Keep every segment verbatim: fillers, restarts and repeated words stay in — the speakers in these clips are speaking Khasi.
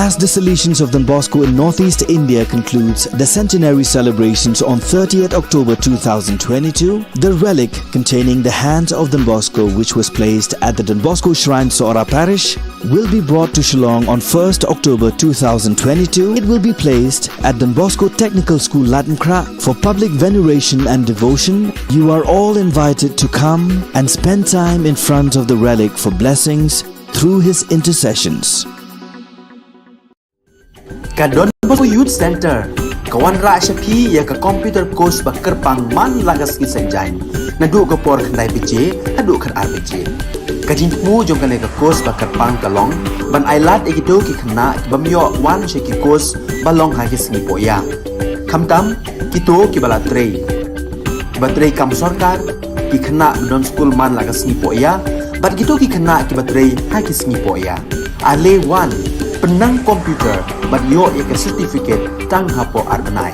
As the Salesians of Don Bosco in Northeast India concludes the centenary celebrations on thirtieth October two thousand twenty-two, the relic containing the hands of Don Bosco, which was placed at the Don Bosco Shrine, Sohra Parish, will be brought to Shillong on first October two thousand twenty-two. It will be placed at Don Bosco Technical School, Laitumkhrah, for public veneration and devotion. You are all invited to come and spend time in front of the relic for blessings through his intercessions. Ka Don Bosco Youth Centre ka wanrah sha phi ïa ka computer course ba kyrpang man la ka sngi Saitjaiñ, naduh ka por khyndai baje haduh khatar baje. Ka jingthmu jong kane ka course ba kyrpang ka long ban ailad ïa kito ki khynnah ki bym ïoh wan sha ki course ba long ha ki sngi pohïa. Khamtam kito kiba la trei, kiba trei kam sorkar, ki khynnah ba don skul man la ka sngi pohïa, bad kito ki khynnah kiba trei ha ki sngi pohïa. Ale wan, pynnang computer bad ïoh ïa ka certificate tang hapoh ar bnai.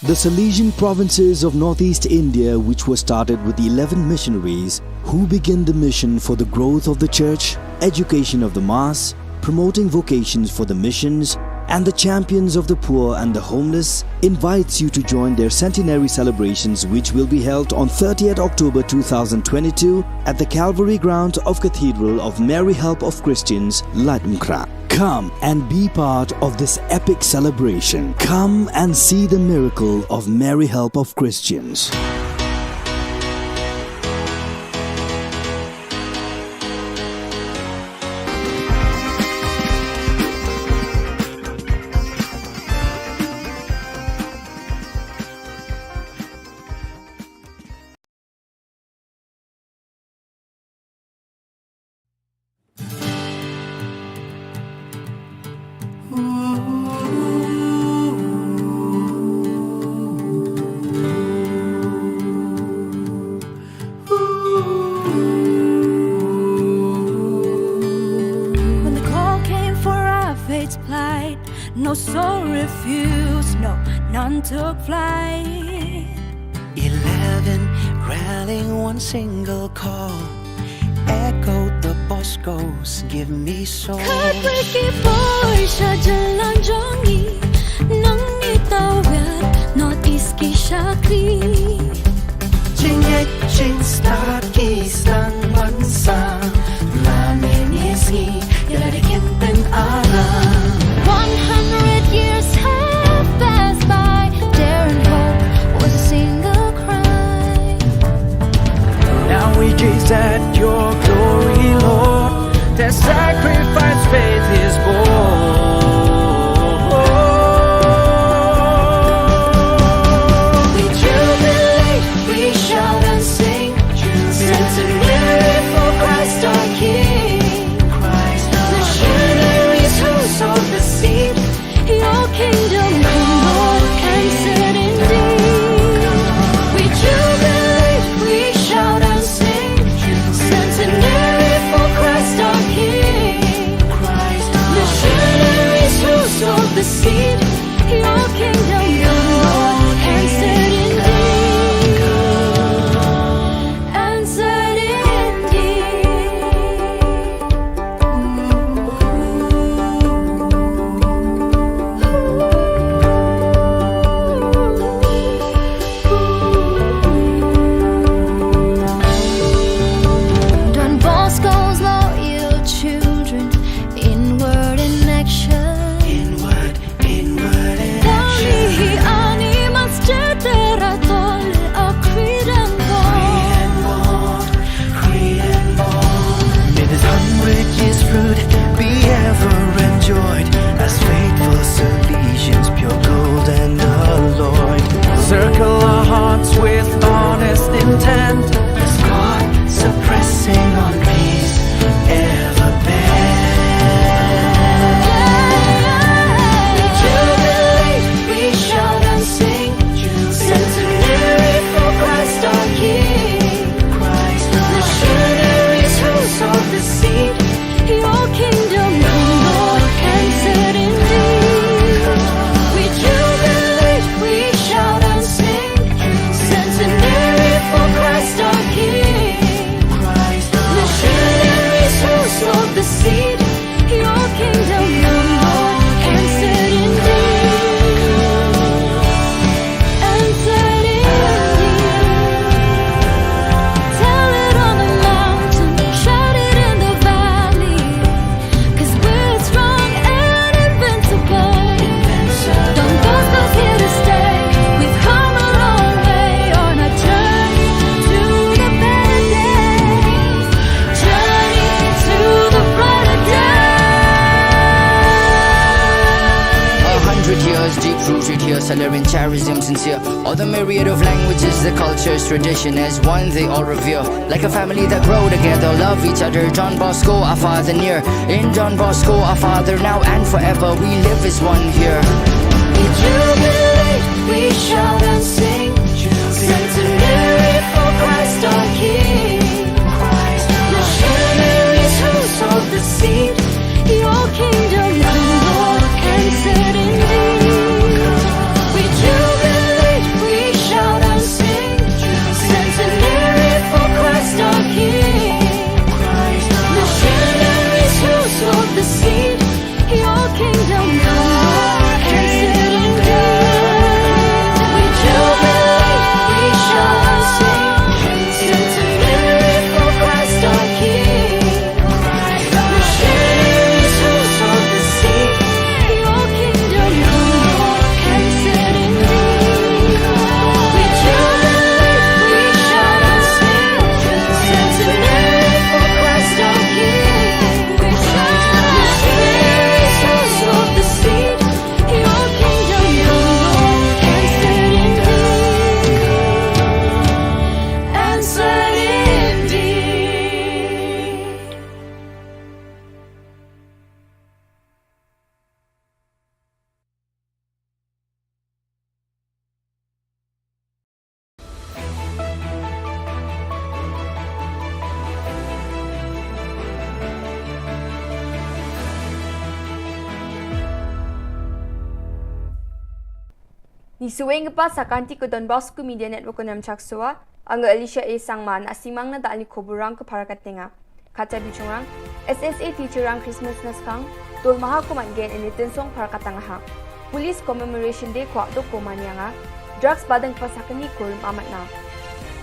The Salesian provinces of Northeast India, which was started with eleven missionaries who began the mission for the growth of the church, education of the mass, promoting vocations for the missions, and the champions of the poor and the homeless, invites you to join their centenary celebrations, which will be held on thirtieth October two thousand twenty-two at the Calvary grounds of Cathedral of Mary Help of Christians, Laitumkhrah. Come and be part of this epic celebration. Come and see the miracle of Mary Help of Christians. When the call came for our faith to plight, no soul refused, no, none took flight. Eleven rallying one single call, echoed the Bosco's "Give me soul." Khatwei ki poi sha jylla jong ngi, nang ngi tawiar North East ki shakri. Jingngeit jingstad ki sdang ban sah, la mynne sngi ïa la dei kyntien aram. One hundred years have passed by, daring hope was a single cry. Now we gaze at your glory, Lord. Their sacrifice faith is born. We jubilate, we shout and sing, centenary for Christ our King. Christ our King. Missionaries who sowed the seed, your kingdom come, Lord, and set indeed. We jubilate, we shout and sing, centenary for Christ our King. Christ our King. Salary and charism sincere. All the myriad of languages, the cultures, tradition as one they all revere. Like a family that grow together, love each other. Don Bosco, our father near. In Don Bosco, our father now and forever, we live as one here. We jubilate, we shout and sing. Centenary for Christ our King. Missionaries who sowed the seed. Your kingdom come, Lord, and set indeed. We jubilate, we shout and sing. Centenary for Christ our King. Missionaries who sowed the seed. Your kingdom come, Lord, and set indeed. We jubilate, we shout and sing. Centenary for Christ our King. Ngi sngewbha sa ka Don Bosco Media Network, Namchak Soa, nga Alicia A Sangma, na simang na da ani khubor rang ko para katnga. Kata bichungrang, S S A teacher rang Christmas na skang, dol maha ko man gen ini tensong para katang ha. Police Commemoration Day kwah dok ko mania nga, drugs badeng pasakni kur mamat na.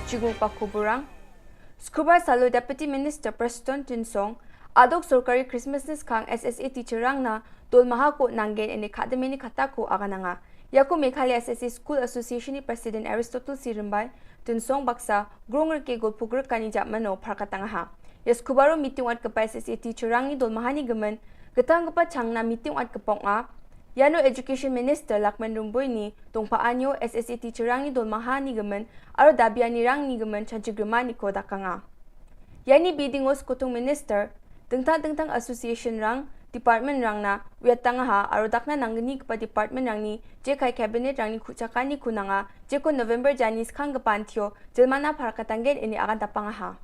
Chigung pa khubor rang, Sukhubar salo Deputy Minister Prestone Tynsong, adok sorkari Christmas na skang S S A teacher rang na, dol maha ko nang gen ini khademeni kata ko agananga. Yako Meghalaya S S A School Association ni President Aristotle C Rymbai, Tynsong baksa, grong rke gol pugr kani jap mano phar katang ha. Yas kubaro meeting wat kepa S S A teacher rang ni dol maha ni gemen, getang kepa chang na meeting wat kepong a, Yano Education Minister Lakman Rymbui ni, tongpa anyo S S A teacher rang ni dol maha ni gemen, aro dabiani rang ni gemen chanchi grima ni ko dakanga. Yani bidingos kutung minister, tengtang-tengtang association rang, department rang na, wiat tang ha, aro dakna nanggni kepa department rang ni, je kai cabinet rang ni kuchaka ni kunanga, je ko November jani skang kepan thio, jelmana para katanggen ini akan tapang ha.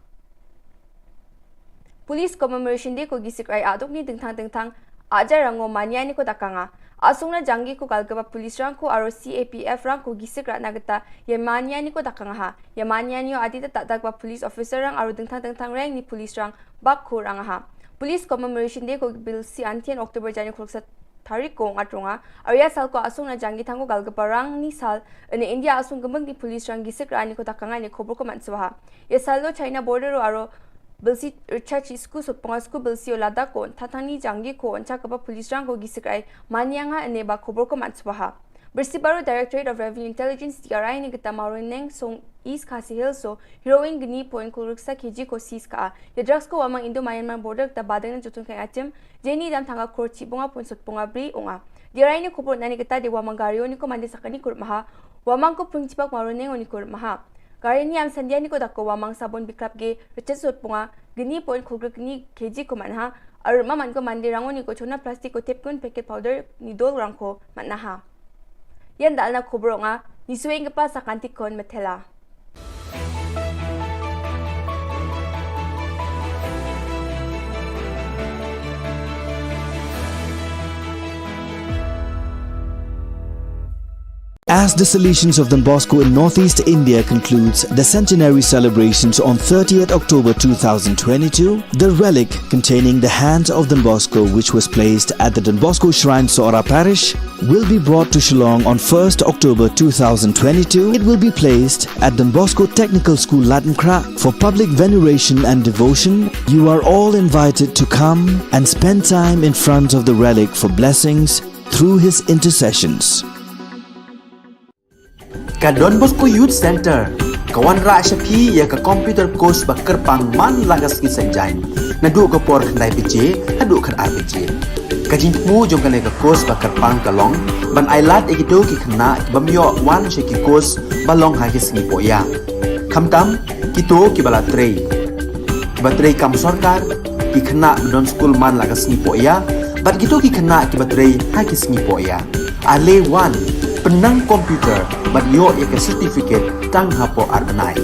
Police Commemoration Day ko gisik rai aduk ni tengtang-tengtang, ajar rango mania ni ko dakanga. Asung na janggi ko kalgeba police rang ko aro C A P F rang ko gisik rat na geta, ya mania ni ko dakanga ha. Ya mania ni o adita tak dak ba police officer rang aro tengtang-tengtang rang ni police rang bak ko rang ha. Police Commemoration Day ko bilsi antian October jani ko ruksa tarik ko ngat ronga. Arya sal ko asung na janggi tang ko galgapa rang ni sal, ene India asung gemeng ni police rang gisik rani ko dakanga ni khobor ko man swaha. Ya sal lo China border ro aro bilsi Richard chi sku sot ponga sku bilsi o lada ko tatang ni janggi ko oncha kapa police rang ko gisik rai manyanga ene ba khobor ko man swaha. Birsi baro Directorate of Revenue Intelligence D R I ni geta Mawryngkneng song East Khasi Hills so heroin gni point ko ruksa K G ko seize ka a. Ya drugs ko wamang Indo Myanmar border geta badeng na jutun kai atim, jeni dam thanga kor chi bonga point sot bonga bri onga. D R I ni khobor nani geta de wamang gari oni ko mande sakani kur maha. Wamang ko pung chipak Mawryngkneng oni kur maha. Gari ni am sandia ni ko dako wamang sabon biklap ge rechet sot bonga gni point ko gni K G ko manha. Arma man ko mande rango ni ko chona plastic ko tep kun packet powder ni dol rang ko manha. Yan dalna khobor nga, ni sueng kepa sakantik kon metela. As the Salesians of Don Bosco in Northeast India concludes the centenary celebrations on thirtieth October two thousand twenty-two, the relic containing the hands of Don Bosco, which was placed at the Don Bosco Shrine, Sohra Parish, will be brought to Shillong on first October two thousand twenty-two. It will be placed at Don Bosco Technical School, Ladngkrah, for public veneration and devotion. You are all invited to come and spend time in front of the relic for blessings through his intercessions. Ka Don Bosco Youth Center ka wanrah sha phi ïa ka computer course ba kyrpang man la ka sngi Saitjaiñ, naduh ka por khyndai baje haduh khatar baje. Ka jingthmu jong kane ka course ba kyrpang ka long ban ai lad ïa kito ki khynnah ki bym ïoh wan sha ki course ba long ha ki sngi pohïa. Khamtam kito kiba la trei, kiba trei kam sorkar, ki khynnah ba don skul man la ka sngi pohïa, bad kito ki khynnah kiba trei ha ki sngi pohïa. Ale wan, pynnang computer bad ïoh ïa ka certificate tang hapoh ar bnai.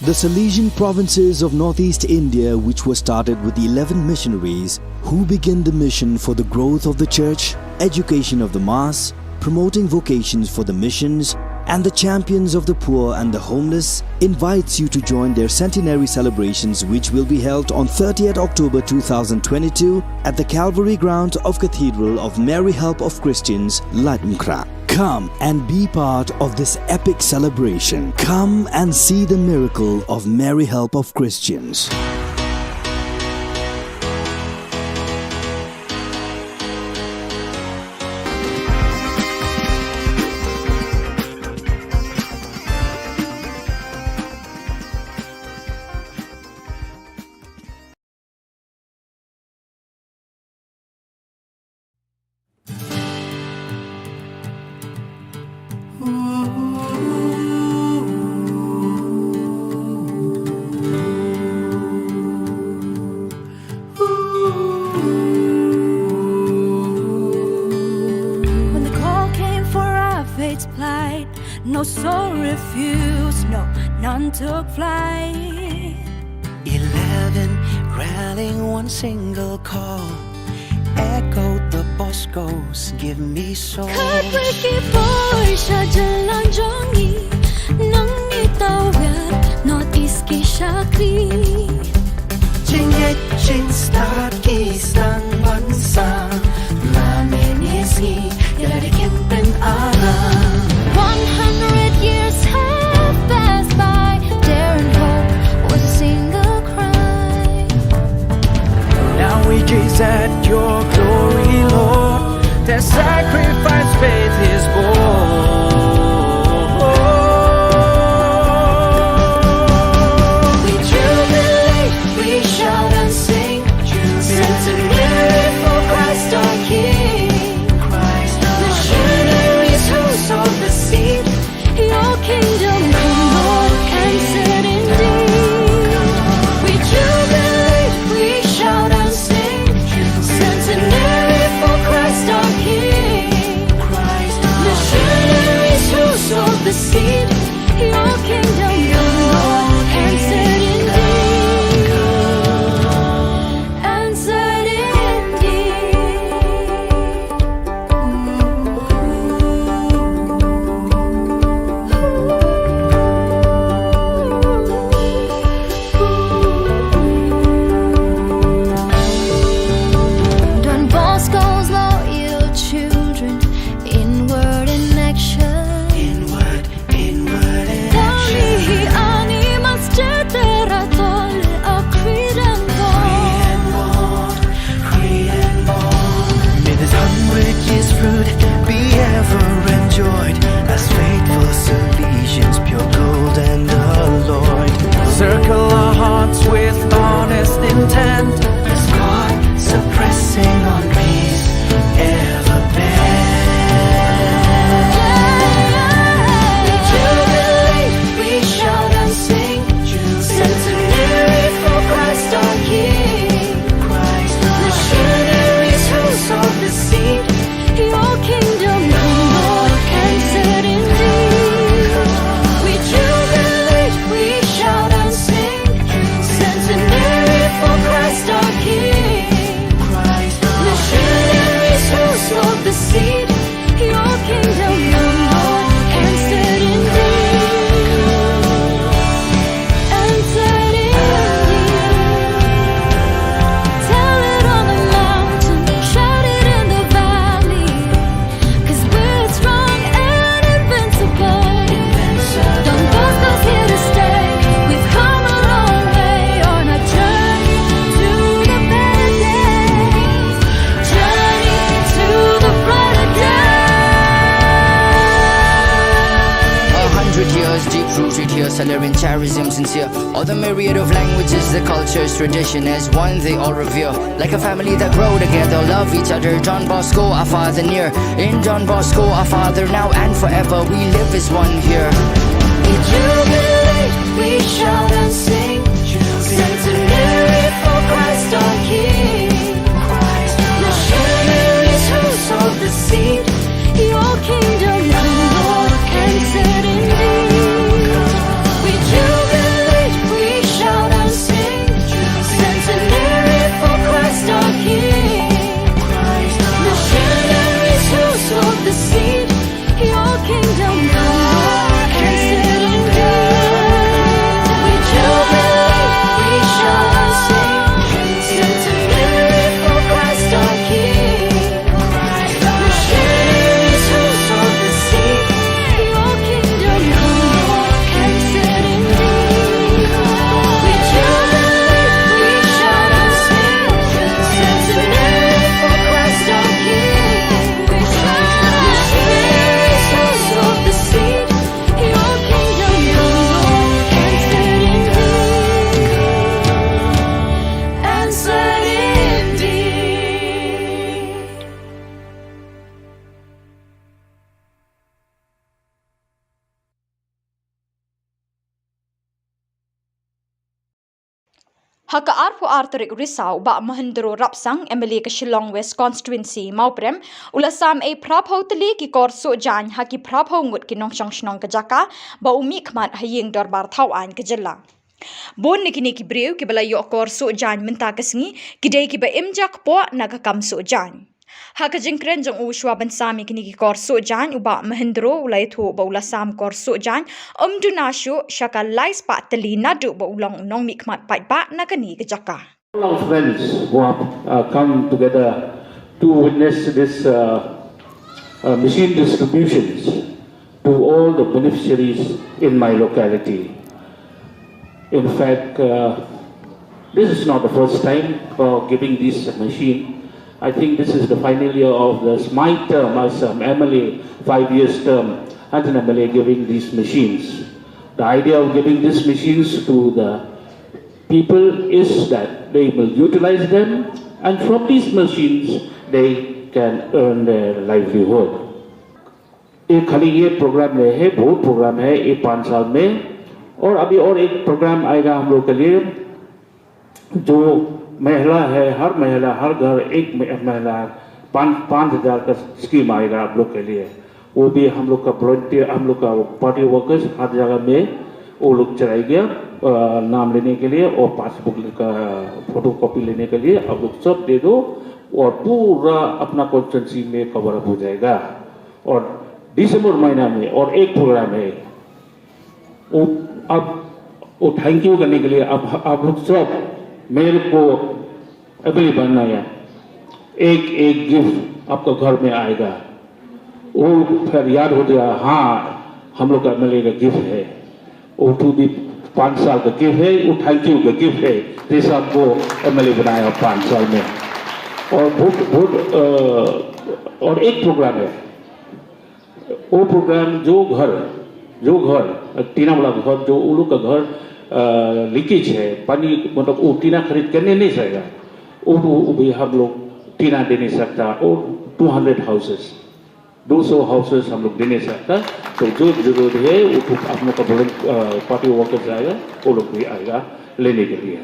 The Salesian provinces of northeast India, which were started with eleven missionaries who began the mission for the growth of the church, education of the mass, promoting vocations for the missions, and the champions of the poor and the homeless, invites you to join their centenary celebrations, which will be held on thirtieth October two thousand twenty-two at the Calvary ground of Cathedral of Mary Help of Christians, Laitumkhrah. Come and be part of this epic celebration. Come and see the miracle of Mary Help of Christians. When the call came for our faith's plight, no soul refused, no, none took flight. Eleven rallying one single call, echoed the Bosco's, "Give me soul." Khatwei ki poi sha jylla jong ngi, nang ngi tawir, North East ki shakri. Jingngeit jingstad ki sdang ban sah, la mynne sngi ïa lade kin pynarap. One hundred years have passed by, dare and hope was a single cry. Now we gaze at your glory, Lord. Their sacrifice faith is born. We jubilate, we shout and sing, centenary for Christ our King. Christ our Missionaries who sowed the seed, your kingdom come, Lord, answered indeed. We jubilate, we shout and sing, centenary for Christ our King. Christ our Missionaries who sowed the seed, your kingdom come, Lord, answered indeed. Answered indeed. Don Bosco's loyal children, in word and action. In word Tang hi ani mas cetera tol a Korean born. May this hundred years fruit be ever enjoyed, as faithful Salesians, pure gold and alloyed. Circle our hearts with honest intent, as God suppressing on peace ever bent. We jubilate, we shout and sing, centenary for Christ our King. Missionaries who sowed the seed, your kingdom come, Lord, answered indeed. We jubilate, we shout and sing, centenary for Christ our Salerian charism sincere. All the myriad of languages, the cultures, tradition as one they all revere. Like a family that grow together, love each other. Don Bosco, our father near. In Don Bosco, our father now and forever, we live as one here. We jubilate, we shout and sing. Centenary for Christ our King. Missionaries who sowed the seed. Your kingdom come, Lord, and set indeed. We jubilate, we shout and sing. Centenary for Christ our King. Missionaries who sowed the seed. Your kingdom come, Lord, and set indeed. We jubilate, we shout and sing. Centenary for Christ our King. Ha ka arphew ar tarik Risaw, u Bah Mahendro Rapsang, M L A ka Shillong West Constituency, Mawprem, u la sam ei phraphew tylli ki kor suh jaiñ ha ki phraphew ngut ki nongshong shnong ka jaka, ba u mih khmat ha ïing dorbar thaw aiñ ka jylla. Bun na kine ki briew kiba la ïoh kor suh jaiñ mynta ka sngi, ki dei kiba im jakpoh na ka kam suh jaiñ. Ha ka jingkren jong u shwa ban sam ïa kine ki kor suh jaiñ, u Bah Mahendro u la ïathuh ba u la sam kor suh jaiñ, um duna shuh sha ka lai spah tylli naduh ba u long u nongmihkhmat paidbah na kane ka jaka. All our friends who have uh, come together to witness this uh, uh, machine distributions to all the beneficiaries in my locality. In fact, uh, this is not the first time for giving this machine. I think this is the final year of this, my term as an M L A, five years term as an M L A giving these machines. The idea of giving these machines to the people is that they will utilize them, and from these machines they can earn their livelihood. ये खाली ये प्रोग्राम नहीं है, बहुत प्रोग्राम है ये पाँच साल में। और अभी और एक प्रोग्राम आएगा हम लोग के लिए, जो महिला है, हर महिला, हर घर एक म-, महिला, पाँच, पाँच हज़ार का स्कीम आएगा आप लोग के लिए। वो भी हम लोग का वॉलंटियर, हम लोग का पार्टी वर्कर्स हर जगह में वो लोग चलाएगा, अ, नाम लेने के लिए और पासबुक का फोटोकॉपी लेने के लिए आप लोग सब दे दो और पूरा अपना कॉन्स्टिट्यूएंसी में कवर अप हो जाएगा। और दिसंबर महीना में और एक प्रोग्राम है, वो, अब वो थैंक यू करने के लिए आप, आप लोग सब मेरे को एमएलए बनना है, एक एक गिफ्ट आपका घर में आएगा। वो फिर याद हो गया, हाँ, हम लोग का एमएलए का गिफ्ट है। वो टू भी पाँच साल का गिफ्ट है, वो थैंक यू का गिफ्ट है, जैसे आपको एमएलए बनाया पाँच साल में। और बहुत, बहुत, अ, और एक प्रोग्राम है, वो प्रोग्राम जो घर, जो घर, टीना वाला घर, जो उन लोग का घर, अ, लीकेज है, पानी, मतलब, वो टीना खरीद करने नहीं सकेगा, वो, वो, वो भी हम लोग टीना दे नहीं सकता, और टू हंड्रेड हाउसेस, दो सौ हाउसेस हम लोग दे नहीं सकता। तो जो जरूरत है, वो तो आप लोग का वॉलंट-, अ, पार्टी वर्कर्स आएगा, वो लोग भी आएगा लेने के लिए।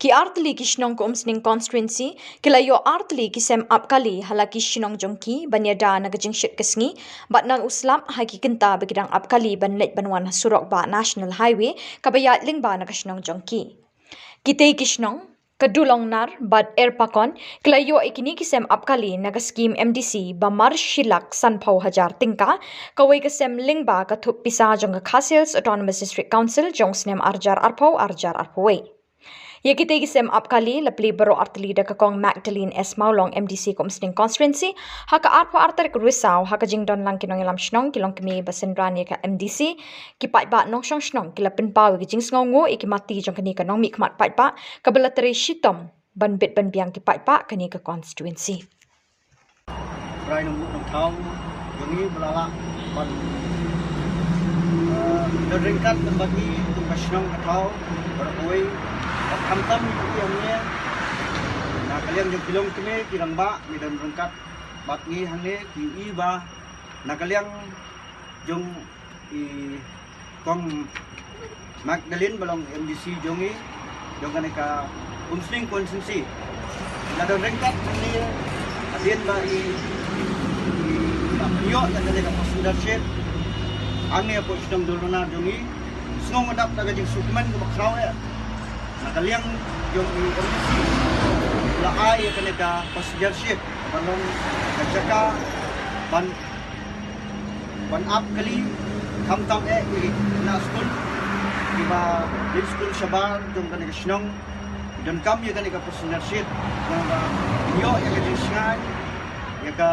Ki artylli ki shnong ka Umsning constituency ki la ïoh artylli ki sem ap kali ha la ki shnong jong ki ban ïada na ka jingshit ka sngi bad na u slap ha ki kynta ba ki dang ap kali ban leit ban wan ha surok bah National Highway kaba ïaid lyngba na ka shnong jong ki. Kitei ki shnong ka Dulongnar bad Erpakon ki la ïoh ïa kine ki sem ap kali na ka skim M D C ba mar shi lak sanphew hajar tyngka. Kawei ka sem lyngba ka thup pisa jong ka Khasi Hills Autonomous District Council jong u snem arhajar arphew, arhajar arphew wei. Ïa kitei ki sem ap kali la plie baroh artylli da ka Kong Magdalene S Mawlong, M D C ka Umsning constituency, ha ka arphew ar tarik Risaw ha ka jingdon lang ki nongïalam shnong, ki longkmie ba synran ïa ka M D C, ki paidbah nongshong shnong ki la pynpaw ïa ka jingsngewnguh ïa ki mati jong kane ka nongmihkhmat paidbah kaba la trei shitom ban bit ban biang ki paidbah kane ka constituency. Rai nang buh nang thaw jong ngi ba la lah ban, eh, don ryngkat lem bad ngi kum ka shnong ka thaw baroh kawei. Bad khamtam ngi ïa ngi na ka liang jong ki longkmie ki rangbah ngi don ryngkat bad ngi hangne ki ïohi ba na ka liang jong i Kong Magdalene ba long M D C jong i jong kane ka Umsning constituency. La don ryngkat hangne hadien ba i i la pynïoh ïa kane ka passenger ship hangne hapoh shnong Dullonar jong i. Sngew nga dap da ka jingsngewkmen kaba khraw eh na ka liang jong i M D C la ai ïa kane ka passenger ship ba long ka jaka ban ban ap kali khamtam eh ïa ki khynnah skul kiba dei skul shabar jong kane ka shnong. Donkam ïa kane ka passenger ship naba ïoh ïa ka jingshngaiñ ïa ka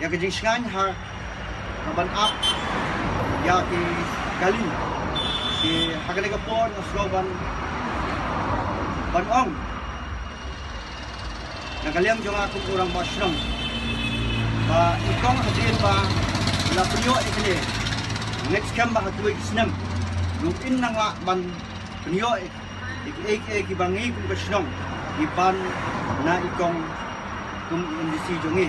ïa ka jingshngaiñ ha ka ban ap ïa ki kali. Ki ha kane ka por nga sngew ban ban ong na ka liang jong nga kum u rangbah shnong ba i kong hadien ba la pynïoh ïa kane ngeit skhem ba ha kawei ka snem ruh in nang lah ban pynïoh ïa kiei kiei kiba ngi kum ka shnong ki pan na i kong kum i M D C jong ngi.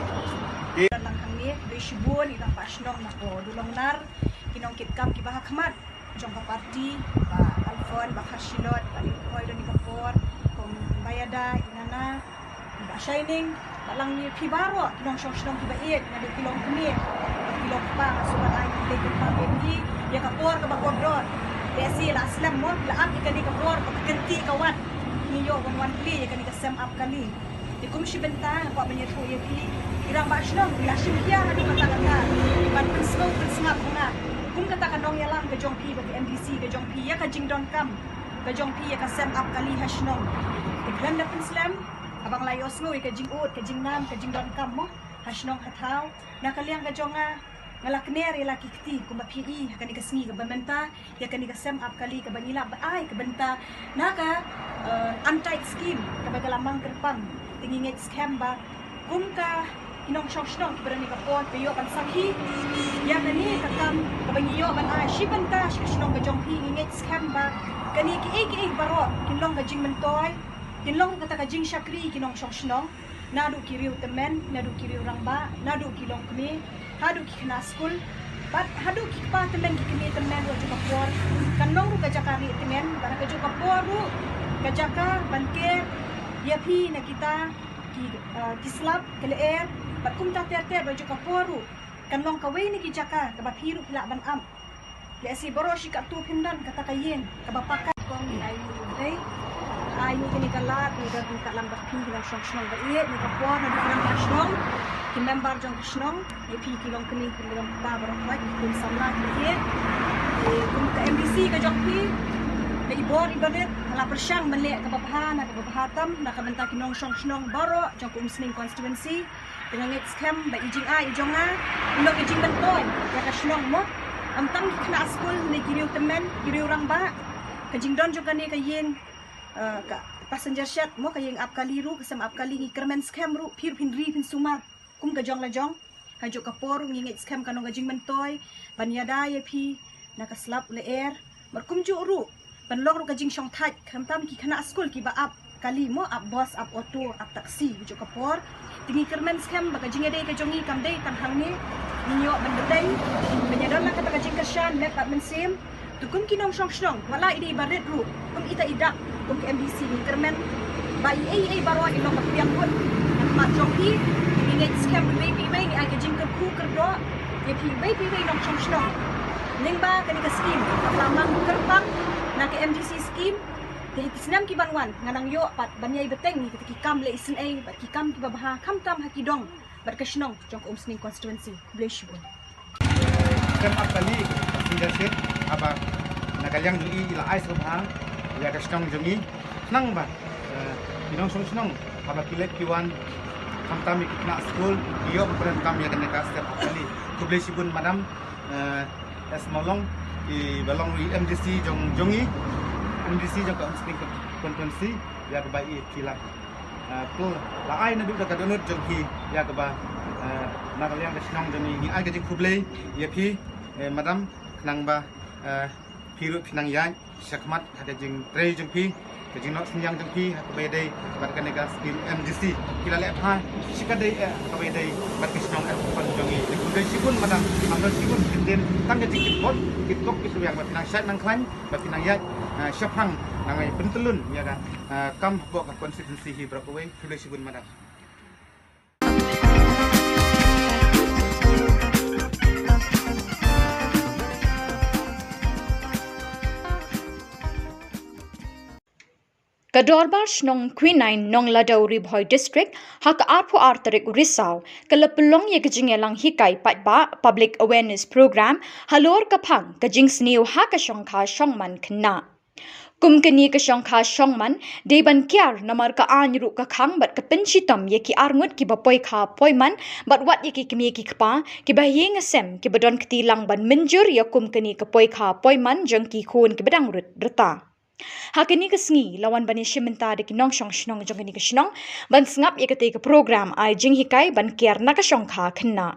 Te lang hangne khublei shibun i rangbah shnong na ko Dullonar, ki nongkitkam kiba ha khmat jong ka party, Bah Alfon, Bah Kharshilot, Bah Lin Khoi, don ïa ka por, Kong Bayada, i Nana, Bah Shining, ba lang ïa phi baroh ki nongshong shnong kiba ïeit, naduh ki longkmie, ki longkpa, nga sngewbha ai khublei kyrpang ïa phi ïa ka por kaba kordor. Lehse la slem mo, la ap ïa kane ka por kaba kynti ka wat. Ngi ïoh ban wan plie ïa kane ka sem ap kali. Te kum shi bynta nga kwah ban ïathuh ïa phi, i rangbah shnong la shim khia haduh katta katta ban pynsngew pynsngap ha nga kum kata ka nongïalam ka jong phi bad ka M D C ka jong phi ïa ka jingdonkam ka jong phi ïa ka sem ap kali ha shnong. Te khlem da pynslem, haba nga la ïohsngew ïa ka jingud, ka jingnam, ka jingdonkam mo ha shnong ha thaw, na ka liang ka jong nga, nga la kner ïa la ki kti kumba phi i ha kane ka sngi kaba mynta ïa kane ka sem ap kali kaba ngi lah ban ai ka bynta na ka, eh, untied scheme kaba ka la mang kyrpang. Te ngi ngeit skhem ba kum ka ki nongshong shnong kiba don ïa ka por ba ïoh ban sakhi ïa kane ka kam kaba ngi ïoh ban ai shi bynta sha ka shnong ka jong phi. Ngi ngeit skhem ba kane kiei kiei baroh kin long ka jingmyntoi, kin long kata ka jingshakri ki nongshong shnong, naduh ki riew tymmen, naduh ki riew rangbah, naduh ki longkmie, haduh ki khynnah skul, bad haduh ki kpa tymmen ki kmie tymmen ruh ha kajuh ka por. Kan long ruh ka jaka rieh tymmen, bad ha kajuh ka por ruh ka jaka ban ker ïa phi na kita ki, eh, ki slap, ki lyer, bad kumta ter ter ruh ha kajuh ka por ruh kan long kawei na ki jaka kaba phi ruh phi lah ban ap. Lehse baroh shi katto phin don kata ka ïing kaba paka. Kong ngi ai ïa u Blei, ai ïa kane ka lad ngi don ryngkat lang bad phi ki nongshong shnong ba ïeit, na ka por naduh ki rangbah shnong, ki member jong ka shnong, ïa phi ki longkmie ki longkpa baroh kawei, ki khun samla kiba ïeit. Te kum ka M D C ka jong phi, na i bor iba rit nga la pyrshang ban leh kaba bha na kaba bha tam na ka bynta ki nongshong shnong baroh jong ka Umsning constituency. Te nga ngeit skhem ba i jingai i jong nga i long i jingmyntoi ïa ka shnong mo. Ym tang ki khynnah skul ne ki riew tymmen, ki riew rangbah. Ka jingdon jong kane ka ïing, eh, ka passenger shed mo, ka ïing ap kali ruh, ka sem ap kali, ngi kyrmen skhem ruh phi ruh phin ri phin sumar kum ka jong la jong. Ha kajuh ka por ruh ngi ngeit skhem kan long ka jingmyntoi ban ïada ïa phi na ka slap lyer. Bad kumjuh ruh ban long ruh ka jingshongthait khamtam ki khynnah skul kiba ap kali mo, ap bus, ap auto, ap taxi ha kajuh ka por. Te ngi kyrmen skhem ba ka jingïadei ka jong ngi kam dei tang hangne, ngin ïoh ban ïadei ban ïadon la kata ka jingkyrshan met bad mynsiem. Te kum ki nongshong shnong, wat la i dei ba rit ruh, kum ita i dak, kum ka M D C ngi kyrmen ba i ei i ei baroh i long ba pdiang kut ha khmat jong phi. Ngi ngeit skhem ba iwei pa iwei ngi ai ka jingkyrkhu kyrdoh ïa phi iwei pa iwei nongshong shnong. Lyngba kane ka skim kaba la mang kyrpang na ka M D C skim, te ha ki snem ki ban wan ngan nang ïoh pat ban ïai bteng ïa kita ki kam leh isynei bad ki kam kiba bha khamtam ha ki dong bad ka shnong jong ka Umsning constituency. Khublei shibun. Sem ap kali ka passenger ship, haba na ka liang jong i i la ai sngewbha ïa ka shnong jong i. Khnang ba, eh, ki nongshong shnong haba ki leit ki wan khamtam ïa ki khynnah skul ki ïoh ban pyndonkam ïa kane ka sem ap kali. Khublei shibun madam, eh, S Mawlong, iba long i M D C jong, jong i, M D C jong ka Umsning constituency. ïa kaba i phi la, eh, pl-, la ai naduh da ka dohnud jong phi ïa kaba, eh, na ka liang ka shnong jong ngi, ngi ai ka jingkhublei ïa phi, eh, madam, khnang ba, eh, phi ruh phi nang ïaid shakhmat ha ka jingtrei jong phi, ka jingnoh synñiang jong phi ha kaba ïadei bad kane ka skim M G C. Phi la leh bha shikatdei, eh, ha kaba ïadei bad ka shnong, eh, jong ngi. Te khublei shibun madam, ym don shibun kyntien, tang ka jingkyrkhu, kyrkhu ki shu ïa ba phi nang shait nang khlaiñ, ba phi nang ïaid, eh, shaphrang, nang ai pyntyllun ïa ka, eh, kam hapoh ka constituency hi baroh kawei. Khublei shibun madam. Ka Dorbar Shnong Quinine Nongladaw, Ri Bhoi District, ha ka arphew ar tarik u Risaw, ka la pynlong ïa ka jingïalang hikai paidbah, public awareness program, halor ka phang ka jingsniew ha ka shongkha shongman khynnah. Kum kane ka shongkha shongman, dei ban kiar namar ka aiñ ruh ka khang bad ka pynshitom ïa ki arngut kiba poikha poiman, bad wat ïa ki kmie ki kpa kiba ha ïing ha sem kiba don kti lang ban mynjur ïa kum kane ka poikha poiman jong ki khun kiba dang rit rta. Ha kane ka sngi la wan ban ïashim bynta da ki nongshong shnong jong kane ka shnong ban sngap ïa katei ka program ai jinghikai ban kiar na ka shongkha khynnah.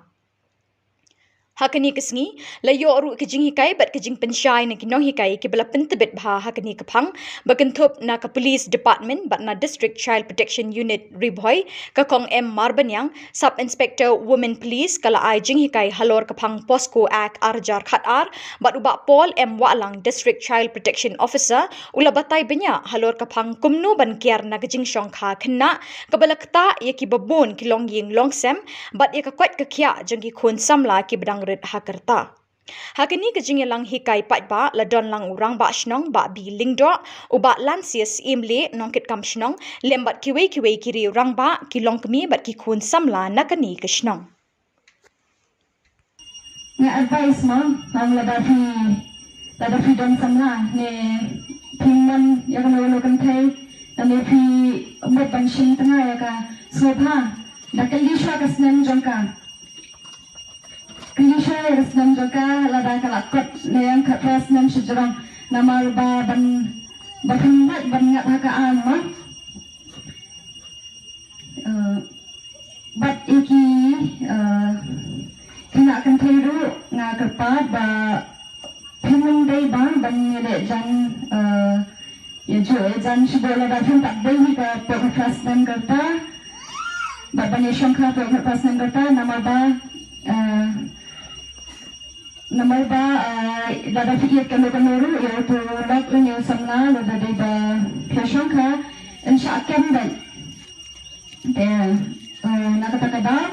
Ha kane ka sngi la ïoh ruh ka jinghikai bad ka jingpynshai na ki nonghikai kiba la pyntbit bha ha kane ka phang, ba kynthup na ka Police Department bad na District Child Protection Unit Ri Bhoi, ka Kong M Marbaniang, Sub Inspector Women Police, ka la ai jinghikai halor ka phang POCSO Act ar hajar khat ar, bad u Bah Paul M Wahlang, District Child Protection Officer, u la batai bniah halor ka phang kumno ban kiar na ka jingshongkha khynnah, kaba la ktah ïa kiba bun ki longïing longsem, bad ïa ka koit ka khiah jong ki khun samla kiba dang rit ha ka rta. Ha kane ka jingïalang hikai paidbah la don lang u Rangbah Shnong Bah B Lyngdoh, u Bah Lansias Imleh, nongkitkam shnong, lem bad kiwei kiwei ki riew rangbah, ki longkmie bad ki khun samla na kane ka shnong. Nga advice mo, ong lada phi, lada phi don samla ne phi mon ïa kano kano kynthei, lane phi mut ban shim tnga ïa ka sngewbha, da kylli shuwa ka snem jong ka. Kylli shuwa ïa ka snem jong ka, lada ka la kot ne ïa ka phra snem shajrong, namar ba ban, ba phin lait ban ngat ha ka aiñ mo. Eh, bad ïa ki, eh, khynnah kynthei ruh nga kyrpad ba phin ym dei ba ban ïaleh jan, eh, ïajuh ïajan shibun lada phin pat dei hi ka pok ka phra snem ka rta. Bad ban ïashongkha pok ka phra snem ka rta namar ba, eh, namar ba, eh, lada phi ïeit kano kano ruh ïa uto u lok lane u samla lada dei ba phi ïashongkha, yn shah kem beit. Te, eh, na kata ka daw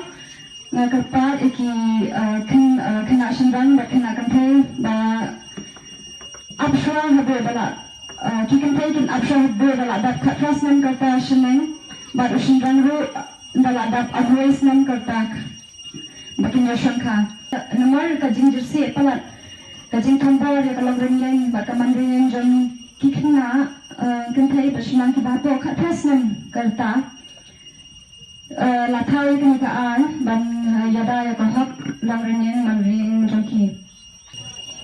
nga kyrpad ïa ki, eh, khyn-, eh, khynnah shynrang bad khynnah kynthei ba ap shuwa haduh ba la, eh, ki kynthei kin ap shuwa haduh ba la dap khatphra snem ka rta shaneng, bad u shynrang ruh ba la dap arphew snem ka rta ba kin ïashongkha. Namar ka jingjyrsieh palat, ka jingthombor ïa ka longrynïeng bad ka manrynïeng jong ki khynnah, eh, kynthei bad shynrang kiba hapoh khatphra snem ka rta, eh, la thaw ïa kane ka aiñ ban, eh, ïada ïa ka hok longrynïeng manrynïeng jong ki.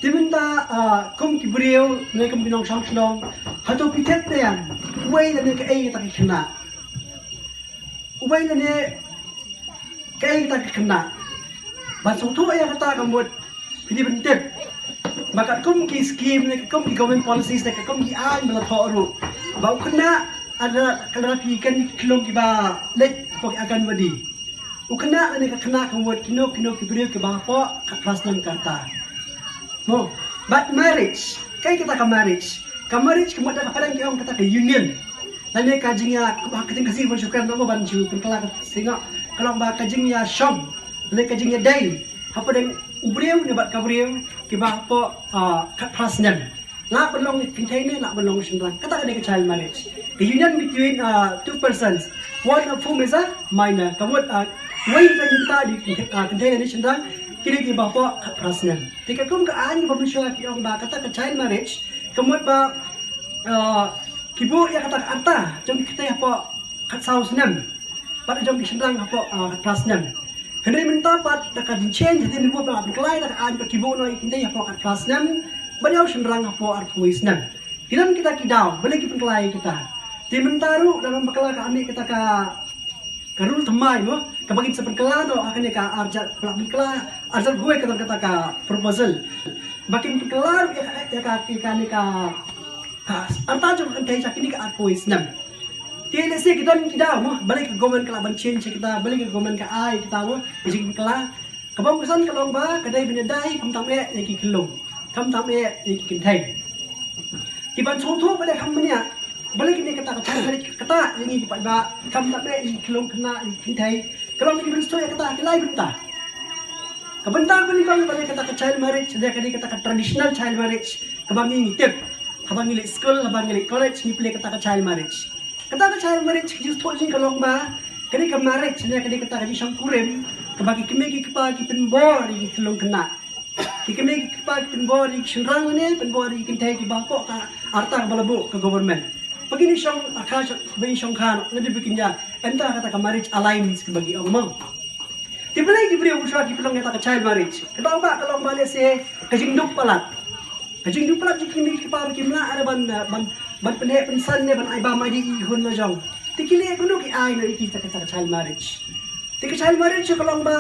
Te mynta, ah, kum ki briew ne kum ki nongshong shnong, hato phi tip ne em uwei lane kaei kata ka khynnah? Uwei lane kaei kata ka khynnah? Ban sngewthuh ïa kata ka mut phi dei ban tip ba katkum ki skim ne katkum ki government policies ne katkum ki aiñ ba la thoh ruh, ba u khynnah lada, lada phi ïakynduh ki khyllung kiba leit hapoh ki Anganwadi, u khynnah lane ka khynnah ka mut kino kino ki briew kiba hapoh khatphra snem ka rta. Mo, bad marriage, kaei kata ka marriage? Ka marriage ka mut da ka phareng ki ong kata ka union. Lane ka jingïa, ka ba ka jingkynsi ban shu kren mo ban shu pynkylla ka singok, ka long ba ka jingïashong lane ka jingïadei hapdeng u briew ne bad ka briew kiba hapoh, ah, khatphra snem. Lah ban long kynthei ne lah ban long shynrang. Kata ka dei ka child marriage. The union between, uh, two persons, one of whom is a minor. Ka mut, uh, uwei na kita dei kynthei, uh, kynthei ne shynrang, ki dei kiba hapoh khatphra snem. Te katkum ka aiñ kaba mynshuwa ki ong ba kata ka child marriage, ka mut ba, uh, ki buh ïa kata ka rta jong ki kynthei hapoh khatsaw snem bad jong ki shynrang hapoh, ah, khatphra snem. Hynrei mynta pat da ka jingchange hadien ba la pynkylla da ka aiñ pat ki buh noh ïa ki kynthei hapoh khatphra snem bad ïa u shynrang hapoh arphew snem. Ki don kita ki daw, balei ki pynkylla ïa kita? Te mynta ruh da nang bakla ka ani kata ka ka rule thymmai mo, kaba kin sa pynkylla noh ha kane ka arjat pla pynkylla arjat guai kata kata ka proposal. Ba kin pynkylla ruh ïa ka ïa ka ïa kane ka ka arta jong ka kynthei sha kine ka arphew snem. Te lehse ki don ki daw mo, balei ka government ka lah ban change kita, balei ka government ka ai kita mo, ka jingpynkylla. Kaba ym ksan ka long ba ka dei ban ïadei khamtam eh ïa ki khyllung, khamtam eh ïa ki kynthei. Ki ban sngewthuh ba dei kham bniah, balei kine kata ka child marriage ka ktah ïa ngi ki paidbah, khamtam eh ïa ki khyllung khynnah ïa ki kynthei. Ka long ki ban sngewthuh ïa kata ki lai bynta. Ka bynta kaba nyngkong ba dei kata ka child marriage, dei ka dei kata ka traditional child marriage kaba ngi ngi tip. Haba ngi leit skul, haba ngi leit college, ngi pule kata ka child marriage. Kata ka child marriage ka jingsngewthuh jong ngi ka long ba ka dei ka marriage ne ka dei kata ka jingshong kurim kaba ki kmie ki kpa ki pynbor ïa ki khyllung khynnah. Ki kmie ki kpa ki pynbor ïa ki shynrang ne pynbor ïa ki kynthei kiba hapoh ka arta kaba la buh ka government. Ba kin shong akha shong, ba kin shong kha noh, lada ba kin ïa enter kata ka marriage alliance kaba ki ong mo. Te balei ki briew shuwa ki pynlong ïa kata ka child marriage? Ka daw ba ka long ba lehse ka jingduk palat. Ka jingduk palat jong ki kmie ki kpa ba kim lah re ban, ban, ban pynheh pynsan ne ban ai bam ai dih ïa ki khun la jong. Te ki leh kumno ki ai noh ïa ki kata ka child marriage. Te ka child marriage ka long ba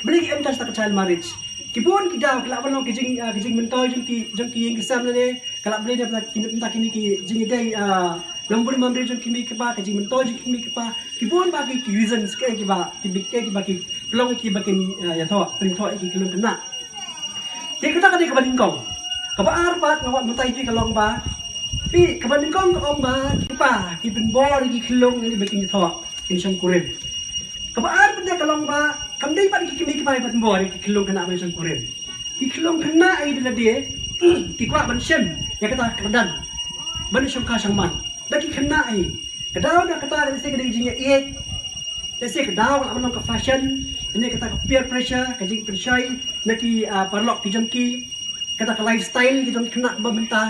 balei ki em kata ka child marriage? Ki bun ki daw ki lah ban long ki jing, ah, ki jingmyntoi jong ki, jong ki ïing ki sem lane. Ka lah ban leh da ki, mynta kine ki jingïadei, ah, nongburom nongri jong ki kmie ki kpa, ka jingmyntoi jong ki kmie ki kpa. Ki bun bah ki, ki reasons kiei kiba, ki bit kiei kiba ki pynlong kiba kin, ah, ïathoh, pynïathoh ïa ki khyllung khynnah. Te kata ka dei kaba nyngkong. Kaba ar pat nga wad mynta ïa phi ka long ba, phi, kaba nyngkong ka ong ba ki kpa ki pynbor ïa ki khyllung ïa kiba kin ïathoh, kin shong kurim. Kaba ar pat ka long ba kam dei pat ki kmie ki kpa ki pynbor ïa ki khyllung khynnah ban shong kurim. Ki khyllung khynnah ïa ki lade ki kwah ban shim ïa kata ka kyrdan ban shong kha shong man. Da ki khynnah hi. Ka daw na kata lehse ka dei jingïaieit. Lehse ka daw ka lah ban long ka fashion, ne kata ka peer pressure, ka jingpynshoi na ki, ah, paralok ki jong ki. Kata ka lifestyle ki jong ki khynnah ba mynta.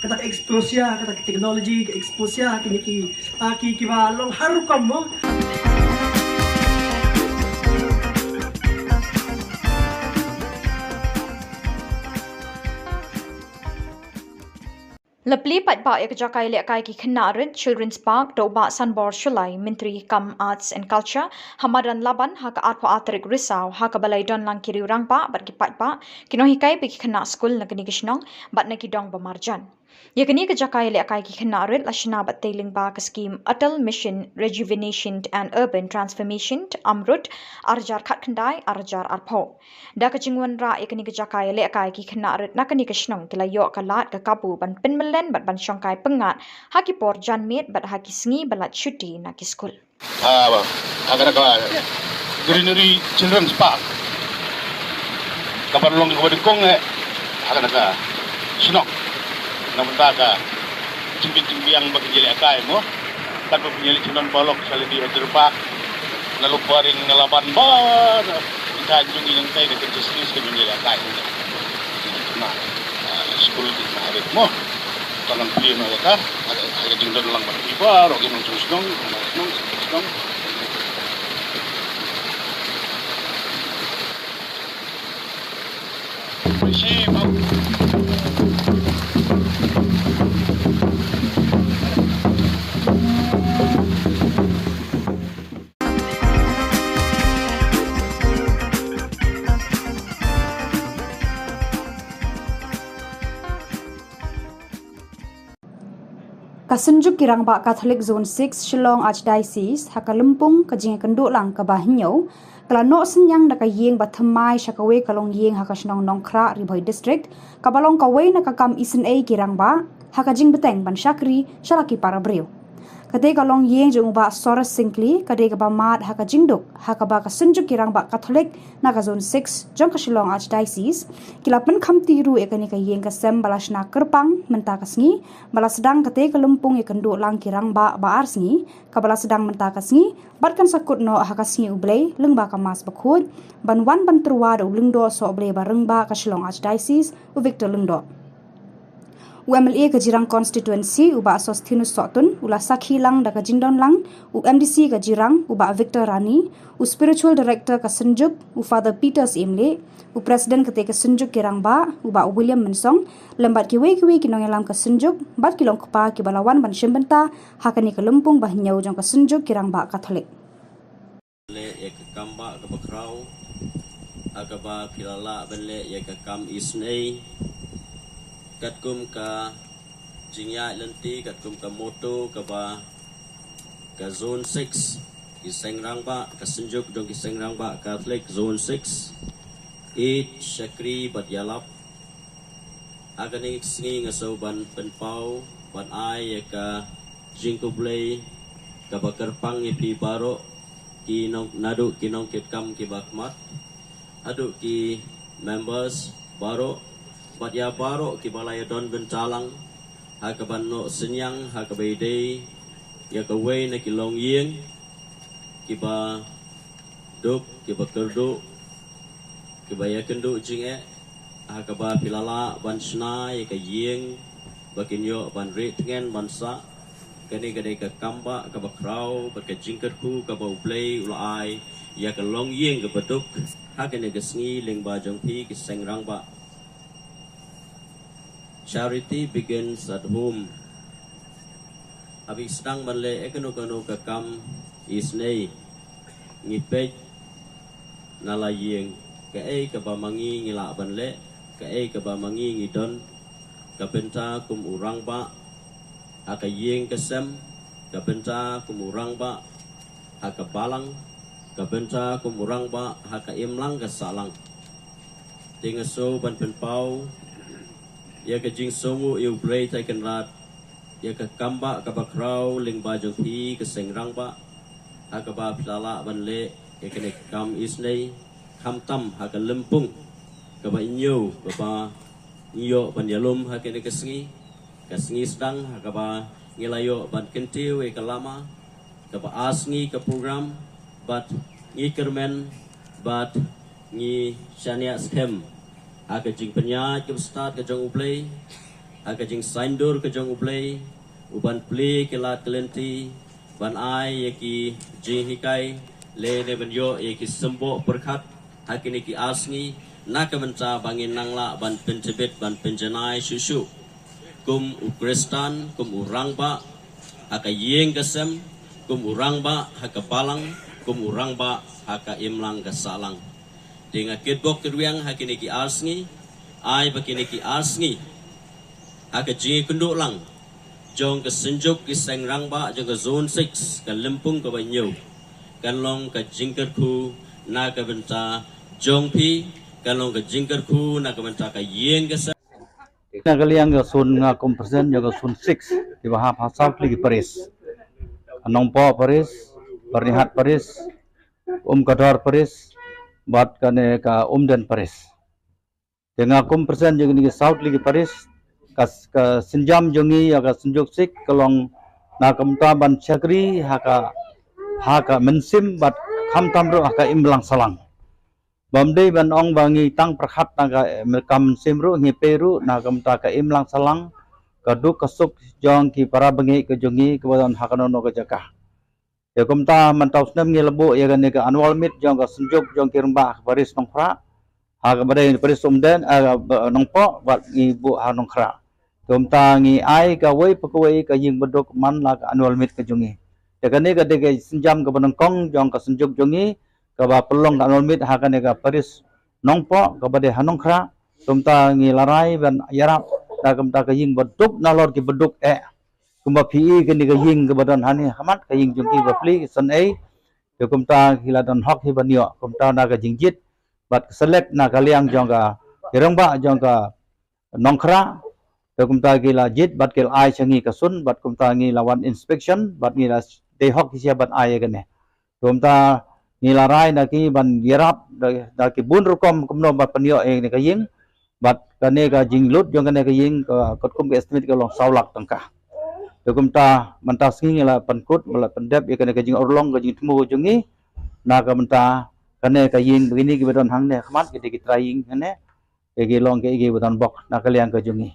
Kata ka exposure, kata ka technology, ka exposure kine ki, ah, ki, kiba long har rukom mo. La plie paidbah ïa ka jaka ïalehkai ki khynnah rit Children's Park da u Bah Sanbor Shullai, Myntri kam Arts and Culture, ha madan Laban ha ka arphew ar tarik Risaw, ha kaba la ïadon lang ki riew rangbah bad ki paidbah, ki nonghikai bad ki khynnah skul na kane ka shnong bad na ki dong ba marjan. Ïa kane ka jaka ïalehkai ki khynnah rit la shna bad tei lyngba ka skhim Atal Mission Rejuvenation and Urban Transformation, AMRUT, arhajar khatkhyndai arhajar arphew. Da ka jingwanrah ïa kane ka jaka ïalehkai ki khynnah rit na kane ka shnong ki la ïoh ka lad ka kabu ban pynmyllen bad ban shongkai pyngngad ha ki por janmiet bad ha ki sngi ba lait shuti na ki skul. Ah, ha kane ka Greenery Children's Park. Ka ban long kaba nyngkong eh ha kane ka shnong. Na bynta ka jingbiang jingbiang ba ki ïalehkai mo. Kat ba pynïaleh ki non paralok sha lade ha Deer Park. Na Luparing na Laban ba na ka jong ngi nangtai na ka justice ka jong ngi ïalehkai. Na, ah, skul ki na rit mo. Tang ngan plie noh ïa ka. Ha ka, ha ka jingdon lang bad ki baroh ki nongshong shnong, nongshong shnong. Ka Synjuk ki Rangbah Katholik Zone six Shillong Archdiocese ha ka lympung ka jingïakynduh lang kaba hynñiew, ka la noh synñiang da ka ïing ba thymmai sha kawei ka longïing ha ka shnong Nongkhrah, Ri Bhoi District, kaba long kawei na ka kam isynei ki rangbah ha ka jingbteng ban shakri sha la ki para briew. Kata ka longïing jong u Bah Soros Syngkli ka dei kaba mad ha ka jingduk, ha kaba ka Synjuk ki Rangbah Katholik na ka Zone six jong ka Shillong Archdiocese ki la pynkhamti ruh ïa kane ka ïing ka sem ba la shna kyrpang mynta ka sngi, ba la sdang kata ka lympung ïakynduh lang ki rangbah ba ar sngi, kaba la sdang mynta ka sngi, bad kan sa kut noh ha ka sngi U Blei lyngba ka Mass bakhuid, ban wan ban tyrwa da u Lyngdoh Sohblei Barangbah ka Shillong Archdiocese, u Victor Lyngdoh. U M L A ka Jirang Constituency, u Bah Sosthenes Sohtun, u la sakhi lang da ka jingdon lang u M D C ka Jirang, u Bah Victor Rani, u Spiritual Director ka Synjuk, u Father Peter Syiemlieh, u President katei ka Synjuk ki Rangbah, u Bah William Mynsong, lem bad kiwei kiwei ki nongïalam ka Synjuk, bad ki long kpa kiba la wan ban shim bynta ha kane ka lympung ba hynñiew jong ka Synjuk ki Rangbah Katholik. Leh ïa ka kam ba kaba khraw, ha kaba phi la lah ban leh ïa ka kam isynei, katkum ka jingïaid lynti, katkum ka motto kaba ka Zone six, ki seng rangbah, ka Synjuk jong ki seng rangbah Katholik Zone six, ïeit, shakri bad ïalap. Ha kane ka sngi nga sngew ban pynpaw, ban ai ïa ka jingkhublei kaba kyrpang ïa phi baroh, ki nong, naduh ki nongkitkam kiba khmat, haduh ki members baroh, bad ïa baroh kiba la ïadon bynta lang ha kaba noh synñiang, ha kaba ïadei ïa kawei na ki longïing kiba duk, kiba kyrduh, kiba ïakynduh jingeh, ha kaba phi la lah ban shna ïa ka ïing ba kin ïoh ban rieh tngen ban sah. Kane ka dei ka kam ba kaba khraw bad ka jingkyrkhu kaba U Blei u la ai ïa ka longïing kaba duk ha kane ka sngi lyngba jong phi ki seng rangbah. Charity begins at home. Haba ngi sdang ban leh ïa kano kano ka kam isynei, ngi peit na la ïing, kaei kaba ma ngi ngi lah ban leh, kaei kaba ma ngi ngi don, ka bynta kum u rangbah ha ka ïing ka sem, ka bynta kum u rangbah ha ka balang, ka bynta kum u rangbah ha ka imlang ka sahlang. Te nga sngew ban pynpaw ïa ka jingsngewnguh ïa U Blei Trai Kynrad ïa ka kam ba kaba khraw lyngba jong phi ki seng rangbah, ha kaba phi la lah ban leh ïa kane ka kam isynei, khamtam ha ka lympung kaba hynñiew kaba ngi ïoh ban ïalum ha kane ka sngi, ka sngi sdang ha kaba ngi la ïoh ban kyntiew ïa ka lama kaba ar sngi ka program, bad ngi kyrmen bad ngi shaniah skhem ha ka jingpynïaid kaba stad ka jong U Blei, ha ka jingsaiñdur ka jong U Blei, u ban plie ki lad ki lynti, ban ai ïa ki jinghikai lane ban ïoh ïa ki symboh pyrkhat ha kine ki ar sngi, na ka bynta ba ngin nang lah ban pyntbit ban pynjanai shuh shuh kum u Khristan, kum u rangbah ha ka ïing ka sem, kum u rangbah ha ka balang, kum u rangbah ha ka imlang ka sahlang. Te nga kitbok kitrwiang ha kine ki ar sngi, ai ba kine ki ar sngi ha ka jingïakynduh lang jong ka Synjuk ki seng rangbah jong ka Zone six, ka lympung kaba hynñiew, kan long ka jingkyrkhu na ka bynta jong phi, kan long ka jingkyrkhu na ka bynta ka ïing ka sem. Na ka liang ka Zone, nga kum president jong ka Zone six, kiba hap ha saw tylli ki parish. Ka Nongpoh Parish, Byrnihat Parish, Umkador Parish, bad kane ka Umden Parish. Te nga kum president jong kine ki saw tylli ki parish, ka, ka sienjam jong ngi ïa ka Synjuk six ka long na ka bynta ban shakri ha ka, ha ka mynsiem bad khamtam ruh ha ka imlang sahlang. Bym dei ban ong ba ngi tang pyrkhat na ka, eh, ka mynsiem ruh, ngi peit ruh na ka bynta ka imlang sahlang, ka duk ka suk jong ki para bangeit ka jong ngi kiba don ha kano kano ka jaka. Te kumta mynta u snem ngi la buh ïa kane ka annual meet jong ka Synjuk jong ki rangbah parish Nongkhrah, ha kaba dei parish Umden, eh, Nongpoh, bad ngi buh ha Nongkhrah. Te kumta ngi ai kawei pa kawei ka ïing baduk man la ka annual meet ka jong ngi. Te kane ka dei ka sienjam kaba nyngkong jong ka Synjuk jong ngi, kaba pynlong ka annual meet ha kane ka parish Nongpoh, kaba dei ha Nongkhrah. Te kumta ngi la rai ban ïarap da kumta ka ïing baduk nalor ki baduk eh. Kumba phi i kane ka ïing kaba don hangne ha khmat, ka ïing jong ki ba plie, ki san ei. Te kumta ki la don hok hi ban ïoh, kumta na ka jingjied bad ka select na ka liang jong ka, ki rangbah jong ka Nongkhrah. Te kumta ki la jied bad ki la ai sha ngi ka sun, bad kumta ngi la wan inspection bad ngi la dei hok ki sha ban ai ïa kane. Te kumta ngi la rai na ki ban ïarap da, da ki bun rukom kumno ban pynïoh ïa kane ka ïing. Bad kane ka jinglut jong kane ka ïing ka, katkum ka estimate ka long saw lak tyngka. Te kumta mynta sngi ngi la pynkut, ngi la pyndep ïa kane ka jingurlong, ka jingthmu jong ngi. Na ka bynta kane ka ïing, ba kine kiba don hangne ha khmat, ki dei ki trai ïing hangne. Ki long ki, kiba don bok na ka liang ka jong ngi.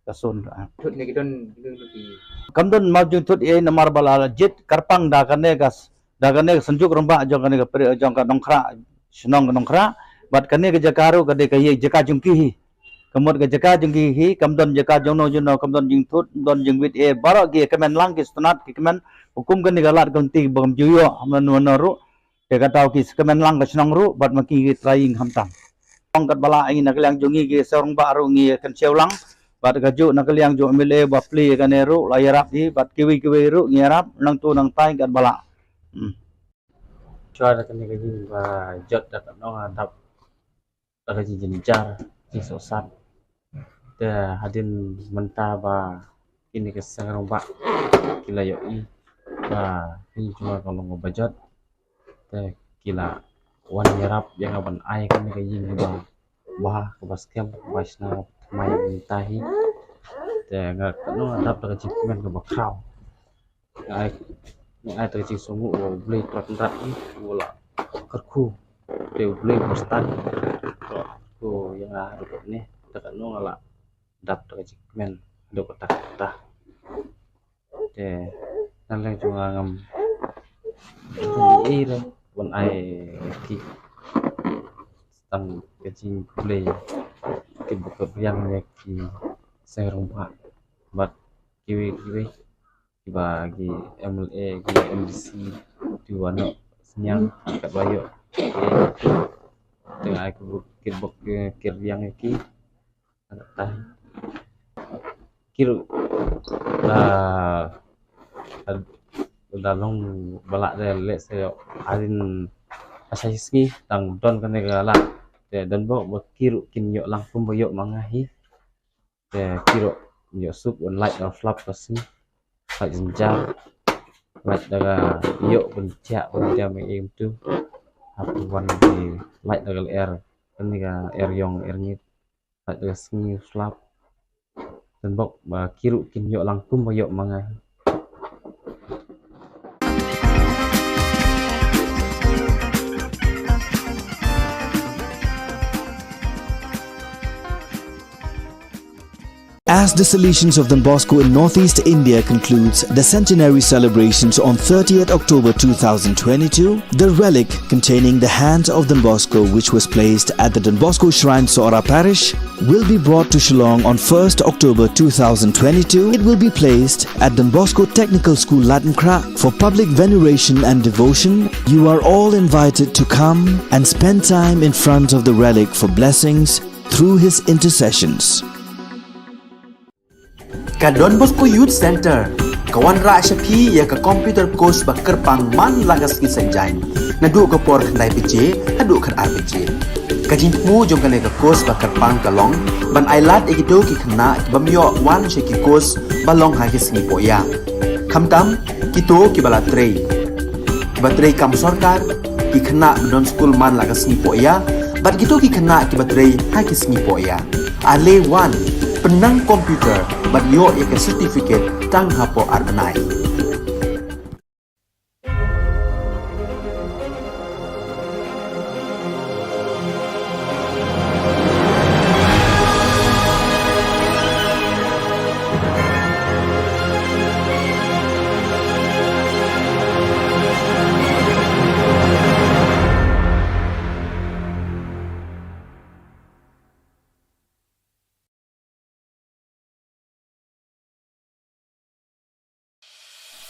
ka sun. Thut ne ki don, ki don ki. Kam don map jingthut ei namar ba la jied kyrpang da kane ka s-, da kane ka Synjuk Rangbah jong kane ka pri-, jong ka Nongkhrah, shnong ka Nongkhrah. Bad kane ka jaka ruh ka dei ka ïa jaka jong ki hi. Ka mut ka jaka jong ki hi, kam don jaka jong no jong no, kam don jingthut, kam don jingwit ei, baroh ki kmen lang ki sngewtynnat ki kmen, hukum kane ka lad ka lynti ba kam ju ïoh mano mano ruh. Te ka daw ki kmen lang ka shnong ruh, bad ma ki ki trai ïing khamtam. Ong katba lah ngi na ka liang jong ngi ki seng rangbah ruh ngi kynshew lang, bad kajuh na ka liang jong M L A ba plie kane ruh la ïarap hi, bad kiwei kiwei ruh ngi ïarap nangtu nangtai katba lah. Hmm. Shuwa da kane ka ïing ba jot da ka nong adap da ka jingjynjar, jingsohsat. Te hadien mynta ba kine ki seng rangbah ki la ïohi ba ïing jong nga ka long kaba jot. Te ki la wan ïarap ïa nga ban ai kane ka ïing kaba bha, kaba skhem, kaba shna thymmai mynta hi. Te nga ka nong adap da ka jingkmen kaba khraw. Nga ai, nga ai da ka jingsngewnguh ba U Blei Trai Kynrad hi u la kyrkhu. Te U Blei ba stad u la kyrkhu ïa nga haduh katne, te ka nong nga la dap da ka jingkmen haduh katta katta. Te na liang jong nga ngam ei ei re ban ai ki tang ka jingkhublei kaba kyrpang ïa ki seng rangbah bad kiwei kiwei kiba ki M L A, ki M D C, kiba noh synñiang katba ïoh. Te nga ai kyrpang kyrpang ïa ki. Ki ruh la, la long ba lah de leh se ïoh hadien ha shi sngi tang don kane ka lad. Te don bok ba ki ruh kin ïoh lang kumba ïoh ma nga hi. Te ki ruh ïoh suk ban lait da slap ka sngi. Lait jynjar. Lait da ka ïoh ban thiah ban thiah ma em tu. Hap wan ki lait da ka lyer. Kane ka er ïong er ngit. Lait da ka sngi slap. Don bok ba ki ruh kin ïoh lang kumba ïoh ma nga hi. As the Salesians of Don Bosco in Northeast India concludes the centenary celebrations on thirtieth October two thousand twenty-two, the relic containing the hands of Don Bosco, which was placed at the Don Bosco Shrine, Sohra Parish, will be brought to Shillong on first October two thousand twenty-two. It will be placed at Don Bosco Technical School, Laitumkhrah, for public veneration and devotion. You are all invited to come and spend time in front of the relic for blessings through his intercessions. Ka Don Bosco Youth Centre ka wanrah sha phi ïa ka computer course ba kyrpang man la ka sngi Saitjaiñ, naduh ka por khyndai baje haduh khatar baje. Ka jingthmu jong kane ka course ba kyrpang ka long ban ai lad ïa kito ki khynnah ki bym ïoh wan sha ki course ba long ha ki sngi pohïa, khamtam kito kiba la trei, kiba trei kam sorkar, ki khynnah ba don skul man la ka sngi pohïa, bad kito ki khynnah kiba trei ha ki sngi pohïa. Ale wan, pynnang computer bad ïoh ïa ka certificate tang hapoh ar bnai.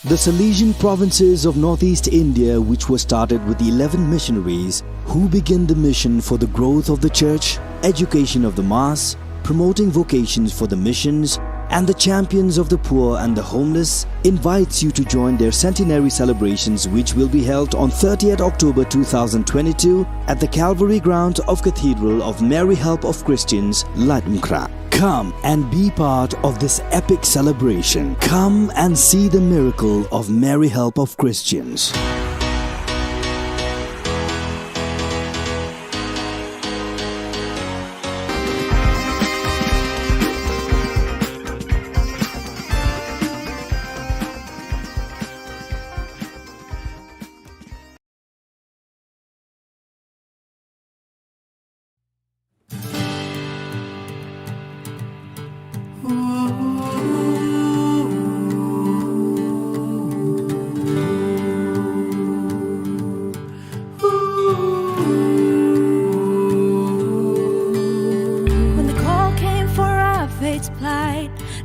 The Salesian provinces of Northeast India, which was started with eleven missionaries who began the mission for the growth of the church, education of the mass, promoting vocations for the missions, and the champions of the poor and the homeless, invites you to join their centenary celebrations, which will be held on thirtieth October two thousand twenty-two at the Calvary ground of Cathedral of Mary Help of Christians, Laitumkhrah. Come and be part of this epic celebration. Come and see the miracle of Mary Help of Christians.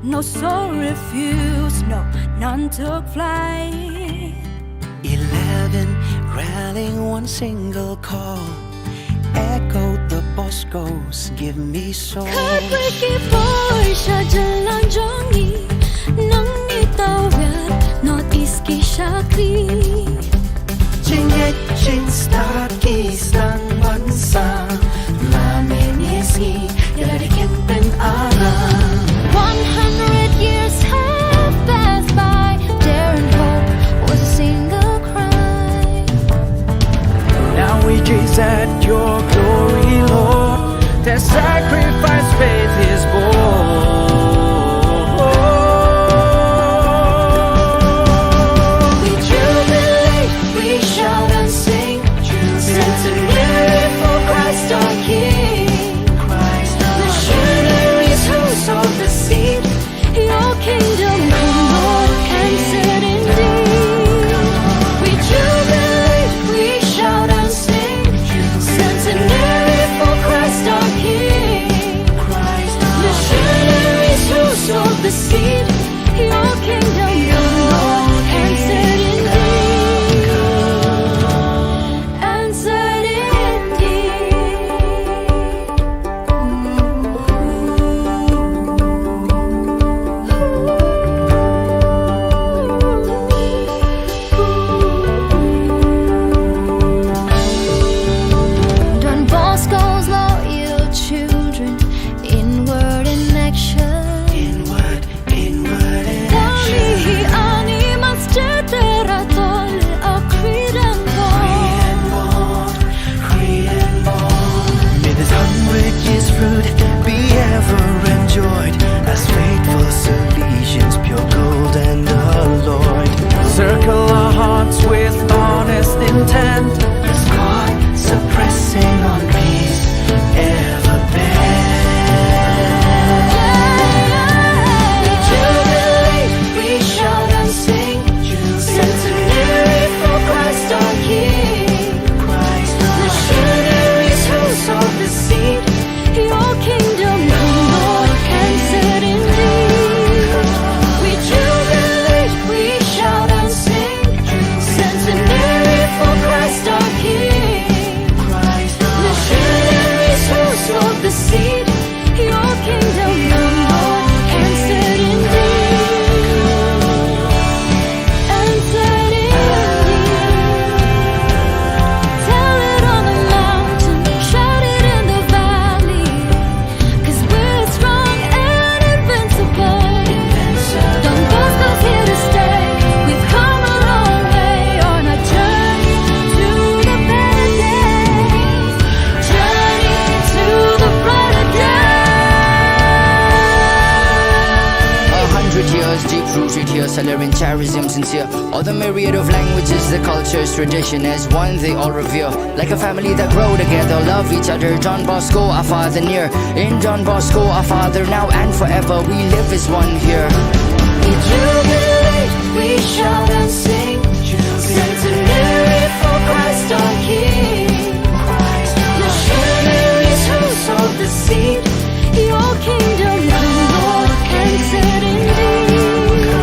No soul refuse, no, none took flight. Eleven rallying one single call. Echoed the Boscos, give me soul. Khatwei ki poi sha jylla jong ngi, nang ngi tawiar North East ki shakri. Jingngeit jingstad ki sdang ban sam, la mynne sngi ïa la dei kin pynara. One hundred years have passed by, dare and hope was a single cry. Now we gaze at your glory, Lord. Their sacrifice faith is born. We jubilate, we shout and sing, centenary for Christ our King. Missionaries who sowed the seed, your kingdom come, Lord, answered indeed. We jubilate, we shout and sing, centenary for Christ our King. Missionaries who sowed the seed, your kingdom come, Lord, answered indeed. Answered indeed. Don Bosco's loyal children, inward in action. Inward, inward in action. Dang hi ani mas cetera tol a Cretan born. May this hundred years fruit be ever enjoyed, as faithful Salesians, pure gold and alloyed. Circle our hearts with honest intent, as God suppressing on peace ever bent. We jubilate, we shout and sing, centenary for Christ our King. Missionaries who sowed the seed, your kingdom come, Lord, answered indeed. We jubilate, we shout and sing, centenary for Christ our King. Missionaries who sowed the seed, your kingdom come, Lord, answered indeed. Answered indeed. Tell it on the mountain, shout it in the valley, 'cause we're strong and invincible. Don Bosco's here to stay. We've come a long way on our journey to the better days. Journey to the brighter day. A hundred years deep rooted here, Salerian charism sincere. All the myriad of languages, the cultures, tradition as one they all revere. Like a family that grow together, love each other. Don Bosco, our father near. In Don Bosco, our father now and forever. We live as one here. We jubilate, we shout and sing. Centenary for Christ our King. Missionaries who sowed the seed. Your kingdom come, Lord, answered indeed.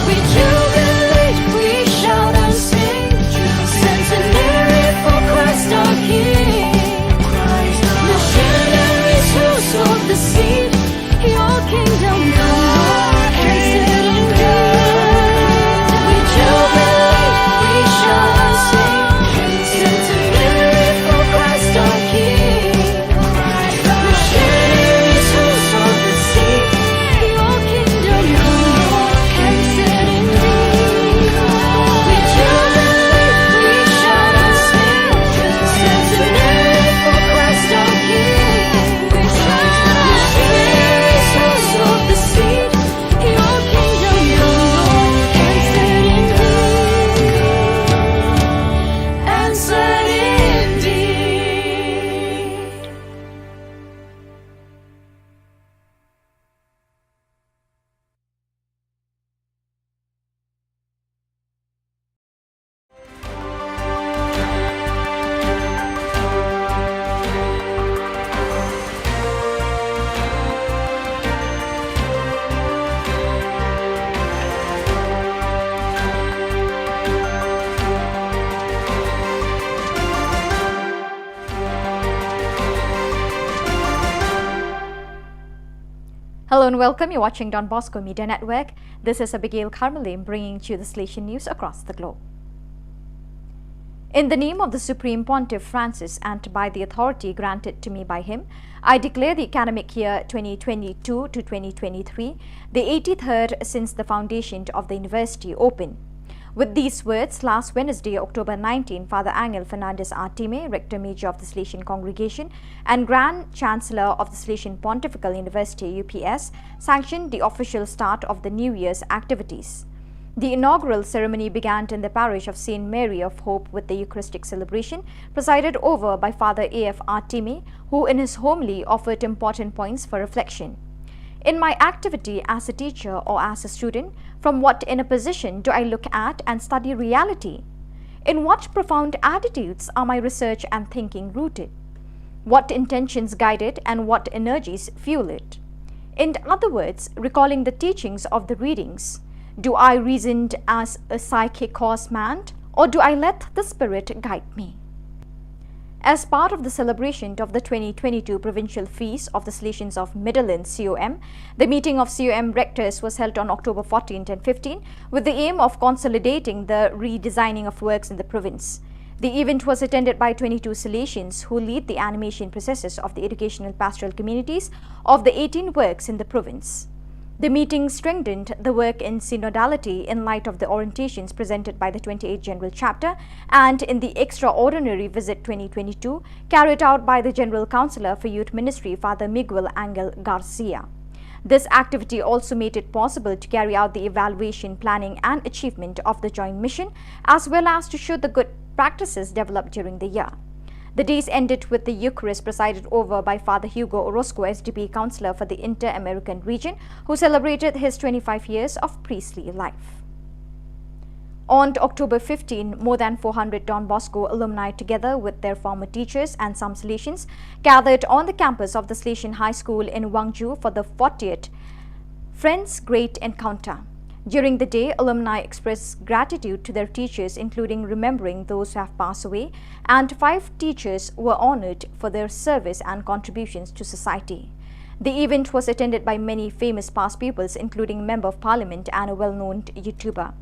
We jubilate, we shout and sing. Centenary for Christ our King. Missionaries who sowed the seed. Your kingdom come, Lord, answered indeed. We jubilate. Hello and welcome. You're watching Don Bosco Media Network. This is Abigail Karmalim bringing to you the Salesian news across the globe. In the name of the Supreme Pontiff Francis and by the authority granted to me by him, I declare the academic year twenty twenty-two to twenty twenty-three, the eighty-third since the foundation of the university, open. With these words, last Wednesday, October nineteen, Father Angel Fernandez Artime, Rector Major of the Salesian Congregation and Grand Chancellor of the Salesian Pontifical University, U P S, sanctioned the official start of the New Year's activities. The inaugural ceremony began in the parish of Saint Mary of Hope with the Eucharistic celebration, presided over by Father A F Artime, who in his homily offered important points for reflection. In my activity as a teacher or as a student, from what inner position do I look at and study reality? In what profound attitudes are my research and thinking rooted? What intentions guide it and what energies fuel it? In other words, recalling the teachings of the readings, do I reason as a psychic horseman, or do I let the Spirit guide me? As part of the celebration of the twenty twenty-two Provincial Feast of the Salesians of Midland, C O M, the meeting of C O M rectors was held on October fourteenth and fifteenth with the aim of consolidating the redesigning of works in the province. The event was attended by twenty-two Salesians who lead the animation processes of the educational pastoral communities of the eighteen works in the province. The meeting strengthened the work in synodality in light of the orientations presented by the twenty-eighth General Chapter and in the extraordinary visit twenty twenty-two carried out by the General Councillor for Youth Ministry, Father Miguel Angel Garcia. This activity also made it possible to carry out the evaluation, planning and achievement of the joint mission, as well as to show the good practices developed during the year. The days ended with the Eucharist presided over by Father Hugo Orozco, S D P Councillor for the Inter-American Region, who celebrated his twenty-five years of priestly life. On October fifteen, more than four hundred Don Bosco alumni, together with their former teachers and some Salesians, gathered on the campus of the Salesian High School in Wangju for the fortieth Friends Great Encounter. During the day, alumni expressed gratitude to their teachers, including remembering those who have passed away, and five teachers were honored for their service and contributions to society. The event was attended by many famous past pupils, including Member of Parliament and a well-known YouTuber.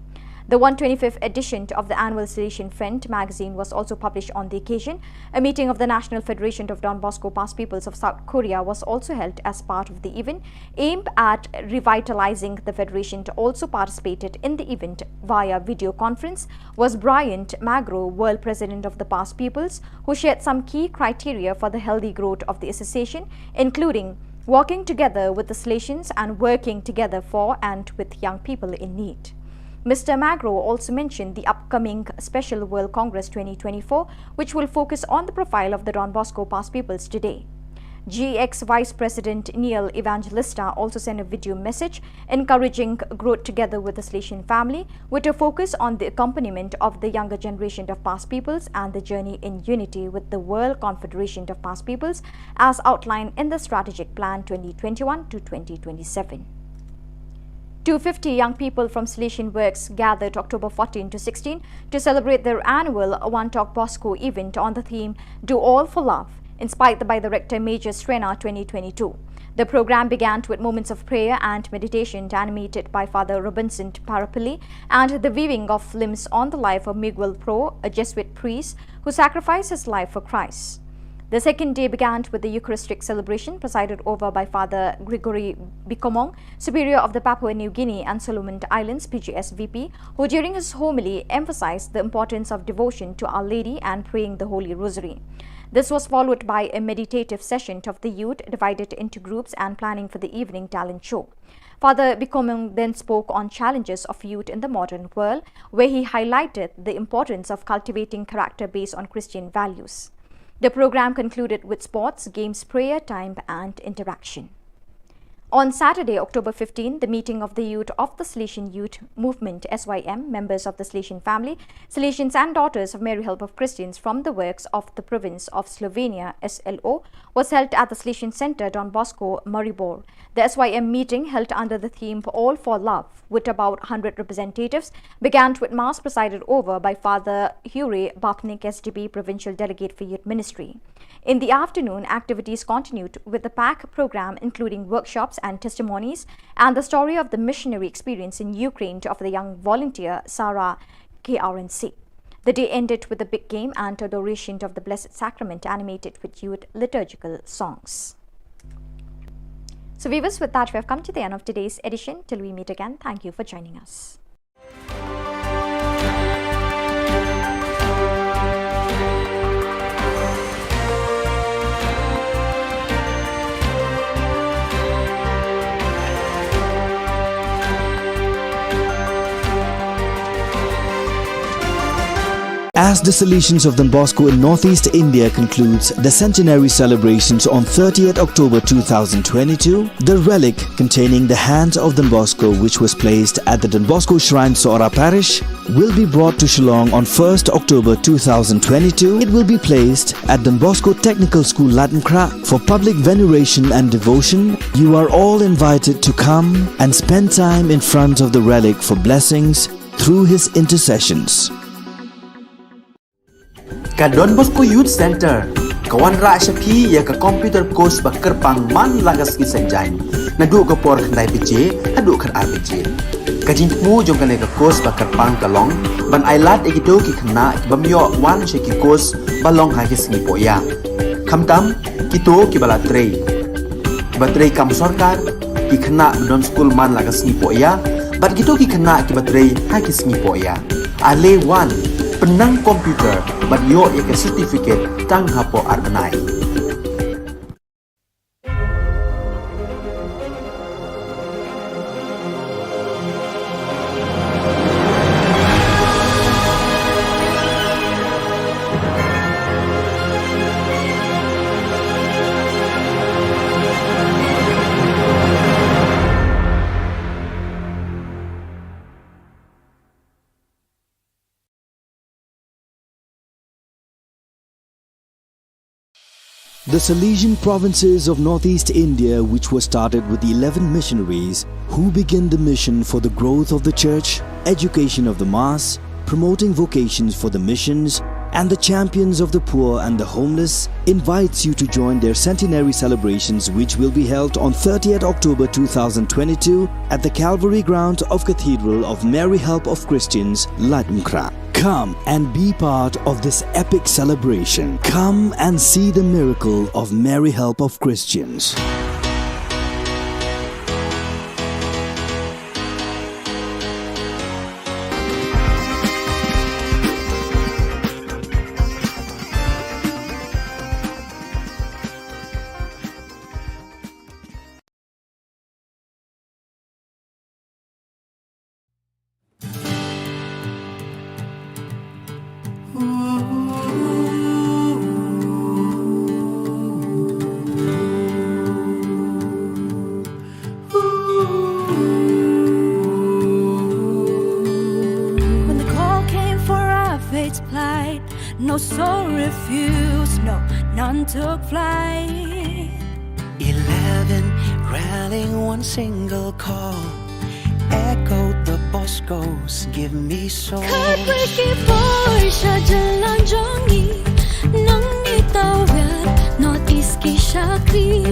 The one twenty-fifth edition of the annual Salesian Friend magazine was also published on the occasion. A meeting of the National Federation of Don Bosco Past Pupils of South Korea was also held as part of the event, aimed at revitalizing the federation. Also participated in the event via video conference was Bryant Magro, World President of the Past Pupils, who shared some key criteria for the healthy growth of the association, including working together with the Salesians and working together for and with young people in need. Mister Magro also mentioned the upcoming Special World Congress twenty twenty-four, which will focus on the profile of the Don Bosco Past Pupils today. G X Vice President Neil Evangelista also sent a video message encouraging growth together with the Salesian family, with a focus on the accompaniment of the younger generation of past pupils and the journey in unity with the World Confederation of Past Pupils as outlined in the Strategic Plan twenty twenty-one to twenty twenty-seven. Two fifty young people from Salesian Works gathered October fourteen to sixteen to celebrate their annual One Talk Bosco event on the theme Do All for Love, inspired by the Rector Major Srena twenty twenty-two. The program began with moments of prayer and meditation, animated by Father Robinson Parapilli, and the weaving of limbs on the life of Miguel Pro, a Jesuit priest who sacrificed his life for Christ. The second day began with the Eucharistic celebration presided over by Father Gregory Bikomong, Superior of the Papua New Guinea and Solomon Islands, P G S V P, who during his homily emphasized the importance of devotion to Our Lady and praying the Holy Rosary. This was followed by a meditative session of the youth divided into groups and planning for the evening talent show. Father Bikomong then spoke on challenges of youth in the modern world, where he highlighted the importance of cultivating character based on Christian values. The program concluded with sports, games, prayer time, and interaction. On Saturday, October fifteen, the meeting of the youth of the Salesian Youth Movement, S Y M, members of the Salesian family, Salesians and Daughters of Mary Help of Christians from the works of the province of Slovenia, S L O, was held at the Salesian Center, Don Bosco, Maribor. The S Y M meeting, held under the theme All for Love, with about hundred representatives, began with Mass presided over by Father Hure Bapnik, S D P Provincial Delegate for Youth Ministry. In the afternoon, activities continued with a packed program including workshops and testimonies, and the story of the missionary experience in Ukraine of the young volunteer Sarah K R N C. The day ended with a big game and adoration of the Blessed Sacrament, animated with youth liturgical songs. So, viewers, with that, we have come to the end of today's edition. Till we meet again, thank you for joining us. As the Salesians of Don Bosco in Northeast India concludes the centenary celebrations on thirtieth October two thousand twenty-two, the relic containing the hand of Don Bosco, which was placed at the Don Bosco Shrine, Sohra Parish, will be brought to Shillong on first October two thousand twenty-two. It will be placed at Don Bosco Technical School, Laitumkhrah, for public veneration and devotion. You are all invited to come and spend time in front of the relic for blessings through his intercessions. Ka Don Bosco Youth Center ka wanrah sha phi ïa ka computer course ba kyrpang man la ka sngi Saitjaiñ, naduh ka por khyndai baje haduh khatar baje. Ka jingthmu jong kane ka course ba kyrpang ka long ban ailad ïa kito ki khynnah ki bym ïoh wan sha ki course ba long ha ki sngi pohïa, khamtam kito kiba la trei, kiba trei kam sorkar, ki khynnah ba don skul man la ka sngi pohïa, bad kito ki khynnah kiba trei ha ki sngi pohïa. Ale wan, pynnang computer bad ïoh ïa ka certificate tang hapoh ar bnai. The Salesian provinces of Northeast India, which was started with eleven missionaries who began the mission for the growth of the church, education of the mass, promoting vocations for the missions, and the champions of the poor and the homeless, invites you to join their centenary celebrations, which will be held on thirtieth October two thousand twenty-two at the Calvary Ground of Cathedral of Mary Help of Christians, Laitumkhrah. Come and be part of this epic celebration. Come and see the miracle of Mary Help of Christians. When the call came for our fate's plight, no soul refused, no, none took flight. Eleven rallying one single call, echoed the Boscos, give me soul. Khatwei ki bor sha jylla jong ngi, nangne tawit North East ki shakri.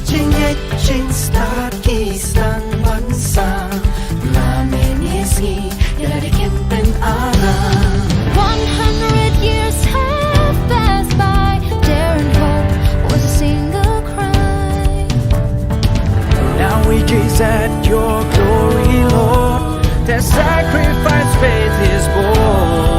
Jingngeit jingstad ki sdang ban sah, la mynne sngi ïa lade kim pynaram. One hundred years have passed by, dare and hope was a single cry. Now we gaze at your glory, Lord. Their sacrifice faith is born.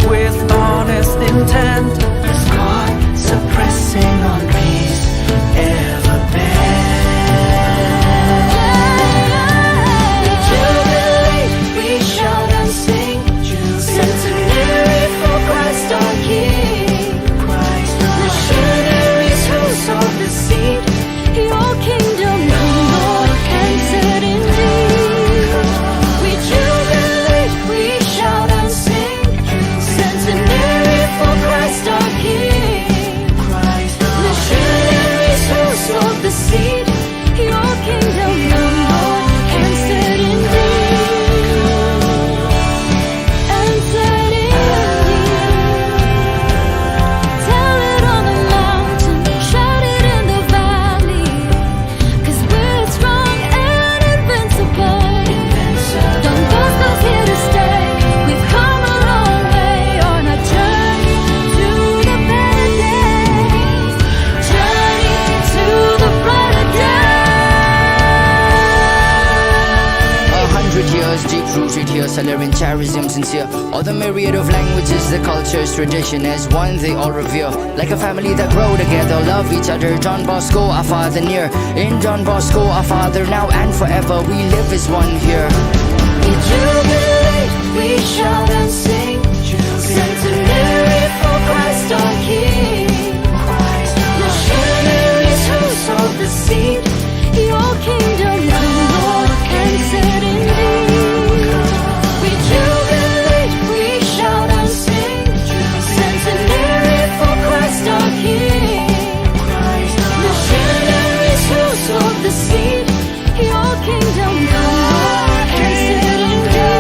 with honest intent. As God suppressing on peace ever bent. We jubilate, we shout and sing. Centenary for Christ our King. Christ our Missionaries who sowed the seed. Your kingdom come, Lord, and set indeed. We jubilate, we shout and sing. Centenary for Christ our King. Missionaries who sowed the seed. Your kingdom come, Lord, and set indeed. And set indeed. Tell it on the mountain, shout it in the valley. 'Cause we're strong and invincible. Don Bosco's here to stay. We've come a long way on a journey to the better days. Journey to the brighter days. A hundred years deep rooted here, Salerian charism sincere. All the myriad of languages, the cultures, tradition as one they all revere. Like a family that grow together, love each other. Don Bosco, our father near. In Don Bosco, our father now and forever. We live as one here. We jubilate, we shout and sing. Centenary for Christ our King. Missionaries who sowed the seed. Your kingdom come, Lord, and set indeed. We jubilate, we shout and sing. Centenary for Christ our King. Missionaries who sowed the seed. Your kingdom come, Lord, and set indeed.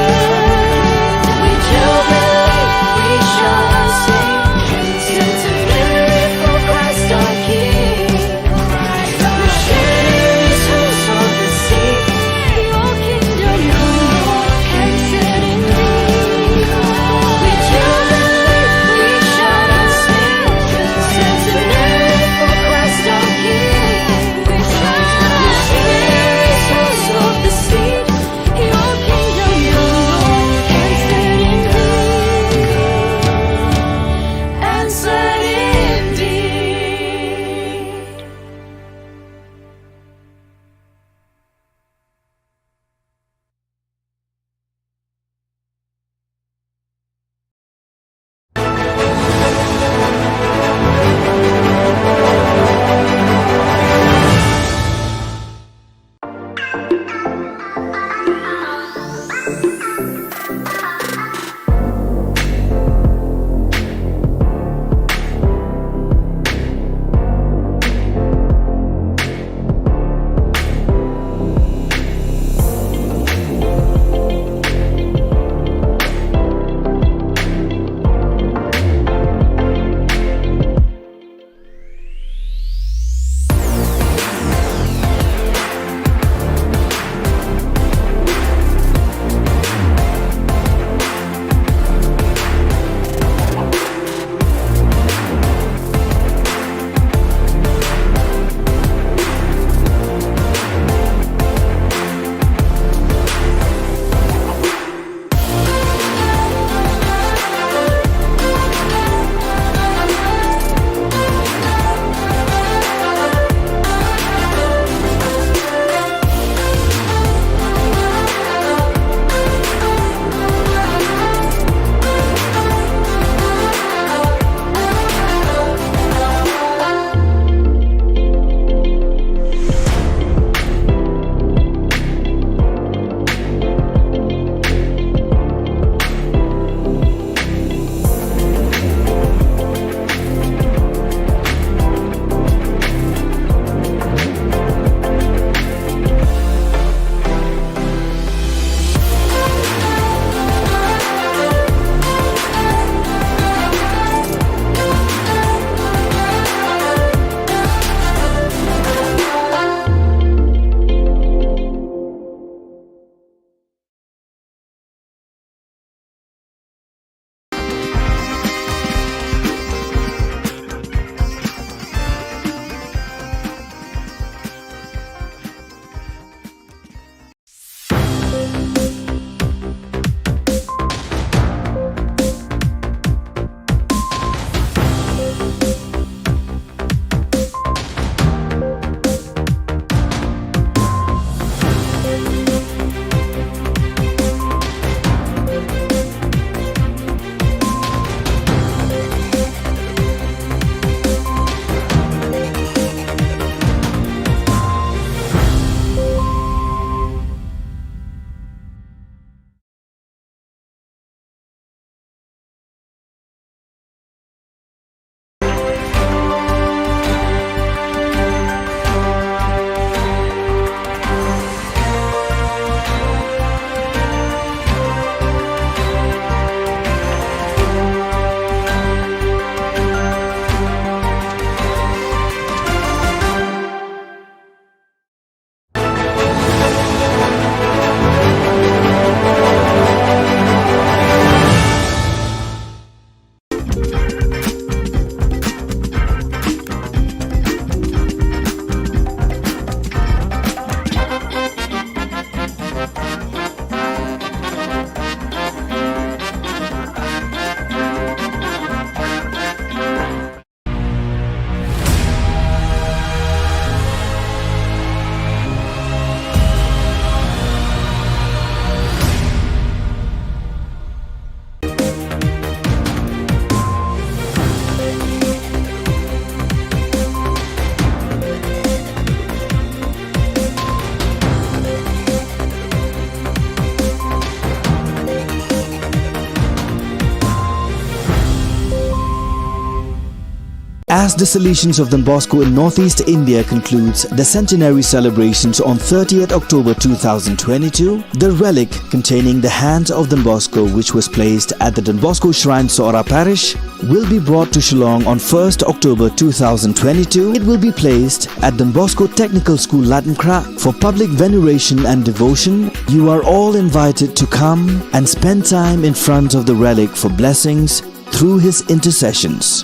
As the Salesians of Don Bosco in Northeast India concludes the centenary celebrations on thirtieth October two thousand twenty-two, the relic containing the hands of Don Bosco, which was placed at the Don Bosco Shrine, Sohra Parish, will be brought to Shillong on first October two thousand twenty-two. It will be placed at Don Bosco Technical School, Laitumkhrah, for public veneration and devotion. You are all invited to come and spend time in front of the relic for blessings through his intercessions.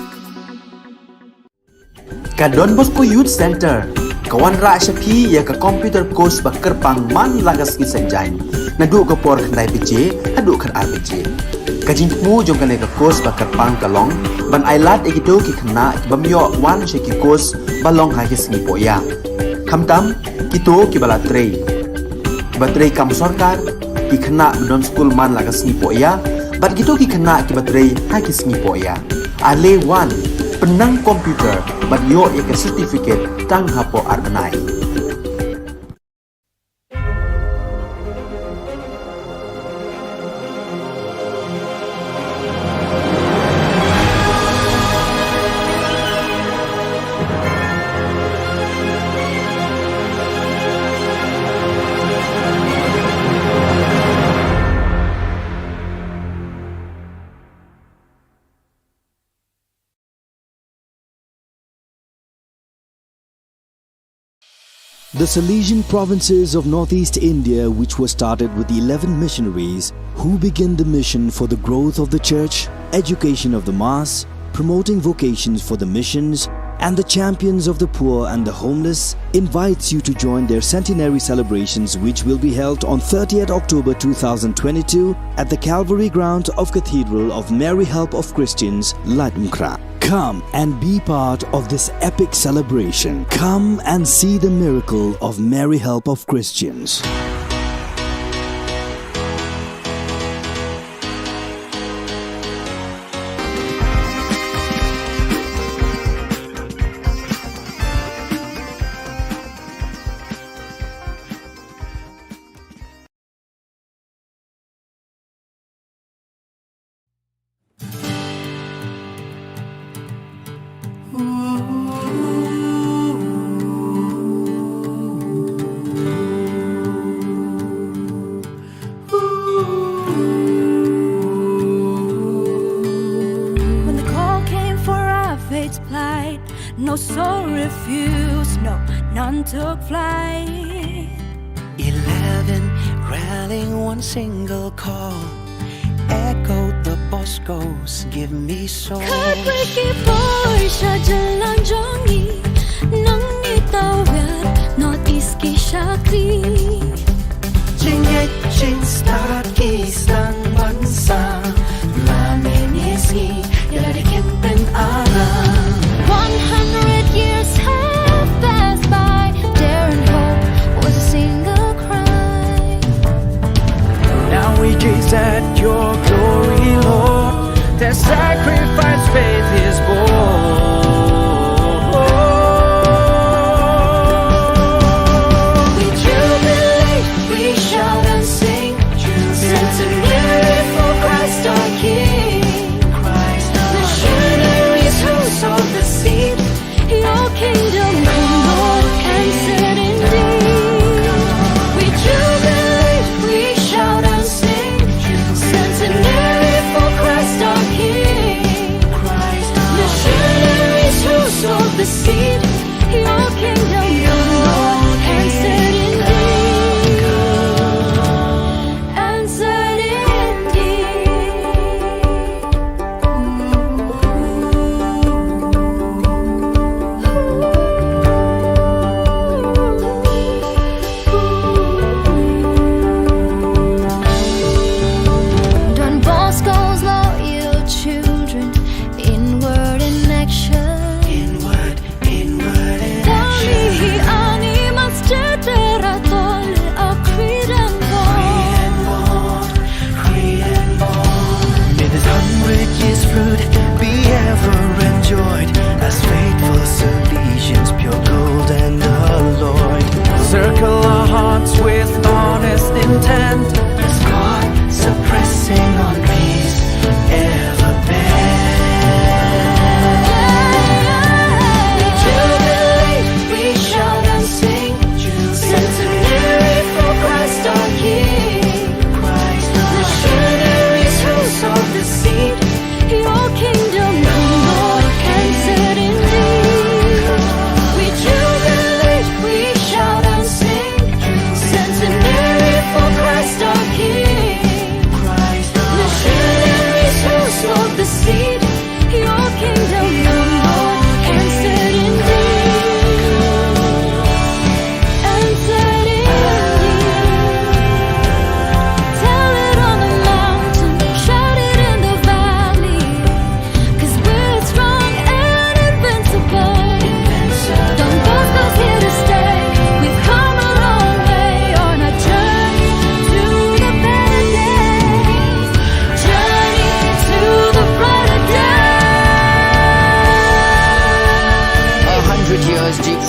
Ka Don Bosco Youth Centre ka wanrah sha phi ïa ka computer course ba kyrpang man la ka sngi Saitjaiñ, naduh ka por khyndai baje haduh khatar baje. Ka jingthmu jong kane ka course ba kyrpang ka long ban ailad ïa kito ki khynnah ki bym ïoh wan sha ki course ba long ha ki sngi pohïa, khamtam kito kiba la trei, kiba trei kam sorkar, ki khynnah ba don skul man la ka sngi pohïa, bad kito ki khynnah kiba trei ha ki sngi pohïa. Ale wan, pynnang computer bad ïoh ïa ka certificate tang hapoh ar bnai. The Salesian provinces of Northeast India, which was started with eleven missionaries who began the mission for the growth of the church, education of the mass, promoting vocations for the missions, and the champions of the poor and the homeless, invites you to join their centenary celebrations, which will be held on thirtieth October two thousand twenty-two at the Calvary ground of Cathedral of Mary Help of Christians, Laitumkhrah. Come and be part of this epic celebration. Come and see the miracle of Mary Help of Christians. When the call came for our faith's plight, no soul refused, no, none took flight. Eleven rallying one single call, echoed the Boscos, give me soul. Khatwei ki por sha jylla jong ngi, nangne tawir North East ki shakri. Jingngeit jingstad ki sdang ban sah, la mynne sngi ïa lade kin pynaram. One hundred years have passed by, dare and hope was a single cry. Now we gaze at your glory, Lord. Their sacrifice faith is born. We jubilate, we shout and sing, centenary for Christ our King. Christ our Missionaries who sowed the seed, your kingdom come, Lord, and set indeed. We jubilate, we shout and sing, centenary for Christ our King.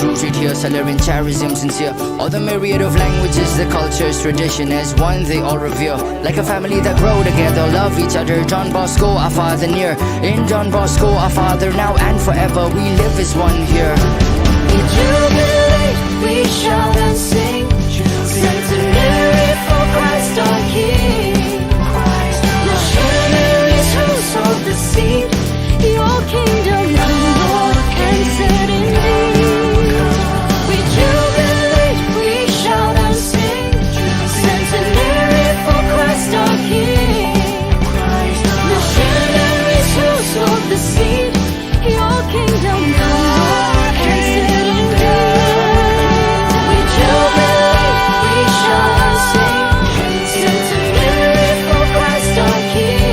Rooted here, Salarian charism sincere. All the myriad of languages, the cultures, tradition as one they all revere. Like a family that grow together, love each other. Don Bosco, our father near. In Don Bosco, our father now and forever. We live as one here. We jubilate, we shout and sing. Centenary for Christ our King. Missionaries who sowed the seed. Your kingdom come, Lord, and set indeed. We jubilate, we shout and sing. Centenary for Christ our King. Missionaries who sowed the seed. Your kingdom come, Lord, and set indeed. We jubilate, we shout and sing. Centenary for Christ our King.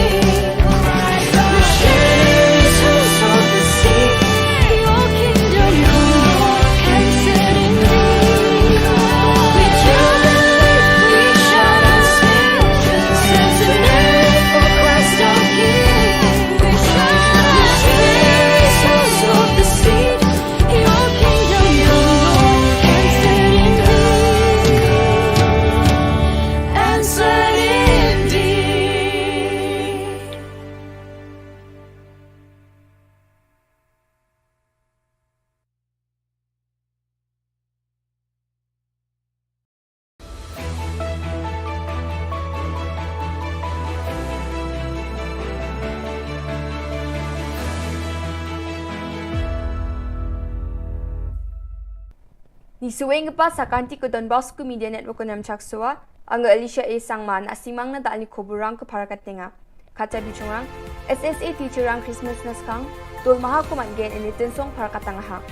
Ngi sngewbha sa ka Don Bosco Media Network, Namchak Soa, nga Alicia A Sangma, na sngewmang na da kani ka khubor rang ka para ka tnga. Ka jingpynshong rang, S S A teacher rang Christmas na skang, dol maha ko man gen ine tynsong para ka tnga ha.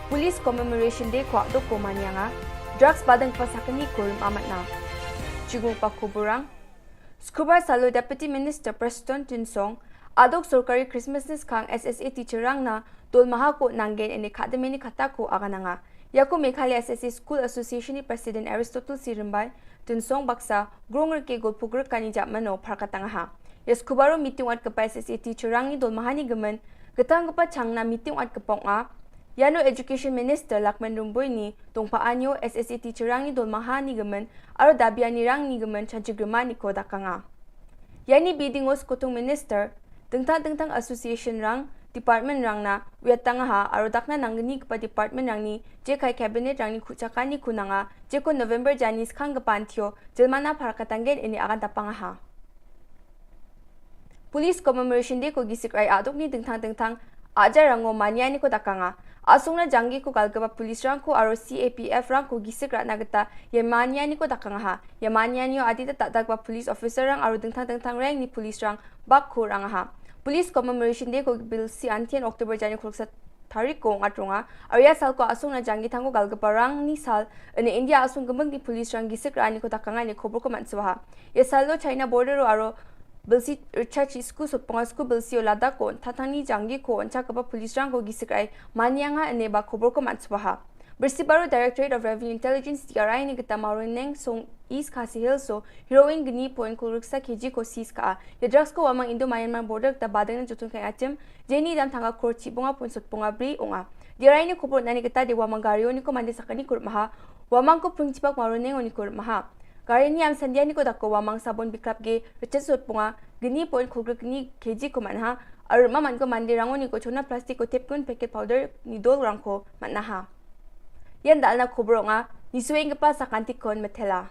Police Commemoration Day ko aduk ko man ïa nga, drugs ba dang pasa kani kur mamat na. Jingmut ka khubor rang, Sukhubar salo Deputy Minister Prestone Tynsong, aduk sorkari Christmas na skang S S A teacher rang na dol maha ko nang gen ine khatde mynne kata ko aga nanga. Ïa ko Meghalaya S S A School Association ni President Aristotle C Rymbai, Tynsong baksa, grong rke gol pugr kani jap mano para ka tnga ha. Ïa sukhubar meeting wat kpa S S A teacher rang ni dol maha ni gmen, ketang kpa chang na meeting wat kpong a, Ïa no Education Minister Lahkmen Rymbui ni dong pha anyo S S A teacher rang ni dol maha ni gmen, aro da bia ni rang ni gmen cha jingkyrmen ni ko da ka nga. Ïa ni biding o skutung minister, dengtang dengtang association rang, department rang na, u ïa tnga ha, aro dak na nang ni kpa department rang ni, je kai cabinet rang ni khucha kani ku nanga, je ko November jani skang kpa nthyo, jelmana para ka tnga gen ine agan ta pang ha. Police Commemoration Day ko ki sik rai aduk ni dengtang dengtang, ajar rang o man ïa ni ko da ka nga. Asong na janggi ko kal kpa police rang ko aro C A P F rang ko ki sik rai na kata, ïa man ïa ni ko da ka nga ha. Ïa man ïa ni o adi ta ta kpa police officer rang aro dengtang dengtang rang ni police rang bak ko rang ha. Police Commemoration Day ko bilsi antian October jani khuluk sat tarik ko ngat rong a, aro ïa sal ko asong na janggi tang ko kal kpa rang ni sal, ine India asong kemeng ni police rang ki sik rai ni ko da ka nga ni khubor ko man swaha. Ïa sal lo China border o aro bilsi Richard chi sku sot ponga sku bilsi o lada ko, tang tang ni janggi ko, ncha kpa police rang ko ki sik rai, man ïa nga ine ba khubor ko man swaha. Bilsi baro Directorate of Revenue Intelligence D R I ni kata Mawryngkneng Song East Khasi Hills o, heroin gni point kul riksa K G ko seize ka a. Ïa drugs ko wamang Indo Myanmar border kata badeng na jutun kai atim, jeni dam tang ka kur chi ponga point sot ponga bri onga. D R I ni khubor nani kata de wamang gari o ni ko mande sakani kur maha, wamang ko pung chipak Mawryngkneng o ni kur maha. Gari ni am sandia ni ko da ko wamang sabon biklap ge, rechet sot ponga, gni point kul gni K G ko man ha, arma man ko mande rang o ni ko chona plastic ko tep kun packet powder ni dol rang ko man na ha. Ïa da na khubor nga, ni sngewbha sa ka nti kon methela.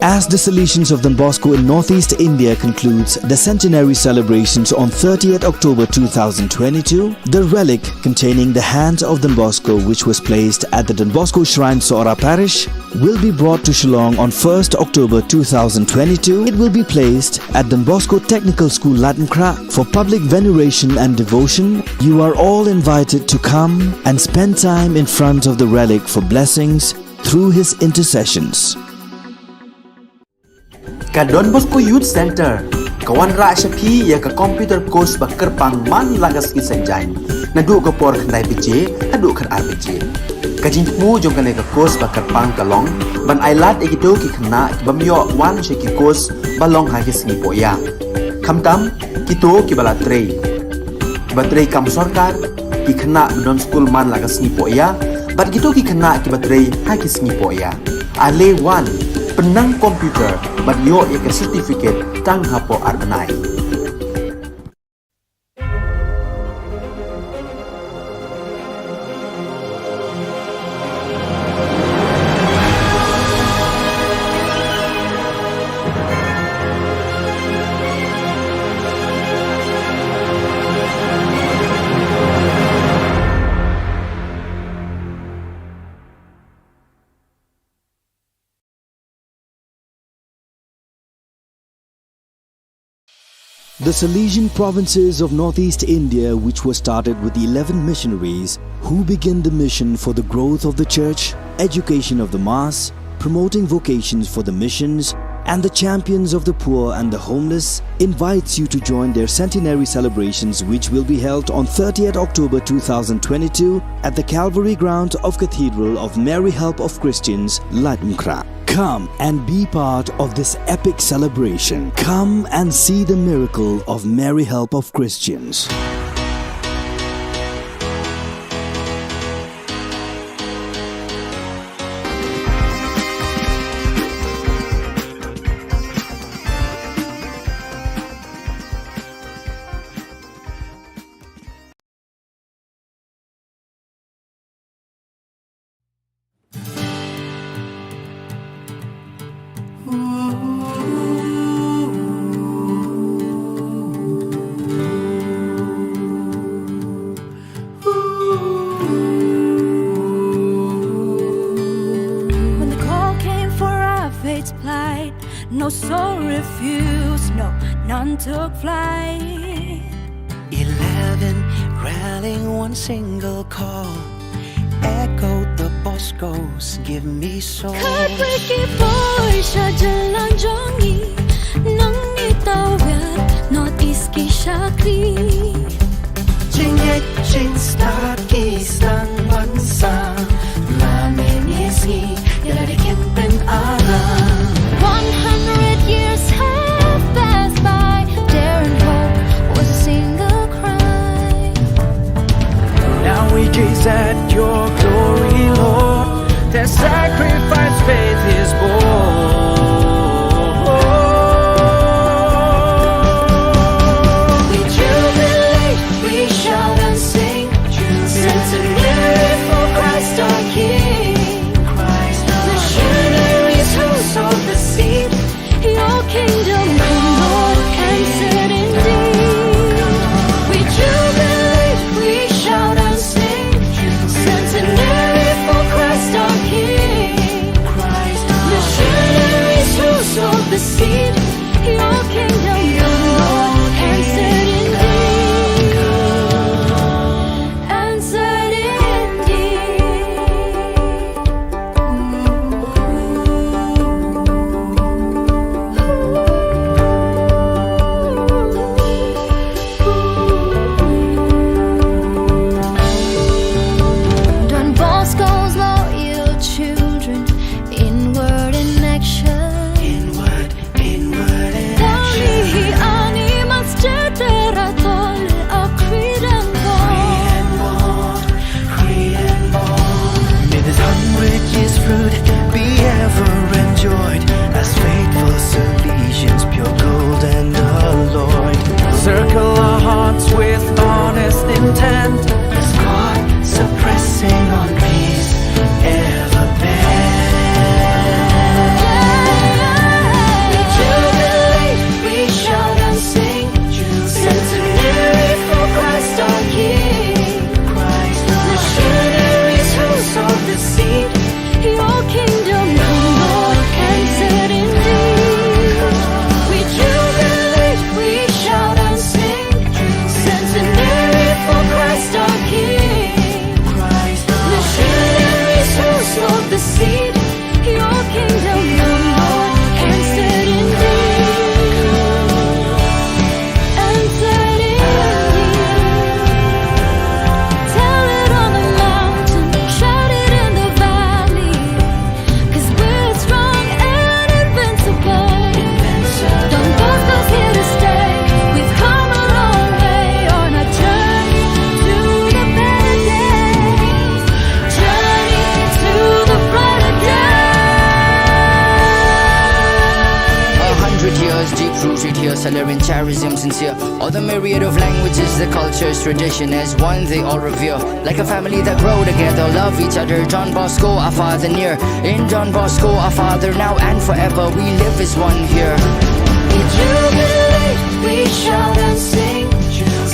As the Salesians of Don Bosco in Northeast India concludes the centenary celebrations on thirtieth October two thousand twenty-two, the relic containing the hands of Don Bosco, which was placed at the Don Bosco Shrine, Sohra Parish, will be brought to Shillong on first October two thousand twenty-two. It will be placed at Don Bosco Technical School, Ladngkrah, for public veneration and devotion. You are all invited to come and spend time in front of the relic for blessings through his intercessions. Ka Don Bosco Youth Centre ka wanrah sha phi ïa ka computer course ba kyrpang man la ka sngi Saitjaiñ, naduh ka por khyndai baje haduh khatar baje. Ka jingthmu jong kane ka course ba kyrpang ka long ban ai lad ïa kito ki khynnah ki bym ïoh wan sha ki course ba long ha ki sngi pohïa. Khamtam kito kiba la trei, kiba trei kam sorkar, ki khynnah ba don skul man la ka sngi pohïa, bad kito ki khynnah kiba trei ha ki sngi pohïa. Ale wan, pynnang computer bad ïoh ïa ka certificate tang hapoh ar bnai. The Salesian provinces of northeast India, which were started with eleven missionaries who began the mission for the growth of the church, education of the mass, promoting vocations for the missions, and the champions of the poor and the homeless, invites you to join their centenary celebrations, which will be held on thirtieth October two thousand twenty-two at the Calvary Ground of Cathedral of Mary Help of Christians, Laitumkhrah. Come and be part of this epic celebration. Come and see the miracle of Mary Help of Christians. When the call came for our faith to plight, no soul refused, no, none took flight. Eleven rallying one single call, echoed the Bosco's "Give me soul." Khatwei ki poi sha jylla jong ngi, nang ngi tawiar North East ki shakri. Jingngeit jingstad ki sdang ban sah, la mynne sngi ïa la dei kin pynarap. One hundred years have passed by, dare and hope was a single cry. Now we gaze at your glory, Lord. Their sacrifice faith is born. We jubilate, we shout and sing, centenary for Christ our King. Missionaries who sowed the seed, your kingdom come, Lord, answered indeed. We jubilate, we shout and sing, centenary for Christ our King. Missionaries who sowed the seed, your kingdom come, Lord, answered indeed. Answered indeed. Don Bosco's loyal children, in word and action. Inward, inward and action. Tang hi ani mas cetera tol a Creed and Bond. Creed and Bond, Creed and Bond. May this hundred years fruit be ever enjoyed, as faithful Salesians, pure gold and alloyed. Circle our hearts with honest intent, as God suppressing on peace ever bent. We jubilate, we shout and sing, centenary for Christ our King. Missionaries who sowed the seed, your kingdom come, Lord, answered indeed. We jubilate, we shout and sing, centenary for Christ our True street here, Salarian charism sincere. All the myriad of languages, the cultures, tradition as one they all revere. Like a family that grow together, love each other. Don Bosco, our father near. In Don Bosco, our father now and forever, we live as one here. We jubilate, we shout and sing.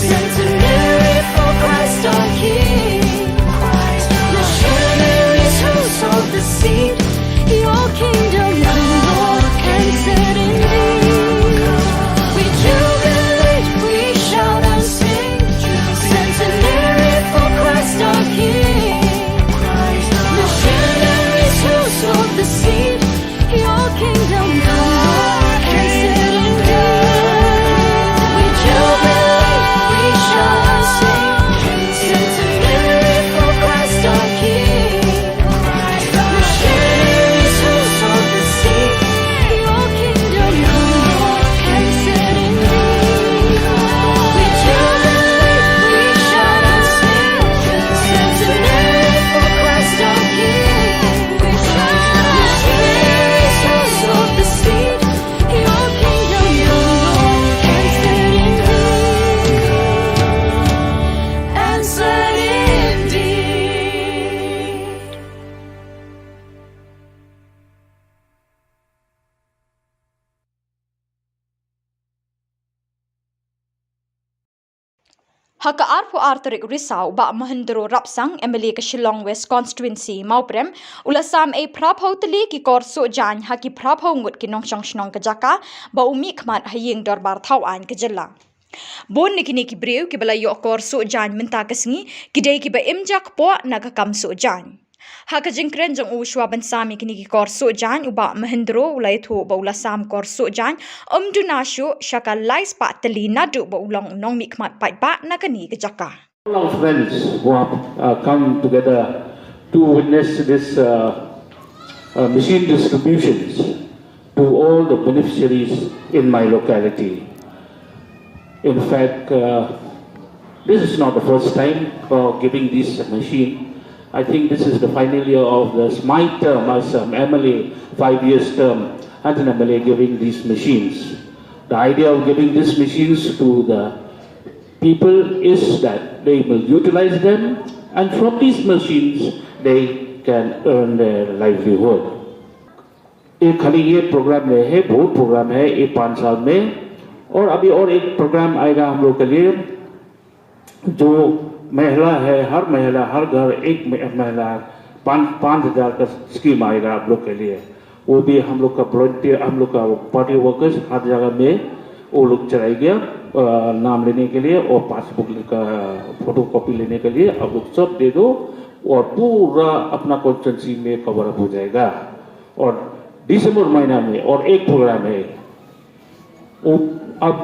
Centenary for Christ our King. Missionaries who sowed the seed. Your kingdom come, Lord, and set indeed. We jubilate, we shout and sing. Centenary for Christ our King. Missionaries who sowed the seed. Your kingdom come, Lord, and set indeed. We jubilate, we shout and sing. Centenary for Christ our King. Ha ka arphew ar tarik Risaw, u Bah Mahendro Rapsang, M L A ka Shillong West Constituency, Mawprem, u la sam ei phraphew tylli ki kor suh jaiñ ha ki phraphew ngut ki nongshong shnong ka jaka, ba u mih khmat ha ïing dorbar thaw aiñ ka jylla. Bun na kine ki briew kiba la ïoh kor suh jaiñ mynta ka sngi, ki dei kiba im jakpoh na ka kam suh jaiñ. Ha ka jingkren jong u shuwa ban sam ïa kine ki kor suh jaiñ, u Bah Mahendro u la ïathuh ba u la sam kor suh jaiñ ym duna shuh sha ka lai spah tylli naduh ba u long u nongmihkhmat paidbah na kane ka jaka. All our friends who have uh, come together to witness this uh, uh, machine distributions to all the beneficiaries in my locality. In fact, uh, this is not the first time for giving this machine. I think this is the final year of this, my term as an M L A, five years term as an M L A giving these machines. The idea of giving these machines to the people is that they will utilize them, and from these machines they can earn their livelihood. ये खाली ये प्रोग्राम नहीं है, बहुत प्रोग्राम है ये पाँच साल में। और अभी और एक प्रोग्राम आएगा हम लोग के लिए, जो महिला है, हर महिला, हर घर एक म-, महिला, पाँच, पाँच हज़ार का स्कीम आएगा आप लोग के लिए। वो भी हम लोग का वॉलंटियर, हम लोग का पार्टी वर्कर्स हर जगह में वो लोग चलाएगा, अ, नाम लेने के लिए और पासबुक का फोटोकॉपी लेने के लिए आप लोग सब दे दो और पूरा अपना कॉन्स्टिट्यूएंसी में कवर अप हो जाएगा। और दिसंबर महीना में और एक प्रोग्राम है, वो, अब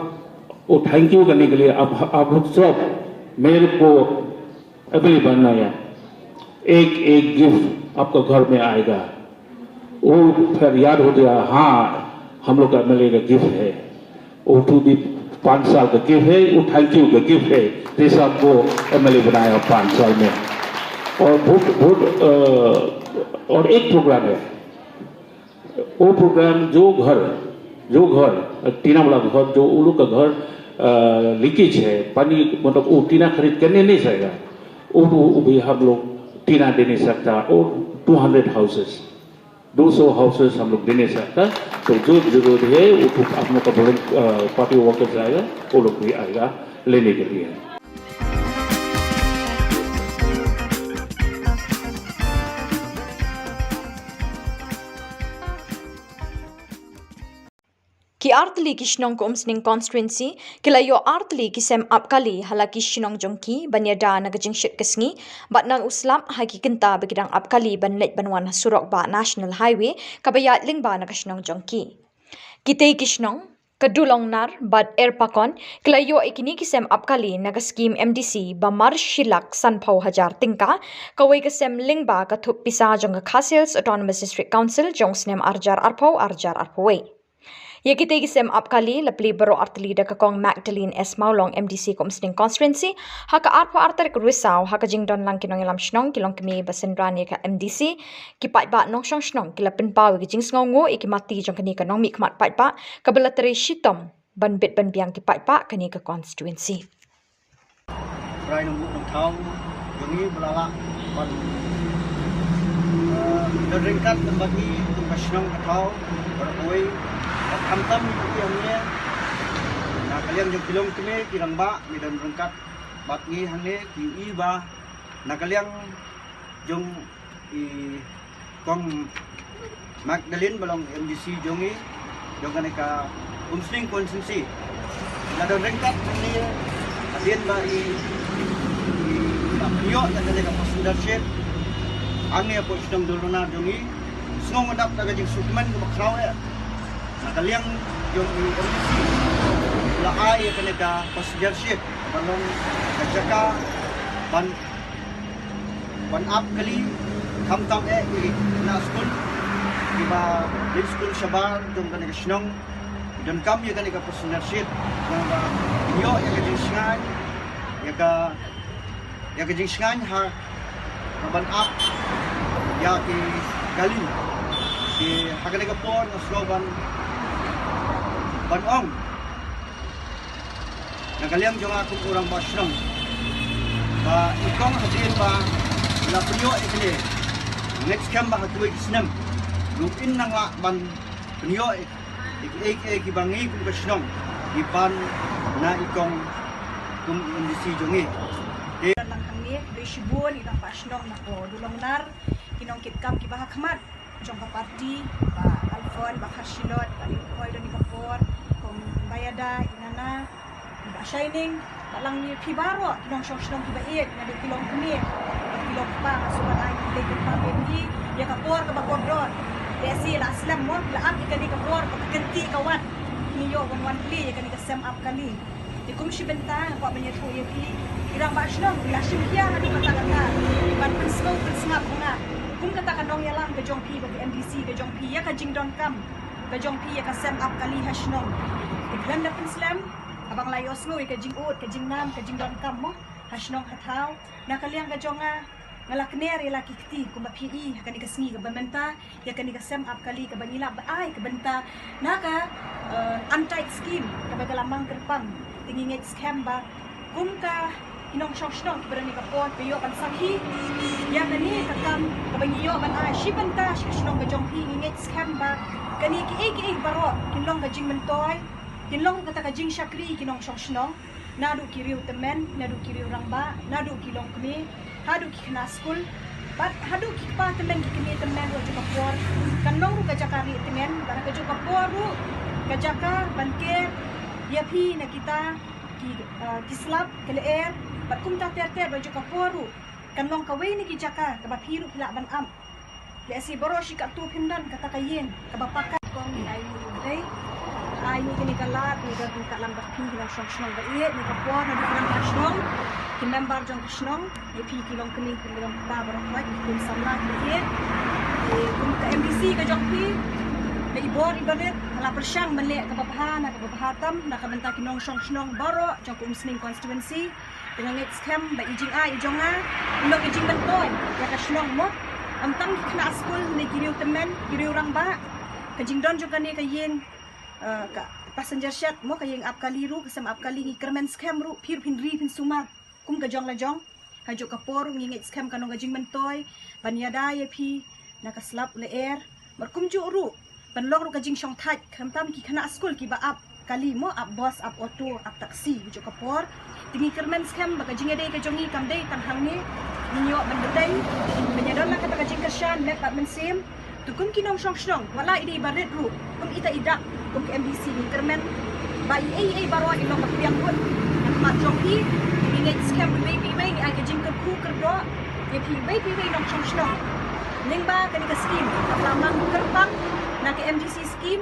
वो थैंक यू करने के लिए आप, आप लोग सब मेरे को एमएलए बनना है, एक एक गिफ्ट आपका घर में आएगा। वो फिर याद हो गया, हाँ, हम लोग का एमएलए का गिफ्ट है। वो टू भी पाँच साल का गिफ्ट है, वो थैंक यू का गिफ्ट है, जैसे आपको एमएलए बनाया पाँच साल में। और बहुत, बहुत, अ, और एक प्रोग्राम है, वो प्रोग्राम जो घर, जो घर, टीना वाला घर, जो उन लोग का घर, अ, लीकेज है, पानी, मतलब, वो टीना खरीद करने नहीं जाएगा, वो, वो भी हम लोग टीना दे नहीं सकता, और टू हंड्रेड हाउसेस, दो सौ हाउसेस हम लोग दे नहीं सकता। तो जो जरूरत है, वो तो आप लोग का वॉलंट-, अ, पार्टी वर्कर्स आएगा, वो लोग भी आएगा लेने के लिए। Ki artylli ki shnong ka Umsning constituency ki la ïoh artylli ki sem ap kali ha la ki shnong jong ki ban ïada na ka jingshit ka sngi bad na u slap ha ki kynta ba ki dang ap kali ban leit ban wan ha surok bah National Highway kaba ïaid lyngba na ka shnong jong ki. Kitei ki shnong ka Dulongnar bad Erpakon ki la ïoh ïa kine ki sem ap kali na ka skim M D C ba mar shilak sanphew hajar tyngka, kawei ka sem lyngba ka thup pisa jong ka Khasi Hills Autonomous District Council jong u snem arjar arphew arjar arphew wei. Ïa kitei ki sem ap kali la plie baroh artylli da ka Kong Magdalene S Mawlong, M D C ka Umsning Constituency, ha ka arphew ar tarik Risaw, ha ka jingdon lang ki nongïalam shnong, ki longkmie ba synran ïa ka M D C, ki paidbah nongshong shnong, ki la pynpaw ïa ka jingsngewnguh ïa ki mati jong kane ka nongmihkhmat paidbah kaba la trei shitom ban bit ban biang ki paidbah kane ka constituency. Rai nongbuh nongthaw jong ngi ba la lah ban, eh, don ryngkat bad ngi kum ka shnong ka thaw baroh kawei. Bad khamtam ngi ïa ngi na ka liang jong ki longkmie ki rangbah ngi don ryngkat bad ngi hangne ki ïohi ba na ka liang jong i Kong Magdalene ba long M D C jong i, jong kane ka Umsning constituency. La don ryngkat jong i hadien ba i, i, i la pynïoh ïa kane ka passenger ship. Hangne hapoh shnong Dulnonar jong i, sngew nga dap da ka jingsngewkmen kaba khraw eh. Na ka liang jong i M D C la ai ïa kane ka passenger ship ba long ka jaka ban ban ap kali, khamtam eh ïa ki khynnah skul kiba leit skul shabar jong kane ka shnong. Donkam ïa kane ka passenger ship, namar ba ïoh ïa ka jingshngaiñ, ïa ka, ïa ka jingshngaiñ ha ka ban ap ïa ki kali. Te ha kane ka por nga sngew ban, ban ong na ka liang jong nga kum u rangbah shnong ba i kong hadien ba la pynïoh ïa kane, next skhem ba ha kawei ka snem ruh in nang lah ban pynïoh ïa kiei kiei kiba ngi kum ka shnong ngi pan na i kong kum u M D C jong ngi. Te lang hangne dei shibun i rangbah shnong na ka Dulnonar, ki nongkitkam kiba ha khmat jong ka party, Bah Alfon, Bah Kharshilot, Bah Lynkhoi, don ïa ka por, Kong Bayada, i Nana, Bah Shining, bad lang ïa phi baroh ki nongshong shnong kiba ïeit, naduh ki longkmie bad ki longkpa, nga sngewbha ai khublei kyrpang ïa phi ïa ka por kaba kordor. Lehse la slem mo, la ap ïa kane ka por kaba kynti ka wat, ngi ïoh ban wan plie ïa kane ka sem ap kali. Te kum shi bynta nga kwah ban ïathuh ïa phi, i rangbah shnong i la shim khia haduh katta katta ban pynsngew pynsngap ïa nga kum kata ka nongïalam ka jong phi bad ka M D C ka jong phi ïa ka jingdonkam ka jong phi ïa ka sem ap kali ha shnong. Te khlem da pynslem, haba nga la ïohsngew ïa ka jingud, ka jingnam, ka jingdonkam mo ha shnong ha thaw, na ka liang ka jong nga, nga la kner ïa la ki kti kumba phi i ha kane ka sngi kaba mynta, ïa kane ka sem ap kali kaba ngi lah ban ai ka bynta na ka, eh, untied scheme kaba ka la mang kyrpang. Te ngi ngeit skhem ba kum ka ki nongshong shnong kiba don ïa ka por ba ïoh ban sakhi ïa kane ka kam kaba ngi ïoh ban ai shi bynta sha ka shnong ka jong phi, ngi ngeit skhem ba kane kiei kiei baroh kin long ka jingmyntoi, kin long kata ka jingshakri ki nongshong shnong, naduh ki riew tymmen, naduh ki riew rangbah, naduh ki longkmie, haduh ki khynnah skul, bad haduh ki kpa tymmen, ki kmie tymmen ruh ha kajuh ka por. Kan long ruh ka jaka rieh tyngen, bad ha kajuh ka por ruh ka jaka ban ker ïa phi na kita ki, eh, ki slap, ki lyer, bad kumta ter ter ruh ha kajuh ka por ruh kan long kawei na ki jaka kaba phi ruh phi lah ban ap. Lehse baroh shi katto phim don kata ka ïing kaba paka. Kong, ngi ai ïa u dei, ai ïa kane ka lad, ngi don ryngkat lang bad phi ki nongshong shnong ba ïeit, ngi ka por naduh ki nongshong shnong, ki member jong ka shnong, ïa phi ki longkmie ki longkpa baroh kawei, ki khun samla kiba ïeit. Te kum ka M D C ka jong phi, na i bor iba rit, nga la pyrshang ban leh kaba bha na kaba bha tam na ka bynta ki nongshong shnong baroh jong ka Umsning constituency. Te nga ngeit skhem ba i jingai i jong nga i long i jingmyntoi ïa ka shnong mo. Ym tang ki khynnah skul ne ki riew tymmen, ki riew rangbah. Ka jingdon jong kane ka ïing, eh, ka passenger shed mo, ka ïing ap kali ruh, ka sem ap kali, ngi kyrmen skhem ruh phi ruh phin ri phin sumar kum ka jong la jong. Ha kajuh ka por ruh ngi ngeit skhem kan long ka jingmyntoi ban ïada ïa phi na ka slap lyer. Bad kumjuh ruh ban long ruh ka jingshongthait, khamtam ki khynnah skul kiba ap kali mo, ap bus, ap auto, ap taxi ha kajuh ka por. Te ngi kyrmen skhem ba ka jingïadei ka jong ngi kam dei tang hangne, ngin ïoh ban bteng ban ïadon lang kata ka jingkyrshan met bad mynsiem. Te kum ki nongshong shnong, wat la i dei ba rit ruh, kum ita i dak, kum ka M D C ngi kyrmen ba i ei i ei baroh i long ba pdiang kut ha khmat jong phi. Ngi ngeit skhem ba iwei pa iwei ngi ai ka jingkyrkhu kyrdoh ïa phi iwei pa iwei nongshong shnong. Lyngba kane ka skim kaba la mang kyrpang na ka M D C skim,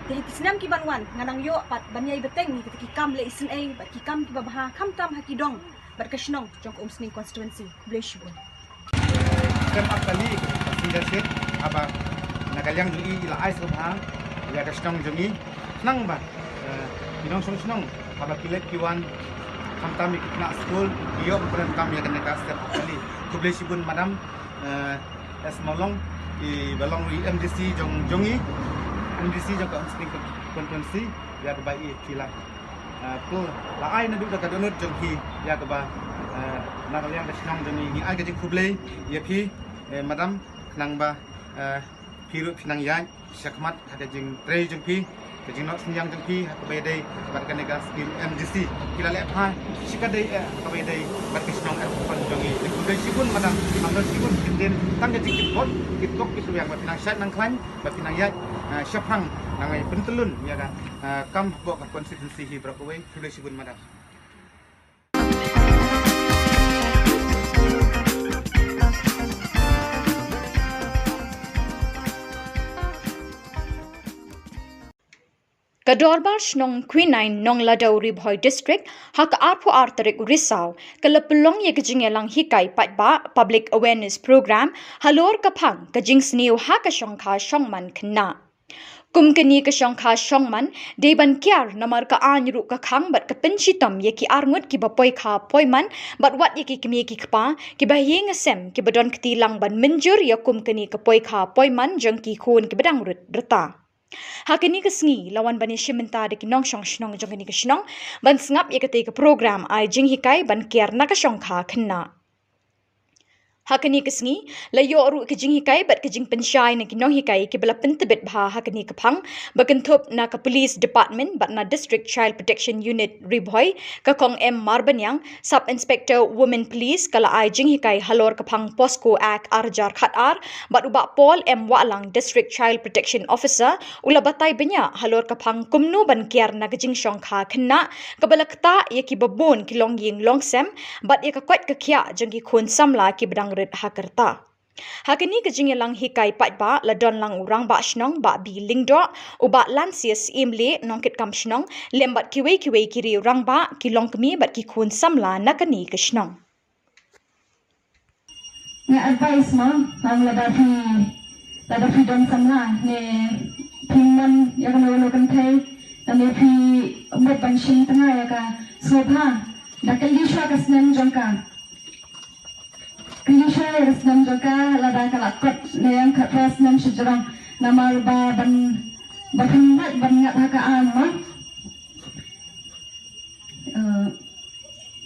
te ha ki snem ki ban wan ngan nang ïoh pat ban ïai bteng ïa kita ki kam leh isynei bad ki kam kiba bha khamtam ha ki dong bad ka shnong jong ka Umsning constituency. Khublei shibun. Sem ap kali ka passenger ship, haba na ka liang jong i i la ai sngewbha ïa ka shnong jong i. Khnang ba ki nongshong shnong haba ki leit ki wan, khamtam ïa ki khynnah skul, ki ïoh ban kam ïa kane ka step kali. Khublei shibun madam S Mawlong, i ba long i MDC jong jong i, MDC jong ka Umspring constituency, ïa kaba i phi la pl la ai naduh da ka dohnud jong phi ïa kaba na ka liang ka shnong jong i. Ngi ai ka jingkhublei ïa phi madam, khnang ba phi ruh phi nang ïaid shakhmat ha ka jingtrei jong phi, ka jingnoh synñiang jong phi ha kaba ïadei bad kane ka skim MDC. Phi la leh bha shikatdei eh ha kaba ïadei bad ka shnong eh jong i. Khublei shibun madam, ym don shibun kyntien, tang ka jingkitkhot kitkop kitrwiang ba phi nang shait nang khlaiñ, ba phi nang ïaid shaphrang, nang ai pyntyllun ïa ka kam hapoh ka constituency hi baroh kawei. Khublei shibun madam. Ka Dorbar Shnong Quinine Nongladaw, Ri Bhoi District, ha ka arphew ar tarik u Risaw, ka la pynlong ïa ka jingïalang hikai paidbah, public awareness program, halor ka phang ka jingsniew ha ka shongkha shongman khynnah. Kum kane ka shongkha shongman dei ban kiar namar ka aiñ ruh ka khang bad ka pynshitom ïa ki arngut kiba poi kha poi man bad wat ïa ki kmie ki kpa kiba ïing sem kiba don kti lang ban mynjur ïa kum kane ka poi kha poi man jong ki khun kiba dang rut rta. Ha kane ka sngi la wan ban ïashim bynta da ki nongshong shnong jong kane ka shnong ban sngap ïa katei ka program ai jinghikai ban kiar na ka shongkha khynnah. Ha kane ka sngi la ïoh ruh ka jinghikai bad ka jingpynshai na ki nonghikai kiba la pyntbit bha ha kane ka phang, ba kynthup na ka Police Department bad na District Child Protection Unit Ri Bhoi, ka Kong M Marbaniang, Sub Inspector Women Police, ka la ai jinghikai halor ka phang POCSO Act ar hajar khat ar, bad u Bah Paul M Wahlang, District Child Protection Officer, u la batai bniah halor ka phang kumno ban kiar na ka jingshongkha khynnah kaba la ktah ïa kiba bun ki longïing longsem bad ïa ka koit ka khiah jong ki khun samla kiba dang rit ha ka rta. Ha kane ka jingïalang hikai paidbah la don lang u Rangbah Shnong Bah B Lyngdoh, u Bah Lansias Imleh, nongkitkam shnong, lem bad kiwei kiwei ki riew rangbah, ki longkmie bad ki khun samla na kane ka shnong. Nga advice mo, ong lada phi, lada phi don samla ne phi mon ïa kano kano kynthei, lane phi mut ban shim tnga ïa ka, sngewbha da kylli shuwa ka snem jong ka. Kylli shuwa ïa ka snem jong ka, lada ka la kot ne ïa ka khatphra snem shajrong, namar ba ban, ba phin lait ban ngat ha ka aiñ mo.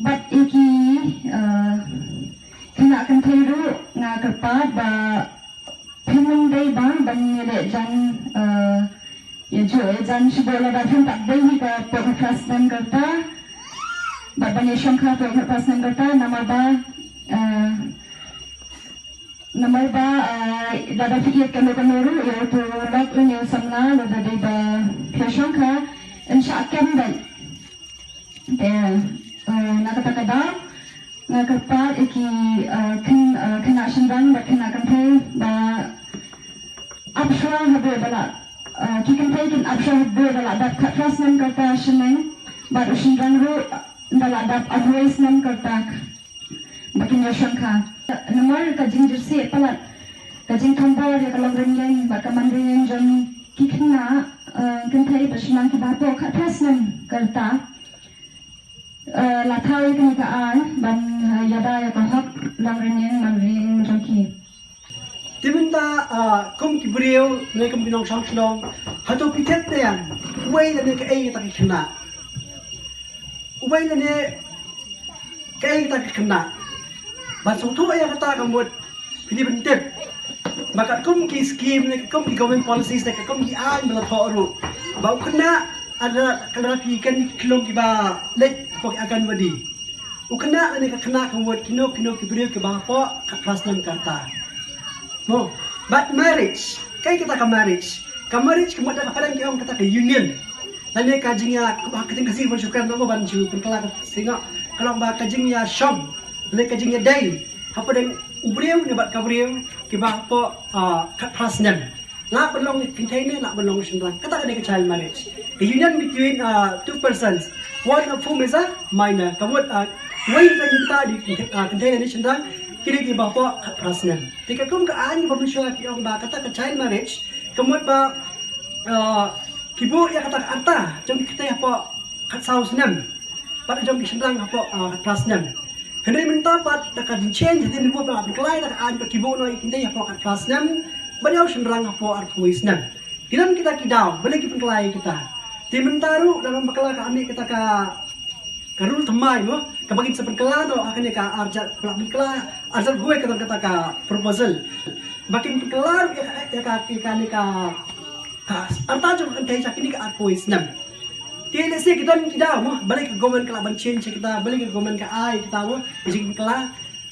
Bad ïa ki khynnah kynthei ruh nga kyrpad ba phin ym dei ba ban ïaleh jan, ïajuh ïajan shibun lada phin pat dei hi ka poi khatphra snem ka rta, bad ban ïashongkha poi khatphra snem ka rta, namar ba namar ba lada phi ïeit kano kano ruh ïa uto u lok lane u samla, lada dei ba phi ïashongkha yn shah kem beit. Te na kata ka daw nga kyrpad ïa ki khynnah shynrang bad khynnah kynthei ba ap shuwa haduh ba la, ki kynthei kin ap shuwa haduh ba la dap khatphra snem ka rta shaneng, bad u shynrang ruh ba la dap arphew snem ka rta ba kin ïashongkha. Namar ka jingjyrsieh palat, ka jingthombor ïa ka longrynïeng bad ka manrynïeng jong ki khynnah kynthei bad shynrang kiba hapoh khatphra snem ka rta, la thaw ïa kane ka aiñ ban ïada ïa ka hok longrynïeng manrynïeng jong ki. Te mynta kum ki briew ne kum ki nongshong shnong, hato phi tip ne em uwei lane kaei kata ki khynnah? Uwei lane kaei kata ki khynnah? Ban sngewthuh ïa kata ka mut phi dei ban tip ba katkum ki skim ne katkum ki government policies ne katkum ki aiñ ba la thoh ruh, ba u khynnah, lada phi ken ki khyllung kiba leit hapoh ki Anganwadi, u khynnah lane ka khynnah ka mut kino kino ki briew kiba hapoh khatphra snem ka rta. Mo, bad marriage, kaei kata ka marriage? Ka marriage ka mut da ka phareng ki ong kata ka union. Lane ka jingïa, ha ka ktien Khasi ban shu kren mo, ban shu pynkylla ka ktien, ka long ba ka jingïashong lane ka jingïadei hapdeng u briew ne bad ka briew kiba hapoh khatphra snem. Lah ban long kynthei ne lah ban long shynrang. Kata ka dei ka child marriage. The union between two persons, one of whom is a minor. Ka mut uwei na kita dei kynthei ne shynrang, ki dei kiba hapoh khatphra snem. Te katkum ka aiñ ba mynshuwa ki ong ba kata ka child marriage, ka mut ba Ki buh ïa kata ka rta jong ki kynthei hapoh khatsaw snem bad jong ki shynrang hapoh, ah, khatphra snem. Hynrei mynta pat da ka jingchange hadien ba la pynkylla da ka aiñ ba ki buh noh ïa ki kynthei hapoh khatphra snem bad ïa u shynrang hapoh arphew snem. Ki don kita ki daw, balei ki pynkylla ïa kita? Te mynta ruh da ka bakla ka mih kata ka ka rule thymmai mo, kaba kin sa pynkylla noh ha kane ka arjat, pynkylla arjat guai ka don kata ka proposal. Ba kin pynkylla ruh ïa ka, ïa ka, ïa kane ka, ka rta jong ka kynthei sha kine ki arphew snem. Te lehse ki don ki daw mo, balei ka government ka lah ban change kita, balei ka government ka ai kita mo, ka jingpynkylla.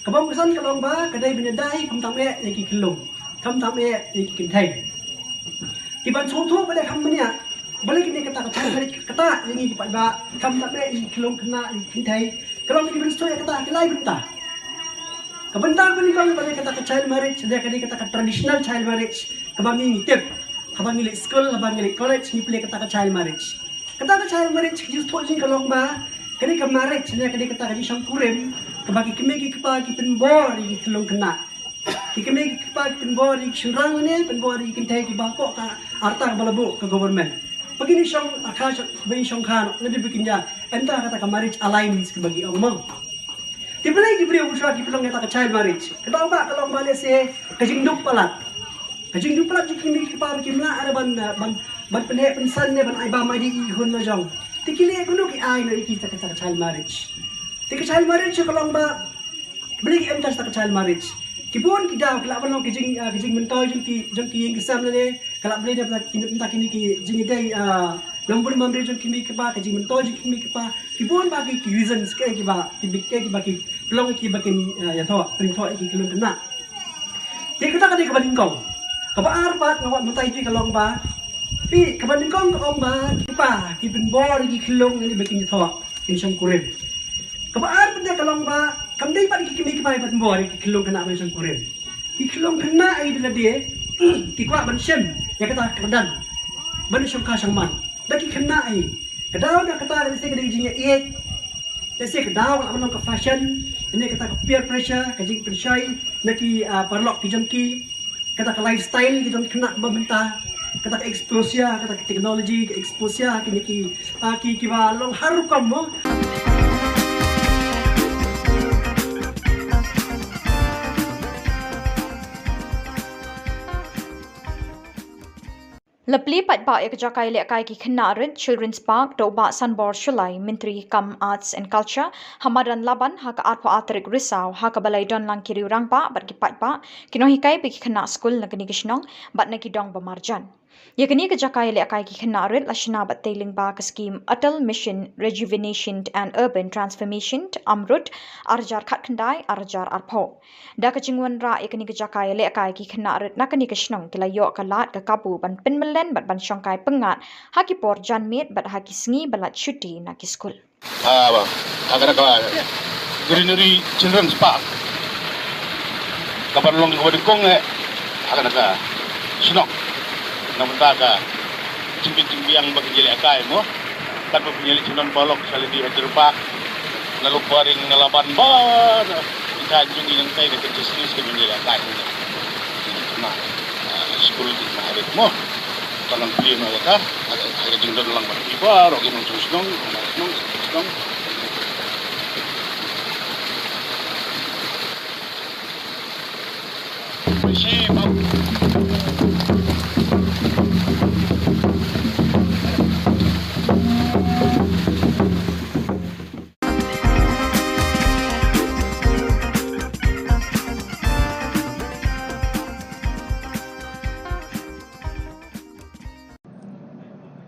Kaba ym kongsan ka long ba ka dei ban ïada hi khamtam eh ïa ki khyllung, khamtam eh ïa ki kynthei. Ki ban sngewthuh ba dei kham bniah, balei kine kata ka child marriage ka ktah ïa ngi ki paidbah, khamtam eh ïa ki khyllung khynnah ïa ki kynthei. Ka long ki ban sngewthuh ïa kata ha ki lai bynta. Ka bynta kaba nyngkong ba dei kata ka child marriage, dei ka dei kata ka traditional child marriage kaba ngi ngi tip haba ngi leit skul, haba ngi leit college, ngi pule kata ka child marriage. Kata ka child marriage ka jingsngewthuh jong ngi ka long ba ka dei ka marriage ne ka dei kata ka jingshongkurim kaba ki kmie ki kpa ki pynbor ïa ki khyllung khynnah. Ki kmie ki kpa ki pynbor ïa ki shynrang ne pynbor ïa ki kynthei kiba hapoh ka rta kaba la buh ka government. Ba kin ïa shong akha, ba kin ïa shongkha noh lada ba kin ïa enter ha kata ka marriage alliance kaba ki ong mo. Te balei ki briew shuwa ki pynlong ïa kata ka child marriage? Ka daw ba ka long ba lehse ka jingduk palat. Ka jingduk palat jong ki kmie ki kpa ba kim lah re ban, ban, ban pynheh pynsan ne ban ai bam ai dih ïa ki khun la jong. Te ki leh kumno ki ai noh ïa ki kata ka child marriage. Te ka child marriage ka long ba balei ki enter kata ka child marriage. Ki bun ki daw ki lah ban long ki jing, ah, ki jingmyntoi jong ki, jong ki ïing ki sem lane. Ka lah ban leh da kine, da kine ki jingïadei, ah, longburom bamdei jong ki kmie ki kpa, ka jingmyntoi jong ki kmie ki kpa. Ki bun bah ki, ki reasons kiei kiba, ki bit kiei kiba ki pynlong ïa ki ba kin, ah, ïathoh, pynïathoh ïa ki khyllung khynnah. Te kata ka dei kaba nyngkong. Kaba ar pat nga kwah mynta ïa phi ka long ba, phi, kaba nyngkong ka ong ba ki kpa ki pynbor ïa ki khyllung ïa ki ba kin ïathoh, kin shongkurim. Kaba ar pat ka long ba kam dei pat ki kmie ki kpa ban bor ïa ki khyllung khynnah ban shongkurim. Ki khyllung khynnah ïa lade ki kwah ban shim ïa kata ka kyrdan ban shongkha shongman. Da ki khynnah ïa ka daw da kata ka lehse ka dei ka jingïaieit. Lehse ka daw ka lah ban long ka fashion, ne kata ka peer pressure, ka jingpynshoi na ki, ah, paralok ki jong ki. Kata ka lifestyle ki jong ki khynnah ba mynta, kata ka exposure, kata ka technology, ka exposure kine ki, ah, ki, kiba long har rukom mo. La plie paidbah ïa ka jaka ïalehkai ki khynnah rit Children's Park da u Bah Sanbor Shullai, Myntri kam Arts and Culture, ha madan Laban ha ka arphew ar tarik Risaw, ha kaba la ïadon lang ki riew rangbah bad ki paidbah, ki nonghikai bad ki khynnah skul na kane ka shnong bad na ki dong ba marjan. Ïa kane ka jaka ïalehkai ki khynnah rit la shna bad tei lyngba ka skhim Atal Mission Rejuvenation and Urban Transformation, AMRUT, ar hajar khatkhyndai ar hajar arphew. Da ka jingwanrah ïa kane ka jaka ïalehkai ki khynnah rit na kane ka shnong ki la ïoh ka lad ka kabu ban pynmyllen bad ban shongkai pyngngad ha ki por janmiet bad ha ki sngi ba lait shuti na ki skul. Ah, ba. Ha kata ka Greenery Children's Park. Kaban long kaba nyngkong eh ha kata ka shnong. Na bynta ka jingpynbiang ba kin ïalehkai mo. Katba pynïaleh shnong paralok sha lade ha Jyrpah. Na Lopbaring, na Laban ba na ita jong ngi nangtai na ka Justice ka pynïalehkai. Na, ah, skul ki na rit mo. Ka nang plie na ka, ka, ka jingdon lang ba ki baroh ki nongshong shnong, nongshong shnong.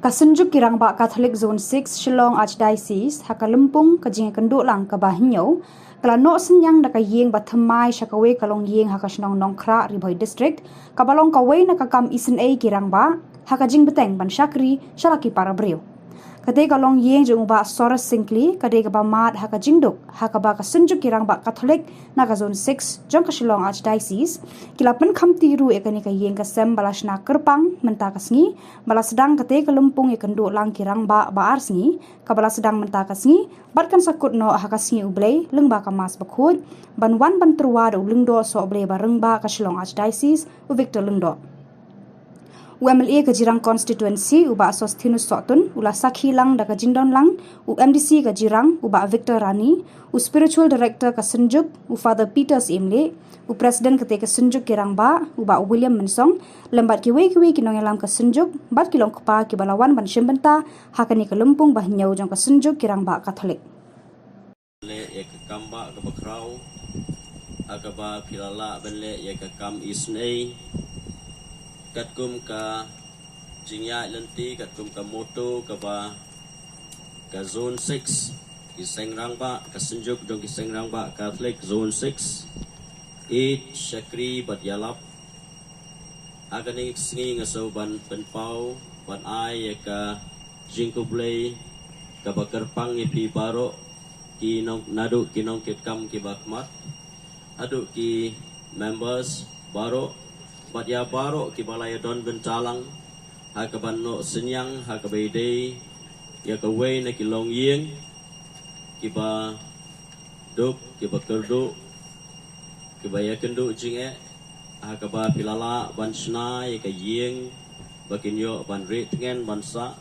Ka Synjuk ki Rangbah Katholik Zone six Shillong Archdiocese ha ka lympung ka jingïakynduh lang kaba hynñiew, ka la noh synñiang da ka ïing ba thymmai sha kawei ka longïing ha ka shnong Nongkhrah, Ri Bhoi District, kaba long kawei na ka kam isynei ki rangbah ha ka jingbteng ban shakri sha la ki para briew. Katei ka longïing jong u Bah Soros Syngkli ka dei kaba mad ha ka jingduk, ha kaba ka Synjuk ki Rangbah Katholik na ka Zone six jong ka Shillong Archdiocese ki la pynkhamti ruh ïa kane ka ïing ka sem ba la shna kyrpang mynta ka sngi, ba la sdang katei ka lympung ïakynduh lang ki rangbah ba ar sngi, kaba la sdang mynta ka sngi bad kan sa kut noh ha ka sngi U Blei lyngba ka Mass bakhuid, ban wan ban tyrwa da u Lyngdoh Sohblei Barangbah ka Shillong Archdiocese, u Victor Lyngdoh. U M L A ka Jirang Constituency, u Bah Sosthenes Sohtun, u la sakhi lang da ka jingdon lang u M D C ka Jirang, u Bah Victor Rani, u Spiritual Director ka Synjuk, u Father Peter Syiemlieh, u President katei ka Synjuk ki Rangbah, u Bah William Mynsong, lem bad kiwei kiwei ki nongïalam ka Synjuk, bad ki long kpa kiba la wan ban shim bynta ha kane ka lympung ba hynñiew jong ka Synjuk ki Rangbah Katholik. Leh ïa ka kam bah kaba khraw, ha kaba phi la lah ban leh ïa ka kam isynei katkum ka jingïaid lynti, katkum ka motto kaba ka Zone six, ki seng rangbah, ka Synjuk jong ki seng rangbah Katholik Zone six, ïeit, shakri bad ïalap. Ha kane ka sngi nga sngewbha ban pynpaw, ban ai ïa ka jingkhublei kaba kyrpang ïa phi baroh, ki nong, naduh ki nongkitkam kiba khmat, haduh ki members baroh, bad ïa baroh kiba la ïadon bynta lang ha kaba noh synñiang, ha kaba ïadei ïa kawei na ki longïing kiba duk, kiba kyrduh, kiba ïakynduh jingeh, ha kaba phi la lah ban shna ïa ka ïing ba kin ïoh ban rieh tngen ban sah.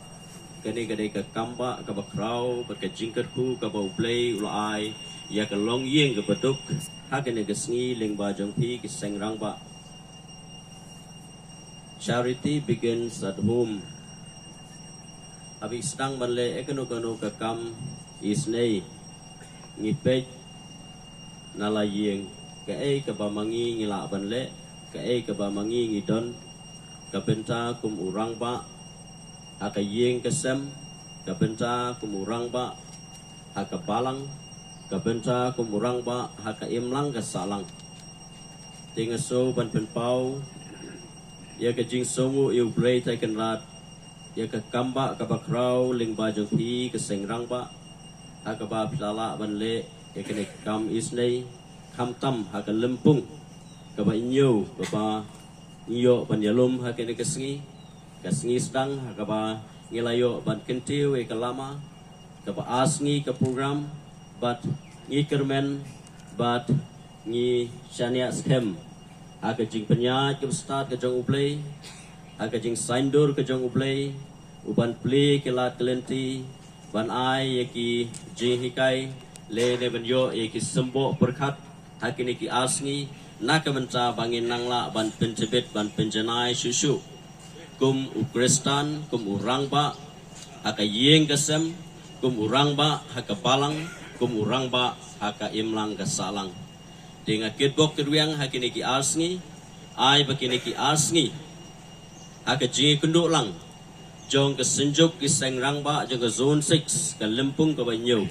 Kane ka dei ka kam bah kaba khraw bad ka jingkyrkhu kaba U Blei u la ai ïa ka longïing kaba duk ha kane ka sngi lyngba jong phi ki seng rangbah. Charity begins at home. Haba ngi sdang ban leh ïa kano kano ka kam isynei, ngi peit na la ïing, kaei kaba ma ngi ngi lah ban leh, kaei kaba ma ngi ngi don, ka bynta kum u rangbah ha ka ïing ka sem, ka bynta kum u rangbah ha ka balang, ka bynta kum u rangbah ha ka imlang ka sahlang. Te nga sngewbha ban pynpaw ïa ka jingsngewnguh ïa U Blei Trai Kynrad ïa ka kam bah kaba khraw lyngba jong phi ki seng rangbah, ha kaba phi la lah ban leh ïa kane ka kam isynei, khamtam ha ka lympung kaba hynñiew kaba ngi ïoh ban ïalum ha kane ka sngi, ka sngi sdang ha kaba ngi la ïoh ban kyntiew ïa ka lama kaba ar sngi ka program, bad ngi kyrmen bad ngi shaniah skhem ha ka jingpynïaid kaba stad ka jong U Blei, ha ka jingsaiñdur ka jong U Blei, u ban plie ki lad ki lynti, ban ai ïa ki jinghikai lane ban ïoh ïa ki symboh pyrkhat ha kine ki ar sngi, na ka bynta ba ngin nang lah ban pyntbit ban pynjanai shuh shuh kum u Khristan, kum u rangbah ha ka ïing ka sem, kum u rangbah ha ka balang, kum u rangbah ha ka imlang ka sahlang. Te nga kitbok kitrwiang ha kine ki ar sngi, ai ba kine ki ar sngi ha ka jingïakynduh lang jong ka Synjuk ki seng rangbah jong ka Zone six, ka lympung kaba hynñiew,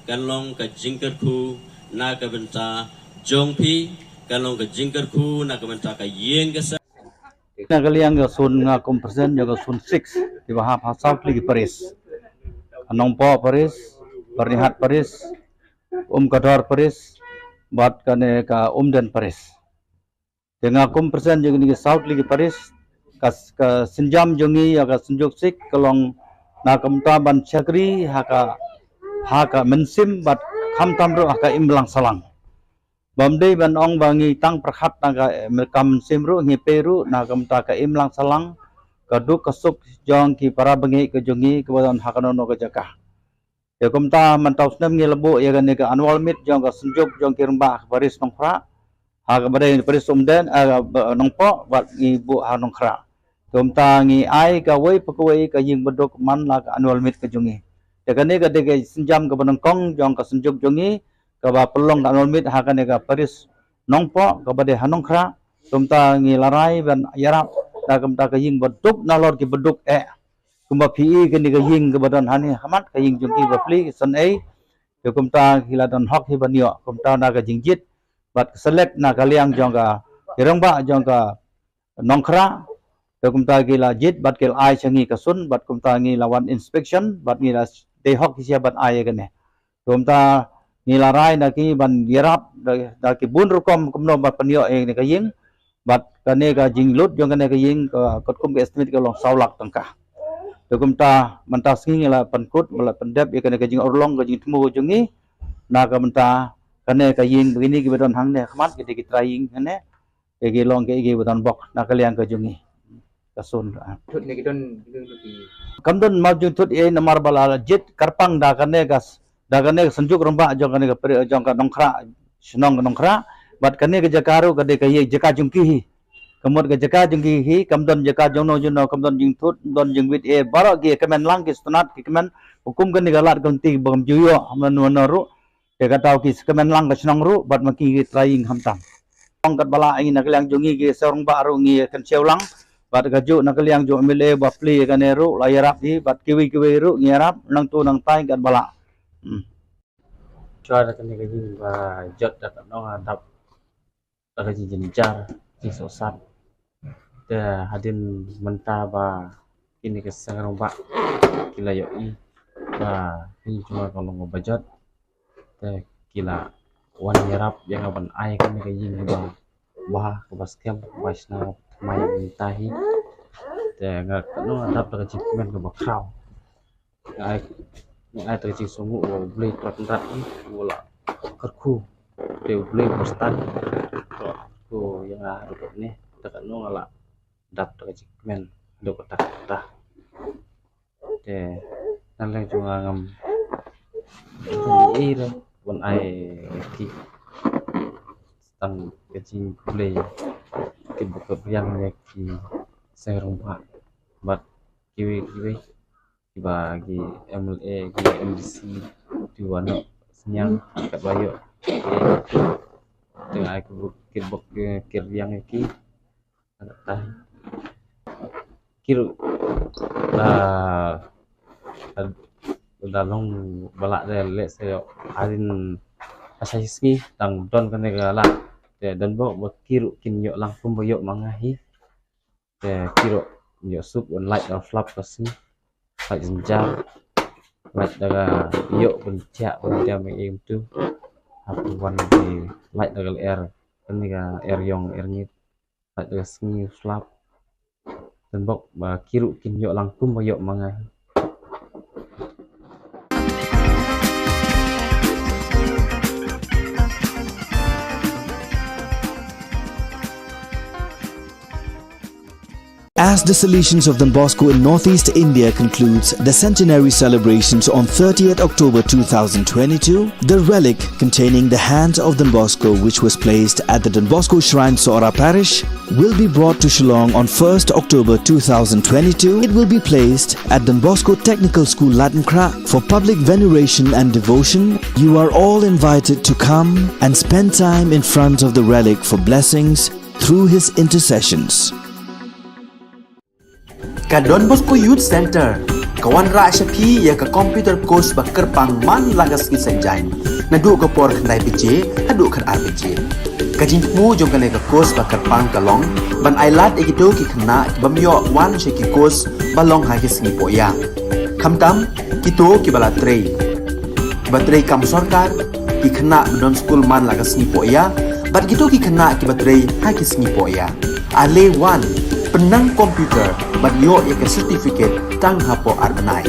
kan long ka jingkyrkhu na ka bynta jong phi, kan long ka jingkyrkhu na ka bynta ka ïing ka sem. Na ka liang ka Zone, nga kum president jong ka Zone six, kiba hap ha saw tylli ki parish. Ka Nongpoh Parish, Byrnihat Parish, Umkador Parish, bad kane ka Umden Parish. Te nga kum president jong kine ki saw tylli ki parish, ka, ka sienjam jong ngi ïa ka Synjuk six ka long na ka bynta ban shakri ha ka, ha ka mynsiem bad khamtam ruh ha ka imlang sahlang. Bym dei ban ong ba ngi tang pyrkhat na ka, eh, ka mynsiem ruh, ngi peit ruh na ka bynta ka imlang sahlang, ka duk ka suk jong ki para bangeit ka jong ngi kaba don ha kano kano ka jaka. Te kumta mynta u snem ngi la buh ïa kane ka annual meet jong ka Synjuk jong ki rangbah ka parish Nongkhrah, ha kaba dei parish Umden, eh, ba, Nongpoh, bad ngi buh ha Nongkhrah. Te kumta ngi ai kawei pa kawei ka ïing baduk man la ka annual meet ka jong ngi. Te kane ka dei ka sienjam kaba nyngkong jong ka Synjuk jong ngi kaba pynlong ka annual meet ha kane ka parish Nongpoh kaba dei ha Nongkhrah. Te kumta ngi la rai ban ïarap da kumta ka ïing baduk nalor ki baduk eh. Kumba phi i kane ka ïing kaba don hangne ha khmat, ka ïing jong ki ba plie ki san ei. Te kumta ki la don hok hi ban ïoh, kumta na ka jingjied bad ka select na ka liang jong ka, ki rangbah jong ka Nongkhrah. Te kumta ki la jied bad ki la ai sha ngi ka sun, bad kumta ngi la wan inspection bad ngi la dei hok ki sha ban ai ïa kane. Te kumta ngi la rai na ki ban ïarap da, da ki bun rukom kumno ban pynïoh ïa kane ka ïing. Bad kane ka jinglut jong kane ka ïing ka, katkum ka estimate ka long saw lak tyngka. Te kumta mynta sngi ngi la pynkut, ngi la pyndep ïa kane ka jingurlong ka jingthmu ka jong ngi. Na ka bynta kane ka ïing ba kine kiba don hangne ha khmat, ki dei ki trai ïing hangne. Ki long ki, kiba don bok na ka liang ka jong ngi. ka sun. Thut ne ki don, ki don ki. Kam don map jingthut ei namar ba la jied kyrpang da kane ka s-, da kane ka Synjuk Rangbah jong kane ka pri-, jong ka Nongkhrah, shnong ka Nongkhrah. Bad kane ka jaka ruh ka dei ka ïa jaka jong ki hi. Ka mut ka jaka jong ki hi, kam don jaka jong no jong no, kam don jingthut, kam don jingwit ei, baroh ki kmen lang ki stunat, ki kmen, hukum kane ka lad ka lynti ba kam ju ïoh, mano mano ruh. Te ka daw ki kmen lang ka shnong ruh, bad ma ki ki trai ïing khamtam. Ong katba lah ngi na ka liang jong ngi ki seng rangbah ruh ngi kynshew lang, bad kajuh na ka liang jong M L A ba plie kane ruh, la ïarap hi, bad kiwei kiwei ruh ngi ïarap, nangtu nangtai katba lah. Hmm. Shuwa da kane ka ïing ba jot da ka nong adap da ka jingjynjar, jingsohsat. Te hadien mynta ba kine ki seng rangbah ki la ïohi ba ïing jong nga ka long kaba jot. Te ki la wan ïarap ïa nga ban ai kane ka ïing kaba bha, kaba skhem, kaba shna thymmai mynta hi. Te nga ka nong adap da ka jingkmen kaba khraw. Nga ai, nga ai da ka jingsngewnguh ba U Blei Trai Kynrad hi u la kyrkhu. Te U Blei u ba stad u la kyrkhu ïa nga haduh katne, te ka nong nga la dap da ka jingkmen haduh katta katta. Te na liang jong nga ngam ïohi re ban ai ki tang ka jingkhublei kit bukit riang ïa ki seng rangbah bad kiwei kiwei kiba ki M L A, ki M D C, kiba noh synñiang katba ïoh. Te nga ai kit buk kit riang ïa ki. Ki ruh la, la long ba lah de leh sa ïoh hadien ha sa shi sngi tang don kane ka lad. Te don bok ba ki ruh kin ïoh lang kumba ïoh ma nga hi. Te ki ruh ïoh suk ban lait da flap ka sngi. Lait jynjar. Lait da ka ïoh ban thiah ban thiah ma ïing tu. Hap wan ki lait da ka lyer. Kane ka er ïong er ngit. Lait da ka sngi flap. Don bok ba ki ruh kin ïoh lang kumba ïoh ma nga hi. As the Salesians of Don Bosco in Northeast India concludes the centenary celebrations on thirtieth October two thousand twenty-two, the relic containing the hand of Don Bosco, which was placed at the Don Bosco Shrine, Sohra Parish, will be brought to Shillong on first October two thousand twenty-two. It will be placed at Don Bosco Technical School, Laitumkhrah, for public veneration and devotion. You are all invited to come and spend time in front of the relic for blessings through his intercessions. Ka Don Bosco Youth Center ka wanrah sha phi ïa ka computer course ba kyrpang man la ka sngi Saitjaiñ, naduh ka por khyndai baje haduh khatar baje. Ka jingthmu jong kane ka course ba kyrpang ka long ban ai lad ïa kito ki khynnah ki bym ïoh wan sha ki course ba long ha ki sngi pohïa, khamtam kito kiba la trei, kiba trei kam sorkar, ki khynnah ba don skul man la ka sngi pohïa bad kito ki khynnah kiba trei ha ki sngi pohïa. Ale wan, pynnang computer bad ïoh ïa ka certificate tang hapoh ar bnai.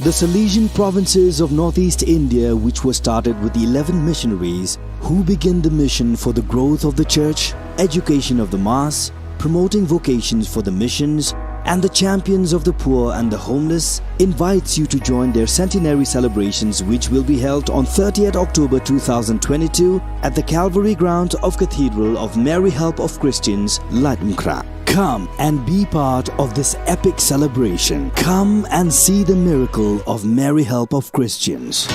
The Salesian provinces of Northeast India, which was started with eleven missionaries who began the mission for the growth of the church, education of the mass, promoting vocations for the missions, and the champions of the poor and the homeless, invites you to join their centenary celebrations, which will be held on thirtieth October two thousand twenty-two at the Calvary grounds of Cathedral of Mary Help of Christians, Laitumkhrah. Come and be part of this epic celebration. Come and see the miracle of Mary Help of Christians.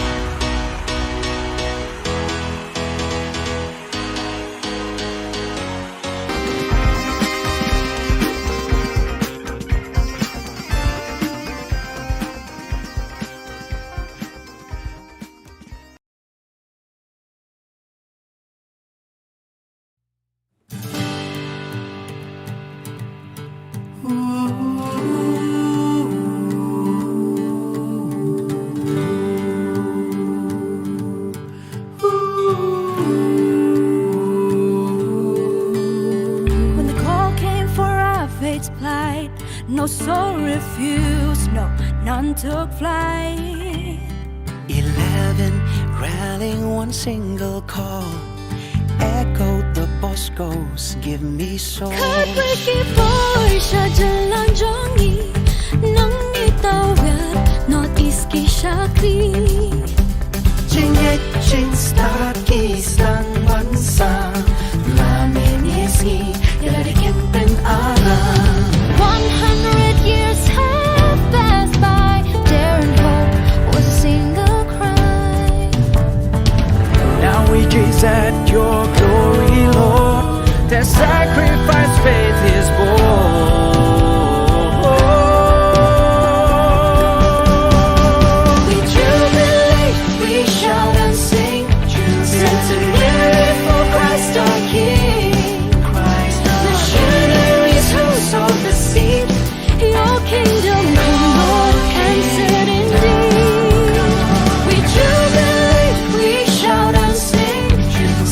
No soul refused, no, none took flight. Eleven rallying one single call. Echoed the Boscos, give me soul. Khatwei ki poi sha jylla jong ngi, nang ngi tawir North East ki shakri. Jingngeit jingstad ki sdang ban sam, la mynne sngi ïa la dei kin pynara. One hundred years have passed by, daring hope was a single cry. Now we gaze at your glory, Lord. Their sacrifice faith is born. We jubilate, we shout and sing. Centenary for Christ our King. Missionaries who sowed the seed. Your kingdom come, Lord, and set indeed. We jubilate, we shout and sing.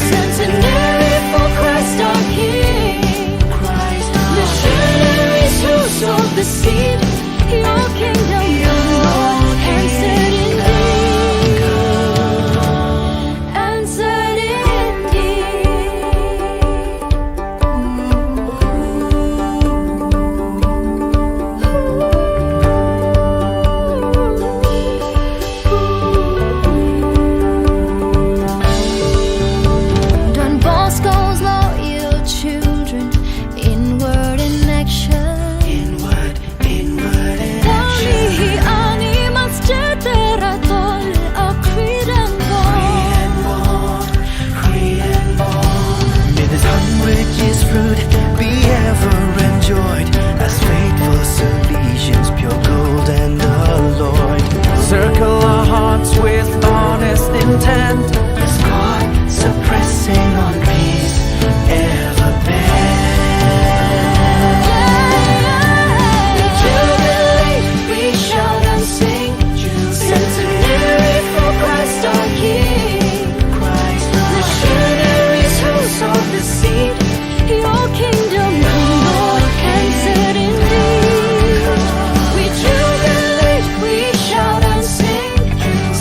Centenary for Christ our King. Missionaries who sowed the seed. Your kingdom come, Lord, and set indeed. And set indeed. Don Bosco's loyal children, inward in action. Inward, inward in action. Ani mas cetera tol a Cretan born. May this hundred years fruit be ever enjoyed as faithful Salesians, pure gold and alloyed. Circle our hearts with honest intent. As God suppressing on peace ever bend. We jubilate, we shout and sing. Centenary for Christ our King. Missionaries who sowed the seed. Your kingdom come, Lord, and set indeed. We jubilate, we shout and sing.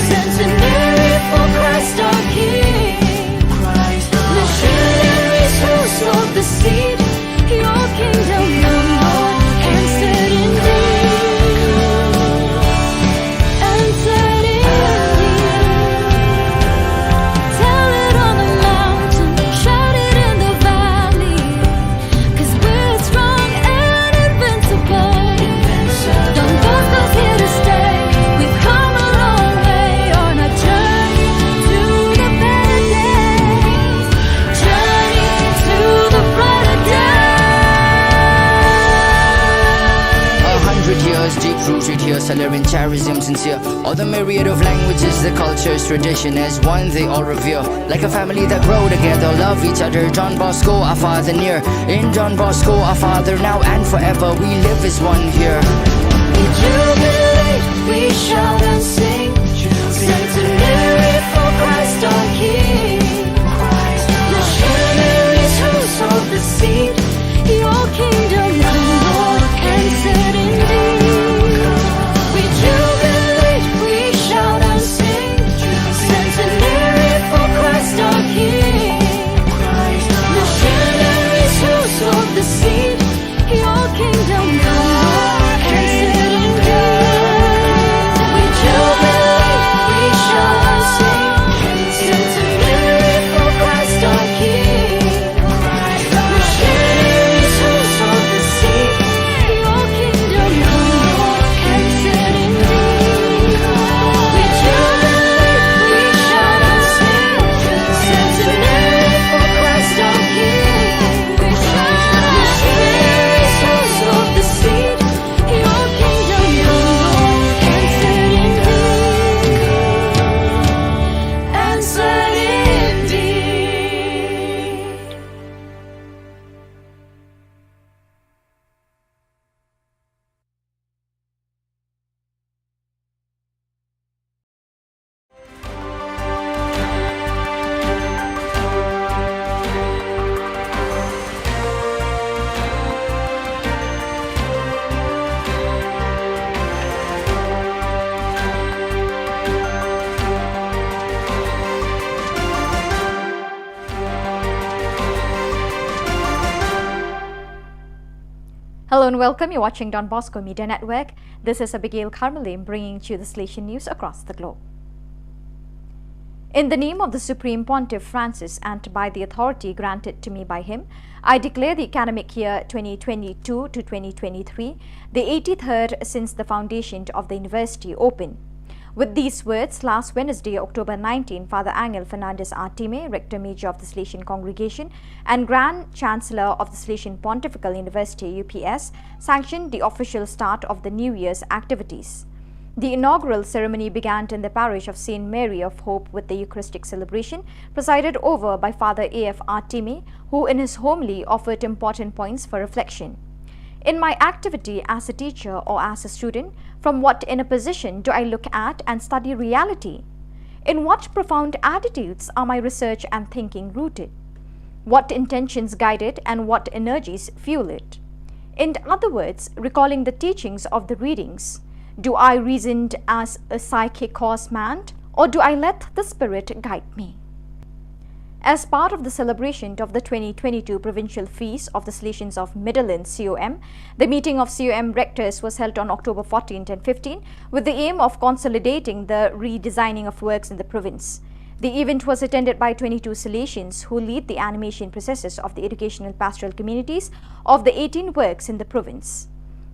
Centenary for Christ our King. Missionaries who sowed the seed. Your kingdom come, Lord, and set indeed. And set indeed. Tell it on the mountain, shout it in the valley. 'Cause we're strong and invincible. Don Bosco's here to stay. We've come a long way on a journey to the better days. Journey to the brighter days. A hundred years deep rooted here, Salerian charism sincere. All the myriad of languages, the cultures, tradition, as one they all revere. Like a family that grow together, love each other. Don Bosco, our father near. In Don Bosco, our father now and forever. We live as one here. We jubilate, we shout and sing. Centenary for Christ our King. Missionaries who sowed the seed. Your kingdom come, Lord, and set indeed. We jubilate, we shout and sing. Centenary for Christ our King. Missionaries who sowed the seed. Your kingdom come, Lord, and set indeed. We jubilate, we shout Hello and welcome. You're watching Don Bosco Media Network. This is Abigail Carmelim bringing to you the Salesian news across the globe. In the name of the Supreme Pontiff Francis and by the authority granted to me by him, I declare the academic year twenty twenty-two to twenty twenty-three, the eighty-third since the foundation of the university, open. With these words, last Wednesday, October nineteen, Father Angel Fernandez Artime, Rector Major of the Salesian Congregation and Grand Chancellor of the Salesian Pontifical University, U P S, sanctioned the official start of the New Year's activities. The inaugural ceremony began in the parish of Saint Mary of Hope with the Eucharistic celebration, presided over by Father A F Artime, who in his homily offered important points for reflection. In my activity as a teacher or as a student, from what inner position do I look at and study reality? In what profound attitudes are my research and thinking rooted? What intentions guide it and what energies fuel it? In other words, recalling the teachings of the readings, do I reason as a psychic horseman, or do I let the Spirit guide me? As part of the celebration of the twenty twenty-two Provincial Feast of the Salesians of Middle Inn, C O M, the meeting of C O M rectors was held on October fourteenth and fifteenth with the aim of consolidating the redesigning of works in the province. The event was attended by twenty-two Salesians who lead the animation processes of the educational pastoral communities of the eighteen works in the province.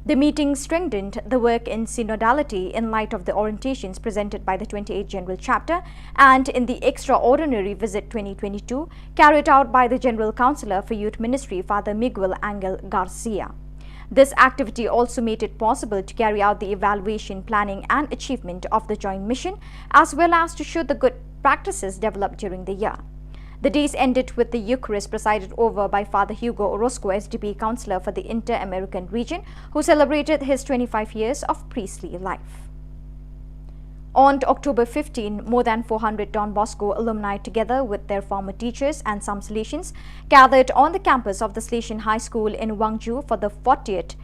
The meeting strengthened the work in synodality in light of the orientations presented by the twenty-eighth General Chapter and in the extraordinary visit twenty twenty-two carried out by the General Councillor for Youth Ministry, Father Miguel Angel Garcia. This activity also made it possible to carry out the evaluation, planning and achievement of the joint mission, as well as to show the good practices developed during the year. The days ended with the Eucharist presided over by Father Hugo Orozco, S D B Councillor for the Inter-American Region, who celebrated his twenty-five years of priestly life. On October fifteen, more than four hundred Don Bosco alumni, together with their former teachers and some Salesians, gathered on the campus of the Salesian High School in Wangju for the fortieth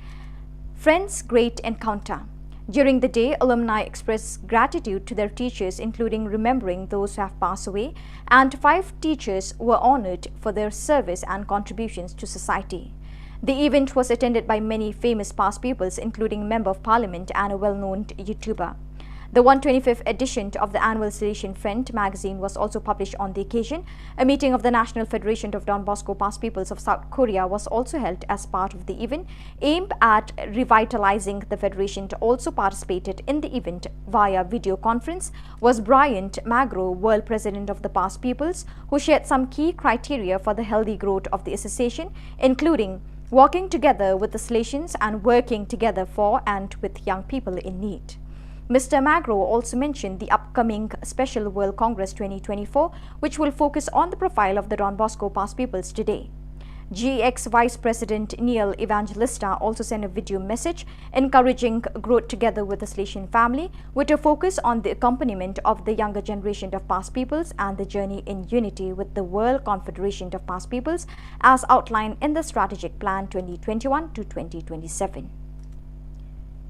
Friends Great Encounter. During the day, alumni expressed gratitude to their teachers, including remembering those who have passed away, and five teachers were honored for their service and contributions to society. The event was attended by many famous past pupils, including Member of Parliament and a well-known YouTuber. The one twenty-fifth edition of the annual Salesian Friend magazine was also published on the occasion. A meeting of the National Federation of Don Bosco Past Pupils of South Korea was also held as part of the event, aimed at revitalizing the federation. Also participated in the event via video conference was Bryant Magro, World President of the Past Pupils, who shared some key criteria for the healthy growth of the association, including working together with the Salesians and working together for and with young people in need. Mister Magro also mentioned the upcoming Special World Congress twenty twenty-four, which will focus on the profile of the Don Bosco Past Pupils today. G X Vice President Neil Evangelista also sent a video message encouraging growth together with the Salesian family, with a focus on the accompaniment of the younger generation of past pupils and the journey in unity with the World Confederation of Past Pupils as outlined in the Strategic Plan twenty twenty-one to twenty twenty-seven.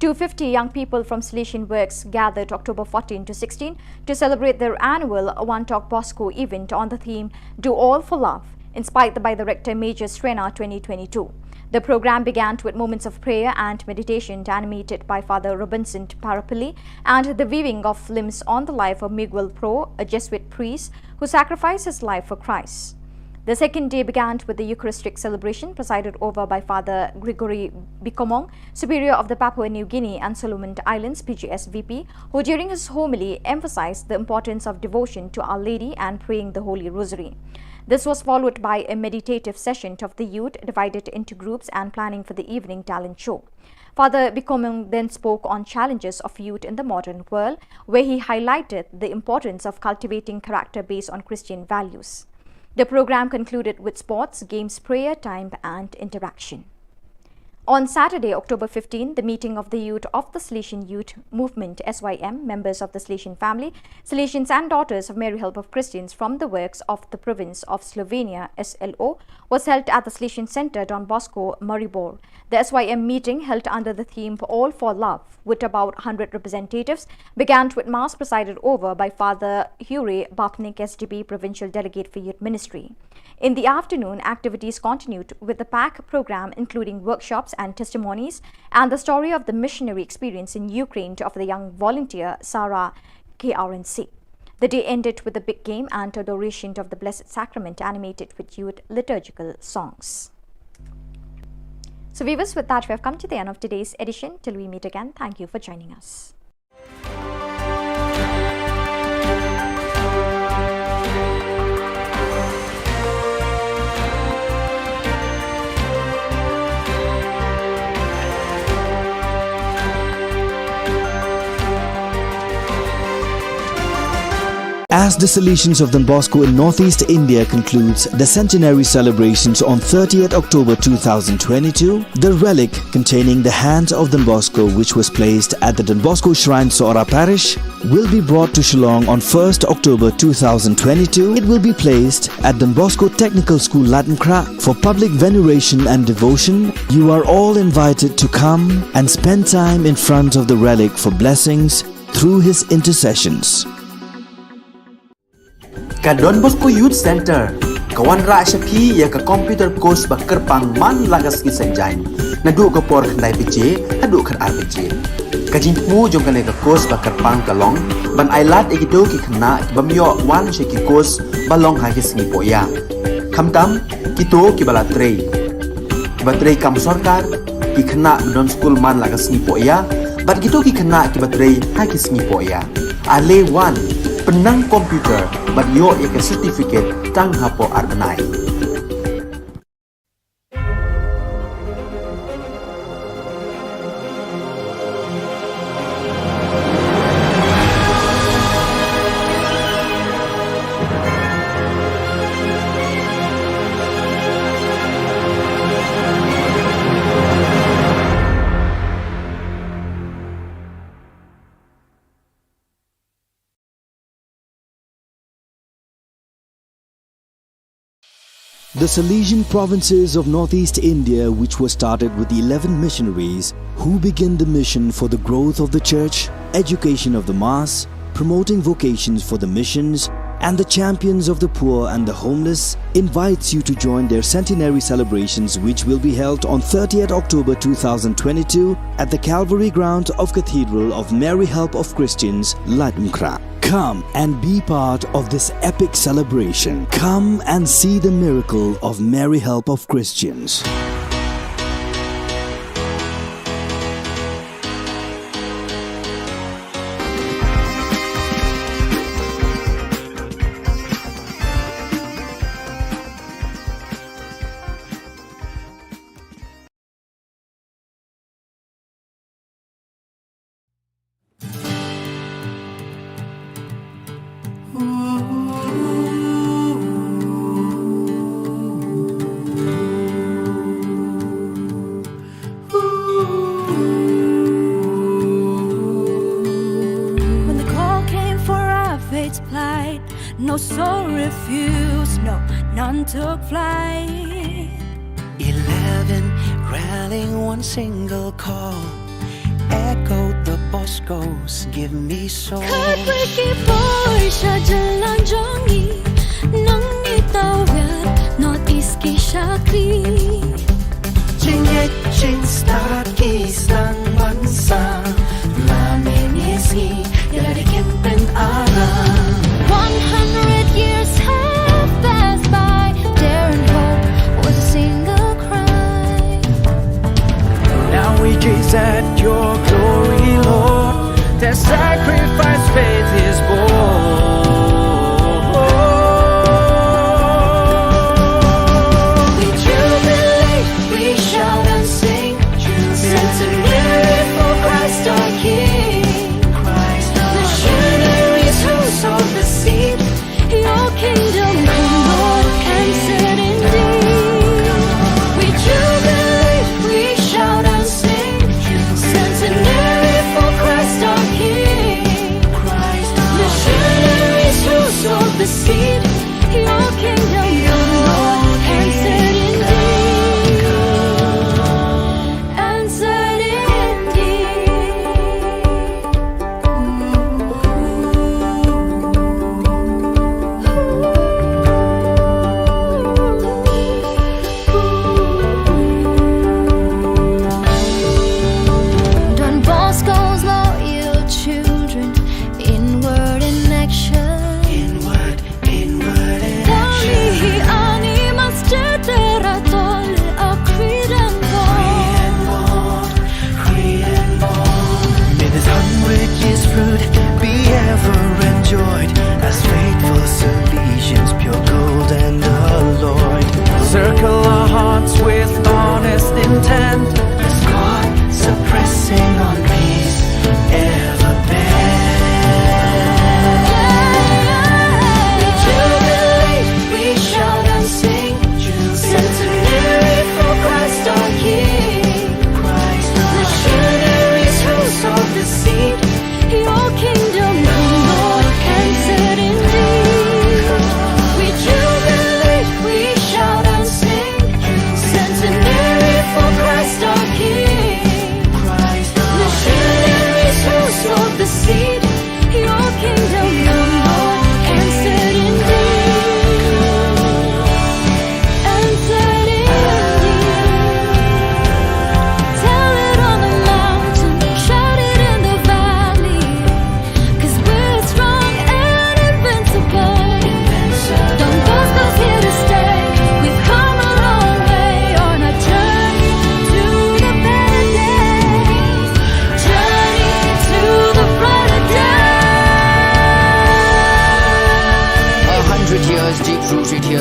Two fifty young people from Salesian Works gathered October fourteen to sixteen to celebrate their annual One Talk Bosco event on the theme Do All for Love, inspired by the Rector Major Srena twenty twenty-two. The program began with moments of prayer and meditation animated by Father Robinson Parapilli and the viewing of films on the life of Miguel Pro, a Jesuit priest who sacrificed his life for Christ. The second day began with the Eucharistic celebration presided over by Father Gregory Bikomong, Superior of the Papua New Guinea and Solomon Islands, P G S V P, who during his homily emphasized the importance of devotion to Our Lady and praying the Holy Rosary. This was followed by a meditative session of the youth divided into groups and planning for the evening talent show. Father Bikomong then spoke on challenges of youth in the modern world, where he highlighted the importance of cultivating character based on Christian values. The program concluded with sports, games, prayer time, and interaction. On Saturday, October fifteen, the meeting of the youth of the Salesian Youth Movement, S Y M, members of the Salesian family, Salesians and daughters of Mary Help of Christians from the works of the province of Slovenia, S L O, was held at the Salesian Center, Don Bosco, Maribor. The S Y M meeting, held under the theme All for Love, with about hundred representatives, began with Mass presided over by Father Hure Bapnik, S D B Provincial Delegate for Youth Ministry. In the afternoon, activities continued with a packed program including workshops and testimonies and the story of the missionary experience in Ukraine of the young volunteer Sarah K R N C. The day ended with a big game and adoration of the Blessed Sacrament animated with youth liturgical songs. So viewers, with that, we have come to the end of today's edition. Till we meet again, thank you for joining us. As the Salesians of Don Bosco in Northeast India concludes the centenary celebrations on thirtieth October two thousand twenty-two, the relic containing the hand of Don Bosco, which was placed at the Don Bosco Shrine, Sohra Parish, will be brought to Shillong on first October two thousand twenty-two. It will be placed at Don Bosco Technical School, Laitumkhrah, for public veneration and devotion. You are all invited to come and spend time in front of the relic for blessings through his intercessions. Ka Don Bosco Youth Center ka wanrah sha phi ïa ka computer course ba kyrpang man la ka sngi Saitjaiñ, naduh ka por khyndai baje haduh khatar baje. Ka jingthmu jong kane ka course ba kyrpang ka long ban ailad ïa kito ki khynnah ki bym ïoh wan sha ki course ba long ha ki sngi pohïa, khamtam kito kiba la trei, kiba trei kam sorkar, ki khynnah ba don skul man la ka sngi pohïa, bad kito ki khynnah kiba trei ha ki sngi pohïa. Ale wan, pynnang computer bad ïoh ïa ka certificate tang hapoh ar bnai. The Salesian provinces of Northeast India, which was started with eleven missionaries who began the mission for the growth of the church, education of the mass, promoting vocations for the missions, and the champions of the poor and the homeless, invites you to join their centenary celebrations, which will be held on thirtieth October two thousand twenty-two at the Calvary ground of Cathedral of Mary Help of Christians, Laitumkhrah. Come and be part of this epic celebration. Come and see the miracle of Mary Help of Christians. When the call came for our faith to plight, no soul refused, no, none took flight. Eleven rallying one single call, echoed the Bosco's "Give me soul." Khatwei ki poi sha jylla jong ngi, nang ngi tawir North East ki shakri. Jingngeit jingstad ki sdang ban sah, la mynne sngi ïa la ki kynpynara. One hundred years have passed by, dare and hope was a single cry. Now we gaze at your glory, Lord. Their sacrifice faith is born. We jubilate, we shout and sing, centenary for Christ our King. Christ our King. Missionaries who sowed the seed, your kingdom come, Lord, and set indeed. We jubilate, we shout and sing, centenary for Christ our King.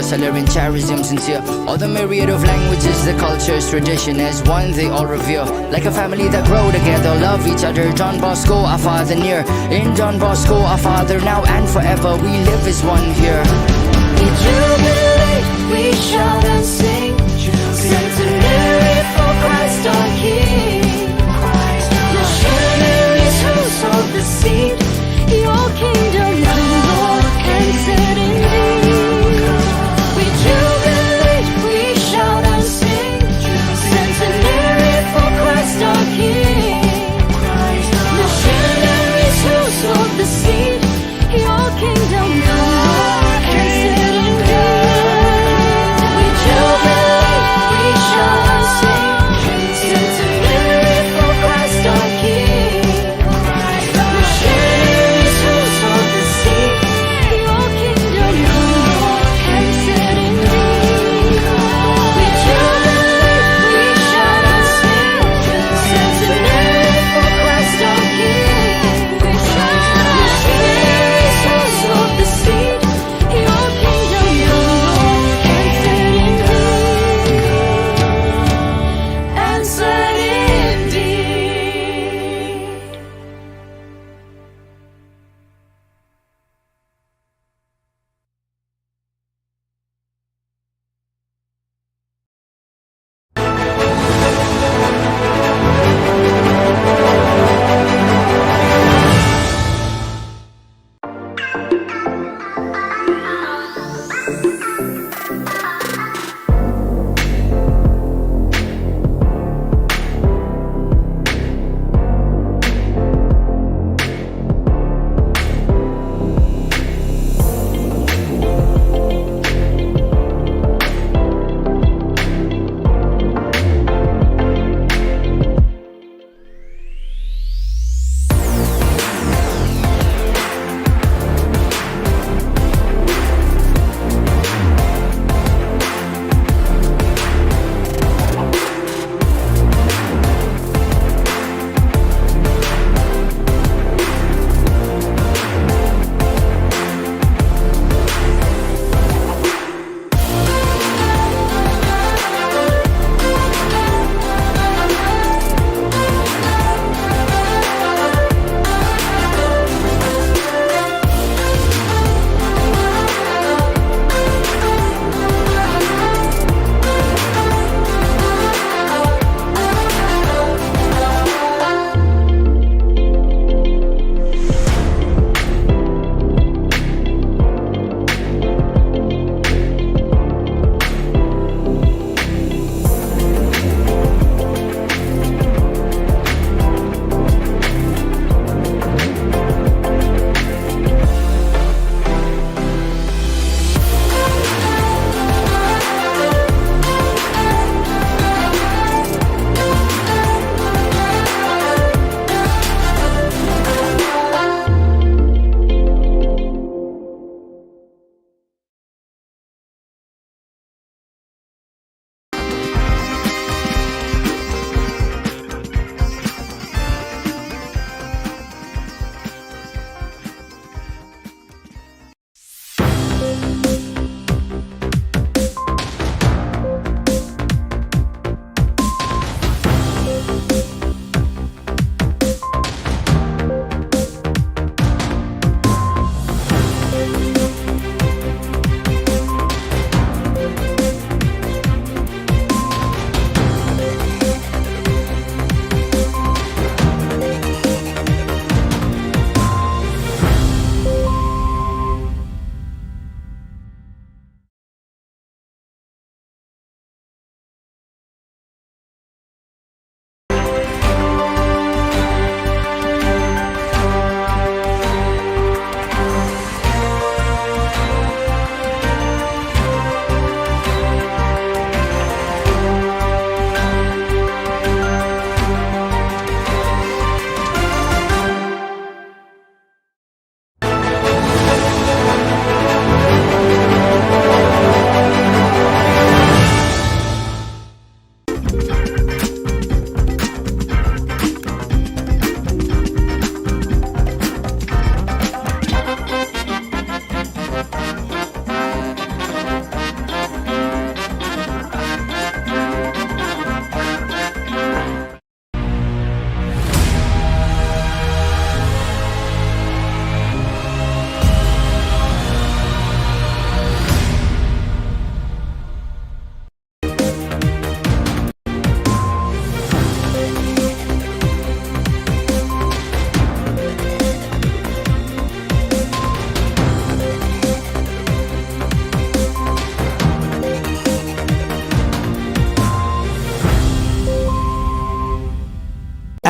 Salarian charism sincere. All the myriad of languages, the cultures, tradition as one they all revere. Like a family that grow together, love each other. Don Bosco, our father near. In Don Bosco, our father now and forever, we live as one here. We jubilate, we shout and sing. Centenary for Christ our King. Missionaries who sowed the seed. Your kingdom come, Lord, and set indeed. We jubilate, we shout and sing. Centenary for Christ our King. Missionaries who sowed the seed. Your kingdom come, Lord, and set indeed. We jubilate, we shout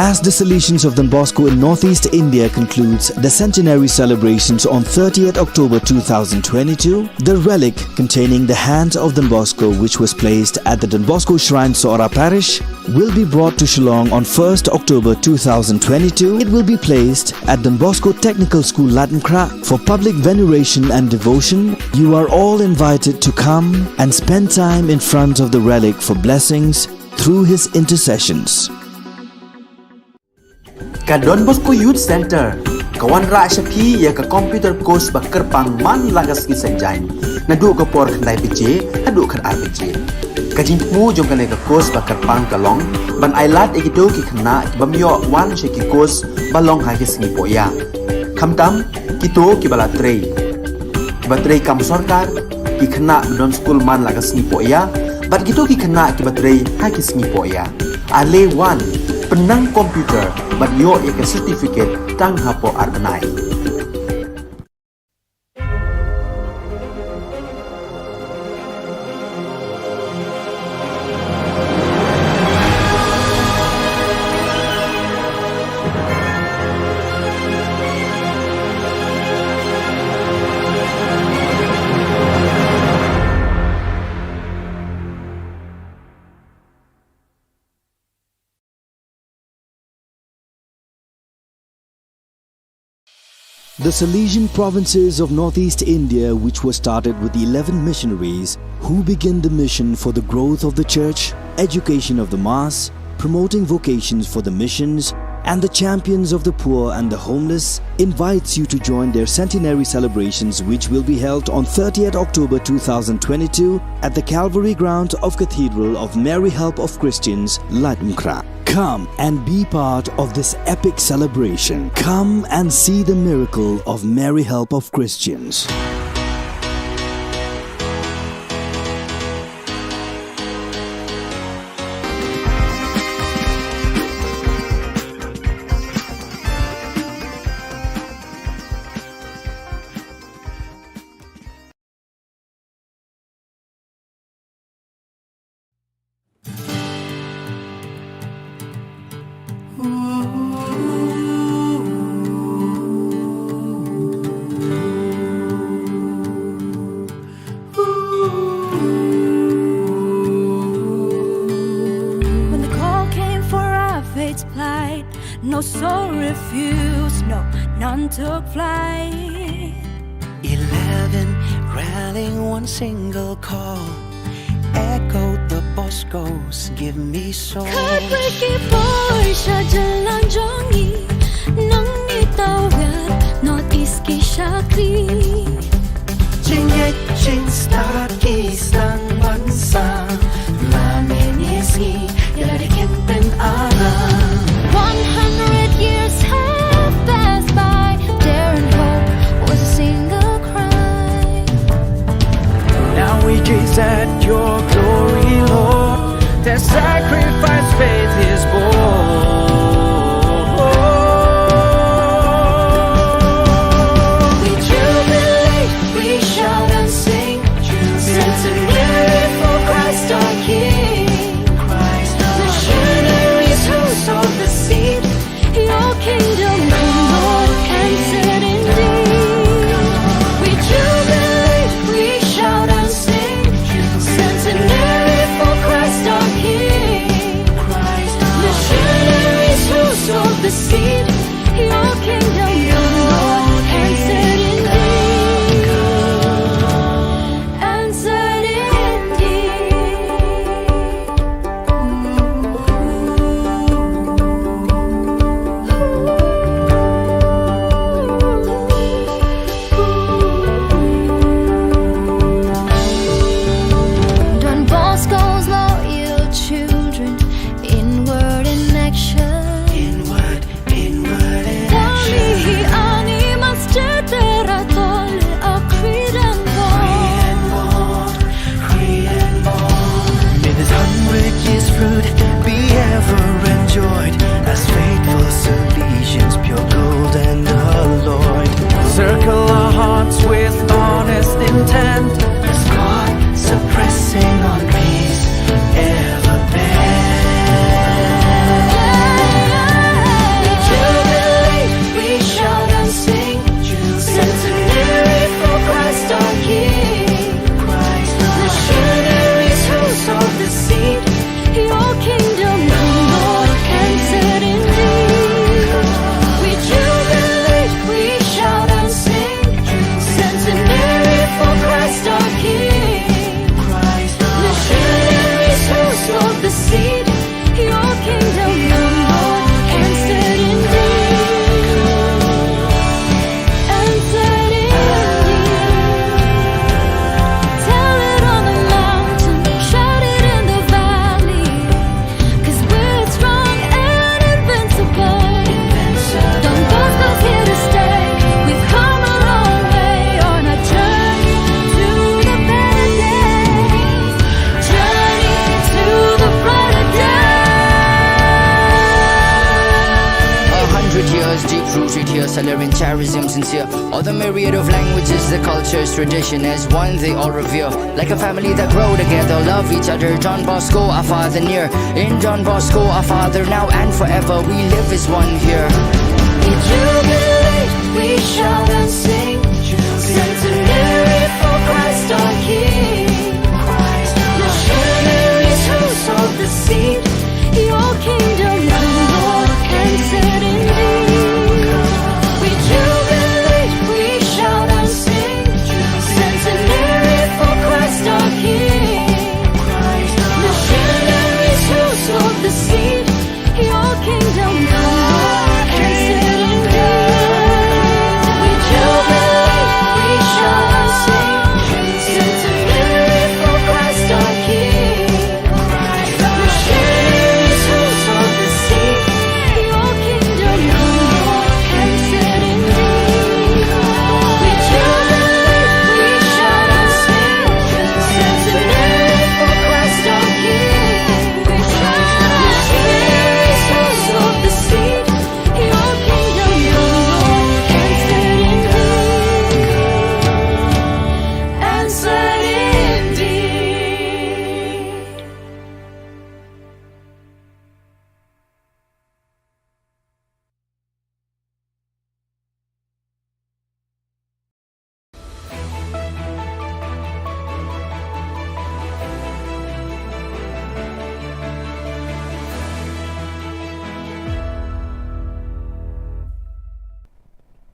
As the Salesians of Don Bosco in Northeast India concludes the centenary celebrations on thirtieth October two thousand twenty-two, the relic containing the hand of Don Bosco, which was placed at the Don Bosco Shrine, Sohra Parish, will be brought to Shillong on first October two thousand twenty-two. It will be placed at Don Bosco Technical School, Laitumkhrah, for public veneration and devotion. You are all invited to come and spend time in front of the relic for blessings through his intercessions. Ka Don Bosco Youth Centre ka wanrah sha phi ïa ka computer course ba kyrpang man la ka sngi Saitjaiñ, naduh ka por khyndai baje haduh khatar baje. Ka jingthmu jong kane ka course ba kyrpang ka long ban ailad ïa kito ki khynnah ki bym ïoh wan sha ki course ba long ha ki sngi pohïa, khamtam kito kiba la trei, kiba trei kam sorkar, ki khynnah ba don skul man la ka sngi pohïa, bad kito ki khynnah kiba trei ha ki sngi pohïa. Ale wan, pynnang computer bad ïoh ïa ka certificate tang hapoh ar bnai. The Salesian provinces of Northeast India, which was started with eleven missionaries who began the mission for the growth of the church, education of the mass, promoting vocations for the missions, and the champions of the poor and the homeless, invites you to join their centenary celebrations, which will be held on thirtieth October two thousand twenty-two at the Calvary ground of Cathedral of Mary Help of Christians, Laitumkhrah. Come and be part of this epic celebration. Come and see the miracle of Mary Help of Christians. When the call came for our faith to plight, no soul refused, no, none took flight. Eleven rallying one single call, echoed the Bosco's "Give me soul." Khatwei ki poi sha jylla jong ngi, nang ngi tawir North East ki shakri. Jingngeit jingstad ki sdang ban sah, la mynne sngi ïa lade kin pynaram. One hundred years have passed by, dare and hope was a single cry. Now we gaze at your glory, Lord. Their sacrifice faith is born. We jubilate, we shout and sing, centenary for Christ our King. Christ our Missionaries who sowed the seed, your kingdom come, Lord, and set indeed. We jubilate, we shout and sing, centenary for Christ our King. Rooted here, Salerian charism sincere. All the myriad of languages, the cultures, tradition as one they all revere. Like a family that grow together, love each other. Don Bosco, our father near. In Don Bosco, our father now and forever. We live as one here. We jubilate, we shout and sing. Centenary for Christ our King. Missionaries who sowed the seed. Your kingdom come, Lord, and set indeed. We jubilate, we shout and sing. Centenary for Christ our King. Missionaries who sowed the seed. Your kingdom come, Lord, and set indeed. We jubilate, we shout and sing. Centenary for Christ our King.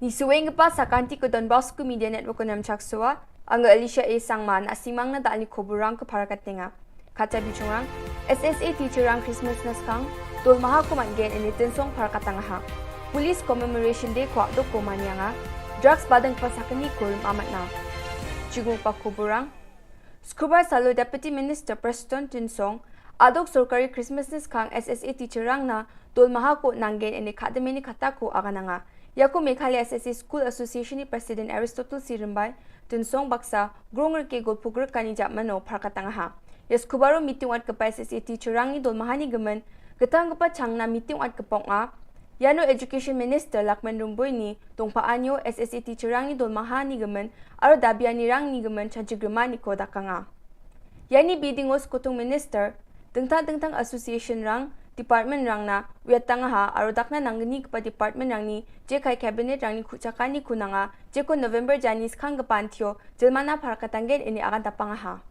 Ngi sngewbha sa ka Don Bosco Media Network, Namchak Soa, nga Alicia A Sangma, na simang na da ni khubor rang ka phara ka tenga. Kata bichungrang, S S A teacher rang Christmas na skang, dol maha ko man gen ini tensong phara ka tanga ha. Police Commemoration Day ko adok ko manyanga, drugs badang pasakani ko rim amat na. Chigung pa khubor rang, Sukhubar salo Deputy Minister Prestone Tynsong, adok sorkari Christmas na skang S S A teacher rang na, dol maha ko nang gen ini khademeni khata ko agananga. Yako Meghalaya S S A School Association ni President Aristotle C Rymbai, Tynsong baksa, grong rke gol pugr kani jap mano phara ka tanga ha. Yas khubaro meeting wat kpa S S A teacher rang ni dol maha ni gemen, getang kpa chang na meeting wat kpong a, Yano Education Minister Lakman Rymbui ni, dong pa anyo S S A teacher rang ni dol maha ni gemen, aro dabiani rang ni gemen, chanchi grima ni ko dakanga. Yani bidingo skutung Minister, dengtang dengtang association rang, department rang na, wiat tanga ha, aro dakna nang ni kpa department rang ni, je kai cabinet rang ni khuchaka ni kunanga, je ko November jani skang kepan thio, jelmana phara ka tanggen ini akan tapanga ha.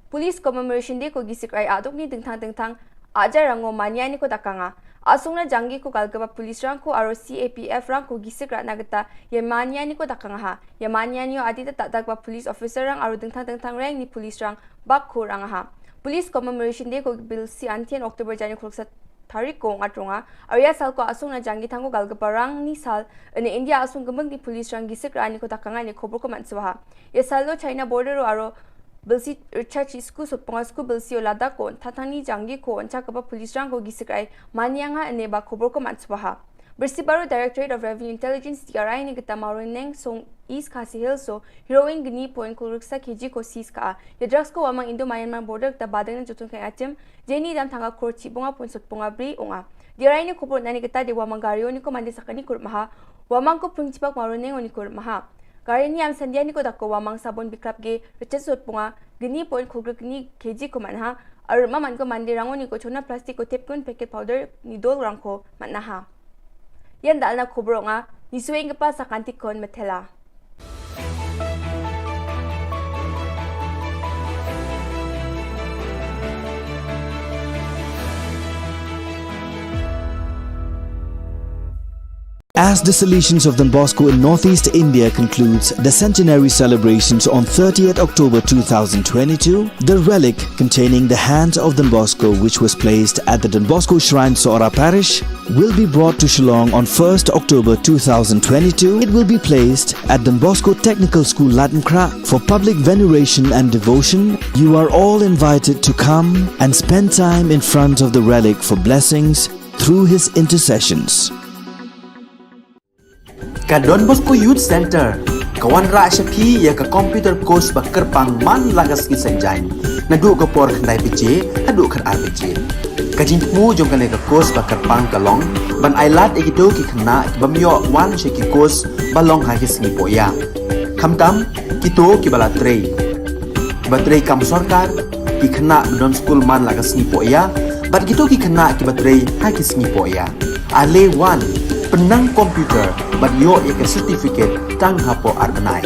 Police Commemoration Day ko gisik rai aduk ni dengtang dengtang ajar rango mania ni ko dakanga. Asung na janggi ko galgaba police rang ko aro C A P F rang ko gisik rat na geta ya mania ni ko dakanga ha. Ya mania ni o adi ta tak ba police officer rang aro dengtang dengtang rang ni police rang bak ko rang ha. Police Commemoration Day ko bil si antian October jani ko sat tarik ko ngat ronga. Arya sal ko asung na janggi tang ko galgaba rang ni sal ene India asung gemeng ni police rang gisik rani ko dakanga ni khobor ko man swaha. Ya sal lo China border ro aro bilsi Richard chi sku sot ponga sku bilsi o lada ko tatang ni janggi ko ancha kaba police rang ko gisik rai mani anga ene ba khobor ko man swaha. Birsi baro Directorate of Revenue Intelligence D R I ni geta Mawryngkneng song East Khasi Hills so heroin gni point ko riksa K G ko seize ka a. Ya drugs ko wamang Indo Myanmar border geta badeng na jotun kai atim jeni dam tanga kor chi bonga point sot bonga bri onga. D R I ni khobor nani geta de wamang gario ni ko mande sakani kur maha. Wamang ko pung chipak Mawryngkneng oni kur maha. Gari ni am sandia ni ko dak ko wamang sabon biklap ge rechen sot ponga gni point khogr gni K G ko man ha. Ar ma man ko mande rango ni ko chona plastic ko tep kun packet powder ni dol rang ko man na ha. Yan dal na khobor nga ni sueng ke pa sakantik kon metela. As the Salesians of Don Bosco in northeast India concludes the centenary celebrations on thirtieth October two thousand twenty-two, the relic containing the hand of Don Bosco, which was placed at the Don Bosco Shrine, Sohra Parish, will be brought to Shillong on first October two thousand twenty-two. It will be placed at Don Bosco Technical School, Ladngkhrak, for public veneration and devotion. You are all invited to come and spend time in front of the relic for blessings through his intercessions. Ka Don Bosco Youth Center ka wanrah sha phi ïa ka computer course ba kyrpang man la ka sngi Saitjaiñ, naduh ka por khyndai baje haduh khatar baje. Ka jingthmu jong kane ka course ba kyrpang ka long ban ai lad ïa kito ki khynnah ki bym ïoh wan sha ki course ba long ha ki sngi poh ïa. Khamtam kito ki ba la trei, ki ba trei kam sorkar, ki khynnah ba don skul man la ka sngi poh ïa, bad kito ki khynnah ki ba trei ha ki sngi poh ïa. Ale wan, pynnang computer bad ïoh ïa ka certificate tang hapoh ar bnai.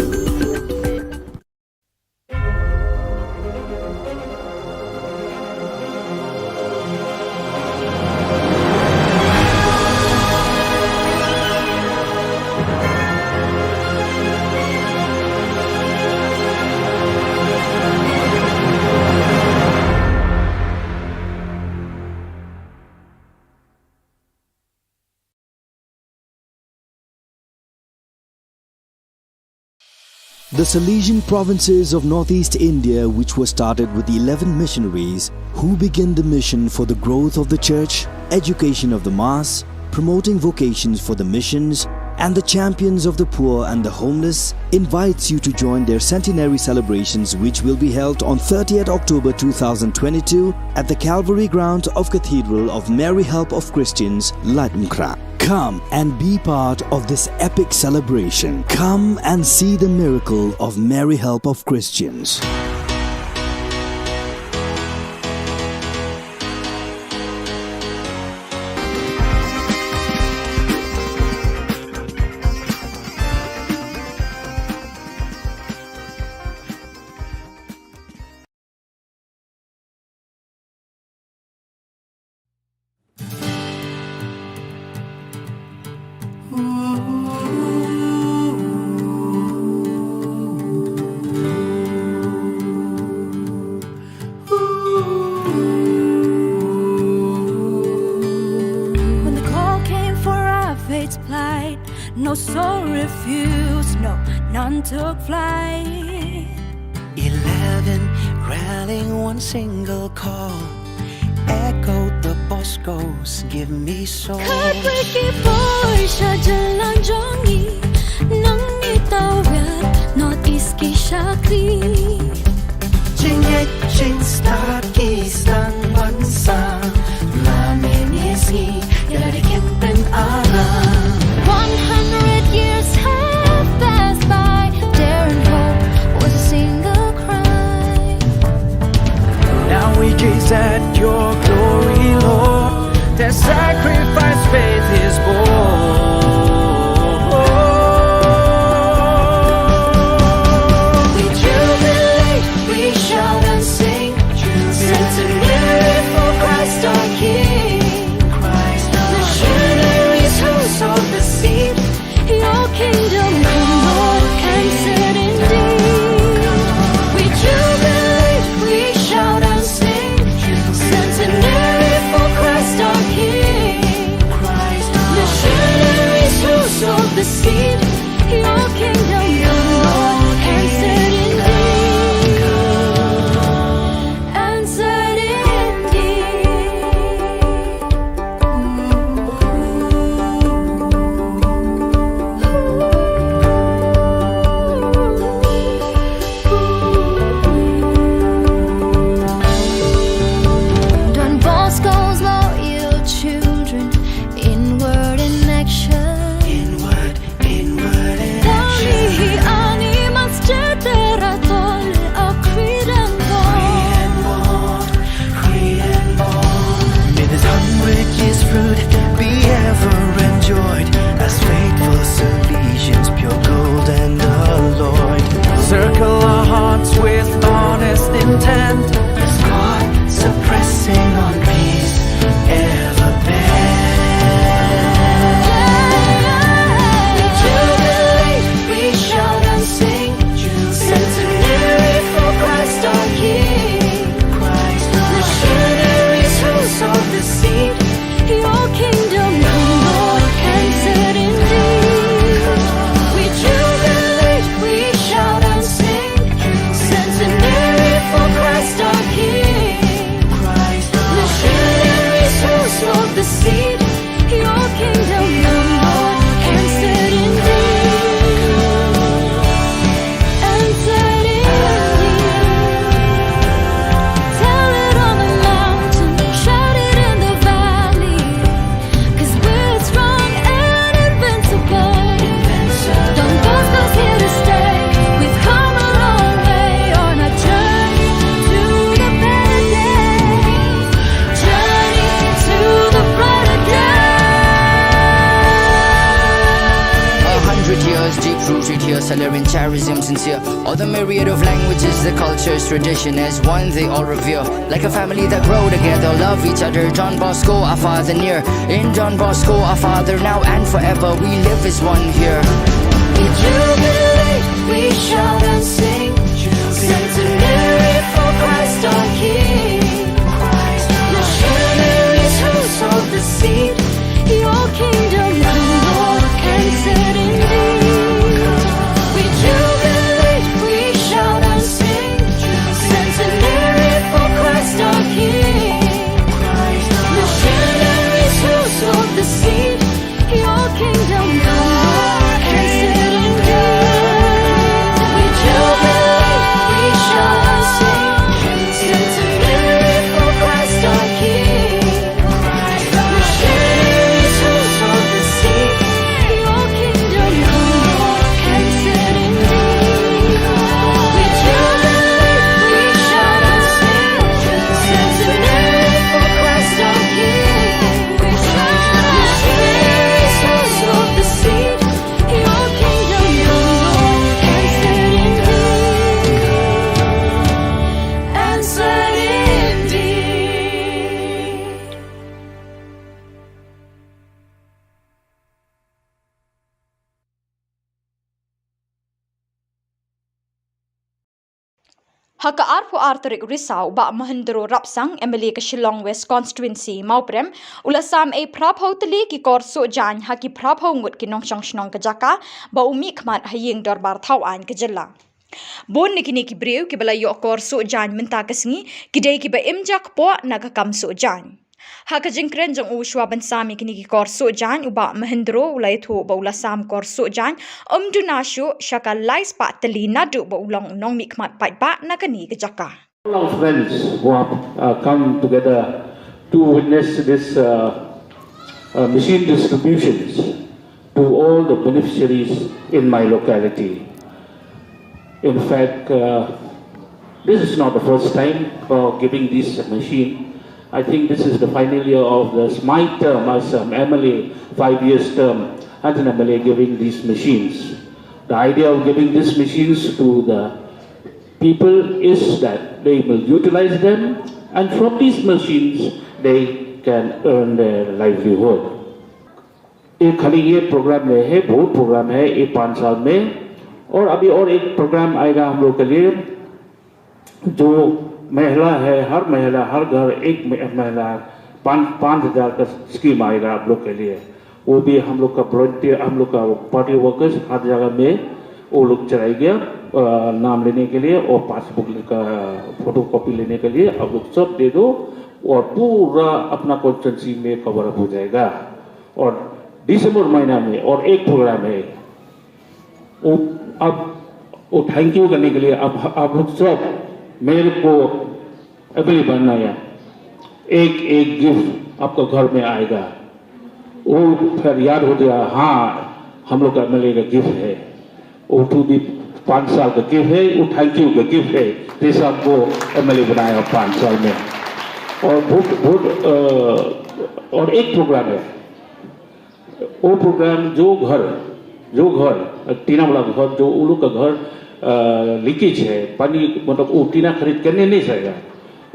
The Salesian provinces of northeast India, which were started with eleven missionaries who began the mission for the growth of the church, education of the mass, promoting vocations for the missions, and the champions of the poor and the homeless, invites you to join their centenary celebrations, which will be held on thirtieth October two thousand twenty-two at the Calvary Ground of Cathedral of Mary Help of Christians, Laitumkhrah. Come and be part of this epic celebration. Come and see the miracle of Mary Help of Christians. When the call came for our faith to plight, no soul refused, no, none took flight. Eleven rallying one single call. Echo the Boscos, give me soul. Khatwei ki poi sha jylla jong ngi, nang ngi tawet North East ki shakri. Jingngeit jingstad ki sdang ban sa, la mynne sngi ïa la dei campaign ara. One hundred years have passed by, dare and hope was a single cry. Now we gaze at your glory, Lord. Their sacrifice faith is born. We jubilate, we shout and sing. Centenary for Christ our King. Missionaries who sowed the seed. Your kingdom come, Lord, and set indeed. We jubilate, we shout and sing. Centenary Rooted here, salary and charism sincere. All the myriad of languages, the cultures, tradition as one they all revere. Like a family that grow together, love each other. Don Bosco, our father near. In Don Bosco, our father now and forever, we live as one here. We jubilate, we shout and sing. Centenary for Christ our King. Missionaries who sowed the seed. Your kingdom come, Lord, and set indeed. We jubilate, we shout and sing. Centenary for Christ our King. Missionaries who sowed the seed. Your kingdom come, Lord, and set indeed. We jubilate, we shout and sing. Centenary for Christ our King. Ha ka arphew ar tarik Risaw, u Bah Mahendro Rapsang, M L A ka Shillong West Constituency, Mawprem, u la sam ei phraphew tylli ki kor suh jaiñ ha ki phraphew ngut ki nongshong shnong ka jaka, ba u mih khmat ha ïing dorbar thaw aiñ ka jylla. Bun na kine ki briew kiba la ïoh kor suh jaiñ mynta ka sngi, ki dei kiba im jakpoh na ka kam suh jaiñ. Ha ka jingkren jong u shuwa ban sam ïa kine ki kor suh jaiñ, u Bah Mahendro u la ïathuh ba u la sam kor suh jaiñ ym duna shuh sha ka lai spah tylli naduh ba u long u nongmihkhmat paidbah na kane ka jaka. All our friends who have uh, come together to witness this uh, uh, machine distributions to all the beneficiaries in my locality. In fact, uh, this is not the first time for giving this machine. I think this is the final year of this, my term as an M L A, five years term as an M L A giving these machines. The idea of giving these machines to the people is that they will utilize them, and from these machines they can earn their livelihood. ये खाली ये प्रोग्राम नहीं है, बहुत प्रोग्राम है ये पाँच साल में। और अभी और एक प्रोग्राम आएगा हम लोग के लिए, जो महिला है, हर महिला, हर घर एक म-, महिला, पाँच, पाँच हज़ार का स्कीम आएगा आप लोग के लिए। वो भी हम लोग का वॉलंटियर, हम लोग का पार्टी वर्कर्स हर जगह में वो लोग चलाएंगे, अ, नाम लेने के लिए और पासबुक का फोटोकॉपी लेने के लिए आप लोग सब दे दो और पूरा अपना कॉन्स्टिट्यूएंसी में कवर अप हो जाएगा। और दिसंबर महीना में और एक प्रोग्राम है, वो, अब वो थैंक यू करने के लिए आप, आप लोग सब मेरे को एमएलए बनना है। एक एक गिफ्ट आपका घर में आएगा, वो फिर याद हो जाएगा, हाँ, हम लोग का एमएलए का गिफ्ट है। वो टू भी पाँच साल का गिफ्ट है, वो थैंक यू का गिफ्ट है, जैसे आपको एमएलए बनाया पाँच साल में। और बहुत बहुत अ, और एक प्रोग्राम है, वो प्रोग्राम जो घर, जो घर, टीना वाला घर, जो उन लोग का घर लीकेज है, पानी, मतलब वो टीना खरीद करने नहीं सकेगा,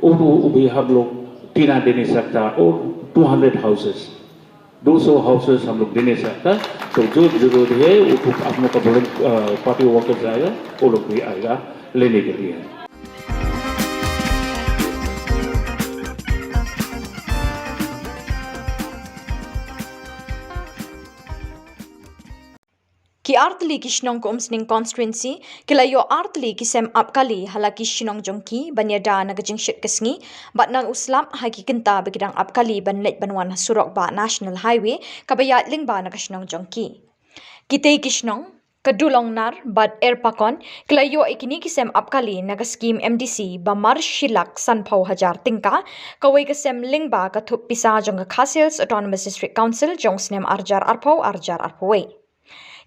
वो, वो भी हम लोग टीना दे नहीं सकता। और टू हंड्रेड हाउसेस, दो सौ हाउसेस हम लोग दे नहीं सकता। तो जो जरूरत है वो तो आप लोग का वॉलंट-, अ, पार्टी वर्कर्स आएगा, वो लोग भी आएगा लेने के लिए। Ki artylli ki shnong ka Umsning constituency ki la ïoh artylli ki sem ap kali ha la ki shnong jong ki ban ïada na ka jingshit ka sngi, bad nang u slap ha ki kynta ba ki dang ap kali ban leit ban wan ha surok bah National Highway kaba ïaid lyngba na ka shnong jong ki. Kitei ki shnong, ka Dulongnar bad Erpakon, ki la ïoh ïa kine ki sem ap kali na ka skim M D C ba mar shi lak sanphew hajar tyngka, kawei ka sem lyngba ka thup pisa jong ka Khasi Hills Autonomous District Council jong u snem arjar arphew arjar arphew wei.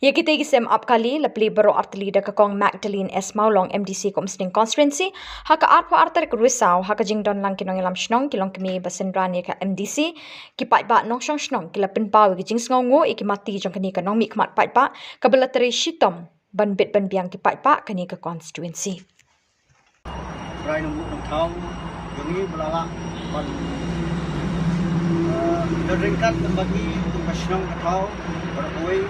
Ïa kitei ki sem ap kali la plie baroh artylli da ka Kong Magdalene S Mawlong, M D C ka Umsning constituency, ha ka arphew ar tarik Risaw, ha ka jingdon lang ki nongïalam shnong, ki longkmie ba synran ïa ka M D C, ki paidbah nongshong shnong ki la pynpaw ïa ka jingsngewnguh ïa ki mati jong kane ka nongmihkhmat paidbah kaba la trei shitom ban bit ban biang ki paidbah kane ka constituency. Rai nang buh nang thaw jong ngi ba la lah ban, eh, don ryngkat bad ngi kum ka shnong ka thaw baroh kawei.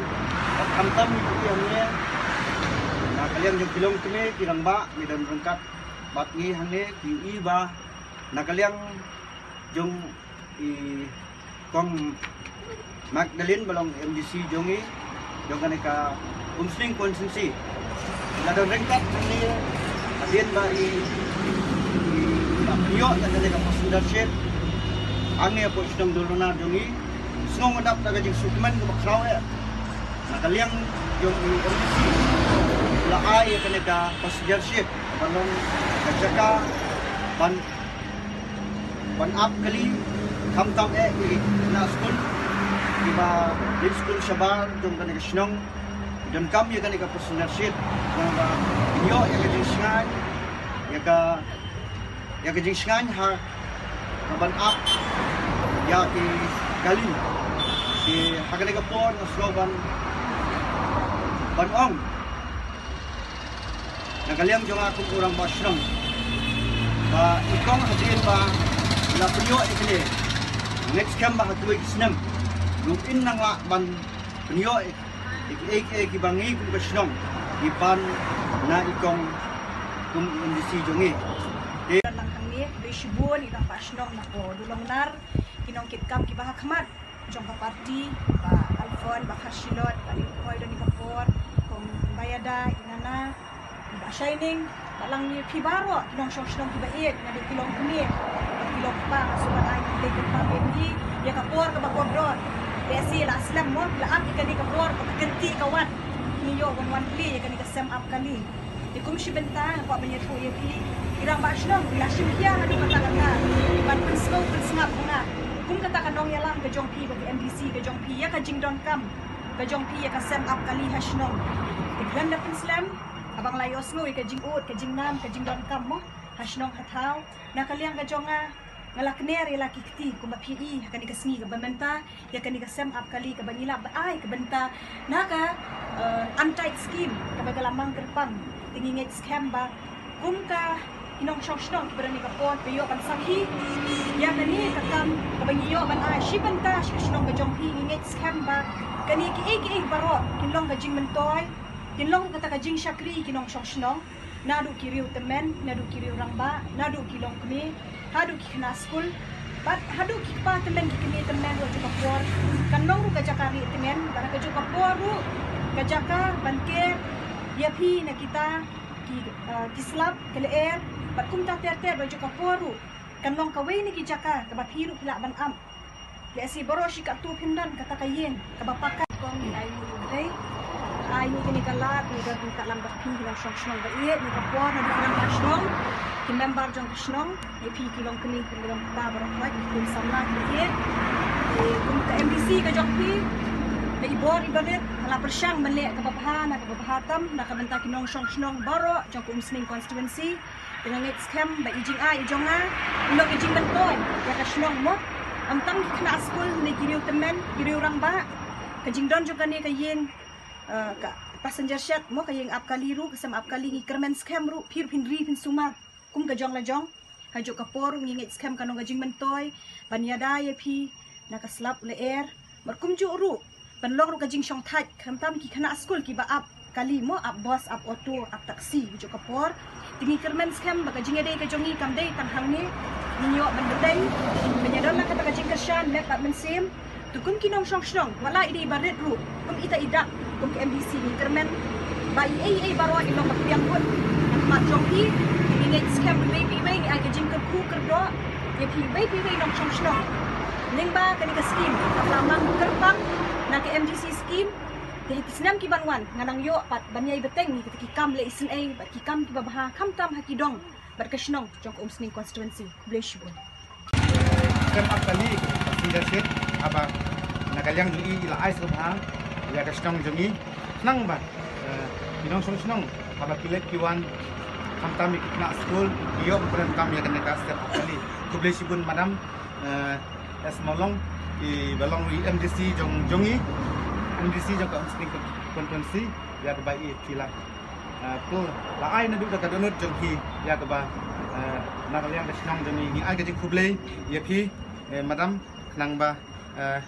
Bad khamtam ngi ïohi hangne na ka liang jong ki longkmie ki rangbah ngi don ryngkat bad ngi hangne, ki ïohi ba na ka liang jong i Kong Magdalene ba long M D C jong i, jong kane ka Umsning constituency. La don ryngkat hangne hadien ba i, i, i la pynïoh ïa kane ka passenger ship hangne hapoh shnong Dulnonar jong i. Sngew nga dap da ka jingsngewkmen kaba khraw eh na ka liang jong i M D C la ai ïa kane ka passenger ship ba long ka jaka ban ban ap kali, khamtam eh ki khynnah skul kiba leit skul shabar jong kane ka shnong. Donkam ïa kane ka passenger ship, namar ba ïoh ïa ka jingshngaiñ, ïa ka, ïa ka jingshngaiñ ha ka ban ap ïa ki kali. Te ha kane ka por nga sngew ban, ban ong na ka liang jong nga kum u rangbah shnong ba i kong hadien ba la pynïoh ïa kane, ngeit skhem ba ha kawei ka snem ruh in nang lah ban pynïoh ïa kiei kiei kiba ngi kum ka shnong ngi pan na i kong kum i M D C jong ngi. Te lang hangne, khublei shibun i rangbah shnong na ka Dulnonar, ki nongkitkam kiba ha khmat jong ka party, Bah Alfon, Bah Kharshilot, Bah Lynkhoi, don i ka por, Kong Bayada, i Nana, Bah Shining, bad lang ïa phi baroh ki nongshong shnong kiba ïeit, naduh ki longkmie bad ki longkpa, nga sngewbha ban ai khublei kyrpang ïa phi ïa ka por kaba kordor. Lehse la slem mo, la ap ïa kane ka por ba ka kynti ka wan, ngi ïoh ban wan plie ïa kane ka sem ap kali. Te kum shi bynta nga kwah ban ïathuh ïa phi, i rangbah shnong, la shim khia haduh katta katta ban pynsngew pynsngap ha nga kum kata ka nongïalam ka jong phi bad ka M D C ka jong phi ïa ka jingdonkam ka jong phi ïa ka sem ap kali ha shnong. Te khlem da pynslem, haba nga la ïohsngew ïa ka jingud, ka jingnam, ka jingdonkam mo ha shnong ha thaw, na ka liang ka jong nga, nga la kner ïa la ki kti kumba phi i ha kane ka sngi kaba mynta, ïa kane ka sem ap kali kaba ngi lah ban ai ka bynta na ka, eh, untied scheme kaba ka la mang kyrpang. Te ngi ngeit skhem ba kum ka ki nongshong shnong kiba don ïa ka por ba ïoh ban sakhi ïa kane ka kam kaba ngi ïoh ban ai shi bynta sha ka shnong ka jong phi. Ngi ngeit skhem ba kane kiei kiei baroh kin long ka jingmyntoi, kin long kata ka jingshakri ki nongshong shnong, naduh ki riew tymmen, naduh ki riew rangbah, naduh ki longkmie, haduh ki khynnah skul, bad haduh ki kpa tymmen, ki kmie tymmen. Ruh ha kajuh ka por kan long ruh ka jaka rieh tymmen, bad ha kajuh ka por ruh ka jaka ban ker ïa phi na kita ki, eh, ki slap, ki lyer, bad kumta ter ter. Bad ha kajuh ka por ruh kan long kawei na ki jaka kaba phi ruh phi lah ban ap. Lehse baroh shi katto phin don kata ka ïing kaba paka. Kong, ngi ai nguh ïa U Blei, ai nguh ïa kane ka lad, ngi don ryngkat lang bad phi, ki nongshong shnong ba ïeit, na ka por naduh ki rangbah shnong, ki member jong ka shnong, ïa phi ki longkmie, ki longkpa baroh, ki khun samla kiba ïeit. Te kum ka M D C ka jong phi, da i bor iba rit, nga la pyrshang ban leh kaba bha na kaba bha tam na ka bynta ki nongshong shnong baroh jong ka Umsning constituency. Te nga ngeit skhem ba i jingai i jong nga i long i jingmyntoi ïa ka shnong mo. Ym tang ki khynnah skul ne ki riew tymmen, ki riew rangbah. Ka jingdon jong kane ka ïing, eh, ka passenger shed mo, ka ïing ap kali ruh, ka sem ap kali, ngi kyrmen skhem ruh phi ruh phin ri phin sumar kum ka jong la jong. Ha kajuh ka por ruh ngi ngeit skhem kan long ka jingmyntoi ban ïada ïa phi na ka slap lyer. Bad kumjuh ruh ban long ruh ka jingshongthait, khamtam ki khynnah skul kiba ap kali mo, ap bus, ap auto, ap taxi ha kajuh ka por. Te ngi kyrmen skhem ba ka jingïadei ka jong ngi kam dei tang hangne, ngi ïoh ban bteng ban ïadon lang kata ka jingkyrshan met bad mynsiem. Te kum ki nongshong shnong, wat la i dei ba rit ruh, kum ita i dak, kum ka M D C, ngi kyrmen ba i ei i ei baroh i long ba pdiang kut ha khmat jong phi. Ngi ngeit skhem ba iwei pa iwei ngi ai ka jingkyrkhu kyrdoh ïa phi iwei pa iwei nongshong shnong. Lyngba kane ka skim kaba la mang kyrpang na ka M D C skim, te ha ki snem ki ban wan ngan nang ïoh pat ban ïai bteng ïa kita ki kam leh isynei bad ki kam kiba bha, khamtam ha ki dong bad ka shnong jong ka Umsning constituency. Khublei shibun. Sem ap kali, passenger ship, haba na ka liang jong i i la ai sngewbha ïa ka shnong jong i. Khnang ba, eh, ki nongshong shnong haba ki leit ki wan, khamtam ïa ki khynnah skul, ki ïoh ban pyndonkam ïa kane ka sem ap kali. Khublei shibun madam, eh, S Mawlong, iba long i M D C jong, jong i, M D C jong ka Umsning constituency. ïa kaba i phi la, eh, pynlait naduh da ka dohnud jong phi ïa kaba, eh, na ka liang ka shnong jong ngi, ngi ai ka jingkhublei ïa phi, eh, madam, khnang ba, eh,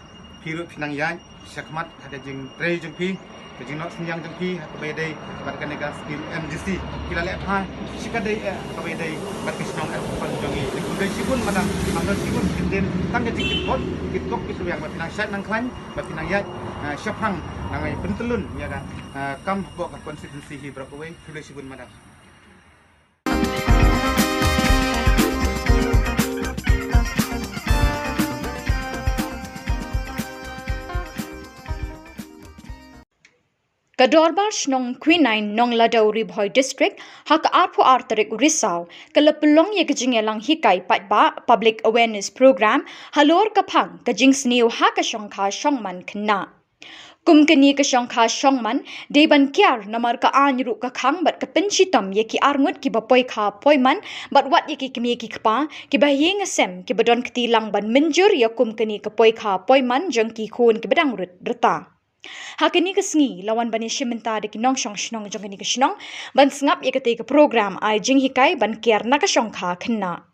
phi ruh phi nang ïaid shakhmat ha ka jingtrei jong phi, ka jingnoh synñiang jong phi ha kaba ïadei bad kane ka skim M G C. Phi la leh bha shikatdei, eh, ha kaba ïadei bad ka shnong, eh, jong ngi. Khublei shibun madam, khublei shibun, ktien tang ka jingkitkhlieh, kit kop kit swiang ba phi nang shait nang khlaiñ, ba phi nang ïaid, eh, shaphang, nang ai pyntyllun ïa ka, eh, kam hapoh ka constituency hi baroh kawei. Khublei shibun madam. Ka Dorbar Shnong Quinine Nongladaw, Ri Bhoi District, ha ka arphew ar tarik u Risaw, ka la pynlong ïa ka jingïalang hikai paidbah, public awareness program, halor ka phang ka jingsniew ha ka shongkha shongman khynnah. Kum kane ka shongkha shongman, dei ban kiar namar ka aiñ ruh ka khang bad ka pynshitom ïa ki arngut kiba poikha poiman, bad wat ïa ki kmie ki kpa kiba ïeng ïasem, kiba don kti lang ban mynjur ïa kum kane ka poikha poiman jong ki khun kiba dang rit rta. Ha kane ka sngi la wan ban ïashim bynta da ki nongshong shnong jong kane ka shnong ban sngap ïa katei ka program ai jinghikai ban kiar na ka shongkha khynnah.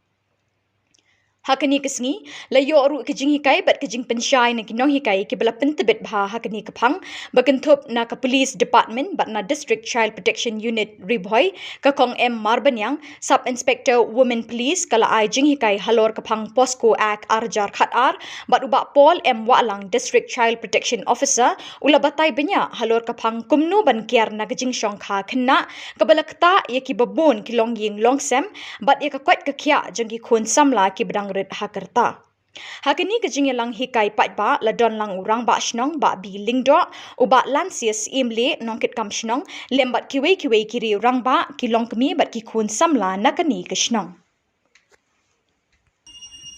Ha kane ka sngi la ïoh ruh ka jinghikai bad ka jingpynshai na ki nonghikai kiba la pyntbit bha ha kane ka phang, ba kynthup na ka Police Department bad na District Child Protection Unit Ri Bhoi, ka Kong M Marbaniang, Sub Inspector Women Police, ka la ai jinghikai halor ka phang POCSO Act ar hajar khat ar, bad u Bah Paul M Wahlang, District Child Protection Officer, u la batai bniah halor ka phang kumno ban kiar na ka jingshongkha khynnah, kaba la ktah ïa kiba bun ki longïing longsem, bad ïa ka koit ka khiah jong ki khun samla kiba dang rit ha ka rta. Ha kane ka jingïalang hikai paidbah la don lang u Rangbah Shnong Bah B Lyngdoh, u Bah Lansias Imli, nongkitkam shnong, lem bad kiwei kiwei ki riew rangbah, ki longkmie bad ki khun samla na kane ka shnong.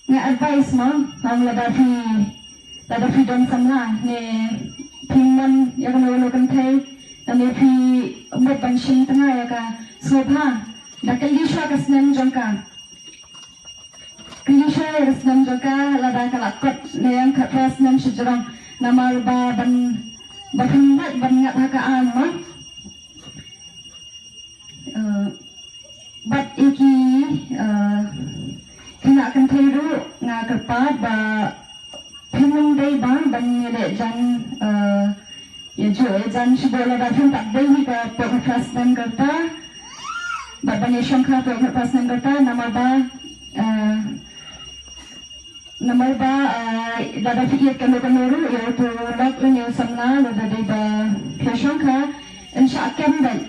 Nga advice mo, ong lada phi, lada phi don samla ne phi mon ïa kano kano kynthei, lane phi mut ban shim tnga ïa ka, sngewbha da kylli shuwa ka snem jong ka. Kylli shuwa ïa ka snem jong ka, lada ka la kot ne ïa ka khatphra snem shajrong, namar ba ban, ba phin lait ban ngat ha ka aiñ mo. Eh, bad ïa ki, eh, khynnah kynthei ruh nga kyrpad ba phin ym dei ba ban ïaleh jan, eh, ïa ju ïa jan shibun lada phin pat dei hi ka pok khatphra snem ka rta. Bad ban ïashongkha pok khatphra snem ka rta namar ba, eh, namar ba, eh, lada phi ïeit kano kano ruh ïa uto u lok lane u samla lada dei ba phi ïashongkha yn shah kem beit.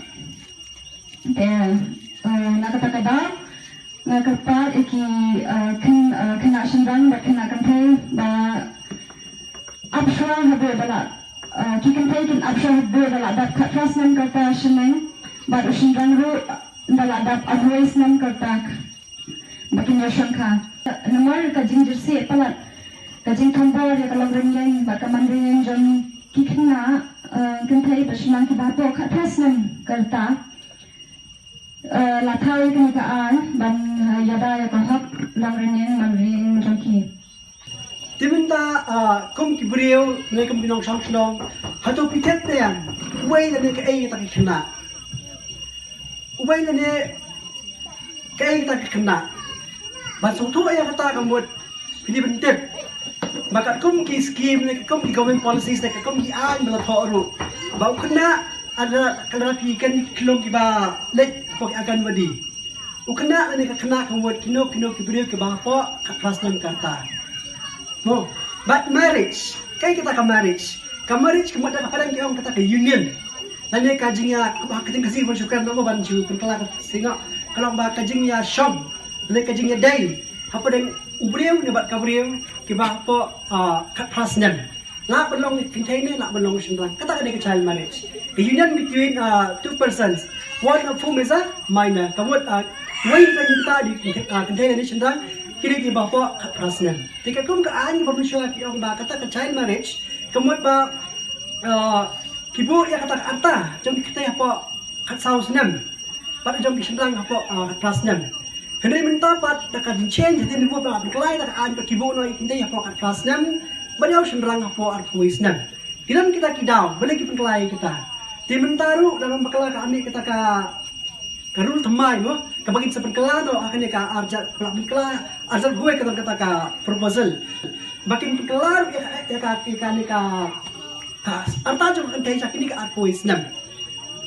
Te, eh, na kata ka daw nga kyrpad ïa ki, eh, khyn-, eh, khynnah shynrang bad khynnah kynthei ba ap shuwa haduh ba la, eh, ki kynthei kin ap shuwa haduh ba la dap khatphra snem ka rta shaneng, bad u shynrang ruh ba la dap arphew wei snem ka rta ba kin ïashongkha. Namar ka jingjyrsieh palat, ka jingthombor ïa ka longrynïeng bad ka manrynïeng jong ki khynnah, eh, kynthei bad shynrang kiba hapoh khatphra snem ka rta, eh, la thaw ïa kane ka aiñ ban, eh, ïada ïa ka hok longrynïeng manrynïeng jong ki. Te mynta, ah, kum ki briew ne kum ki nongshong shnong, hato phi tip ne em uwei lane kaei kata ka khynnah? Uwei lane kaei kata ka khynnah? Ban sngewthuh ïa kata ka mut phi dei ban tip ba katkum ki skim ne katkum ki government policies ne katkum ki aiñ ba la thoh ruh, ba u khynnah lada, lada phi kren ki khyllung kiba leit hapoh ki Anganwadi, u khynnah lane ka khynnah ka mut kino kino ki briew kiba hapoh khatphra snem ka rta. Mo, but marriage, kaei kata ka marriage? Ka marriage ka mut da ka pdeng ki ong kata ka union. Lane ka jingïa, ka ba ka jingkynsi ba shu kren ba ban shu pynkylla ka singa, ka long ba ka jingïashong, lane ka jingïadei hapdeng u briew ne bad ka briew kiba hapoh, ah, khatphra snem. Lah ban long kynthei ne lah ban long shynrang. Kata ka dei ka child marriage. Ka union between, uh, two persons, one of whom is a minor. Ka mut, uh, wei na kita dei kynthei, uh, kynthei ne shynrang, ki dei kiba hapoh khatphra snem. Te katkum ka aiñ ba mynshuwa ki ong ba kata ka child marriage, ka mut ba, uh, ki buh ïa kata ka rta jong ki kynthei hapoh khatsaw snem bad jong ki shynrang hapoh, ah, khatphra snem. Hynrei mynta pat da ka jingchange hadien ba la pynkylla da ka aiñ ba ki buh noh ïa ki kynthei hapoh khatphra snem bad ïa u shynrang hapoh arphew wei snem. Ki don kita ki daw, balei ki pynkylla ïa kita? Te mynta ruh da ngan bakla ka ani kata ka ka rule thymmai mo, kaba kin sa pynkylla noh ha kane ka arjat, pynkylla arjat guai kata, kata ka proposal. Ba kin pynkylla ruh ïa ka, ïa ka, ïa kane ka, ka arta jong ka kynthei sha kine ka arphew snem.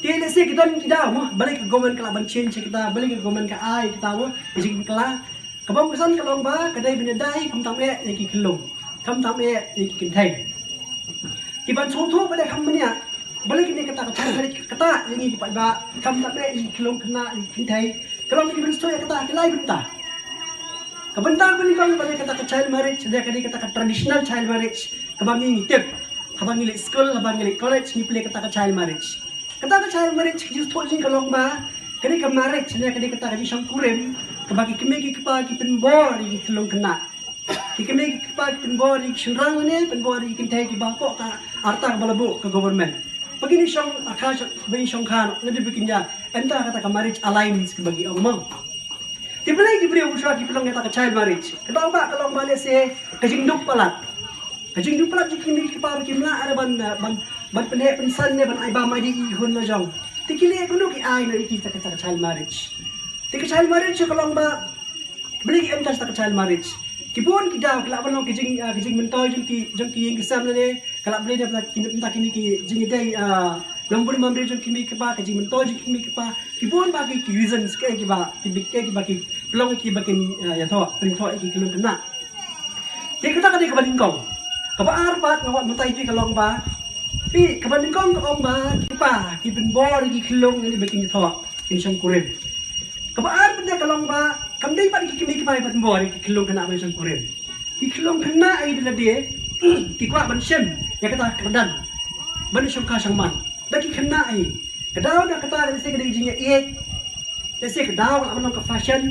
Te lehse ki don ki daw mo, balei ka government ka lah ban change kita, balei ka government ka ai kita mo, ka jingpynkylla. Kaba ong ka san ka long ba ka dei ban ïadei khamtam eh ïa ki khyllung, khamtam eh ïa ki kynthei. Ki ban sngewthuh ba dei kham bniah, balei kine kata ka child marriage ka ktah ïa ngi ki paidbah, khamtam eh ïa ki khyllung khynnah, ïa ki kynthei. Ka long ki ban sngewthuh ïa kata ha ki lai bynta. Ka bynta kaba nyngkong ba dei kata ka child marriage, dei ka dei kata ka traditional child marriage kaba ngi ngi tip. Haba ngi leit skul, haba ngi leit college, ngi pule kata ka child marriage. Kata ka child marriage ka jingsngewthuh jong ngi ka long ba ka dei ka marriage ne ka dei kata ka jingshongkurim kaba ki kmie ki kpa ki pynbor ïa ki khyllung khynnah. Ki kmie ki kpa ki pynbor ïa ki shynrang ne pynbor ïa ki kynthei kiba hapoh ka arta kaba la buh ka government. Ba kin ïa shong, ah, kha, ba kin ïa shongkha noh, ne ba kin ïa enter kata ka marriage alliance kaba ki ong mo. Te balei ki briew shuwa ki pynlong kata ka child marriage? Ka daw ba ka long ba lehse ka jingduk palat. Ka jingduk palat jong ki kmie ki kpa ba kim lah ban, ban, ban pynheh pynsan ne ban ai bam ai dih ïa ki khun la jong. Te ki leh kumno ki ai noh ïa ki kata ka child marriage. Te ka child marriage ka long ba balei ki enter kata ka child marriage? Ki bun ki daw ki lah ban long ka jing, ah, ka jingmyntoi jong ki, jong ki ïing ki sem lane ka lah ban long da ki, da kine ki jingïadei, ah, longbriew mambriew jong ki kmie ki kpa, ka jingmyntoi jong ki kmie ki kpa. Ki bun ba ki, ki reasons kiei kiba, ki bikei kiba ki pynlong kiba kin, ah, ïathoh, pynïathoh ïa ki khyllung khynnah. Te kata ka dei kaba nyngkong. Kaba ar pat nga kwah mynta ïa phi ka long ba, phi, kaba nyngkong ka ong ba ki kpa ki pynbor ïa ki khyllung ne ba kin ïathoh, kin shongkurim. Kaba ar pat ka long ba kam dei pat ki kmie ki kpa ki pynbor ïa ki khyllung khynnah ban shongkurim. Ki khyllung khynnah ïa ki lade ki kwah ban shim ïa kata ka kyrdan ban shongkha shongman. Da ki khynnah hi. Ka daw na kata ka lehse ka dei jingïaieit. Lehse ka daw ka lah ban long ka fashion,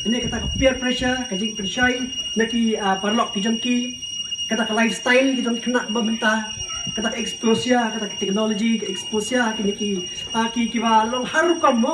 ne kata ka peer pressure, ka jingpynshoi na ki, ah, paralok ki jong ki, kata ka lifestyle ki jong ki khynnah ba mynta, kata ka exposure, kata ka technology, ka exposure, kine ki, ah, ki, kiba long har rukom mo.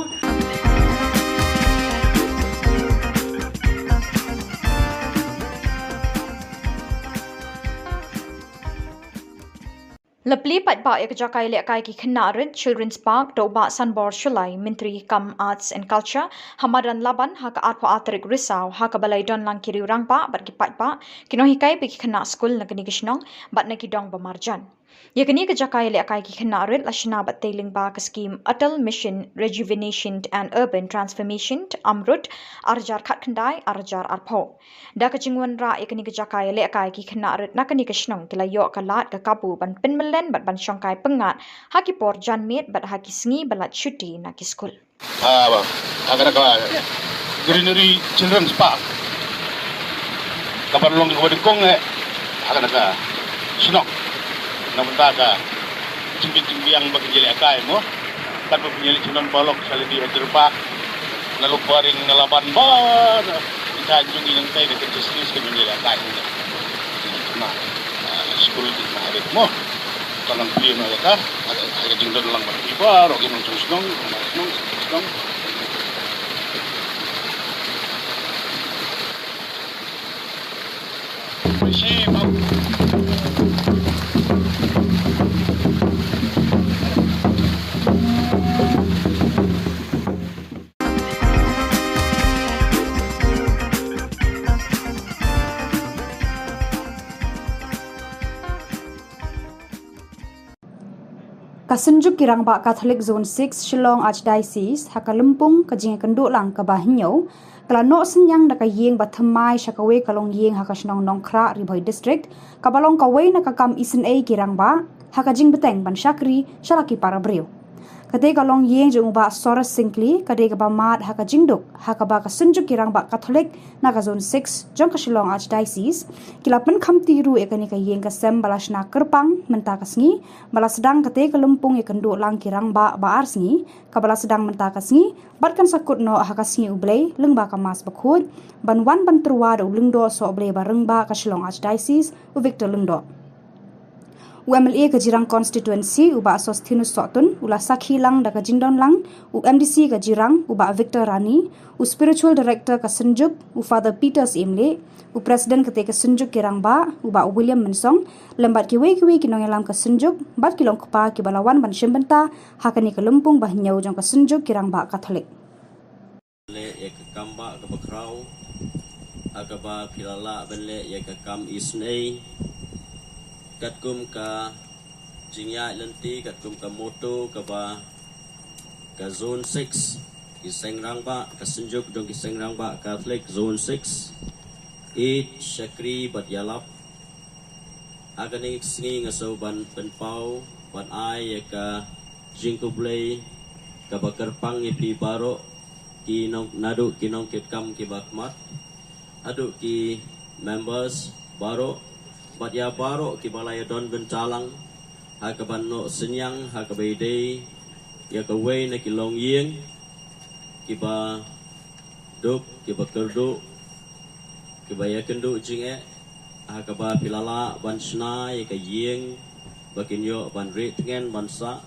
La plie paidbah ïa ka jaka ïalehkai ki khynnah rit Children's Park da u Bah Sanbor Shullai, Myntri kam Arts and Culture, ha madan Laban ha ka arphew ar tarik Risaw, ha kaba la ïadon lang ki riew rangbah bad ki paidbah, ki nonghikai bad ki khynnah skul na kane ka shnong bad na ki dong ba marjan. Ïa kane ka jaka ïalehkai ki khynnah rit la shna bad tei lyngba ka skhim Atal Mission Rejuvenation and Urban Transformation, AMRUT, ar hajar khatkhyndai, ar hajar arphew. Da ka jingwanrah ïa kane ka jaka ïalehkai ki khynnah rit na kane ka shnong ki la ïoh ka lad ka kabu ban pynmlien bad ban shongkai pyngngad ha ki por janmiet bad ha ki sngi ba lait shuti na ki skul. Ah, ba. Ha kane ka Greenery Children's Park. Kaban long kaba nyngkong eh ha kane ka shnong. Na bynta ka jingbit jingbiang ba kin ïalehkai mo. Katba phin ïaleit sha don paralok sha lade ha Deer Park, na Lopbaring, na Laban, ba na ki thaiñ jong ngi nangtai da ka justice ka jong ngi la kai na, ah, skul ki na rit mo. Ka nang plie na ka, ah, ka jingdon lang bad ki baroh ki nongshong shnong, nongshong shnong. Ka Synjuk ki Rangbah Katholik Zone six, Shillong Archdiocese, ha ka lympung ka jingïakynduh lang kaba hynñiew, ka la noh synñiang da ka ïing ba thymmai sha kawei ka longïing ha ka shnong Nongkhrah, Ri Bhoi District, kaba long kawei na ka kam isynei ki rangbah ha ka jingbteng ban shakri sha la ki para briew. Katei ka longïing jong u Bah Soros Syngkli ka dei kaba mad ha ka jingduk, ha kaba ka Synjuk ki Rangbah Katholik na ka Zone six jong ka Shillong Archdiocese ki la pynkhamti ruh ïa kane ka ïing ka sem ba la shna kyrpang mynta ka sngi, ba la sdang katei ka lympung ïakynduh lang ki rangbah ba ar sngi, kaba la sdang mynta ka sngi, bad kan sa kut noh ha ka sngi U Blei lyngba ka Mass bakhuid, ban wan ban tyrwa da u Lyngdoh Sohblei Barangbah ka Shillong Archdiocese, u Victor Lyngdoh. U M L A ka Jirang Constituency, u Bah Sosthenes Sohtun, u la sakhi lang da ka jingdon lang u M D C ka Jirang, u Bah Victor Rani, u Spiritual Director ka Synjuk, u Father Peter Syiemlieh, u President katei ka Synjuk ki Rangbah, u Bah William Mynsong, lem bad kiwei kiwei ki nongïalam ka Synjuk, bad ki longkpa kiba la wan ban shim bynta ha kane ka lympung ba hynñiew jong ka Synjuk ki Rangbah Katholik. Leh ïa ka kam ba kaba khraw ha kaba phi la lah ban leh ïa ka kam isynei katkum ka jingïaid lynti, katkum ka motto kaba ka Zone six, ki seng rangbah, ka Synjuk jong ki seng rangbah Katholik Zone six, ïeit, shakri bad ïalap. Ha kane ka sngi nga sngewbha ban pynpaw, ban ai ïa ka jingkhublei kaba kyrpang ïa phi baroh, ki nong, naduh ki nongkitkam kiba khmat haduh ki members baroh, bad ïa baroh kiba la ïadon bynta lang ha kaban noh synñiang ha kaba ïadei ïa kawei na ki longïing kiba duk, kiba kyrduh, kiba ïakynduh jingeh, ha kaba phi la lah ban shna ïa ka ïing ba kin ïoh ban rieh tngen ban sah.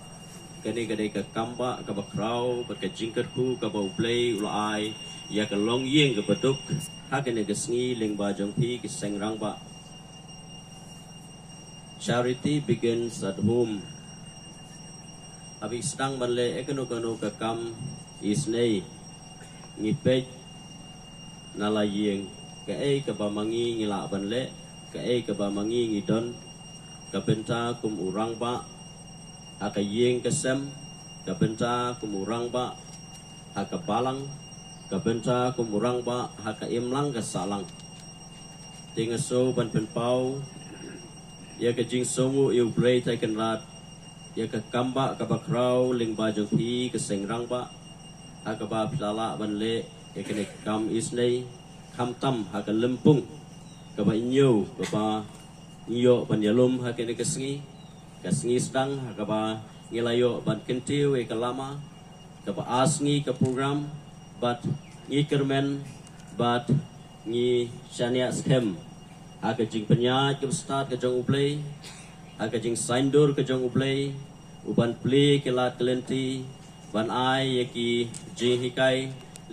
Kane ka dei ka kam ba kaba khraw bad ka jingkyrkhu kaba U Blei u la ai ïa ka longïing kaba duk ha kane ka sngi lyngba jong phi ki seng rangbah. Charity begins at home. Haba ngi sdang ban leh ïa kano kano ka kam isynei, ngi peit na la ïing, kaei kaba ma ngi ngi lah ban leh, kaei kaba ma ngi ngi don, ka bynta kum u rangbah ha ka ïing ka sem, ka bynta kum u rangbah ha ka balang, ka bynta kum u rangbah ha ka imlang ka sahlang. Te nga sngewbha ban pynpaw ïa ka jingsngewnguh ïa U Blei Trai Kynrad ïa ka kam ba kaba khraw lyngba jong phi ki seng rangbah, ha kaba phi la lah ban leh ïa kane ka kam isynei, khamtam ha ka lympung kaba hynñiew kaba ngi ïoh ban ïalum ha kane ka sngi, ka sngi sdang ha kaba ngi la ïoh ban kyntiew ïa ka lama kaba ar sngi ka program, bad ngi kyrmen bad ngi shaniah skhem ha ka jingpynïaid kaba stad ka jong U Blei, ha ka jingsaiñdur ka jong U Blei, u ban plie ki lad ki lynti ban ai ïa ki jinghikai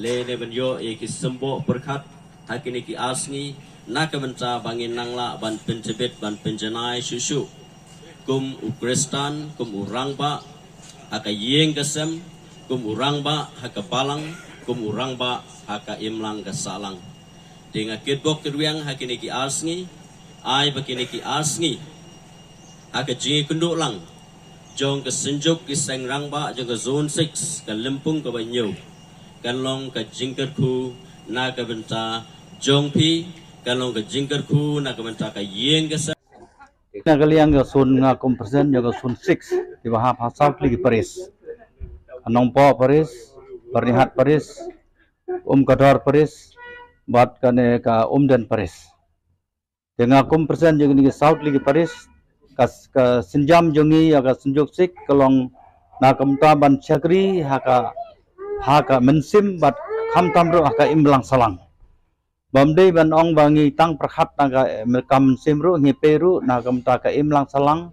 lane ban ïoh ïa ki symboh pyrkhat ha kine ki ar sngi, na ka bynta ba ngin nang lah ban pyntbit ban pynjanai shuh shuh kum u Khristan, kum u rangbah ha ka ïing ka sem, kum u rangbah ha ka balang, kum u rangbah ha ka imlang ka sahlang. Te nga kitbok kitrwiang ha kine ki ar sngi, ai ba kine ki ar sngi ha ka jingïakynduh lang jong ka Synjuk ki seng rangbah jong ka Zone six, ka lympung kaba hynñiew, kan long ka jingkyrkhu na ka bynta jong phi, kan long ka jingkyrkhu na ka bynta ka ïing ka sem. Na ka liang ka Zone, nga kum President jong ka Zone six, kiba hap ha saw tylli ki Parish, ka Nongpoh Parish, Byrnihat Parish, Umkador Parish, bad kane ka Umden Parish. Te nga kum President jong kine ki saw tylli ki Parish, ka, ka sienjam jong ngi ïa ka Synjuk six ka long na ka bynta ban shakri ha ka, ha ka mynsiem bad khamtam ruh ha ka imlang sahlang. Bym dei ban ong ba ngi tang pyrkhat na ka, eh, ka mynsiem ruh, ngi peit ruh na ka bynta ka imlang sahlang,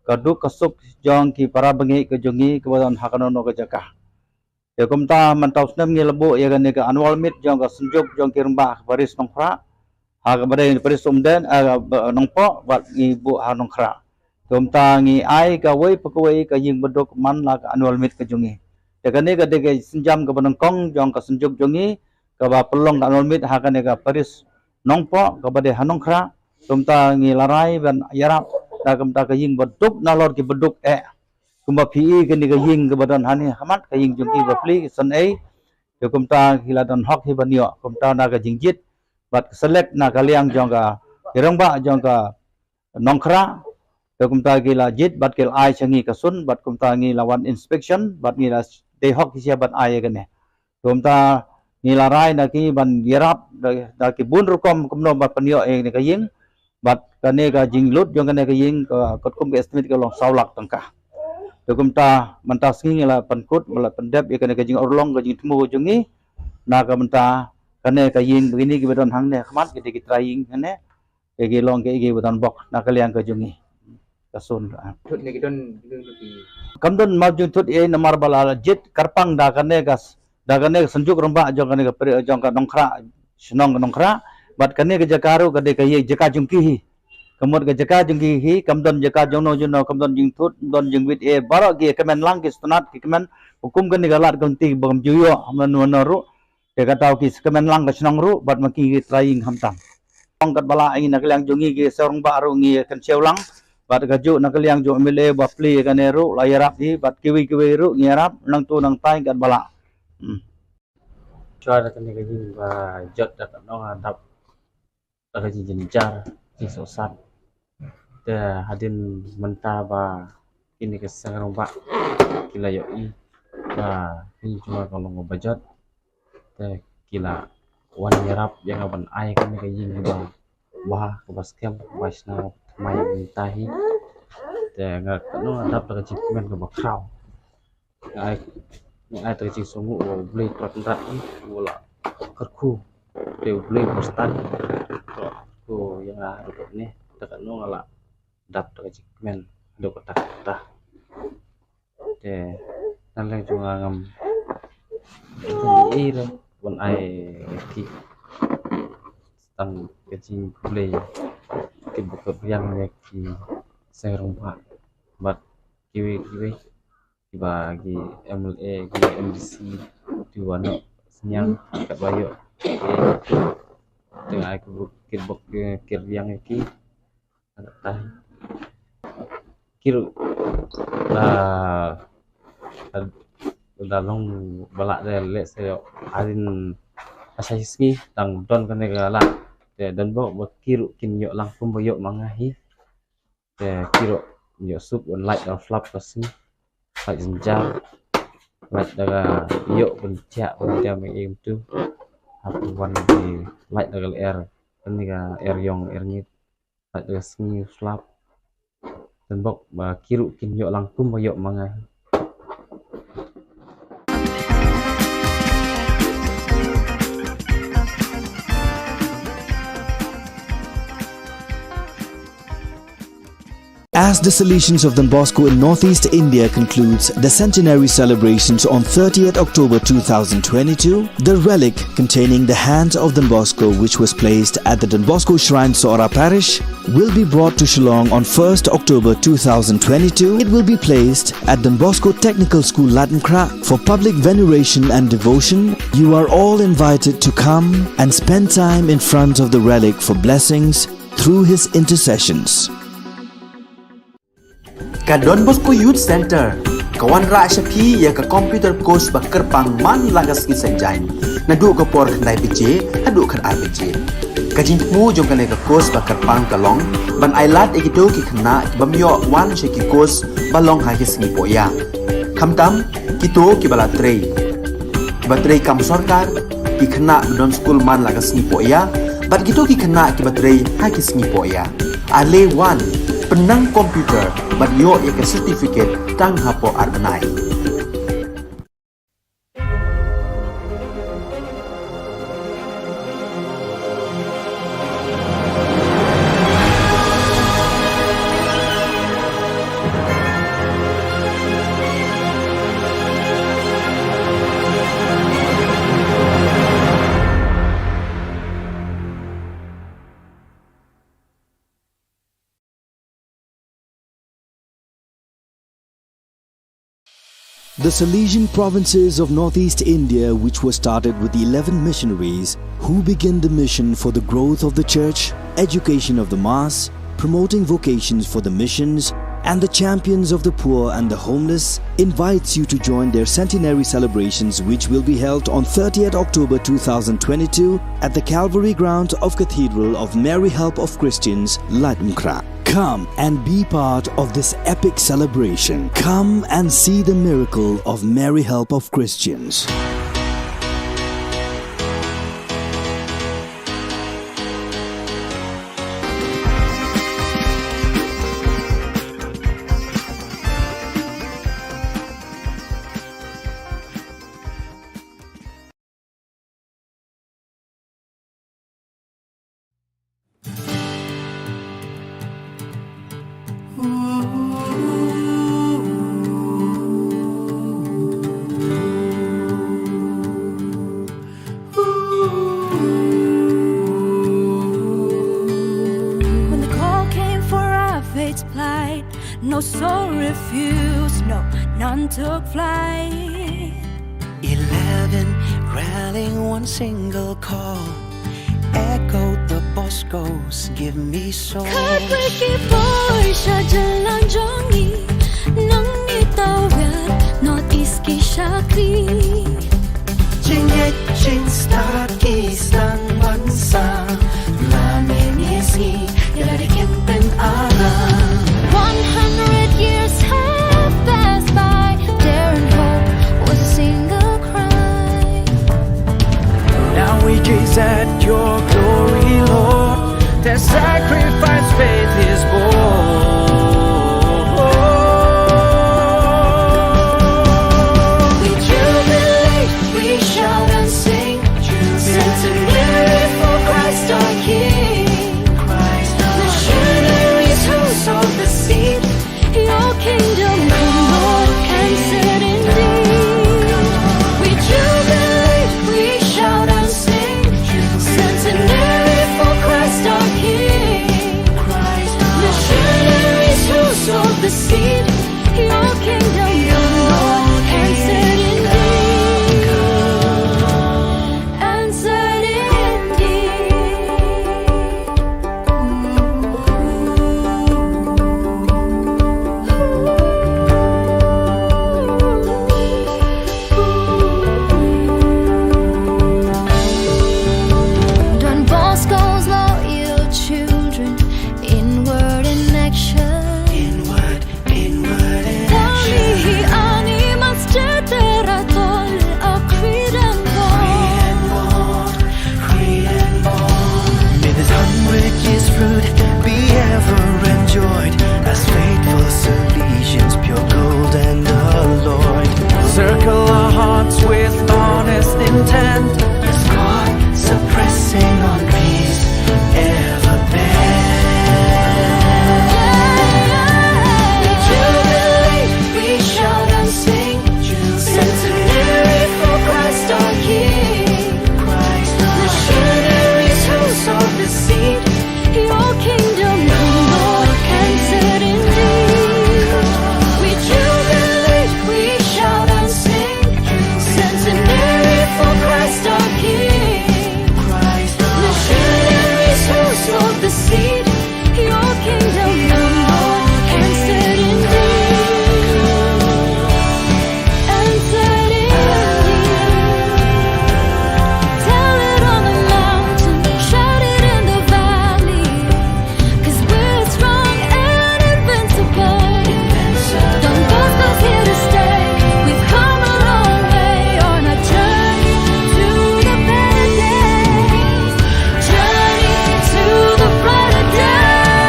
ka duk ka suk jong ki para bangeit ka jong ngi kiba don ha kano kano ka jaka. Te kumta mynta u snem ngi la buh ïa kane ka annual meet jong ka Synjuk jong ki rangbah Parish Nongkhrah, ha kaba dei Parish Umden, eh, Nongpoh, bad ngi buh ha Nongkhrah. Te kumta ngi ai kawei pa kawei ka ïing baduk man la ka annual meet ka jong ngi. Te kane ka dei ka sienjam kaba nyngkong jong ka Synjuk jong ngi kaba pynlong ka annual meet ha kane ka Parish Nongpoh kaba dei ha Nongkhrah. Te kumta ngi la rai ban ïarap da kumta ka ïing baduk nalor ki baduk eh. Kumba phi i kane ka ïing kaba don hangne ha khmat, ka ïing jong ki ba plie, ka san ei. Te kumta ki la don hok hi ban ïoh, kumta na ka jingjied bad ka select na ka liang jong ka, ki rangbah jong ka Nongkhrah. Te kumta ki la jied bad ki la ai sha ngi ka sun, bad kumta ngi la wan inspection bad ngi la dei hok ki sha ban ai ïa kane. Kumta ngi la rai na ki ban ïarap da, da ki bun rukom kumno ban pynïoh ïa kane ka ïing. Bad kane ka jinglut jong kane ka ïing ka, katkum ka estimate ka long saw lak tyngka. Te kumta mynta sngi ngi la pynkut, ngi la pyndep ïa kane ka jingurlong ka jingthmu ka jong ngi. Na ka bynta kane ka ïing ba kine kiba don hangne ha khmat, ki dei ki trai ïing hangne. Ki, ki long ki, kiba don bok na ka liang ka jong ngi. ka sun. Thut ne ki don, ki don ki. Kam don map jingthut ei namar ba la jied kyrpang da kane ka s-, da kane ka Synjuk Rangbah jong kane ka pri-, jong ka Nongkhrah, shnong ka Nongkhrah. Bad kane ka jaka ruh ka dei ka ïa jaka jong ki hi. Ka mut ka jaka jong ki hi, kam don jaka jongno jongno, kam don jingthut, kam don jingwit ei, baroh ki kmen lang ki sngewtynnat, ki kmen, hukum kane ka lad ka lynti ba kam ju ïoh mano mano ruh. Te kata ki kmen lang ka shnong ruh, bad ma ki ki trai ïing khamtam. Ong katba lah ngi na ka liang jong ngi ki seng rangbah ruh ngi kynshew lang, bad kajuh na ka liang jong M L A ba plie kane ruh la ïarap hi, bad kiwei kiwei ruh ngi ïarap nangtu nangtai katba lah. Hmm. Shuwa da kane ka ïing ba jot da ka nong hadap da ka jingjynjar, jingsohsat. Te hadien mynta ba kine ki seng rangbah ki la ïohi ba kine ki jong nga ka long ba jot. Te ki la wan ïarap ïa nga ban ai kane ka ïing kaba bha, kaba skhem, kaba shna thymmai mynta hi. Te nga ka nong hadap da ka jingkmen kaba khraw. Nga ai, nga ai da ka jingsngewnguh ba U Blei Trai Kynrad u la kyrkhu. Te U Blei ba stan u la kyrkhu ïa nga haduh katne, te katno nga la dap da ka jingkmen haduh katta katta. Te na liang jong nga ngam ei ei ruh ban ai ïa ki, tang ka jingkhublei kaba kyrpang ïa ki seng rangbah bad kiwei kiwei. Kiba ki M L A, ki M D C, kiba noh synñiang katba ïoh. Te nga ai ki bok, ki bok, ki riang ki. Ki ruh la, la long ba lah de leh se ïoh hadien ha sa shi sngi tang don kane ka lad. Te don bok ba ki ruh kin ïoh lang kumba ïoh ma nga hi. Te ki ruh ïoh suk ban lait da flap ka sngi. Lait jynjar. Lait da ka ïoh ban thiah ban thiah ma ïing tu. Hap wan ki lait da ka lyer. Kane ka lyer ïong lyer ngit. Lait da ka sngi flap. Te bok ba ki ruh kin ïoh lang kumba ïoh ma nga. As the Salesians of Don Bosco in Northeast India concludes the centenary celebrations on thirtieth October two thousand twenty-two, the relic containing the hands of Don Bosco, which was placed at the Don Bosco Shrine, Sohra Parish, will be brought to Shillong on first October two thousand twenty-two. It will be placed at Don Bosco Technical School, Laitumkhrah, for public veneration and devotion. You are all invited to come and spend time in front of the relic for blessings through his intercessions. Ka Don Bosco Youth Centre ka wanrah sha phi ïa ka computer course ba kyrpang man la ka sngi Saitjaiñ, naduh ka por khyndai baje haduh khatar baje. Ka jingthmu jong kane ka course ba kyrpang ka long ban ai lad ïa kito ki khynnah ki bym ïoh wan sha ki course ba long ha ki sngi pohïa. Khamtam kito kiba la trei, kiba trei kam sorkar, ki khynnah ba don skul man la ka sngi pohïa, bad kito ki khynnah kiba trei ha ki sngi pohïa. Ale wan, pynnang computer bad ïoh ïa ka certificate tang hapoh ar bnai. The Salesian provinces of Northeast India, which was started with eleven missionaries who began the mission for the growth of the church, education of the mass, promoting vocations for the missions, and the champions of the poor and the homeless, invites you to join their centenary celebrations, which will be held on thirtieth October two thousand twenty-two at the Calvary grounds of Cathedral of Mary Help of Christians, Laitumkhrah. Come and be part of this epic celebration. Come and see the miracle of Mary Help of Christians. No soul refused, no, none took flight. Eleven rallying one single call. Echoed the Boscos, give me soul. Khatwei ki poi sha jylla jong ngi, nang ngi tawir North East ki shakri. Jingngeit jingstad ki sdang ban sah, la mih ne sngi, ïa la dei kin pynarap. One hundred years have passed by, daring hope was a single cry. Now we gaze at your glory, Lord. Their sacrifice faith is born. We jubilate, we shout and sing. Centenary for Christ our King. Missionaries who sowed the seed. Your kingdom come, Lord, and set indeed. We jubilate, we shout and sing. Centenary for Christ our King. Missionaries who sowed the seed. Your kingdom come, Lord, and set indeed. And set indeed. Don Bosco's loyal children, inward in action. Inward, inward in action. Ani mas cetera tol a creed and bond. May this hundred years fruit be ever enjoyed as faithful Salesians, pure gold and alloyed. Circle our hearts with honest intent. As God suppressing on peace ever bend. We jubilate, we shout and sing. Centenary for Christ our King. Missionaries who sowed the seed. Your kingdom come, Lord, and set indeed. We jubilate, we shout and sing. Centenary for Christ our King. Missionaries who sowed the seed. Your kingdom come, Lord, and set indeed. And set indeed. Tell it on the mountain, shout it in the valley. 'Cause we're strong and invincible. Don Bosco's here to stay. We've come a long way on a journey to the better days. Journey to the brighter days.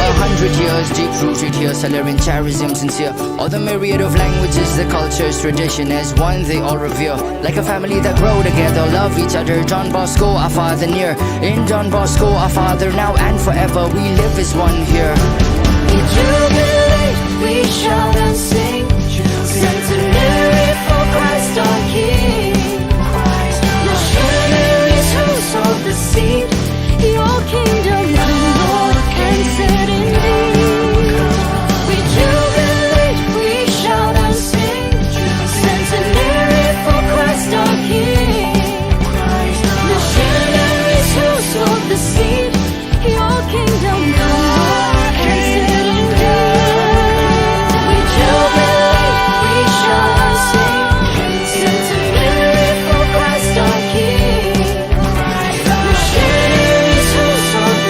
A hundred years deep rooted here, Salerian charism sincere. All the myriad of languages, the cultures, tradition as one they all revere. Like a family that grow together, love each other. Don Bosco, our father near. In Don Bosco, our father now and forever. We live as one here. We jubilate, we shout and sing. Centenary for Christ our King. Missionaries who sowed the seed. Your kingdom come, Lord, and set indeed. We jubilate, we shout and sing. Centenary for Christ our King. Missionaries who sowed the seed. Your kingdom come, Lord, and set indeed. We jubilate, we shout and sing. Centenary for Christ our King. Missionaries who sowed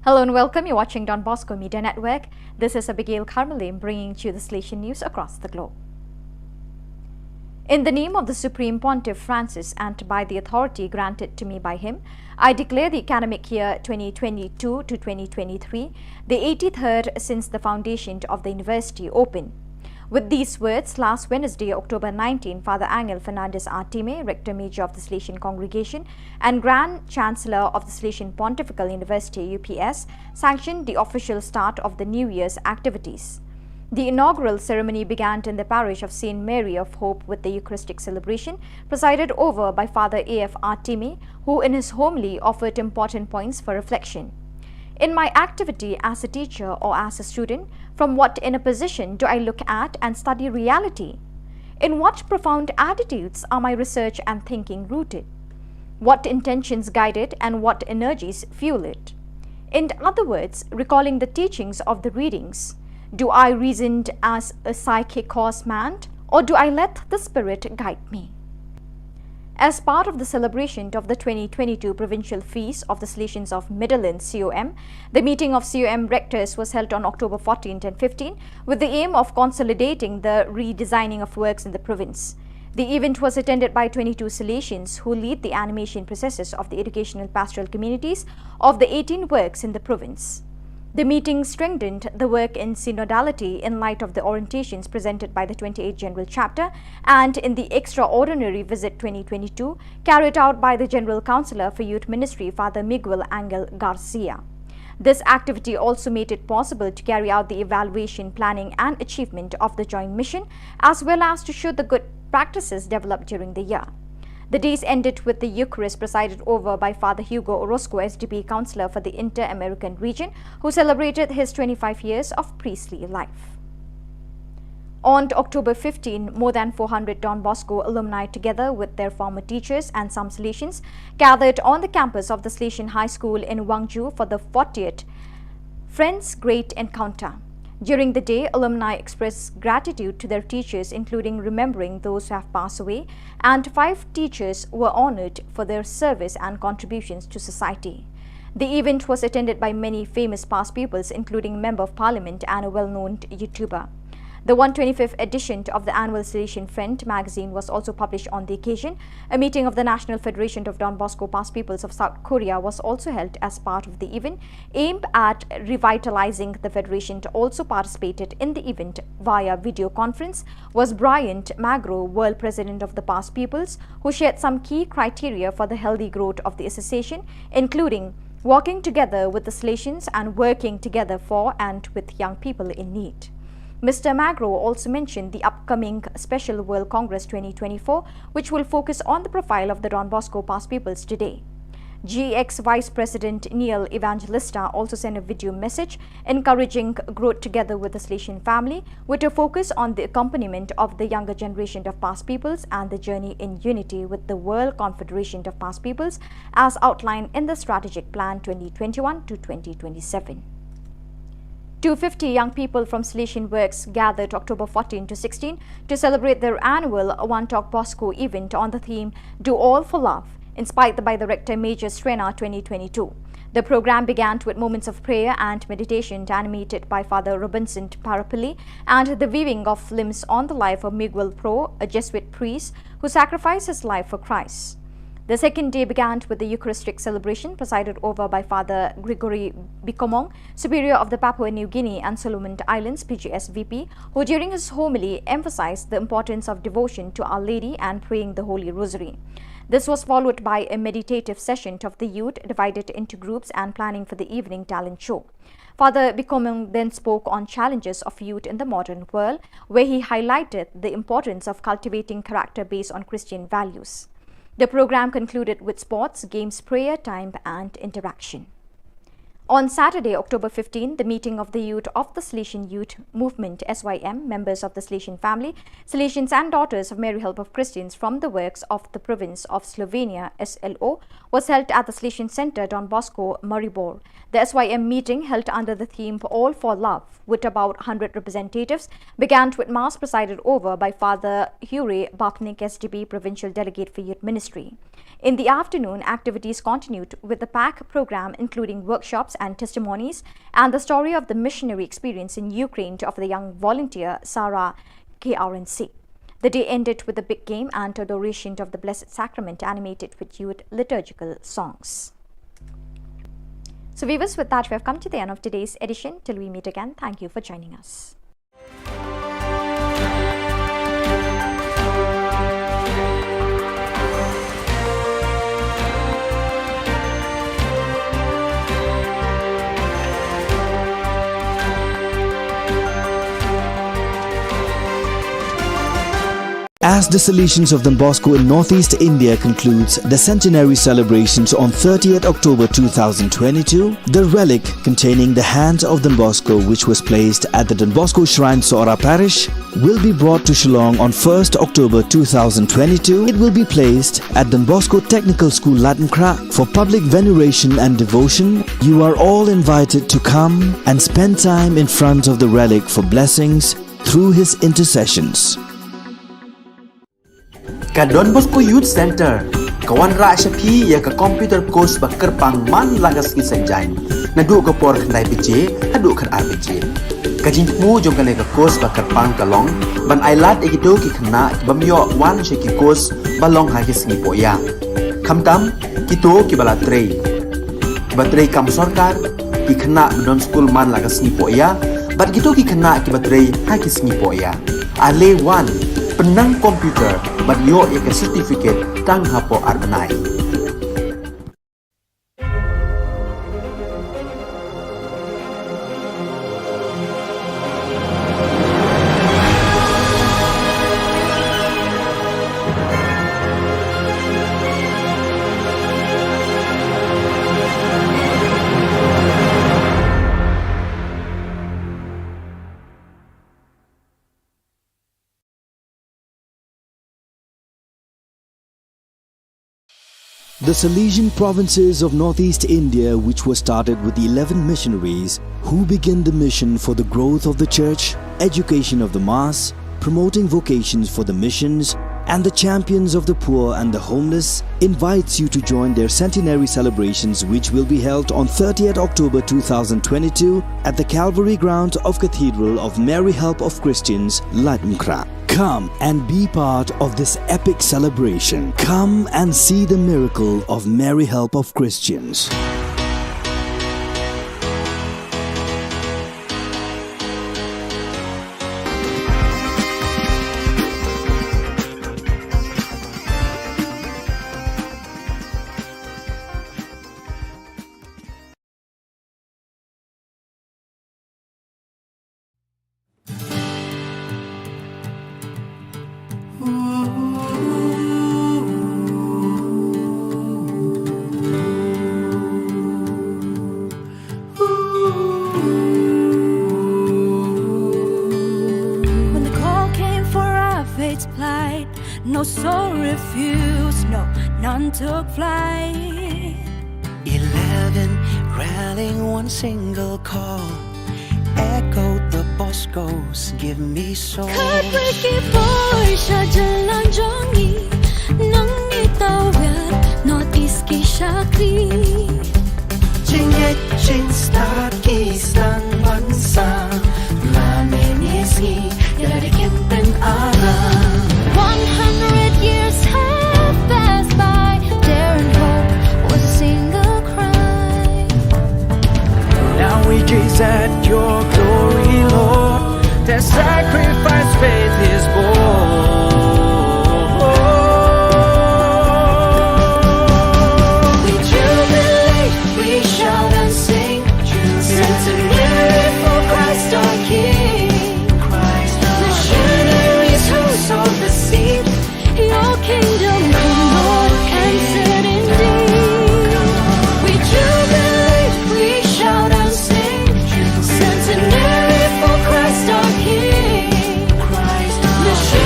Hello and welcome. You're watching Don Bosco Media Network. This is Abigail Carmelim bringing to you the Salesian news across the globe. In the name of the Supreme Pontiff Francis and by the authority granted to me by him, I declare the academic year twenty twenty-two to twenty twenty-three, the eighty-third since the foundation of the university, open. With these words, last Wednesday, October nineteen, Father Angel Fernandez Artime, Rector Major of the Salesian Congregation and Grand Chancellor of the Salesian Pontifical University, U P S, sanctioned the official start of the New Year's activities. The inaugural ceremony began in the parish of Saint Mary of Hope with the Eucharistic celebration, presided over by Father A F Artime, who in his homily offered important points for reflection. In my activity as a teacher or as a student, from what inner position do I look at and study reality? In what profound attitudes are my research and thinking rooted? What intentions guide it and what energies fuel it? In other words, recalling the teachings of the readings, do I reason as a psychic horseman, or do I let the Spirit guide me? As part of the celebration of the twenty twenty-two Provincial Feast of the Salesians of Middle Inn, C O M, the meeting of C O M rectors was held on October fourteenth and fifteenth with the aim of consolidating the redesigning of works in the province. The event was attended by twenty-two Salesians who lead the animation processes of the educational pastoral communities of the eighteen works in the province. The meeting strengthened the work in synodality in light of the orientations presented by the twenty-eighth General Chapter and in the extraordinary visit twenty twenty-two carried out by the General Councillor for Youth Ministry, Father Miguel Angel Garcia. This activity also made it possible to carry out the evaluation, planning and achievement of the joint mission, as well as to show the good practices developed during the year. The days ended with the Eucharist presided over by Father Hugo Orozco, S D P Councillor for the Inter-American Region, who celebrated his twenty-five years of priestly life. On October fifteen, more than four hundred Don Bosco alumni, together with their former teachers and some Salesians, gathered on the campus of the Salesian High School in Wangju for the fortieth Friends Great Encounter. During the day, alumni expressed gratitude to their teachers, including remembering those who have passed away, and five teachers were honored for their service and contributions to society. The event was attended by many famous past pupils, including Member of Parliament and a well-known YouTuber. The one twenty-fifth edition of the annual Salesian Friend magazine was also published on the occasion. A meeting of the National Federation of Don Bosco Past Pupils of South Korea was also held as part of the event, aimed at revitalizing the federation. Also participated in the event via video conference was Bryant Magro, World President of the Past Pupils, who shared some key criteria for the healthy growth of the association, including working together with the Salesians and working together for and with young people in need. Mister Magro also mentioned the upcoming Special World Congress twenty twenty-four, which will focus on the profile of the Don Bosco Past Pupils today. G X Vice President Neil Evangelista also sent a video message encouraging growth together with the Salesian family, with a focus on the accompaniment of the younger generation of past pupils and the journey in unity with the World Confederation of Past Pupils as outlined in the Strategic Plan twenty twenty-one to twenty twenty-seven. Two fifty young people from Salesian Works gathered October fourteen to sixteen to celebrate their annual One Talk Bosco event on the theme Do All for Love, inspired by the Rector Major Srena twenty twenty-two. The program began with moments of prayer and meditation animated by Father Robinson Parapilli and the viewing of films on the life of Miguel Pro, a Jesuit priest who sacrificed his life for Christ. The second day began with the Eucharistic celebration presided over by Father Gregory Bikomong, Superior of the Papua New Guinea and Solomon Islands P G S V P, who during his homily emphasized the importance of devotion to Our Lady and praying the Holy Rosary. This was followed by a meditative session of the youth divided into groups and planning for the evening talent show. Father Bikomong then spoke on challenges of youth in the modern world, where he highlighted the importance of cultivating character based on Christian values. The program concluded with sports, games, prayer time, and interaction. On Saturday, October fifteen, the meeting of the youth of the Salesian Youth Movement, S Y M, members of the Salesian family, Salesians and Daughters of Mary Help of Christians from the works of the province of Slovenia, S L O, was held at the Salesian Center, Don Bosco, Maribor. The S Y M meeting, held under the theme All for Love, with about hundred representatives, began with Mass presided over by Father Hure Bapnik, S D B Provincial Delegate for Youth Ministry. In the afternoon, activities continued with the packed program, including workshops and testimonies, and the story of the missionary experience in Ukraine of the young volunteer Sarah K R N C. The day ended with a big game and adoration of the Blessed Sacrament, animated with youth liturgical songs. So, viewers, with that, we have come to the end of today's edition. Till we meet again, thank you for joining us. As the Salesians of Don Bosco in Northeast India concludes the centenary celebrations on thirtieth October two thousand twenty-two, the relic containing the hand of Don Bosco, which was placed at the Don Bosco Shrine, Sohra Parish, will be brought to Shillong on first October two thousand twenty-two. It will be placed at Don Bosco Technical School, Ladmykra, for public veneration and devotion. You are all invited to come and spend time in front of the relic for blessings through his intercessions. Ka Don Bosco Youth Centre ka wanrah sha phi ïa ka computer course ba kyrpang man la ka sngi Saitjaiñ, naduh ka por khyndai baje haduh khatar baje. Ka jingthmu jong kane ka course ba kyrpang ka long ban ailad ïa kito ki khynnah ki bym ïoh wan sha ki course ba long ha ki sngi pohïa. Khamtam kito kiba la trei, kiba trei kam sorkar, ki khynnah ba don skul man la ka sngi pohïa, bad kito ki khynnah kiba trei ha ki sngi pohïa. Ale wan, pynnang computer bad ïoh ïa ka certificate tang hapoh ar bnai. The Salesian provinces of Northeast India, which was started with eleven missionaries who began the mission for the growth of the church, education of the mass, promoting vocations for the missions, and the champions of the poor and the homeless, invites you to join their centenary celebrations, which will be held on thirtieth October two thousand twenty-two at the Calvary grounds of Cathedral of Mary Help of Christians, Ladmykra. Come and be part of this epic celebration. Come and see the miracle of Mary Help of Christians. When the call came for our faith to plight, no soul refused, no, none took flight. Eleven rallying one single call, echoed the Bosco's "Give me soul." Khatwei ki poi sha jylla jong ngi, nang ngi tawiar North East ki shakri. Jingngeit jingstad ki sdang ban sah, la mynne sngi ïa la dei kim pynara. One hundred years have passed by, daring hope was a single cry. Now we gaze at your glory, Lord. Their sacrifice faith is born. We jubilate, we shout and sing, centenary for Christ our King. Christ our King. Missionaries who sowed the seed, your kingdom come, Lord, and set indeed. We jubilate, we shout and sing, centenary for Christ our King. Christ our King.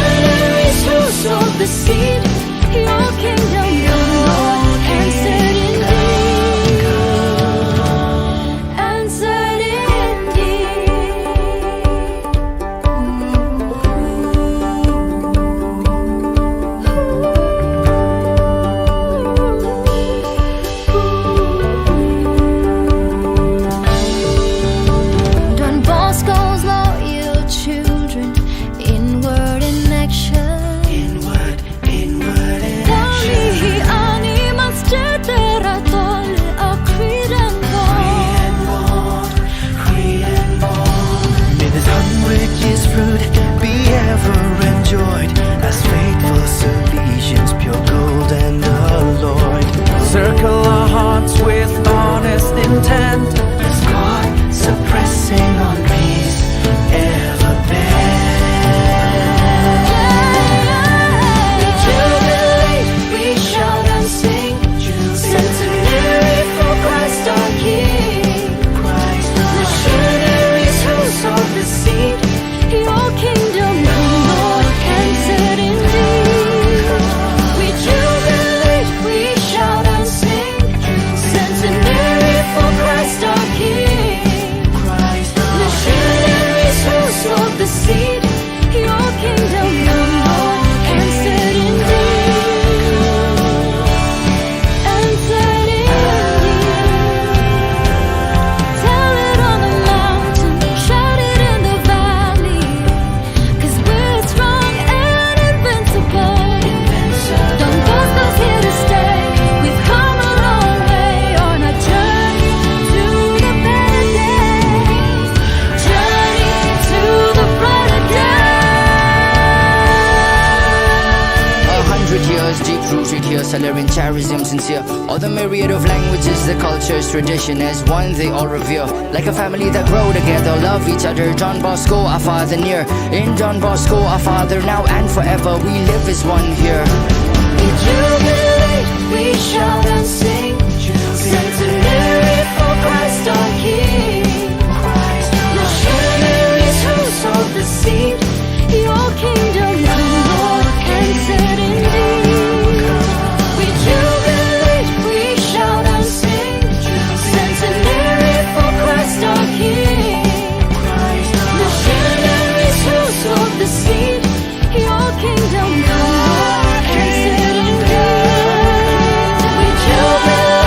Salarian charism sincere. All the myriad of languages, the cultures, tradition as one they all revere. Like a family that grow together, love each other. Don Bosco, our father near. In Don Bosco, our father now and forever, we live as one here. We jubilate, we shout and sing. Centenary for Christ our King. Missionaries who sowed the seed. Your kingdom come, Lord, and set indeed. We jubilate, we shout and sing. Centenary for Christ our King. Missionaries who sowed the seed. Your kingdom come, Lord, and set indeed. We jubilate.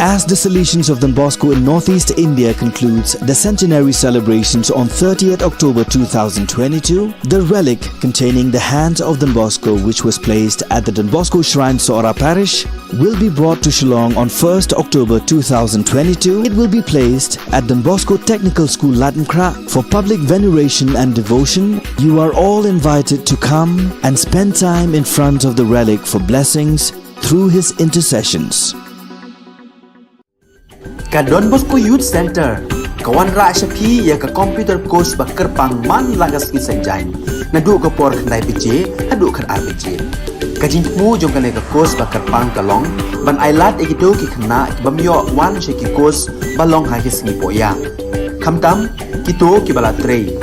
As the Salesians of Don Bosco in Northeast India concludes the centenary celebrations on thirtieth October two thousand twenty-two, the relic containing the hands of Don Bosco, which was placed at the Don Bosco Shrine, Sohra Parish, will be brought to Shillong on first October two thousand twenty-two. It will be placed at Don Bosco Technical School, Laitumkhrah, for public veneration and devotion. You are all invited to come and spend time in front of the relic for blessings through his intercessions. Ka Don Bosco Youth Centre ka wanrah sha phi ïa ka computer course ba kyrpang man la ka sngi Saitjaiñ, naduh ka por khyndai baje haduh khatar baje. Ka jingthmu jong kane ka course ba kyrpang ka long ban ailad ïa kito ki khynnah ki bym ïoh wan sha ki course ba long ha ki sngi pohïa. Khamtam kito kiba la trei,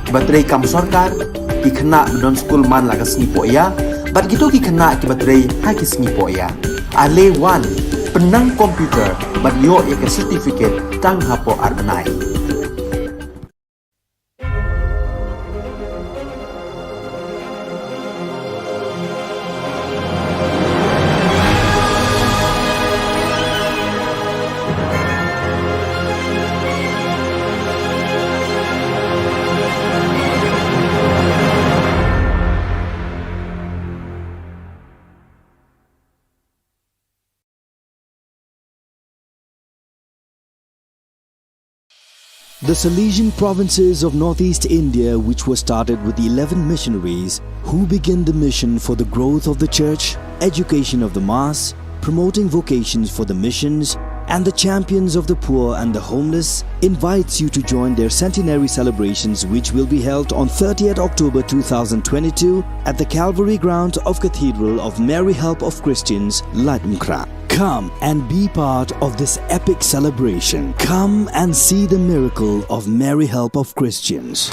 kiba trei kam sorkar, ki khynnah ba don skul man la ka sngi pohïa, bad kito ki khynnah kiba trei ha ki sngi pohïa. Ale wan, pynnang computer bad ïoh ïa ka certificate tang hapoh ar bnai. The Salesian provinces of Northeast India, which was started with eleven missionaries who began the mission for the growth of the church, education of the mass, promoting vocations for the missions, and the champions of the poor and the homeless, invites you to join their centenary celebrations, which will be held on thirtieth October two thousand twenty-two at the Calvary ground of Cathedral of Mary Help of Christians, Laitumkhrah. Come and be part of this epic celebration. Come and see the miracle of Mary Help of Christians.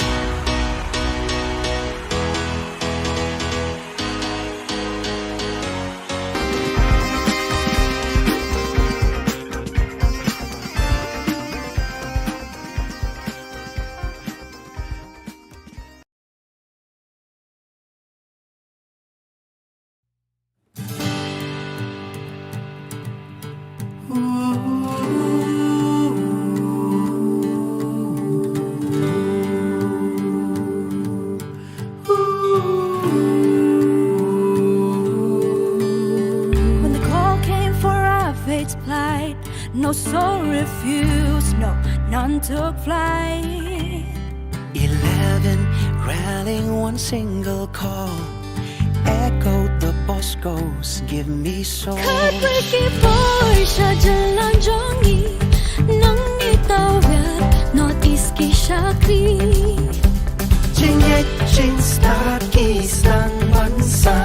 When the call came for our faith to plight, no soul refused, no, none took flight. Eleven rallying one single call, echoed the Bosco's "Give me soul." Khatwei ki por sha jylla jong ngi, nang ngi tawir North East ki shakri. Jingngeit jingstad ki sdang ban sa,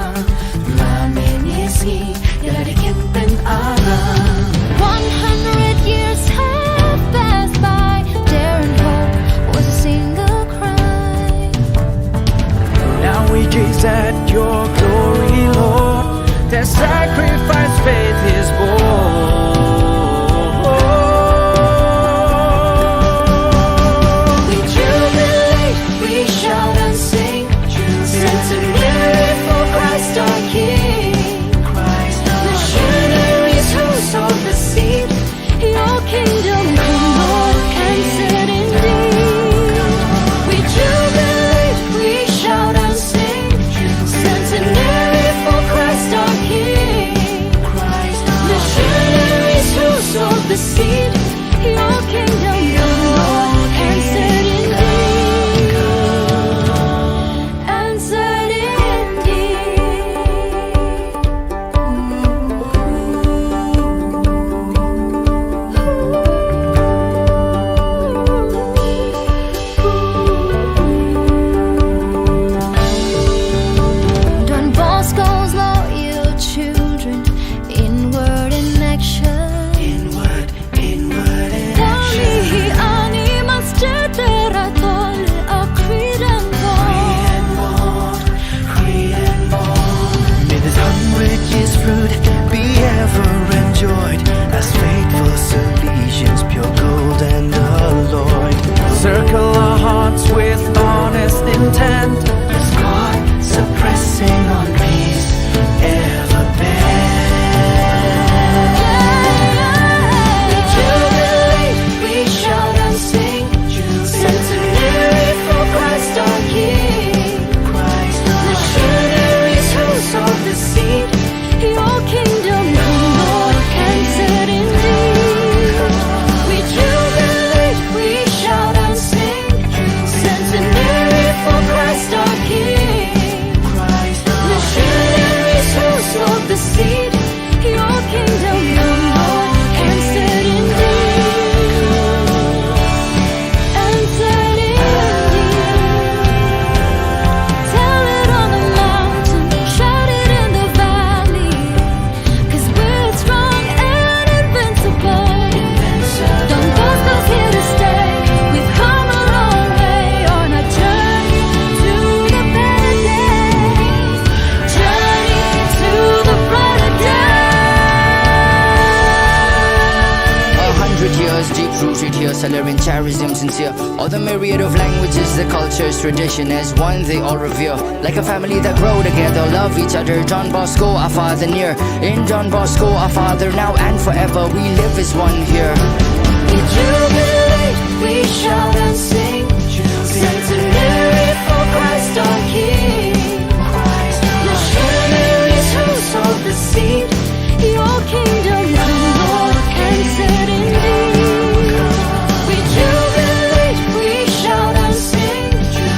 la mynne sngi ïa la dei kin pynaram. One hundred years have passed by, dare and hope was a single cry. Now we gaze at your glory, Lord. Their sacrifice faith is born. We jubilate, we shout and sing, centenary for Christ our King. Christ our Missionaries who sowed the seed, your kingdom come, Lord, planted indeed. We jubilate, we shout and sing, centenary for Christ our King. Christ our Missionaries Hundred years, deep rooted here, Salarian charism sincere. All the myriad of languages, the cultures, tradition as one, they all revere. Like a family that grow together, love each other. Don Bosco, our father near. In Don Bosco, our father now and forever, we live as one here. We jubilate, we shout and sing. Centenary for Christ our King. Missionaries who sowed the seed. Your kingdom come, Lord, and set indeed. We jubilate, we shout and sing.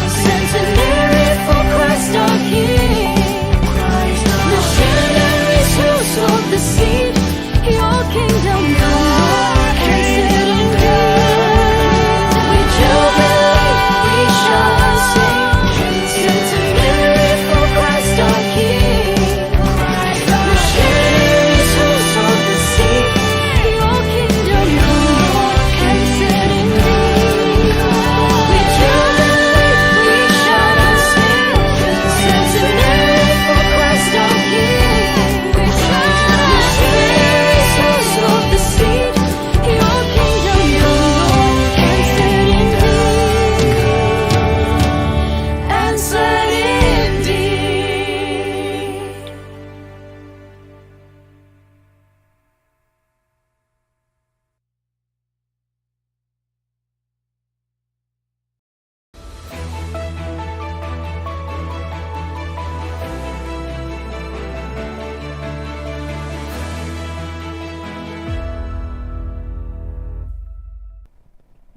Centenary for Christ our King. Missionaries who sowed the seed. Your kingdom come, Lord, and set indeed. We jubilate, we shout and sing. Centenary for Christ our King.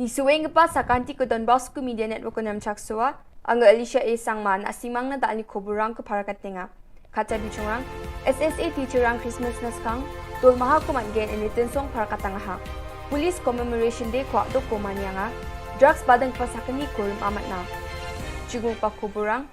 Ngi sngewbha sa ka Don Bosco Media Network, ko Nam Chaksoa, anga Alicia A Sangma, na simang na da ni khubor rang ko para katnga. Kata bichungrang, S S A teacher rang Christmas na skang, dol maha ko man gen ini tensong para katanga ha. Police Commemoration Day ko adok ko manyanga, drugs badang pasakani ko rim amat na. Chigung pa khubor rang,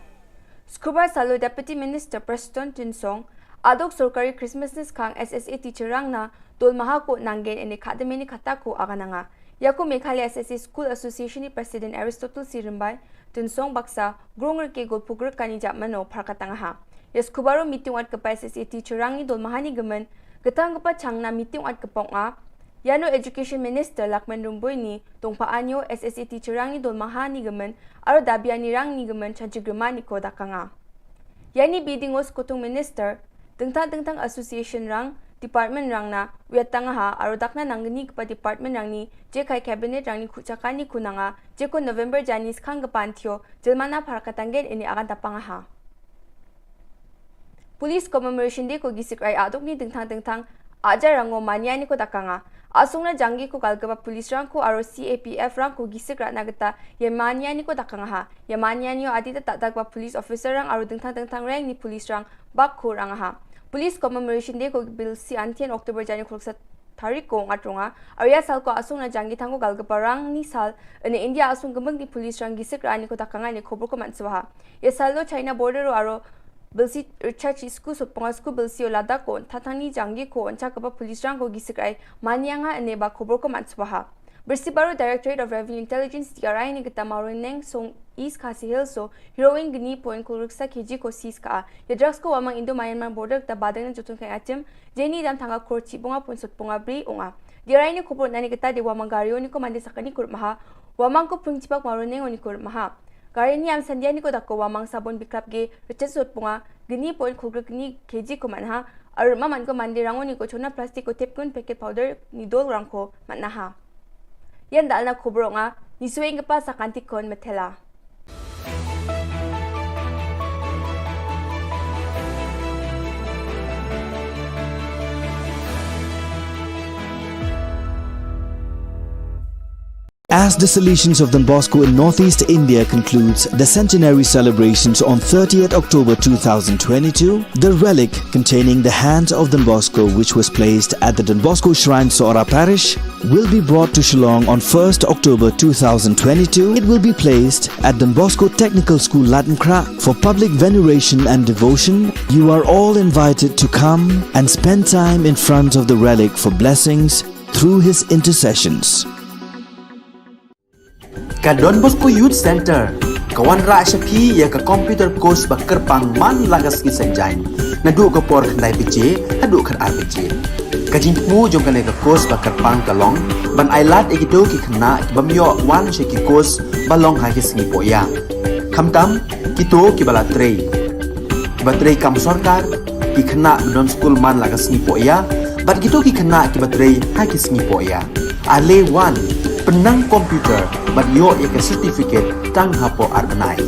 Scuba Salo Deputy Minister Prestone Tynsong, adok sorkari Christmas na skang S S A teacher rang na, dol maha ko nang gen ini khademeni kata ko agananga. Yako Meghalaya S S A School Association ni President Aristotle C Rymbai, Tynsong baksa, grong rke gol pugr kani jap mano para katanga ha. Yes kubaro meeting wat kepa S S A teacher rang ni dol maha ni gemen, getang kepa chang na meeting wat kepong a, Yano Education Minister Lakman Rymbui ni, tongpa anyo S S A teacher rang ni dol maha ni gemen, aro dabi ani rang ni gemen chanchi grima ni ko dakanga. Yani bidingos kutung minister, dengtang dengtang association rang, department rang na, wiat tanga ha, aro dakna nanggni kepa department rang ni, je kai cabinet rang ni kuchaka ni kunanga, je ko November jani skang kepan thio, jelmana para katanggen ini akan tapanga ha. Police Commemoration Day ko gisik rai adok ni dengtang dengtang, ajar rango mania ni ko dakanga. Asung na janggi ko kalkaba police rang ko aro C A P F rang ko gisik rat na geta, ye mania ni ko dakanga ha. Ye mania ni o adita tak tak ba police officer rang aro dengtang dengtang rang ni police rang bak ko rang ha. Police Commemoration Day ko bil si antian October jani ko ruksa tarik ko ngat ronga. Arya sal ko asung na janggi tang ko kalkaba rang ni sal, ene India asung kembang ni police rang gisik rat ni ko dakanga ni khobor ko man swaha. Ye salo China border ro aro Bilsi Richard Chisku sotponga sku bilsi o lada ko tatani janggi ko oncha kaba police rang ko gisik rai manyanga ene ba khobor ko man swaha. Birsi baro Directorate of Revenue Intelligence D R I ni geta Mawryngkneng song East Khasi Hills so heroin gni point ko ruksa K G ko seize ka a. Ye drugs ko wamang Indo Myanmar border geta badang na jutun kai atim jeni dam thanga kor chibunga point sotponga bri onga. D R I ni khobor nani geta de wamang gario ni ko mande sakani kurmaha. Wamang ko pung chipak Mawryngkneng oni kurmaha. Gari ni am sandia ni ko dako wamang sabon biklap ge richard sot punga gni point khogr gni K G ko manha. Arma man ko mande rango ni ko chona plastic ko tep kun packet powder ni dol rang ko manha. Yan dalna khobor nga ni sueng kepa sakanti kon metela. As the Salesians of Don Bosco in Northeast India concludes the centenary celebrations on thirtieth October two thousand twenty-two, the relic containing the hand of Don Bosco, which was placed at the Don Bosco Shrine, Sohra Parish, will be brought to Shillong on first October two thousand twenty-two. It will be placed at Don Bosco Technical School, Ladngkrah, for public veneration and devotion. You are all invited to come and spend time in front of the relic for blessings through his intercessions. Ka Don Bosco Youth Center ka wanrah sha phi ïa ka computer course ba kyrpang man la ka sngi Saitjaiñ, naduh ka por khyndai baje haduh khatar baje. Ka jingthmu jong kane ka course ba kyrpang ka long ban ai lad ïa kito ki khynnah ki bym ïoh wan sha ki course ba long ha ki sngi pohïa. Khamtam kito kiba la trei, kiba trei kam sorkar, ki khynnah ba don skul man la ka sngi pohïa, bad kito ki khynnah kiba trei ha ki sngi pohïa. Ale wan, pynnang computer bad ïoh ïa ka certificate tang hapoh ar bnai.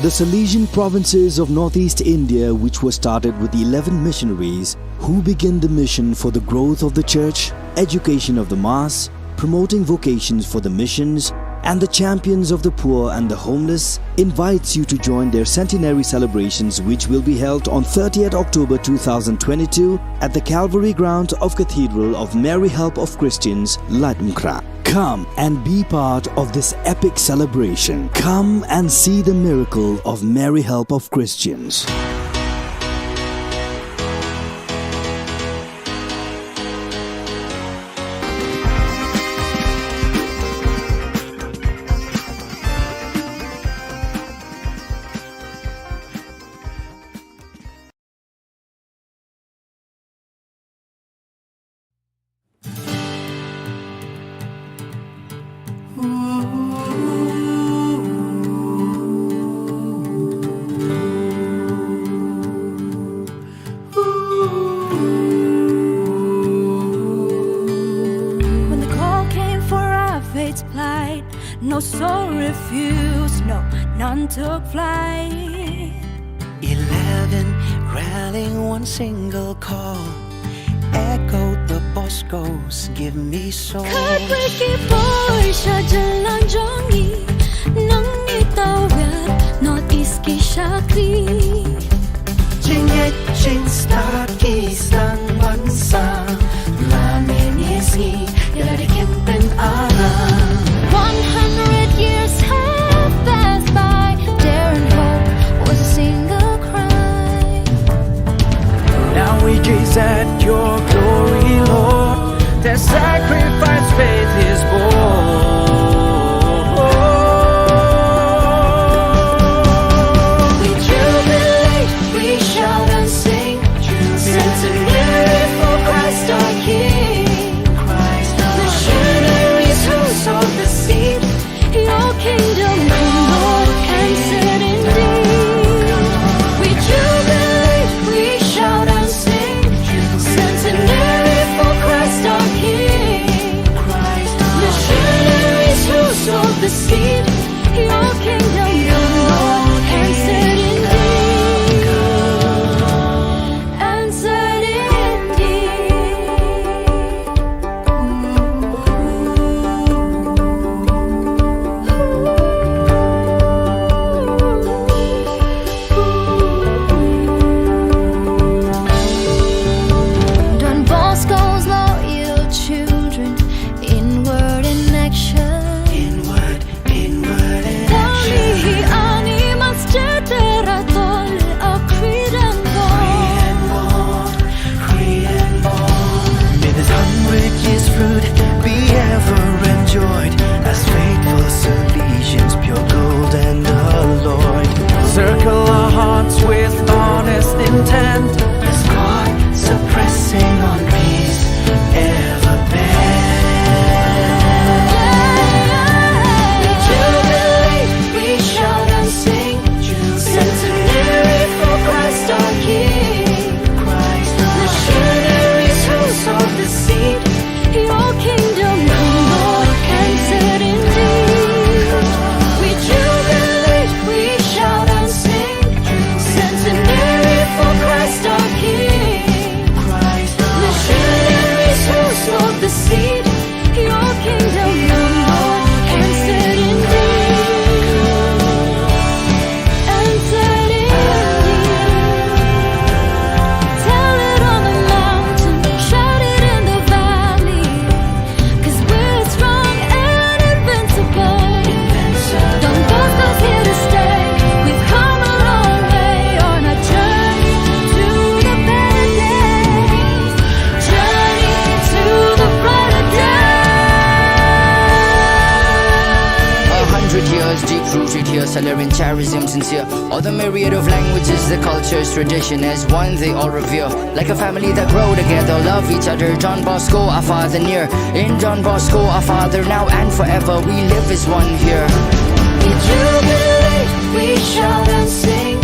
The Salesian provinces of northeast India, which were started with eleven missionaries who began the mission for the growth of the church, education of the mass, promoting vocations for the missions, and the champions of the poor and the homeless, invites you to join their centenary celebrations, which will be held on thirtieth October two thousand twenty-two at the Calvary ground of Cathedral of Mary Help of Christians, Laitumkhrah. Come and be part of this epic celebration. Come and see the miracle of Mary Help of Christians. When the call came for our faith to plight, no soul refused, no, none took flight. Eleven rallying one single call. Echo the Boscos, give me soul. Kyrpad ki bor sha jylla jong ngi, nang ngi tawir, North East ki shakri. Jingngeit jingstad ki sdang ban sah, la mynne sngi, ïa la dei campaign alarm. One hundred years have passed by, dare and hope was a single cry. Now we gaze at your glory, Lord. Their sacrifice faith is born. We jubilate, we shout and sing, centenary for Christ our King. Christ our Missionaries who sowed the seed. Your kingdom come, Lord, and set indeed. We jubilate, we shout and sing, centenary for Christ our King. Christ our Deep rooted here, Salarian charism sincere. All the myriad of languages, the cultures, tradition as one they all revere. Like a family that grow together, love each other. Don Bosco, our father near. In Don Bosco, our father now and forever. We live as one here. We jubilate, we shout and sing.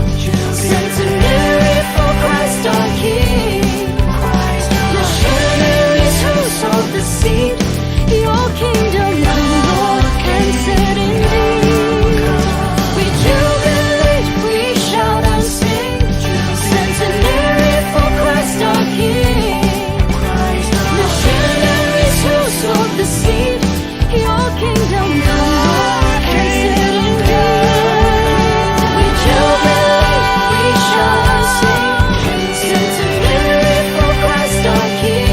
Centenary for Christ our King. Missionaries who sowed the seed. Your kingdom come, Lord, and set indeed. We jubilate, we shout and sing. Centenary for Christ our King. Missionaries who sowed the seed. Your kingdom come, Lord, and set indeed. We jubilate, we shout and sing. Centenary for Christ our King.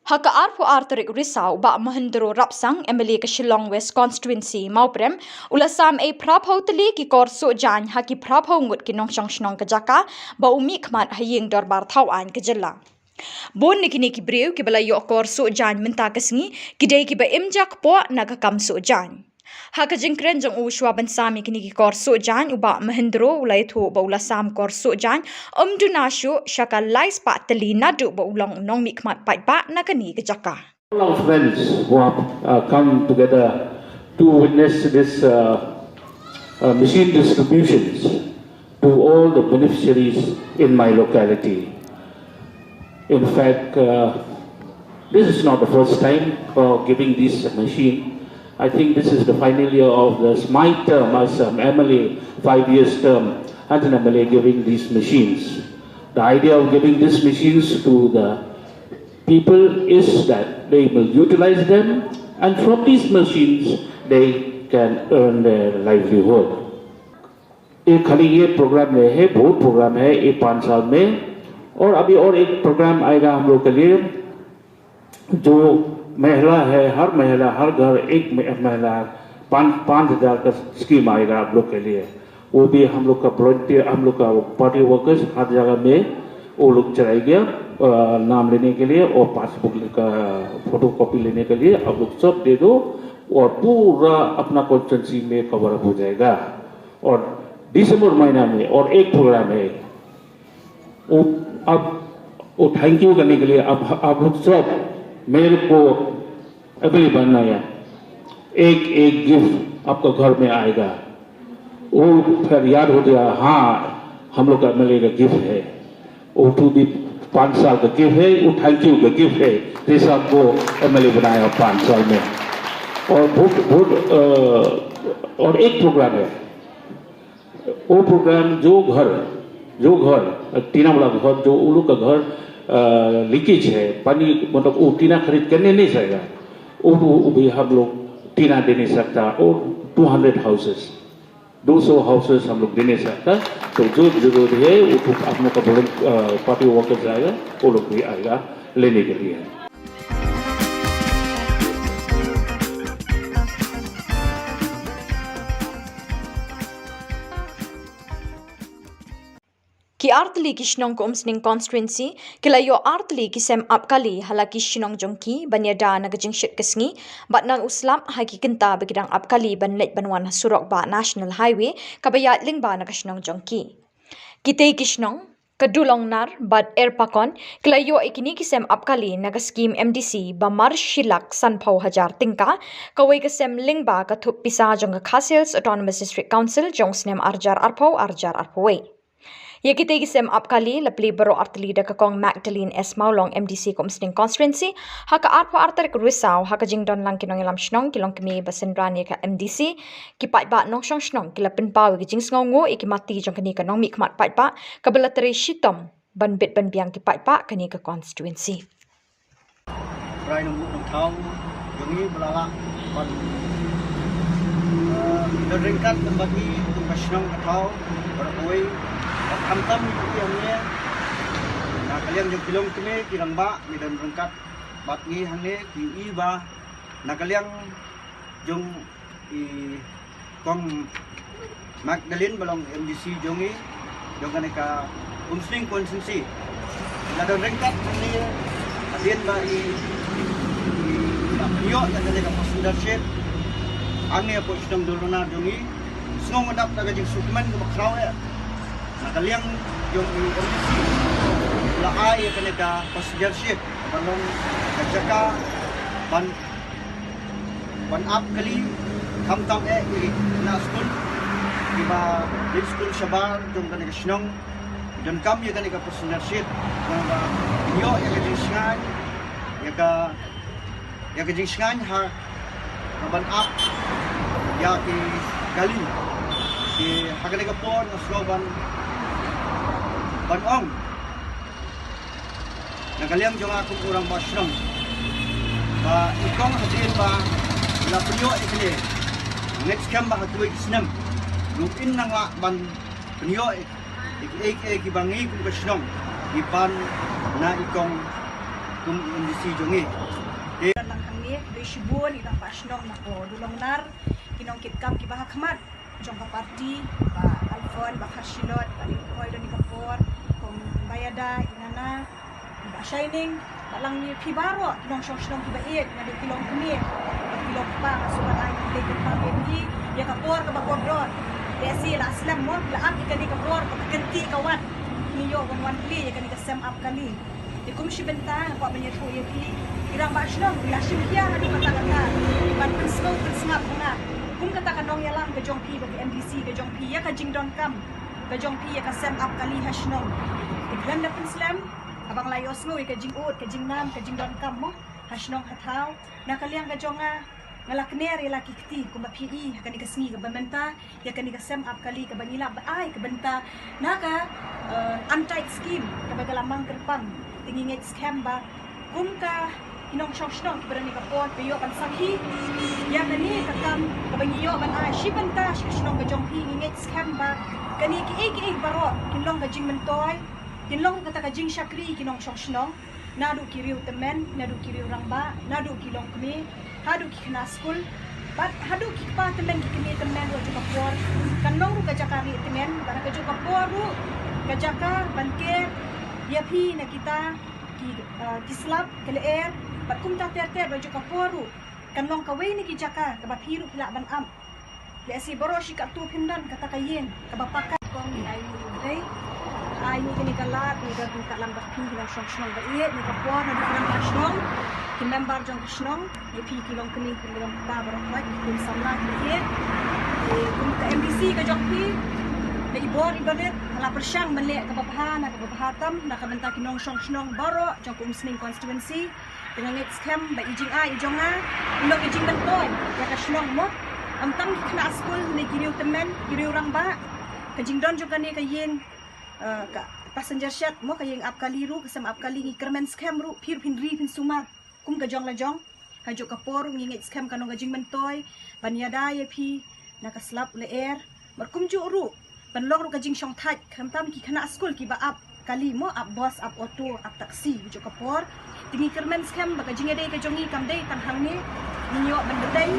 Ha ka arphew ar tarik Risaw, u Bah Mahendro Rapsang, M L A ka Shillong West Constituency, Mawprem, u la sam ei phraphew tylli ki kor suh jaiñ ha ki phraphew ngut ki nongshong shnong ka jaka, ba u mihkhmat ha ïing dorbar thaw aiñ ka jylla. Bun na kine ki briew kiba la ïoh kor suh jaiñ mynta ka sngi, ki dei kiba im jakpoh na ka kam suh jaiñ. Ha ka jingkren jong u shuwa ban sam ïa kine ki kor suh jaiñ, u Bah Mahendro u la ïathuh ba u la sam kor suh jaiñ ym duna shuh sha ka lai spah tylli naduh ba u long u nongmihkhmat paidbah na kane ka jaka. All our friends who have uh, come together to witness this uh, uh, machine distributions to all the beneficiaries in my locality. In fact, uh, this is not the first time for giving this machine. I think this is the final year of this, my term as an M L A, five years term as an M L A giving these machines. The idea of giving these machines to the people is that they will utilize them, and from these machines they can earn their livelihood. ये खाली ये प्रोग्राम नहीं है, बहुत प्रोग्राम है ये पाँच साल में। और अभी और एक प्रोग्राम आएगा हम लोग के लिए, जो महिला है, हर महिला, हर घर एक म-, महिला, पाँच, पाँच हज़ार का स्कीम आएगा आप लोग के लिए। वो भी हम लोग का वॉलंटियर, हम लोग का पार्टी वर्कर्स हर जगह में वो लोग चलाएगा, अ, नाम लेने के लिए और पासबुक का फोटोकॉपी लेने के लिए आप लोग सब दे दो और पूरा अपना कॉन्स्टिट्यूएंसी में कवर अप हो जाएगा। और दिसंबर महीना में और एक प्रोग्राम है, वो, अब वो थैंक यू करने के लिए आप, आप लोग सब मेरे को एमएलए बनना है, एक एक गिफ्ट आपका घर में आएगा। वो फिर याद हो गया, हाँ, हम लोग का एमएलए का गिफ्ट है। वो टू भी पाँच साल का गिफ्ट है, वो थैंक यू का गिफ्ट है, जैसे आपको एमएलए बनाया पाँच साल में। और बहुत, बहुत, अ, और एक प्रोग्राम है, वो प्रोग्राम जो घर, जो घर, टीना वाला घर, जो उन लोग का घर, अ, लीकेज है, पानी, मतलब, वो टीना खरीद करने नहीं जाएगा, वो, वो, वो भी हम लोग टीना दे नहीं सकता, और टू हंड्रेड हाउसेस, दो सौ हाउसेस हम लोग दे नहीं सकता। तो जो जरूरत है, वो तो आप लोग का वॉलंट-, अ, पार्टी वर्कर्स आएगा, वो लोग भी आएगा लेने के लिए। Ki artylli ki shnong ka Umsning constituency ki la ïoh artylli ki sem ap kali ha la ki shnong jong ki ban ïada na ka jingshit ka sngi, bad nang u slap ha ki kynta ba ki dang ap kali ban leit ban wan ha surok bah National Highway kaba ïaid lyngba na ka shnong jong ki. Kitei ki shnong, ka Dulongnar bad Erpakon, ki la ïoh ïa kine ki sem ap kali na ka skim M D C ba mar shi lak sanphew hajar tyngka, kawei ka sem lyngba ka thup pisa jong ka Khasi Hills Autonomous District Council jong u snem ar hajar arphew, ar hajar arphew wei. Ïa kitei ki sem ap kali la plie baroh artylli da ka Kong Magdalene S Mawlong, M D C ka Umsning Constituency, ha ka arphew ar tarik Risaw, ha ka jingdon lang ki nongïalam shnong, ki longkmie ba synran ïa ka M D C, ki paidbah nongshong shnong, ki la pynpaw ïa ka jingsngewnguh ïa ki mati jong kane ka nongmihkhmat paidbah kaba la trei shitom ban bit ban biang ki paidbah kane ka constituency. Rai nongbuh nongthaw jong ngi ba la lah ban, eh, don ryngkat bad ngi kum ka shnong ka thaw baroh kawei. Bad khamtam ngi ïohi hangne na ka liang jong ki longkmie ki rangbah ngi don ryngkat bad ngi hangne, ngi ïohi ba na ka liang jong i Kong Magdalene ba long M D C jong ngi, jong kane ka Umsning constituency. La don ryngkat hangne hadien ba i, i, i la pynïoh ïa kane ka passenger ship hangne hapoh shnong Dulrunar jong ngi. Sngew nga dap da ka jingsngewkmen kaba khraw eh. Na ka liang jong i M D C la ai ïa kane ka passenger ship ba long ka jaka ban ban ap kali, khamtam eh ïa ki khynnah skul kiba dei skul shabar jong kane ka shnong, ki donkam ïa kane ka passenger ship, naba ïoh ïa ka jingshngaiñ, ïa ka, ïa ka jingshngaiñ ha, ha ban ap ïa ki kali. Te ha kane ka por nga sngew ban, ban ong na ka liang jong nga kum u rangbah shnong ba i kong hadien ba la pynïoh ïa kane, ngeit skhem ba ha kawei ka snem ruh in nang lah ban pynïoh ïa kiei kiei kiba ngi kum ka shnong ngi pan na i kong kum i M D C jong ngi. Te lang hangne dei shibun i rangbah shnong na ka Dulongnar, ki nongkitkam kiba ha khmat jong ka party, Bah Alfon, Bah Kharshilot, Bah Lynkhoi, don ïa ka por, Kong Bayada, i Nana, Bah Shining, bad lang ïa phi baroh ki nongshong shnong kiba ïeit, naduh ki longkmie bad ki longkpa, nga sngewbha ban ai khublei kyrpang ïa phi ïa ka por kaba kordor. Lehse la slem mo, la ap ïa kane ka por kaba kynti ka wat, ngi ïoh ban wan plie ïa kane ka sem ap kali. Te kum shi bynta nga kwah ban ïathuh ïa phi, i rangbah shnong i la shim khia haduh katta katta ban pynsngew pynsngap ha nga kum kata ka nongïalam ka jong phi bad ka M D C ka jong phi ïa ka jingdonkam ka jong phi ïa ka sem ap kali ha shnong. Te khlem da pynslem, haba nga la ïohsngew ïa ka jingud, ka jingnam, ka jingdonkam mo ha shnong ha thaw, na ka liang ka jong nga, nga la kner ïa la ki kti kumba phi i ha kane ka sngi kaba mynta ïa kane ka sem ap kali kaba ngi lah ban ai ka bynta na ka, eh, Untied Scheme kaba ka la mang kyrpang. Te ngi ngeit skhem ba kum ka ki nongshong shnong kiba don ïa ka por ba ïoh ban sakhi ïa kane ka kam kaba ngi ïoh ban ai shi bynta sha ka shnong ka jong phi, ngi ngeit skhem ba kane kiei kiei baroh kin long ka jingmyntoi, kin long kata ka jingshakri ki nongshong shnong, naduh ki riew tymmen, naduh ki riew rangbah, naduh ki longkmie, haduh ki khynnah skul, bad haduh ki kpa tymmen, ki kmie tymmen ruh ha kajuh ka por. Kan long ruh ka jaka rieh tymmen, bad ha kajuh ka por ruh ka jaka ban ker ïa phi na kita ki, eh, ki slap, ki lyer, bad kumta ter ter, bad ha kajuh ka por ruh kan long kawei na ki jaka kaba phi ruh phi lah ban ap. Lehse baroh shi katto phim don kata ka ïing kaba paka. Kong, ngi ai ïa u dei, ai ïa kane ka lad, ngi don ryngkat lang bad phi ki nongshong shnong ba ïeit, na ka por naduh ki nongshong shnong, ki member jong ka shnong, ïa phi ki longkmie, ki longkpa baroh, ki khun samla kiba ïeit. Te kum ka M D C ka jong phi, na i bor iba rit, nga la pyrshang ban leh kaba bha, na kaba bha tam na ka bynta ki nongshong shnong baroh jong ka Umsning constituency. Te nga ngeit skhem ba i jingai i jong nga i long i jingmyntoi ïa ka shnong mo. Ym tang ki khynnah skul ne ki riew tymmen, ki riew rangbah. Ka jingdon jong kane ka ïing, eh, ka passenger shed mo, ka ïing ap kali ruh, ka sem ap kali, ngi kyrmen skhem ruh phi ruh phin ri phin sumar kum ka jong la jong. Ha kajuh ka por ruh ngi ngeit skhem kan long ka jingmyntoi ban ïada ïa phi na ka slap lyer. Bad kumjuh ruh ban long ruh ka jingshongthait, khamtam ki khynnah skul kiba ap kali mo, ap bus, ap auto, ap taxi, ha kajuh ka por. Te ngi kyrmen skhem ba ka jingïadei ka jong ngi kam dei tang hangne, ngi ïoh ban bteng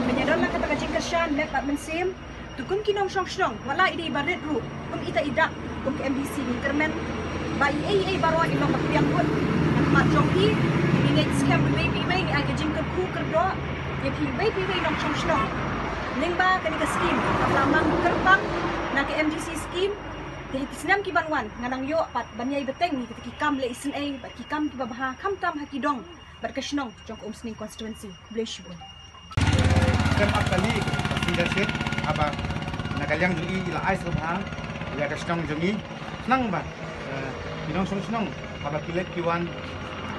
ban ïadon lang kata ka jingkyrshan met bad mynsiem. Te kum ki nongshong shnong, wat la i dei ba rit ruh, kum ita i dak, kum ka M D C ngi kyrmen ba i ei i ei baroh i long ba pdiang kut ha khmat jong phi. Ngi ngeit skhem ba iwei pa iwei ngi ai ka jingkyrkhu kyrdoh ïa phi iwei pa iwei nongshong shnong. Lyngba kane ka skim kaba la mang kyrpang na ka M D C skim, te ha ki snem ki ban wan ngan nang ïoh pat ban ïai bteng ïa kita ki kam leh isynei bad ki kam kiba bha khamtam ha ki dong bad ka shnong jong ka Umsning constituency. Khublei shibun. Sem ap kali ka passenger ship, haba na ka liang jong i la ai sngewbha ïa ka shnong jong i. Khnang ba ki nongshong shnong haba ki leit ki wan,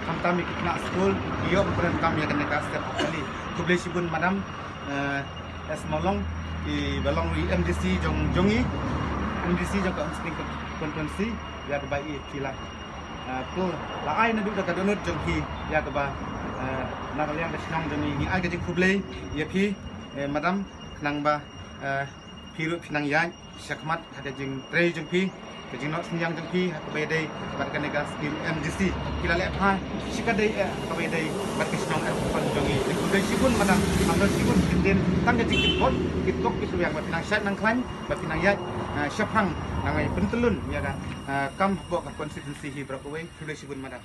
khamtam ïa ki khynnah skul, ki ïoh ban pyndonkam ïa kane ka step up kali. Khublei shibun madam S Mawlong, iba long i MDC jong jong i, MDC jong ka Umspring constituency, ïa kaba i phi la pynlait naduh da ka dohnud jong phi ïa kaba na ka liang ka shnong jong i. Ngi ai ka jingkhublei ïa phi madam, khnang ba phi ruh phi nang ïaid shakhmat ha ka jingtrei jong phi, ka jingnoh synñiang jong phi ha kaba ïadei bad kane ka skim MDC. Phi la leh bha shikatdei eh ha kaba ïadei bad ka shnong eh jong i. Khublei shibun madam, ym don shibun kyntien, tang ka jingkitkhot kitkop kitrwiang ba phi nang shait nang khlaiñ, ba phi nang ïaid shaphang, nang ai pyntyllun ïa ka kam hapoh ka constituency hi baroh kawei. Khublei shibun madam.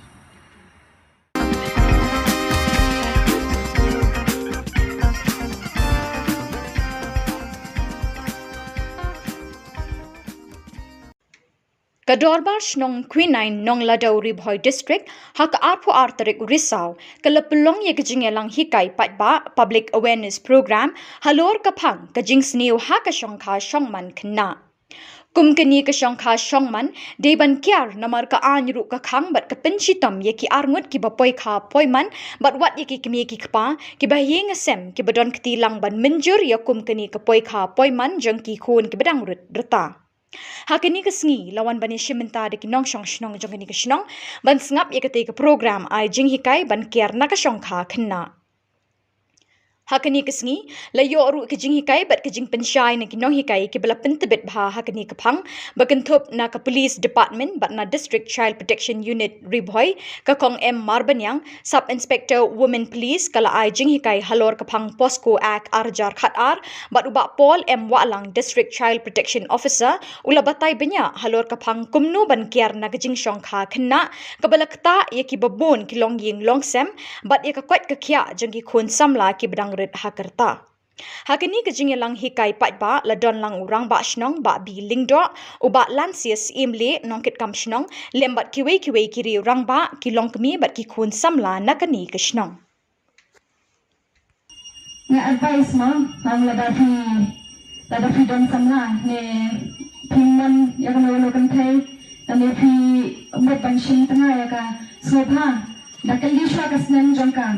Ka Dorbar Shnong Quinine Nongladaw, Ri Bhoi District, ha ka arphew ar tarik u Risaw, ka la pynlong ïa ka jingïalang hikai paidbah, public awareness program, halor ka phang ka jingsniew ha ka shongkha shongman khynnah. Kum kane ka shongkha shongman dei ban kiar namar ka aiñ ruh ka khang bad ka pynshitom ïa ki arngut kiba poikha poiman bad wat ïa ki kmie ki kpa kiba ha ïing ha sem kiba don kti lang ban mynjur ïa kum kane ka poikha poiman jong ki khun kiba dang rit rta. Ha kane ka sngi la wan ban ïashim bynta da ki nongshong shnong jong kane ka shnong ban sngap ïa katei ka program ai jinghikai ban kiar na ka shongkha khynnah. Ha kane ka sngi la ïoh ruh ka jinghikai bad ka jingpynshai na ki nonghikai kiba la pyntbit bha ha kane ka phang, ba kynthup na ka Police Department bad na District Child Protection Unit Ri Bhoi, ka Kong M Marbaniang, Sub Inspector Women Police, ka la ai jinghikai halor ka phang POCSO Act ar hajar khatar, bad u Bah Paul M Wahlang, District Child Protection Officer, u la batai bniah halor ka phang kumno ban kiar na ka jingshongkha khynnah kaba la ktah ïa kiba bun ki longïing longsem bad ïa ka koit ka khiah jong ki khun samla kiba dang rit ha ka rta. Ha kane ka jingïalang hikai paidbah la don lang u Rangbah Shnong Bah B Lyngdoh, u Bah Lansias Imleh, nongkitkam shnong, lem bad kiwei kiwei ki riew rangbah, ki longkmie bad ki khun samla na kane ka shnong. Nga advice mo, ong lada phi, lada phi don samla ne phi mon ïa kano kano kynthei, ne phi mut ban shim tnga ïa ka, sngewbha da kylli shuwa ka snem jong ka.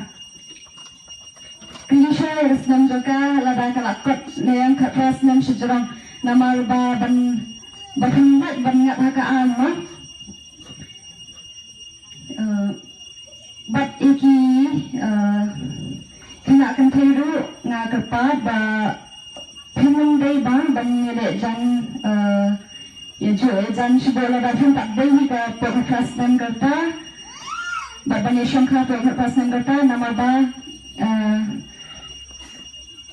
Kylli shuwa ïa ka snem jong ka, lada ka la kot ne ïa ka khatphra snem shajrong, namar ba ban, ba phin lait ban ngat ha ka aiñ mo. Eh, bad ïa ki, eh, khynnah kynthei ruh nga kyrpad ba phin ym dei ba ban ïaleh jan, eh, ïajuh ïajan shibun lada phin pat dei hi ka poi khatphra snem ka rta. Bad ban ïashongkha poi khatphra snem ka rta namar ba, eh,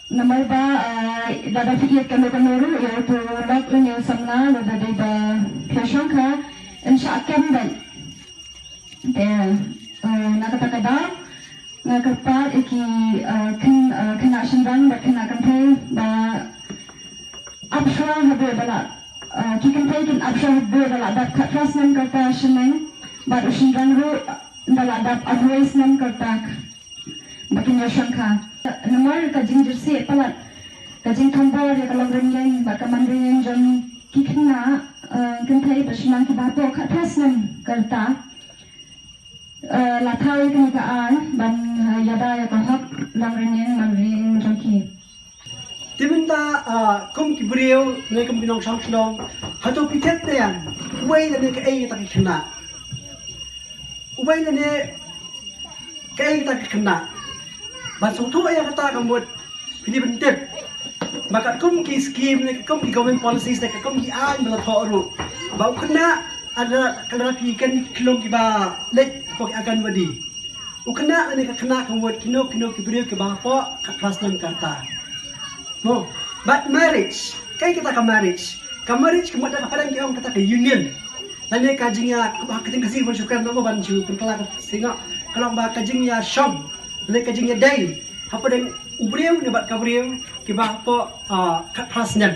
namar ba, eh, lada phi ïeit kano kano ruh ïa uto u lok lane u samla lada dei ba phi shongkha, yn shah kem beit. Te, eh, na kata ka daw nga kyrpad ïa ki, eh, khyn-, eh, khynnah shynrang bad khynnah kynthei ba ap shuwa haduh ba la, eh, ki kynthei kin ap shuwa haduh ba la dap khatphra snem ka rta shaneng, bad u shynrang ruh ba la dap arphew snem ka rta ba kin ïashongkha. Namar ka jingjyrsieh palat, ka jingthombor ïa ka longrynïeng bad ka manrynïeng jong ki khynnah, eh, kynthei bad shynrang kiba hapoh khatphra snem ka rta. Eh, la thaw ïa kane ka aiñ ban, eh, ïada ïa ka hok longrynïeng manrynïeng jong ki. Te mynta, ah, kum ki briew ne kum ki nongshong shnong, hato phi tip ne em uwei lane kaei kata ka khynnah? Uwei lane kaei kata ka khynnah? Ban sngewthuh ïa kata ka mut phi dei ban tip ba katkum ki skim ne katkum ki government policies ne katkum ki aiñ ba la thoh ruh, ba u khynnah, lada, lada phi ken ki khyllung kiba leit hapoh ki Anganwadi, u khynnah lane ka khynnah ka mut kino kino ki briew kiba hapoh khatphra snem ka rta. Mo, bad marriage, kaei kata ka marriage? Ka marriage ka mut da ka phareng ki ong kata ka union. Lane ka jingïa, ka ktien Khasi ban shu kren mo ban shu pynkylla ka sngi, ka long ba ka jingïashong lane ka jingïadei hapdeng u briew ne bad ka briew kiba hapoh, ah, khatphra snem.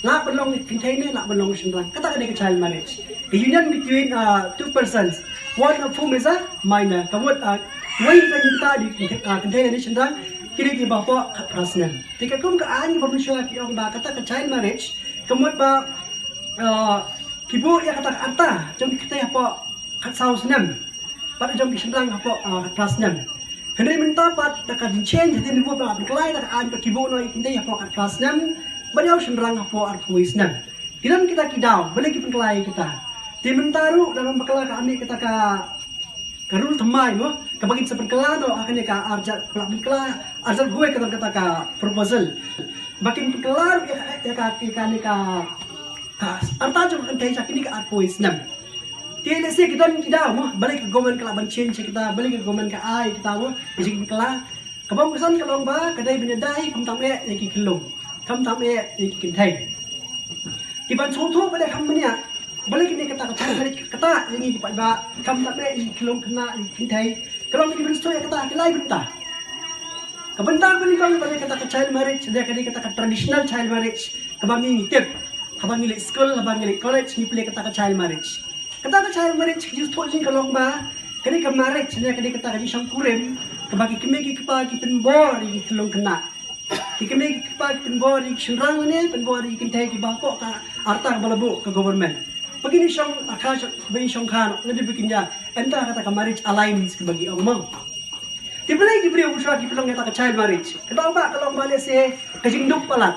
Lah ban long kynthei ne lah ban long shynrang. Kata ka dei ka child marriage. Ka union between, uh, two persons, one of whom is a minor. Ka mut, uh, wei na kita dei kynthei, uh, kynthei ne shynrang, ki dei kiba hapoh khatphra snem. Te katkum ka aiñ kaba mynshuwa ki ong ba kata ka child marriage, ka mut ba, uh, Ki buh ïa kata ka rta jong ki kynthei hapoh khatsaw snem bad jong ki shynrang hapoh, ah, khatphra snem. Hynrei mynta pat da ka jingchange hadien ba la pynkylla ïa kata ka aiñ, ba ki buh noh ïa ki kynthei hapoh khatphra snem bad ïa u shynrang hapoh arphew snem. Ki don kita ki daw, balei ki pynkylla ïa kita? Te mynta ruh da ka bakla ka mih kata ka ka rule thymmai mo, kaba kin sa pynkylla noh ha kane ka arjat, pynkylla arjat guai, kata, kata ka proposal ba kin pynkylla ïa ka, ïa ka, ïa kane ka, ka rta jong ka kynthei sha kine ki arphew snem. Te lehse ki don ki daw mo, balei ka government ka lah ban change kita, balei ka government ka ai kita mo, ka jingpynkylla. Kaba kongsan ka long ba ka dei ban ïada hi khamtam eh ïa ki khyllung, khamtam eh ïa ki kynthei. Ki ban sngewthuh ba dei kham bniah, balei kine kata ka child marriage ka ktah ïa ngi ki paidbah, khamtam eh ïa ki khyllung khynnah, ïa ki kynthei. Ka long ki ban sngewthuh ïa kata ha ki lai bynta. Ka bynta kaba nyngkong ba dei kata ka child marriage, dei ka dei kata ka traditional child marriage kaba ngi ngi tip haba ngi leit skul, haba ngi leit college, ngi plie kata ka child marriage. Kata ka child marriage, ka jingsngewthuh jong ngi ka long ba ka dei ka marriage ne ka dei kata ka jingshongkurim kaba ki kmie ki kpa ki pynbor ïa ki khyllung khynnah. Ki kmie ki kpa ki pynbor ïa ki shynrang ne pynbor ïa ki kynthei kiba hapoh ka rta kaba la buh ka government, ba kin ïa shong akha, ba kin ïa shongkha noh, lane ba kin ïa enter ha kata ka marriage alliance kaba ki ong mo. Te balei ki briew shuwa ki pynlong ïa kata ka child marriage? Ka daw ba ka long ba lehse ka jingduk palat.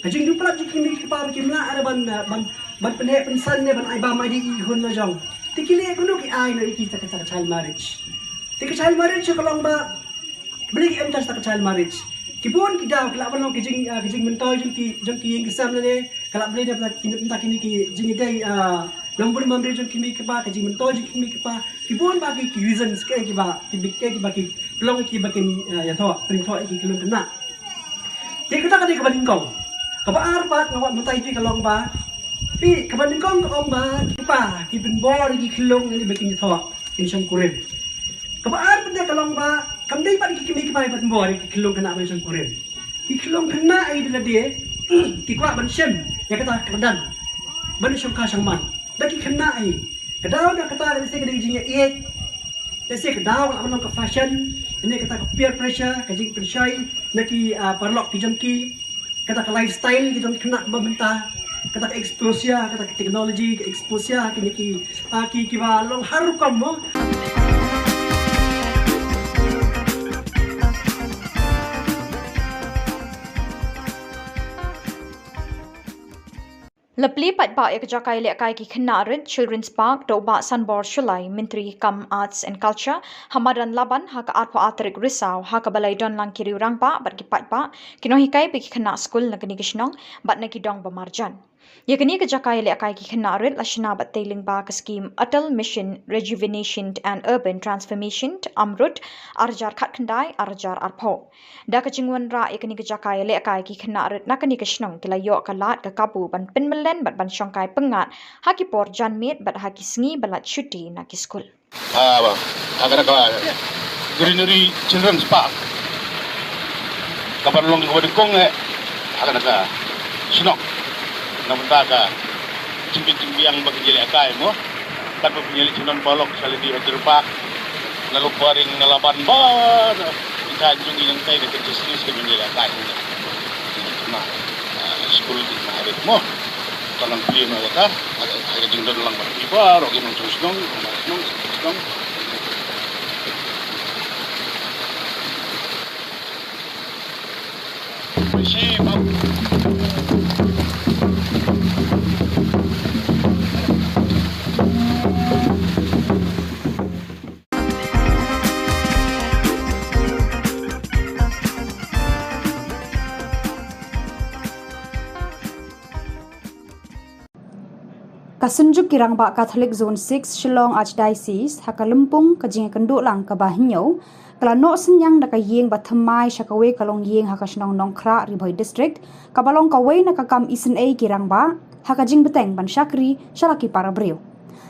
Ka jingduk palat jong ki kmie ki kpa ba kim lah re ban, ban, ban pynheh pynsan ne ban ai bam ai dih ïa ki khun la jong. Te ki leh kumno, ki ai noh ïa ki kata ka child marriage. Te ka child marriage ka long ba balei ki enter ha kata ka child marriage? Ki bun ki daw ki lah ban long ka jing, ah, ka jingmyntoi jong ki, jong ki ïing ki sem lane ka lah ban long da ki, da kine ki jingïadei, ah, nongbuh nongmam briew jong ki kmie ki kpa, ka jingmyntoi jong ki kmie ki kpa. Ki bun bah ki, ki reasons kaei kiba, ki bit kaei kiba ki pynlong ïa ki ba kin, ah, ïathoh, pynïathoh ïa ki khyllung khynnah. Te kata ka dei kaba nyngkong. Kaba ar pat nga kwah mynta ïa phi ka long ba, phi, kaba nyngkong ka ong ba ki kpa ki pynbor ïa ki khyllung ne ba kin ïathoh, kin shongkurim. Kaba ar pat ka long ba kam dei pat ïa ki kmie ki kpa ban pynbor ïa ki khyllung khynnah ban shongkurim. Ki khyllung khynnah ïa lade ki kwah ban shim ïa kata ka kyrdan ban shongkha shongman. Da ki khynnah hi. Ka daw da kata ka lehse ka dei ka jingïaieit. Lehse ka daw ka lah ban long ka fashion, ne kata ka peer pressure, ka jingpynshoi na ki, ah, paralok ki jong ki, kata ka lifestyle ki jong ki khynnah ba mynta, kata ka exposure, kata ka technology, ka exposure, kine ki, ah, ki, kiba long har rukom mo. La plie paidbah ïa ka jaka ïalehkai ki khynnah rit Children's Park da u Bah Sanbor Shullai, Myntri kam Arts and Culture, ha madan Laban ha ka arphew ar tarik Risaw, ha kaba la ïadon lang ki riew rangbah bad ki paidbah, ki nonghikai bad ki khynnah skul na kane ka shnong bad na ki dong ba marjan. Ïa kane ka jaka ïalehkai ki khynnah rit la shna bad tei lyngba ka skhim Atal Mission Rejuvenation and Urban Transformation, AMRUT, ar hajar khatkhyndai, ar hajar arphew. Da ka jingwanrah ïa kane ka jaka ïalehkai, ki khynnah rit na kane ka shnong ki la ïoh ka lad ka kabu ban pynmyllen bad ban shongkai pyngngad ha ki por janmiet bad ha ki sngi ba la shuti na ki skul. Ah, ba. Ha kane ka Greenery Children's Park, ka ban long kaba nyngkong eh ha kane ka shnong. Na bynta ka jingbiang jingbiang ba ki ïalehkai mo. Kat ba pynïaleh ki non paralok sha lade ha Deer Park, na Lumparing, na Laban, ba na ita jong ngi nangtai, na ka Justice ka pynïaleh ka na, ah, skul ki na rit mo. Ka nang plie ma ka, ka jingdon lang ba ki baroh ki nongshong shnong, nongshong shnong. Ka Synjuk ki Rangbah Katholik Zone six, Shillong Archdiocese, ha ka lympung ka jingïakynduh lang kaba hynñiew, ka la noh synñiang da ka ïing ba thymmai sha kawei ka longïing ha ka shnong Nongkhrah, Ri Bhoi District, kaba long kawei na ka kam isynei ki rangbah ha ka jingbteng ban shakri sha la ki para briew.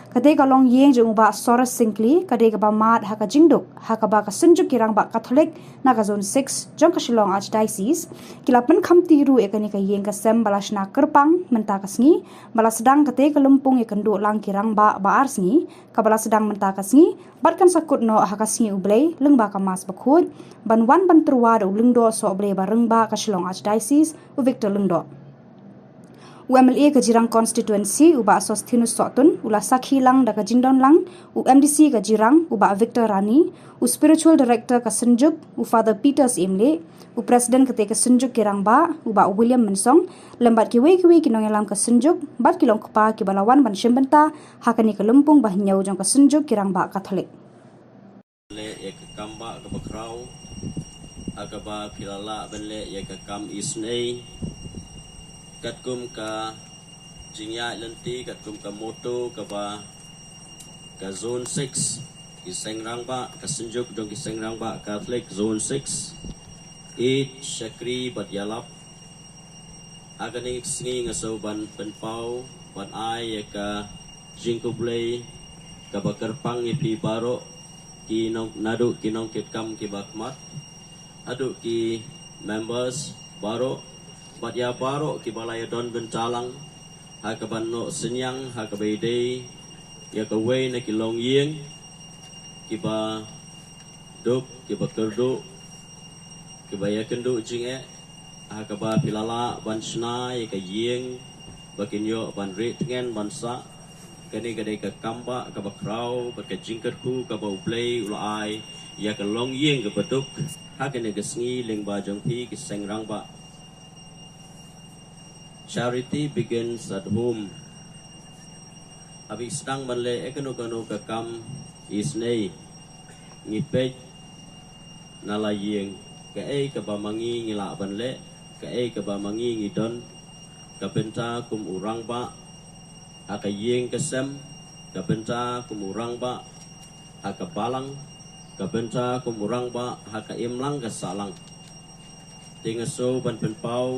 Kata ka longïing jong u Bah Soros Syngkli ka dei kaba mad ha ka jingduk, ha kaba ka Synjuk ki Rangbah Katholik na ka Zone six jong ka Shillong Archdiocese ki la pynkhamti ruh ïa kane ka ïing ka sem ba la shna kyrpang mynta ka sngi, ba la sdang kata ka lympung ïakynduh lang ki rangbah ba ar sngi, kaba la sdang mynta ka sngi, bad kan sa kut noh ha ka sngi U Blei lyngba ka Mass Bakhuid, ban wan ban tyrwa da u Lyngdoh Sohblei Barangbah ka Shillong Archdiocese, u Victor Lyngdoh. U M L A ka Jirang Constituency, u Bah Sosthenes Sohtun, u la sakhi lang da ka jingdon lang u M D C ka Jirang, u Bah Victor Rani, u Spiritual Director ka Synjuk, u Father Peter Syiemlieh, u President kata ka Synjuk ki Rangbah, u Bah William Mynsong, lem bad kiwei kiwei ki nongïalam ka Synjuk, bad ki long kpa kiba la wan ban shim bynta ha kane ka lympung ba hynñiew jong ka Synjuk ki Rangbah Katholik. Leh ïa ka kam ba kaba khraw, ha kaba phi la lah ban leh ïa ka kam isynei, katkum ka jingïaid lynti, katkum ka motto kaba ka Zone six, ki seng rangbah, ka Synjuk jong ki seng rangbah Katholik Zone six, ïeit, shakri bad ïalap. Ha kane ka sngi nga sngewbha ban pynpaw, ban ai ïa ka jingkhublei kaba kyrpang ïa phi baroh, ki nong, naduh ki nongkitkam kiba khmat, haduh ki members baroh, bad ïa baroh kiba la ïadon bynta lang ha kaba noh synñiang, ha kaba ïadei ïa kawei na ki longïing kiba duk, kiba kyrduh, kiba ïakynduh jingeh, ha kaba phi la lah ban shna ïa ka ïing ba kin ïoh ban rieh tngen ban sah. Kane ka dei ka kam ba kaba khraw bad ka jingkyrkhu kaba U Blei u la ai ïa ka longïing kaba duk ha kane ka sngi lyngba jong phi ki seng rangbah. Charity begins at home. Haba ngi sdang ban leh ïa kano kano ka kam isynei, ngi peit na la ïing, kaei kaba ma ngi ngi lah ban leh, kaei kaba ma ngi ngi don, ka bynta kum u rangbah ha ka ïing ka sem, ka bynta kum u rangbah ha ka balang, ka bynta kum u rangbah ha ka imlang ka sahlang. Te nga sngewbha ban pynpaw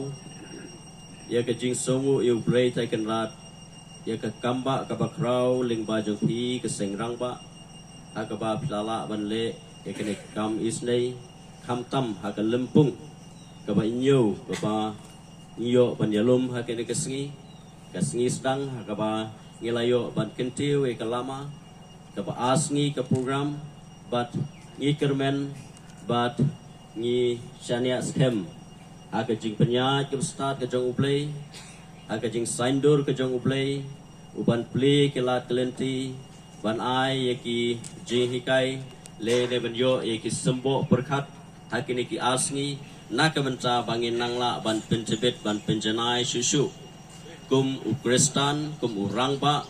ïa ka jingsngewnguh ïa U Blei Trai Kynrad ïa ka kam ba kaba khraw lyngba jong phi ki seng rangbah, ha kaba phi la lah ban leh ïa kane ka kam isynei, khamtam ha ka lympung kaba hynñiew kaba ngi ïoh ban ïalum ha kane ka sngi, ka sngi sdang ha kaba ngi la ïoh ban kyntiew ïa ka lama kaba ar sngi ka program, bad ngi kyrmen bad ngi shaniah skhem ha ka jingpynïaid kaba stad ka jong U Blei, ha ka jingsaiñdur ka jong U Blei, u ban plie ki lad ki lynti, ban ai ïa ki jinghikai lane ban ïoh ïa ki symboh pyrkhat ha kine ki ar sngi, na ka bynta ba ngin nang lah ban pyntbit ban pynjanai shuh shuh kum u Khristan, kum u rangbah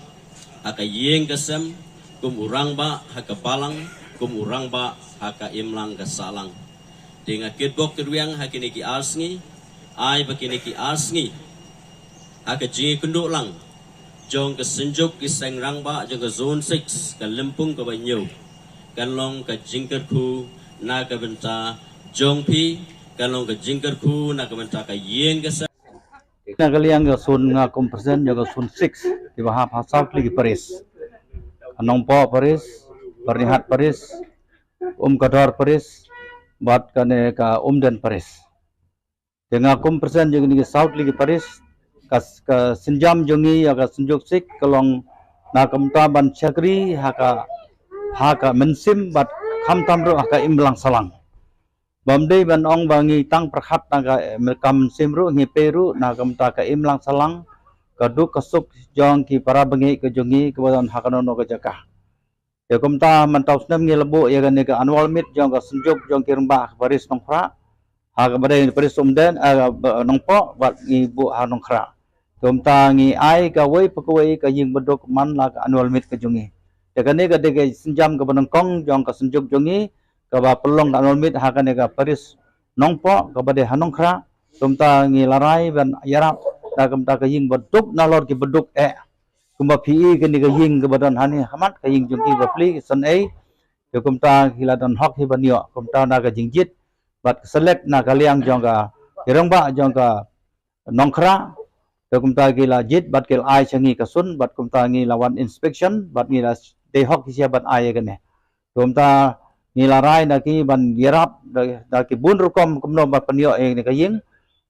ha ka ïing ka sem, kum u rangbah ha ka balang, kum u rangbah ha ka imlang ka sahlang. Te nga kitbok kitrwiang ha kine ki ar sngi, ai ba kine ki ar sngi ha ka jingïakynduh lang jong ka Synjuk ki seng rangbah jong ka Zone six, ka lympung kaba hynñiew, kan long ka jingkyrkhu na ka bynta jong phi, kan long ka jingkyrkhu na ka bynta ka ïing ka sem. Na ka liang ka Zone, nga kum president jong ka Zone six, kiba hap ha saw tylli ki parish. Ka Nongpoh Parish, Byrnihat Parish, Umkador Parish, bad kane ka Umden Parish. Te nga kum president jong kine ki saw tylli ki parish, ka, ka sienjam jong ngi ïa ka Synjuk six ka long na ka bynta ban shakri ha ka, ha ka mynsiem bad khamtam ruh ha ka imlang sahlang. Bym dei ban ong ba ngi tang pyrkhat na ka, ka mynsiem ruh, ngi peit ruh na ka bynta ka imlang sahlang, ka duk ka suk jong ki para bangeit ka jong ngi kiba don ha kano kano ka jaka. Te kumta mynta u snem ngi la buh ïa kane ka annual meet jong ka Synjuk jong ki rangbah ka parish Nongkhrah, ha kaba dei parish Umden, eh, Nongpoh, bad ngi buh ha Nongkhrah. Te kumta ngi ai kawei pa kawei ka ïing ba duk man la ka annual meet ka jong ngi. Te kane ka dei ka sienjam kaba nyngkong jong ka Synjuk jong ngi, kaba pynlong ka annual meet ha kane ka parish Nongpoh, kaba dei ha Nongkhrah. Te kumta ngi la rai ban ïarap da kumta ka ïing ba duk nalor kiba duk eh. Kumba phi i kane ka ïing kaba don hangne ha khmat, ka ïing jong ki ba plie, ki san ei. Te kumta ki la don hok hi ban ïoh, kumta na ka jingjied bad ka select na ka liang jong ka, ki rangbah jong ka Nongkhrah. Te kumta ki la jied bad ki la ai sha ngi ka sun, bad kumta ngi la wan inspection bad ngi la dei hok ki sha ban ai ïa kane. Te kumta ngi la rai na ki ban ïarap da, da ki bun rukom kumno ban pynïoh ïa kane ka ïing.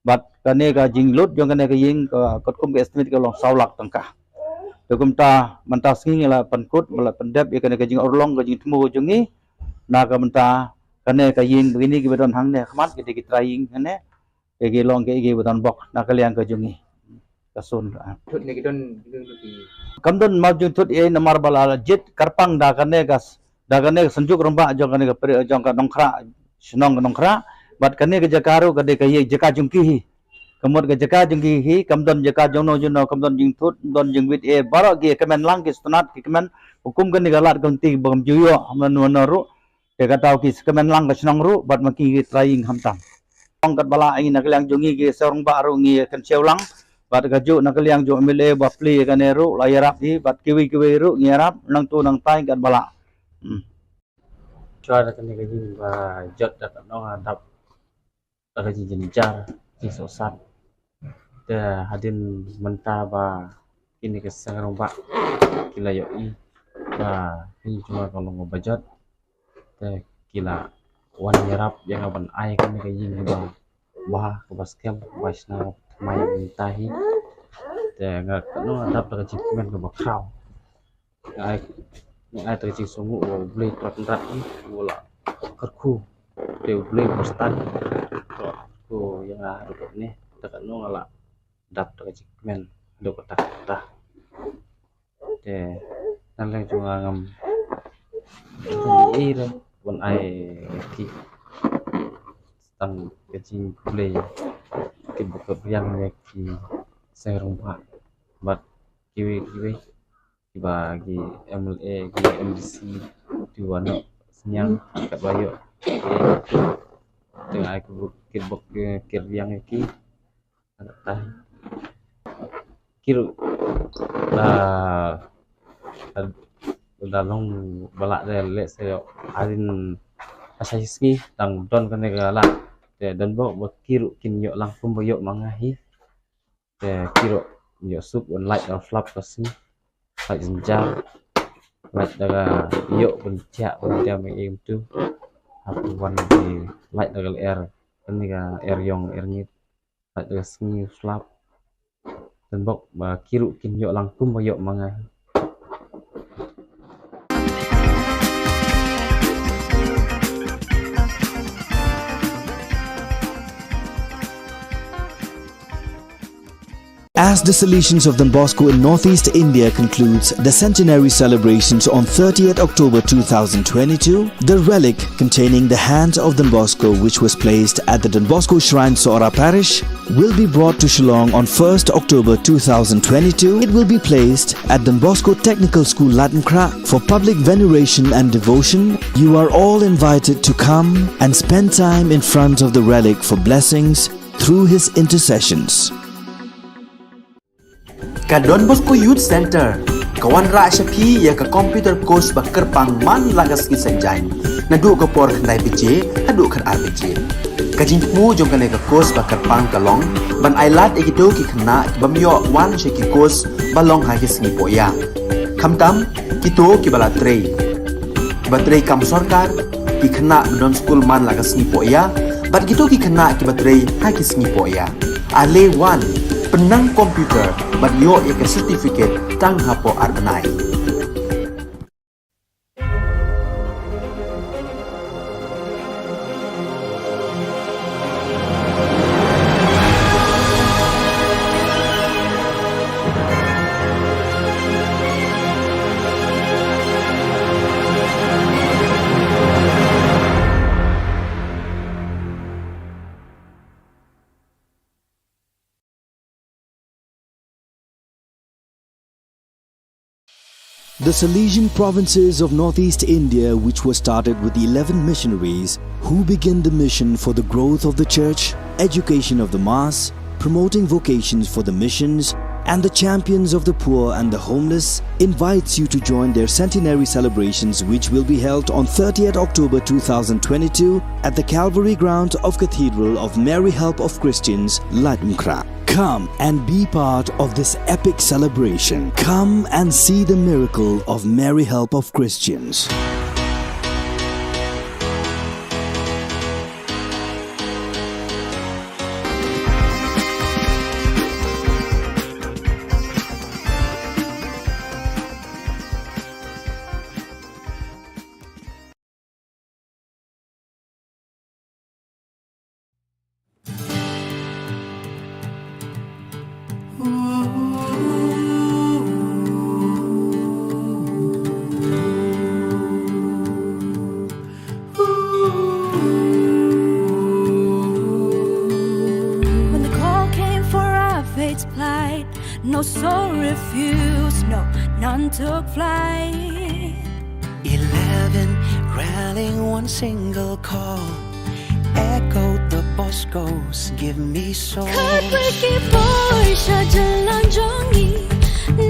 Bad kane ka jinglut jong kane ka ïing ka, katkum ka estimate ka long saw lak tyngka. Te kumta mynta sngi ngi la pynkut, ngi la pyndep ïa kane ka jingurlong ka jingthmu ka jong ngi. Na ka bynta kane ka ïing ba kine kiba don hangne ha khmat, ki dei ki trai ïing hangne. Ki long ki, kiba don bok na ka liang ka jong ngi. ka sun. Thut ne ki don, ki don ki. Kam don map jingthut ei namar ba la jied kyrpang da kane ka s-, da kane ka Synjuk Rangbah jong kane ka peri-, jong ka Nongkhrah, shnong ka Nongkhrah. Bad kane ka jaka ruh ka dei ka ïa jaka jong ki hi. Ka mut ka jaka jong ki hi, kam don jaka jong no jong no, kam don jingthut, kam don jingwit ei, baroh ki kmen lang ki sngewtynnat, ki kmen, hukum kane ka lad ka lynti ba kam ju ïoh mano mano ruh. Te ka daw ki kmen lang ka shnong ruh, bad ma ki ki trai ïing khamtam. Ong katba lah ngi na ka liang jong ngi ki seng rangbah ruh ngi kynshew lang, bad kajuh na ka liang jong M L A ba plie kane ruh la ïarap hi, bad kiwei kiwei ruh ngi ïarap nangtu nangtai katba lah. Hmm. Shuwa da kane ka ïing ba jot da ka nong adap da ka jingjynjar, jingsohsat. Te hadien mynta ba kine ki seng rangbah ki la ïohi ba ïing jong nga ka long ba jot. Te ki la wan ïarap ïa nga ban ai kane ka ïing kaba bha, kaba skhem, kaba shna thymmai mynta hi. Te nga ka nong adap da ka jingkmen kaba khraw. Nga ai, nga ai da ka jingsngewnguh ba U Blei Trai Kynrad hi u la kyrkhu. Te U Blei ba stad u la kyrkhu ïa nga haduh katne. Te ka nong nga la dap da ka jingkmen haduh katta katta. Te na liang jong nga ngam ei ei re ban ai ïa ki, tang ka jingkhublei kaba kyrpang ïa ki seng rangbah bad kiwei kiwei kiba ki M L A, ki M D C, kiba noh synñiang katba ïoh. Te nga ai kyrpang, kyrpang ïa ki. Ki ruh la, la, la long ba lah de leh se ïoh hadien ha sa shi sngi tang don kane ka lad. Te don bok ba ki ruh kin ïoh lang kumba ïoh ma nga hi. Te ki ruh ïoh suk ban lait da flap ka sngi. Lait jynjar. Lait da ka ïoh ban thiah ban thiah ma im tu. Hapoh wan ki lait da ka lyer. Kane ka er ïong er ngit. Lait da ka sngi u slap. Tang bok ba ki ruh kin ïoh lang kumba ïoh ma nga. As the Salesians of Don Bosco in Northeast India concludes the centenary celebrations on thirtieth October two thousand twenty-two, the relic containing the hand of Don Bosco, which was placed at the Don Bosco Shrine, Sohra Parish, will be brought to Shillong on first October two thousand twenty-two. It will be placed at Don Bosco Technical School, Laitumkhrah, for public veneration and devotion. You are all invited to come and spend time in front of the relic for blessings through his intercessions. Ka Don Bosco Youth Centre ka wanrah sha phi ïa ka computer course ba kyrpang man la ka sngi Saitjaiñ, naduh ka por khyndai baje haduh khatar baje. Ka jingthmu jong kane ka course ba kyrpang ka long ban ai lad ïa kito ki khynnah ki bym ïoh wan sha ki course ba long ha ki sngi pohïa. Khamtam kito kiba la trei, kiba trei kam sorkar, ki khynnah ba don skul man la ka sngi pohïa, bad kito ki khynnah kiba trei ha ki sngi pohïa. Ale wan, pynnang computer bad ïoh ïa ka certificate tang hapoh ar bnai. The Salesian provinces of Northeast India, which was started with eleven missionaries who began the mission for the growth of the church, education of the mass, promoting vocations for the missions, and the champions of the poor and the homeless, invites you to join their centenary celebrations, which will be held on thirtieth October two thousand twenty-two at the Calvary ground of Cathedral of Mary Help of Christians, Laitumkhrah. Come and be part of this epic celebration. Come and see the miracle of Mary Help of Christians. No soul refuse, no, none took flight. Eleven rallying one single call. Echo the Boscos, give me soul. Khatwei ki por sha jylla jong ngi,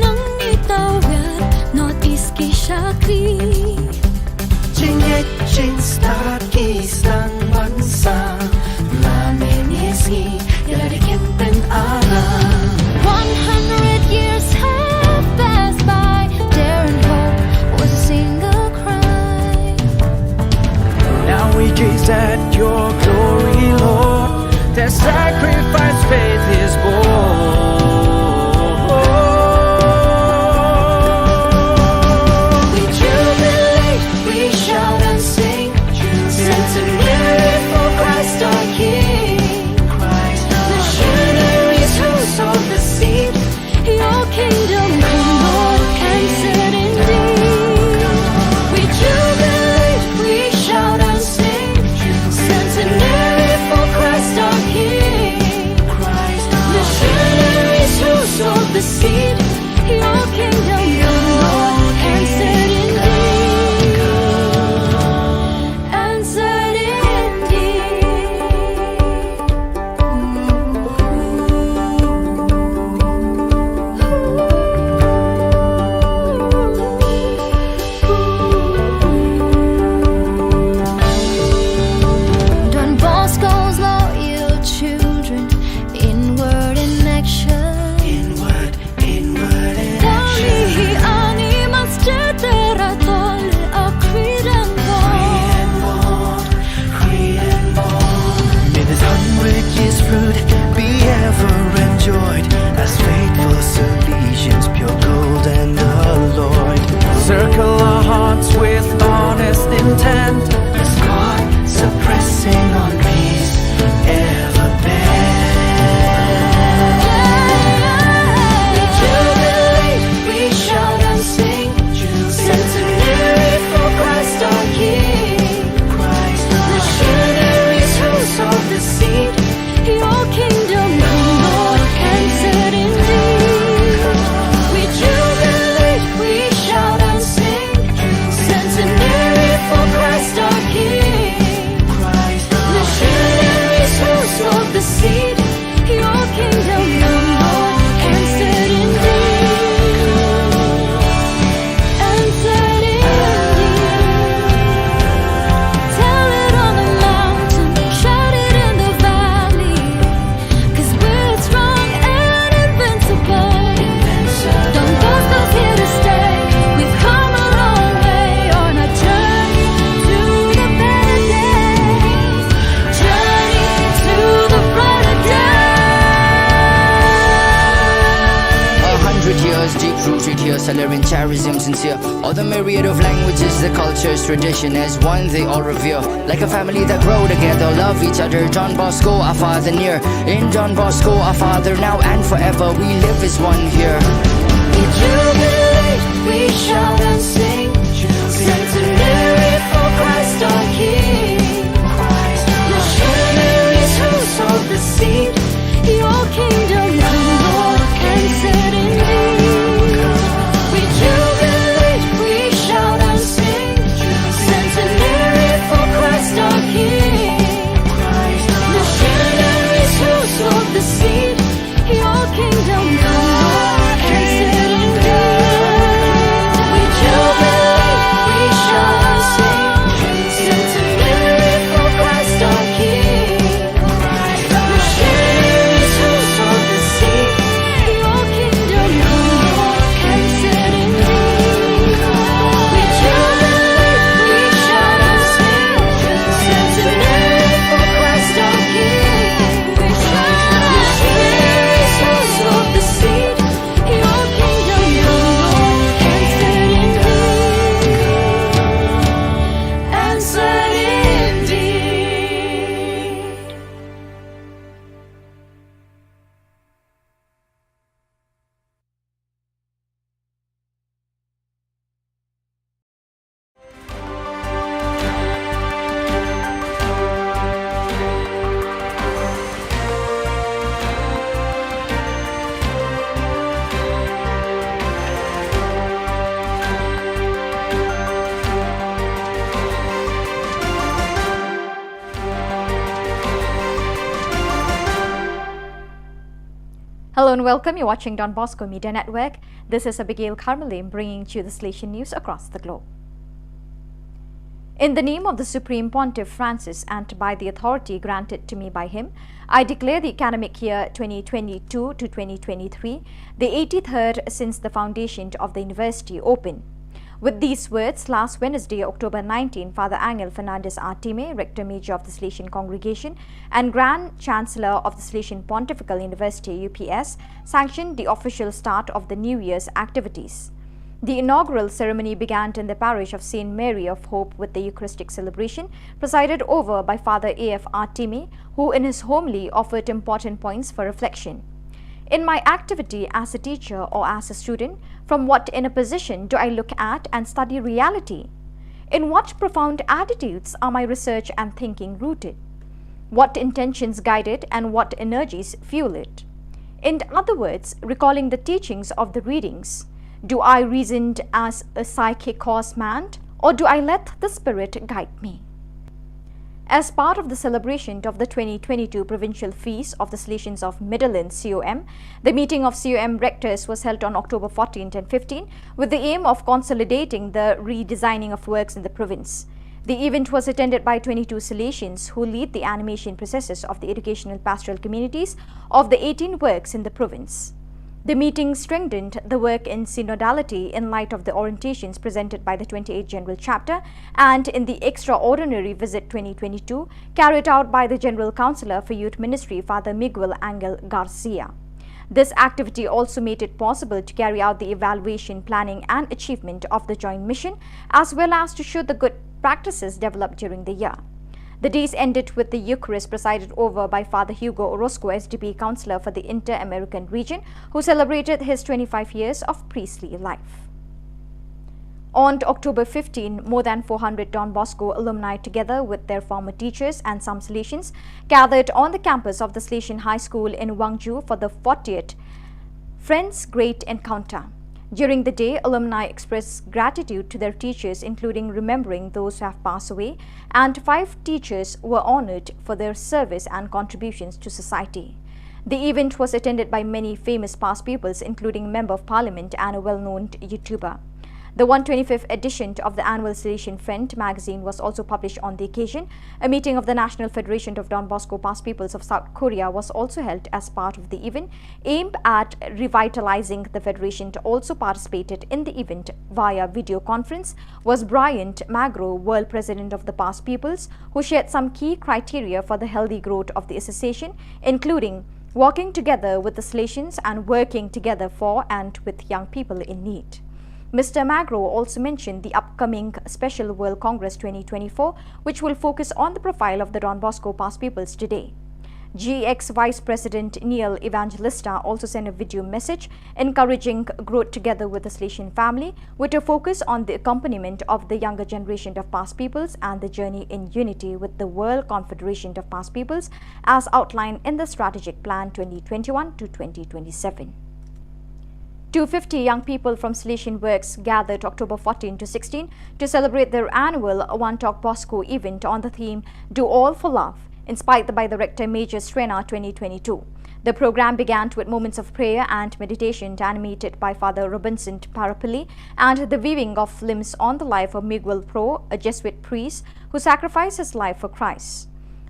nang ngi tawir North East ki shakri. Jingngeit jingstad ki sdang ban sam, la mynne sngi ïa la dei kin pynaram. One hundred years have passed by, daring hope was a single cry. Now we gaze at your glory, Lord. Their sacrifice, faith is born. We jubilate, we shout and sing, centenary for Christ our King. Missionaries who sowed the seed, your kingdom come, Lord, and set indeed. We jubilate, we shout and sing, centenary for Christ our King. Missionaries who sowed the seed, your kingdom come, Lord, and set indeed. And set indeed. Don Bosco's loyal children, inward in action. Inward, inward in action. Dani hi ani mas cetera tol a Cretan born. May this hundred years fruit be ever enjoyed, as faithful Salesians, pure gold and alloyed, circle our hearts with honest intent, as God suppressing on peace ever bent. We jubilate, we shout and sing, centenary for Christ our King. Missionaries who sowed the seed, your kingdom come, Lord, and set indeed. We jubilate, we shout and sing, centenary for Christ our King. Missionaries who sowed the seed, your kingdom come, Lord, and set indeed. And set indeed. Tell it on the mountain, shout it in the valley, 'cause we're strong and invincible. Don Bosco's here to stay. We've come a long way on our journey to the better days. Journey to the brighter day. A hundred years deep rooted here, Salerian charism sincere. All the myriad of languages, the cultures, tradition as one they all revere. Like a family that grow together, love each other. Don Bosco, our father near. In Don Bosco, our father now and forever. We live as one here. We jubilate, we shout and sing. Centenary for Christ our King. Missionaries who sowed the seed. Your kingdom come, Lord, and set indeed. We jubilate, we shout and sing. Centenary for Christ our King. Missionaries who sowed the seed. Your kingdom come, Lord, and set indeed. And welcome, you're watching Don Bosco Media Network. This is Abigail Carmelim bringing to you the Salesian news across the globe. In the name of the Supreme Pontiff Francis and by the authority granted to me by him, I declare the academic year twenty twenty-two to twenty twenty-three, the eighty-third since the foundation of the university, open. With these words, last Wednesday, October nineteenth, Father Angel Fernandez Artime, Rector Major of the Salesian Congregation and Grand Chancellor of the Salesian Pontifical University, U P S, sanctioned the official start of the New Year's activities. The inaugural ceremony began in the parish of Saint Mary of Hope with the Eucharistic celebration, presided over by Father A F Artime, who in his homily offered important points for reflection. In my activity as a teacher or as a student, from what inner position do I look at and study reality? In what profound attitudes are my research and thinking rooted? What intentions guide it and what energies fuel it? In other words, recalling the teachings of the readings, do I reason as a psychic horseman, or do I let the Spirit guide me? As part of the celebration of the twenty twenty-two Provincial Feast of the Salesians of Midland, C O M, the meeting of C O M rectors was held on October fourteenth and fifteenth with the aim of consolidating the redesigning of works in the province. The event was attended by twenty-two Salesians who lead the animation processes of the educational pastoral communities of the eighteen works in the province. The meeting strengthened the work in synodality in light of the orientations presented by the twenty-eighth General Chapter and in the extraordinary visit twenty twenty-two carried out by the General Councillor for Youth Ministry, Father Miguel Angel Garcia. This activity also made it possible to carry out the evaluation, planning and achievement of the joint mission, as well as to show the good practices developed during the year. The days ended with the Eucharist presided over by Father Hugo Orozco, S D P Councillor for the Inter-American region, who celebrated his twenty-five years of priestly life. On October fifteenth, more than four hundred Don Bosco alumni, together with their former teachers and some Salesians, gathered on the campus of the Salesian High School in Wangju for the fortieth Friends Great Encounter. During the day, alumni expressed gratitude to their teachers, including remembering those who have passed away, and five teachers were honored for their service and contributions to society. The event was attended by many famous past pupils, including Member of Parliament and a well-known YouTuber. The one twenty-fifth edition of the annual Salesian Friend magazine was also published on the occasion. A meeting of the National Federation of Don Bosco Past Pupils of South Korea was also held as part of the event, aimed at revitalizing the federation. Also participated in the event via video conference was Bryant Magro, World President of the Past Pupils, who shared some key criteria for the healthy growth of the association, including working together with the Salesians and working together for and with young people in need. Mister Magro also mentioned the upcoming Special World Congress twenty twenty-four, which will focus on the profile of the Don Bosco Past Pupils today. G E X Vice President Neil Evangelista also sent a video message encouraging growth together with the Salesian family, with a focus on the accompaniment of the younger generation of past pupils and the journey in unity with the World Confederation of Past Pupils as outlined in the Strategic Plan twenty twenty-one to twenty twenty-seven. Two fifty young people from Salesian Works gathered October fourteenth to sixteenth to celebrate their annual One Talk Bosco event on the theme Do All for Love, inspired by the Rector Major Srena twenty twenty-two. The program began with moments of prayer and meditation, animated by Father Robinson Parapilli, and the weaving of films on the life of Miguel Pro, a Jesuit priest who sacrificed his life for Christ.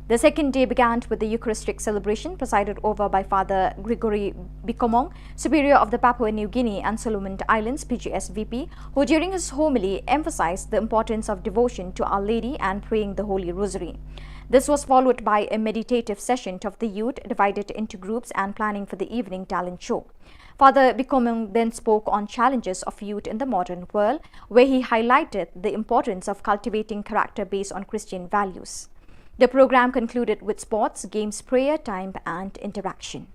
The second day began with the Eucharistic celebration presided over by Father Gregory Bikomong, Superior of the Papua New Guinea and Solomon Islands, P G S V P, who during his homily emphasized the importance of devotion to Our Lady and praying the Holy Rosary. This was followed by a meditative session of the youth divided into groups and planning for the evening talent show. Father Bikomong then spoke on challenges of youth in the modern world, where he highlighted the importance of cultivating character based on Christian values. The program concluded with sports, games, prayer time, and interaction.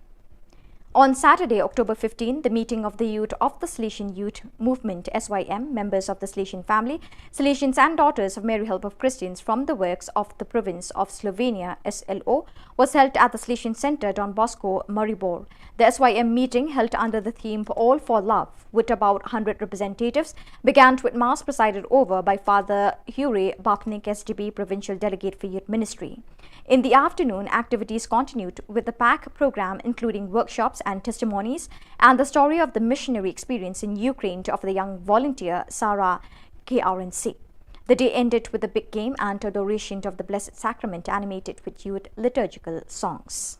On Saturday, October fifteenth, the meeting of the youth of the Salesian Youth Movement, S Y M, members of the Salesian family, Salesians and Daughters of Mary Help of Christians from the works of the province of Slovenia, S L O, was held at the Salesian Center, Don Bosco, Maribor. The S Y M meeting, held under the theme All for Love, with about hundred representatives, began with Mass presided over by Father Hure Bapnik, S D P Provincial Delegate for Youth Ministry. In the afternoon, activities continued with a packed program including workshops and testimonies, and the story of the missionary experience in Ukraine to offer the young volunteer Sarah K R N C. The day ended with a big game and adoration of the Blessed Sacrament, animated with youth liturgical songs.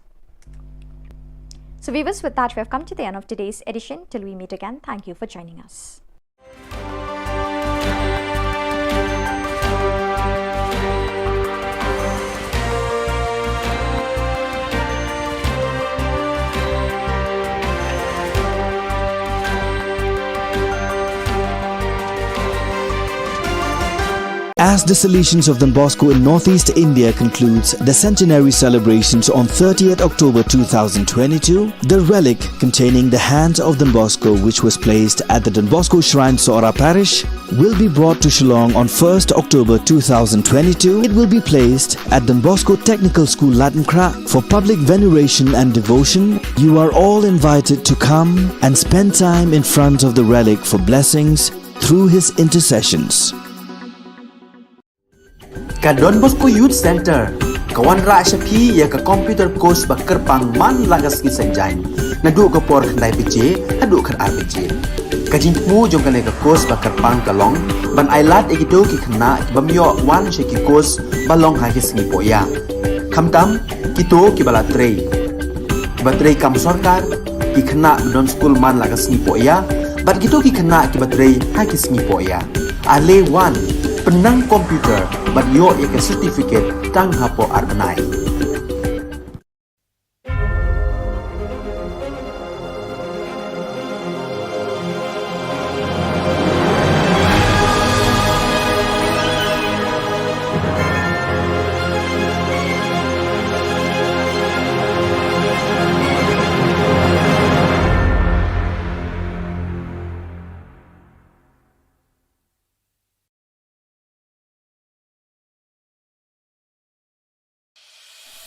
So, viewers, with that, we have come to the end of today's edition. Till we meet again, thank you for joining us. As the Salesians of Don Bosco in Northeast India concludes the centenary celebrations on thirtieth October two thousand twenty-two, the relic containing the hands of Don Bosco, which was placed at the Don Bosco Shrine, Sohra Parish, will be brought to Shillong on first October two thousand twenty-two. It will be placed at Don Bosco Technical School, Laitumkhrah, for public veneration and devotion. You are all invited to come and spend time in front of the relic for blessings through his intercessions. Ka Don Bosco Youth Center ka wanrah sha phi ïa ka computer course ba kyrpang man la ka sngi Saitjaiñ, naduh ka por khyndai baje haduh khatar baje. Ka jingthmu jong kane ka course ba kyrpang ka long ban ailad ïa kito ki khynnah ki bym ïoh wan sha ki course ba long ha ki sngi pohïa, khamtam kito kiba la trei, kiba trei kam sorkar, ki khynnah ba don skul man la ka sngi pohïa, bad kito ki khynnah kiba trei ha ki sngi pohïa. Ale wan, pynnang computer bad ïoh ïa ka certificate tang hapoh ar bnai.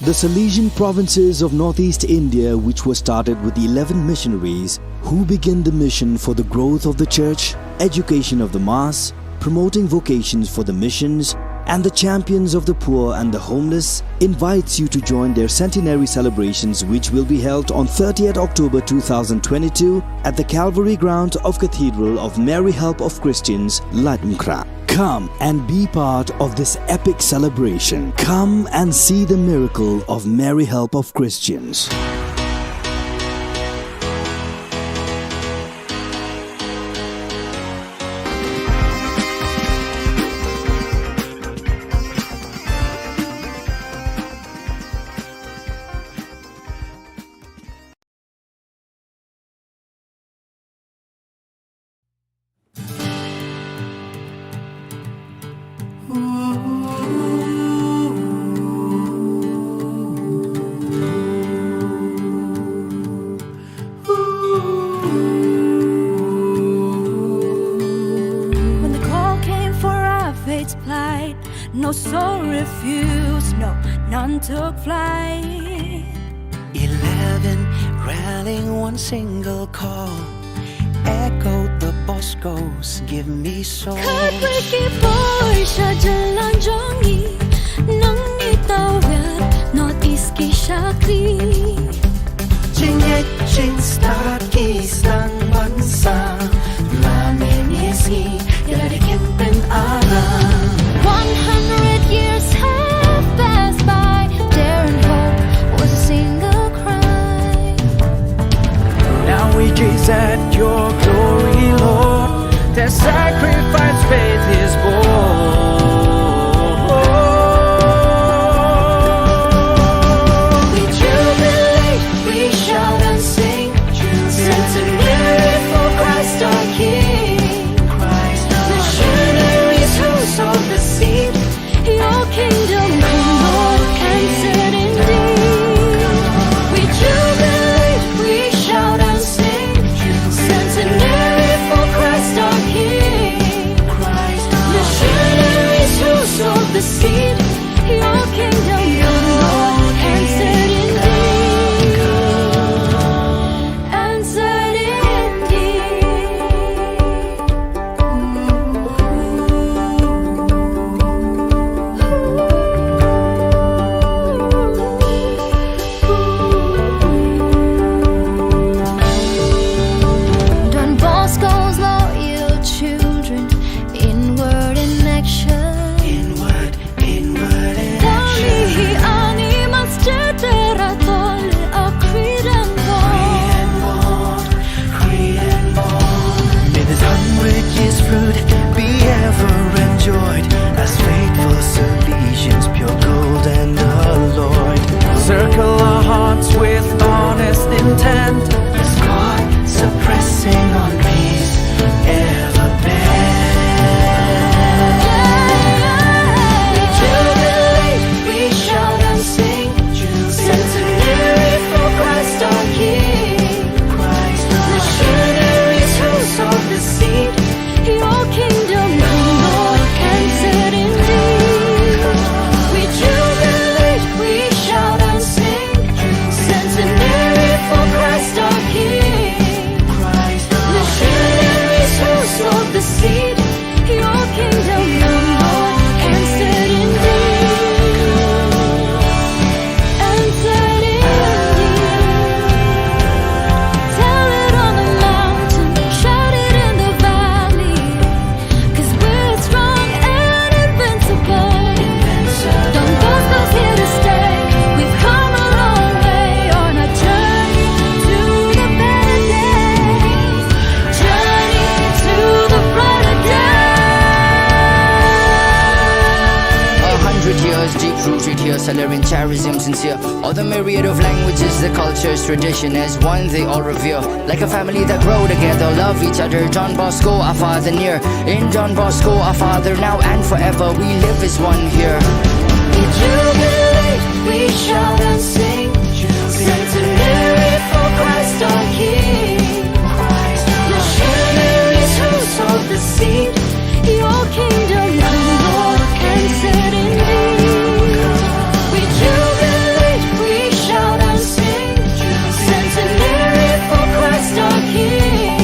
The Salesian provinces of Northeast India, which was started with eleven missionaries who began the mission for the growth of the church, education of the mass, promoting vocations for the missions, and the champions of the poor and the homeless, invites you to join their centenary celebrations, which will be held on thirtieth October two thousand twenty-two at the Calvary ground of Cathedral of Mary Help of Christians, Laitumkhrah. Come and be part of this epic celebration. Come and see the miracle of Mary Help of Christians. When the call came for our fate's plight, no soul refused, no, none took flight. Eleven rallying one single call, echoed the Boscos, give me soul. Khatwei ki poi sha jylla jong ngi, nang ngi tawet North East ki shakri. Jingngeit jingstad ki sdang ban sah, la ne ngi sngi ïa lade kin pynara. One hundred years have passed by, dare and hope was a single cry. Now we gaze at your glory, Lord. Their sacrifice faith is born. We jubilate, we shout and sing, Jews Deep rooted here, Salarian charism sincere. All the myriad of languages, the cultures, tradition as one they all revere. Like a family that grow together, love each other. Don Bosco, our father near. In Don Bosco, our father now and forever. We live as one here. We jubilate, we shout and sing. Centenary for Christ our King. Missionaries who sowed the seed. Your kingdom come, Lord, and set in me. We jubilate, we shout and sing. Centenary for Christ our King.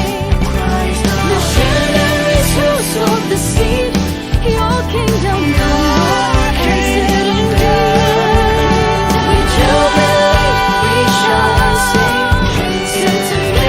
Missionaries who sowed the seed. Your kingdom come, Lord, and set in me. We jubilate, we shout and sing. Centenary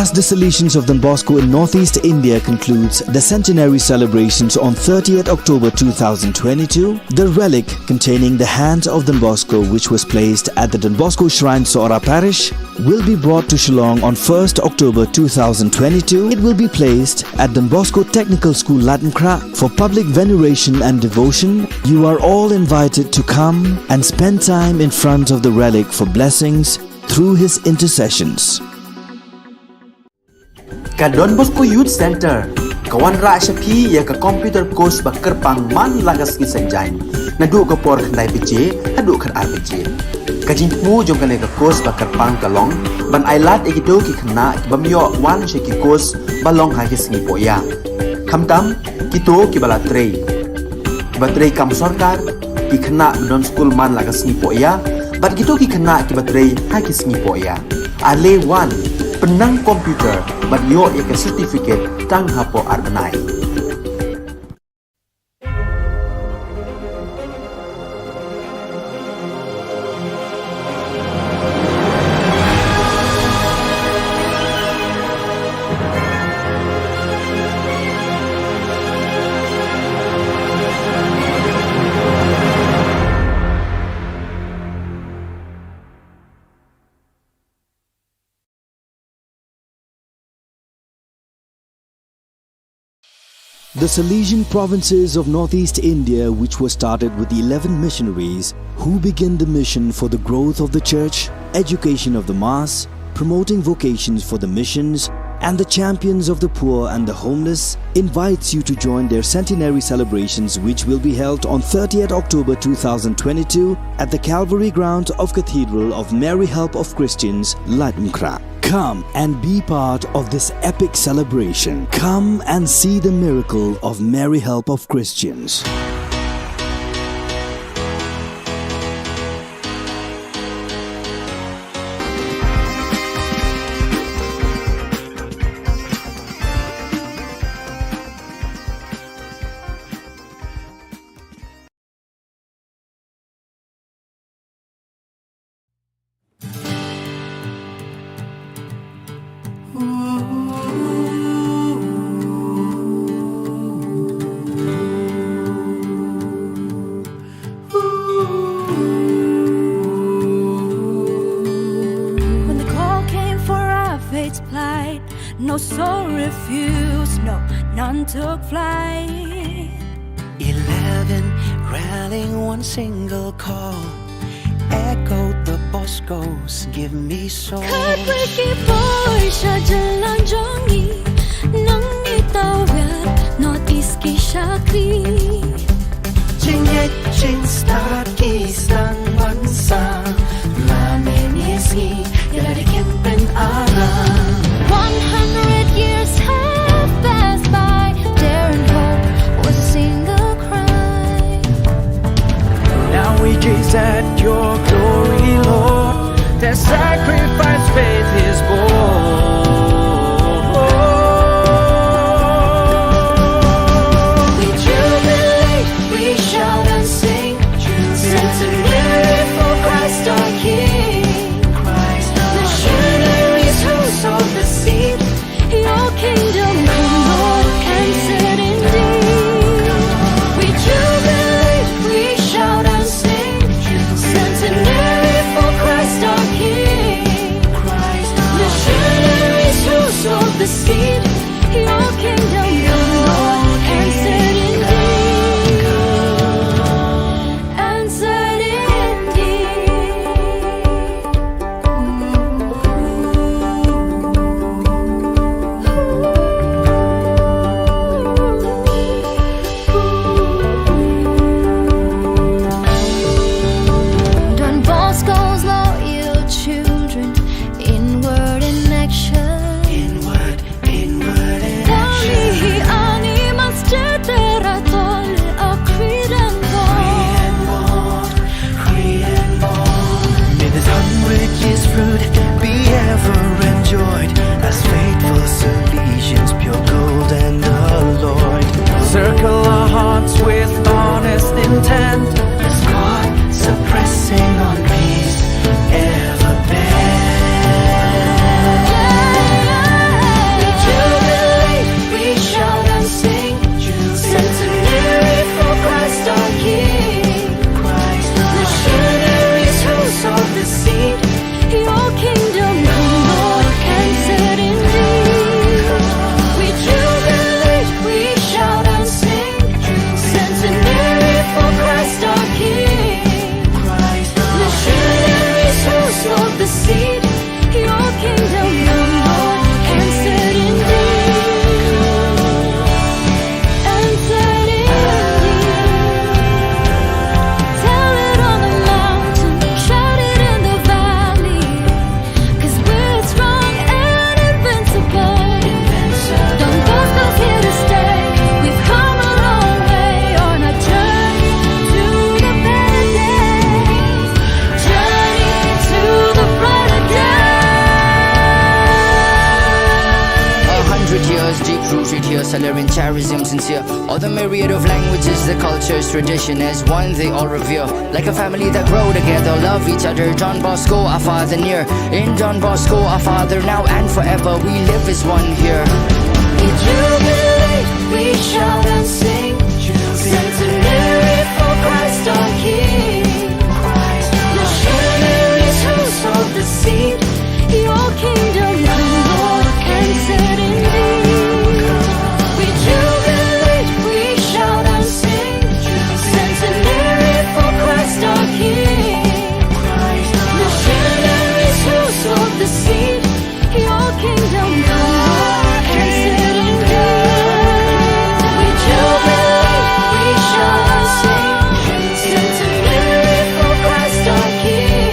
As the Salesians of Don Bosco in Northeast India concludes the centenary celebrations on thirtieth October two thousand twenty-two, the relic containing the hand of Don Bosco, which was placed at the Don Bosco Shrine, Sohra Parish, will be brought to Shillong on first October two thousand twenty-two. It will be placed at Don Bosco Technical School, Laitumkhrah, for public veneration and devotion. You are all invited to come and spend time in front of the relic for blessings through his intercessions. Ka Don Bosco Youth Centre ka wanrah sha phi ïa ka computer course ba kyrpang man la ka sngi Saitjaiñ, naduh ka por khyndai baje haduh khatar baje. Ka jingthmu jong kane ka course ba kyrpang ka long ban ailad ïa kito ki khynnah ki bym ïoh wan sha ki course ba long ha ki sngi pohïa, khamtam kito kiba la trei, kiba trei kam sorkar, ki khynnah ba don skul man la ka sngi pohïa, bad kito ki khynnah kiba trei ha ki sngi pohïa. Ale wan, pynnang computer bad ïoh ïa ka certificate tang hapoh ar bnai. The Salesian provinces of Northeast India, which was started with eleven missionaries who began the mission for the growth of the church, education of the mass, promoting vocations for the missions, and the champions of the poor and the homeless, invites you to join their centenary celebrations, which will be held on thirtieth October two thousand twenty-two at the Calvary grounds of Cathedral of Mary Help of Christians, Laitumkhrah. Come and be part of this epic celebration. Come and see the miracle of Mary Help of Christians. When the call came for our faith to plight, no soul refused, no, none took flight. Eleven rallying one single call, echoed the Bosco's "Give me soul." Khatwei ki poi sha jylla jong ngi, nang ngi tawet North East ki shakri. Jingngeit jingstad ki sdang ban sah, la mynne sngi ïa lade kin pynara. One hundred years have passed by, daring hope was a single cry. Now we gaze at your glory, Lord. Their sacrifice faith is born. Salarian charism sincere. All the myriad of languages, the cultures, tradition as one they all revere. Like a family that grow together, love each other. Don Bosco, our father near. In Don Bosco, our father now and forever, we live as one here. We jubilate, we shout and sing. Centenary for Christ our King. Missionaries who sowed the seed. Your kingdom come, Lord, and set indeed. We jubilate, we shout and sing. Centenary for Christ our King. Missionaries who sowed the seed. Your kingdom come, Lord, and set indeed. We jubilate, we shout and sing. Centenary for Christ our King.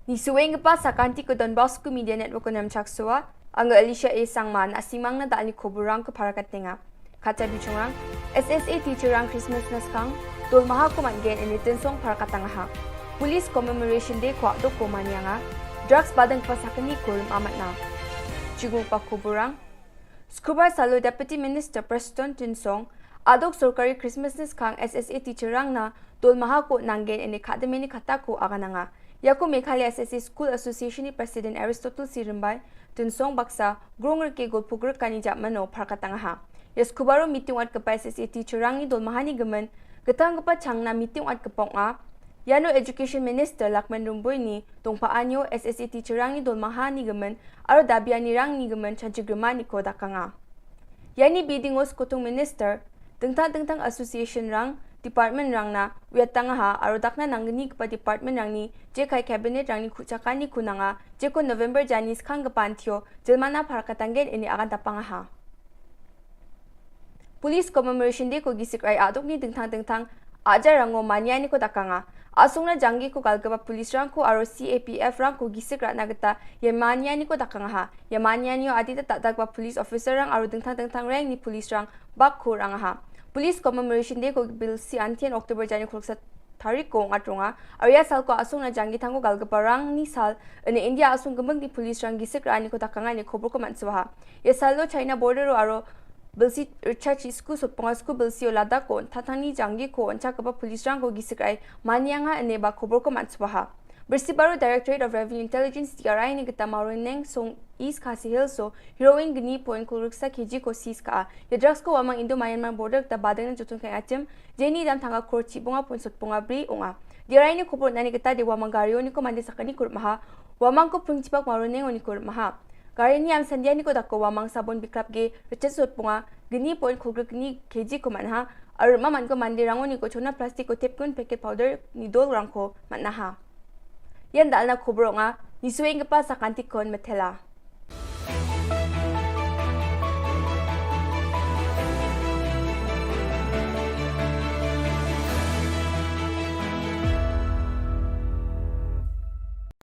Ngi sngewbha sa ka Don Bosco Media Network, Nongchak Sua, nga Alicia A Sangma, na sngewbha na da ni khubor rang ka para ka tnga. Kata bishong rang, S S A teacher rang Christmas na skang, dol maha ko man gen ini tensong para ka tnga ha. Police Commemoration Day ko adok ko man ïa nga, drugs badang pa sakni ko rim amat na. Jingmut pa khubor rang, Sukhubar salo Deputy Minister Prestone Tynsong, adok sorkari Christmas na skang S S A teacher rang na dol maha ko nang gen ini khademeni kata ko aga nanga. Ïa ko Meghalaya S S A School Association ni President Aristotle C Rymbai, Tynsong baksa, grong rke gol pugrek kani jap mano para ka tnga ha. Ïa sukhubar meeting at kpa S S A teacher rang ni dol maha ni gemen, ketang kpa chang na meeting at kpong a, ïa no Education Minister Lahkmen Rymbui ni, tong pa anyo S S A teacher rang ni dol maha ni gemen, aro dabiani rang ni gemen chanchi grema ni ko dakanga. Ïa ni bidingo skutung minister, tengtang tengtang association rang, department rang na, u ïa tnga ha, aro dakna nang ni kpa department rang ni, je kai cabinet rang ni khuchaka ni kunanga, je ko November jani skang kpa antio, jelmana para ka tanggen ini akan tapanga ha. Police Commemoration Day ko gisik rai adok ni tengtang tengtang, aja rango mania ni ko dakanga. Asung na janggi ko galgaba police rang ko aro C A P F rang ko gisik rat na geta, ïa mania ni ko dakanga ha. Ïa mania ni o adi ta tak ba police officer rang aro tengtang tengtang rang ni police rang bak ko rang ha. Police Commemoration Day ko bilsi antien October jani ko ruksa tarik ko ngat runga. Aro ïa sal ko asung na janggi tang ko galgaba rang ni sal, ini India asung gemeng ni police rang gisik rat ni ko dakanga ni khubor ko man swaha. Ïa sal lo China border aro bilsi rcha chi sku sot ponga sku bilsi o lada ko, thathani janggi ko, oncha kaba police rang ko gisik rai, mania nga ene ba khubor ko man swaha. Birsi baro Directorate of Revenue Intelligence D R I ni geta Mawryngkneng song East Khasi Hills so, heroin gni point kul ruksa K G ko seize ka a. Ïa drugs ko wamang Indo Myanmar border geta badang na jutun kai atim, jeni dam thanga kor chi bonga point sot ponga bri onga. D R I ni khubor nani geta de wamang gario ni ko mande sakani kur maha, wamang ko pung chipak Mawryngkneng ni kur maha. Gari ni am sandia ni ko dako wamang sabon biklap ge, rechet sot ponga, gni point khulgrik ni K G ko manha, arma man ko mande rango ni ko chona plastic ko tep kun packet powder ni dol rang ko manha. Ïan dalna khubor nga, ni sueng ke pa sakanti kon metela.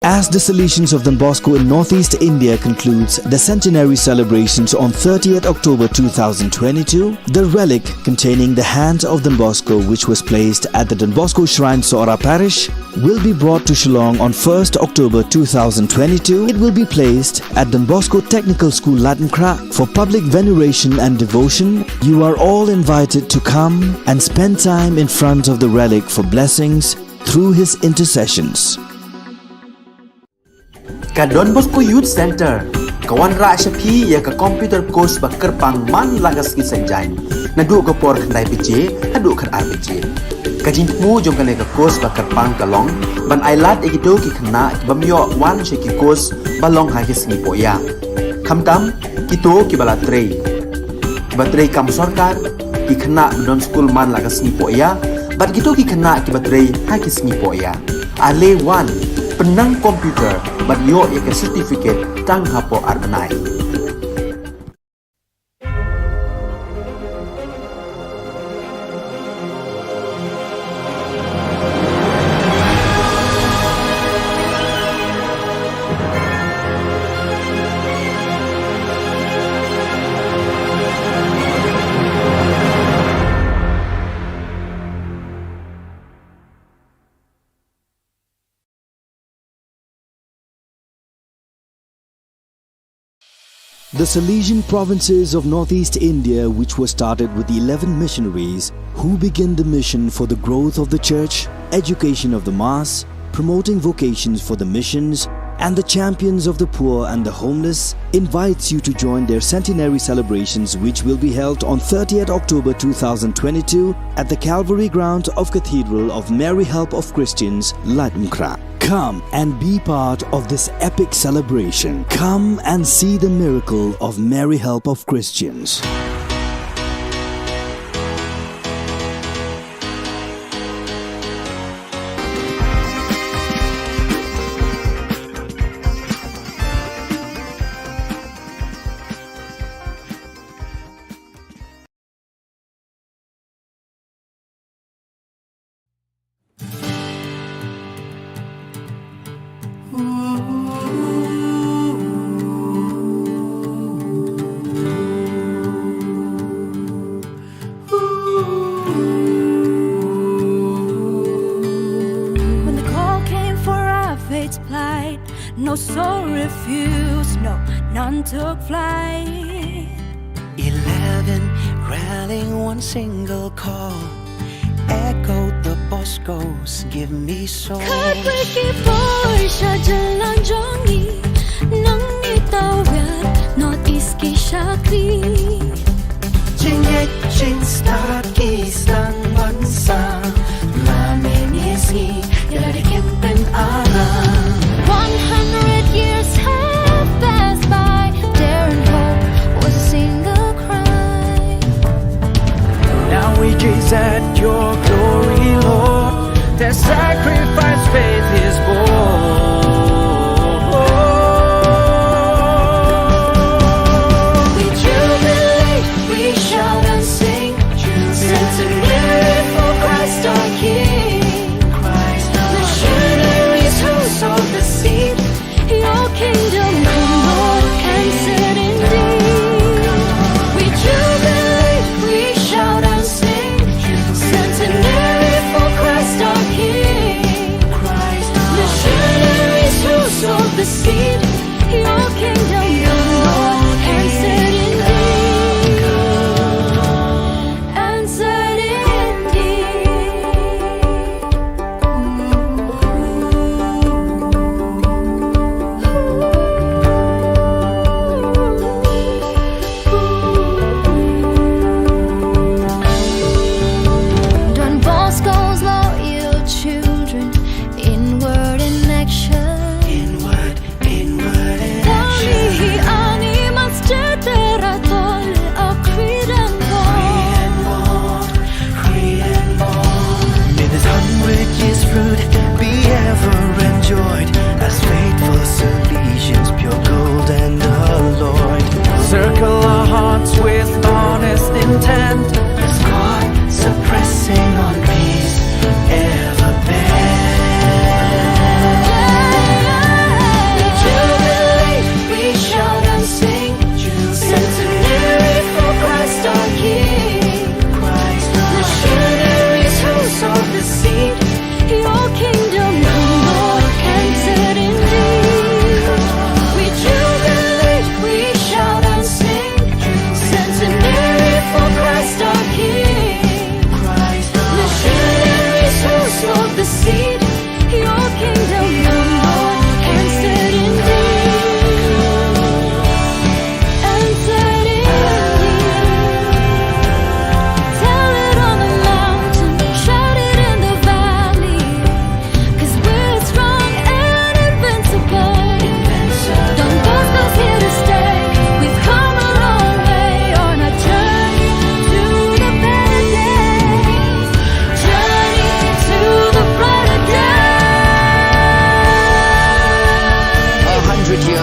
As the Salesians of Don Bosco in Northeast India concludes the centenary celebrations on thirtieth October two thousand twenty-two, the relic containing the hand of Don Bosco, which was placed at the Don Bosco Shrine, Sohra Parish, will be brought to Shillong on first October two thousand twenty-two. It will be placed at Don Bosco Technical School, Ladngkrah, for public veneration and devotion. You are all invited to come and spend time in front of the relic for blessings through his intercessions. Ka Don Bosco Youth Center ka wanrah sha phi ïa ka computer course ba kyrpang man la ka sngi Saitjaiñ, naduh ka por khyndai baje haduh khatar baje. Ka jingthmu jong kane ka course ba kyrpang ka long ban ai lad ïa kito ki khynnah ki bym ïoh wan sha ki course ba long ha ki sngi pohïa. Khamtam kito ki ba la trei, ki ba trei kam sorkar, ki khynnah ba don skul man la ka sngi pohïa, bad kito ki khynnah ki ba trei ha ki sngi pohïa. Ale wan, pynnang computer bad ïoh ïa ka certificate tang hapoh ar bnai. The Salesian provinces of northeast India, which were started with eleven missionaries who began the mission for the growth of the church, education of the mass, promoting vocations for the missions, and the champions of the poor and the homeless, invites you to join their centenary celebrations, which will be held on thirtieth October two thousand twenty-two at the Calvary ground of Cathedral of Mary Help of Christians, Laitumkhrah. Come and be part of this epic celebration. Come and see the miracle of Mary Help of Christians. When the call came for our fate's plight, no soul refused, no, none took flight. Eleven rallying one single call. Echo the Boscos, give me soul. Khatwei ki por sha jylla jong ngi, nangne tawit North East ki shakri. Jingngeit jingstad ki sdang ban sah, la mynne sngi ïa la dei campaign alarm. One hundred years have passed by, daring hope was a single cry. Now we gaze at your glory, Lord. Their sacrifice faith is born.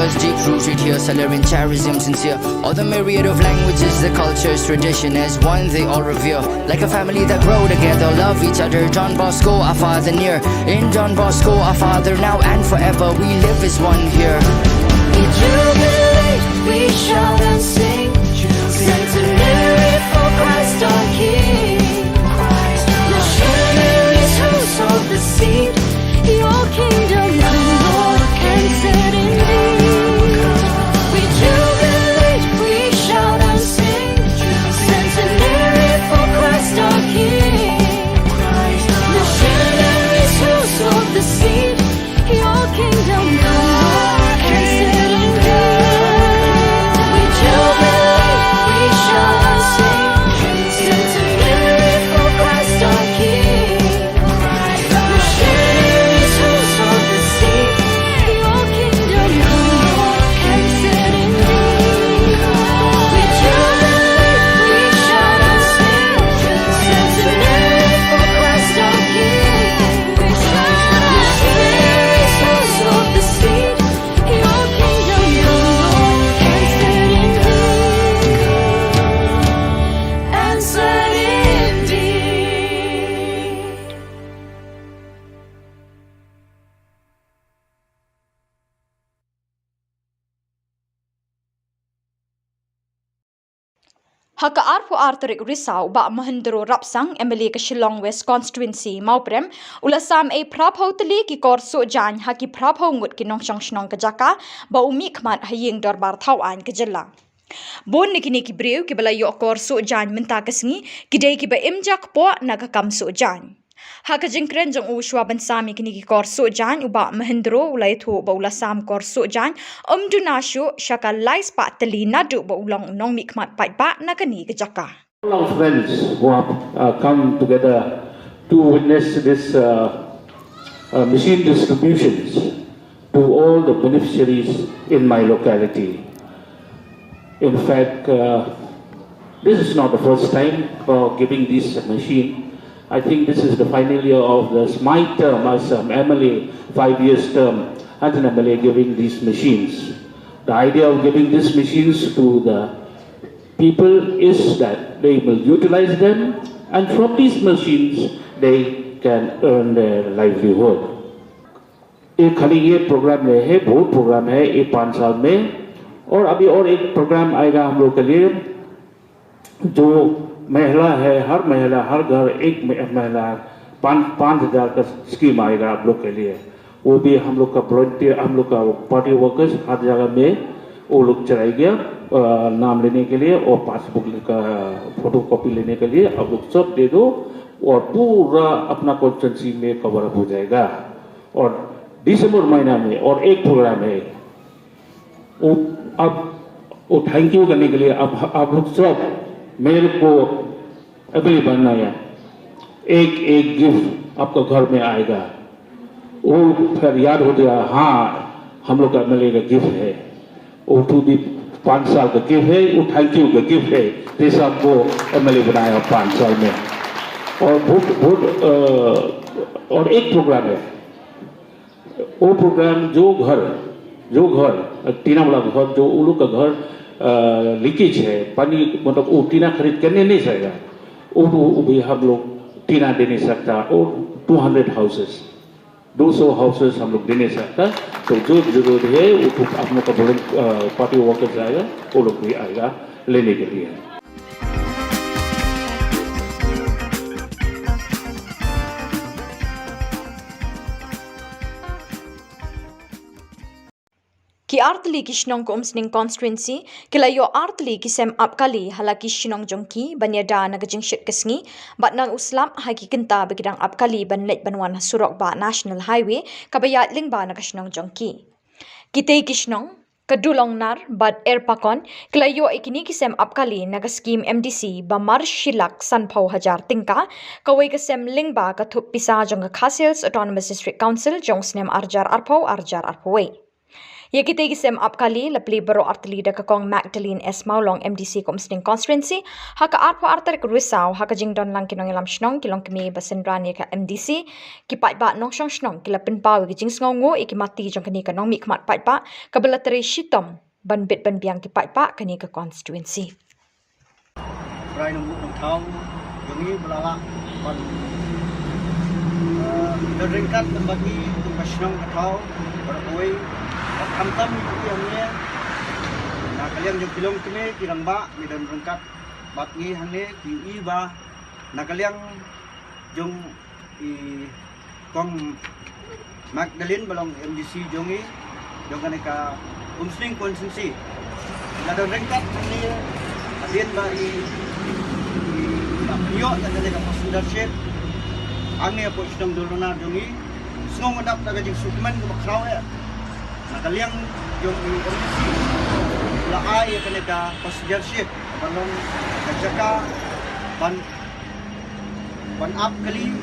Deep rooted here, Salarian charism sincere. All the myriad of languages, the cultures, tradition as one they all revere. Like a family that grow together, love each other. Don Bosco, our father near. In Don Bosco, our father now and forever. We live as one here. We jubilate, we shout and sing. Centenary for Christ our King. Missionaries who sowed the seed. Your kingdom come, Lord, and set indeed. We jubilate, we shout and sing. Centenary for Christ our King. Missionaries who sowed the seed. Your kingdom come, Lord, and set indeed. We jubilate, we shout and sing. Centenary for Christ our King. Ha ka arphew ar tarik Risaw, Bah Mahendro Rapsang, M L A ka Shillong West Constituency, Mawprem, u la sam ei phraphew tylli ki kor suh jaiñ ha ki phraphew ngut ki nongshong shnong ka jaka, ba u mih khmat ha ïing dorbar thaw aiñ ka jylla. Bun na kine ki briew kiba la ïoh kor suh jaiñ mynta ka sngi, ki dei kiba im jakpoh na ka kam suh jaiñ. Ha ka jingkren jong u shuwa ban sam ïa kine ki kor suh jaiñ, u Bah Mahendro u la ïathuh ba u la sam kor suh jaiñ ym duna shuh sha ka lai spah tylli naduh ba u long u nongmihkhmat paidbah na kane ka jaka. All our friends who have uh, come together to witness this uh, uh, machine distributions to all the beneficiaries in my locality. In fact, uh, this is not the first time for giving this machine. I think this is the final year of this, my term as an M L A, five years term as an M L A giving these machines. The idea of giving these machines to the people is that they will utilize them, and from these machines they can earn their livelihood. ये खाली ये प्रोग्राम नहीं है, बहुत प्रोग्राम है ये पाँच साल में। और अभी और एक प्रोग्राम आएगा हम लोग के लिए, जो महिला है, हर महिला, हर घर एक म-, महिला, पाँच, पाँच हज़ार का स्कीम आएगा आप लोग के लिए। वो भी हम लोग का वॉलंटियर, हम लोग का पार्टी वर्कर्स हर जगह में वो लोग चलाएगा, अ, नाम लेने के लिए और पासबुक का फोटोकॉपी लेने के लिए आप लोग सब दे दो और पूरा अपना कॉन्स्टिट्यूएंसी में कवर अप हो जाएगा। और दिसंबर महीना में और एक प्रोग्राम है, वो, अब वो थैंक यू करने के लिए आप, आप लोग सब मेरे को एमएलए बनना है। एक एक गिफ्ट आपका घर में आएगा, वो फिर याद हो जाएगा, हाँ, हम लोग का एमएलए का गिफ्ट है। वो टू भी पाँच साल का गिफ्ट है, वो थैंक यू का गिफ्ट है, जैसे आपको एमएलए बनाया पाँच साल में। और बहुत बहुत अ, और एक प्रोग्राम है, वो प्रोग्राम जो घर, जो घर टीना वाला घर, जो उन लोग का घर लीकेज है, पानी मतलब वो टीना खरीद करने नहीं सकेगा, वो, वो भी हम लोग टीना दे नहीं सकता। और टू हंड्रेड हाउसेस, दो सौ हाउसेस हम लोग दे नहीं सकता। तो जो जरूरत है वो तो आप लोग का वॉलंट-, अ, पार्टी वर्कर्स आएगा, वो लोग भी आएगा लेने के लिए। Ki artylli ki shnong ka Umsning constituency ki la ïoh artylli ki sem ap kali ha la ki shnong jong ki ban ïada na ka jingshit ka sngi bad nang u slap ha ki kynta ba ki dang ap kali ban leit ban wan ha surok bah National Highway kaba ïaid lyngba na ka shnong jong ki. Kitei ki shnong, ka Dulongnar bad Erpakon, ki la ïoh ïa kine ki sem ap kali na ka skim M D C ba mar shilak sanphew hajar tyngka, kawei ka sem lyngba ka thup pisa jong ka Khasi Hills Autonomous District Council jong snem arjar arphew arjar arphew wei. Ïa kitei ki sem ap kali la plie baroh artylli da ka Kong Magdalene S Mawlong, M D C ka Umsning Constituency, ha ka arphew ar tarik Risaw, ha ka jingdon lang ki nongïalam shnong, ki longkmie ba synran ïa ka M D C, ki paidbah nongshong shnong, ki la pynpaw ïa ka jingsngewnguh ïa ki mati jong kane ka nongmihkhmat paidbah kaba la trei shitom ban bit ban biang ki paidbah kane ka constituency. Brai nongbuh nongthaw jong ngi ba la lah ban, eh, don ryngkat lem bad ngi kum ka shnong ka thaw baroh kawei. Bad khamtam ngi ïohi hangne na ka liang jong ki longkmie ki rangbah ngi don ryngkat bad ngi hangne, ngi ïohi ba na ka liang jong i Kong Magdalene ba long M D C jong ngi, jong kane ka Umsning constituency. La don ryngkat hangne hadien ba i, i, i la pynïoh ïa kane ka passenger ship hangne hapoh shnong Dulnonar jong ngi. Sngew nga dap da ka jingsngewkmen kaba khraw eh. Na ka liang jong i M D C la ai ïa kane ka passenger ship kaba long ka jaka ban ban ap kali,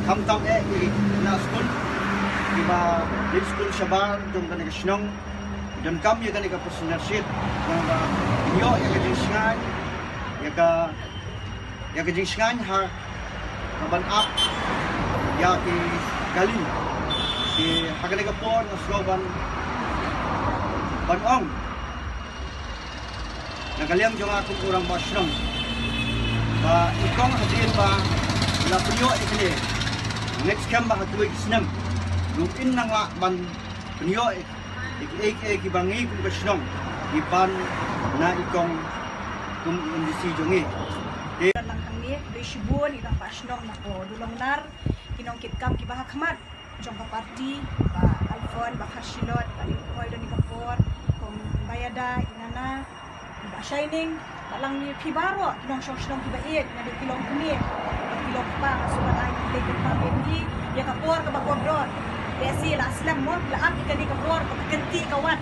khamtam eh ïa ki khynnah skul kiba dei skul shabar jong kane ka shnong, donkam ïa kane ka passenger ship, naba ïoh ïa ka jingshngaiñ, ïa ka, ïa ka jingshngaiñ ha kaban ap ïa ki kali. Te ha kane ka por nga sngew ban, ban ong na ka liang jong nga kum u rangbah shnong ba i kong hadien ba la pynïoh ïa kane, ngeit skhem ba ha kawei ka snem ruh in nang lah ban pynïoh ïa kiei kiei kiba ngi kum ka shnong ngi pan na i kong kum i M D C jong ngi. Te lang hangne khublei shibun i rangbah shnong na ka Dulnonar, ki nongkitkam kiba ha khmat jong ka party, Bah Alfon, Bah Kharshilot, Bah Liuthoi, don ïa ka por, Kong Bayada, i Nana, Bah Shining, bad lang ïa phi baroh ki nongshong shnong kiba ïeit, naduh ki longkmie bad ki longkpa, nga sngewbha ban ai khublei kyrpang ïa phi ïa ka por kaba kordor. Lehse la slem mo, la ap ïa kane ka por kaba kynti ka wan,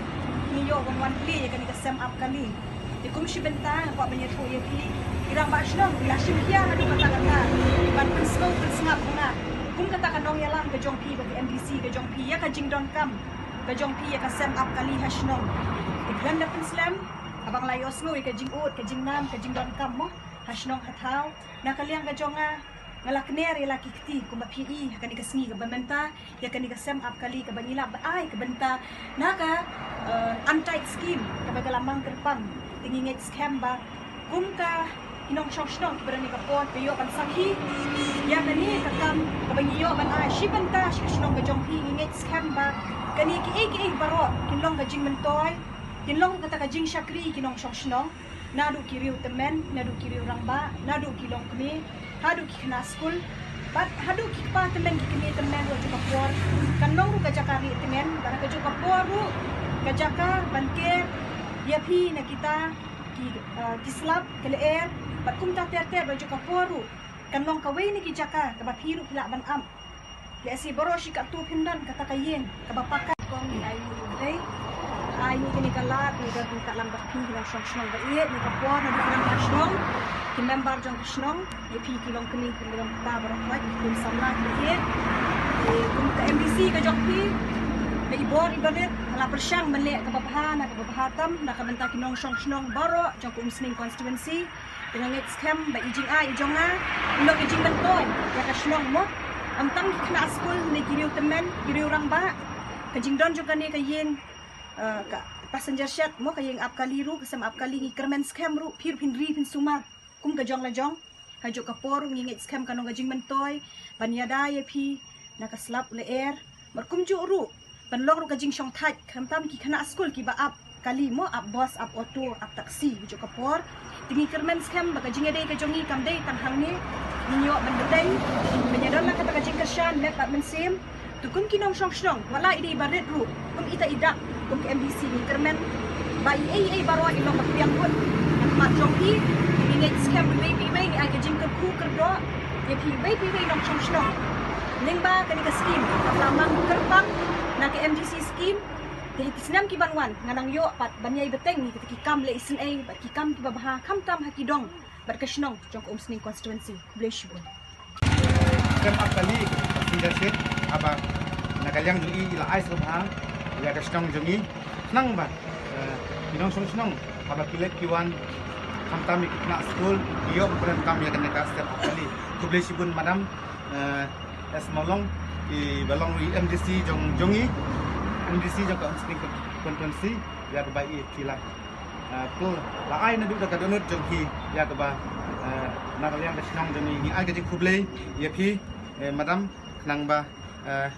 ngi ïoh ban wan plie ïa kane ka sem ap kali. Te kum shi bynta nga kwah ban ïathuh ïa phi, i rangbah shnong i la shim khia haduh katta katta ban pynsngew pynsngap ha nga kum kata ka nongïalam ka jong phi bad ka M D C ka jong phi ïa ka jingdonkam ka jong phi ïa ka sem ap kali ha shnong. Te khlem da pynslem, haba nga la ïohsngew ïa ka jingud, ka jingnam, ka jingdonkam mo ha shnong ha thaw, na ka liang ka jong nga, nga la kner ïa la ki kti kumba phi i ha kane ka sngi kaba mynta ïa kane ka sem ap kali kaba ngi lah ban ai ka bynta na ka, eh, Untied Scheme kaba ka la mang kyrpang. Te ngi ngeit skhem ba kum ka ki nongshong shnong kiba don ïa ka por ba ïoh ban sakhi ïa kane ka kam kaba ngi ïoh ban ai shi bynta sha ka shnong ka jong phi, ngi ngeit skhem ba kane kiei kiei baroh kin long ka jingmyntoi, kin long kata ka jingshakri ki nongshong shnong, naduh ki riew tymmen, naduh ki riew rangbah, naduh ki longkmie, haduh ki khynnah skul, bad haduh ki kpa tymmen, ki kmie tymmen, ruh ha kajuh ka por kan long ruh ka jaka rieh tymmen, bad ha kajuh ka por ruh ka jaka ban ker ïa phi na kita ki, eh, ki slap, ki lyer, bad kumta ter ter, bad ha kajuh ka por ruh kan long kawei na ki jaka kaba phi ruh phi lah ban ap. Lehse baroh shi katto phim don kata ka ïing kaba paka. Kong, ngi ai ïa u Blei, ai ïa kane ka lad, ngi don ryngkat lang bad phi, ki nongshong shnong ba ïeit, na ka por naduh ki nongshong shnong, ki member jong ka shnong, ïa phi ki longkmie, ki longkpa baroh kawei, ki khun samla kiba ïeit. Te kum ka M D C ka jong phi, ba i bor iba rit, la pyrshang ban leh kaba bha, na kaba bha tam na ka bynta ki nongshong shnong baroh jong ka Umsning constituency. Te nga ngeit skhem ba i jingai i jong nga i long i jingmyntoi ïa ka shnong mo. Ym tang ki khynnah skul ne ki riew tymmen, ki riew rangbah. Ka jingdon jong kane ka ïing, eh, ka passenger shed mo, ka ïing ap kali ruh, ka sem ap kali, ngi kyrmen skhem ruh phi ruh phin ri phin sumar kum ka jong la jong. Ha kajuh ka por ruh ngi ngeit skhem kan long ka jingmyntoi ban ïada ïa phi na ka slap lyer. Bad kumjuh ruh ban long ruh ka jingshongthait, khamtam ki khynnah skul kiba ap kali mo, ap bus, ap auto, ap taxi, ha kajuh ka por. Te ngi kyrmen skhem ba ka jingïadei ka jong ngi kam dei tang hangne, ngin ïoh ban bteng ban ïadon la kata ka jingkyrshan met bad mynsiem. Te kum ki nongshong shnong, wat la i dei ba rit ruh, kum ita i dak, kum ka M D C ngi kyrmen ba i ei ei baroh i long ba pdiang kut na khmat jong phi. Ngi ngeit skhem ba iwei pa iwei ngi ai ka jingkyrkhu kyrdoh ïa phi iwei pa iwei nongshong shnong. Lyngba kane ka skim kaba la mang kyrpang na ka M D C skim, te ha ki snem ki ban wan ngan nang ïoh pat ban ïai bteng ïa kita ki kam leh isynei bad ki kam kiba bha khamtam ha ki dong bad ka shnong jong ka Umsning constituency. Khublei shibun. Sem ap kali ka leadership, haba na ka liang jong i i la ai sngewbha ïa ka shnong jong ngi, khnang ba, eh, ki nongshong shnong haba ki leit ki wan, khamtam ïa ki khynnah skul, ki ïoh ban pyndonkam ïa kane ka step hapdeng. Khublei shibun madam, eh, S Mawlong, iba long i M D C jong, jong ngi, M D C jong ka Umsning constituency, ïa kaba i phi la, eh, phi la ai naduh da ka dohnud jong phi, ïa kaba, eh, na ka liang ka shnong jong ngi, ngi ai ka jingkhublei ïa phi, eh, madam, khnang ba, eh,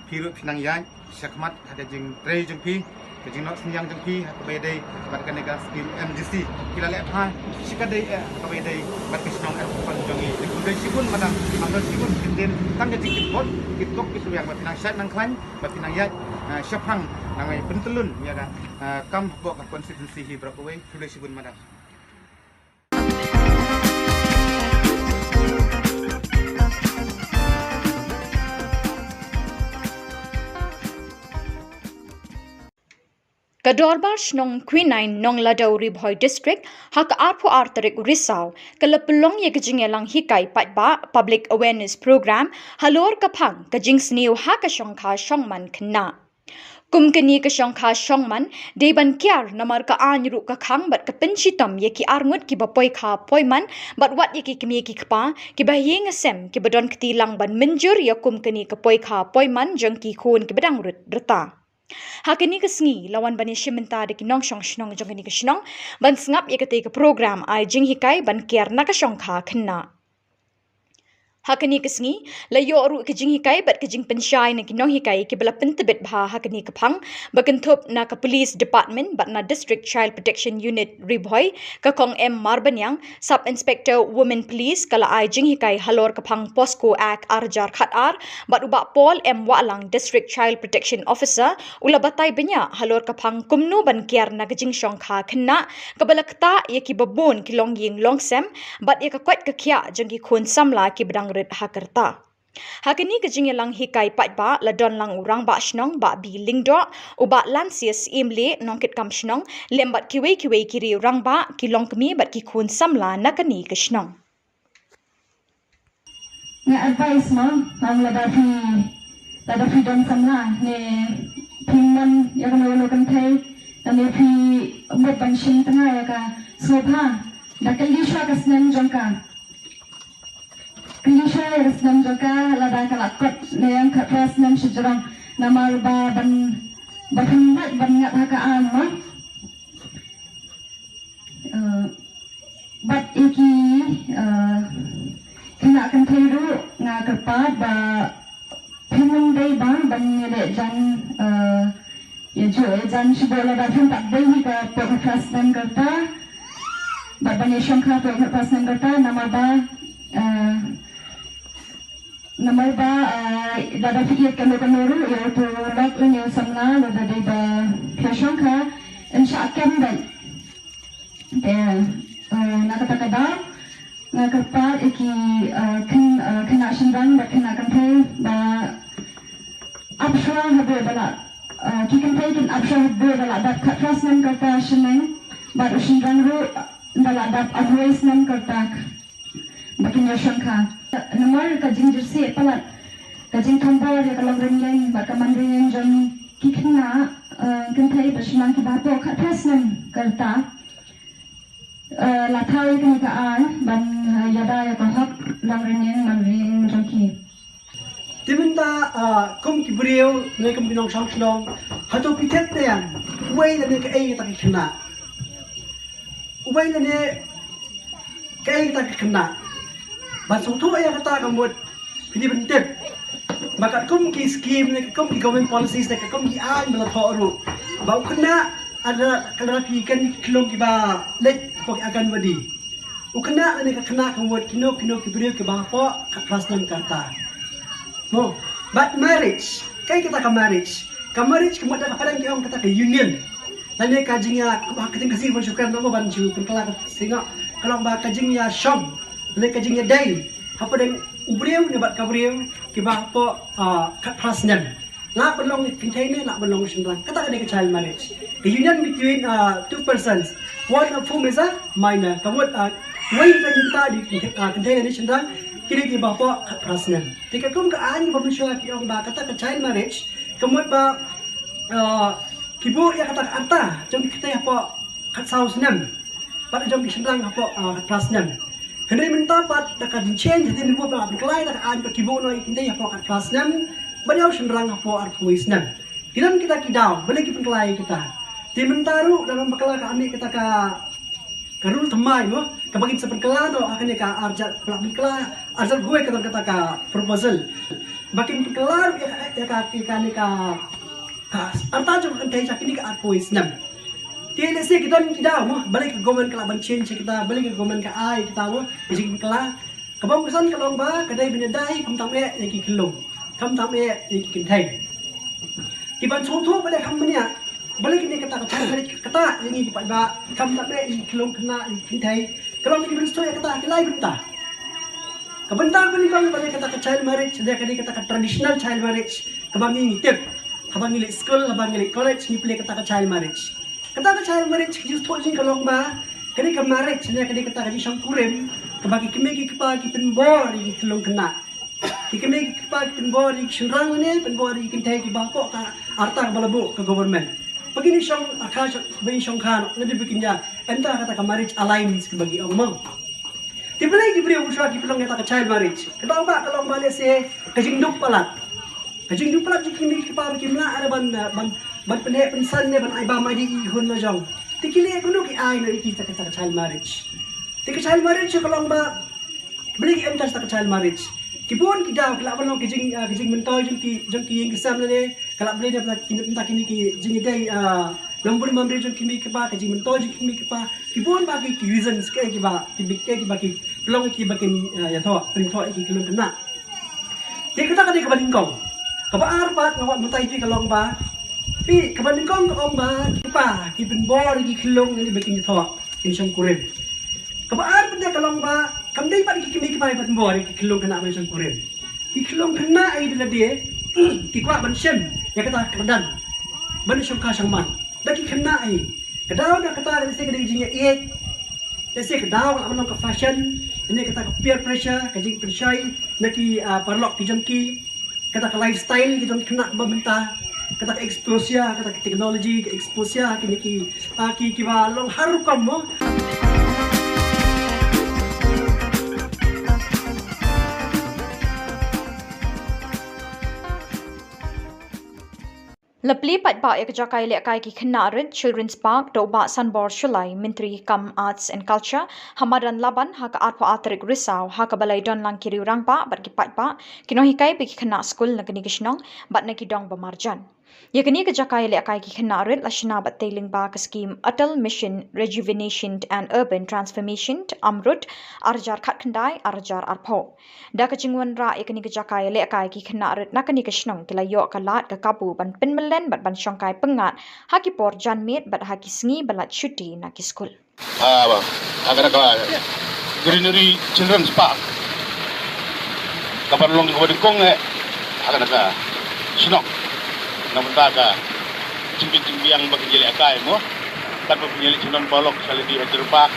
phi ruh phi nang ïaid shakhmat ha ka jingtrei jong phi, ka jingnoh synñiang jong phi ha kaba ïadei bad kane ka skim M D C. Phi la leh bha shikatdei eh ha kaba ïadei bad ka shnong eh, ka khon jong ngi. Khublei shibun madam, khublei shibun, kin don tang ka jingkitkhlieh, kitkop kitrwiang ba phi nang shait nang khlaiñ, ba phi nang ïaid, ah, shaphang, nang ai pyntyllun ïa ka, ah, kam hapoh ka constituency hi baroh kawei. Khublei shibun madam. Ka Dorbar Shnong Quinine Nongladaw, Ri Bhoi District, ha ka arphew ar tarik u Risaw, ka la pynlong ïa ka jingïalang hikai paidbah, public awareness program, halor ka phang ka jingsniew ha ka shongkha shongman khynnah. Kum kane ka shongkha shongman, dei ban kiar namar ka aiñ ruh ka khang bad ka pynshitom ïa ki arngut kiba poikha poiman, bad wat ïa ki kmie ki kpa, kiba ïing sem, kiba don kti lang ban mynjur ïa kum kane ka poikha poiman jong ki khun kiba dang rit rta. Ha kane ka sngi, la wan ban ïashim bynta da ki nongshong shnong jong kane ka shnong, ban sngap ïa katei ka program ai jinghikai ban kiar na ka shongkha khynnah. Ha kane ka sngi, la ïoh ruh ka jinghikai bad ka jingpynshai na ki nonghikai kiba la pyntbit bha ha kane ka phang, ba kynthup na ka Police Department bad na District Child Protection Unit Ri Bhoi, ka Kong M Marbaniang, Sub Inspector Women Police, ka la ai jinghikai halor ka phang POCSO Act ar hajar khat ar, bad u Bah Paul M Wahlang, District Child Protection Officer, u la batai bniah halor ka phang kumno ban kiar na ka jingshongkha khynnah, kaba la ktah ïa kiba bun ki longïing longsem, bad ïa ka koit ka khiah jong ki khun samla kiba dang rit ha ka rta. Ha kane ka jingïalang hikai paidbah la don lang u Rangbah Shnong Bah B Lyngdoh, u Bah Lansias Imleh, nongkitkam shnong, lem bad kiwei kiwei ki riew rangbah, ki longkmie bad ki khun samla na kane ka shnong. Nga advice mo, ngam lada phi, lada phi don samla ne phi mon ïa kano kano kynthei, ne phi mut ban shim tnga ïa ka, sngewbha da kylli shuwa ka snem jong ka. Kylli shuwa ïa ka snem jong ka, lada ka la kot ne ïa ka khatphra snem shajrong, namar ba ban, ba phin lait ban ngat ha ka aiñ mo. Eh, bad ïa ki, eh, khynnah kynthei ruh nga kyrpad ba phin ym dei ba ban ïaleh jan, eh, ïa ju ïa jan shibun lada phin pat dei hi ka pok khatphra snem ka rta. Bad ban ïashongkha pok khatphra snem ka rta namar ba, eh, namar ba, eh, lada phi ïeit kano kano ruh ïa uto u lok lane u samla lada dei ba phi shongkha yn shah kem bad. Te, eh, na kata ka daw nga kyrpad ïa ki, eh, khyn-, eh, khynnah shynrang bad khynnah kynthei ba ap shuwa haduh ba la, eh, ki kynthei kin ap shuwa haduh ba la dap khatphra snem ka rta shaneng bad u shynrang ruh ba la dap arphew snem ka rta ba kin ïashongkha. Namar ka jingjyrsieh palat, ka jingthombor ïa ka longrynïeng bad ka manrynïeng jong ki khynnah, eh, kynthei bad shynrang kiba hapoh khatphra snem ka rta. Eh, la thaw ïa kane ka aiñ ban, eh, ïada ïa ka hok longrynïeng manrynïeng jong ki. Te mynta, ah, kum ki briew ne kum ki nongshong shnong, hato phi tip ne em uwei lane kaei kata ka khynnah? Uwei lane kaei kata ka khynnah? Ban sngewthuh ïa kata ka mut phi dei ban tip ba katkum ki skim ne katkum ki government policies ne katkum ki aiñ ba la thoh ruh, ba u khynnah, lada, lada phi ïoh ïa ki khyllung kiba leit hapoh ki Anganwadi, u khynnah lane ka khynnah ka mut kino kino ki briew kiba hapoh khatphra snem ka rta. Mo, bad marriage, kaei kata ka marriage? Ka marriage ka mut da ka phareng ki ong kata ka union. Lane ka jingïa, ka jingïa, ka jingïa, ka jingïa, ka jingïa shong, lane ka jingïadei hapdeng u briew ne bad ka briew kiba hapoh, ah, khatphra snem. Lah ban long kynthei ne lah ban long shynrang. Kata ka dei ka child marriage. Ka union between, uh, two persons, one of whom is a minor. Ka mut, uh, uwei na kita dei kynthei, uh, kynthei ne shynrang, ki dei kiba hapoh khatphra snem. Te katkum ka aiñ ba mynshuwa ki ong ba kata ka child marriage, ka mut ba uh, ki buh ïa kata ka rta jong ki kynthei hapoh khatsaw snem, bad jong ki shynrang hapoh uh, khatphra snem. Hynrei mynta pat da ka jingchange hadien ba la pynkylla da ka aiñ, pat ki buh noh ïa ki kynthei hapoh khatphra snem bad ïa u shynrang hapoh arphew snem. Ki don kita ki daw, balei ki pynkylla ïa kita? Te mynta ruh da ka bakla ka mih kata ka ka rule thymmai mo, kaba kin sa pynkylla noh ha kane ka arjat, pynkylla arjat guai ka don kata ka proposal. Ba kin pynkylla ruh ïa ka, ïa ka, ïa kane ka, ka rta jong ka kynthei sha kine ki arphew snem. Te lehse ki don ki daw mo, balei ka government ka lah ban change kita, balei ka government ka ai kita mo, ka jingpynkylla. Kaba kongsan ka long ba ka dei ban ïada hi khamtam eh ïa ki khyllung, khamtam eh ïa ki kynthei. Ki ban sngewthuh ba dei kham bniah, balei kine kata ka child marriage ka ktah ïa ngi ki paidbah, khamtam eh ïa ki khyllung khynnah, ïa ki kynthei. Ka long ki ban sngewthuh ïa kata ki lai bynta. Ka bynta kaba nyngkong ba dei kata ka child marriage, dei ka dei kata ka traditional child marriage kaba ngi ngi tip haba ngi leit skul, haba ngi leit college, ngi pule kata ka child marriage. Kata ka child marriage ka jingsngewthuh jong ngi ka long ba ka dei ka marriage ne ka dei kata ka jingshongkurim kaba ki kmie ki kpa ki pynbor ïa ki khyllung khynnah. Ki kmie ki kpa ki pynbor ïa ki shynrang ne pynbor ïa ki kynthei kiba hapoh ka rta kaba la buh ka government. Ba kin ïa shong akha, ba kin ïa shongkha noh, lada ba kin ïa enter kata ka marriage alliance kaba ki ong mo. Te balei ki briew shuwa ki pynlong ïa kata ka child marriage? Ka daw ba ka long ba lehse ka jingduk palat. Ka jingduk palat jong ki kmie ki kpa ba kim lah re ban, ban, ban pynheh pynsan ne ban ai bam ai dih ïa ki khun la jong. Te ki leh kumno ki ai noh ïa kita ka child marriage. Te ka child marriage ka long ba balei ki enter kata ka child marriage. Ki bun ki daw ki lah ban long ka jing, ah, ka jingmyntoi jong ki, jong ki ïing ki sem lane. Ka lah ban long na bynta kine ki jingïadei, ah, longbriew mambriew jong ki kmie ki kpa, ka jingmyntoi jong ki kmie ki kpa. Ki bun ba ki, ki reasons kiei kiba, ki big kiei kiba ki pynlong kiba kin, ah, ïathoh, pynïathoh ïa ki khyllung khynnah. Te kata ka dei kaba nyngkong. Kaba ar pat nga kwah mynta ïa phi ka long ba phi, kaba nyngkong ka ong ba ki kpa ki pynbor ïa ki khyllung ïa kiba kin ïathoh, kin shongkurim. Kaba ar pat ka long ba kam dei pat ki kmie ki kpa ki pynbor ïa ki khyllung khynnah ban shongkurim. Ki khyllung khynnah ïa lade ki kwah ban shim ïa kata ka kyrdan ban shongkha shongman. Da ki khynnah ïa ka daw da kata ka dei ka dei jingïaieit. Lehse ka daw ka lah ban long ka fashion, ne kata ka peer pressure, ka jingpynshoi na ki, ah, paralok ki jong ki, kata ka lifestyle ki jong ki khynnah ba mynta, kata ka exposure, kata ka technology, ka exposure, kine ki, ah, ki, kiba long har rukom mo. La plie paidbah ïa ka jaka ïalehkai ki khynnah rit Children's Park da u Bah Sanbor Shullai, Myntri kam Arts and Culture, ha madan Laban ha ka arphew ar tarik Risaw, ha kaba la ïadon lang ki riew rangbah bad ki paidbah, ki nonghikai bad ki khynnah skul na kane ka shnong bad na ki dong ba marjan. Ïa kane ka jaka ïalehkai ki khynnah rit la shna bad tei lyngba ka skhim Atal Mission Rejuvenation and Urban Transformation, AMRUT, ar hajar khatkhyndai ar hajar arphew. Da ka jingwanrah ïa kane ka jaka ïalehkai ki khynnah rit na kane ka shnong ki la ïoh ka lad ka kabu ban pynmyllen bad ban shongkai pyngngad ha ki por janmiet bad ha ki sngi ba lait shuti na ki skul. Ah, ba, ha kane ka Greenery Children's Park. Kaban long kaba nyngkong eh ha kane ka shnong. Na bynta ka jingbiang jingbiang ba ki ïalehkai mo. Katba pynïaleh jingdon paralok sha lade ha Deer Park,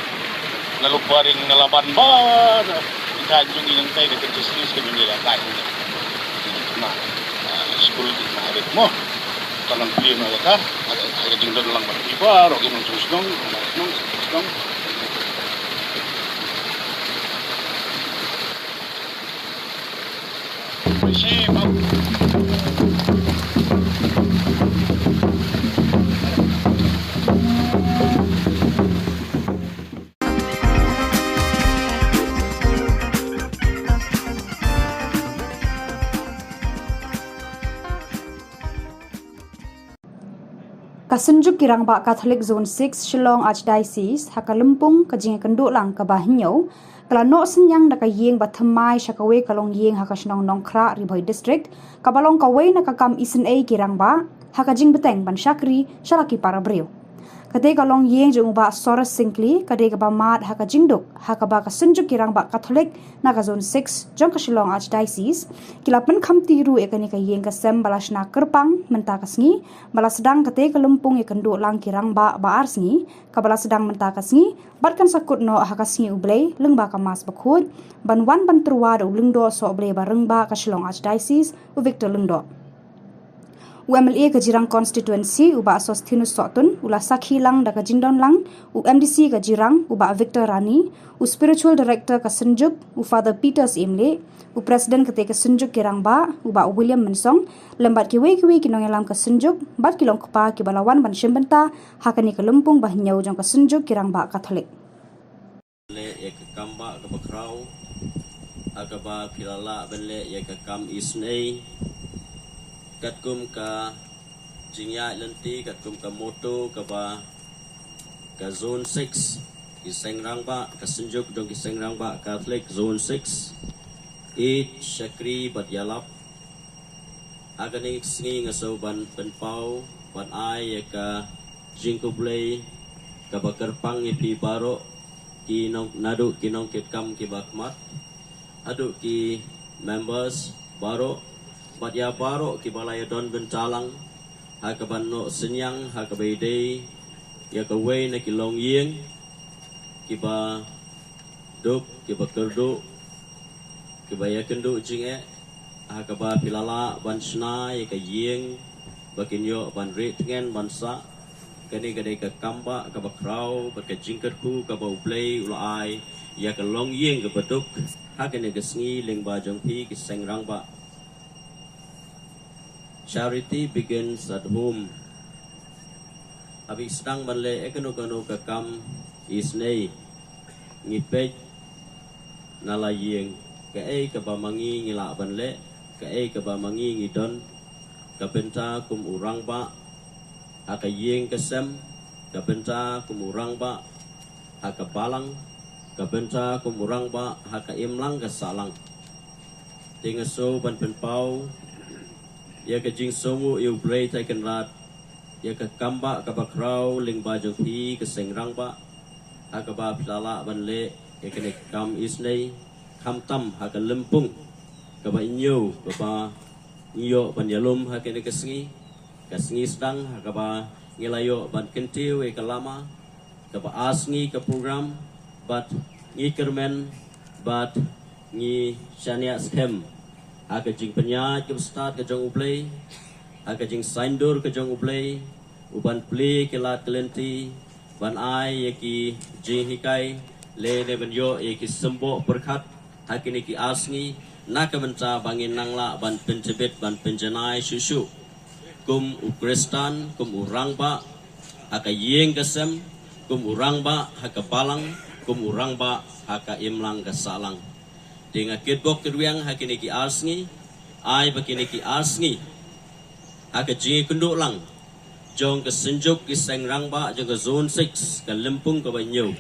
na Lumparing, na Laban bad kita jong ngi nangtai, da ka jingsies ka jingïalehkai. Ki khynnah, ah, skul ki khynnah rit mo. Ka nang plie ma kata, ha ka jingdon lang bad ki baroh ki nongshong shnong, nongshong shnong. Ka Synjuk ki Rangbah Katholik Zone six Shillong Archdiocese ha ka lympung ka jingïakynduh lang kaba hynñiew, ka la noh synñiang da ka ïing ba thymmai sha kawei ka longïing ha ka shnong Nongkhrah, Ri Bhoi District, kaba long kawei na ka kam isynei ki rangbah ha ka jingbteng ban shakri sha la ki para briew. Katei ka longïing jong u Bah Soros Syngkli ka dei kaba mad ha ka jingduk, ha kaba ka Synjuk ki Rangbah Katholik na ka Zone six jong ka Shillong Archdiocese ki la pynkhamti ruh ïa kane ka ïing ka sem ba la shna kyrpang mynta ka sngi, ba la sdang katei ka lympung ïakynduh lang ki rangbah ba ar sngi, kaba la sdang mynta ka sngi, bad kan sa kut noh ha ka sngi U Blei lyngba ka Mass bakhuid, ban wan ban tyrwa da u Lyngdoh Sohblei Barangbah ka Shillong Archdiocese, u Victor Lyngdoh. U M L A ka Jirang Constituency, u Bah Sosthenes Sohtun, u la sakhi lang da ka jingdon lang u M D C ka Jirang, u Bah Victor Rani, u Spiritual Director ka Synjuk, u Father Peter Syiemlieh, u President kata ka Synjuk ki Rangbah, u Bah William Mynsong, lem bad kiwei kiwei ki nongïalam ka Synjuk, bad ki long kpa kiba la wan ban shim bynta ha kane ka lympung ba hynñiew jong ka Synjuk ki Rangbah Katholik. Leh ïa ka kam ba kaba khraw ha kaba phi la lah ban leh ïa ka kam isynei katkum ka jingïaid lynti, katkum ka motto kaba ka Zone six, ki seng rangbah, ka Synjuk jong ki seng rangbah Katholik Zone six, ïeit, shakri bad ïalap. Ha kane ka sngi nga sngewbha ban pynpaw, ban ai ïa ka jingkhublei kaba kyrpang ïa phi baroh, ki nong, naduh ki nongkitkam kiba khmat haduh ki members baroh, bad ïa baroh kiba la ïadon bynta lang ha kaba noh synñiang ha kaba ïadei ïa kawei na ki longïing kiba duk, kiba kyrduh, kiba ïakynduh jingeh, ha kaba phi la lah ban shna ïa ka ïing ba kin ïoh ban rieh tngen ban sah. Kane ka dei ka kam ba kaba khraw bad ka jingkyrkhu kaba U Blei u la ai ïa ka longïing kaba duk ha kane ka sngi lyngba jong phi ki seng rangbah. Charity begins at home. Haba ngi sdang ban leh ïa kano kano ka kam isynei, ngi peit na la ïing, kaei kaba ma ngi ngi lah ban leh, kaei kaba ma ngi ngi don, ka bynta kum u rangbah ha ka ïing ka sem, ka bynta kum u rangbah ha ka balang, ka bynta kum u rangbah ha ka imlang ka sahlang. Te nga sngewbha ban pynpaw ïa ka jingsngewnguh ïa U Blei Trai Kynrad ïa ka kam ba kaba khraw lyngba jong phi ki seng rangbah, ha kaba phi la lah ban leh ïa kane ka kam isynei, khamtam ha ka lympung kaba hynñiew kaba ngi ïoh ban ïalum ha kane ka sngi, ka sngi sdang ha kaba ngi la ïoh ban kyntiew ïa ka lama kaba ar sngi ka program, bad ngi kyrmen bad ngi shaniah skhem ha ka jingpynïaid kaba stad ka jong U Blei, ha ka jingsaiñdur ka jong U Blei, u ban plie ki lad ki lynti, ban ai ïa ki jinghikai lane ban ïoh ïa ki symboh pyrkhat ha kine ki ar sngi, na ka bynta ba ngin nang lah ban pyntbit ban pynjanai shuh shuh kum u Khristan, kum u rangbah ha ka ïing ka sem, kum u rangbah ha ka balang, kum u rangbah ha ka imlang ka sahlang. Te nga kitbok kitrwiang ha kine ki ar sngi, ai ba kine ki ar sngi ha ka jingïakynduh lang jong ka Synjuk ki seng rangbah jong ka Zone six, ka lympung kaba hynñiew,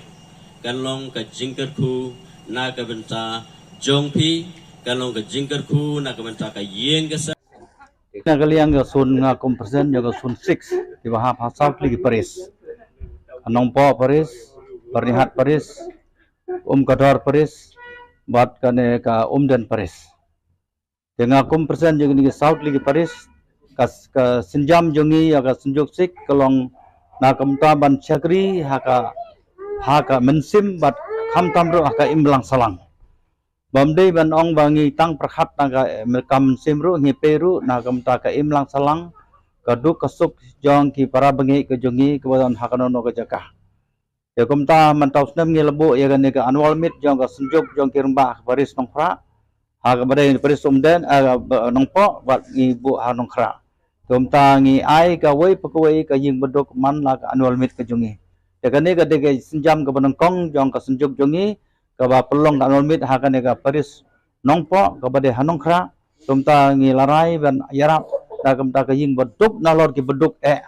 kan long ka jingkyrkhu na ka bynta jong phi, kan long ka jingkyrkhu na ka bynta ka ïing ka sem. Na ka liang ka Zone, nga kum President jong ka Zone six, kiba hap ha saw tylli ki parish, ka Nongpoh Parish, Byrnihat Parish, Umkador Parish, bad kane ka Umden Parish. Te nga kum President jong kine ki saw tylli ki parish, ka, ka sienjam jong ngi ïa ka Synjuk six ka long na ka bynta ban shakri ha ka, ha ka mynsiem bad khamtam ruh ha ka imlang sahlang. Bym dei ban ong ba ngi tang pyrkhat na ka, eh, ka mynsiem ruh, ngi peit ruh na ka bynta ka imlang sahlang, ka duk ka suk jong ki para bangeit ka jong ngi kiba don ha kano kano ka jaka. Te kumta mynta u snem ngi la buh ïa kane ka annual meet jong ka Synjuk jong ki rangbah ka parish Nongkhrah, ha kaba dei parish Umden, eh, Nongpoh, bad ngi buh ha Nongkhrah. Te kumta ngi ai kawei pa kawei ka ïing baduk man la ka annual meet ka jong ngi. Te kane ka dei ka sienjam kaba nyngkong jong ka Synjuk jong ngi kaba pynlong ka annual meet ha kane ka parish Nongpoh kaba dei ha Nongkhrah. Te kumta ngi la rai ban ïarap da kumta ka ïing baduk nalor ki baduk eh.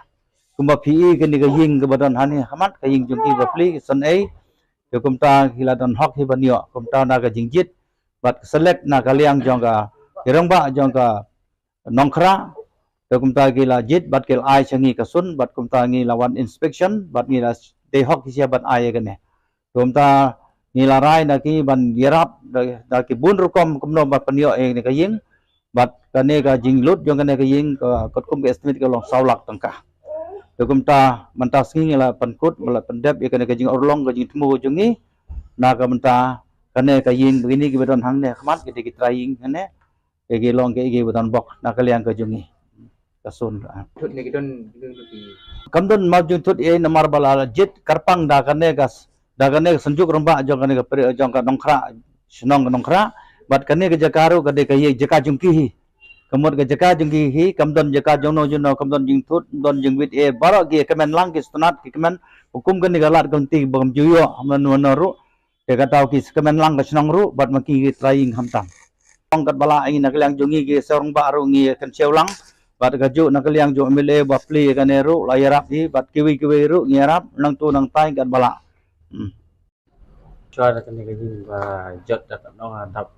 Kumba phi i kane ka ïing kaba don hangne ha khmat, ka ïing jong ki ba plie, ka san ei. Te kumta ki la don hok hi ban ïoh, kumta na ka jingjied bad ka select na ka liang jong ka, ki rangbah jong ka Nongkhrah. Te kumta ki la jied bad ki la ai sha ngi ka sun, bad kumta ngi la wan inspection bad ngi la dei hok ki sha ban ai ïa kane. Te kumta ngi la rai na ki ban ïarap da, da ki bun rukom kumno ban pynïoh ïa kane ka ïing. Bad kane ka jinglut jong kane ka ïing ka, katkum ka estimate ka long saw lak tyngka. Te kumta mynta sngi ngi la pynkut, ngi la pyndep ïa kane ka jingurlong, ka jingthmu ka jong ngi. Na ka bynta kane ka ïing ba kine kiba don hangne ha khmat, ki dei ki trai ïing hangne, ki long ki, kiba don bok na ka liang ka jong ngi. Ka sun, ah. Thut ne ki don, ki don ki. Kam don map jingthut ei namar ba la jied kyrpang da kane ka s-, da kane ka Synjuk Rangbah jong kane ka peri-, jong ka Nongkhrah, shnong ka Nongkhrah. Bad kane ka jaka ruh ka dei ka ïa jaka jong ki hi. Ka mut ka jaka jong ki hi, kam don jaka jong no jong no, kam don jingthut, kam don jingwit ei, baroh ki kmen lang ki sngewtynnat, ki kmen, hukum kane ka lad ka lynti ba kam ju ïoh, mano mano ruh. Te ka daw ki kmen lang ka shnong ruh, bad ma ki ki trai ïing khamtam. Ong katba lah ngi na ka liang jong ngi ki seng rangbah ruh ngi kynshew lang, bad kajuh na ka liang jong M L A ba plie kane ruh, la ïarap hi, bad kiwei kiwei ruh ngi ïarap, nangtu nangtai katba lah. Hmm. Shuwa da kane ka ïing ba jot da ka nong adap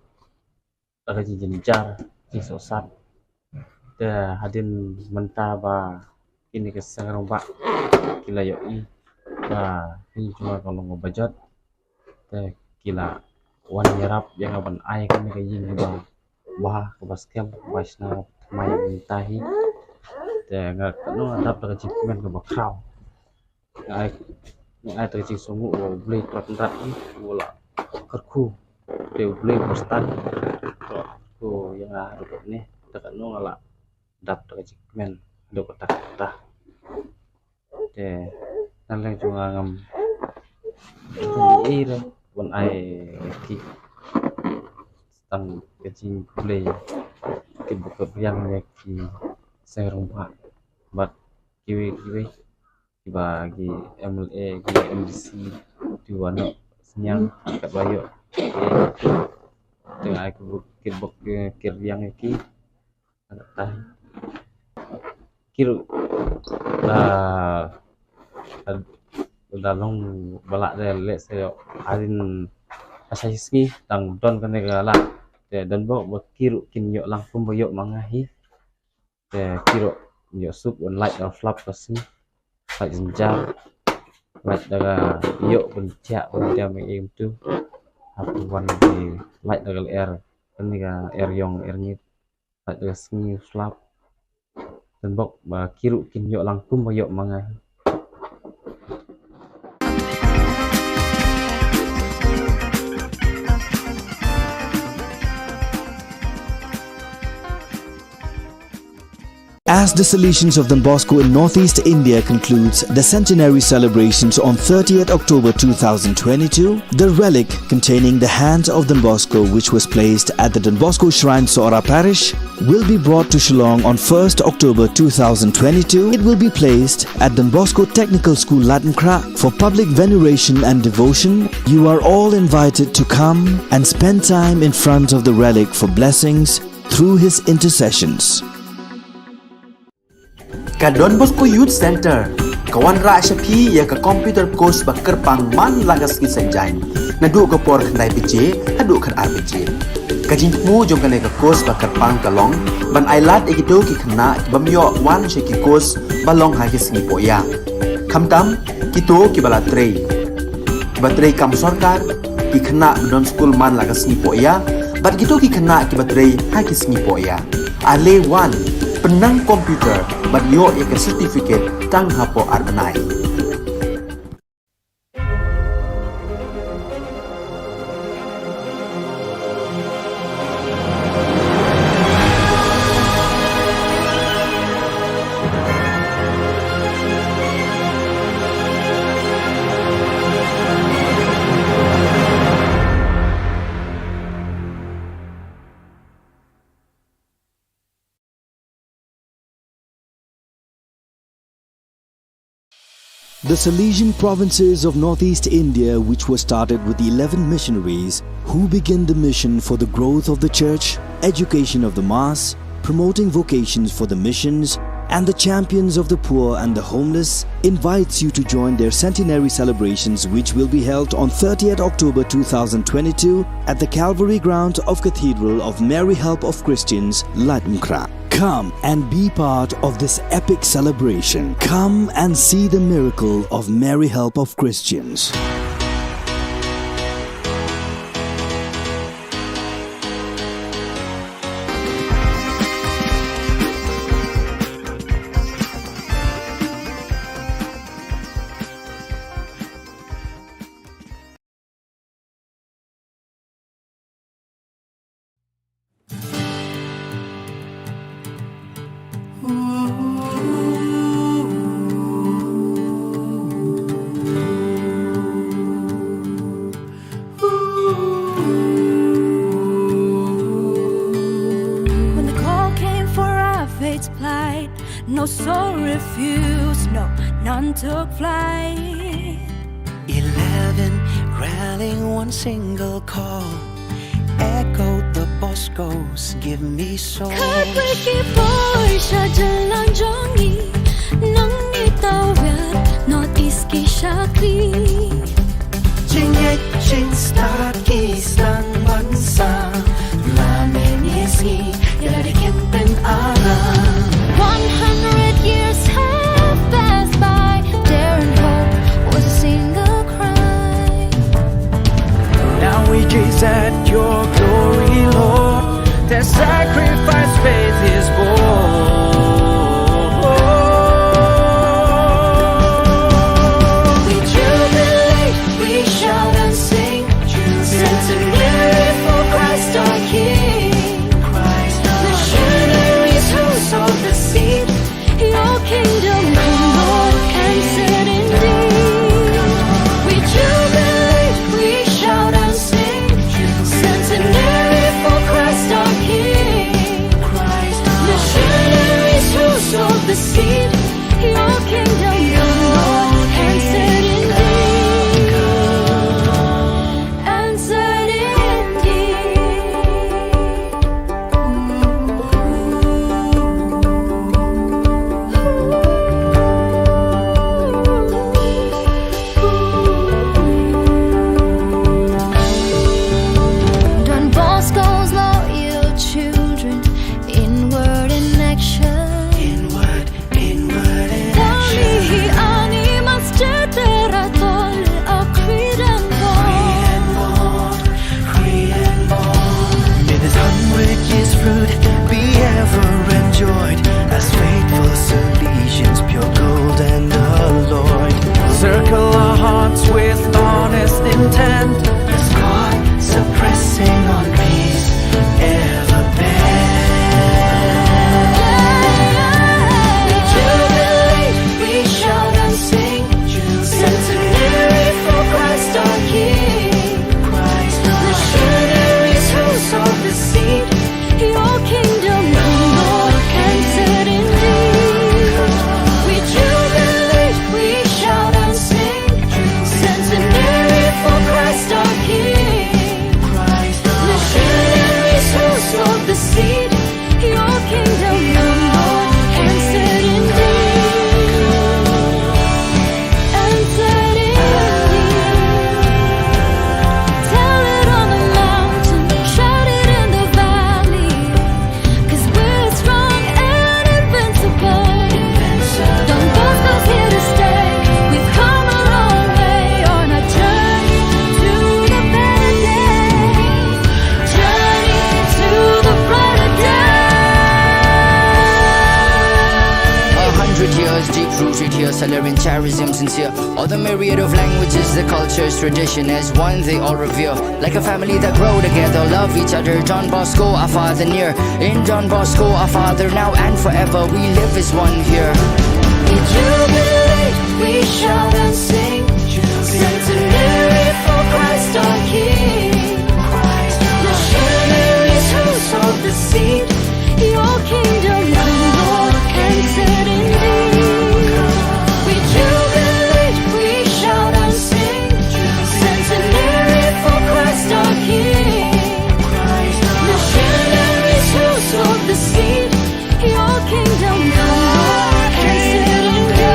da ka jingjynjar, jingsohsat. Te hadien mynta ba kine ki seng rangbah ki la ïohi ba kine ki jong nga ka long ba jot. Te ki la wan ïarap ïa nga ban ai kane ka ïing kaba bha, kaba skhem, kaba shna thymmai mynta hi. Te nga ka nong adap da ka jingkmen kaba khraw. Nga ai, nga ai da ka jingsngewnguh ba U Blei Trai Kynrad hi u la kyrkhu. Te U Blei u ba stan u la kyrkhu ïa nga haduh katne, te ka nong nga la dap da ka jingkmen haduh katta katta. Te na liang jong nga ngam ei ei re ban ai ki tang ka jingkhublei kyrpang kyrpang ïa ki seng rangbah bad kiwei kiwei kiba ki M L A, ki M D C, kiba noh synñiang katba ïoh. Te nga ai kyrpang kyrpang ïa ki. Ki ruh da, da long ba lah da leh sa ïoh hadien sa shi sngi dang don kane ka lad. Te don bok ba ki ruh kin ïoh lang kumba ïoh ma nga hi. Te ki ruh ïoh suk ban lait da flap ka sngi. Lait jynjar. Lait da ka ïoh ban thiah ban thiah ma im tu. Hap wan ki lait da ka lyer. Kane ka er ïong er ngit. Lait da ka sngi u slap. Te bok ba ki ruh kin ïoh lang kumba ïoh ma nga hi. As the Salesians of Don Bosco in Northeast India concludes the centenary celebrations on thirtieth October two thousand twenty-two, the relic containing the hands of Don Bosco, which was placed at the Don Bosco Shrine, Sohra Parish, will be brought to Shillong on first October two thousand twenty-two. It will be placed at Don Bosco Technical School, Laitumkhrah, for public veneration and devotion. You are all invited to come and spend time in front of the relic for blessings through his intercessions. Ka Don Bosco Youth Centre ka wanrah sha phi ïa ka computer course ba kyrpang man la ka sngi Saitjaiñ, naduh ka por khyndai baje haduh khatar baje. Ka jingthmu jong kane ka course ba kyrpang ka long ban ai lad ïa kito ki khynnah ki bym ïoh wan sha ki course ba long ha ki sngi pohïa. Khamtam kito kiba la trei, kiba trei kam sorkar, ki khynnah ba don skul man la ka sngi pohïa, bad kito ki khynnah kiba trei ha ki sngi pohïa. Ale wan, pynnang computer bad ïoh ïa ka certificate tang hapoh ar bnai. The Salesian provinces of Northeast India, which was started with eleven missionaries who began the mission for the growth of the church, education of the mass, promoting vocations for the missions, and the champions of the poor and the homeless, invites you to join their centenary celebrations, which will be held on thirtieth October two thousand twenty-two at the Calvary ground of Cathedral of Mary Help of Christians, Laitumkhrah. Come and be part of this epic celebration. Come and see the miracle of Mary Help of Christians. No soul refused, no, none took flight. Eleven rallying one single call. Echoed the Boscos, give me soul. Khatwei ki poi sha jylla jong ngi, nang ngi tawir North East ki shakri. Jingngeit jingstad ki sdang ban sam, la mynne sngi ïa la dei kin pynara. One hundred years have passed by, dare and hope was a single cry. Now we gaze at your glory, Lord. Their sacrifice faith is born. We jubilate, we shout and sing. Centenary for Christ our King. Christ our Missionaries who sowed the seed. Your kingdom come, Lord, and set indeed. We jubilate, we shout and sing. Centenary for Christ our King. Missionaries who sowed the seed. Your kingdom come, Lord, and set indeed. And set indeed. Don Bosco's loyal children, inward in action. Inward, inward in action. Tali hi ani mas cetera tol a Cretan born. Cretan born. May this hundred years fruit be ever enjoyed as faithful Salesians, pure gold and alloyed. Circle our hearts with honest intent. As God suppressing on peace ever bend. We jubilate, we shout and sing. Centenary for Christ our King. Christ our Missionaries who sowed the seed. Your kingdom come, Lord, and set indeed. We jubilate, we shout and sing. Centenary for Christ our King. Christ our Missionaries who sowed the seed. Your kingdom come, Lord, and set indeed. And set indeed. Tell it on the mountain, shout it in the valley. 'Cause we're strong and invincible. Don Bosco's here to stay. We've come a long way on a journey to the better day. Journey to the brighter day. A hundred years deep rooted here, Salerian charism sincere. All the myriad of languages, the cultures, tradition, as one they all revere. Like a family that grow together, love each other. Don Bosco, our Father near. In Don Bosco, our Father now and forever. We live as one here. We jubilate, we shout and sing. Centenary for Christ our King. Christ our Missionaries who sowed the seed. Your kingdom come, Lord, and set indeed. We jubilate, we shout and sing. Centenary for Christ our King. Missionaries who sowed the seed. Your kingdom come, Lord, and set indeed.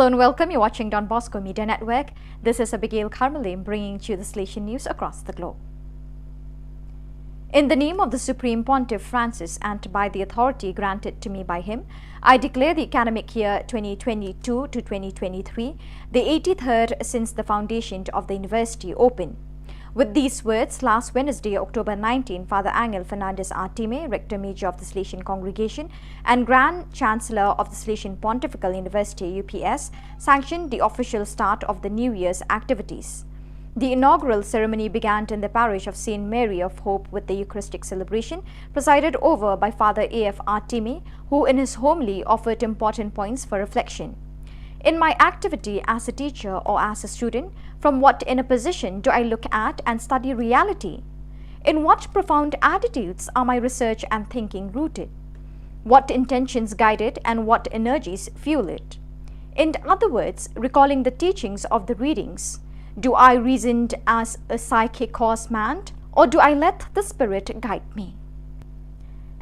Hello and welcome. You're watching Don Bosco Media Network. This is Abigail Karmalim bringing to you the Salesian news across the globe. In the name of the Supreme Pontiff Francis and by the authority granted to me by him, I declare the academic year twenty twenty-two to twenty twenty-three, the eighty-third since the foundation of the university, open. With these words, last Wednesday, October nineteen, Father Angel Fernandez Artime, Rector Major of the Salesian Congregation and Grand Chancellor of the Salesian Pontifical University, U P S, sanctioned the official start of the New Year's activities. The inaugural ceremony began in the parish of Saint Mary of Hope with the Eucharistic celebration, presided over by Father A F Artime, who in his homily offered important points for reflection. In my activity as a teacher or as a student, from what inner position do I look at and study reality? In what profound attitudes are my research and thinking rooted? What intentions guide it and what energies fuel it? In other words, recalling the teachings of the readings, do I reason as a psychic horseman, or do I let the Spirit guide me?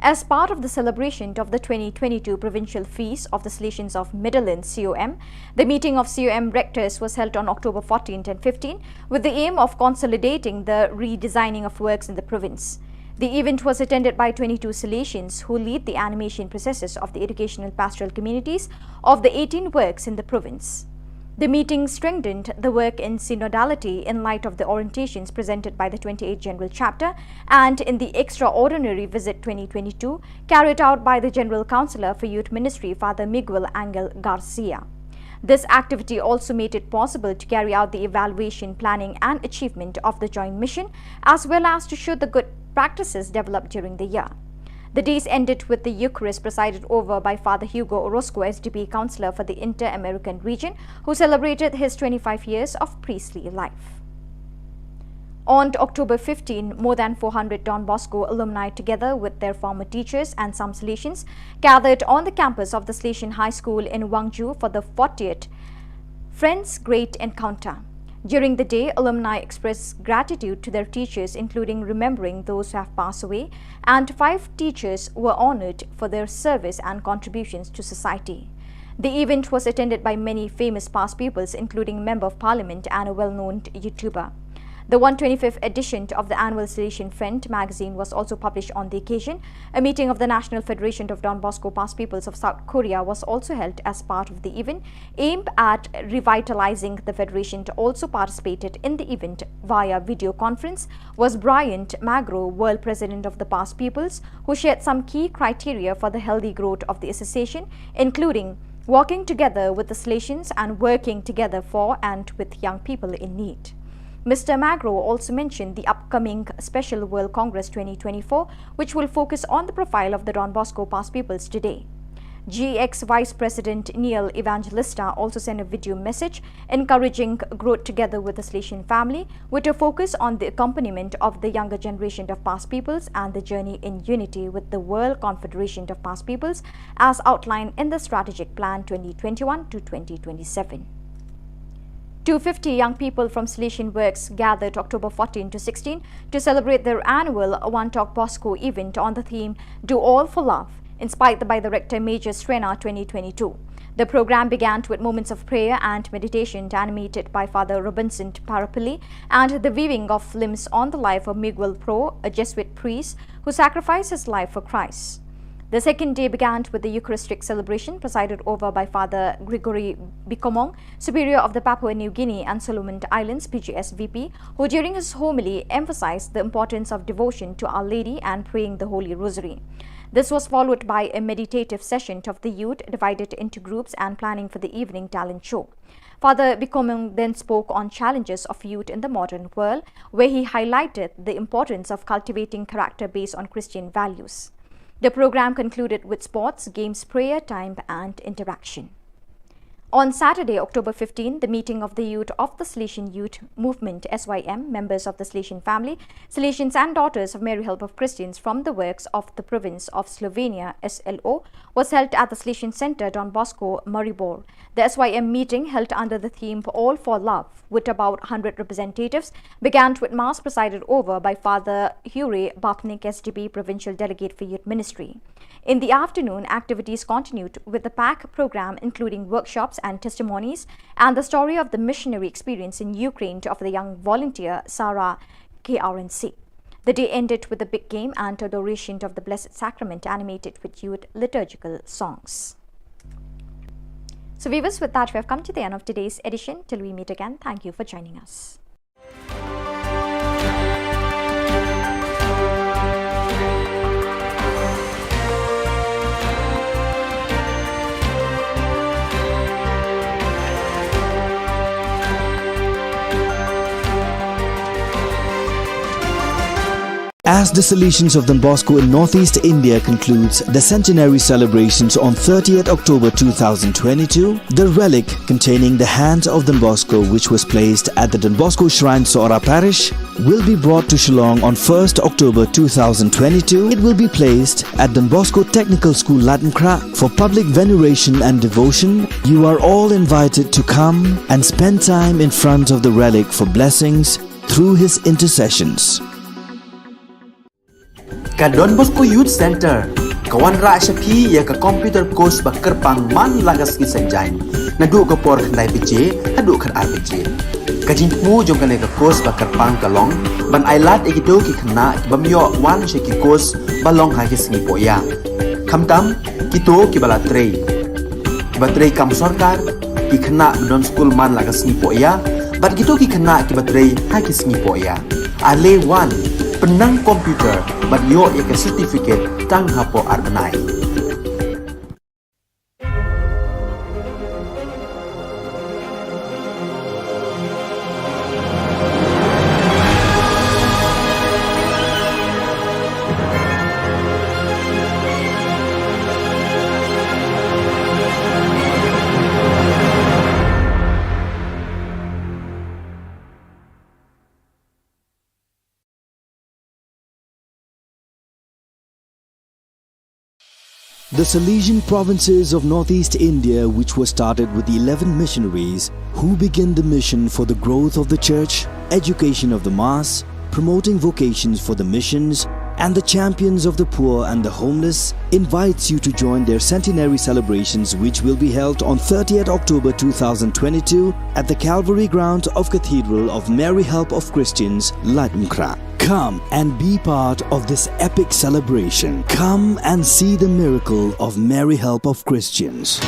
As part of the celebration of the twenty twenty-two Provincial Feast of the Salesians of Midland, C O M, the meeting of C O M rectors was held on October fourteenth and fifteenth with the aim of consolidating the redesigning of works in the province. The event was attended by twenty-two Salesians who lead the animation processes of the educational pastoral communities of the eighteen works in the province. The meeting strengthened the work in synodality in light of the orientations presented by the twenty-eighth General Chapter and in the extraordinary visit twenty twenty-two carried out by the General Councillor for Youth Ministry, Father Miguel Angel Garcia. This activity also made it possible to carry out the evaluation, planning and achievement of the joint mission, as well as to show the good practices developed during the year. The days ended with the Eucharist presided over by Father Hugo Orozco, S D P Councillor for the Inter-American Region, who celebrated his twenty-five years of priestly life. On October fifteen, more than four hundred Don Bosco alumni, together with their former teachers and some Salesians, gathered on the campus of the Salesian High School in Wangju for the fortieth Friends Great Encounter. During the day, alumni expressed gratitude to their teachers, including remembering those who have passed away, and five teachers were honored for their service and contributions to society. The event was attended by many famous past pupils, including Member of Parliament and a well-known YouTuber. The one twenty-fifth edition of the annual Salesian Friend magazine was also published on the occasion. A meeting of the National Federation of Don Bosco Past Pupils of South Korea was also held as part of the event, aimed at revitalizing the federation. Also participated in the event via video conference was Bryant Magro, World President of the Past Pupils, who shared some key criteria for the healthy growth of the association, including working together with the Salesians and working together for and with young people in need. Mister Magro also mentioned the upcoming Special World Congress twenty twenty-four, which will focus on the profile of the Don Bosco Past Pupils today. G X Vice President Neil Evangelista also sent a video message encouraging growth together with the Salesian family, with a focus on the accompaniment of the younger generation of past pupils and the journey in unity with the World Confederation of Past Pupils as outlined in the Strategic Plan twenty twenty-one to twenty twenty-seven. Two fifty young people from Salesian Works gathered October fourteen to sixteen to celebrate their annual One Talk Bosco event on the theme Do All for Love, inspired by the Rector Major Srena twenty twenty-two. The program began with moments of prayer and meditation animated by Father Robinson Parapilli and the viewing of films on the life of Miguel Pro, a Jesuit priest who sacrificed his life for Christ. The second day began with the Eucharistic celebration presided over by Father Gregory Bikomong, Superior of the Papua New Guinea and Solomon Islands, P G S V P, who during his homily emphasized the importance of devotion to Our Lady and praying the Holy Rosary. This was followed by a meditative session of the youth divided into groups and planning for the evening talent show. Father Bikomong then spoke on challenges of youth in the modern world, where he highlighted the importance of cultivating character based on Christian values. The program concluded with sports, games, prayer time, and interaction. On Saturday, October fifteen, the meeting of the youth of the Salesian Youth Movement, S Y M, members of the Salesian family, Salesians and daughters of Mary Help of Christians from the works of the province of Slovenia, S L O, was held at the Salesian Center, Don Bosco, Maribor. The S Y M meeting, held under the theme All for Love, with about hundred representatives, began with Mass presided over by Father Hure Bapnik, S D P Provincial Delegate for Youth Ministry. In the afternoon, activities continued with a packed program including workshops and testimonies, and the story of the missionary experience in Ukraine to offer the young volunteer Sarah K R N C. The day ended with a big game and adoration of the Blessed Sacrament, animated with youth liturgical songs. So, viewers, with that, we have come to the end of today's edition. Till we meet again, thank you for joining us. As the Salesians of Don Bosco in Northeast India concludes the centenary celebrations on thirtieth October two thousand twenty-two, the relic containing the hand of Don Bosco, which was placed at the Don Bosco Shrine, Sohra Parish, will be brought to Shillong on first October two thousand twenty-two. It will be placed at Don Bosco Technical School, Laitumkhrah, for public veneration and devotion. You are all invited to come and spend time in front of the relic for blessings through his intercessions. Ka Don Bosco Youth Center ka wanrah sha phi ïa ka computer course ba kyrpang man la ka sngi Saitjaiñ, naduh ka por khyndai baje haduh khatar baje. Ka jingthmu jong kane ka course ba kyrpang ka long ban ailad ïa kito ki khynnah ki bym ïoh wan sha ki course ba long ha ki sngi pohïa, khamtam kito kiba la trei, kiba trei kam sorkar, ki khynnah ba don skul man la ka sngi pohïa, bad kito ki khynnah kiba trei ha ki sngi pohïa. Ale wan, pynnang computer bad ïoh ïa ka certificate tang hapoh ar bnai. The Salesian provinces of Northeast India, which was started with eleven missionaries who began the mission for the growth of the church, education of the mass, promoting vocations for the missions, and the champions of the poor and the homeless, invites you to join their centenary celebrations, which will be held on thirtieth October two thousand twenty-two at the Calvary ground of Cathedral of Mary Help of Christians, Laitumkhrah. Come and be part of this epic celebration. Come and see the miracle of Mary Help of Christians.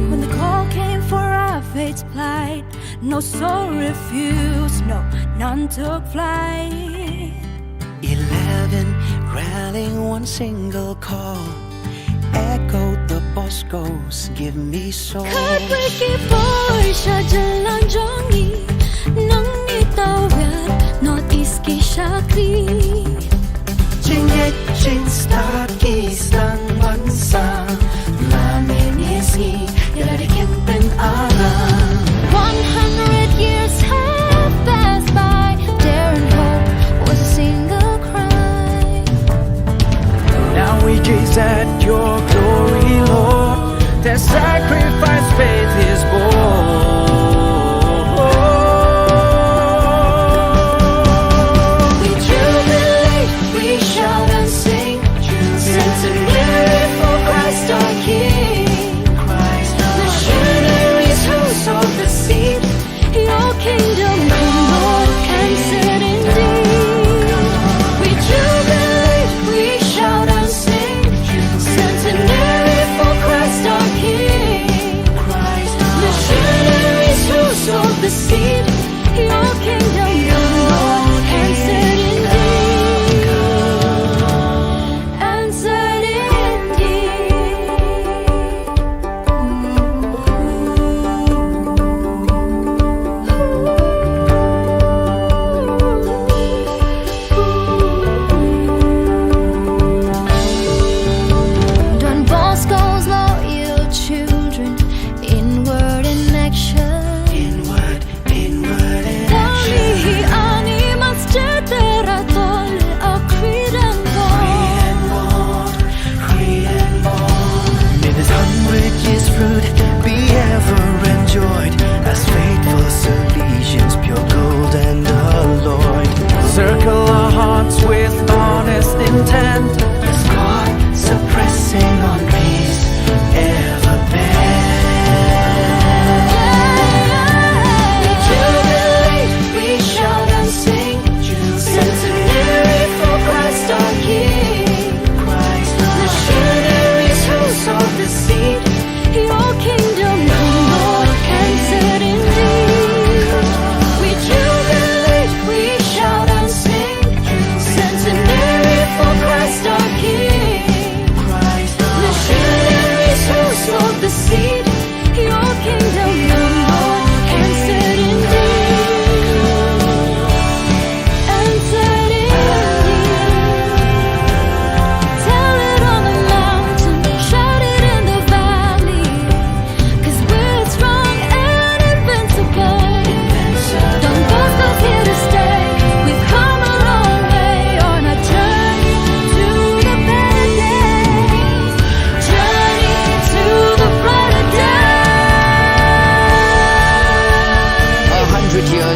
When the call came for our faith to plight, no soul refused, no, none took flight. Eleven rallying one single call, echoed the Boscos, give me soul. Khatwei ki por sha jylla jong ngi, nangne tawir North East ki shakri. Jingngeit jingstad ki sdang ban sah, la mynne sngi ïa lade kin pynara. One hundred years have passed by, dare and hope was a single cry. Now we gaze at your glory, Lord. Their sacrifice faith is born. We jubilate, we shout and sing. Centenary for Christ.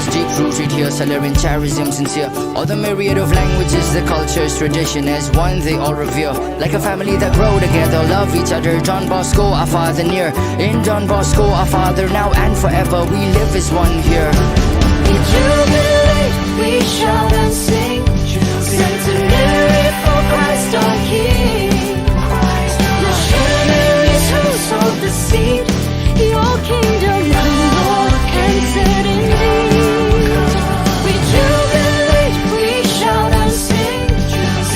Deep rooted here, Salarian charism sincere. All the myriad of languages, the cultures, tradition as one they all revere. Like a family that grow together, love each other. Don Bosco, our father near. In Don Bosco, our father now and forever. We live as one here. We jubilate, we shout and sing. Centenary for Christ our King. Missionaries who sowed the seed. Your kingdom come, Lord, and set indeed. We jubilate, we shout and sing.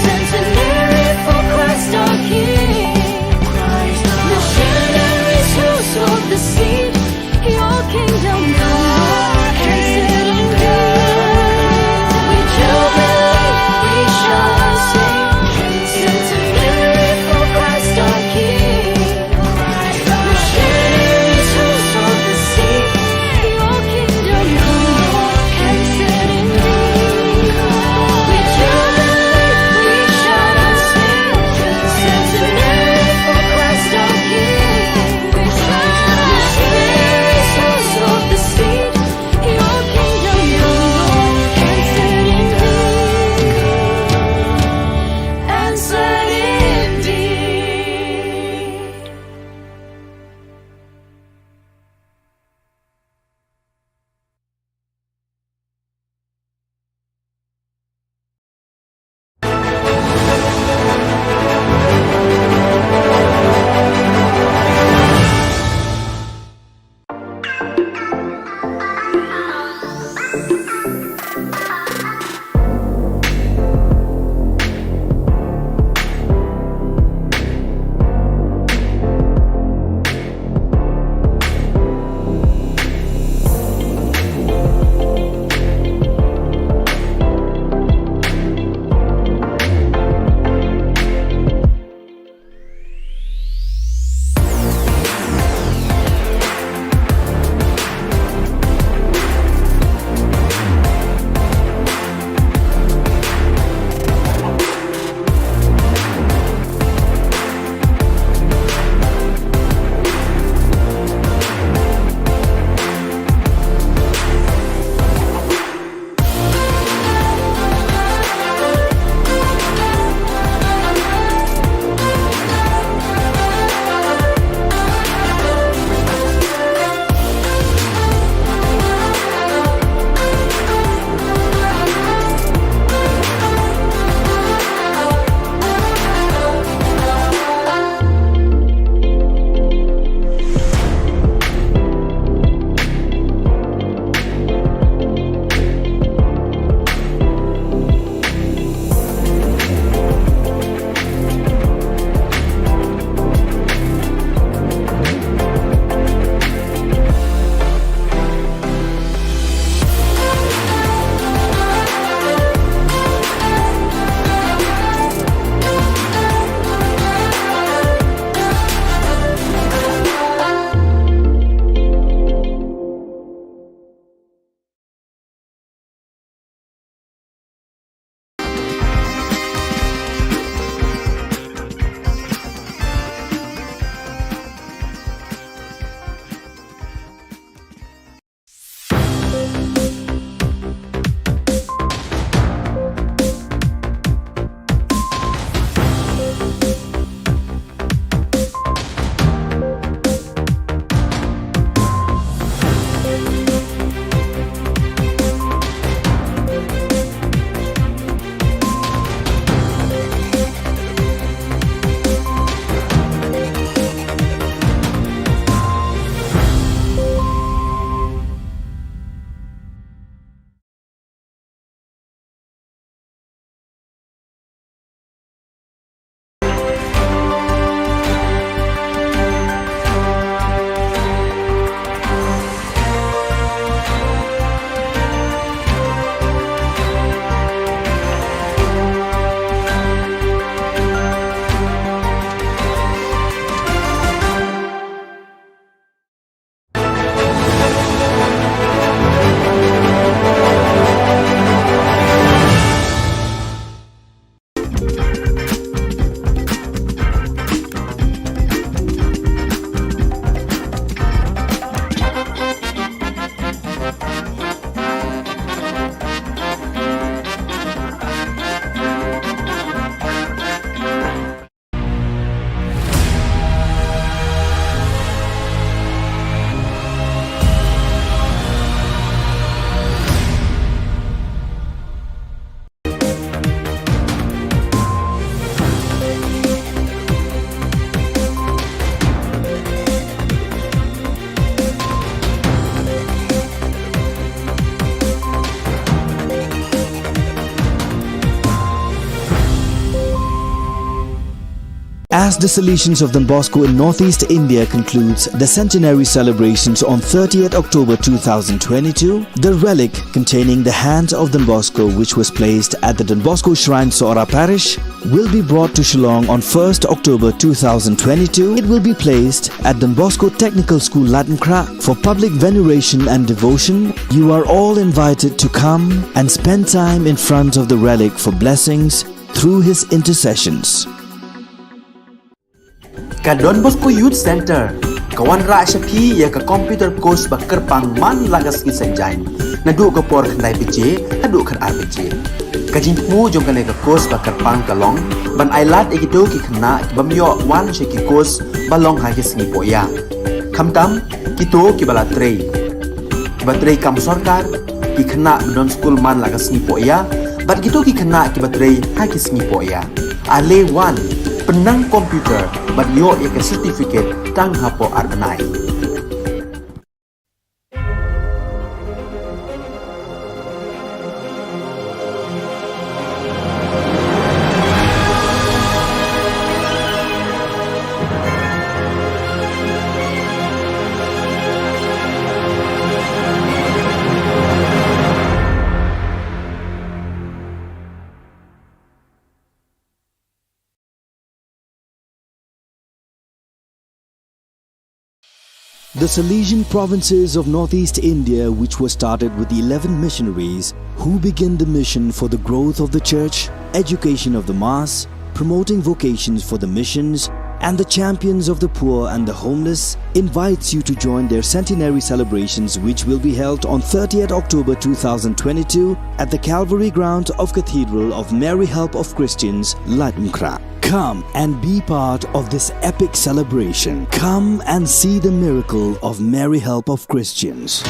Centenary for Christ our King. Missionaries who sowed the seed. Your kingdom come, Lord, and set indeed. We jubilate, we shout and sing. Centenary for Christ our King. As the Salesians of Don Bosco in Northeast India concludes the centenary celebrations on thirtieth October two thousand twenty-two, the relic containing the hands of Don Bosco, which was placed at the Don Bosco Shrine, Sohra Parish, will be brought to Shillong on first October two thousand twenty-two. It will be placed at Don Bosco Technical School, Laitumkhrah, for public veneration and devotion. You are all invited to come and spend time in front of the relic for blessings through his intercessions. Ka Don Bosco Youth Centre ka wanrah sha phi ïa ka computer course ba kyrpang man la ka sngi Saitjaiñ, naduh ka por khyndai baje haduh khatar baje. Ka jingthmu jong kane ka course ba kyrpang ka long ban ailad ïa kito ki khynnah ki bym ïoh wan sha ki course ba long ha ki sngi pohïa, khamtam kito kiba la trei, kiba trei kam sorkar, ki khynnah ba don skul man la ka sngi pohïa, bad kito ki khynnah kiba trei ha ki sngi pohïa. Ale wan, pynnang computer bad ïoh ïa ka certificate tang hapoh ar bnai. The Salesian provinces of Northeast India, which was started with eleven missionaries who began the mission for the growth of the church, education of the mass, promoting vocations for the missions, and the champions of the poor and the homeless, invites you to join their centenary celebrations, which will be held on thirtieth October two thousand twenty-two at the Calvary ground of Cathedral of Mary Help of Christians, Laitumkhrah. Come and be part of this epic celebration. Come and see the miracle of Mary Help of Christians.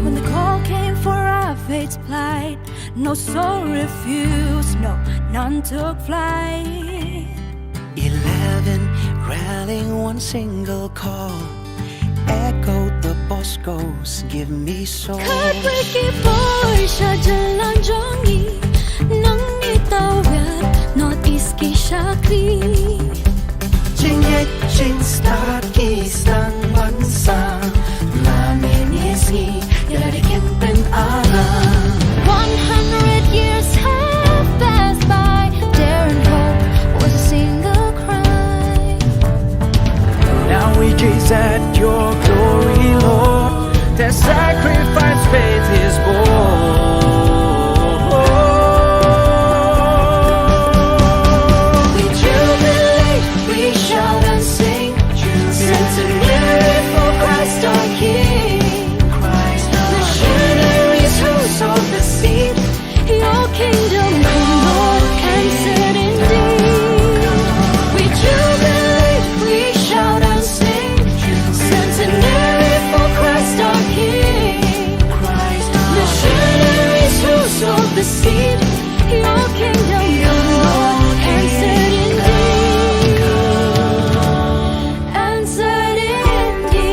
When the call came for our fate's plight, no soul refused, no, none took flight. Eleven rallying one single call, echoed the Boscos, give me soul. Khatwei ki bor sha jylla jong ngi, nang ngi tawir North East ki shakri. Jingngeit jingstad ki sdang ban sam, la ngi sngew ïa la ki kyntien aram. One hundred years have passed by, dare and hope was a single cry. Now we gaze at your glory, Lord. Their sacrifice faith is born. We jubilate, we shout and sing, centenary for Christ our King. Christ our Missionaries who sowed the seed, your kingdom come, Lord, and set indeed. We jubilate, we shout and sing, centenary for Christ our King. Christ our Missionaries who sowed the seed, your kingdom come, Lord, and set indeed. And set indeed.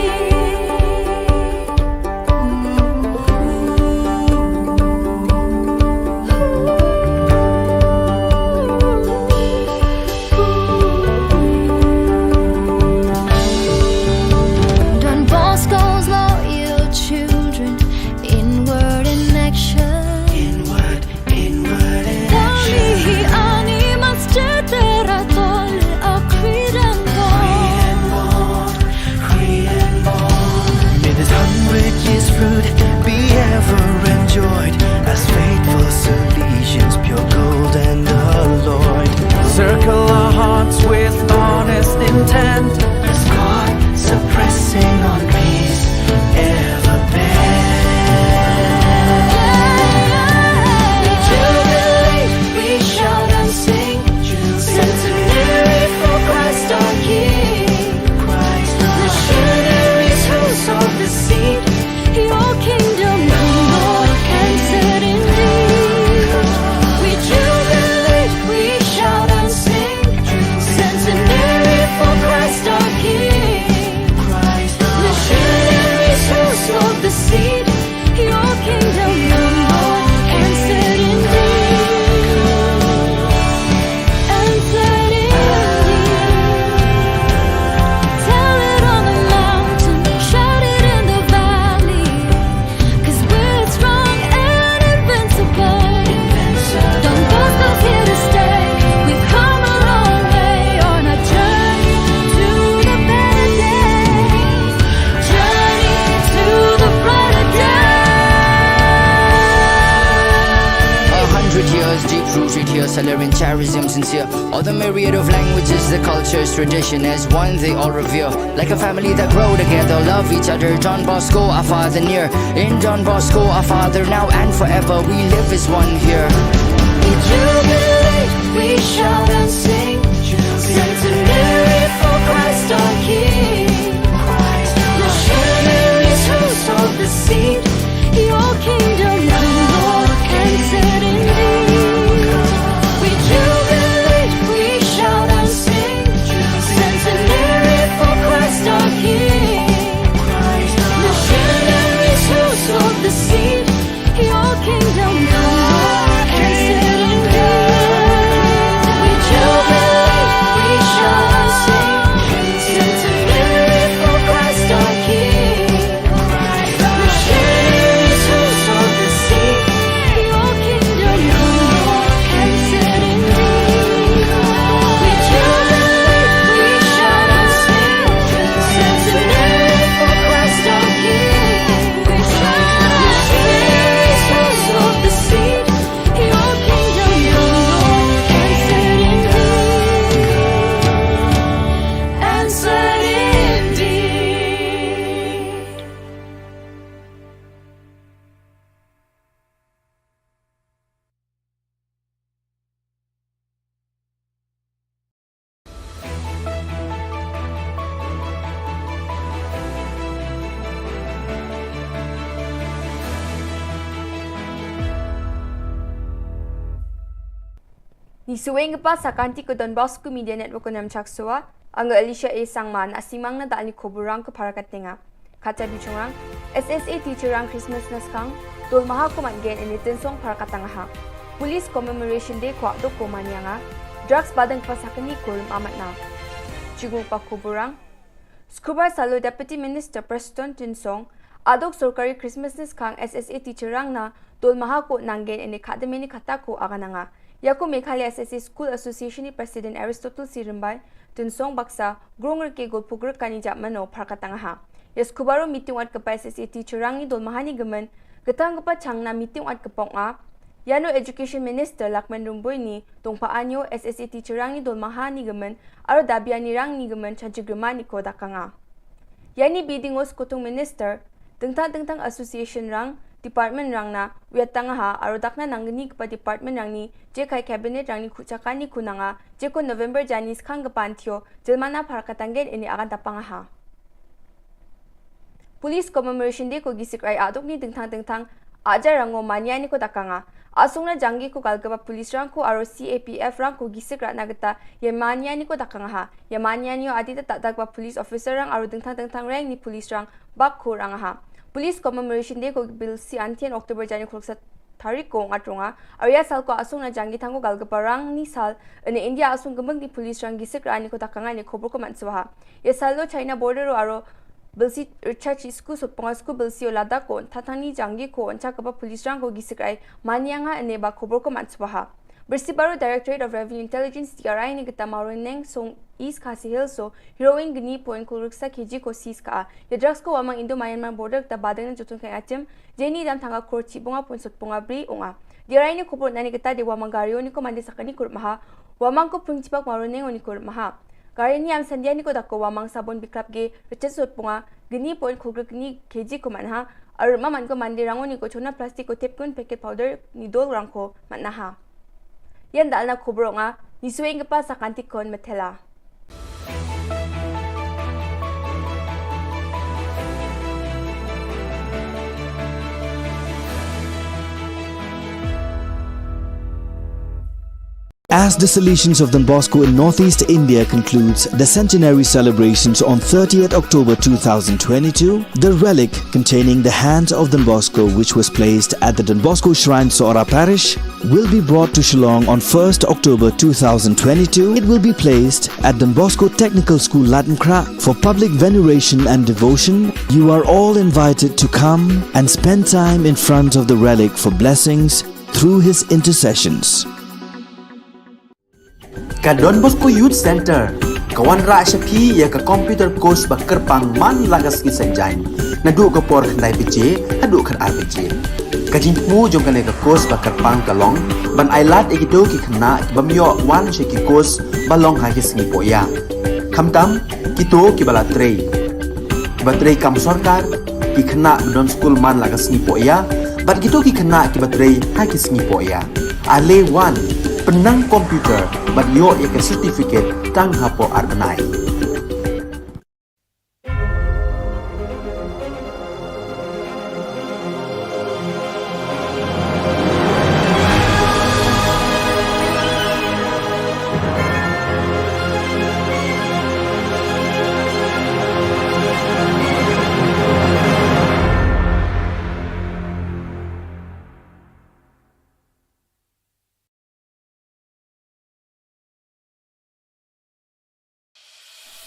Don Bosco's loyal children, in word and action, in word, in word and action. Tang hi ani mas cetera tol a Korean born. Korean born. May this hundred years fruit be ever enjoyed, as faithful Salesians, pure gold and alloyed. Circle our hearts with honest intent, as God suppressing on peace ever bent. Rooted here, Salerian charism sincere. All the myriad of languages, the cultures, tradition as one they all revere. Like a family that grow together, love each other. Don Bosco, our father near. In Don Bosco, our father now and forever. We live as one here. We jubilate, we shout and sing. Centenary for Christ our King. Missionaries who sowed the seed. Your kingdom come, Lord, and set indeed. We jubilate, we shout and sing. Centenary for Christ our King. Missionaries who sowed the seed. Your kingdom come, Lord, and set indeed. We jubilate, we shout and sing. Centenary for Christ our King. Ngi sngewbha sa ka Don Bosco Media Network, Namchak Soa, nga Alicia A Sangma, na simang na da ani khubor rang ka para ka tenga. Kata bichungrang, S S A teacher rang Christmas na skang, dol maha ko man gen ini tensong para ka tanga ha. Police Commemoration Day ko adok ko manyanga, drugs badang pasakani ko rim amat na. Chigung pa khubor rang, Sukhubar salo Deputy Minister Prestone Tynsong, adok sorkari Christmas na skang S S A teacher rang na, dol maha ko nang gen ini khademeni kata ko agananga. Yako Meghalaya S S A School Association ni President Aristotle C Rymbai, Tynsong baksa, grong rke gol pugr kani jap mano para ka tanga ha. Yas kubaro meeting wat kapa S S A teacher rang ni dol maha ni gemen, getang kapa chang na meeting wat kepok nga, Yano Education Minister Lakman Rymbui ni, tongpa anyo S S A teacher rang ni dol maha ni gemen, aro dabi ani rang ni gemen chanchi grima ni ko dakanga. Yani bidingo skutung minister, dengtang dengtang association rang, department rang na, wiat tanga ha, aro dakna nangni kapa department rang ni, je kai cabinet rang ni kuchaka ni kunanga, je ko November jani skang kepan thio, jelmana para ka tanggen ini akan tapanga ha. Police Commemoration Day ko gisik rai adok ni dengtang dengtang ajar rango mania ni ko dakanga. Asung na janggi ko galgaba police rang ko aro C A P F rang ko gisik rat na geta ye mania ni ko dakanga ha. Ye mania ni o adita tak dakba police officer rang aro dengtang dengtang rang ni police rang bak ko rang ha. Police Commemoration Day ko bil si antian October jani ko luksa tarik ko ngat ronga. Arya sal ko asung na janggi tang ko galgaba rang ni sal ene India asung gemeng ni police rang gisik rat ni ko dakanga ni khobor ko man suha. Ye salo China border ro aro Bilsi Richard Chisku sotponga sku bilsi o lada ko tatani janggi ko oncha kaba police rang ko gisik rai mania nga ene ba khobor ko man subaha. Birsi baro Directorate of Revenue Intelligence D R I ni geta Mawryngkneng song East Khasi Hills so heroin gni point ko ruksa K G ko seize ka a. Ye drugs ko wamang Indo Myanmar border geta badeng na jutun kai atim jeni dam tanga kor chibunga point sotponga bri unga. D R I ni khobor nani geta de wamang gario ni ko mande sakani kur maha. Wamang ko pung chipak Mawryngkneng oni kur maha. Gari ni am sandia ni ko dako wamang sabon biklap ge rechet sot punga gni point khogr gni K G ko manha. Arma man ko mande rango ni ko chona plastic ko tep kun packet powder ni dol rang ko manha. Yan dalna khobor nga ni sueng pa sakanti kon metela. As the Salesians of Don Bosco in Northeast India concludes the centenary celebrations on thirtieth October two thousand twenty-two, the relic containing the hands of Don Bosco, which was placed at the Don Bosco Shrine, Sohra Parish, will be brought to Shillong on first October two thousand twenty-two. It will be placed at Don Bosco Technical School, Ladngkrah, for public veneration and devotion. You are all invited to come and spend time in front of the relic for blessings through his intercessions. Ka Don Bosco Youth Centre ka wanrah sha phi ïa ka computer course ba kyrpang man la ka sngi Saitjaiñ, naduh ka por khyndai baje haduh khatar baje. Ka jingthmu jong kane ka course ba kyrpang ka long ban ai lad ïa kito ki khynnah ki bym ïoh wan sha ki course ba long ha ki sngi pohïa. Khamtam kito kiba la trei, kiba trei kam sorkar, ki khynnah ba don skul man la ka sngi pohïa, bad kito ki khynnah kiba trei ha ki sngi pohïa. Ale wan, pynnang computer bad ïoh ïa ka certificate tang hapoh ar bnai.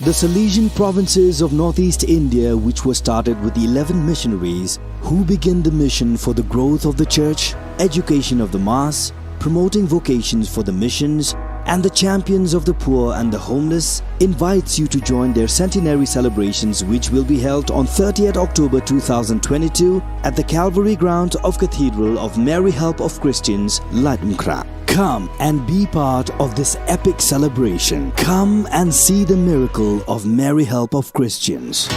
The Salesian provinces of northeast India, which were started with eleven missionaries who began the mission for the growth of the church, education of the mass, promoting vocations for the missions, and the champions of the poor and the homeless, invites you to join their centenary celebrations, which will be held on thirtieth October two thousand twenty-two at the Calvary grounds of Cathedral of Mary Help of Christians, Laitumkhrah. Come and be part of this epic celebration. Come and see the miracle of Mary Help of Christians.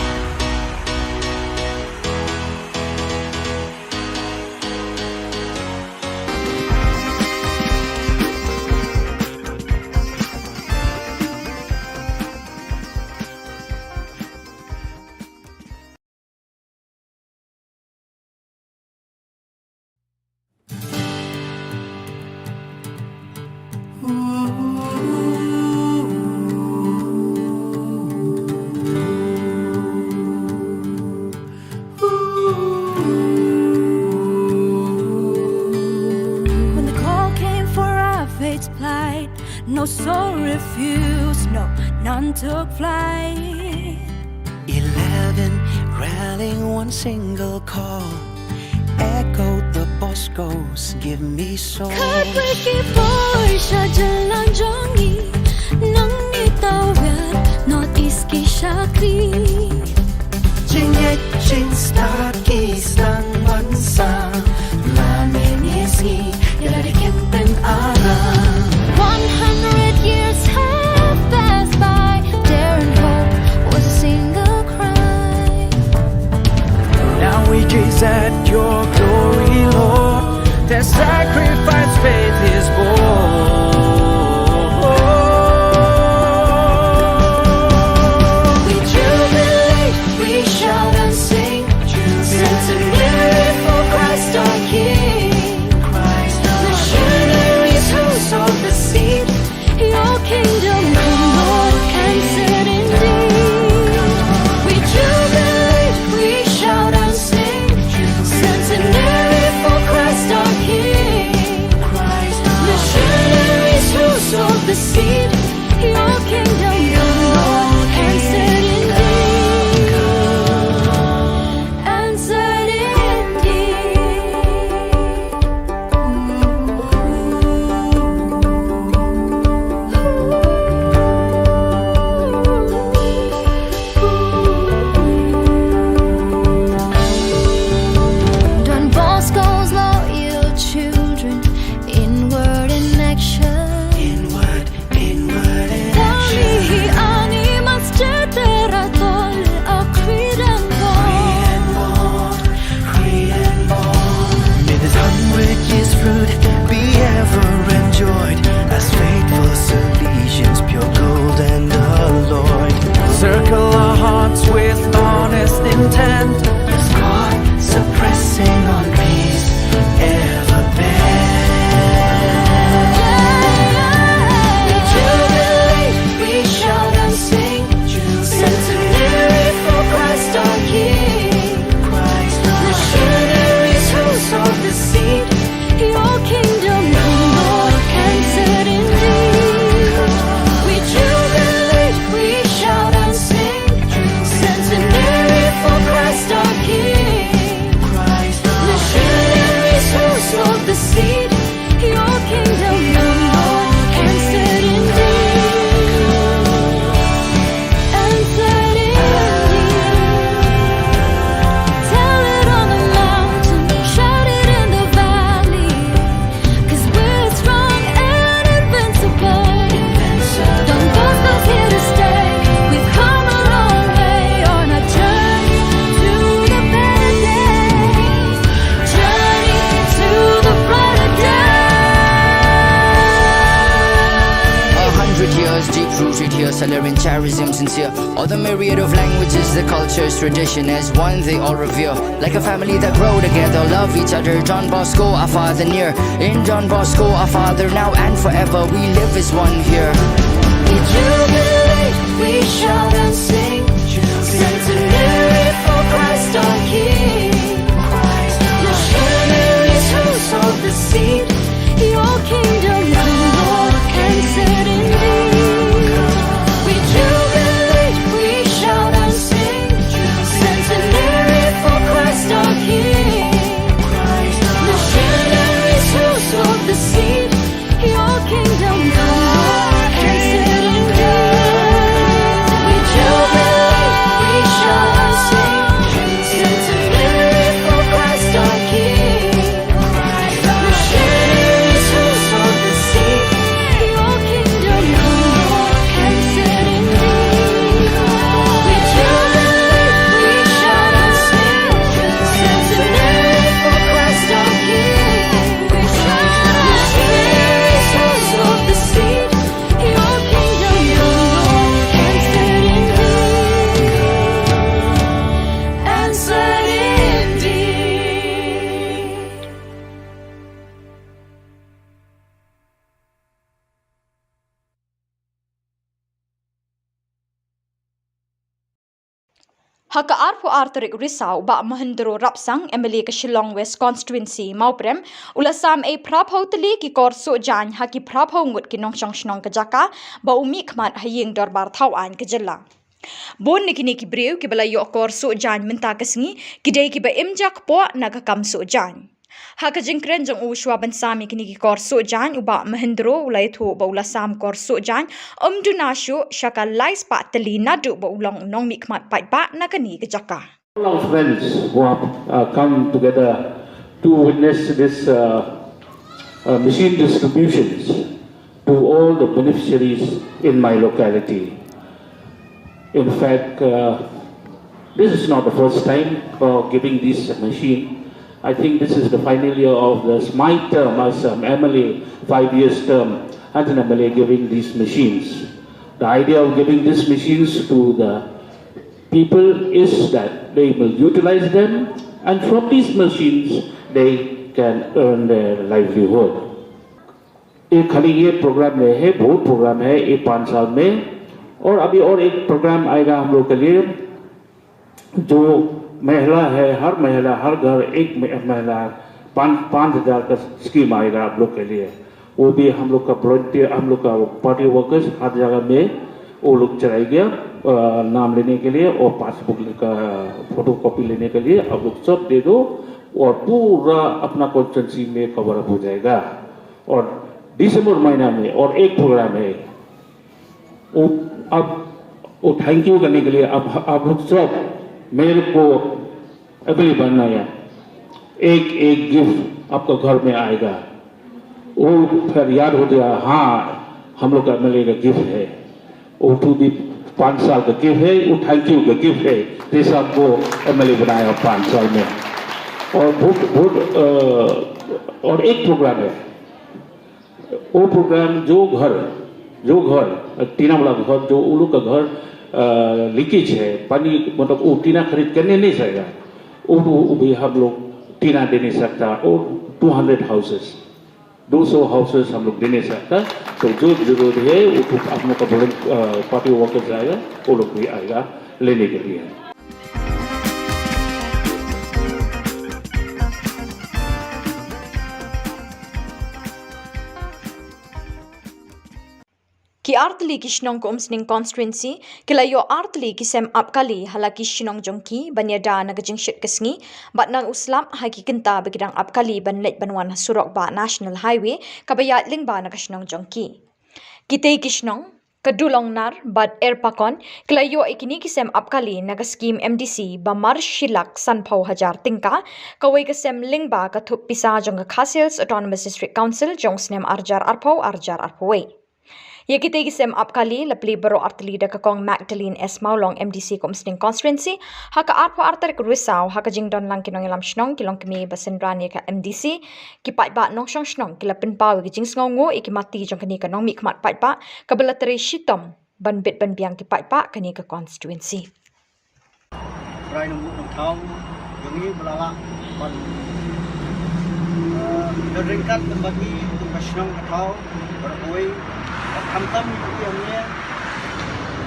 When the call came for our faith flight, no soul refused, no, none took flight. Eleven rallying one single call, echoed the Bosco's "Give me soul." Kyrpad ki por sha jylla jong ngi, nang ngi tawiar North East ki shakri. Jingngeit jingstad ki sdang ban sah, la mynne sngi ïa la dei kin pynaram. One hundred years have passed by, dare and hope was a single cry. Now we gaze at your glory, Lord. Their sacrifice faith is born. We jubilate, we shout and sing, centenary for Christ our King. Missionaries who sowed the seed, your kingdom come, Lord, answered indeed. We jubilate, we shout and sing, centenary for Christ our King. Missionaries who sowed the seed, your kingdom come, Lord, answered indeed. Answered indeed. Don Bosco's loyal children, in word and action. In word, in word and action. Ani mas cetera tol a Kridan Bond. Kridan Bond, Kridan Bond. May this hundred years fruit be ever enjoyed, as faithful Salesians, pure gold and alloyed. Circle our hearts with honest intent, as God suppressing on peace ever bent. We jubilate, we shout and sing, centenary for Christ our King. Missionaries who sowed the seed, your kingdom come, Lord, answered indeed. We jubilate, we shout and sing, centenary for Christ our Salary and charism sincere. All the myriad of languages, the cultures, tradition as one, they all revere. Like a family that grow together, love each other. Don Bosco, our father near. In Don Bosco, our father now and forever, we live as one here. We jubilate, we shout and sing. Centenary for Christ our King. Missionaries who sowed the seed. Your kingdom come, Lord, and set indeed. We jubilate, we shout and sing. Centenary for Christ our King. Missionaries who sowed the seed. Your kingdom come, Lord, and set indeed. We jubilate, we shout and sing. Centenary for Christ our King. Ha ka arphew ar tarik Risaw, u Bah Mahendro Rapsang, M L A ka Shillong West Constituency, Mawprem, u la sam ei phraphew tylli ki kor suh jaiñ ha ki phraphew ngut ki nongshong shnong ka jaka, ba u mih khmat ha ïing dorbar thaw aiñ ka jylla. Bun na kine ki briew kiba la ïoh kor suh jaiñ mynta ka sngi, ki dei kiba im jakpoh na ka kam suh jaiñ. Ha ka jingkren jong u shuwa ban sam ïa kine ki kor suh jaiñ, u Bah Mahendro u la ïathuh ba u la sam kor suh jaiñ ym duna shuh sha ka lai spah tylli naduh ba u long u nongmihkhmat paidbah na kane ka jaka. All our friends who have uh, come together to witness this uh, uh, machine distributions to all the beneficiaries in my locality. In fact, uh, this is not the first time for giving this machine. I think this is the final year of this, my term as an M L A, five years term as an M L A giving these machines. The idea of giving these machines to the people is that they will utilize them, and from these machines they can earn their livelihood. ये खाली ये प्रोग्राम नहीं है, बहुत प्रोग्राम है ये पाँच साल में। और अभी और एक प्रोग्राम आएगा हम लोग के लिए, जो महिला है, हर महिला, हर घर एक म-, महिला, पाँच, पाँच हज़ार का स्कीम आएगा आप लोग के लिए। वो भी हम लोग का वॉलंटियर, हम लोग का पार्टी वर्कर्स हर जगह में वो लोग चलाएगा, अ, नाम लेने के लिए और पासबुक का फोटोकॉपी लेने के लिए आप लोग सब दे दो और पूरा अपना कॉन्स्टिट्यूएंसी में कवर अप हो जाएगा। और दिसंबर महीना में और एक प्रोग्राम है, वो, अब वो थैंक यू करने के लिए आप, आप लोग सब मेरे को एमएलए बनाया, एक एक गिफ्ट आपका घर में आएगा। वो फिर याद हो गया, हाँ, हम लोग का एमएलए का गिफ्ट है। वो टू भी पाँच साल का गिफ्ट है, वो थैंक यू का गिफ्ट है, जैसे आपको एमएलए बनाया पाँच साल में। और बहुत, बहुत, अ, और एक प्रोग्राम है, वो प्रोग्राम जो घर, जो घर, टीना वाला घर, जो उन लोग का घर, अ, लीकेज है, पानी, मतलब, वो टीना खरीद करने नहीं सकेगा, वो, वो भी हम लोग टीना दे नहीं सकता, और टू हंड्रेड हाउसेस, दो सौ हाउसेस हम लोग दे नहीं सकता। तो जो जरूरत है, वो तो आप लोग का वॉलंट-, अ, पार्टी वर्कर्स आएगा, वो लोग भी आएगा लेने के लिए। Ki artylli ki shnong ka Umsning constituency ki la ïoh artylli ki sem ap kali ha la ki shnong jong ki ban ïada na ka jingshit ka sngi bad na u slap ha ki kynta ba ki dang ap kali ban leit ban wan ha surok bah National Highway kaba ïaid lyngba na ka shnong jong ki. Kitei ki shnong ka Dulongnar bad Erpakon ki la ïoh ïa kine ki sem ap kali na ka skim M D C ba mar shi lak sanphew hajar tyngka. Kawei ka sem lyngba ka thup pisa jong ka Khasi Hills Autonomous District Council jong snem arjar arphew arjar arphew wei. Ïa kitei ki sem ap kali la plie baroh artylli da ka Kong Magdalene S Mawlong, M D C ka Umsning constituency, ha ka arphew ar tarik Risaw ha ka jingdon lang ki nongïalam shnong, ki longkmie ba synran ïa ka M D C, ki paidbah nongshong shnong ki la pynpaw ïa ka jingsngewnguh ïa ki mati jong kane ka nongmihkhmat paidbah kaba la trei shitom ban bit ban biang ki paidbah kane ka constituency. Rai nang buh nang thaw jong ngi ba la lah ban, eh, don ryngkat lem bad ngi kum ka shnong ka thaw baroh kawei. Bad khamtam ngi ïohi hangne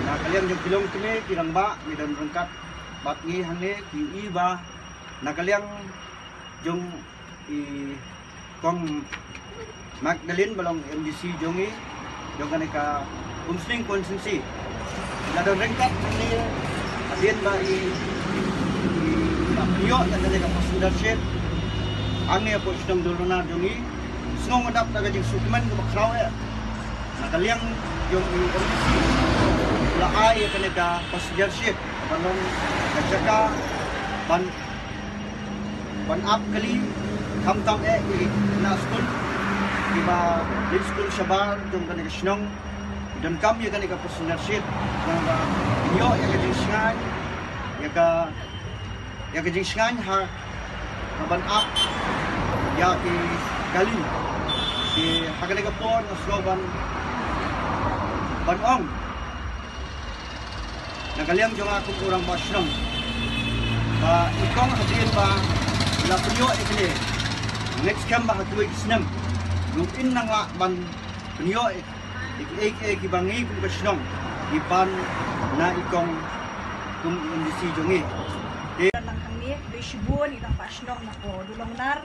na ka liang jong ki longkmie ki rangbah ngi don ryngkat bad ngi hangne ki ïohi ba na ka liang jong i Kong Magdalene ba long M D C jong ngi jong kane ka Umsning constituency. La don ryngkat hangne hadien ba i, i, i la pynïoh ïa kane ka passenger ship hangne hapoh shnong Dullonar jong ngi. Sngew nga dap da ka jingsngewkmen kaba khraw eh na ka liang jong i M D C la ai ïa kane ka passenger ship ban long ka jaka ban ban ap kali khamtam eh ïa ki khynnah skul kiba leit skul shabar jong kane ka shnong. Donkam ïa kane ka passenger ship naba ïoh ïa ka jingshngaiñ ïa ka ïa ka jingshngaiñ ha ka ban ap ïa ki kali. Ki ha kane ka por nga sngew ban ban ong na ka liang jong nga kum u rangbah shnong ba i kong hadien ba la pynïoh ïa kane ngeit skhem ba ha kiwei ki snem ruh in nang lah ban pynïoh ïa kiei kiei kiba ngi kum ka shnong ki pan na i kong kum i M D C jong ngi. Te lang hangne khublei shibun i rangbah shnong na ko Dulongnar,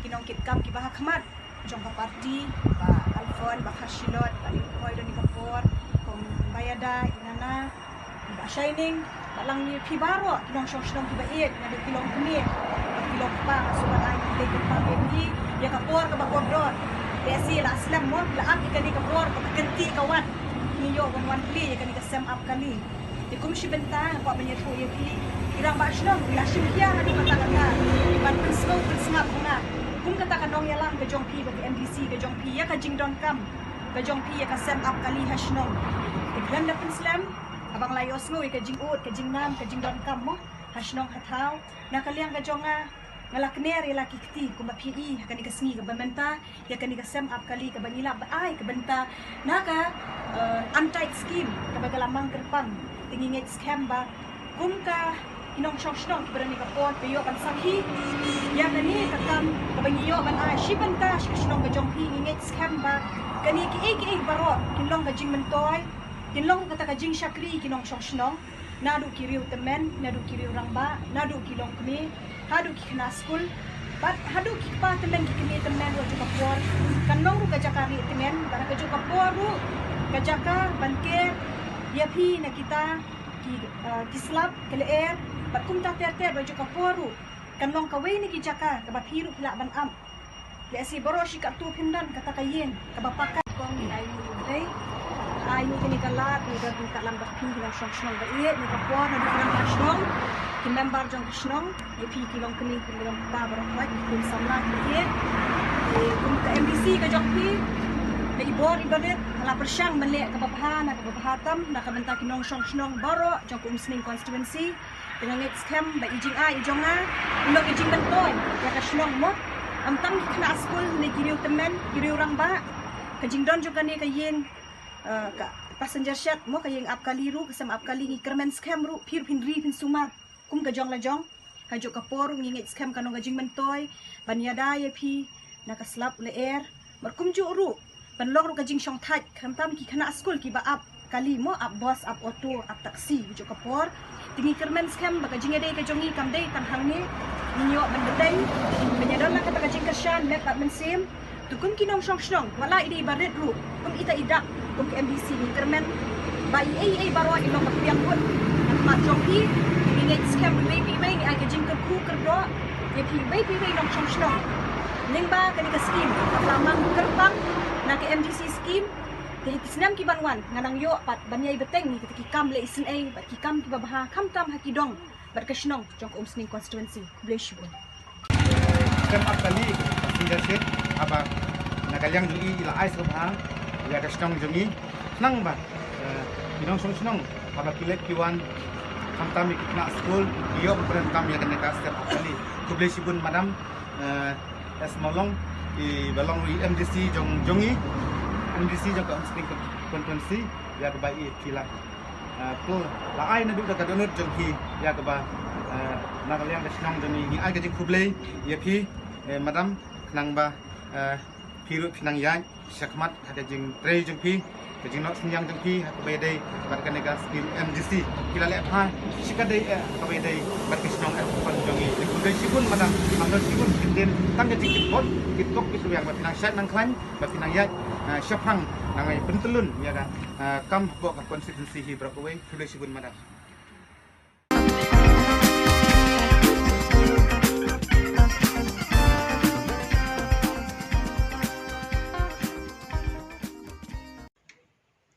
ki nongkitkam kiba ha khmat jong ka party, Bah Alfon, Bah Kharshilot, Bah Lin Khoi, don ïa ka por, Kong Bayada, i Nana, Bah Shining, ba lang ïa phi baroh ki nongshong shnong kiba ïeit, naduh ki longkmie bad ki longkpa, nga sngewbha ai khublei kyrpang ïa phi ïa ka por kaba kordor. Te lehse la slem mo, la ap ïa kane ka por kaba kynti ka wan, ngi ïoh ban wan plie ïa kane ka sem ap kali. Te kum shi bynta nga kwah ban ïathuh ïa phi, i rangbah shnong i la shim khia haduh katta katta ban pynsngew pynsngap ha nga kum kata ka nongïalam ka jong phi bad ka M D C ka jong phi ïa ka jingdonkam ka jong phi ïa ka sem ap kali ha shnong. Te khlem da pynslem, haba nga la ïohsngew ïa ka jingud, ka jingnam, ka jingdonkam mo ha shnong ha thaw, na ka liang ka jong nga, nga la kner ïa la ki kti kumba phi i ha kane ka sngi kaba mynta ïa kane ka sem ap kali kaba ngi lah ban ai ka bynta na ka, eh, untied scheme kaba ka la mang kyrpang. Te ngi ngeit skhem ba kum ka ki nongshong shnong kiba don ïa ka por ba ïoh ban sakhi ïa kane ka kam kaba ngi ïoh ban ai shi bynta sha ka shnong ka jong phi. Ngi ngeit skhem ba kane kiei kiei baroh kin long ka jingmyntoi, kin long kata ka jingshakri ki nongshong shnong, naduh ki riew tymmen, naduh ki riew rangbah, naduh ki longkmie, haduh ki khynnah skul bad haduh ki kpa tymmen ki kmie tymmen ruh. Ka juh ka por kan long ruh ka jaka rieh tymmen bad ka juh ka por ruh ka jaka ban ker ïa phi na kita ki, eh, ki slap ki lyer bad kumta ter ter. Ka juh ka por ruh kan long kawei na ki jaka kaba phi ruh phi lah ban ap. Lehse baroh shi katto phin don kata ka ïing kaba paka. Kong ngi ai ïa u Blei, ai ïa kane ka lad, ngi don ryngkat lang bad phi ki nongshong shnong ba ïeit, ngi ka por naduh ki rangbah shnong, ki member jong ka shnong, ïa phi ki longkmie ki longkpa baroh kawei, ki khun samla kiba ïeit. Te kum ka M D C ka jong phi, na i bor iba rit nga la pyrshang ban leh kaba bha na kaba bha tam na ka bynta ki nongshong shnong baroh jong ka Umsning constituency. Te nga ngeit skhem ba i jingai i jong nga i long i jingmyntoi ïa ka shnong mo. Ym tang ki khynnah skul ne ki riew tymmen, ki riew rangbah. Ka jingdon jong kane ka ïing, eh, ka passenger shed mo, ka ïing ap kali ruh, ka sem ap kali, ngi kyrmen skhem ruh phi ruh phin ri phin sumar kum ka jong la jong ha juh ka por. Ngi ngeit skhem kan long ka jingmyntoi ban ïada ïa phi na ka slap lyer bad kumjuh ruh ban long ruh ka jingshongthait khamtam ki khynnah skul kiba ap kali mo, ap bus, ap auto, ap taxi ha juh ka por. Te ngi kyrmen skhem ba ka jingïadei ka jong ngi kam dei tang hangne, ngin ïoh ban bteng ban ïadon lang kata ka jingkyrshan met bad mynsiem. Te kum ki nongshong shnong, wat la i dei ba rit ruh kum ita i dak, kum ka M D C ngi kyrmen ba i ei i ei baroh i long ba pdiang kut ha khmat jong phi. Ngi ngeit skhem ba iwei pa iwei ngi ai ka jingkyrkhu kyrdoh ïa phi iwei pa iwei nongshong shnong. Lyngba kane ka skim kaba la mang kyrpang na ka M D C skim, te ha ki snem ki ban wan ngan nang ïoh pat ban ïai bteng ïa kita ki kam leh isynei bad ki kam kiba bha khamtam ha ki dong bad ka shnong jong ka Umsning constituency. Khublei shibun. Sem ap kali ka passenger ship, haba na ka liang jong i i la ai sngewbha ïa ka shnong jong i. Khnang ba, eh, ki nongshong shnong haba ki leit ki wan khamtam ïa ki khynnah skul ki ïoh ban pyndonkam ïa kane ka sem ap kali. Khublei shibun madam, eh, S Mawlong, iba long i M D C jong, jong i, M D C jong ka Umsning constituency. ïa kaba i phi la, eh, pl la ai naduh da ka dohnud jong phi ïa kaba, eh, na ka liang ka shnong jong ngi, ngi ai ka jingkhublei ïa phi, eh, madam, khnang ba, eh, phi ruh phi nang ïaid shakhmat ha ka jingtrei jong phi, ka jingnoh synñiang jong phi ha kaba ïadei bad kane ka skim M G C. Phi la leh bha shikatdei eh ha kaba ïadei bad ka shnong eh, ka khon jong ngi. Te khublei shibun madam, ym don shibun kyntien, tang ka jingkitkhot kitkop kitrwiang ba phi nang shait nang khlaiñ, ba phi nang ïaid, eh, shaphang, nang ai pyntyllun ïa ka, eh, kam hapoh ka constituency hi baroh kawei. Khublei shibun madam.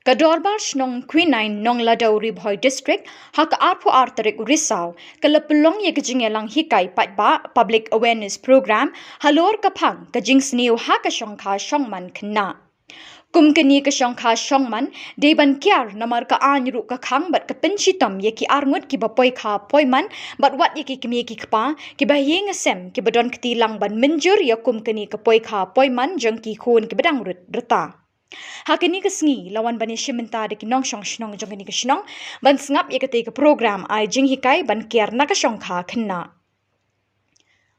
Ka Dorbar Shnong Quinine Nongladaw, Ri Bhoi District, ha ka arphew ar tarik u Risaw, ka la pynlong ïa ka jingïalang hikai paidbah, public awareness program, halor ka phang ka jingsniew ha ka shongkha shongman khynnah. Kum kane ka shongkha shongman, dei ban kiar namar ka aiñ ruh ka khang bad ka pynshitom ïa ki arngut kiba poikha poiman, bad wat ïa ki kmie ki kpa kiba ïing sem kiba don kti lang ban mynjur ïa kum kane ka poikha poiman jong ki khun kiba dang rit rta. Ha kane ka sngi la wan ban ïashim bynta da ki nongshong shnong jong kane ka shnong ban sngap ïa katei ka program ai jinghikai ban kiar na ka shongkha khynnah.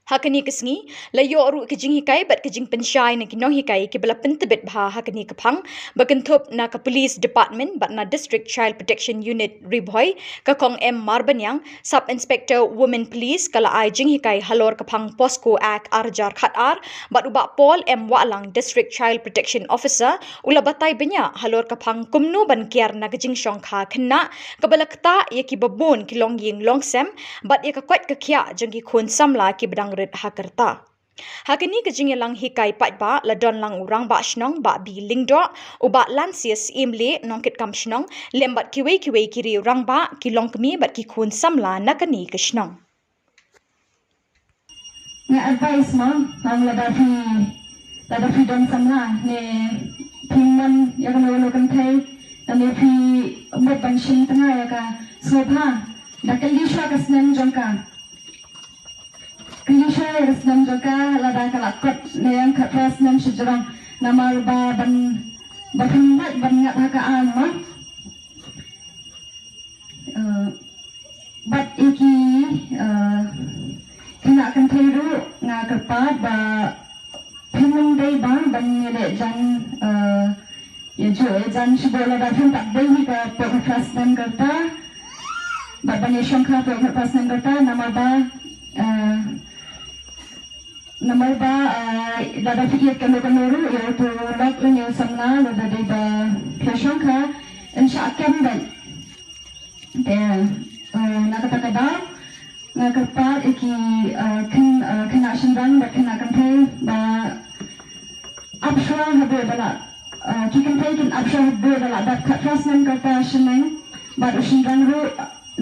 Ha kane ka sngi la ïoh ruh ka jinghikai bad ka jingpynshai na ki nonghikai kiba la pyntbit bha ha kane ka phang, ba kynthup na ka Police Department bad na District Child Protection Unit Ri Bhoi, ka Kong M Marbaniang, Sub Inspector Women Police, ka la ai jinghikai halor ka phang POCSO Act ar hajar khat ar, bad u Bah Paul M Wahlang, District Child Protection Officer, u la batai bniah halor ka phang kumno ban kiar na ka jingshongkha khynnah kaba la ktah ïa kiba bun ki longïing longsem bad ïa ka koit ka khiah jong ki khun samla kiba dang rit ha ka rta. Ha kane ka jingïalang hikai paidbah la don lang u Rangbah Shnong Bah B Lyngdoh, u Bah Lansias Imleh, nongkitkam shnong, lem bad kiwei kiwei ki riew rangbah, ki longkmie bad ki khun samla na kane ka shnong. Nga advice mo, ong lada phi, lada phi don samla ne phi mon ïa kano kano kynthei, lane phi mut ban shim tnga ïa ka sngewbha, da kylli shuwa ka snem jong ka. Kylli shuwa ïa ka snem jong ka, lada ka la kot ne ïa ka khatphra snem shajrong, namar ba ban, ba phin lait ban ngat ha ka aiñ mo. Eh, bad ïa ki, eh, khynnah kynthei ruh nga kyrpad ba phin ym dei ba ban ïaleh jan, eh, ïajuh ïajan shibun lada phin pat dei hi ka poi khatphra snem ka rta. Bad ban ïashongkha poi khatphra snem ka rta namar ba, eh, namar ba, eh, lada phi ïeit kano kano ruh ïa uto u lok lane u samla lada dei ba phi ïashongkha, yn shah kem beit. Te, eh, na kata ka daw nga kyrpad ïa ki, eh, khyn-, eh, khynnah shynrang bad khynnah kynthei ba ap shuwa haduh ba la, eh, ki kynthei kin ap shuwa haduh ba la dap khatphra snem ka rta shaneng, bad u shynrang ruh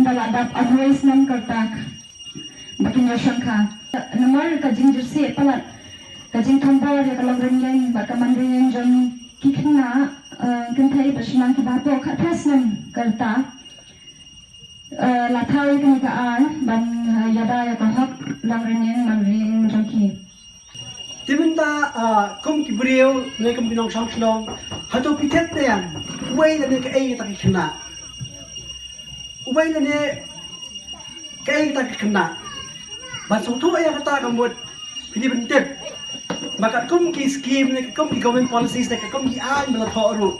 ba la dap arphew snem ka rta ba kin ïashongkha. Namar ka jingjyrsieh palat, ka jingthombor ïa ka longrynïeng bad ka manrynïeng jong ki khynnah, eh, kynthei bad shynrang kiba hapoh khatphra snem ka rta, eh, la thaw ïa kane ka aiñ ban, eh, ïada ïa ka hok longrynïeng manrynïeng jong ki. Te mynta, ah, kum ki briew ne kum ki nongshong shnong, hato phi tip ne em uwei lane kaei kata ka khynnah? Uwei lane kaei kata ka khynnah? Ban sngewthuh ïa kata ka mut phi dei ban tip ba katkum ki skim ne katkum ki government policies ne katkum ki aiñ ba la thoh ruh,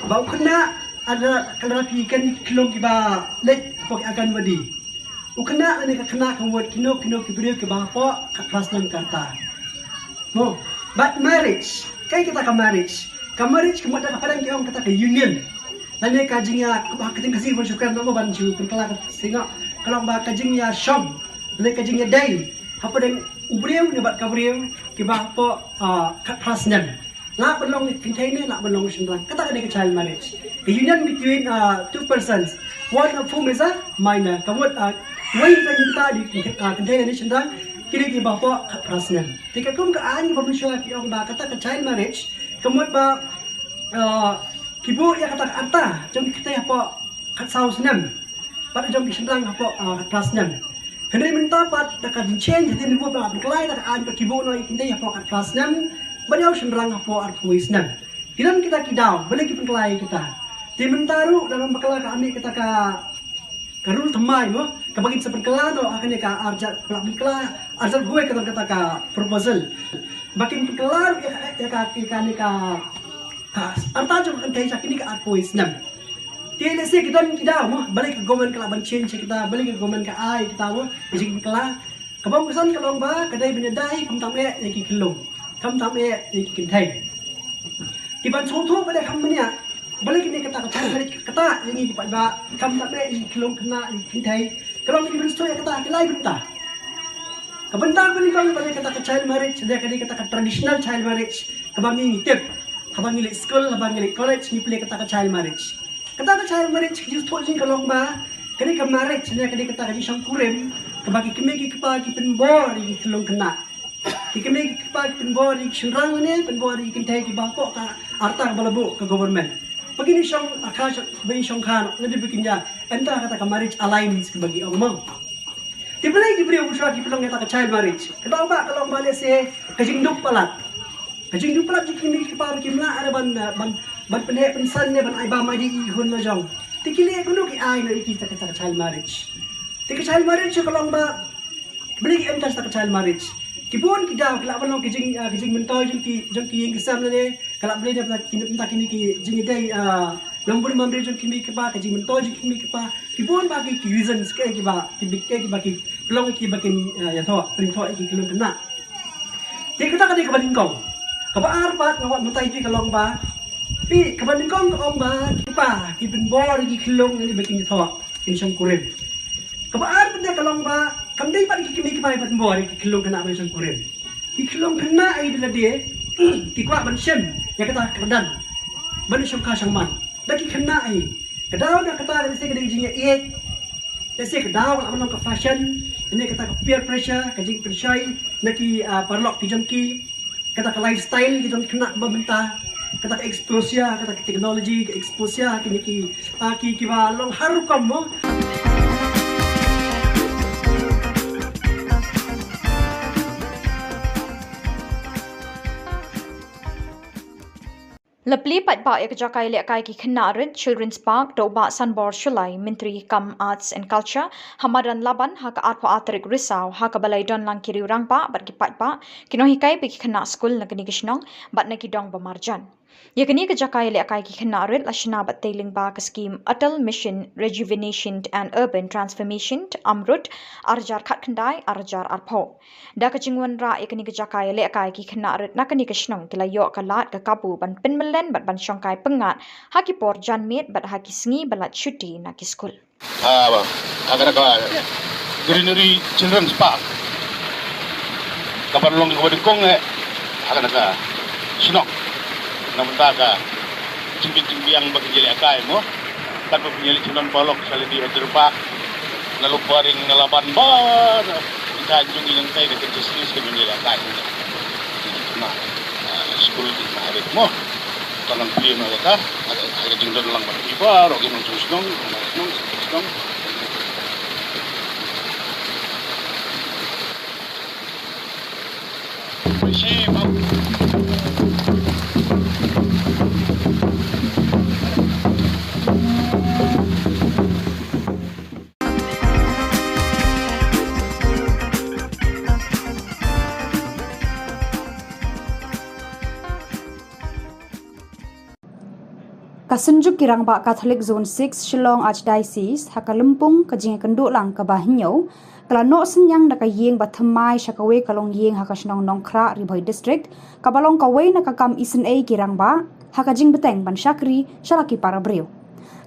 ba u khynnah lada, lada phi ïakynduh ki khyllung kiba leit hapoh ki Anganwadi, u khynnah lane ka khynnah ka mut kino kino ki briew kiba hapoh khatphra snem ka rta. Mo, bad marriage, kaei kata ka marriage? Ka marriage ka mut da ka phareng ki ong kata ka union. Lane ka jingïa, ka ba ka jingkynsi ban shu kren mo ban shu pynkylla ka singok, ka long ba ka jingïashong lane ka jingïadei hapdeng u briew ne bad ka briew kiba hapoh, ah, khatphra snem. Lah ban long kynthei ne lah ban long shynrang. Kata ka dei ka child marriage. The union between, uh, two persons, one of whom is a minor. Ka mut, uh, uwei na kita dei kynthei, uh, kynthei ne shynrang, ki dei kiba hapoh khatphra snem. Te katkum ka aiñ kaba mynshuwa ki ong ba kata ka child marriage, ka mut ba, uh, ki buh ïa kata ka rta jong ki kynthei hapoh khatsaw snem bad jong ki shynrang hapoh, ah, khatphra snem. Hynrei mynta pat da ka jingchange hadien ba la pynkylla da ka aiñ pat ki buh noh ïa ki kynthei hapoh khatphra snem bad ïa u shynrang hapoh arphew snem. Ki don kita ki daw, balei ki pynkylla ïa kita? Te mynta ruh da nang bakla ka ani kata ka ka rule thymmai mo, kaba kin sa pynkylla noh ha kane ka arjat pla pynkylla arjat guai kata kata ka proposal. Ba kin pynkylla ruh ïa ka ïa ka ïa kane ka ka arta jong ka kynthei sha kine ka arphew snem. Te lehse ki don ki daw mo, balei ka government ka lah ban change kita, balei ka government ka ai kita mo, ka jingpynkylla. Kaba ym ksan ka long ba ka dei ban ïada hi khamtam eh ïa ki khyllung, khamtam eh ïa ki kynthei. Ki ban sngewthuh ba dei kham bniah, balei kine kata ka child marriage ka ktah ïa ngi ki paidbah, khamtam eh ïa ki khyllung khynnah ïa ki kynthei. Ka long ki ban sngewthuh ïa kata ha ki lai bynta. Ka bynta kaba nyngkong ba dei kata ka child marriage, dei ka dei kata ka traditional child marriage kaba ngi ngi tip. Haba ngi leit skul, haba ngi leit college, ngi plie kata ka child marriage. Kata ka child marriage ka jingsngewthuh jong ngi ka long ba ka dei ka marriage ne ka dei kata ka jingshong kurim kaba ki kmie ki kpa ki pynbor ïa ki khyllung khynnah. Ki kmie ki kpa ki pynbor ïa ki shynrang ne pynbor ïa ki kynthei kiba hapoh ka arta kaba la buh ka government. Ba kin shong kha, ba kin shong kha noh, lada ba kin ïa enter kata ka marriage alliance kaba ki ong mo. Te balei ki briew shuwa ki pynlong ïa kata ka child marriage? Ka daw ba ka long ba lehse ka jingduk palat. Ka jingduk palat jong ki kmie ki kpa ba kim lah re ban, ban, ban pynheh pynsan ne ban ai bam ai dih ïa ki khun la jong. Te ki leh kumno ki ai noh ïa ki kata ka child marriage. Te ka child marriage ka long ba balei ki enter kata ka child marriage? Ki bun ki daw ki lah ban long ki jing, ah, ki jingmyntoi jong ki, jong ki ïing ki sem lane ka lah balei ne mynta kine ki jingïadei, ah, nongburom bamri jong ki kmie ki kpa, ka jingmyntoi jong ki kmie ki kpa. Ki bun bah ki, ki reasons kaei kiba, ki bit kaei kiba ki pynlong ïa ki ba kin, ah, ïathoh, pynïathoh ïa ki khyllung khynnah. Te kata ka dei kaba nyngkong. Kaba ar pat nga wad mynta ïa phi ka long ba, phi, kaba nyngkong ka ong ba ki kpa ki pynbor ïa ki khyllung ïa ki ba kin ïathoh, kin shong kurim. Kaba ar pat ka long ba kam dei pat ki kmie ki kpa ki pynbor ïa ki khyllung khynnah ban shong kurim. Ki khyllung khynnah ïa ki lade ki kwah ban shim ïa kata ka kyrdan ban shong kha shong man. Da ki khynnah hi. Ka daw na kata ka lehse ka dei jingïaieit. Lehse ka daw ka lah ban long ka fashion, ne kata ka peer pressure, ka jingpynshoi na ki, ah, paralok ki jong ki. Kata ka lifestyle ki jong ki khynnah ba mynta. Kata ka exposure, kata ka technology, ka exposure kine ki, ah, ki, kiba long har rukom mo. La plie paidbah ïa ka jaka ïalehkai ki khynnah rit Children's Park da u Bah Sanbor Shullai, Myntri kam Arts and Culture, ha madan Laban ha ka arphew ar tarik Risaw, ha kaba la ïadon lang ki riew rangbah bad ki paidbah, ki nonghikai bad ki khynnah skul na kane ka shnong bad na ki dong ba marjan. Ïa kane ka jaka ïalehkai ki khynnah rit la shna bad tei lyngba ka skhim Atal Mission Rejuvenation and Urban Transformation, AMRUT, arhajar khatkhyndai arhajar arphew. Da ka jingwanrah ïa kane ka jaka ïalehkai ki khynnah rit na kane ka shnong ki la ïoh ka lad ka kabu ban pynmyllen bad ban shongkai pyngngad ha ki por janmiet bad ha ki sngi ba lait shuti na ki skul. Ah, ba. Ha kane ka Greenery Children's Park. Ka ban long kaba nyngkong eh ha kane ka shnong. Na bynta ka jingbiang jingbiang ba ki ïalehkai mo. Katba phi ïaleh sha don paralok sha lade ha Deer Park, na Lumparing, na Laban ba na ki thaiñ jong ngi nangtai na ka justice ka ban ïalehkai. Na, ah, skul ki na rit mo. Tang ngan plie ma kata, ha ka jingdon lang bad ki baroh ki nongshong shnong, nongshong shnong. Ka Synjuk ki Rangbah Katholik Zone six, Shillong Archdiocese, ha ka lympung ka jingïakynduh lang kaba hynñiew, ka la noh synñiang da ka ïing ba thymmai sha kawei ka longïing ha ka shnong Nongkhrah, Ri Bhoi District, kaba long kawei na ka kam isynei ki rangbah ha ka jingbteng ban shakri sha la ki para briew.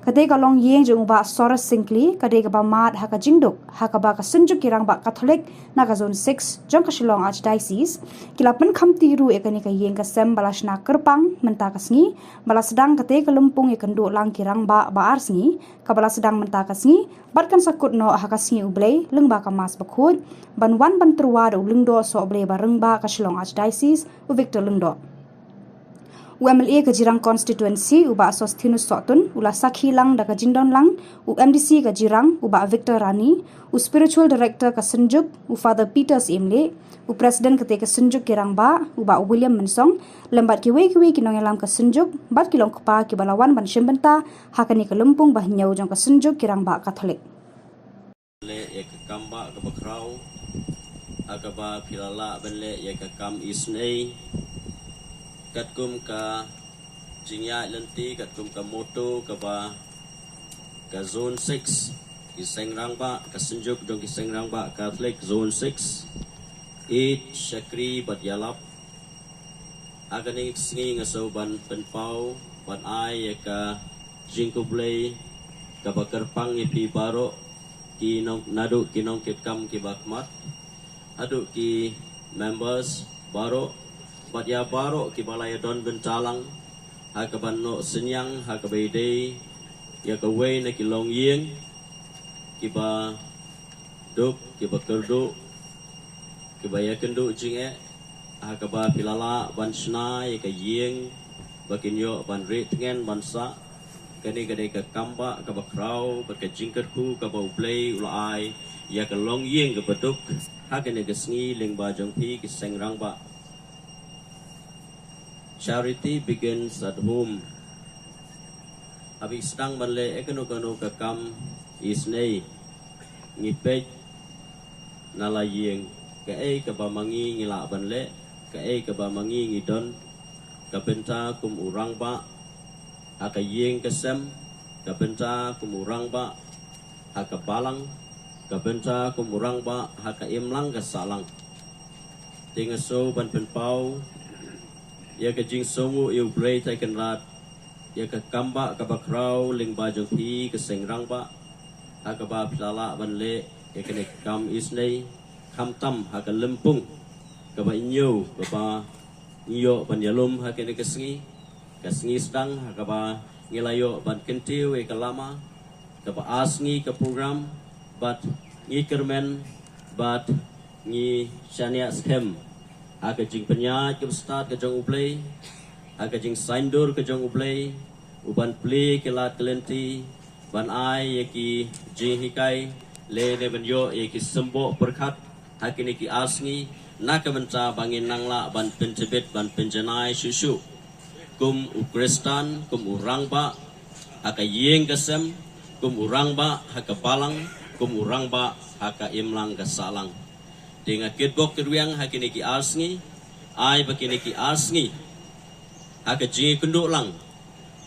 Katei ka longïing jong u Bah Soros Syngkli ka dei kaba mad ha ka jingduk, ha kaba ka Synjuk ki Rangbah Katholik na ka Zone six jong ka Shillong Archdiocese ki la pynkhamti ruh ïa kane ka ïing ka sem ba la shna kyrpang mynta ka sngi, ba la sdang katei ka lympung ïakynduh lang ki rangbah ba ar sngi, kaba la sdang mynta ka sngi, bad kan sa kut noh ha ka sngi U Blei lyngba ka Mass bakhuid, ban wan ban tyrwa da u Lyngdoh Sohblei Barangbah ka Shillong Archdiocese, u Victor Lyngdoh. U M L A ka Jirang Constituency, u Bah Sosthenes Sohtun, u la sakhi lang da ka jingdon lang u M D C ka Jirang, u Bah Victor Rani, u Spiritual Director ka Synjuk, u Father Peter Syiemlieh, u President kata ka Synjuk ki Rangbah, u Bah William Mynsong, lem bad kiwei kiwei ki nongïalam ka Synjuk, bad ki long kpa kiba la wan ban shim bynta ha kane ka lympung ba hynñiew jong ka Synjuk ki Rangbah Katholik. Leh ïa ka kam ba kaba khraw, ha kaba phi la lah ban leh ïa ka kam isynei, katkum ka jingïaid lynti, katkum ka motto kaba ka Zone six, ki seng rangbah, ka Synjuk jong ki seng rangbah Katholik Zone six, ïeit, shakri bad ïalap. Ha kane ka sngi nga sngew ban pynpaw, ban ai ïa ka jingkhublei kaba kyrpang ïa phi baroh, ki nong, naduh ki nongkitkam kiba khmat, haduh ki members baroh, bad ïa baroh kiba la ïadon bynta lang ha kaba noh synñiang, ha kaba ïadei ïa kawei na ki longïing kiba duk, kiba kyrduh, kiba ïakynduh jingeh, ha kaba phi la lah ban shna ïa ka ïing ba kin ïoh ban rieh tngen ban sah. Kane ka dei ka kam ba kaba khraw bad ka jingkyrkhu kaba U Blei u la ai ïa ka longïing kaba duk ha kane ka sngi lyngba jong phi ki seng rangbah. Charity begins at home. Haba ngi sdang ban leh ïa kano kano ka kam isynei, ngi peit na la ïing, kaei kaba ma ngi ngi lah ban leh, kaei kaba ma ngi ngi don, ka bynta kum u rangbah ha ka ïing ka sem, ka bynta kum u rangbah ha ka balang, ka bynta kum u rangbah ha ka imlang ka sahlang. Te nga sngew ban pynpaw ïa ka jingsngewnguh ïa U Blei Trai Kynrad ïa ka kam ba kaba khraw lyngba jong phi ki seng rangbah, ha kaba phi la lah ban leh ïa kane ka kam isynei, khamtam ha ka lympung kaba hynñiew kaba ngi ïoh ban ïalum ha kane ka sngi, ka sngi sdang ha kaba ngi la ïoh ban kyntiew ïa ka lama kaba ar sngi ka program, bad ngi kyrmen bad ngi shaniah skhem ha ka jingpynïaid kaba stad ka jong U Blei, ha ka jingsaiñdur ka jong U Blei, u ban plie ki lad ki lynti, ban ai ïa ki jinghikai lane ban ïoh ïa ki symboh pyrkhat ha kine ki ar sngi, na ka bynta ba ngin nang lah ban pyntbit ban pynjanai shuh shuh kum u Khristan, kum u rangbah ha ka ïing ka sem, kum u rangbah ha ka balang, kum u rangbah ha ka imlang ka sahlang. Te nga kitbok kitrwiang ha kine ki ar sngi, ai ba kine ki ar sngi ha ka jingïakynduh lang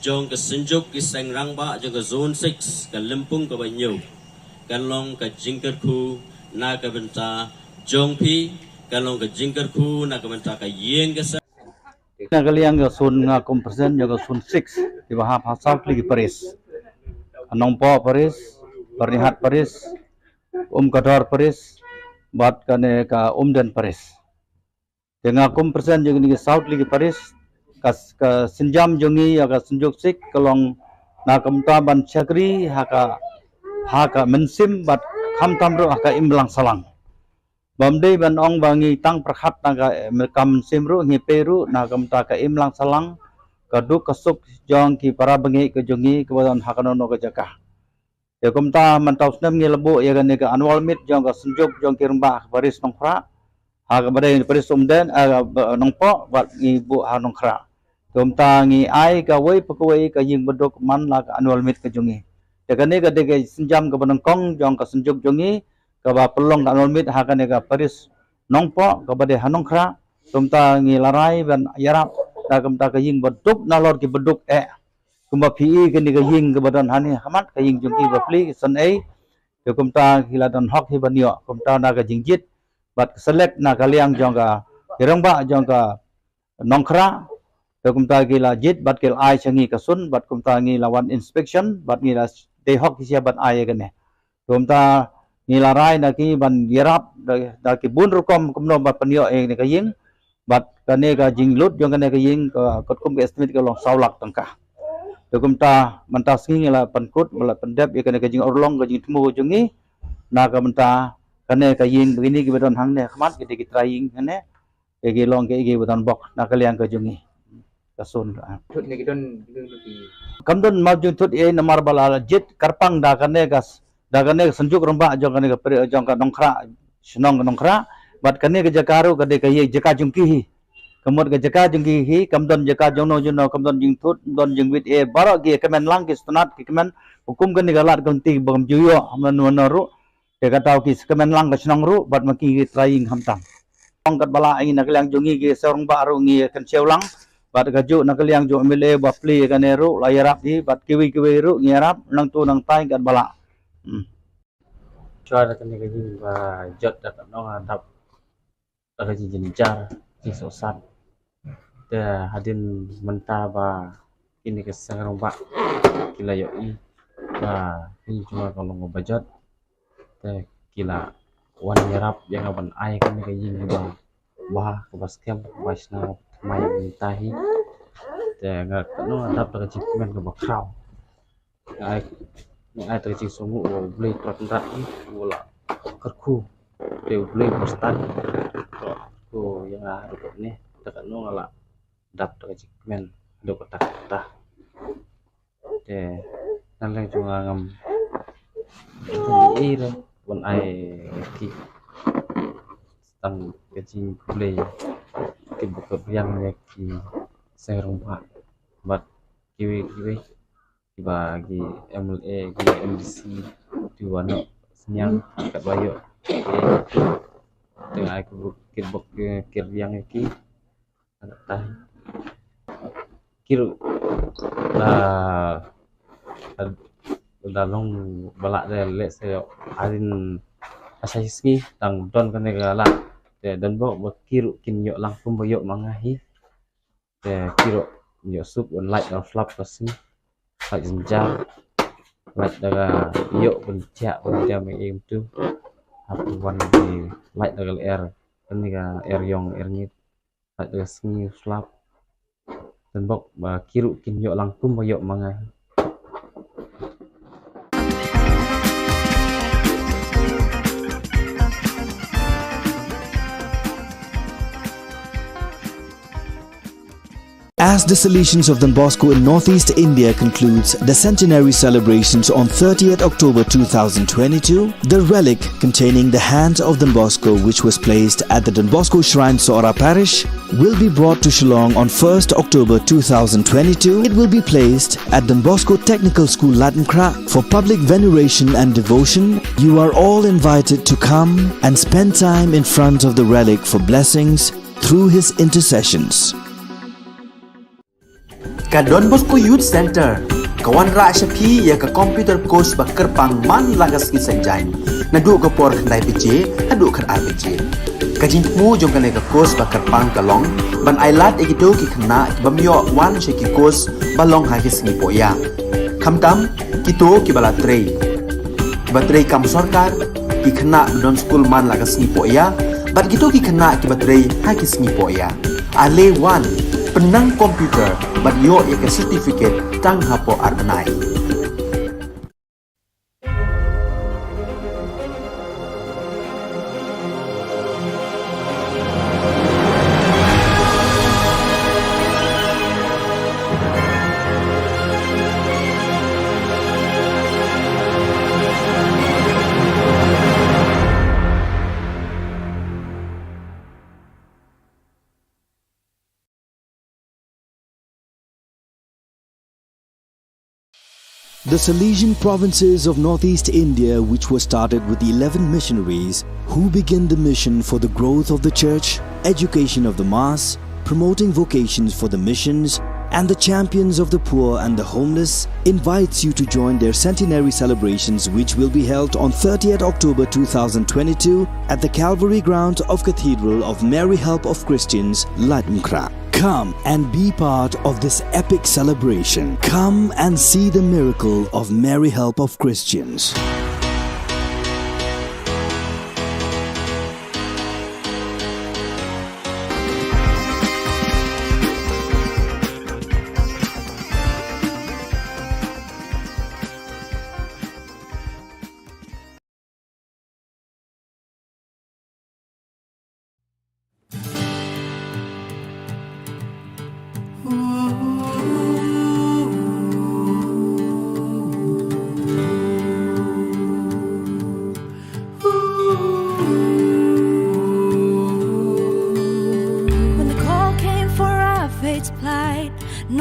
jong ka Synjuk ki seng rangbah jong ka Zone six, ka lympung kaba hynñiew, kan long ka jingkyrkhu na ka bynta jong phi, kan long ka jingkyrkhu na ka bynta ka ïing ka sem. Na ka liang ka Zone, nga kum President jong ka Zone six, kiba hap ha saw tylli ki parish. Ka Nongpoh Parish, Byrnihat Parish, Umkador Parish, bad kane ka Umden Parish. Te nga kum President jong kine ki saw tylli ki parish, ka, ka sienjam jong ngi ïa ka Synjuk six ka long na ka bynta ban shakri ha ka, ha ka mynsiem bad khamtam ruh ha ka imlang sahlang. Bym dei ban ong ba ngi tang pyrkhat na ka, ka mynsiem ruh, ngi peit ruh na ka bynta ka imlang sahlang, ka duk ka suk jong ki para bangeit ka jong ngi kiba don ha kano kano ka jaka. Te kumta mynta u snem ngi la buh ïa kane ka annual meet jong ka Synjuk jong ki rangbah parish Nongkhrah, ha kaba dei parish Umden, eh, Nongpoh, bad ngi buh ha Nongkhrah. Te kumta ngi ai kawei pa kawei ka ïing ba duk man la ka annual meet ka jong ngi. Te kane ka dei ka sienjam kaba nyngkong jong ka Synjuk jong ngi, kaba pynlong ka annual meet ha kane ka parish Nongpoh, kaba dei ha Nongkhrah. Te kumta ngi la rai ban ïarap da kumta ka ïing ba duk nalor kiba duk eh. Kumba phi i kane ka ïing kaba don hangne ha khmat, ka ïing jong ki ba plie, ki san ei. Te kumta ki la don hok hi ban ïoh, kumta na ka jingjied bad ka select na ka liang jong ka, ki rangbah jong ka Nongkhrah. Te kumta ki la jied bad ki la ai sha ngi ka sun, bad kumta ngi la wan inspection bad ngi la dei hok ki sha ban ai ïa kane. Te kumta ngi la rai na ki ban ïarap da, da ki bun rukom kumno ban pynïoh ïa kane ka ïing. Bad kane ka jinglut jong kane ka ïing ka, katkum ka estimate ka long saw lak tyngka. Te kumta mynta sngi ngi la pynkut, ngi la pyndep ïa kane ka jingurlong, ka jingthmu ka jong ngi. Na ka bynta kane ka ïing ba kine kiba don hangne ha khmat, ki dei ki trai ïing hangne. Ki long ki, kiba don bok na ka liang ka jong ngi. ka sun. Thut ne ki don, ki don, ki don ki. Kam don map jingthut ei namar ba la jied kyrpang da kane ka s-, da kane ka Synjuk Rangbah jong kane ka pri-, jong ka Nongkhrah, shnong ka Nongkhrah. Bad kane ka jaka ruh ka dei ka ïa jaka jong ki hi. Ka mut ka jaka jong ki hi, kam don jaka jong no jong no, kam don jingthut, kam don jingwit ei, baroh ki kmen lang ki sngewtynnat, ki kmen, hukum kane ka lad ka lynti ba kam ju ïoh mano mano ruh. Te ka daw ki kmen lang ka shnong ruh, bad ma ki ki trai ïing khamtam. Ong katba lah ngi na ka liang jong ngi ki seng rangbah ruh ngi kynshew lang, bad kajuh na ka liang jong M L A ba plie kane ruh la ïarap hi, bad kiwei kiwei ruh ngi ïarap nangtu nangtai katba lah. Hmm. Shuwa da kane ka ïing ba jot da ka nong adap da ka jingjynjar, jingsohsat. Te hadien mynta ba kine ki seng rangbah ki la ïohi ba ïing jong nga ka long kaba jot. Te ki la wan ïarap ïa nga ban ai kane ka ïing kaba bha, kaba skhem, kaba shna thymmai mynta hi. Te nga ka nong adap da ka jingkmen kaba khraw. Nga ai, nga ai da ka jingsngewnguh ba U Blei Trai Kynrad hi u la kyrkhu. Te U Blei Trai Kynrad u la kyrkhu ïa nga haduh katne, te ka nong nga la dap da ka jingkmen haduh katta katta. Te na liang jong nga ngam ei re ban ai ki, tang ka jingkhublei kaba kyrpang ïa ki seng rangbah bad kiwei kiwei kiba ki M L A, ki M D C, kiba noh synñiang katba ïoh. Te nga ai kyrpang, kyrpang ïa ki. Ki ruh la, la long ba lah de leh se hadien ha sa shi sngi tang don kane ka lad. Te don bok ba ki ruh kin ïoh lang kumba ïoh ma nga hi. Te ki ruh ïoh suk ban lait da slap ka sngi. Lait jynjar. Lait da ka ïoh ban thiah ban jam ïa im tu. Hap wan ki lait da ka lyer. Kane ka er ïong er ngit. Lait da ka sngi slap. Don bok ba ki ruh kin ïoh lang kumba ïoh ma nga hi. As the Salesians of Don Bosco in Northeast India concludes the centenary celebrations on thirtieth October two thousand twenty-two, the relic containing the hand of Don Bosco, which was placed at the Don Bosco Shrine, Sohra Parish, will be brought to Shillong on first October two thousand twenty-two. It will be placed at Don Bosco Technical School, Laitumkhrah, for public veneration and devotion. You are all invited to come and spend time in front of the relic for blessings through his intercessions. Ka Don Bosco Youth Centre ka wanrah sha phi ïa ka computer course ba kyrpang man la ka sngi Saitjaiñ, naduh ka por khyndai baje haduh khatar baje. Ka jingthmu jong kane ka course ba kyrpang ka long ban ailad ïa kito ki khynnah ki bym ïoh wan sha ki course ba long ha ki sngi pohïa. Khamtam kito kiba la trei, kiba trei kam sorkar, ki khynnah ba don skul man la ka sngi pohïa, bad kito ki khynnah kiba trei ha ki sngi pohïa. Ale wan, pynnang computer bad ïoh ïa ka certificate tang hapoh ar bnai. The Salesian provinces of Northeast India, which was started with eleven missionaries who began the mission for the growth of the church, education of the mass, promoting vocations for the missions, and the champions of the poor and the homeless, invites you to join their centenary celebrations, which will be held on thirtieth October two thousand twenty-two at the Calvary ground of Cathedral of Mary Help of Christians, Laitumkhrah. Come and be part of this epic celebration. Come and see the miracle of Mary Help of Christians.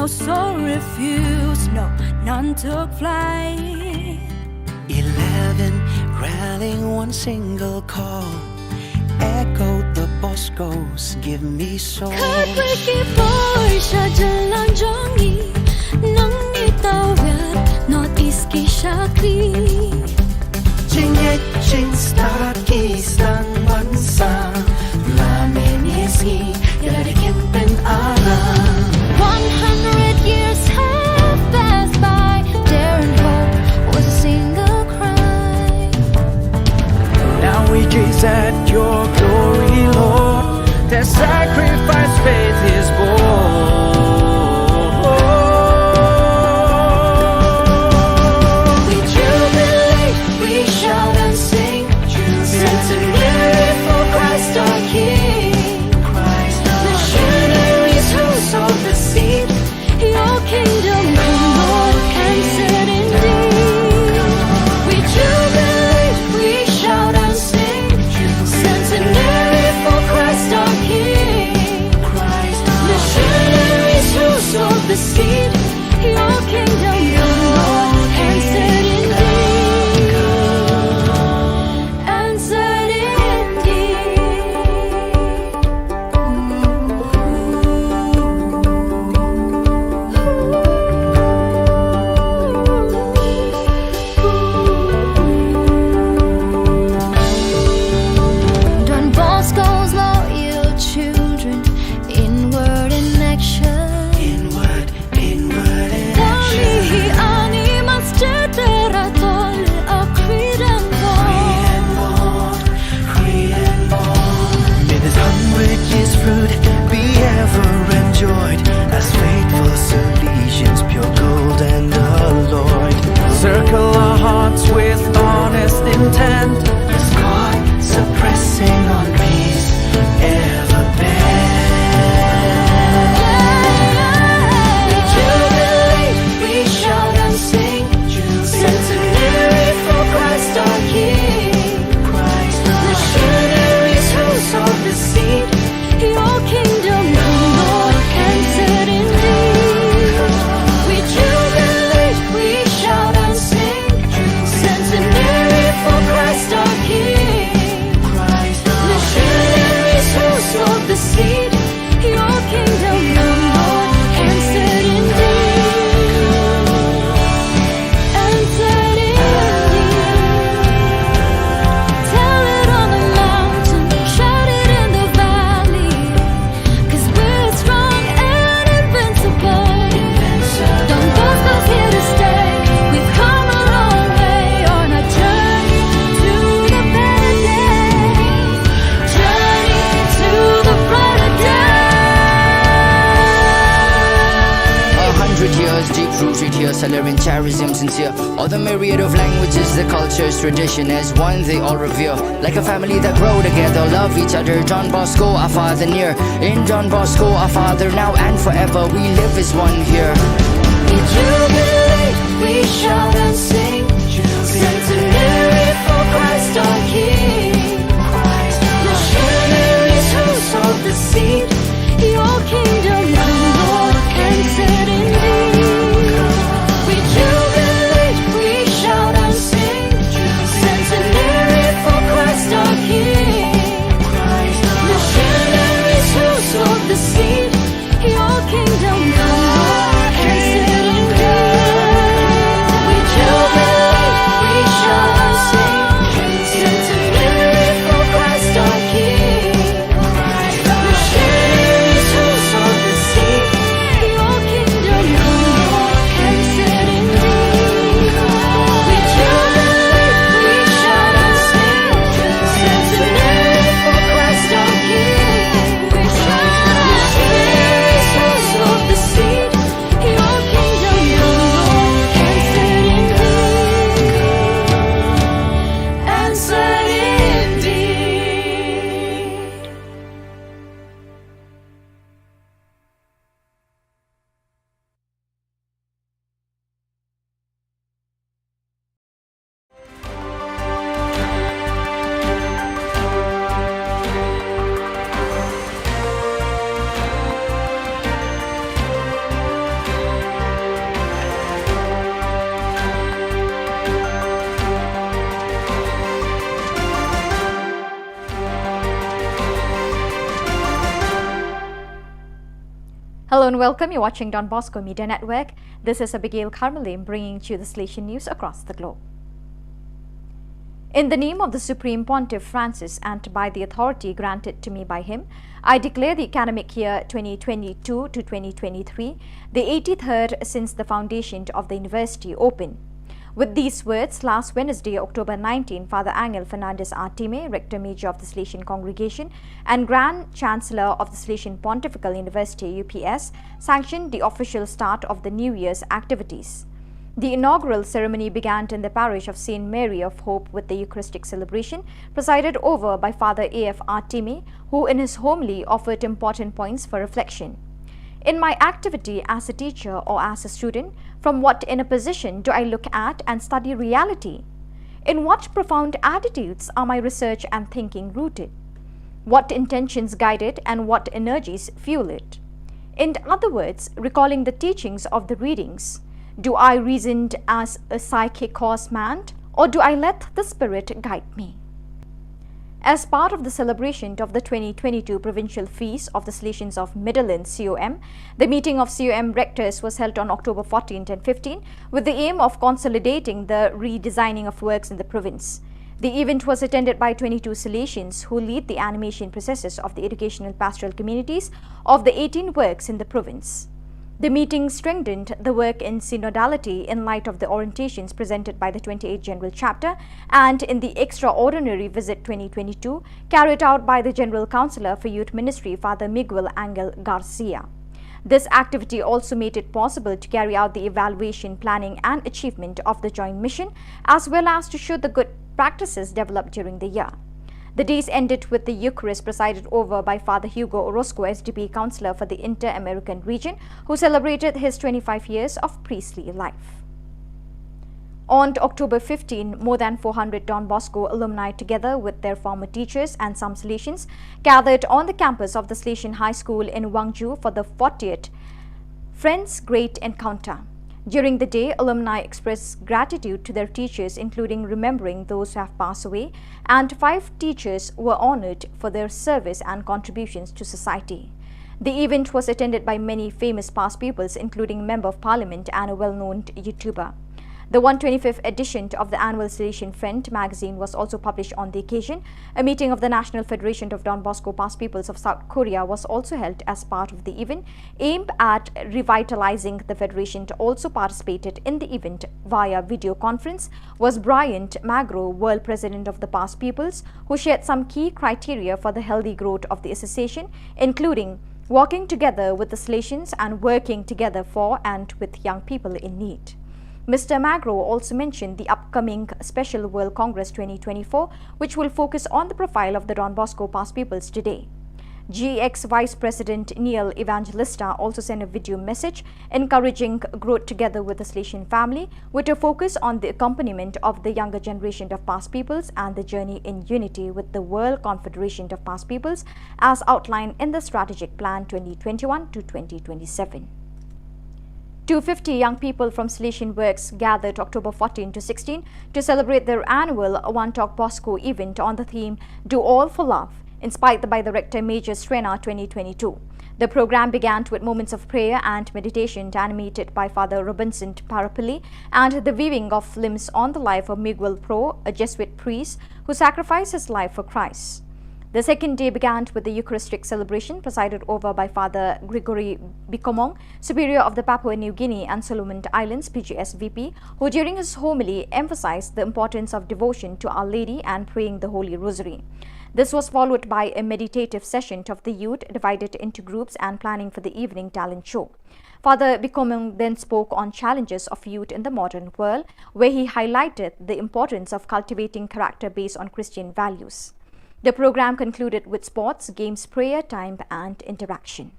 So refuse, no, none took flight. Eleven rallying one single call. Echoed the Boscos, give me soul. Khatwei ki por sha jylla jong ngi, nang ngi tawir, North East ki shakri. Jingngeit jingstad ki sdang ban sah, la mynne sngi, ïa la da kim pynalam. One hundred years have passed by, dare and hope was a single cry. Now we gaze at your glory, Lord. Their sacrifice faith is born. We jubilate, we shout and sing. Centenary for Christ our King. Missionaries who sowed the seed. Your kingdom come, Lord, and set indeed. We jubilate, we shout and sing. Centenary for Christ our King. Missionaries who sowed the seed. Your kingdom come, Lord, and set indeed. And set indeed. Don Bosco's loyal children, inward in action. Inward, inward in action. Ani mas cetera tol a Creed and Bond. May this hundred years fruit be ever enjoyed as faithful Salesians, pure gold and alloyed. Circle our hearts with honest intent. As God suppressing on peace ever bend. We jubilate, we shout and sing. Centenary for Christ our King. Missionaries who sowed the seed. Your kingdom come, Lord, and set indeed. We jubilate, we shout and sing. Centenary for Christ our King. Missionaries who sowed the seed. Your kingdom come, Lord, and set indeed. And set indeed. Tell it on the mountain, shout it in the valley. 'Cause we're strong and invincible. Don Bosco's here to stay. We've come a long way on our journey to the better day. Journey to the brighter day. A hundred years deep rooted here, Salerian charism sincere. All the myriad of languages, the cultures, tradition as one, they all revere. Like a family that grow together, love each other. Don Bosco, our father near. In Don Bosco, our father now and forever. We live as one here. We jubilate, we shout and sing. Centenary for Christ our King. Missionaries who sowed the seed. Your kingdom come, Lord, and set indeed. We jubilate, we shout and sing. Centenary for Christ our King. Missionaries who sowed the seed. Your kingdom come, Lord, and set indeed. We jubilate. Hello and welcome. You're watching Don Bosco Media Network. This is Abigail Carmelim bringing to you the Salesian news across the globe. In the name of the Supreme Pontiff Francis and by the authority granted to me by him, I declare the academic year twenty twenty-two to twenty twenty-three, the eighty-third since the foundation of the university, open. With these words, last Wednesday, October nineteen, Father Angel Fernandez Artime, Rector Major of the Salesian Congregation and Grand Chancellor of the Salesian Pontifical University, U P S, sanctioned the official start of the New Year's activities. The inaugural ceremony began in the parish of Saint Mary of Hope with the Eucharistic celebration, presided over by Father A F Artime, who in his homily offered important points for reflection. In my activity as a teacher or as a student, from what inner position do I look at and study reality? In what profound attitudes are my research and thinking rooted? What intentions guide it and what energies fuel it? In other words, recalling the teachings of the readings, do I reason as a psychic horseman, or do I let the Spirit guide me? As part of the celebration of the twenty twenty-two Provincial Feast of the Salesians of Midland, C O M, the meeting of C O M rectors was held on October fourteenth and fifteenth with the aim of consolidating the redesigning of works in the province. The event was attended by twenty-two Salesians who lead the animation processes of the educational pastoral communities of the eighteen works in the province. The meeting strengthened the work in synodality in light of the orientations presented by the twenty-eighth General Chapter and in the extraordinary visit twenty twenty-two carried out by the General Councillor for Youth Ministry, Father Miguel Angel Garcia. This activity also made it possible to carry out the evaluation, planning and achievement of the joint mission, as well as to show the good practices developed during the year. The days ended with the Eucharist presided over by Father Hugo Orozco, S D P Councillor for the Inter-American Region, who celebrated his twenty-five years of priestly life. On October fifteen, more than four hundred Don Bosco alumni, together with their former teachers and some Salesians, gathered on the campus of the Salesian High School in Wangju for the fortieth Friends Great Encounter. During the day, alumni expressed gratitude to their teachers, including remembering those who have passed away, and five teachers were honored for their service and contributions to society. The event was attended by many famous past pupils, including Member of Parliament and a well-known YouTuber. The one twenty-fifth edition of the annual Salesian Friend magazine was also published on the occasion. A meeting of the National Federation of Don Bosco Past Pupils of South Korea was also held as part of the event, aimed at revitalizing the federation. Also participated in the event via video conference was Bryant Magro, World President of the Past Pupils, who shared some key criteria for the healthy growth of the association, including working together with the Salesians and working together for and with young people in need. Mister Magro also mentioned the upcoming Special World Congress twenty twenty-four, which will focus on the profile of the Don Bosco Past Pupils today. G X Vice President Neil Evangelista also sent a video message encouraging growth together with the Salesian family, with a focus on the accompaniment of the younger generation of past pupils and the journey in unity with the World Confederation of Past Pupils as outlined in the Strategic Plan twenty twenty-one to twenty twenty-seven. Two fifty young people from Salesian Works gathered October fourteen to sixteen to celebrate their annual One Talk Bosco event on the theme Do All for Love, inspired by the Rector Major Srena twenty twenty-two. The program began with moments of prayer and meditation, animated by Father Robinson Parapilli, and the viewing of films on the life of Miguel Pro, a Jesuit priest who sacrificed his life for Christ. The second day began with the Eucharistic celebration presided over by Father Gregory Bikomong, Superior of the Papua New Guinea and Solomon Islands, P G S V P, who during his homily emphasized the importance of devotion to Our Lady and praying the Holy Rosary. This was followed by a meditative session of the youth divided into groups and planning for the evening talent show. Father Bikomong then spoke on challenges of youth in the modern world, where he highlighted the importance of cultivating character based on Christian values. The program concluded with sports, games, prayer time, and interaction.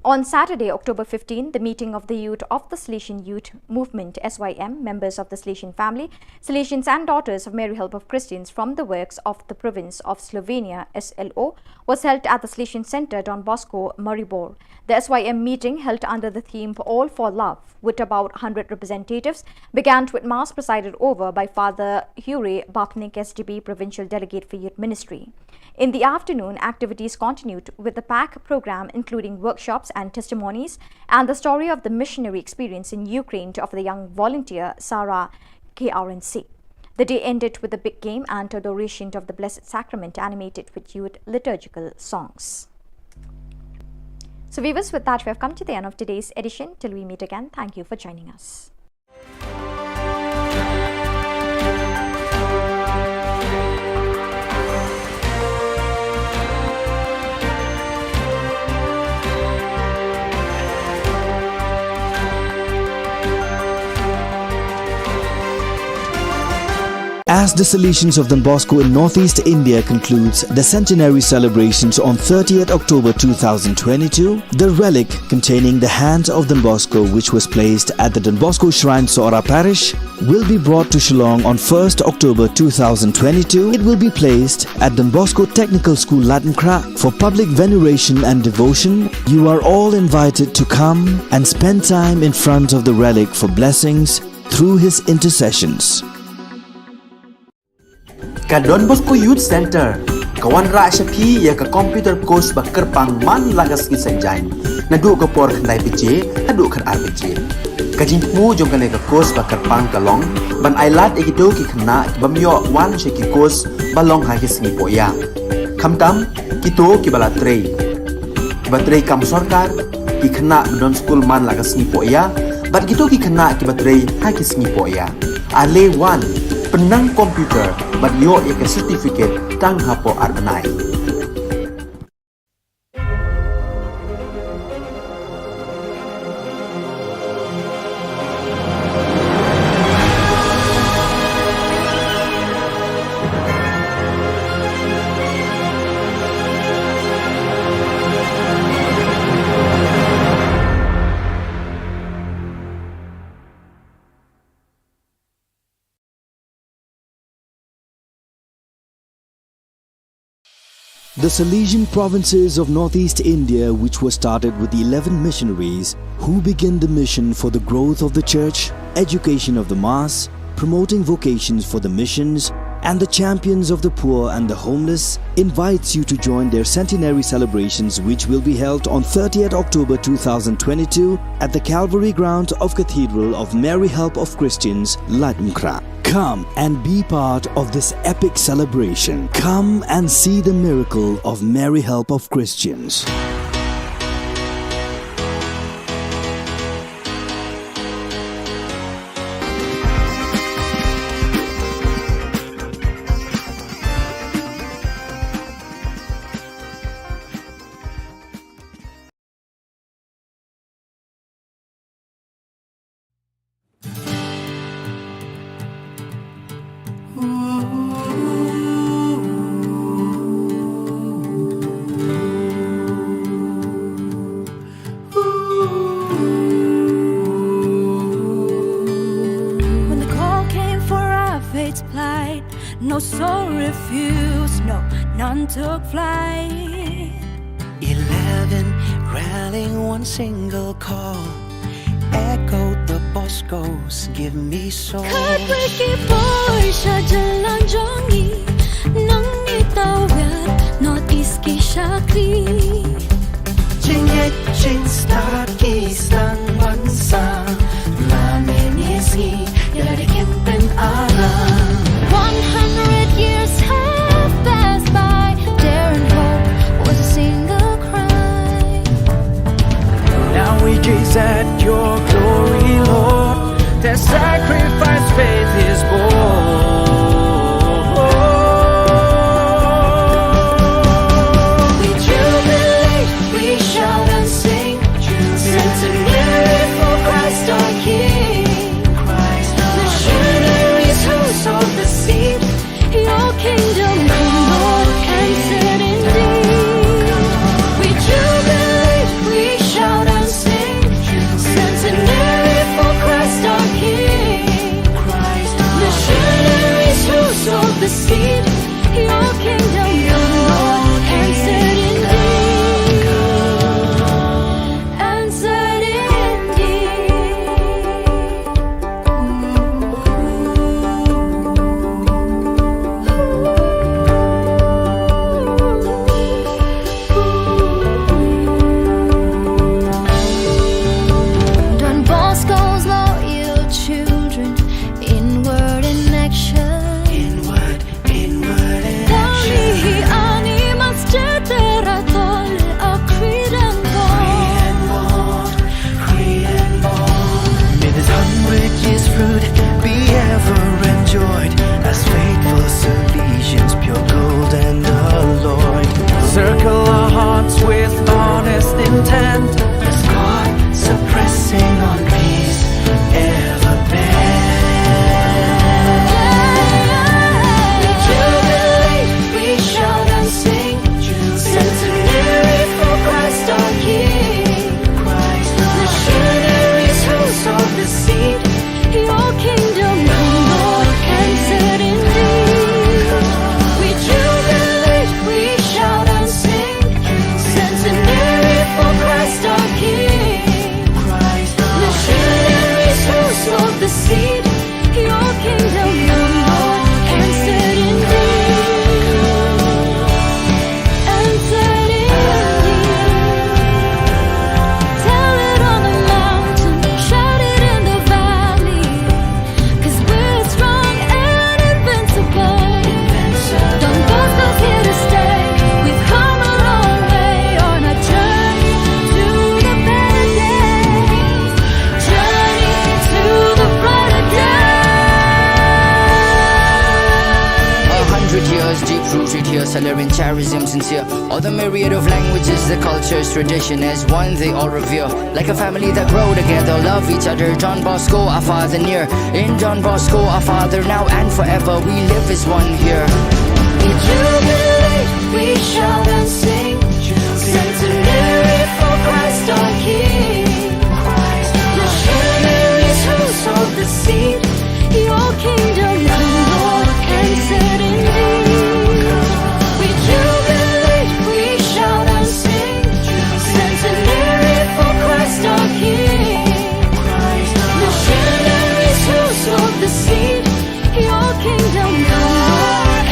On Saturday, October fifteen, the meeting of the youth of the Salesian Youth Movement, S Y M, members of the Salesian family, Salesians and Daughters of Mary Help of Christians from the works of the province of Slovenia, S L O, was held at the Salesian Center, Don Bosco, Maribor. The S Y M meeting, held under the theme All for Love, with about hundred representatives, began with Mass presided over by Father Hure Bapnik, S D P Provincial Delegate for Youth Ministry. In the afternoon, activities continued with a packed program including workshops and testimonies, and the story of the missionary experience in Ukraine to offer the young volunteer Sarah K R N C. The day ended with a big game and adoration of the Blessed Sacrament, animated with youth liturgical songs. So, viewers, with that, we have come to the end of today's edition. Till we meet again, thank you for joining us. As the Salesians of Don Bosco in Northeast India concludes the centenary celebrations on thirtieth October two thousand twenty-two, the relic containing the hand of Don Bosco, which was placed at the Don Bosco Shrine, Sohra Parish, will be brought to Shillong on first October two thousand twenty-two. It will be placed at Don Bosco Technical School, Laitumkhrah, for public veneration and devotion. You are all invited to come and spend time in front of the relic for blessings through his intercessions. Ka Don Bosco Youth Center ka wanrah sha phi ïa ka computer course ba kyrpang man la ka sngi Saitjaiñ, naduh ka por khyndai baje haduh khatar baje. Ka jingthmu jong kane ka course ba kyrpang ka long ban ailad ïa kito ki khynnah ki bym ïoh wan sha ki course ba long ha ki sngi pohïa, khamtam kito kiba la trei, kiba trei kam sorkar, ki khynnah ba don skul man la ka sngi pohïa, bad kito ki khynnah kiba trei ha ki sngi pohïa. Ale wan, pynnang computer bad ïoh ïa ka certificate tang hapoh ar bnai. The Salesian provinces of Northeast India, which was started with eleven missionaries who began the mission for the growth of the church, education of the mass, promoting vocations for the missions, and the champions of the poor and the homeless, invites you to join their centenary celebrations, which will be held on thirtieth October two thousand twenty-two at the Calvary ground of Cathedral of Mary Help of Christians, Laitumkhrah. Come and be part of this epic celebration. Come and see the miracle of Mary Help of Christians. When the call came for our faith to plight, no soul refused, no, none took flight. Eleven rallying one single call, echoed the Boscos, "Give me soul." Khatwei ki bor sha jylla jong ngi, nangne tawit North East ki shakri. Jingngeit jingstad ki sdang ban sah, la mynne sngi ïa la ki pynarap. One hundred years have passed by, dare and hope was a single cry. Now we gaze at your glory, Lord. Their sacrifice faith is born. We jubilate, we shout and sing, centenary for Christ our King. Missionaries who sowed the seed, your kingdom come, Lord, and set indeed. We jubilate, we shout and sing, centenary for Christ our King. Missionaries who sowed the seed, your kingdom come, Lord, and set indeed. And set indeed. Tears deep rooted here, Salarian charism sincere. All the myriad of languages, the cultures, tradition as one they all revere. Like a family that grow together, love each other. Don Bosco, our father near. In Don Bosco, our father now and forever, we live as one here. We jubilate, we shout and sing. Centenary for Christ our King. Missionaries who sowed the seed. Your kingdom come, Lord, and set indeed. We jubilate, we shout and sing. Centenary for Christ our King. Missionaries who sowed the seed. Your kingdom come, Lord,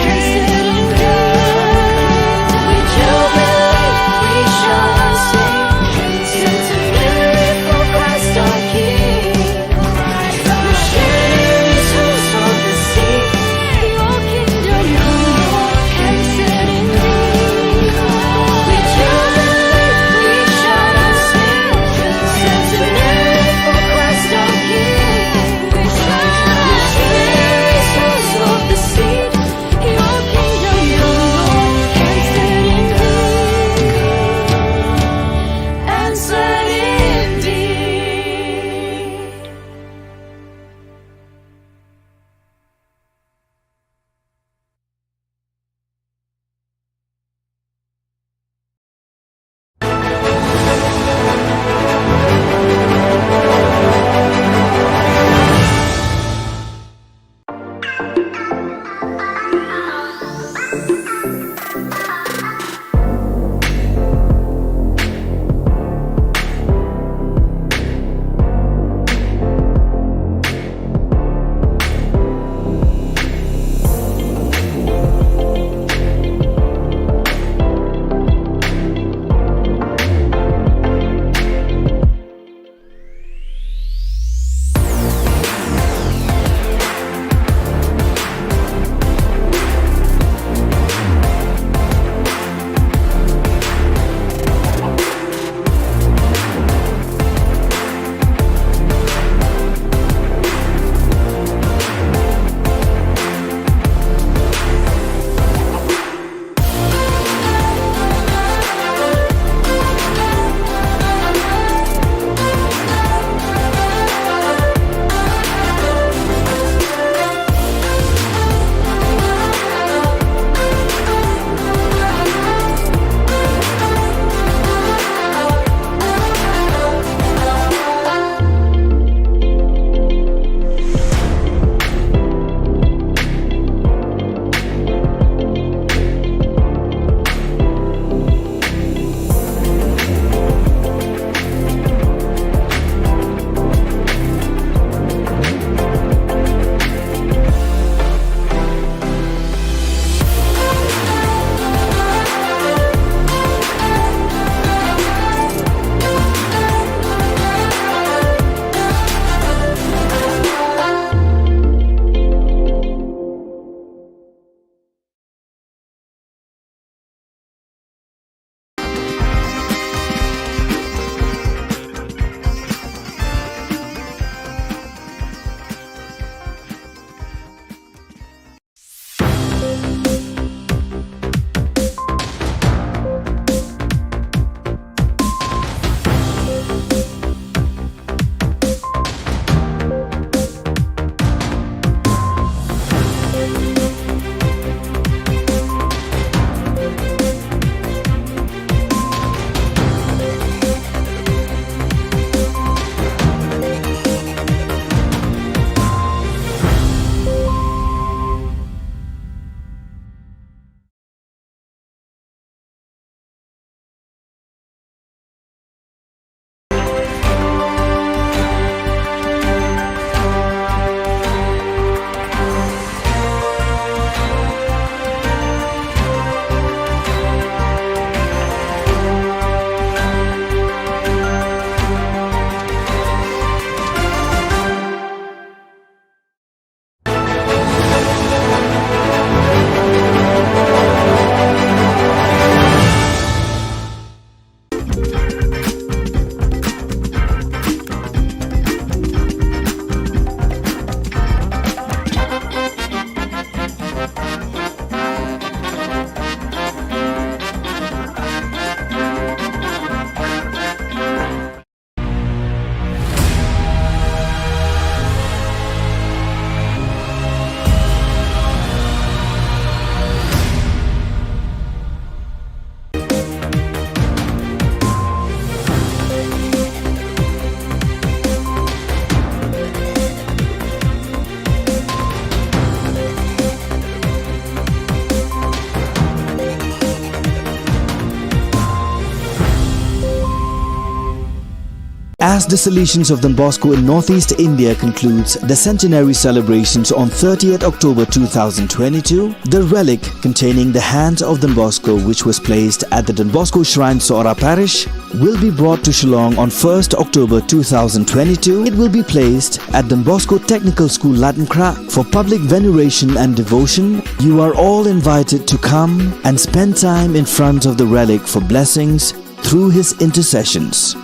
The Salesians of Don Bosco in Northeast India concludes the centenary celebrations on thirtieth October two thousand twenty-two. The relic containing the hand of Don Bosco, which was placed at the Don Bosco Shrine, Sohra Parish, will be brought to Shillong on first October two thousand twenty-two. It will be placed at Don Bosco Technical School, Laitumkhrah, for public veneration and devotion. You are all invited to come and spend time in front of the relic for blessings through his intercessions.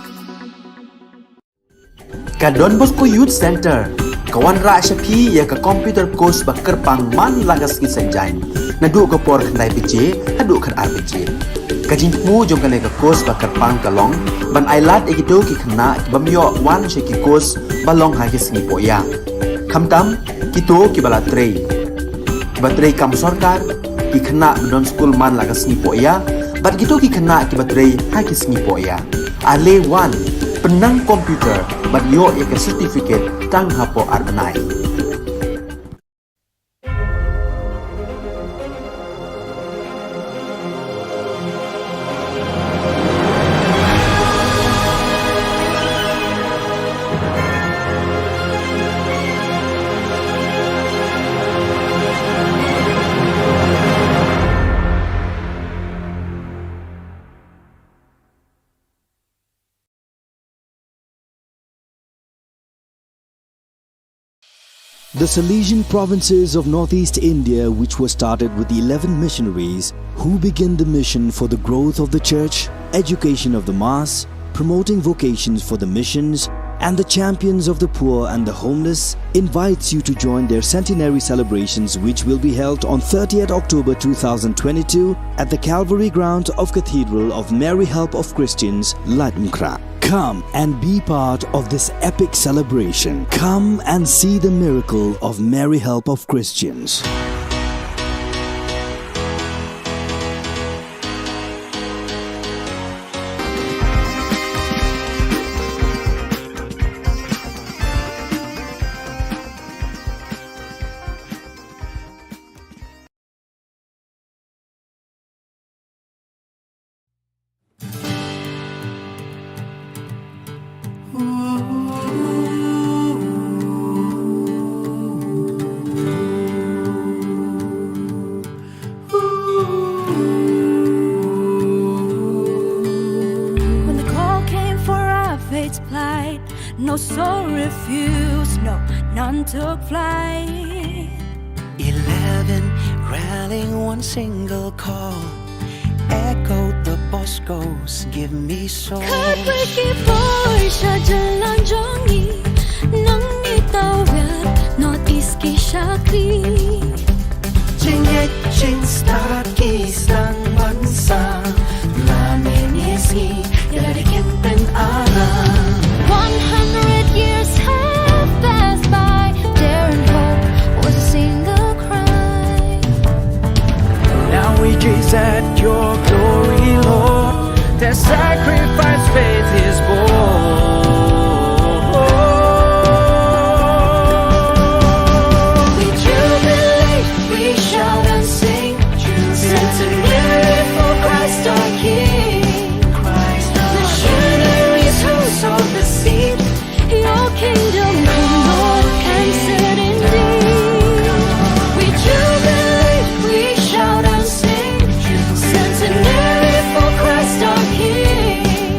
Ka Don Bosco Youth Centre ka wanrah sha phi ïa ka computer course ba kyrpang man la ka sngi Saitjaiñ, naduh ka por khyndai baje haduh khatar baje. Ka jingthmu jong kane ka course ba kyrpang ka long ban ailad ïa kito ki khynnah ki bym ïoh wan sha ki course ba long ha ki sngi pohïa. Khamtam kito kiba la trei, kiba trei kam sorkar, ki khynnah ba don skul man la ka sngi pohïa, bad kito ki khynnah kiba trei ha ki sngi pohïa. Ale wan, pynnang computer bad ïoh ïa ka certificate tang hapoh ar bnai. The Salesian provinces of Northeast India, which was started with eleven missionaries who began the mission for the growth of the church, education of the mass, promoting vocations for the missions, and the champions of the poor and the homeless, invites you to join their centenary celebrations, which will be held on thirtieth October two thousand twenty-two at the Calvary grounds of Cathedral of Mary Help of Christians, Laitumkhrah. Come and be part of this epic celebration. Come and see the miracle of Mary Help of Christians. When the call came for our faith to plight, no soul refused, no, none took flight. Eleven rallying one single call, echoed the Bosco's "Give me soul." Khatwei ki bor sha jylla jong ngi, nang ngi tawir North East ki shakri. Jingngeit jingstad ki sdang ban sah, la mynne sngi ïa la dei kin pynara. One hundred years have passed by, daring hope was a single cry. Now we gaze at your glory, Lord. Their sacrifice faith is born. We jubilate, we shout and sing, centenary for Christ our King. Christ our Missionaries who sowed the seed, your kingdom come, Lord, and set indeed. We jubilate, we shout and sing, centenary for Christ our King.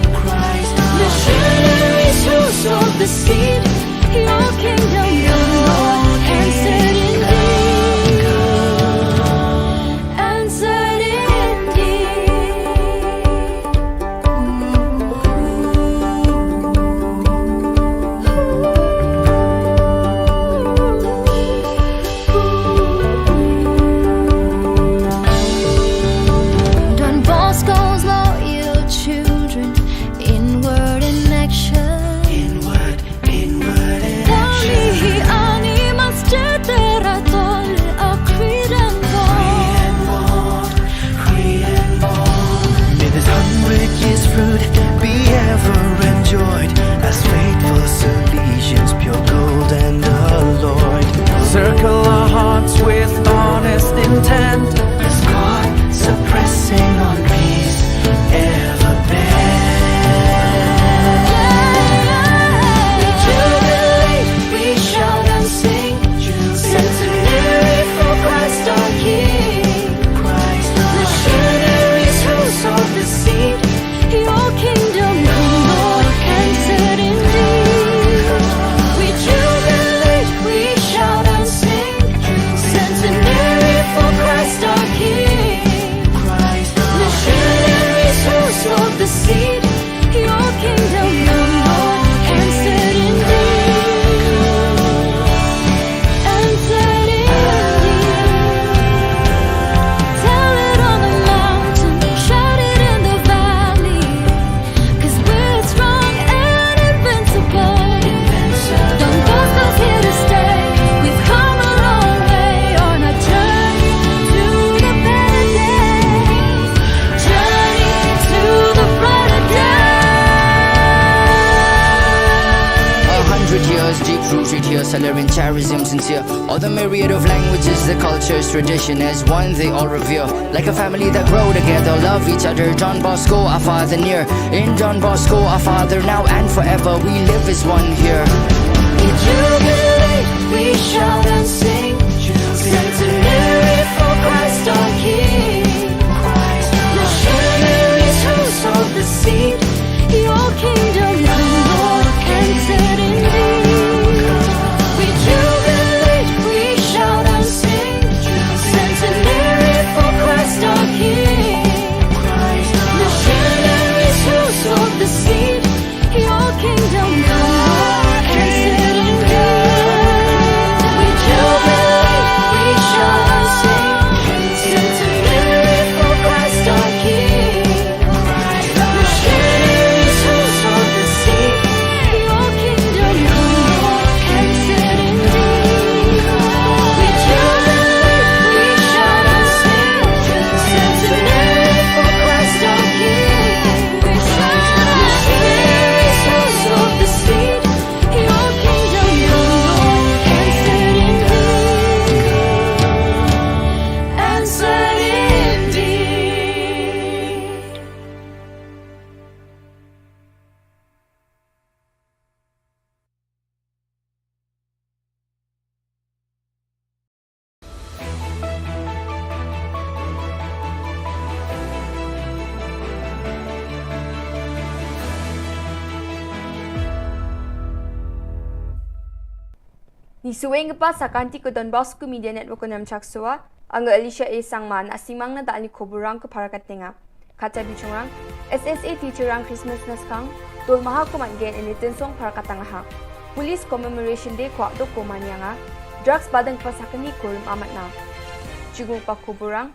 Salary and charism sincere. All the myriad of languages, the cultures, tradition as one they all revere. Like a family that grow together, love each other. Don Bosco, our father near. In Don Bosco, our father now and forever, we live as one here. We jubilate, we shout and sing. Centenary for Christ our King. Missionaries who sowed the seed. Your kingdom come, Lord, entered indeed. We jubilate, we shout and sing. Centenary for Christ our King. Missionaries who sowed the seed. Your kingdom come, Lord, entered indeed. We jubilate, we shout and sing. Centenary for Christ our King. Ngi sngewbha sa ka Don Bosco Media Network, Nongchak Sua, nga Alicia A Sangma, na sngewbha na da ni khubor rang ko para katne nga. Kata bi chungrang, S S A teacher rang Christmas na skang, dol maha ko man gen ini tensong para katang ha. Police Commemoration Day ko adok ko mania nga, drugs badang pa sakni ko rim amat na. Chigu pa khubor rang,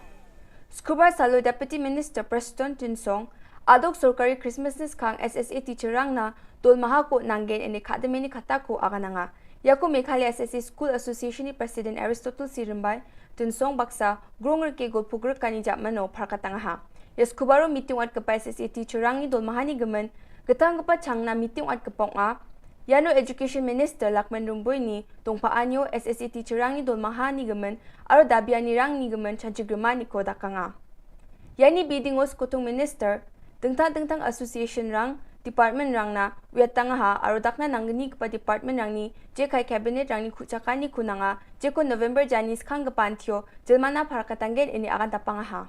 Sukhubar salo Deputy Minister Prestone Tynsong, adok sorkari Christmas na skang S S A teacher rang na, dol maha ko nang gen ini khademeni kata ko aga nanga. Yako Meghalaya S S A School Association ni President Aristotle C Rymbai, Tynsong baksa, grong rke gol pugr kani jap mano para katang ha. Yas kubaro meeting wat kepa S S A teacher rang ni dol maha ni gemen, getang kepa chang na meeting wat kepong a, Yano Education Minister Lakman Rymbui ni, tongpa anyo S S A teacher rang ni dol maha ni gemen, aro dabiani rang ni gemen chanchi grima ni ko dakanga. Yani bidingos kutung Minister, dengtang dengtang association rang, department rang na, wiat tanga ha, aro dakna nanggni kepa department rang ni, je kai cabinet rang ni kuchaka ni kunanga, je ko November jani skang kepa antio, jelmana para katanggen ini akan tapanga ha.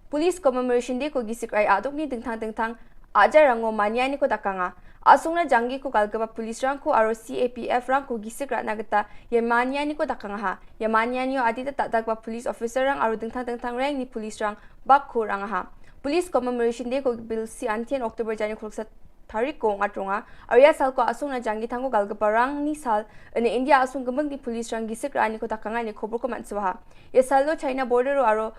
Police Commemoration Day ko gisik rai adok ni dengtang dengtang ajar rango mania ni ko dakanga. Asung na janggi ko galgaba police rang ko aro C A P F rang ko gisik rat na geta ye mania ni ko dakanga ha. Ye mania ni o adita tak dak ba police officer rang aro dengtang dengtang rang ni police rang bak ko rang ha. Police Commemoration Day ko bil si antian October jani ko ruksa tarik ko ngat ronga. Arya sal ko asung na janggi tang ko galgaba rang ni sal ini India asung gemeng ni police rang gisik rani ko dakanga ni khobor ko man swaha. Ye sal lo China border aro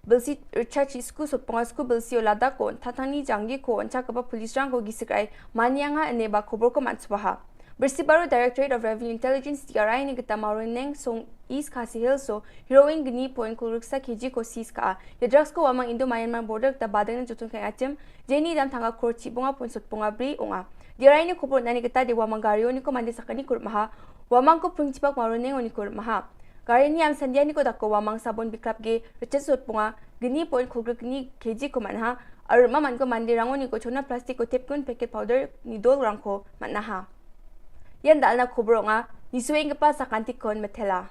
bilsi rcha chi sku sot ponga sku bilsi o lada ko thatang ni janggi ko oncha kaba police rang ko gisik rai mania nga ini ba khobor ko man swaha. Birsi baro Directorate of Revenue Intelligence D R I ni geta Mawryngkneng song East Khasi Hills so heroin gni point ko ruksa K G ko seize ka a. Ye drugs ko wamang Indo Myanmar border geta badang na jutun kai atim. Jeni dam thanga kor chi bunga pun sot bunga bri unga. Diarai ni khubor nani kita de wamang gario ni ko mande sakani kur maha. Wamang ko pun chipak maro ning oni kur maha. Gari ni am sandia ni ko dako wamang sabon biklap ge rechet sot bunga. Gni point khugrik ni K G ko manha. Ar maman ko mande rango ni ko chona plastic ko tep kun packet powder ni dol rang ko manaha. Yan dalna khubor nga ni sueng kepa sakantik kon metela.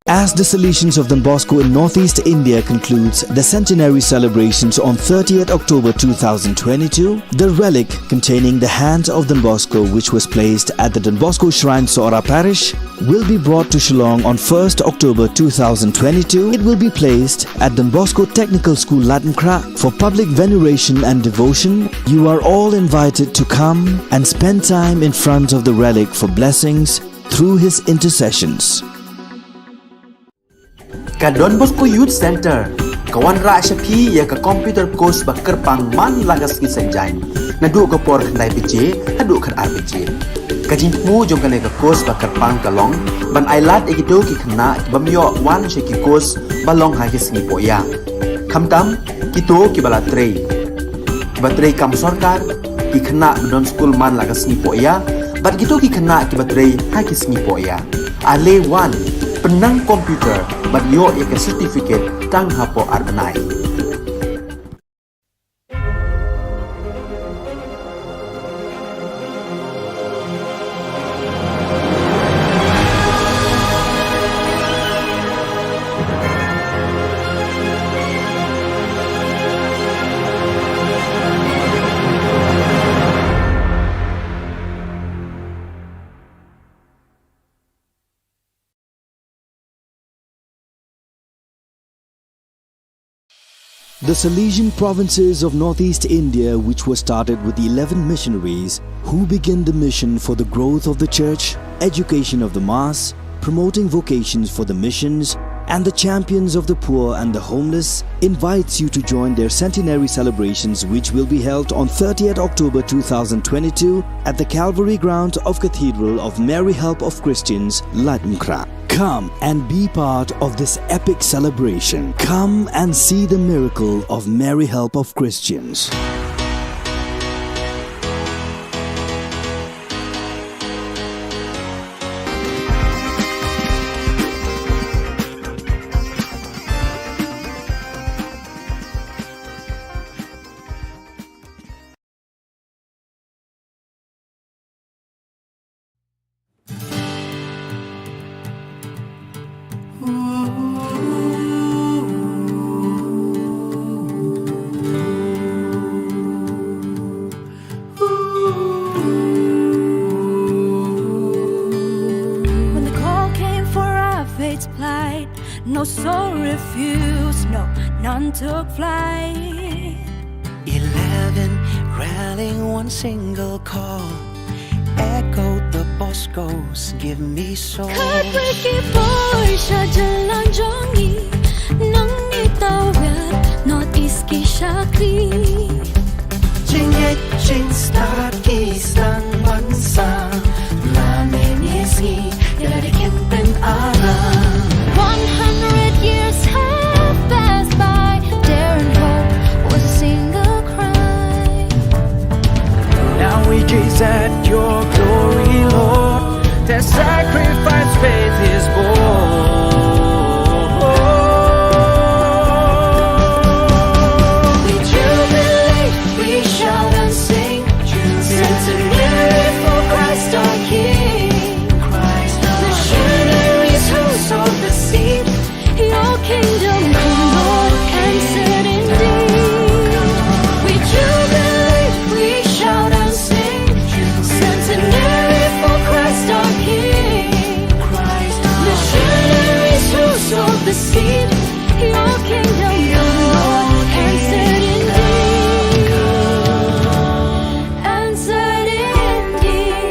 As the Salesians of Don Bosco in northeast India concludes the centenary celebrations on thirtieth October two thousand twenty-two, the relic containing the hand of Don Bosco, which was placed at the Don Bosco Shrine, Sohra Parish, will be brought to Shillong on first October two thousand twenty-two. It will be placed at Don Bosco Technical School, Latnkrah, for public veneration and devotion. You are all invited to come and spend time in front of the relic for blessings through his intercessions. Ka Don Bosco Youth Center ka wanrah sha phi ïa ka computer course ba kyrpang man la ka sngi Saitjaiñ, naduh ka por khyndai baje haduh khatar baje. Ka jingthmu jong kane ka course ba kyrpang ka long ban ai lad ïa kito ki khynnah ki bym ïoh wan sha ki course ba long ha ki sngi pohïa. Khamtam kito kiba la trei, kiba trei kam sorkar, ki khynnah ba don skul man la ka sngi pohïa, bad kito ki khynnah kiba trei ha ki sngi pohïa. Ale wan, pynnang computer bad ïoh ïa ka certificate tang hapoh ar bnai. The Salesian provinces of northeast India, which were started with eleven missionaries who began the mission for the growth of the church, education of the mass, promoting vocations for the missions, and the champions of the poor and the homeless, invites you to join their centenary celebrations, which will be held on thirtieth October two thousand twenty-two at the Calvary ground of Cathedral of Mary Help of Christians, Laitumkhrah. Come and be part of this epic celebration. Come and see the miracle of Mary Help of Christians. When the call came for our fate's plight, no soul refused, no, none took flight. Eleven rallying one single call, echoed the Bosco's "Give me soul." Khatwei ki por sha jylla jong ngi, nang ngi tawir North East ki shakri. Jingngeit jingstad ki sdang ban sah, la mynne sngi ïa lade kin pynaram. One hundred years have passed by, dare and hope was a single cry. Now we gaze at your glory, Lord. Their sacrifice faith is born. With jubilee we shout and sing, centenary for Christ our King. Christ our Missionaries who sowed the seed, your kingdom come, Lord, answered indeed. We jubilate, we shout and sing, centenary for Christ our King. Christ our Missionaries who sowed the seed, your kingdom come, Lord, answered indeed. Answered indeed.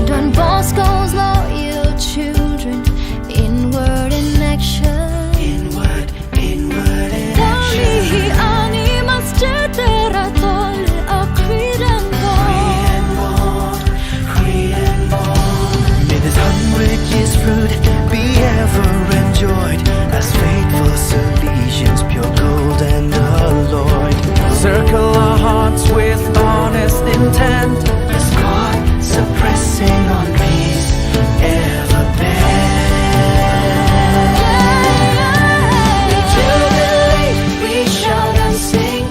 Don Bosco's loyal children, inward in action. Inward. Tang hi ani mas cetera tol a khridan bor. May this hundred years fruit be ever enjoyed, as faithful Salesians, pure gold and alloyed, circle our hearts with honest intent, as God suppressing on peace ever bent. We jubilate, we shout and sing,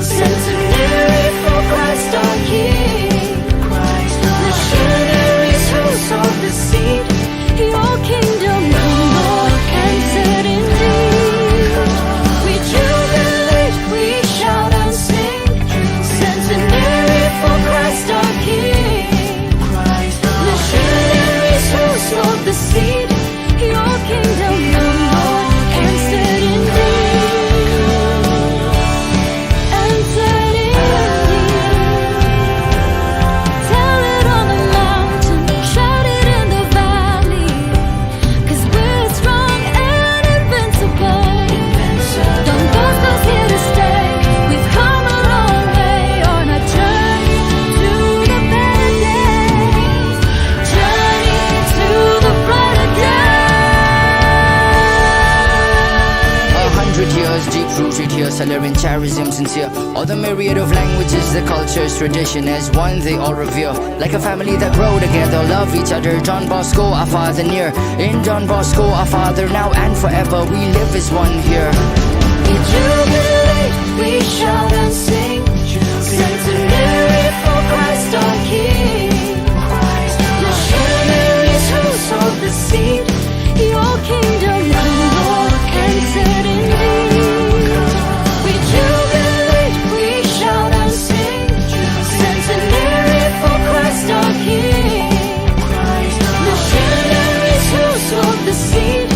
centenary for Christ our King. Christ our King. Missionaries who sowed the seed, your kingdom come, Lord, answered indeed. We jubilate, we shout and sing, centenary for Christ our Colour in charism sincere. All the myriad of languages, the cultures, tradition as one they all revere. Like a family that grow together, love each other. Don Bosco, our father near. In Don Bosco, our father now and forever, we live as one here. We jubilate, we shout and sing. Centenary for Christ our King. Missionaries who sowed the seed. Your kingdom come, Lord, entered indeed. We jubilate, we shout and sing. Centenary for Christ our King. Missionaries who sowed the seed.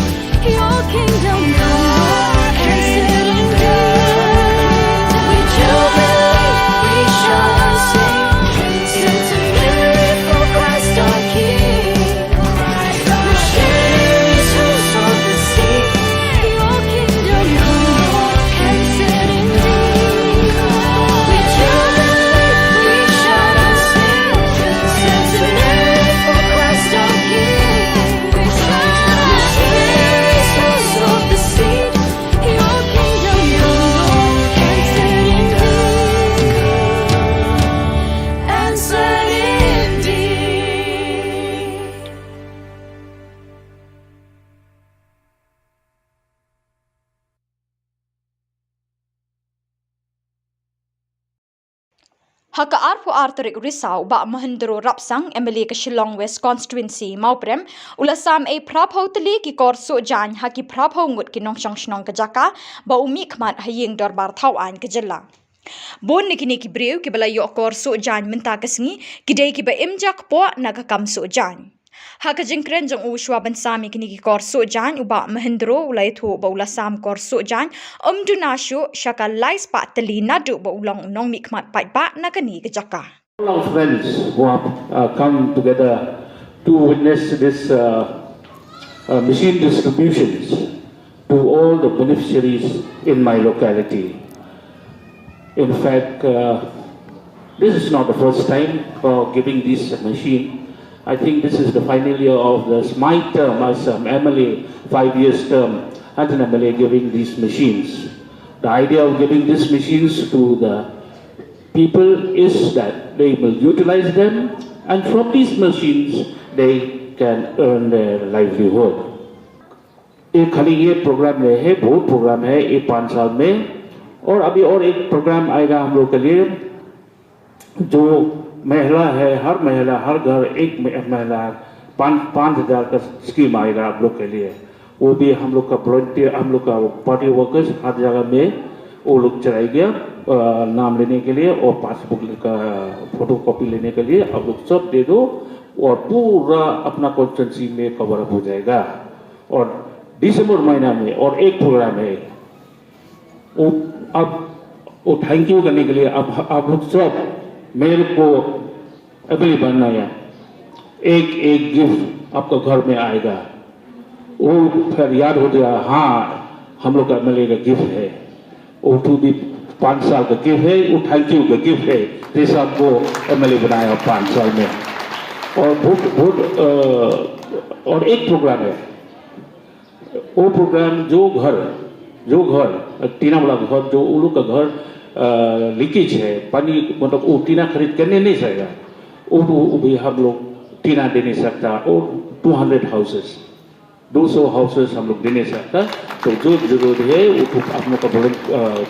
Your kingdom come, Lord, entered indeed. We jubilate, we shout and sing. Centenary for Christ our King. Ha ka arphew ar tarik Risaw, u Bah Mahendro Rapsang, M L A ka Shillong West Constituency, Mawprem, u la sam ei phraphew tylli ki kor suh jaiñ ha ki phraphew ngut ki nongshong shnong ka jaka, ba u mih khmat ha ïing dorbar thaw aiñ ka jylla. Bun na kine ki briew kiba la ïoh kor suh jaiñ mynta ka sngi, ki dei kiba im jakpoh na ka kam suh jaiñ. Ha ka jingkren jong u shwa ban sam ïa kine ki kor suh jaiñ, u Bah Mahendro u la ïathuh ba u la sam kor suh jaiñ, um duna shuh sha ka lai spah tylli naduh ba u long u nongmihkhmat paidbah na kane ka jaka. All our friends who have uh, come together to witness this uh, uh, machine distributions to all the beneficiaries in my locality. In fact, uh, this is not the first time for giving this machine. I think this is the final year of this, my term as an M L A, five years term as an M L A giving these machines. The idea of giving these machines to the people is that they will utilize them, and from these machines they can earn their livelihood. ये खाली ये प्रोग्राम नहीं है, बहुत प्रोग्राम है ये पाँच साल में। और अभी और एक प्रोग्राम आएगा हम लोग के लिए, जो महिला है, हर महिला, हर घर एक म-, महिला, पाँच, पाँच हज़ार का स्कीम आएगा आप लोग के लिए। वो भी हम लोग का वॉलंटियर, हम लोग का पार्टी वर्कर्स हर जगह में वो लोग चलाएगा, अ, नाम लेने के लिए और पासबुक का फोटोकॉपी लेने के लिए आप लोग सब दे दो और पूरा अपना कॉन्स्टिट्यूएंसी में कवर अप हो जाएगा। और दिसंबर महीना में और एक प्रोग्राम है, वो, अब वो थैंक यू करने के लिए अब आप लोग सब मेरे को एमएलए बनना है, एक एक गिफ्ट आपका घर में आएगा। वो फिर याद हो जाएगा, हाँ, हम लोग का एमएलए का गिफ्ट है। वो टू भी पाँच साल का गिफ्ट है, वो थैंक यू का गिफ्ट है, जैसे आपको एमएलए बनाया पाँच साल में। और बहुत बहुत अ, और एक प्रोग्राम है, वो प्रोग्राम जो घर, जो घर टीना वाला घर, जो उन लोग का घर लीकेज है, पानी, मतलब वो टीना खरीद करने नहीं सकेगा, वो, वो भी हम लोग टीना दे नहीं सकता। और टू हंड्रेड हाउसेस, दो सौ हाउसेस हम लोग दे नहीं सकता। तो जो जरूरत है वो तो आप लोग का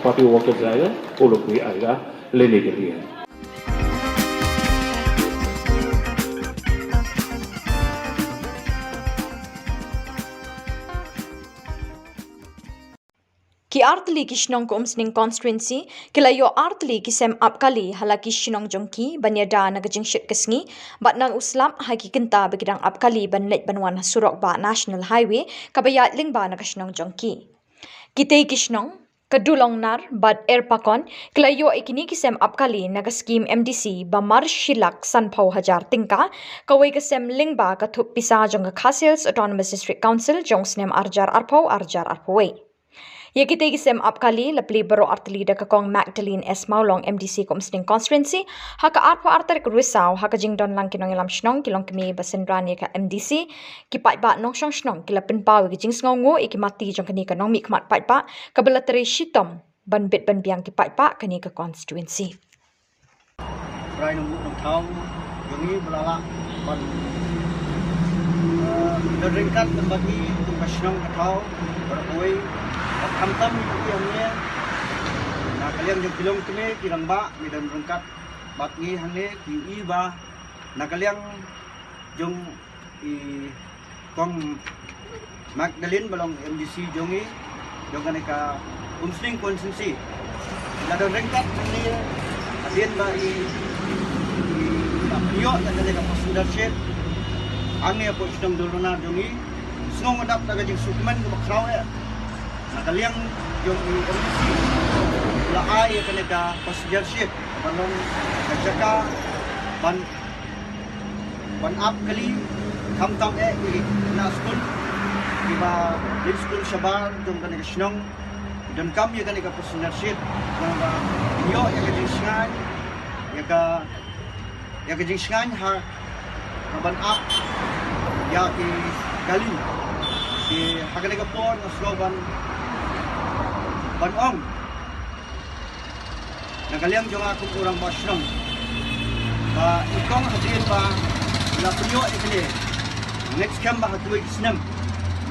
पार्टी वर्कर्स आएगा, वो लोग भी आएगा लेने के लिए। Ki artylli ki shnong ka Umsning constituency ki la ïoh artylli ki sem ap kali ha la ki shnong jong ki ban ïada na ka jingshit ka sngi bad na u slap ha ki kynta ba ki dang ap kali ban leit ban wan ha surok bah National Highway kaba ïaid lyngba na ka shnong jong ki. Kitei ki shnong, ka Dulongnar bad Erpakon, ki la ïoh ïa kine ki sem ap kali na ka skim M D C ba mar shi lak sanphew hajar tyngka, kawei ka sem lyngba ka thup pisa jong ka Khasi Hills Autonomous District Council jong u snem arjar arphew arjar arphew wei. Ïa kitei ki sem ap kali la plie baroh artylli da ka Kong Magdalene S Mawlong, M D C ka Umsning constituency, ha ka arphew ar tarik Risaw ha ka jingdon lang ki nongïalam shnong, ki longkmie ba synran ïa ka M D C, ki paidbah nongshong shnong ki la pynpaw ïa ka jingsngewnguh ïa ki mati jong kane ka nongmihkhmat paidbah kaba la trei shitom ban bit ban biang ki paidbah kane ka constituency. Rai nang buh nang thaw jong ngi ba la lah ban, eh, don ryngkat bad ngi kum ka shnong ka thaw baroh kawei. Bad khamtam ngi ïohi hangne na ka liang jong ki longkmie ki rangbah ngi don ryngkat bad ngi hangne ki ïohi ba na ka liang jong i Kong Magdalene ba long M D C jong i, jong kane ka Umsning constituency. La don ryngkat hangne hadien ba i, i la pynïoh ïa kane ka post leadership hangne hapoh shnong Dulrunar jong i. Sngew nga dap da ka jingsngewkmen kaba khraw eh na ka liang jong i M D C la ai ïa kane ka post leadership ban long ka jaka ban ban ap kali, khamtam eh ki khynnah skul kiba leit skul shabar jong kane ka shnong. Donkam ïa kane ka post leadership, namar ba ïoh ïa ka jingshngaiñ, ïa ka, ïa ka jingshngaiñ ha ka ban ap ïa ki kali. Te ha kane ka por nga sngew ban, ban ong na ka liang jong nga kum u rangbah shnong ba i Kong hadien ba la pynïoh ïa kane, ngeit skhem ba ha kawei ka snem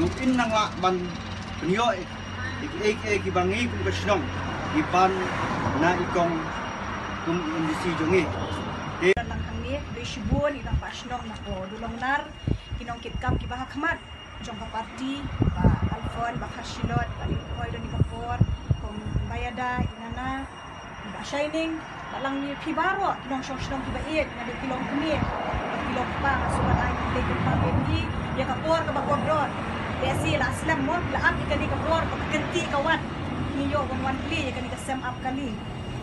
ruh in nang lah ban pynïoh ïa kiei kiei kiba ngi kum ka shnong ki pan na i Kong kum i M D C jong ngi. Te lang hangne, khublei shibun i rangbah shnong na ka Dulongnar, ki nongkitkam kiba ha khmat jong ka party, Bah Alfon, Bah Kharshilot, Bah Lynroi, don i ka por, Kong Bah Ïada, i Nana, Bah Shining, bad lang ïa phi baroh ki nongshong shnong kiba ïeit, naduh ki longkmie bad ki longkpa, nga sngewbha ban ai khublei kyrpang ïa phi ïa ka por kaba kordor. Lehse la slem mo, la ap ïa kane ka por kaba kynti ka wat, ngi ïoh ban wan plie ïa kane ka sem ap kali.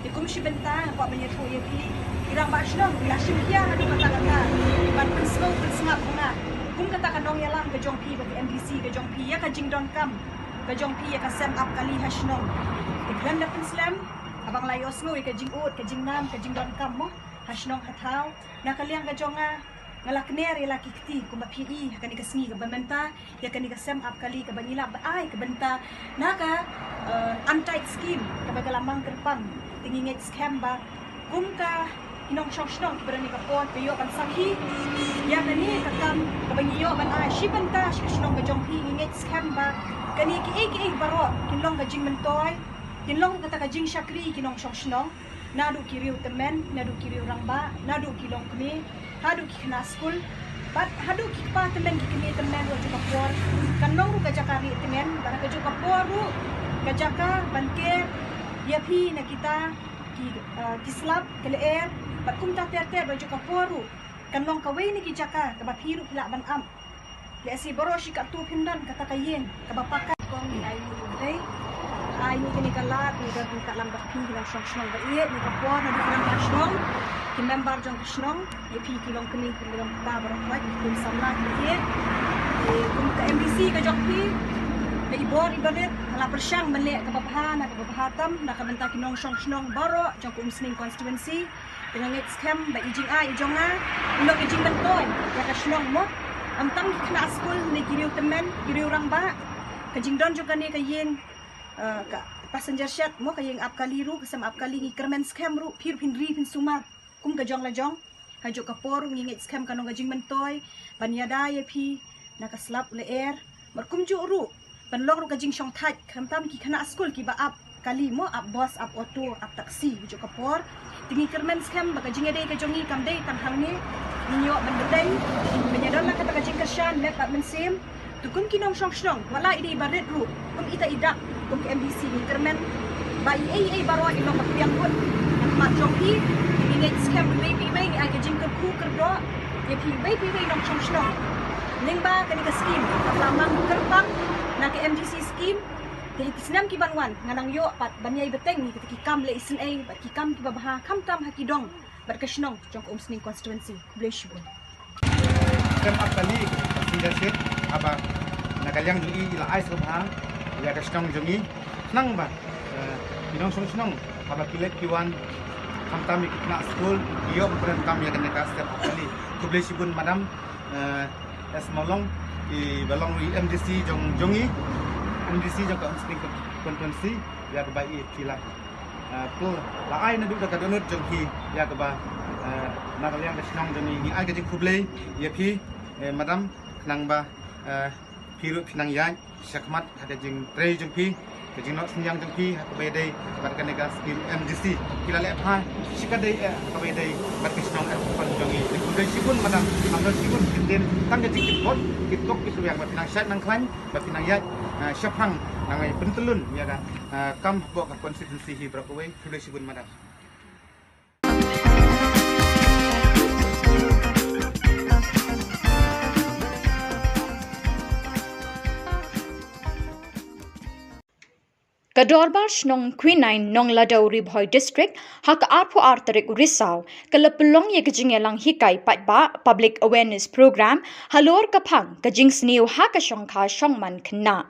Te kum shi bynta nga kwah ban ïathuh ïa phi, i rangbah shnong la shim khia haduh katta katta ban pynsngew pynsngap ha nga kum kata ka nongïalam ka jong phi bad ka M D C ka jong phi ïa ka jingdonkam ka jong phi ïa ka sem ap kali ha shnong. Te khlem da pynslem, haba nga la ïohsngew ïa ka jingud, ka jingnam, ka jingdonkam mo ha shnong ha thaw, na ka liang ka jong nga, nga la kner ïa la ki kti kumba phi i ha kane ka sngi kaba mynta, ïa kane ka sem ap kali kaba ngi lah ban ai ka bynta na ka, eh, untied scheme kaba ka la mang kyrpang. Te ngi ngeit skhem ba kum ka ki nongshong shnong kiba don ïa ka por, ka ïoh ban sakhi ïa kane ka kam kaba ngi ïoh ban ai shi bynta sha ka shnong ka jong phi. Ngi ngeit skhem ba kane kiei kiei baroh kin long ka jingmyntoi, kin long kata ka jingshakri ki nongshong shnong, naduh ki riew tymmen, naduh ki riew rangbah, naduh ki longkmie, haduh ki khynnah skul, bad haduh ki kpa tymmen, ki kmie tymmen ruh. Kajuh ka por kan long ruh ka jaka rieh tymmen, bad kajuh ka por ruh ka jaka ban ker ïa phi na kita ki, eh, ki slap, ki lyer, bad kumta ter ter. Bad kajuh ka por ruh kan long kawei na ki jaka kaba phi ruh phi lah ban ap. Lehse baroh shi katto phin don kata ka ïing kaba paka. Kong, ngi ai nguh ïa u Blei, ai nguh ïa kane ka lad ngi don ryngkat lang bad phi, ki nongshong shnong ba ïeit, na ka por naduh ki rangbah shnong, ki member jong ka shnong, ïa phi ki longkmie, ki longkpa baroh, ki khun samla kiba ïeit. Te kum ka M D C ka jong phi, na i bor iba rit nga la pyrshang ban leh kaba bha na kaba bha tam na ka bynta ki nongshong shnong baroh jong ka Umsning constituency. Te nga ngeit skhem ba i jingai i jong nga i long ka jingmyntoi ïa ka shnong mo. Ym tang ki khynnah skul ne ki riew tymmen, ki riew rangbah, ka jingdon jong kane ka ïing, eh, ka passenger shed mo, ka ïing ap kali ruh, ka sem ap kali, ngi kyrmen skhem ruh phi ruh phin ri phin sumar kum ka jong la jong. Kajuh ka por ruh ngi ngeit skhem kan long ka jingmyntoi ban ïada ïa phi na ka slap lyer. Bad kumjuh ruh ban long ruh ka jingshongthait, khamtam ki khynnah skul kiba ap kali mo, ap bus, ap auto, ap taxi, kajuh ka por. Te ngi kyrmen skhem ba ka jingïadei ka jong ngi kam dei tang hangne, ngin ïoh ban bteng ban ïadon na kata ka jingkyrshan met bad mynsiem. Te kum ki nongshong shnong, wat la i dei ba rit ruh, kum ita i dak, kum ka M D C ngi kyrmen ba i ei i ei baroh i long ba pdiang kut na khmat jong phi. Ngi ngeit skhem iwei pa iwei, ngi ai ka jingkyrkhu kyrdoh ïa phi iwei pa iwei nongshong shnong. Lyngba kane ka skim kaba la mang kyrpang na ka M D C skim, te ha ki snem ki ban wan ngan nang ïoh pat ban ïai bteng ïa kita ki kam leh isynei bad ki kam kiba bha khamtam ha ki dong bad ka shnong jong ka Umsning constituency. Khublei shibun. Sem ap kali ka passenger shed, haba na ka liang jong i i la ai sngewbha ïa ka shnong jong i. Khnang ba, eh, ki nongshong shnong haba ki leit ki wan, khamtam ïa ki khynnah skul, ki ïoh ban pyndonkam ïa kane ka sem ap kali. Khublei shibun madam, eh, S Mawlong, iba long i M D C jong, jong i, M D C jong ka Umsning constituency. ïa kaba i phi la, eh, pl-, la ai naduh da ka dohnud jong phi ïa kaba, eh, na ka liang ka shnong jong ngi, ngi ai ka jingkhublei ïa phi, eh, madam, khnang ba, eh, phi ruh phi nang ïaid shakhmat ha ka jingtrei jong phi, ka jingnoh synñiang jong phi ha kaba ïadei bad kane ka skim M G C. Phi la leh bha shikatdei eh ha kaba ïadei bad ka shnong eh, ka shnong jong ngi. Khublei shibun madam, khublei shibun, ki ktien tang ka jingkitkhlieh, kitkop ki suriang ba phi nang shait nang khlaiñ, ba phi nang ïaid, eh, shaphang, nang ai pyntyllun ïa ka, eh, kam hapoh ka constituency hi baroh kawei. Khublei shibun madam. Ka Dorbar Shnong Quinine Nongladaw, Ri Bhoi District, ha ka arphew ar tarik u Risaw, ka la pynlong ïa ka jingïalang hikai paidbah, public awareness program, halor ka phang ka jingsniew ha ka shongkha shongman khynnah.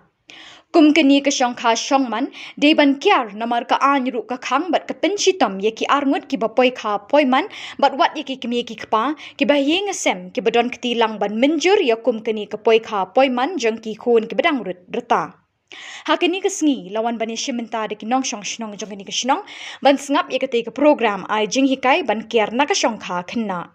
Kum kane ka shongkha shongman, dei ban kiar namar ka aiñ ruh ka khang bad ka pynshitom ïa ki arngut kiba poikha poiman, bad wat ïa ki kmie ki kpa kiba ïeng ïasem, kiba don kti lang ban mynjur ïa kum kane ka poikha poiman jong ki khun kiba dang rut rta. Ha kane ka sngi la wan ban ïashim bynta da ki nongshong shnong jong kane ka shnong ban sngap ïa katei ka program ai jinghikai ban kiar na ka shongkha khynnah.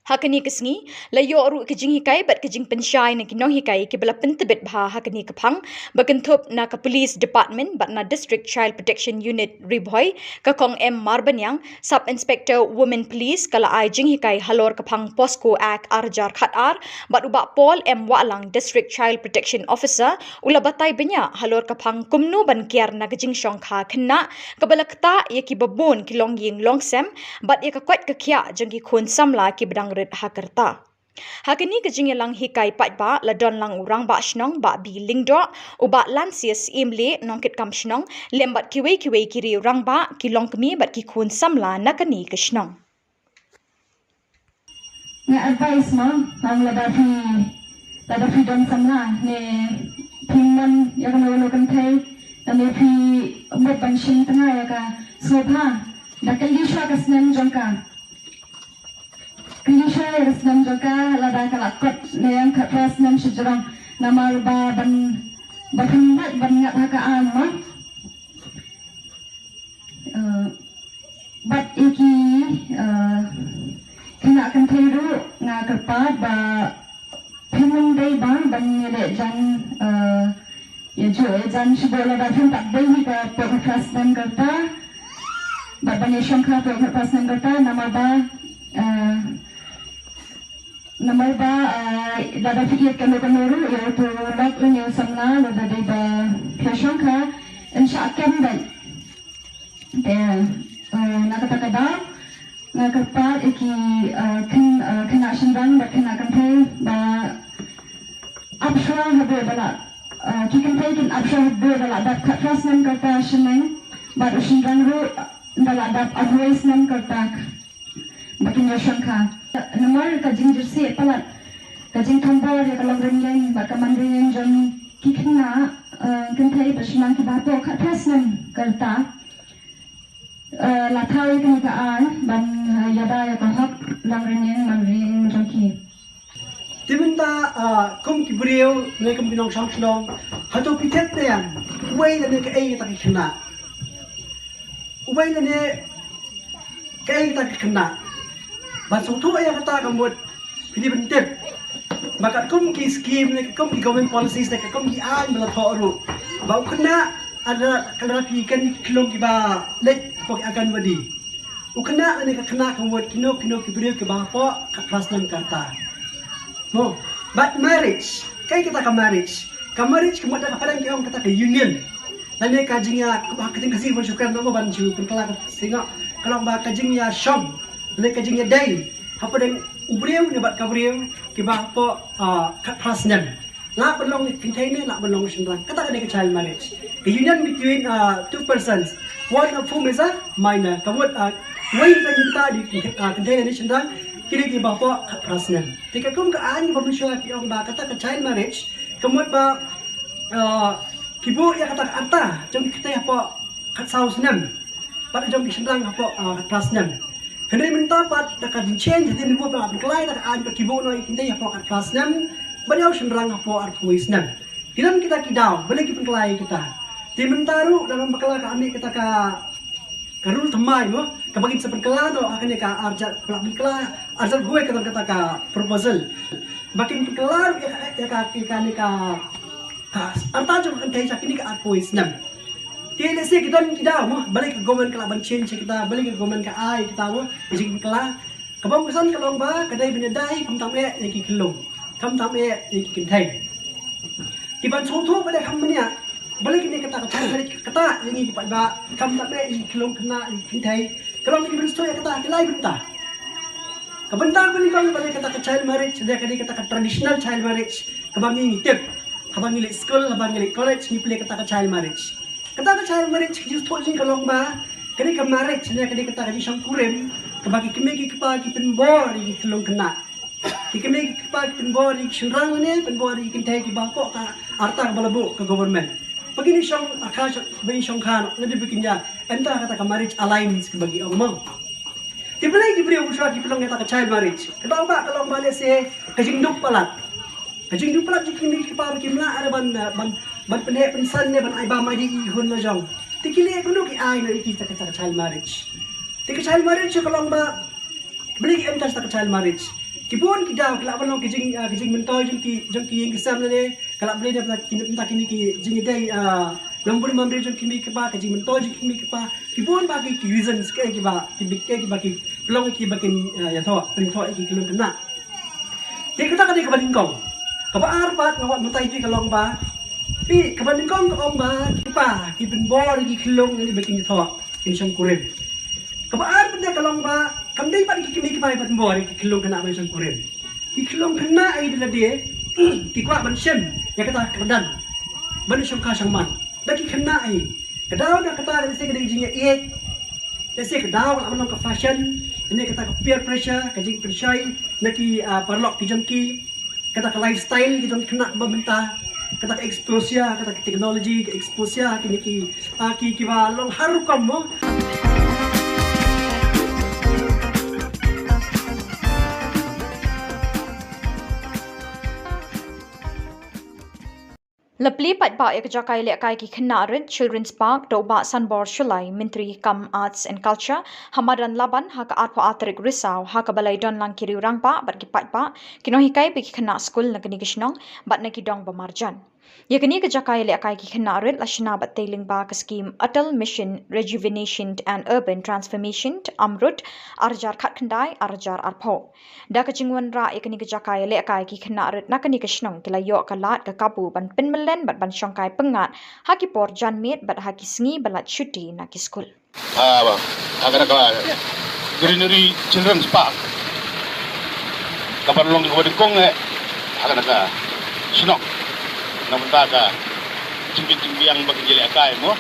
Ha kane ka sngi la ïoh ruh ka jinghikai bad ka jingpynshai na ki nonghikai kiba la pyntbit bha ha kane ka phang, ba kynthup na ka Police Department bad na District Child Protection Unit Ri Bhoi, ka Kong M Marbaniang, Sub Inspector Women Police, ka la ai jinghikai halor ka phang POCSO Act ar hajar khat ar, bad u Bah Paul M Wahlang, District Child Protection Officer, u la batai bniah halor ka phang kumno ban kiar na ka jingshongkha khynnah, kaba la ktah ïa kiba bun ki longïing longsem, bad ïa ka koit ka khiah jong ki khun samla kiba dang rit ha ka rta. Ha kane ka jingïalang hikai paidbah la don lang u Rangbah Shnong Bah B Lyngdoh, u Bah Lansias Imli, nongkitkam shnong, lem bad kiwei kiwei ki riew rangbah, ki longkmie bad ki khun samla na kane ka shnong. Nga advice mo, ong lada phi, lada phi don samla ne phi mon ïa kano kano kynthei, ne phi mut ban shim tnga ïa ka, sngewbha da kylli shuwa ka snem jong ka. Kylli shuwa ïa ka snem jong ka, lada ka la kot ne ïa ka snem shajrong, namar ba ban, ba phin mut ban ngat ha ka aiñ mo. Eh, bad ïa ki, eh, khynnah kynthei ruh nga kyrpad ba phin ym dei ba ban ïaleh jan, eh, ïa ju ïa jan shibun lada phin pat dei hi ka pok ka snem ka rta. Bad ban ïashongkha pok ka snem ka rta namar ba, eh, namar ba, eh, lada phi ïeit kano kano ruh ïa uto u lok lane u samla lada dei ba phi ïashongkha yn shah kem bad. Te, eh, na kata ka daw nga kyrpad ïa ki, eh, khyn-, eh, khynnah shynrang bad khynnah kynthei ba ap shuwa haduh ba la, eh, ki kynthei kin ap shuwa haduh ba la dap khatphra snem ka rta shaneng, bad u shynrang ruh ba la dap arphew snem ka rta ba kin ïashongkha. Namar ka jingjyrsieh palat, ka jingthombor ïa ka longrynïeng bad ka manrynïeng jong ki khynnah, eh, kynthei bad shynrang kiba hapoh khatphra snem ka rta. Eh, la thaw ïa kane ka aiñ ban, eh, ïada ïa ka hok longrynïeng manrynïeng jong ki. Te mynta, ah, kum ki briew ne kum ki nongshong shnong, hato phi tip ne em uwei lane kaei kata ki khynnah? Uwei lane kaei kata ki khynnah? Ban sngewthuh ïa kata ka mut phi dei ban tip ba katkum ki skim ne katkum ki government policies ne katkum ki aiñ ba la thoh ruh, ba u khynnah lada, lada phi ken ki khyllung kiba leit hapoh ki Anganwadi, u khynnah lane ka khynnah ka mut kino kino ki briew kiba hapoh khatphra snem ka rta. Mo, bad marriage, kaei kata ka marriage? Ka marriage ka mut da ka pdeng ki ong kata ka union. Lane ka jingïa, ka ba ka jingkynsi ba shu kren ba ban shu pynkylla ka singa, ka long ba ka jingïashong lane ka jingïadei hapdeng u briew ne bad ka briew kiba hapoh, ah, khatphra snem. Lah ban long kynthei ne lah ban long shynrang. Kata ka dei ka child marriage. Ka union between, uh, two persons, one of whom is a minor. Ka mut, uh, wei na kita dei, uh, kynthei ne shynrang, ki dei kiba hapoh khatphra snem. Te katkum ka aiñ ba mynshuwa ki ong ba kata ka child marriage, ka mut ba, uh, ki buh ïa kata ka rta jong ki kynthei hapoh khatsaw snem bad jong ki shynrang hapoh, ah, khatphra snem. Hynrei mynta pat da ka jingchange hadien ba la pynkylla da ka aiñ ba ki buh noh ïa ki kynthei hapoh khatphra snem bad ïa u shynrang hapoh arphew snem. Ki don kita ki daw, balei ki pynkylla ïa kita? Te mynta ruh da nang bakla ka ani kata ka ka rule thymmai mo, kaba kin sa pynkylla noh ha kane ka arjat, pynkylla arjat guai kata, kata ka proposal. Ba kin pynkylla ruh ïa ka, ïa ka, ïa kane ka, ka arta jong ka kynthei sha kine ka arphew snem. Te lehse ki don ki daw mo, balei ka government ka lah ban change kita, balei ka government ka ai kita mo, ka jingpynkylla. Kaba ym kongsan ka long ba ka dei ban ïadei khamtam eh ïa ki khyllung, khamtam eh ïa ki kynthei. Ki ban sngewthuh ba dei kham bniah. Balei kine kata ka child marriage ka ktah ïa ngi ki paidbah, khamtam eh ïa ki khyllung khynnah, ïa ki kynthei. Ka long ki ban sngewthuh ïa kata ha ki lai bynta. Ka bynta kaba nyngkong ba dei kata ka child marriage, dei ka dei kata ka traditional child marriage kaba ngi ngi tip. Haba ngi leit skul, haba ngi leit college, ngi pule kata ka child marriage. Kata ka child marriage ka jingsngewthuh jong ngi ka long ba ka dei ka marriage ne ka dei kata ka jingshongkurim kaba ki kmie ki kpa ki pynbor ïa ki khyllung khynnah. Ki kmie ki kpa ki pynbor ïa ki shynrang ne pynbor ïa ki kynthei kiba hapoh ka arta kaba la buh ka government. Ba kin shong, ah, kha, ba kin shong kha noh, lane ba kin ïa enter ha kata ka marriage alliance kaba ki ong mo. Te balei ki briew ki shu ki pynlong ïa kata ka child marriage? Ka daw ba ka long ba lehse ka jingduk palat. Ka jingduk palat jong ki kmie ki kpa ba kim lah re ban, ban, ban pynheh pynsan ne ban ai bam ai dih ïa ki khun la jong. Te ki leh kumno, ki ai noh ïa ki kata ka child marriage. Te ka child marriage ka long ba balei ki enter kata ka child marriage? Ki bun ki daw, ka lah ban long ka jing, ah, ka jingmyntoi jong ki, jong ki ïing ki sem lane ka lah ban long da ki, da kine ki jingïadei, ah, longburim bamri jong ki kmie ki kpa, ka jingmyntoi jong ki kmie ki kpa. Ki bun ba ki, ki reasons kiei kiba, ki bikei kiba ki pynlong kiba kin, ah, ïathoh, pynïathoh ïa ki khyllung khynnah. Te kata ka dei kaba nyngkong. Kaba ar pat nga wad mynta ïa phi ka long ba, phi, kaba nyngkong ka ong ba ki kpa ki pynbor ïa ki khyllung ïa kiba kin ïathoh, kin shongkurim. Kaba ar pat ka long ba kam dei pat ki kmie ki kpa ki pynbor ïa ki khyllung khynnah ban shongkurim. Ki khyllung khynnah ïa ki lade ki kwah ban shim ïa kata ka kyrdan ban shong kha shong man. Da ki khynnah hi. Ka daw na kata lehse ka dei jingïaieit. Lehse ka daw ka lah ban long ka fashion. Lane kata ka peer pressure, ka jingpynshoi na ki, ah, paralok ki jong ki. Kata ka lifestyle ki jong ki khynnah ba mynta. Kata ka exposure, kata ka technology, ka exposure, kine ki, ah, ki, kiba long har rukom mo. La plie paidbah ïa ka jaka ïalehkai ki khynnah rit Children's Park da u Bah Sanbor Shullai, Myntri kam Arts and Culture, ha madan Laban ha ka arphew ar tarik Risaw, ha kaba la ïadon lang ki riew rangbah bad ki paidbah, ki nonghikai bad ki khynnah skul na kane ka shnong bad na ki dong ba marjan. Ïa kane ka jaka ïalehkai ki khynnah rit la shna bad tei lyngba ka skhim Atal Mission Rejuvenation and Urban Transformation, AMRUT, ar hajar khatkhyndai ar hajar arphew. Da ka jingwanrah ïa kane ka jaka ïalehkai, ki khynnah rit na kane ka shnong ki la ïoh ka lad ka kabu ban pynmlien bad ban shongkai pyngngad ha ki por janmiet bad ha ki sngi ba la shuti na ki skul. Ah, ba, ha kane ka Greenery Children's Park. Kaba long kaba nyngkong eh ha kane ka shnong. Na bynta ka jingbit jingbiang ba ki ïalehkai mo.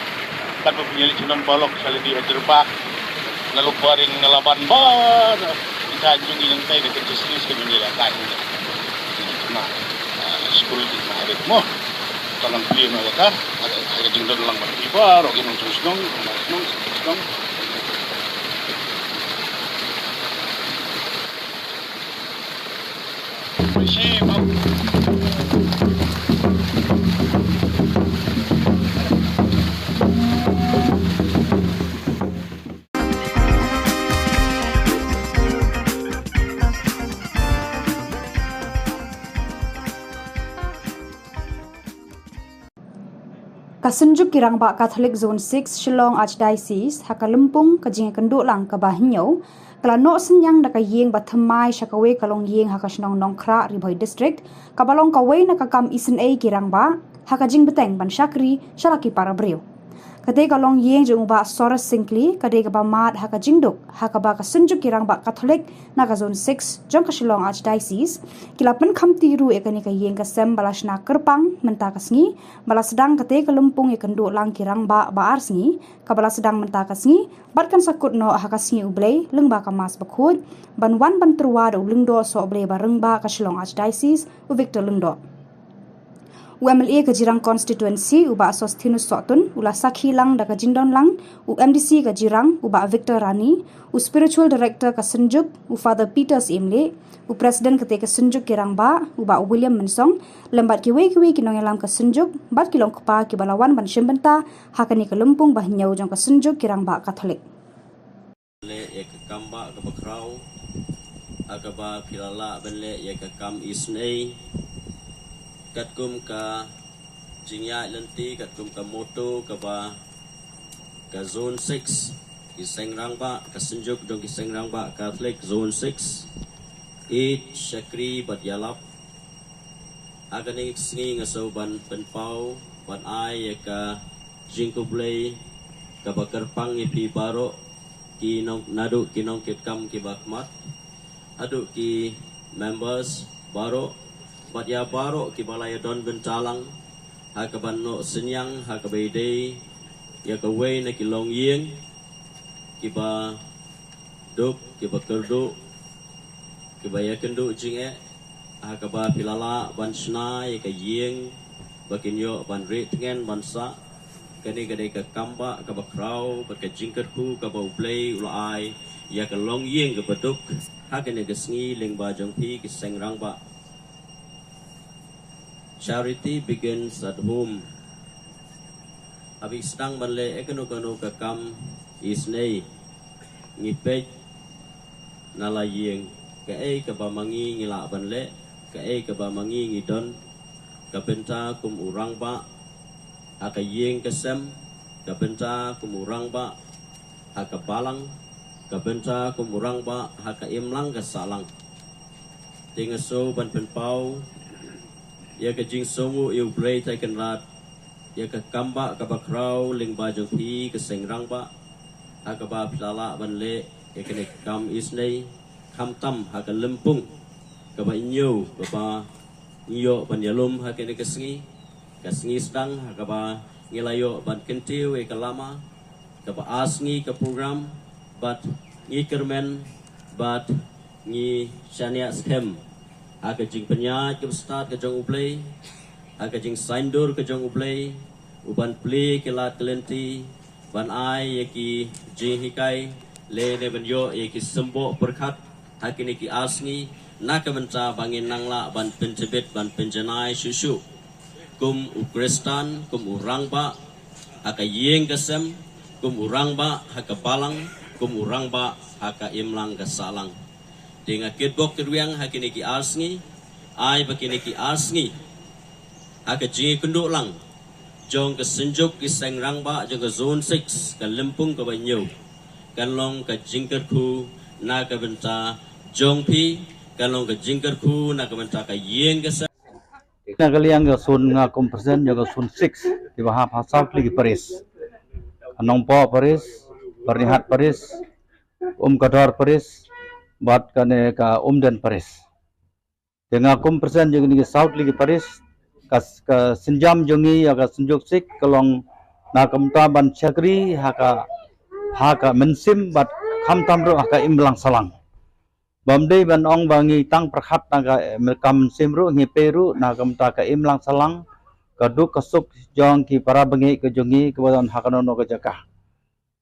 Bad ba pynïaleh shnong paralok sha lade ha Jyrpa, na Luparing, na Laban ba na kita jong ngi nangtai na ka jingïalehkai. Ki khynnah, ah, skul ki khynnah rit mo. Tang ngan plie ma kata, ha ka jingdon lang bad ki baroh ki nongshong shnong, nongshong shnong. Ka Synjuk ki Rangbah Katholik Zone six, Shillong Archdiocese, ha ka lympung ka jingïakynduh lang kaba hynñiew, ka la noh synñiang da ka ïing ba thymmai sha kawei ka longïing ha ka shnong Nongkhrah, Ri Bhoi District, kaba long kawei na ka kam isynei ki rangbah ha ka jingbteng ban shakri sha la ki para briew. Kata ka longïing jong u Bah Soros Syngkli ka dei kaba mad ha ka jingduk, ha kaba ka Synjuk ki Rangbah Katholik na ka Zone six jong ka Shillong Archdiocese ki la pynkham ti ruh ïa kane ka ïing ka sem ba la shna kyrpang mynta ka sngi, ba la sdang kata ka lympung ïakynduh lang ki rangbah ba ar sngi, kaba la sdang mynta ka sngi, bad kan sa kut noh ha ka sngi U Blei lyngba ka Mass bakhuid, ban wan ban tyrwa da u Lyngdoh Sohblei Barangbah ka Shillong Archdiocese, u Victor Lyngdoh. U M L A ka Jirang Constituency, u Bah Sosthenes Sohtun, u la sakhi lang da ka jingdon lang u M D C ka Jirang, u Bah Victor Rani, u Spiritual Director ka Synjuk, u Father Peter Syiem Leh, u President kate ka Synjuk ki Rangbah, u Bah William Mynsong, lem bad kiwei kiwei ki nongïalam ka Synjuk, bad ki long kpa kiba la wan ban shim bynta ha kane ka lympung ba hynñiew jong ka Synjuk ki Rangbah Katholik. Leh ïa ka kam bah kaba khraw, ha kaba phi la lah ban leh ïa ka kam isynei, katkum ka jingïaid lynti, katkum ka motto kaba ka Zone six, ki seng rangbah, ka Synjuk jong ki seng rangbah Katholik Zone six, ïeit, shakri bad ïalap. Ha kane ka sngi nga sngewbha ban pynpaw, ban ai ïa ka jingkhublei kaba kyrpang ïa phi baroh, ki nong, naduh ki nongkitkam kiba khmat, haduh ki members baroh, bad ïa baroh kiba la ïadon bynta lang ha kaban noh synñiang, ha kaba ïadei ïa kawei na ki longïing kiba duk, kiba kyrduh, kiba ïakynduh jingeh, ha kaba phi la lah ban shna ïa ka ïing ba kin ïoh ban rieh tngen ban sah. Kane ka dei ka kam bah kaba khraw bad ka jingkyrkhu kaba U Blei u la ai ïa ka longïing kaba duk ha kane ka sngi lyngba jong phi ki seng rangbah. Charity begins at home. Haba ngi sdang ban leh ïa kano kano ka kam isynei, ngi peit na la ïing, kaei kaba ma ngi ngi lah ban leh, kaei kaba ma ngi ngi don, ka bynta kum u rangbah ha ka ïing ka sem, ka bynta kum u rangbah ha ka balang, ka bynta kum u rangbah ha ka imlang ka sahlang. Te nga sngewbha ban pynpaw ïa ka jingsngewnguh ïa U Blei Trai Kynrad ïa ka kam bah kaba khraw lyngba jong phi ki seng rangbah, ha kaba phi la lah ban leh ïa kane ka kam isynei, khamtam ha ka lympung kaba hynñiew kaba ngi ïoh ban ïalum ha kane ka sngi, ka sngi sdang ha kaba ngi la ïoh ban kyntiew ïa ka lama kaba ar sngi ka program, bad ngi kyrmen bad ngi shaniah skhem ha ka jingpynïaid kaba stad ka jong U Blei, ha ka jingsaiñdur ka jong U Blei, u ban plie ki lad ki lynti, ban ai ïa ki jinghikai lane ban ïoh ïa ki symboh pyrkhat ha kine ki ar sngi, na ka bynta ba ngin nang lah ban pyntbit ban pynjanai shuh shuh kum u Khristan, kum u rangbah ha ka ïing ka sem, kum u rangbah ha ka balang, kum u rangbah ha ka imlang ka sahlang. Te nga kitbok kitrwiang ha kine ki ar sngi, ai ba kine ki ar sngi ha ka jingïakynduh lang jong ka Synjuk ki seng rangbah jong ka Zone six, ka lympung kaba hynñiew, kan long ka jingkyrkhu na ka bynta jong phi, kan long ka jingkyrkhu na ka bynta ka ïing ka sem. Na ka liang ka Zone, nga kum president jong ka Zone six, kiba hap ha saw tylli ki parish. Ka Nongpoh Parish, Byrnihat Parish, Umkador Parish, bad kane ka Umden Parish. Te nga kum president jong kine ki saw tylli ki parish, ka, ka sienjam jong ngi ïa ka Synjuk six ka long na ka bynta ban shakri ha ka, ha ka mynsiem bad khamtam ruh ha ka imlang sahlang. Bym dei ban ong ba ngi tang pyrkhat na ka, eh, ka mynsiem ruh, ngi peit ruh na ka bynta ka imlang sahlang, ka duk ka suk jong ki para bangeit ka jong ngi kaba don ha kano kano ka jaka.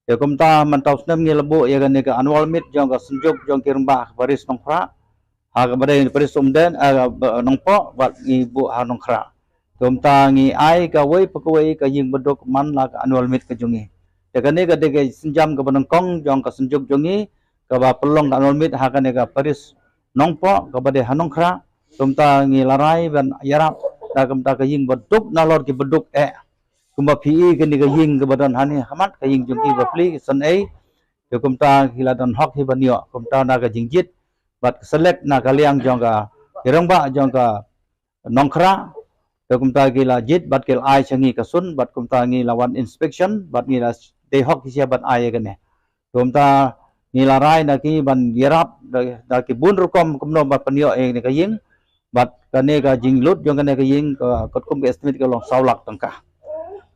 Te kumta mynta u snem ngi la buh ïa kane ka annual meet jong ka Synjuk jong ki rangbah parish Nongkhrah, ha kaba dei parish Umden, eh, Nongpoh, bad ngi buh ha Nongkhrah. Te kumta ngi ai kawei pa kawei ka ïing baduk man la ka annual meet ka jong ngi. Te kane ka dei ka sienjam kaba nyngkong jong ka Synjuk jong ngi, kaba pynlong ka annual meet ha kane ka parish Nongpoh, kaba dei ha Nongkhrah. Kumta ngi la rai ban ïarap da kumta ka ïing baduk nalor ki baduk eh. Kumba phi i kane ka ïing kaba don hangne ha khmat, ka ïing jong ki ba plie ki san ei. Te kumta ki la don hok hi ban ïoh, kumta na ka jingjied bad ka select na ka liang jong ka, ki rangbah jong ka Nongkhrah. Te kumta ki la jied bad ki la ai sha ngi ka sun, bad kumta ngi la wan inspection bad ngi la dei hok ki sha ban ai ïa kane. Te kumta ngi la rai na ki ban ïarap da, da ki bun rukom kumno ban pynïoh ïa kane ka ïing. Bad kane ka jinglut jong kane ka ïing ka, katkum ka estimate ka long saw lak tyngka.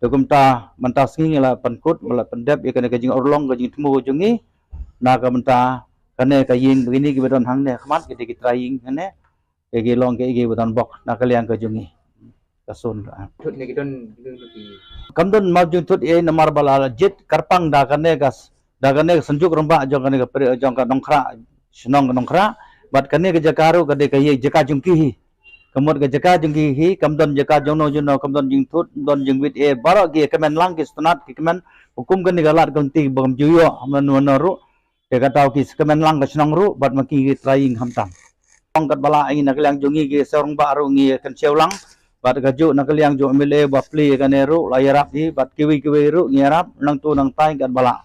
Te kumta mynta sngi ngi la pynkut, ngi la pyndep ïa kane ka jingurlong ka jingthmu ka jong ngi. Na ka bynta kane ka ïing ba kine kiba don hangne ha khmat, ki dei ki trai ïing hangne. Ki long ki, kiba don bok na ka liang ka jong ngi. ka sun. Thut ne ki don, ki don ki. Kam don map jingthut ei namar ba la jied kyrpang da kane ka s-, da kane ka Synjuk Rangbah jong kane ka pri-, jong ka Nongkhrah, shnong ka Nongkhrah. Bad kane ka jaka ruh ka dei ka ïa jaka jong ki hi. Ka mut ka jaka jong ki hi, kam don jaka jong no jong no, kam don jingthut, kam don jingwit ei, baroh ki kmen lang ki sngewtynnat, ki kmen, hukum kane ka lad ka lynti ba kam ju ïoh mano mano ruh. Te ka daw ki kmen lang ka shnong ruh, bad ma ki ki trai ïing khamtam. Ong katba lah ngi na ka liang jong ngi ki seng rangbah ruh ngi kynshew lang, bad kajuh na ka liang jong M L A ba plie kane ruh la ïarap hi, bad kiwei kiwei ruh ngi ïarap nangtu nangtai katba lah.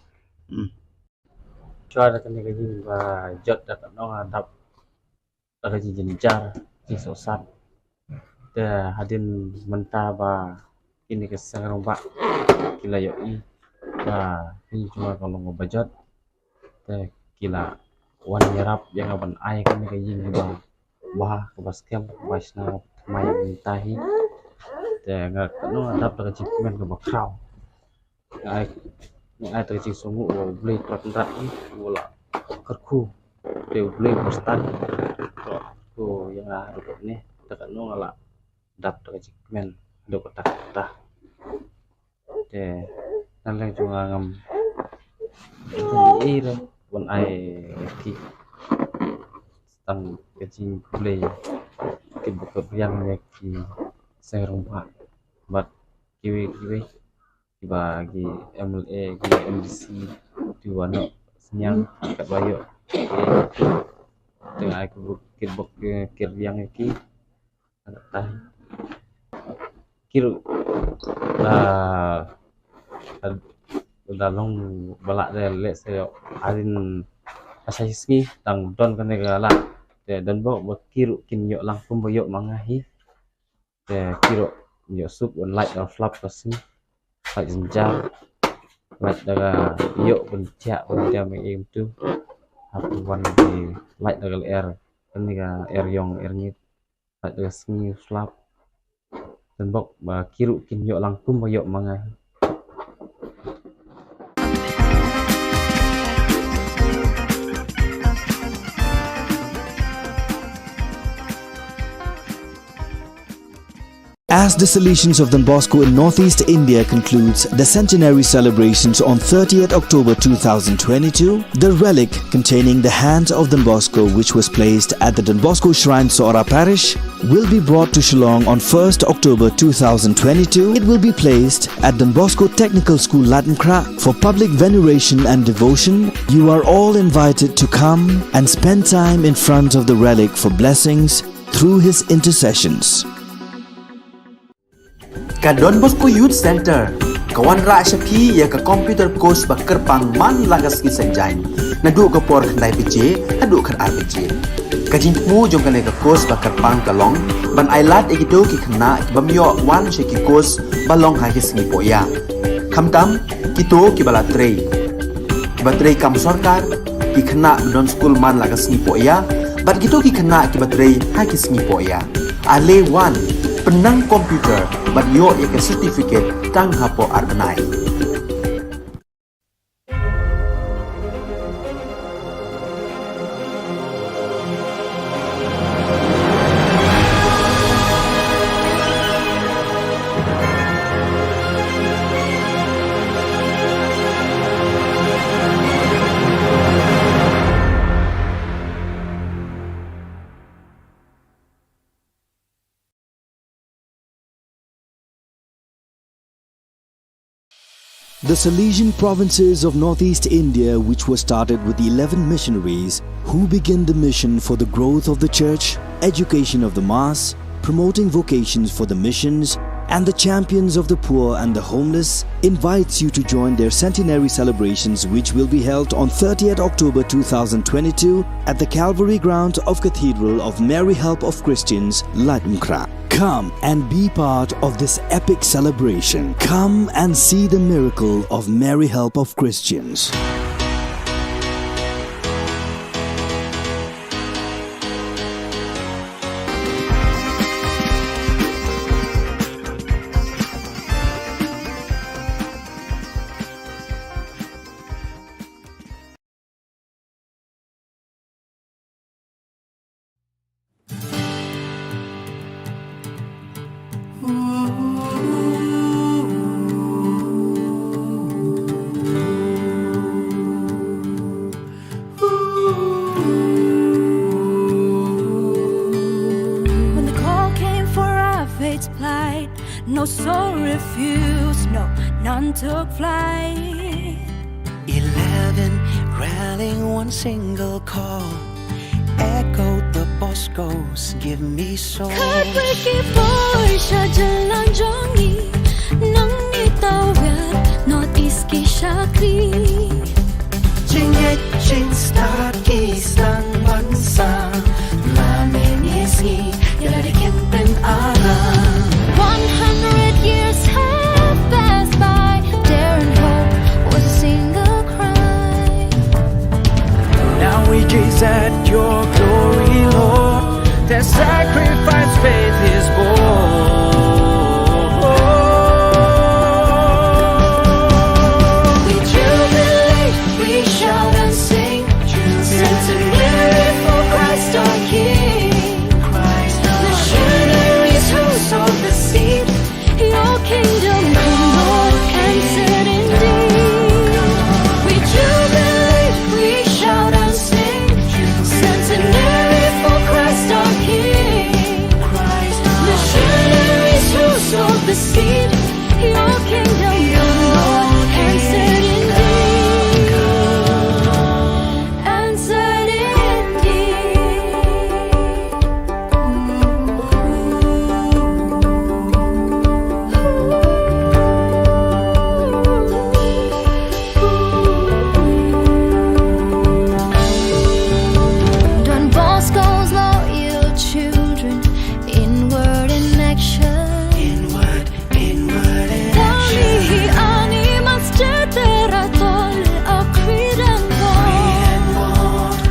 Hmm. Shuwa da kane ka ïing ba jot da ka nong adap da ka jingjynjar, jingsohsat. Te hadien mynta ba kine ki seng rangbah ki la ïohi ba ïing jong nga ka long kaba jot. Te ki la wan ïarap ïa nga ban ai kane ka ïing kaba bha, kaba skhem, kaba shna thymmai mynta hi. Te nga ka nong adap da ka jingkmen kaba khraw. Nga ai, nga ai da ka jingsngewnguh ba U Blei Trai Kynrad hi u la kyrkhu. Te U Blei u ba stad u kyrkhu ïa nga haduh katne. Te ka nong nga la dap da ka jingkmen haduh katta katta. Te na liang jong nga ngam ei ei re ban ai ïa ki, tang ka jingkhublei kaba kyrpang ïa ki seng rangbah bad kiwei kiwei kiba ki M L A, ki M D C, kiba noh synñiang katba ïoh. Te nga ai kyrpang, kyrpang ïa ki. Ki ruh da, da, da long ba lah da leh sa ïoh hadien sa shi sngi tang don kane ka lad. Te don bok ba ki ruh kin ïoh lang kumba ïoh ma nga hi. Te ki ruh ïoh suk ban lait da flap ka sngi. Lait jynjar. Lait da ka ïoh ban thiah ban thiah ma im tu. Hap wan ki lait da ka lyer. Kane ka er ïong er ngit. Lait da ka sngi u slap. Don bok ba ki ruh kin ïoh lang kumba ïoh ma nga hi. As the Salesians of Don Bosco in Northeast India concludes the centenary celebrations on thirtieth October two thousand twenty-two, the relic containing the hands of Don Bosco, which was placed at the Don Bosco Shrine, Sohra Parish, will be brought to Shillong on first October two thousand twenty-two. It will be placed at Don Bosco Technical School, Laitumkhrah, for public veneration and devotion. You are all invited to come and spend time in front of the relic for blessings through his intercessions. Ka Don Bosco Youth Center ka wanrah sha phi ïa ka computer course ba kyrpang man la ka sngi Saitjaiñ, naduh ka por khyndai baje haduh khatar baje. Ka jingthmu jong kane ka course ba kyrpang ka long ban ai lad ïa kito ki khynnah ki bym ïoh wan sha ki course ba long ha ki sngi pohïa. Khamtam kito kiba la trei, kiba trei kam sorkar, ki khynnah ba don skul man la ka sngi pohïa, bad kito ki khynnah kiba trei ha ki sngi pohïa. Ale wan, pynnang computer bad ïoh ïa ka certificate tang hapoh ar bnai. The Salesian provinces of Northeast India, which was started with eleven missionaries who began the mission for the growth of the church, education of the mass, promoting vocations for the missions, and the champions of the poor and the homeless, invites you to join their centenary celebrations, which will be held on thirtieth October two thousand twenty-two at the Calvary ground of Cathedral of Mary Help of Christians, Laitumkhrah. Come and be part of this epic celebration. Come and see the miracle of Mary Help of Christians. No soul refuse, no, none took flight. Eleven rallying one single call. Echoed the Boscos, give me soul. Khatwei ki poi sha jylla jong ngi, nang ngi tawir North East ki shakri. Jingngeit jingstad ki sdang ban sam, la mynne sngi ïa la dei kin pynara. One hundred years have passed by, dare and hope was a single cry. Now we gaze at your glory, Lord. Their sacrifice faith is born. We jubilate, we shout and sing. Centenary for Christ our King. Missionaries who sowed the seed. Your kingdom come, Lord, and set indeed. We jubilate, we shout and sing. Centenary for Christ our King. Missionaries who sowed the seed. Your kingdom come, Lord, and set indeed. And set indeed. Don Bosco's loyal children, inward in action. Inward, inward in action. Tali hi ani mas cetera tole a Creed and Bond.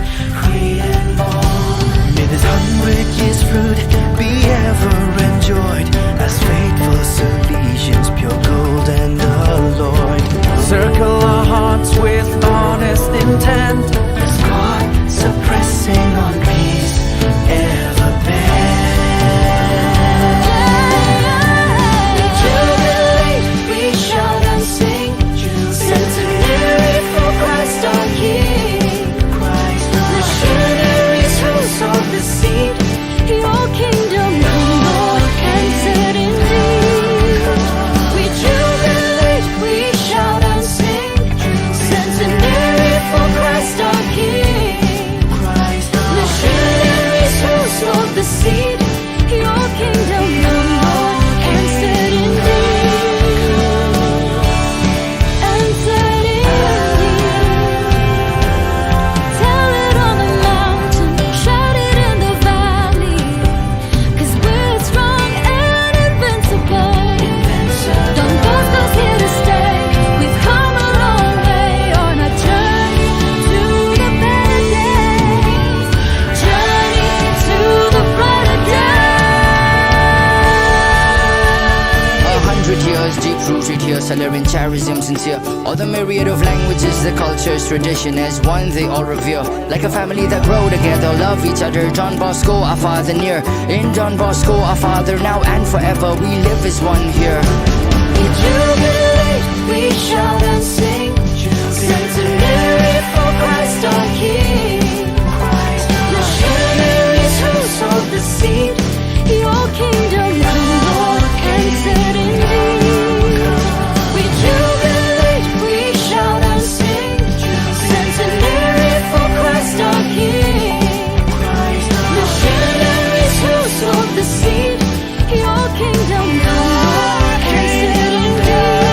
May this hundred years fruit be ever enjoyed as faithful Salesians, pure gold and alloyed. Circle our hearts with honest intent as God suppressing on peace ever bent. We jubilate, we shout and sing. Centenary for Christ our King. Missionaries who sowed the seed. Your kingdom come, Lord, and set indeed. We jubilate, we shout and sing. Centenary for Christ our King. Missionaries who sowed the seed. Your kingdom come, Lord, and set indeed. And set indeed. Tell it on the mountain, shout it in the valley. 'Cause we're strong and invincible. Don Bosco's here to stay. We've come a long way on a journey to the better days. Journey to the brighter days. A hundred years deep rooted here, Salerian charism sincere. All the myriad of languages, the cultures, tradition as one they all revere. Like a family that grow together, love each other. Don Bosco, our father near. In Don Bosco, our father now and forever. We live as one here. We jubilate, we shout and sing. Centenary for Christ our King. Missionaries who sowed the seed. Your kingdom come, Lord, and set indeed. We jubilate, we shout and sing. Centenary for Christ our King. Missionaries who sowed the seed. Your kingdom come, Lord, and set indeed.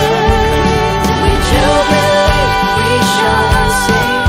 We jubilate, we shout and sing.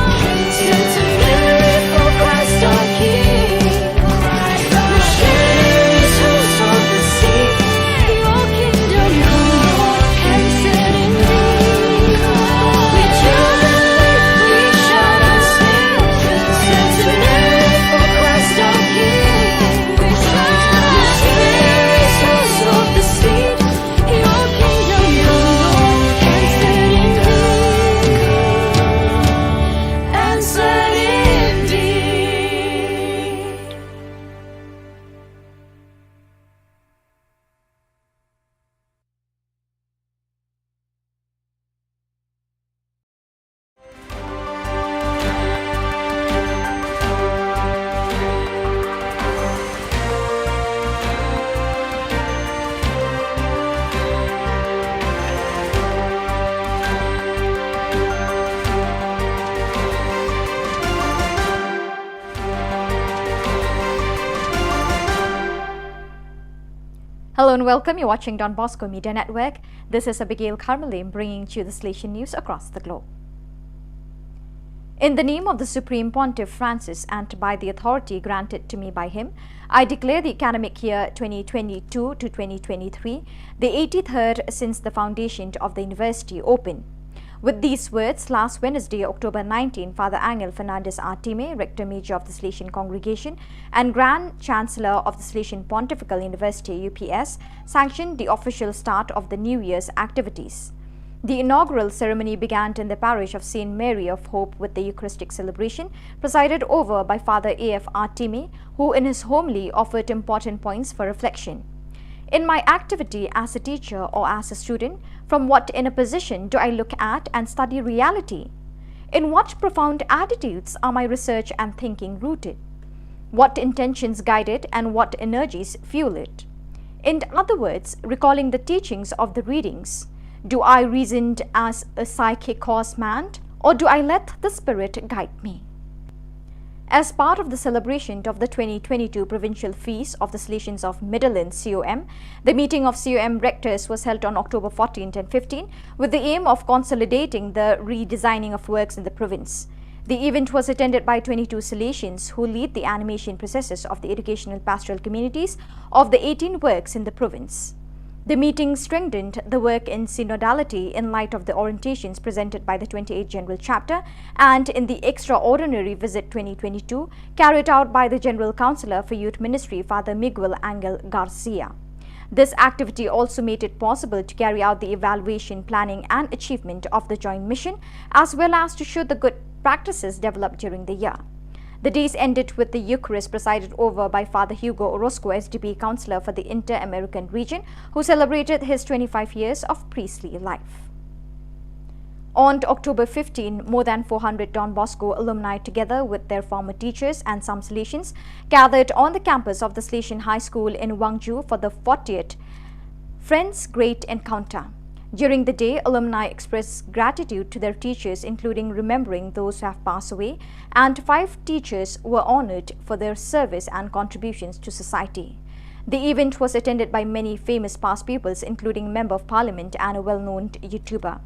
Hello and welcome. You're watching Don Bosco Media Network. This is Abigail Carmelim bringing to you the Salesian news across the globe. In the name of the Supreme Pontiff Francis and by the authority granted to me by him, I declare the academic year twenty twenty-two to twenty twenty-three, the eighty-third since the foundation of the university, open. With these words, last Wednesday, October nineteen, Father Angel Fernandez Artime, Rector Major of the Salesian Congregation and Grand Chancellor of the Salesian Pontifical University, U P S, sanctioned the official start of the New Year's activities. The inaugural ceremony began in the parish of Saint Mary of Hope with the Eucharistic celebration, presided over by Father A F Artime, who in his homily offered important points for reflection. In my activity as a teacher or as a student, from what inner position do I look at and study reality? In what profound attitudes are my research and thinking rooted? What intentions guide it and what energies fuel it? In other words, recalling the teachings of the readings, do I reason as a psychic cause manned, or do I let the Spirit guide me? As part of the celebration of the twenty twenty-two Provincial Feast of the Salesians of Midland, C O M, the meeting of C O M rectors was held on October fourteenth and fifteenth with the aim of consolidating the redesigning of works in the province. The event was attended by twenty-two Salesians who lead the animation processes of the educational pastoral communities of the eighteen works in the province. The meeting strengthened the work in synodality in light of the orientations presented by the twenty-eighth General Chapter and in the extraordinary visit twenty twenty-two carried out by the General Councillor for Youth Ministry, Father Miguel Angel Garcia. This activity also made it possible to carry out the evaluation, planning and achievement of the joint mission, as well as to show the good practices developed during the year. The days ended with the Eucharist presided over by Father Hugo Orozco, S D P Councillor for the Inter-American Region, who celebrated his twenty-five years of priestly life. On October fifteen, more than four hundred Don Bosco alumni, together with their former teachers and some Salesians, gathered on the campus of the Salesian High School in Wangju for the fortieth Friends Great Encounter. During the day, alumni expressed gratitude to their teachers, including remembering those who have passed away, and five teachers were honored for their service and contributions to society. The event was attended by many famous past pupils, including Member of Parliament and a well-known YouTuber.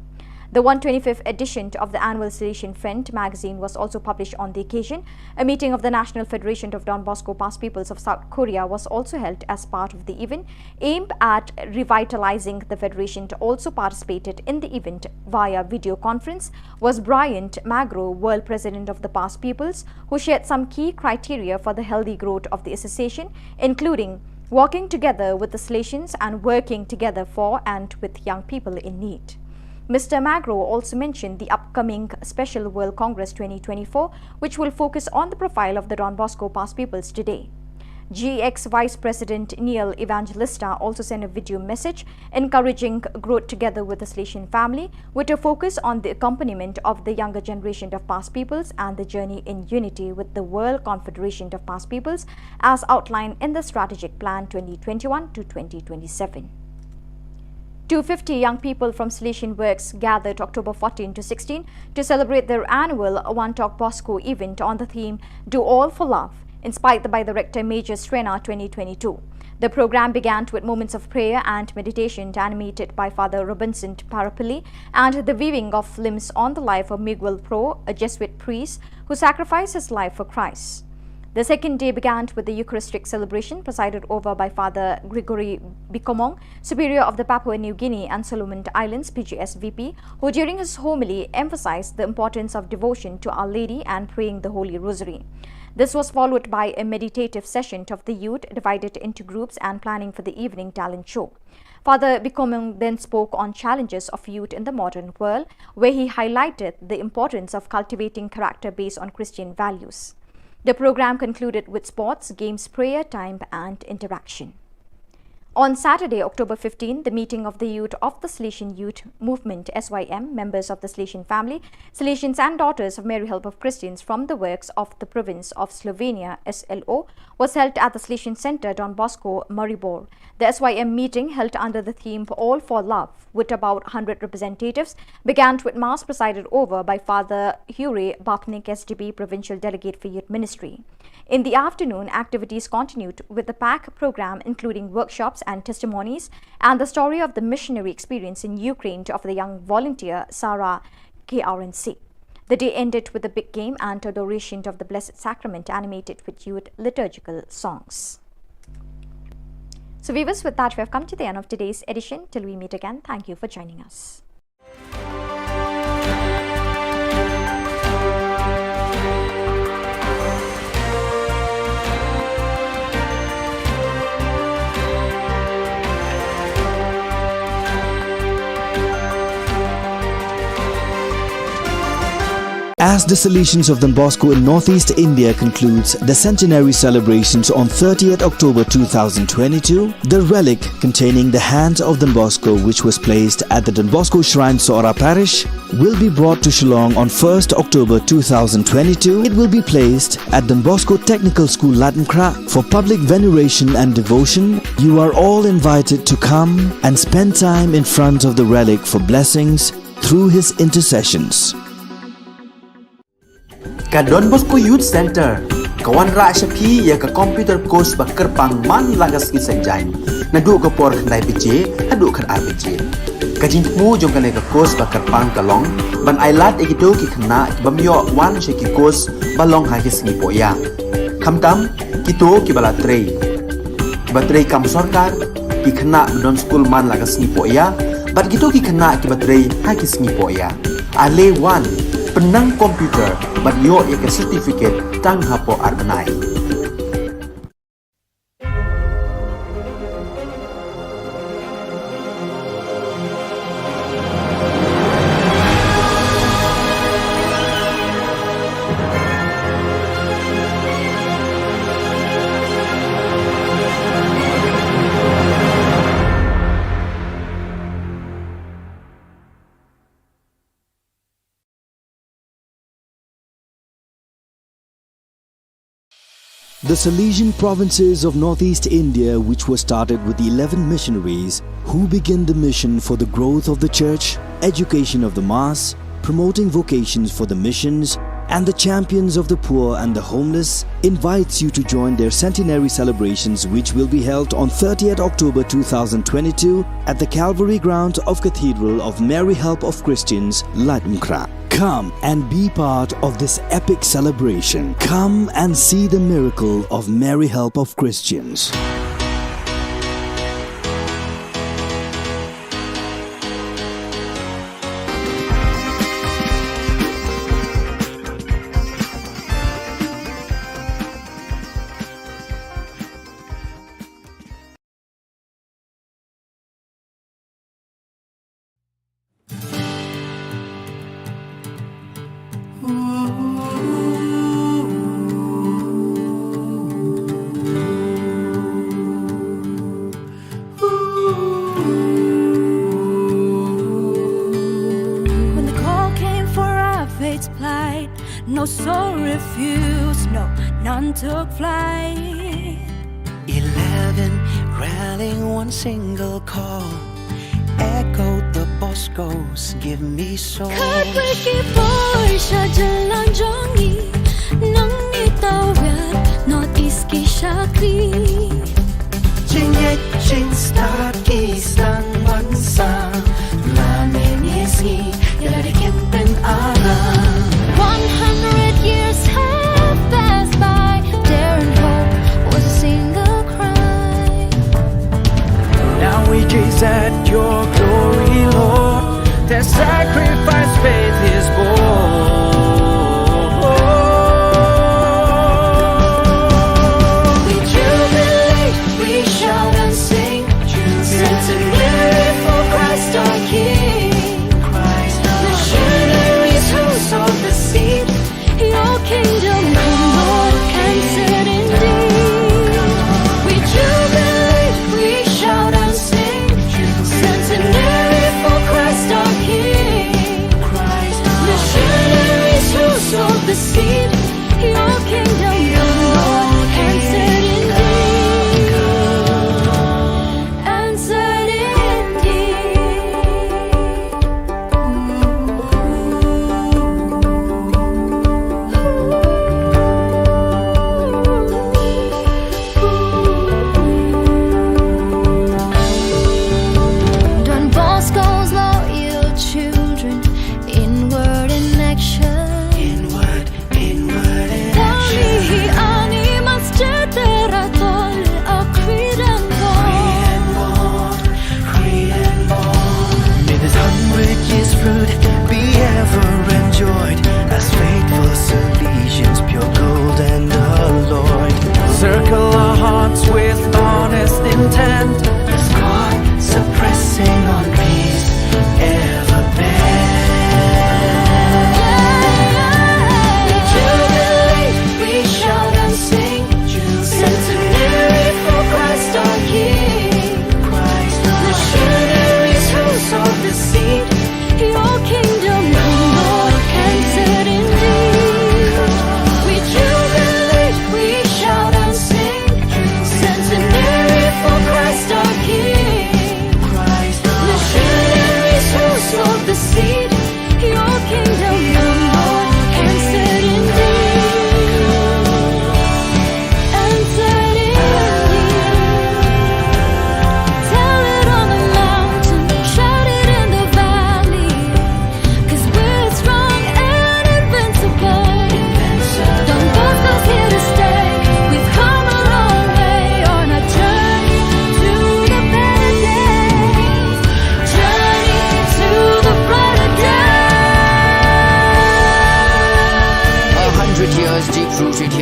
The one twenty-fifth edition of the annual Salesian Friend magazine was also published on the occasion. A meeting of the National Federation of Don Bosco Past Pupils of South Korea was also held as part of the event, aimed at revitalizing the federation. Also participated in the event via video conference was Bryant Magro, World President of the Past Pupils, who shared some key criteria for the healthy growth of the association, including working together with the Salesians and working together for and with young people in need. Mister Magro also mentioned the upcoming Special World Congress twenty twenty-four, which will focus on the profile of the Don Bosco Past Pupils today. G X Vice President Neil Evangelista also sent a video message encouraging growth together with the Salesian family, with a focus on the accompaniment of the younger generation of past pupils and the journey in unity with the World Confederation of Past Pupils as outlined in the Strategic Plan twenty twenty-one to twenty twenty-seven. Two fifty young people from Salesian Works gathered October fourteen to sixteen to celebrate their annual Wantok Bosco event on the theme Do All for Love, inspired by the Rector Major Srena twenty twenty-two. The program began with moments of prayer and meditation animated by Father Robinson Parapilli and the viewing of films on the life of Miguel Pro, a Jesuit priest who sacrificed his life for Christ. The second day began with the Eucharistic celebration presided over by Father Gregory Bikomong, Superior of the Papua New Guinea and Solomon Islands, P G S V P, who during his homily emphasized the importance of devotion to Our Lady and praying the Holy Rosary. This was followed by a meditative session of the youth divided into groups and planning for the evening talent show. Father Bikomong then spoke on challenges of youth in the modern world, where he highlighted the importance of cultivating character based on Christian values. The program concluded with sports, games, prayer time, and interaction. On Saturday, October fifteen, the meeting of the youth of the Salesian Youth Movement, S Y M, members of the Salesian family, Salesians and daughters of Mary Help of Christians from the works of the province of Slovenia, S L O, was held at the Salesian Center, Don Bosco, Maribor. The S Y M meeting, held under the theme All for Love, with about hundred representatives, began with Mass presided over by Father Hure Bapnik, S D P Provincial Delegate for Youth Ministry. In the afternoon, activities continued with a packed program including workshops, and testimonies, and the story of the missionary experience in Ukraine to offer the young volunteer Sarah K R N C. The day ended with a big game and adoration of the Blessed Sacrament, animated with youth liturgical songs. So, viewers, with that, we have come to the end of today's edition. Till we meet again, thank you for joining us. As the Salesians of Don Bosco in Northeast India concludes the centenary celebrations on thirtieth October two thousand twenty-two, the relic containing the hand of Don Bosco, which was placed at the Don Bosco Shrine, Sohra Parish, will be brought to Shillong on first October two thousand twenty-two. It will be placed at Don Bosco Technical School, Laitumkhrah, for public veneration and devotion. You are all invited to come and spend time in front of the relic for blessings through his intercessions. Ka Don Bosco Youth Center ka wanrah sha phi ïa ka computer course ba kyrpang man la ka sngi Saitjaiñ, naduh ka por khyndai baje haduh khatar baje. Ka jingthmu jong kane ka course ba kyrpang ka long ban ailad ïa kito ki khynnah ki bym ïoh wan sha ki course ba long ha ki sngi pohïa, khamtam kito kiba la trei, kiba trei kam sorkar, ki khynnah ba don skul man la ka sngi pohïa, bad kito ki khynnah kiba trei ha ki sngi pohïa. Ale wan, pynnang computer bad ïoh ïa ka certificate tang hapoh ar bnai. The Salesian provinces of Northeast India, which was started with eleven missionaries who began the mission for the growth of the church, education of the mass, promoting vocations for the missions, and the champions of the poor and the homeless, invites you to join their centenary celebrations, which will be held on thirtieth October two thousand twenty-two at the Calvary ground of Cathedral of Mary Help of Christians, Laitumkhrah. Come and be part of this epic celebration. Come and see the miracle of Mary Help of Christians. When the call came for our faith's plight, no soul refused, no, none took flight. Eleven rallying one single call, echoed the Boscos, give me soul. Khatwei ki bor sha jylla jong ngi, nangne tawar North East ki shakri. Jingngeit jingstad ki sdang ban sah, lane ngi sngi ïa lade kin pynara. One hundred years have passed by, dare and hope was a single cry. Now we gaze at your glory, Lord. Their sacrifice faith is born. We jubilate, we shout and sing, centenary for Christ our King. Missionaries who sowed the seed, your kingdom come, Lord, and set indeed. We jubilate, we shout and sing, centenary for Christ our King.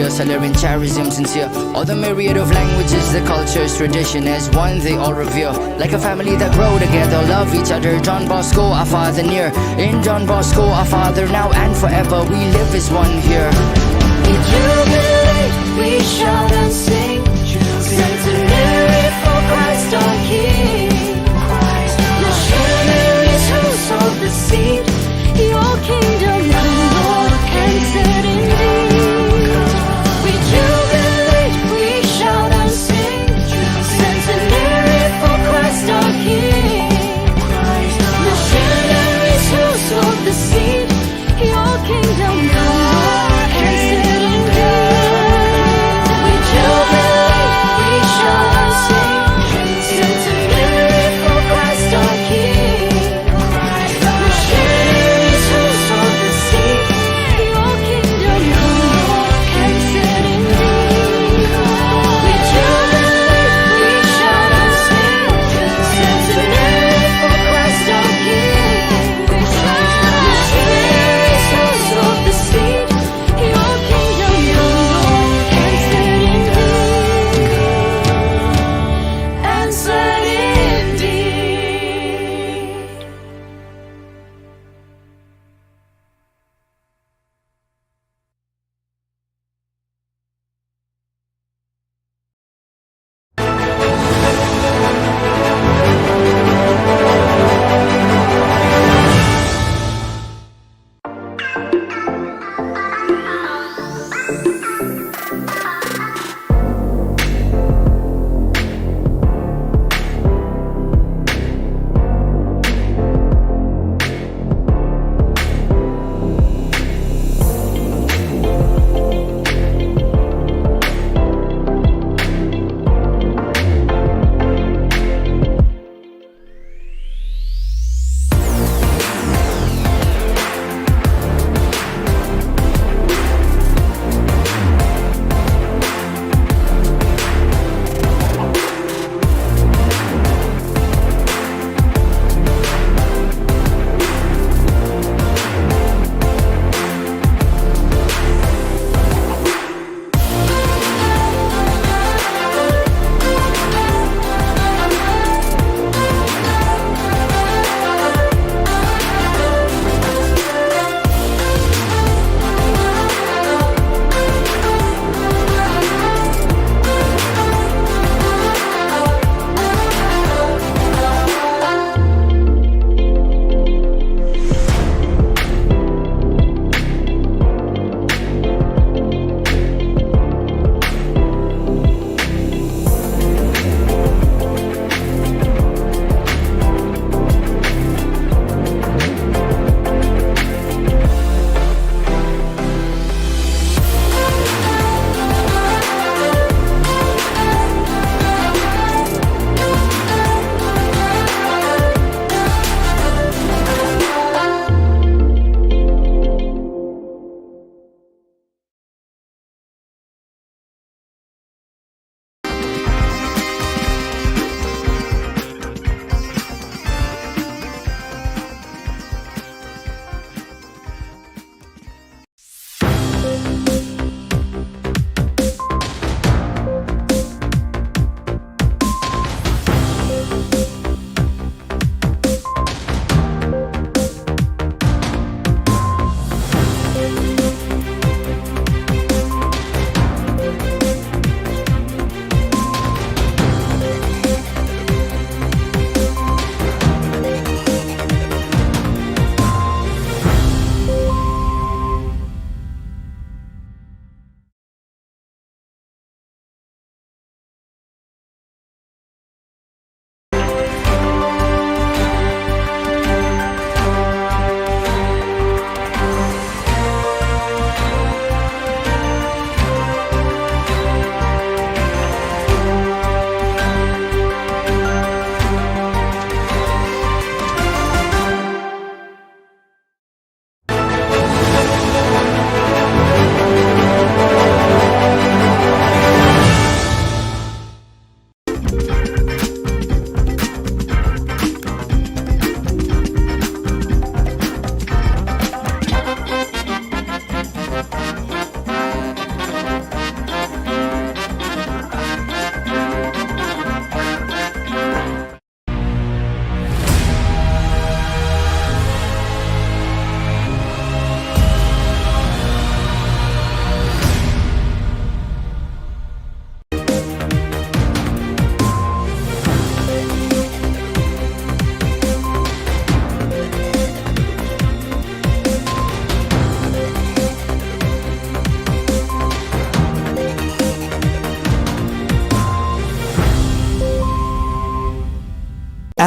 Salarian charism sincere. All the myriad of languages, the cultures, tradition as one they all revere. Like a family that grow together, love each other. Don Bosco, our father near. In Don Bosco, our father now and forever. We live as one here. We jubilate, we shout and sing. Centenary for Christ our King. Missionaries who sowed the seed. Your kingdom come, Lord, and set indeed. We jubilate, we shout and sing. Centenary for Christ our King. Missionaries who sowed the seed. Your kingdom come, Lord, and set indeed.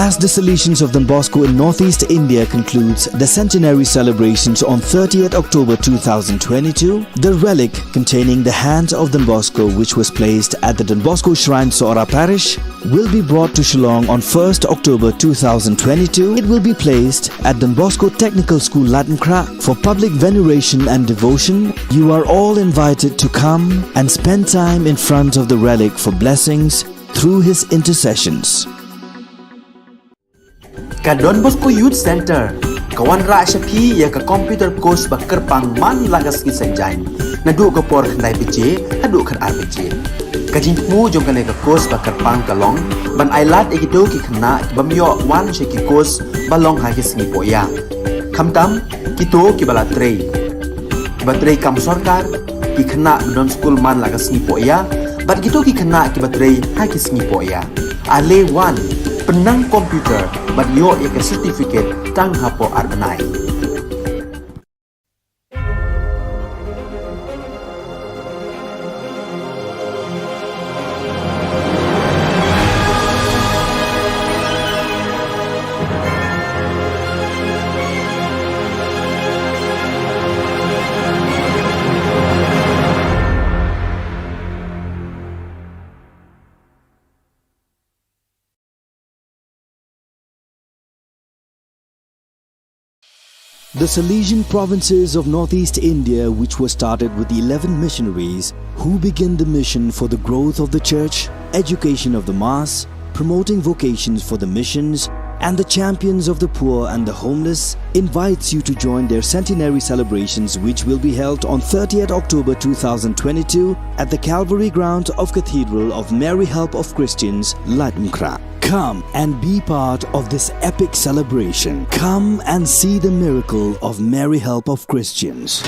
As the Salesians of Don Bosco in Northeast India concludes the centenary celebrations on thirtieth October two thousand twenty-two, the relic containing the hand of Don Bosco, which was placed at the Don Bosco Shrine, Sohra Parish, will be brought to Shillong on first October two thousand twenty-two. It will be placed at Don Bosco Technical School, Laitumkhrah, for public veneration and devotion. You are all invited to come and spend time in front of the relic for blessings through his intercessions. Ka Don Bosco Youth Centre ka wanrah sha phi ïa ka computer course ba kyrpang man la ka sngi Saitjaiñ, naduh ka por khyndai baje haduh khatar baje. Ka jingthmu jong kane ka course ba kyrpang ka long ban ailad ïa kito ki khynnah ki bym ïoh wan sha ki course ba long ha ki sngi pohïa. Khamtam kito kiba la trei, kiba trei kam sorkar, ki khynnah ba don skul man la ka sngi pohïa, bad kito ki khynnah kiba trei ha ki sngi pohïa. Ale wan, pynnang computer bad ïoh ïa ka certificate tang hapoh ar bnai. The Salesian provinces of Northeast India, which was started with eleven missionaries who began the mission for the growth of the church, education of the mass, promoting vocations for the missions, and the champions of the poor and the homeless, invites you to join their centenary celebrations, which will be held on thirtieth October two thousand twenty-two at the Calvary ground of Cathedral of Mary Help of Christians, Laitumkhrah. Come and be part of this epic celebration. Come and see the miracle of Mary Help of Christians.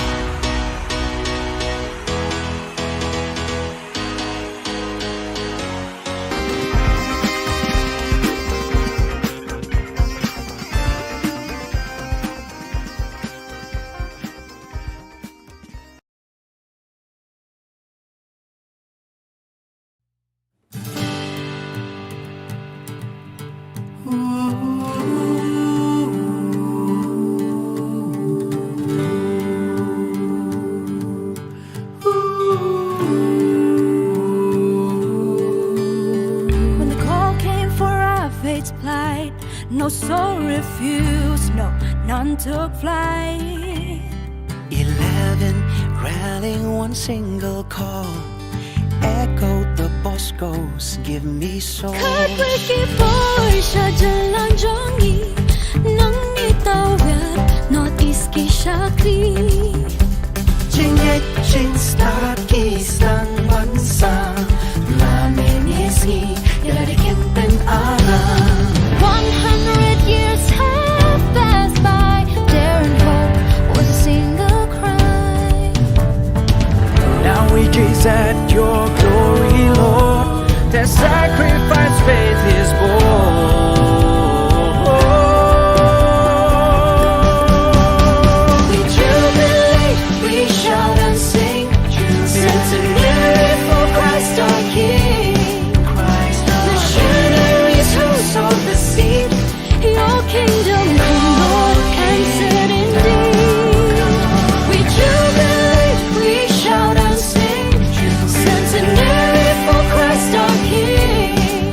When the call came for our faith to plight, no soul refused, no, none took flight. Eleven rallying one single call, echoed the Boscos, give me soul. Khatwei ki bor sha jylla jong ngi, nangne tawir North East ki shakri. Jingngeit jingstad ki sdang ban sah, la mynne sngi ïa lade kin pynarap. One hundred years have passed by, daring hope was a single cry. Now we gaze at your glory, Lord. Their sacrifice faith is born. We jubilate, we shout and sing, centenary for Christ our King. Christ our Missionaries who sowed the seed, your kingdom come, Lord, and set indeed. We jubilate, we shout and sing, centenary for Christ our King.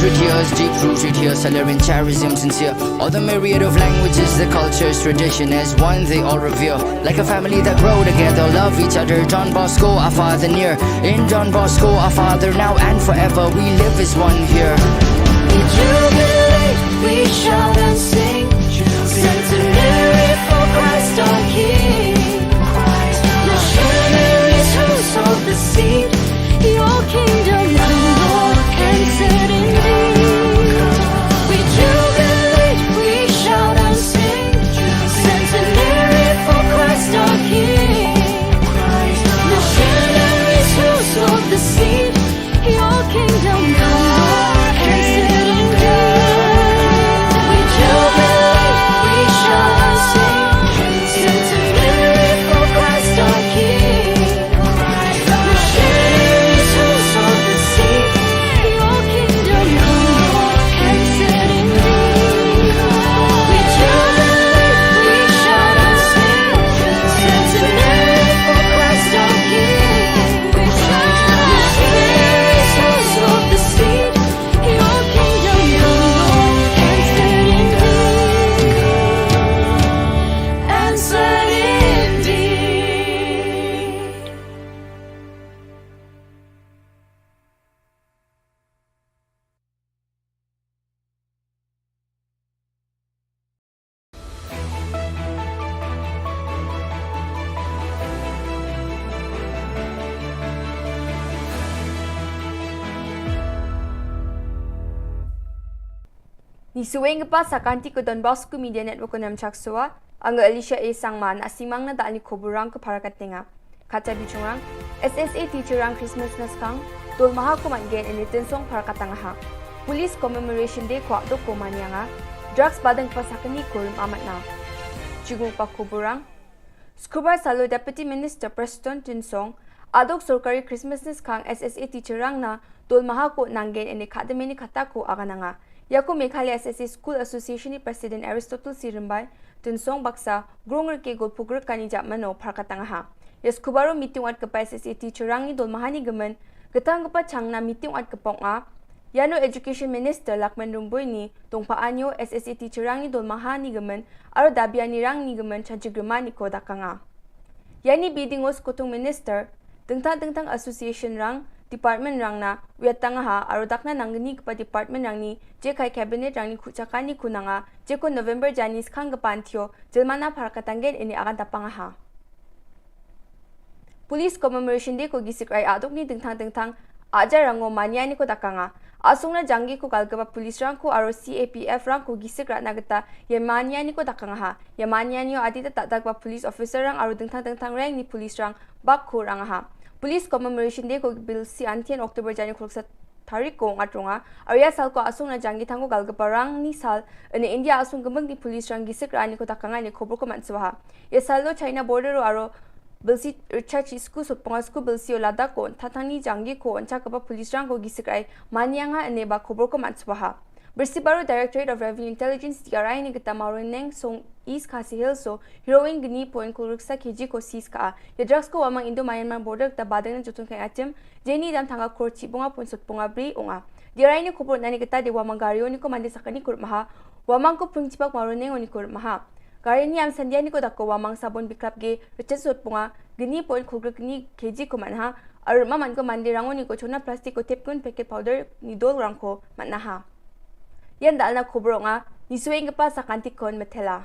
Tears deep rooted here, Salarian charism sincere. All the myriad of languages, the cultures, tradition as one they all revere. Like a family that grow together, love each other. Don Bosco, our father near. In Don Bosco, our father now and forever. We live as one here. We jubilate, we shout and sing. Centenary for Christ our King. Missionaries who sowed the seed. Your kingdom come, Lord, and set indeed. We jubilate, we shout and sing. Centenary for Christ our King. Missionaries who sowed the seed. Your kingdom come, Lord, and set indeed. We jubilate, we shout and sing. Centenary for Christ our King. Ngi sngewbha ban sa kynti ko Don Bosco Media Network ko Nam Chaksoa, anga Alicia A Sangma, na sngewmang na da ani khubor rang ko para ka tenga. Kata bichungrang, S S A teacher rang Christmas na skang, dol maha ko man gen ini tensong para ka tanga ha. Police Commemoration Day ko adok ko manyanga, drugs badeng pasakni ko rim amat na. Chiguk pa khubor rang, Sukhubar salo Deputy Minister Prestone Tynsong, adok sorkari Christmas na skang S S A teacher rang na, dol maha ko nang gen ini khademeni khata ko agananga. Yako Meghalaya S S A School Association ni President Aristotle C Rymbai, Tynsong baksa, grong rke gol pugr kani jap mano para ka tanga ha. Yas khubaro meeting wat kpa S S A teacher rang ni dol maha ni gemen, ketang kpa chang na meeting wat kpong a, Yano Education Minister Lakman Rymbui ni, tongpa anyo S S A teacher rang ni dol maha ni gemen, aro dabi ani rang ni gemen chanchi grima ni ko dakanga. Yani bidingo skotung minister, dengtang dengtang association rang, department rang na, uyat tanga ha, aro dakna nanggni kpa department rang ni, je kai cabinet rang ni khuchaka ni kunanga, je ko November jani skang kpa antio, jelmana para ka tanggen ini akan tapanga ha. Police Commemoration Day ko gisik rai aduk ni dengtang dengtang ajar rango mania ni ko dakanga. Asung na janggi ko galgaba police rang ko aro C A P F rang ko gisik rat na geta ye mania ni ko dakanga ha. Ye mania ni o adita tak dak ba police officer rang aro dengtang dengtang rang ni police rang bak ko rang ha. Police Commemoration Day ko bil si antian October jani ko luksa tarik ko ngat runga. Aro ya sal ko asung na janggi tang ko galgaba rang ni sal ene India asung gemeng ni police rang gisik rat ni ko dakanga ni khobor ko man swaha. Ye salo China border o aro bilsi Richard chi sku sot ponga sku bilsi o Ladakh ko thathang ni janggi ko oncha kaba police rang ko gisik rai manyanga ene ba khobor ko man swaha. Birsi baro Directorate of Revenue Intelligence D R I ni geta Mawryngkneng song East Khasi Hills o heroin gni point ko riksa K G ko seize ka a. Ye drugs ko wamang Indo Myanmar border geta badeng na jutun kai atim jeni dam thanga kor chi bonga point sot ponga bri onga. D R I ni khobor nani geta de wamang gario ni ko mande sakani kur maha. Wamang ko pung chipak Mawryngkneng o ni kur maha. Gari ni am sandia ni ko dak ko wamang sabon biklap ge rechet sot ponga gni point khulgrik ni K G ko manha. Arma man ko mande rango ni ko chona plastic ko tep kun packet powder ni dol rang ko manha. Yan dalna khobor nga ni sueng kepa sakantik kon metela.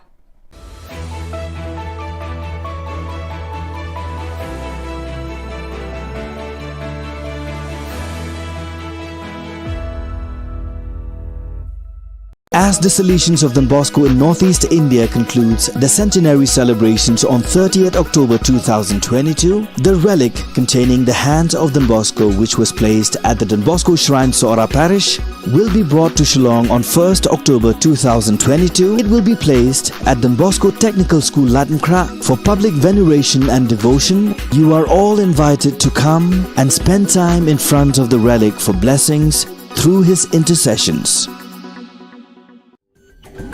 As the Salesians of Don Bosco in northeast India concludes the centenary celebrations on thirtieth October two thousand twenty-two, the relic containing the hands of Don Bosco, which was placed at the Don Bosco Shrine, Sohra Parish, will be brought to Shillong on first October two thousand twenty-two. It will be placed at Don Bosco Technical School, Ladakh for public veneration and devotion. You are all invited to come and spend time in front of the relic for blessings through his intercessions.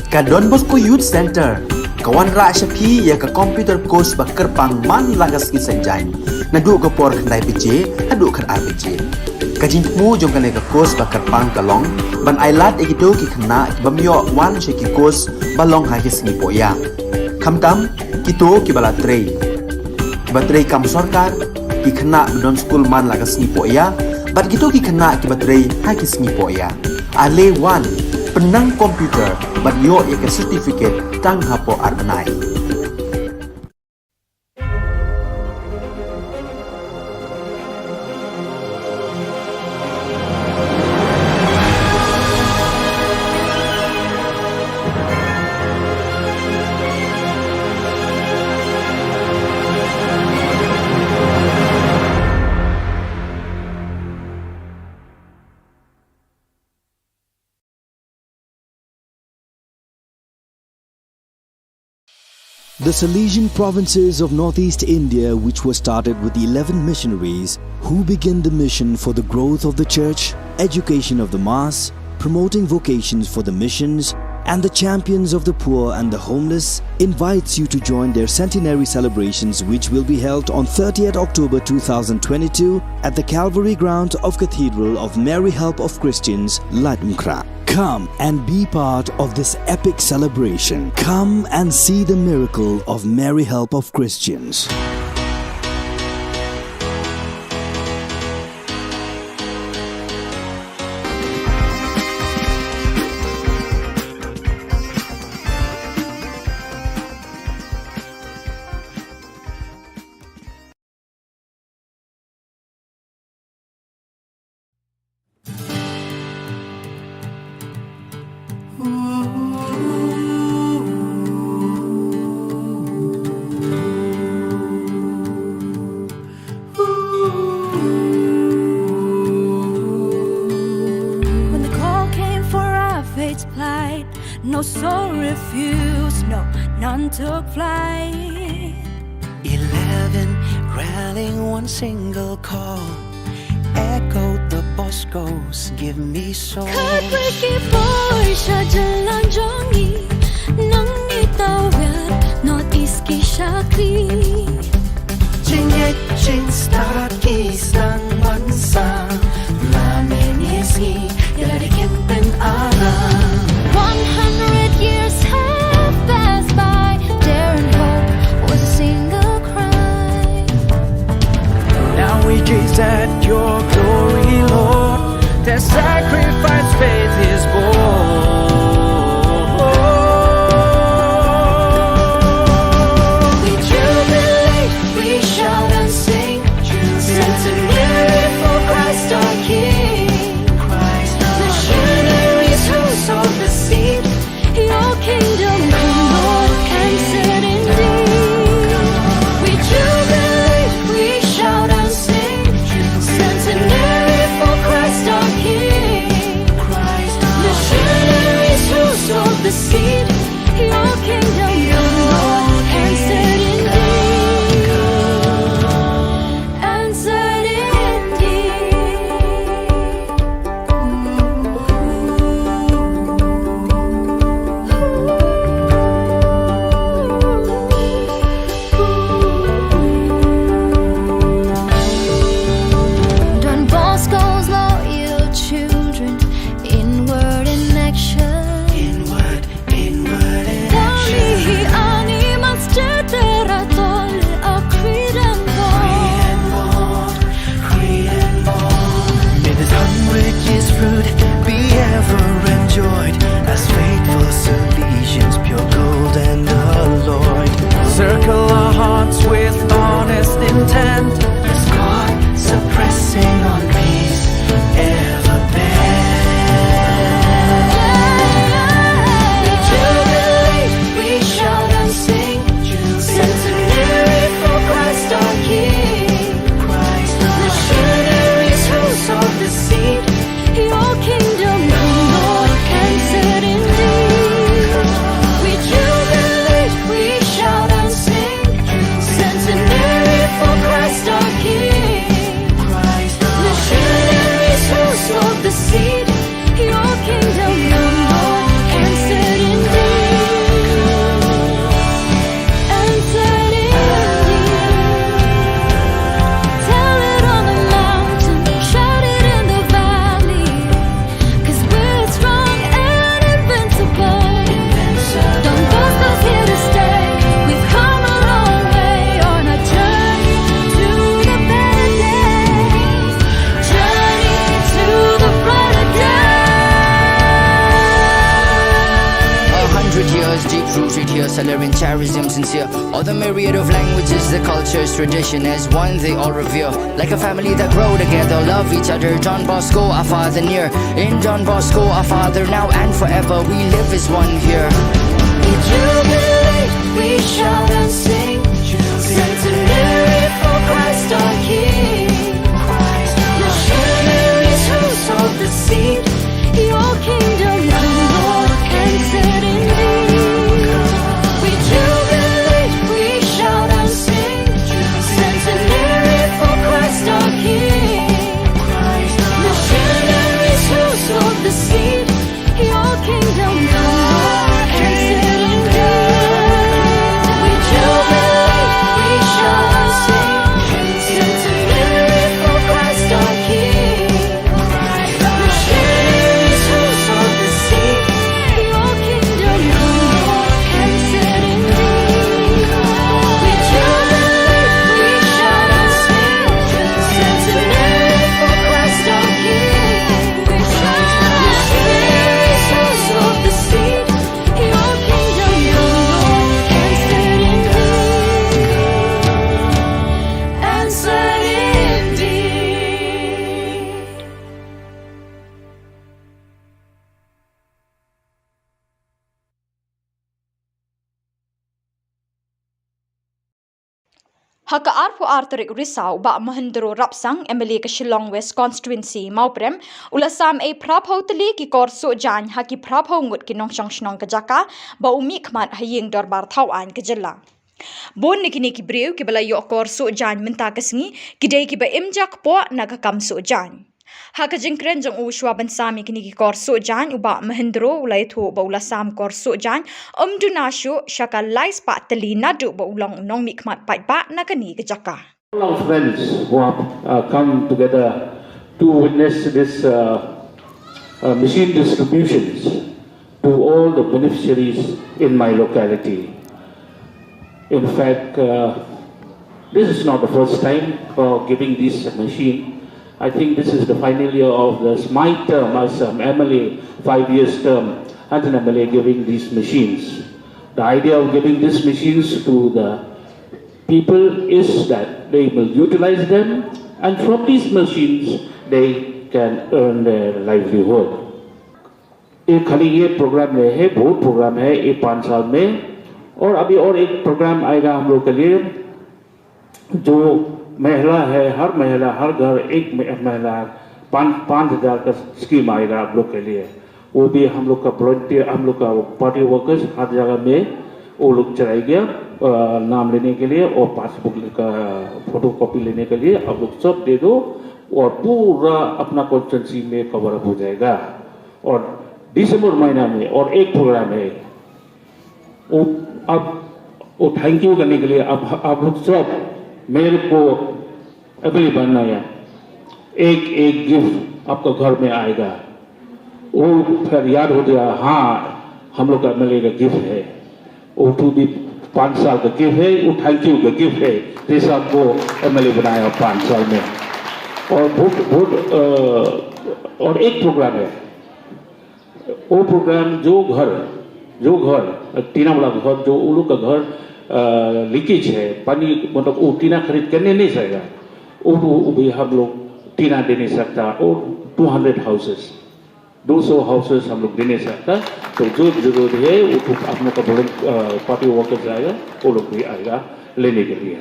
Ka Don Bosco Youth Centre. Ka wanrah sha phi ïa ka computer course ba kyrpang man la ka sngi Saitjaiñ, naduh ka por khyndai baje haduh khatar baje. Ka jingthmu jong kane ka course ba kyrpang ka long ban ailad ïa kito ki khynnah ki bym ïoh wan sha ki course ba long ha ki sngi pohïa. Khamtam kito kiba la trei, kiba trei kam sorkar, ki khynnah ba don skul man la ka sngi pohïa, bad kito ki khynnah kiba trei ha ki sngi pohïa. Ale wan, pynnang computer bad ïoh ïa ka certificate tang hapoh ar bnai. The Salesian provinces of northeast India, which were started with eleven missionaries who began the mission for the growth of the church, education of the mass, promoting vocations for the missions, and the champions of the poor and the homeless, invites you to join their centenary celebrations, which will be held on thirtieth October two thousand twenty-two at the Calvary ground of Cathedral of Mary Help of Christians, Laitumkhrah. Come and be part of this epic celebration. Come and see the miracle of Mary Help of Christians. When the call came for our faith to plight, no soul refused, no, none took flight. Eleven rallying one single call. Echoed the Boscos, give me soul. Khatwei ki poi sha jylla jong ngi, nang ngi tawit North East ki shakri. Jingngeit jingstad ki sdang ban sam, la mynne sngi ïa lade kim pynaram. One hundred years have passed by, daring hope was a single cry. Now we gaze at your glory, Lord. Their sacrifice faith is born. We jubilate, we shout and sing, centenary for Christ our King. Missionaries who sowed the seed, your kingdom come, Lord, and set indeed. We jubilate, we shout and sing, centenary for Christ our King. Missionaries Salarian charism sincere. All the myriad of languages, the cultures, tradition as one they all revere. Like a family that grow together, love each other. Don Bosco, our father near. In Don Bosco, our father now and forever, we live as one here. We jubilate, we shout and sing. Centenary for Christ our King. Missionaries who sowed the seed. Your kingdom come, Lord, and set indeed. We jubilate, we shout and sing. Centenary for Christ our King. Missionaries who sowed the seed. Your kingdom come, Lord, and set indeed. We jubilate, we shout and sing. Centenary for Christ our King. Ha ka arphew ar tarik Risaw, u Bah Mahendro Rapsang, M L A ka Shillong West Constituency, Mawprem, u la sam ei phraphew tylli ki kor suh jaiñ ha ki phraphew ngut ki nongshong shnong ka jaka, ba u mih khmat ha ïing dorbar thaw aiñ ka jylla. Bun na kine ki briew kiba la ïoh kor suh jaiñ mynta ka sngi, ki dei kiba im ja kpoh na ka kam suh jaiñ. Ha ka jingkren jong u shuwa ban sam ïa kine ki kor suh jaiñ, u Bah Mahendro u la ïathuh ba u la sam kor suh jaiñ, um duna shuh sha ka lai spah tylli naduh ba u long u nongmihkhmat paidbah na kane ka jaka. All our friends who have uh, come together to witness this uh, uh, machine distributions to all the beneficiaries in my locality. In fact, uh, this is not the first time for giving this machine. I think this is the final year of this, my term as an M L A, five years term as an M L A giving these machines. The idea of giving these machines to the people is that they will utilize them, and from these machines they can earn their livelihood. ये खाली ये प्रोग्राम नहीं है, बहुत प्रोग्राम है ये पाँच साल में। और अभी और एक प्रोग्राम आएगा हम लोग के लिए, जो महिला है, हर महिला, हर घर एक म-, महिला, पाँच, पाँच हज़ार का स्कीम आएगा आप लोग के लिए। वो भी हम लोग का वॉलंटियर, हम लोग का पार्टी वर्कर्स हर जगह में वो लोग चलाएंगे, अ, नाम लेने के लिए और पासबुक का फोटोकॉपी लेने के लिए आप लोग सब दे दो और पूरा अपना कॉन्स्टिट्यूएंसी में कवर अप हो जाएगा। और दिसंबर महीना में और एक प्रोग्राम है, वो आप, वो थैंक यू करने के लिए आप, आप लोग सब मेरे को एमएलए बनना है। एक एक गिफ्ट आपका घर में आएगा, वो फिर याद हो जाएगा, हाँ, हम लोग का एमएलए का गिफ्ट है। वो टू भी पाँच साल का गिफ्ट है, वो थैंक यू का गिफ्ट है, जैसे आपको एमएलए बनाया पाँच साल में। और बहुत बहुत अ, और एक प्रोग्राम है, वो प्रोग्राम जो घर, जो घर टीना वाला घर, जो उन लोग का घर लीकेज है, पानी मतलब वो टीना खरीद करने नहीं सकेगा, वो, वो भी हम लोग टीना दे नहीं सकता। और टू हंड्रेड हाउसेस, दो सौ हाउसेस हम लोग दे नहीं सकता। तो जो जरूरत है वो तो आप लोग का वॉलंटियर, पार्टी वर्कर्स आएगा, वो लोग भी आएगा लेने के लिए।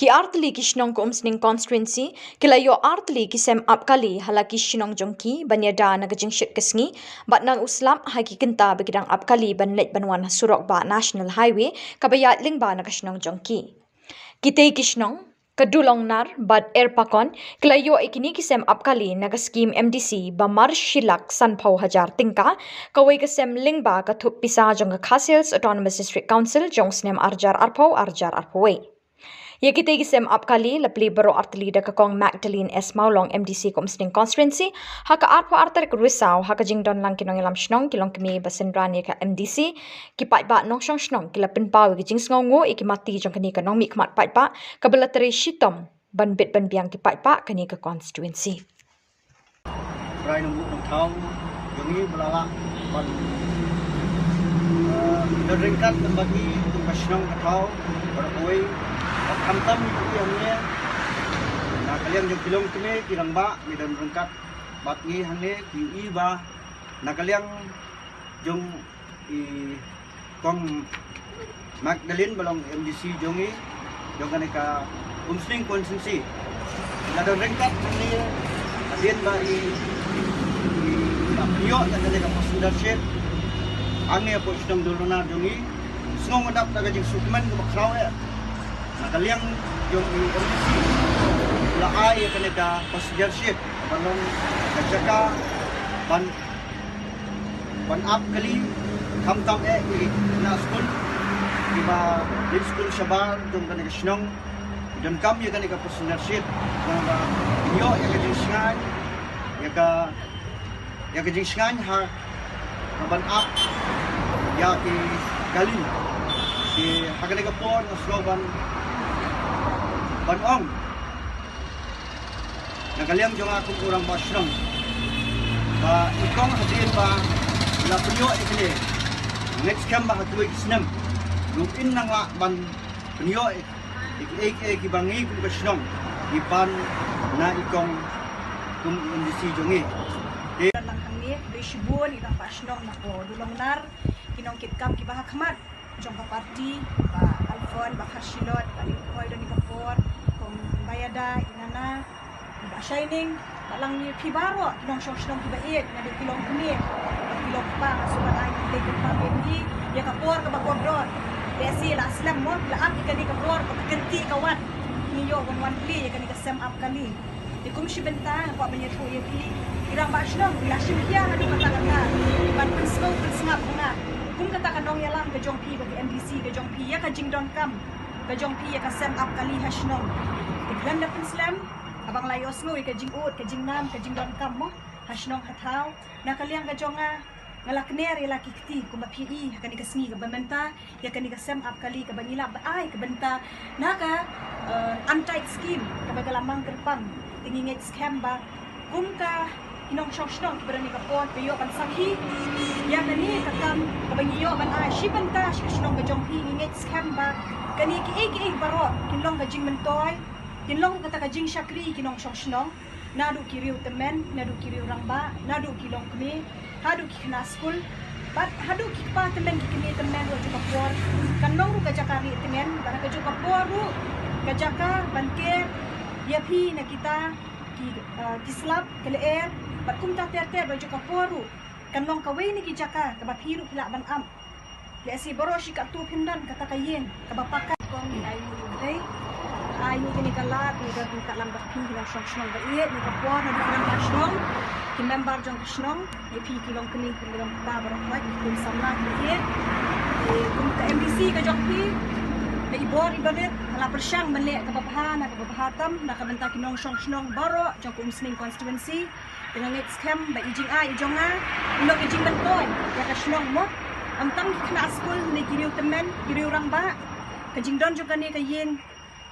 Ki artylli ki shnong ka Umsning constituency ki la ïoh artylli ki sem ap kali ha la ki shnong jong ki ban ïada na ka jingshit ka sngi bad na u slap ha ki kynta ba ki dang ap kali ban leit ban wan ha surok bah National Highway kaba ïaid lyngba na ka shnong jong ki. Kitei ki shnong ka Dulongnar bad Erpakon ki la ïoh ïa kine ki sem ap kali na ka skim M D C ba mar shi lak sanphew hajar tyngka. Kawei ka sem lyngba ka thup pisa jong ka Khasi Hills Autonomous District Council jong u snem arjar arphew arjar arphew wei. Ïa kitei ki sem ap kali la plie baroh artylli da ka Kong Magdalene S Mawlong, M D C ka Umsning constituency, ha ka arphew ar tarik Risaw ha ka jingdon lang ki nongïalam shnong, ki longkmie ba synran ïa ka M D C, ki paidbah nongshong shnong ki la pynpaw ïa ka jingsngewnguh ïa ki mati jong kane ka nongmihkhmat paidbah kaba la trei shitom ban bit ban biang ki paidbah kane ka constituency. Rai nang buh nang thaw jong ngi ba la lah ban, eh, don ryngkat bad ngi kum ka shnong ka thaw baroh kawei. Bad khamtam ngi ïohi hangne na ka liang jong ki longkmie ki rangbah ngi don ryngkat bad ngi hangne ki ïohi ba na ka liang jong i Kong Magdalene ba long M D C jong i jong kane ka Umsning constituency. La don ryngkat hangne hadien ba i i la pynïoh ïa kane ka post leadership hangne hapoh shnong Dulrunar jong i. Sngew nga dap da ka jingsngewkmen kaba khraw eh na ka liang jong i M D C la ai ïa kane ka post leadership ban long ka jaka ban ban ap kali, khamtam eh i khynnah skul kiba leit skul shabar jong kane ka shnong. Donkam ïa kane ka post leadership, namar ba ïoh ïa ka jingshngaiñ, ïa ka ïa ka jingshngaiñ ha ka ban ap ïa ki kali. Ki ha kane ka por nga sngew ban ban ong na ka liang jong nga kum u rangbah shnong ba i Kong hadien ba la pynïoh ïa kane, ngeit skhem ba ha kawei ka snem ruh in nang lah ban pynïoh ïa kiei kiei kiba ngi kum ka shnong ngi pan na i Kong kum u M D C jong ngi. Te lang hangne, khublei shibun i rangbah shnong na ka Dulongnar, ki nongkitkam kiba ha khmat jong ka party, Bah Alfon, Bah Kharshilot, Bah Lynroi, don i ka por, Kong Bayada, i Nana, Bah Shining, ba lang ïa phi baroh ki nongshong shnong kiba ïeit, naduh ki longkmie bad ki longkpa, nga sngewbha ai khublei kyrpang ïa phi ïa ka por kaba kordor. Lehse la slem mo, la ap ïa kane ka por kaba kynti ka wan, ngi ïoh ban wan plie ïa kane ka sem ap kali. Te kum shi bynta nga kwah ban ïathuh ïa phi, i rangbah shnong i la shim khia haduh katta katta ban pynsngew pynsngap ha nga kum kata ka nongïalam ka jong phi bad ka M D C ka jong phi ïa ka jingdonkam ka jong phi ïa ka sem ap kali ha shnong. Te khlem da pynslem, haba nga la ïohsngew ïa ka jingud, ka jingnam, ka jingdonkam mo ha shnong ha thaw, na ka liang ka jong nga, nga la kner ïa la ki kti kumba phi i ha kane ka sngi kaba mynta ïa kane ka sem ap kali kaba ngi lah ban ai ka bynta na ka, eh, untied scheme kaba ka la mang kyrpang. Te ngi ngeit skhem ba kum ka ki nongshong shnong kiba don ïa ka por ba ïoh ban sakhi ïa kane ka kam kaba ngi ïoh ban ai shi bynta sha ka shnong ka jong phi. Ngi ngeit skhem ba kane kiei kiei baroh kin long ka jingmyntoi, kin long kata ka jingshakri ki nongshong shnong, naduh ki riew tymmen, naduh ki riew rangbah, naduh ki longkmie, haduh ki khynnah skul, bad haduh ki kpa tymmen ki kmie tymmen ruh. Ka juh ka por kan long ruh ka jaka rieh tyngen, bad ka juh ka por ruh ka jaka ban ker ïa phi na kita ki, eh, ki slap ki lyer, bad kumta ter ter. Bad ka juh ka por ruh kan long kawei na ki jaka kaba phi ruh phi lah ban ap. Lehse baroh shi katto phin don kata ka ïing kaba paka. Kong, ngi ai nguh ïa u Blei, ai nguh ïa kane ka lad, ngi don ryngkat lang bad phi, ki nongshong shnong ba ïeit, na ka por naduh ki rangbah shnong, ki member jong ka shnong, ïa phi ki longkmie, ki longkpa baroh, ki khun samla kiba ïeit. Te kum ka M D C ka jong phi, na i bor iba rit nga la pyrshang ban leh kaba bha, na kaba bha tam na ka bynta ki nongshong shnong baroh jong ka Umsning constituency. Te nga ngeit skhem ba i jingai i jong nga i long ka jingmyntoi ïa ka shnong mo. Ym tang ki khynnah skul ne ki riew tymmen, ki riew rangbah, ka jingdon jong kane ka ïing,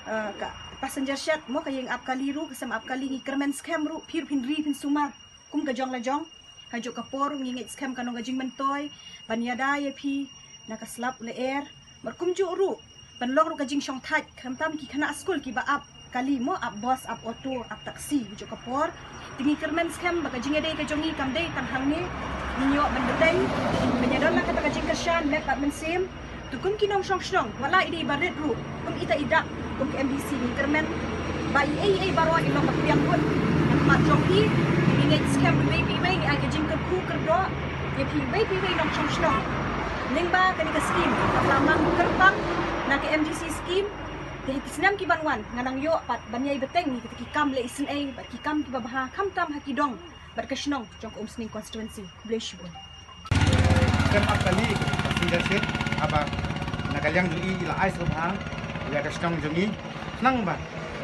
eh, ka passenger shed mo, ka ïing ap kali ruh, ka sem ap kali, ngi kyrmen skhem ruh phi ruh phin ri phin sumar kum ka jong la jong. Ha juh ka por ruh ngi ngeit skhem kan long ka jingmyntoi ban ïada ïa phi na ka slap lyer. Bad kumjuh ruh ban long ruh ka jingshongthait, khamtam ki khynnah skul kiba ap kali mo, ap bus, ap auto, ap taxi, ha juh ka por. Te ngi kyrmen skhem ba ka jingïadei ka jong ngi kam dei tang hangne, ngi ïoh ban bteng ban ïadon lang kata ka jingkyrshan met bad mynsiem. Te kum ki nongshong shnong, wat la i dei ba rit ruh, kum ita i dak, kum ka M D C ngi kyrmen ba i ei i ei baroh i long ba pdiang kut ha khmat jong phi. Ngi ngeit skhem iwei pa iwei, ngi ai ka jingkyrkhu kyrdoh ïa phi iwei pa iwei nongshong shnong. Lyngba kane ka skim kaba la mang kyrpang na ka M D C skim, te ha ki snem ki ban wan ngan nang ïoh pat ban ïai bteng ïa kita ki kam leh isynei bad ki kam kiba bha khamtam ha ki dong bad ka shnong jong ka Umsning constituency. Khublei shibun. Sem ap kali, passenger shed, haba na ka liang jong i i la ai sngewbha ïa ka shnong jong i. Khnang ba,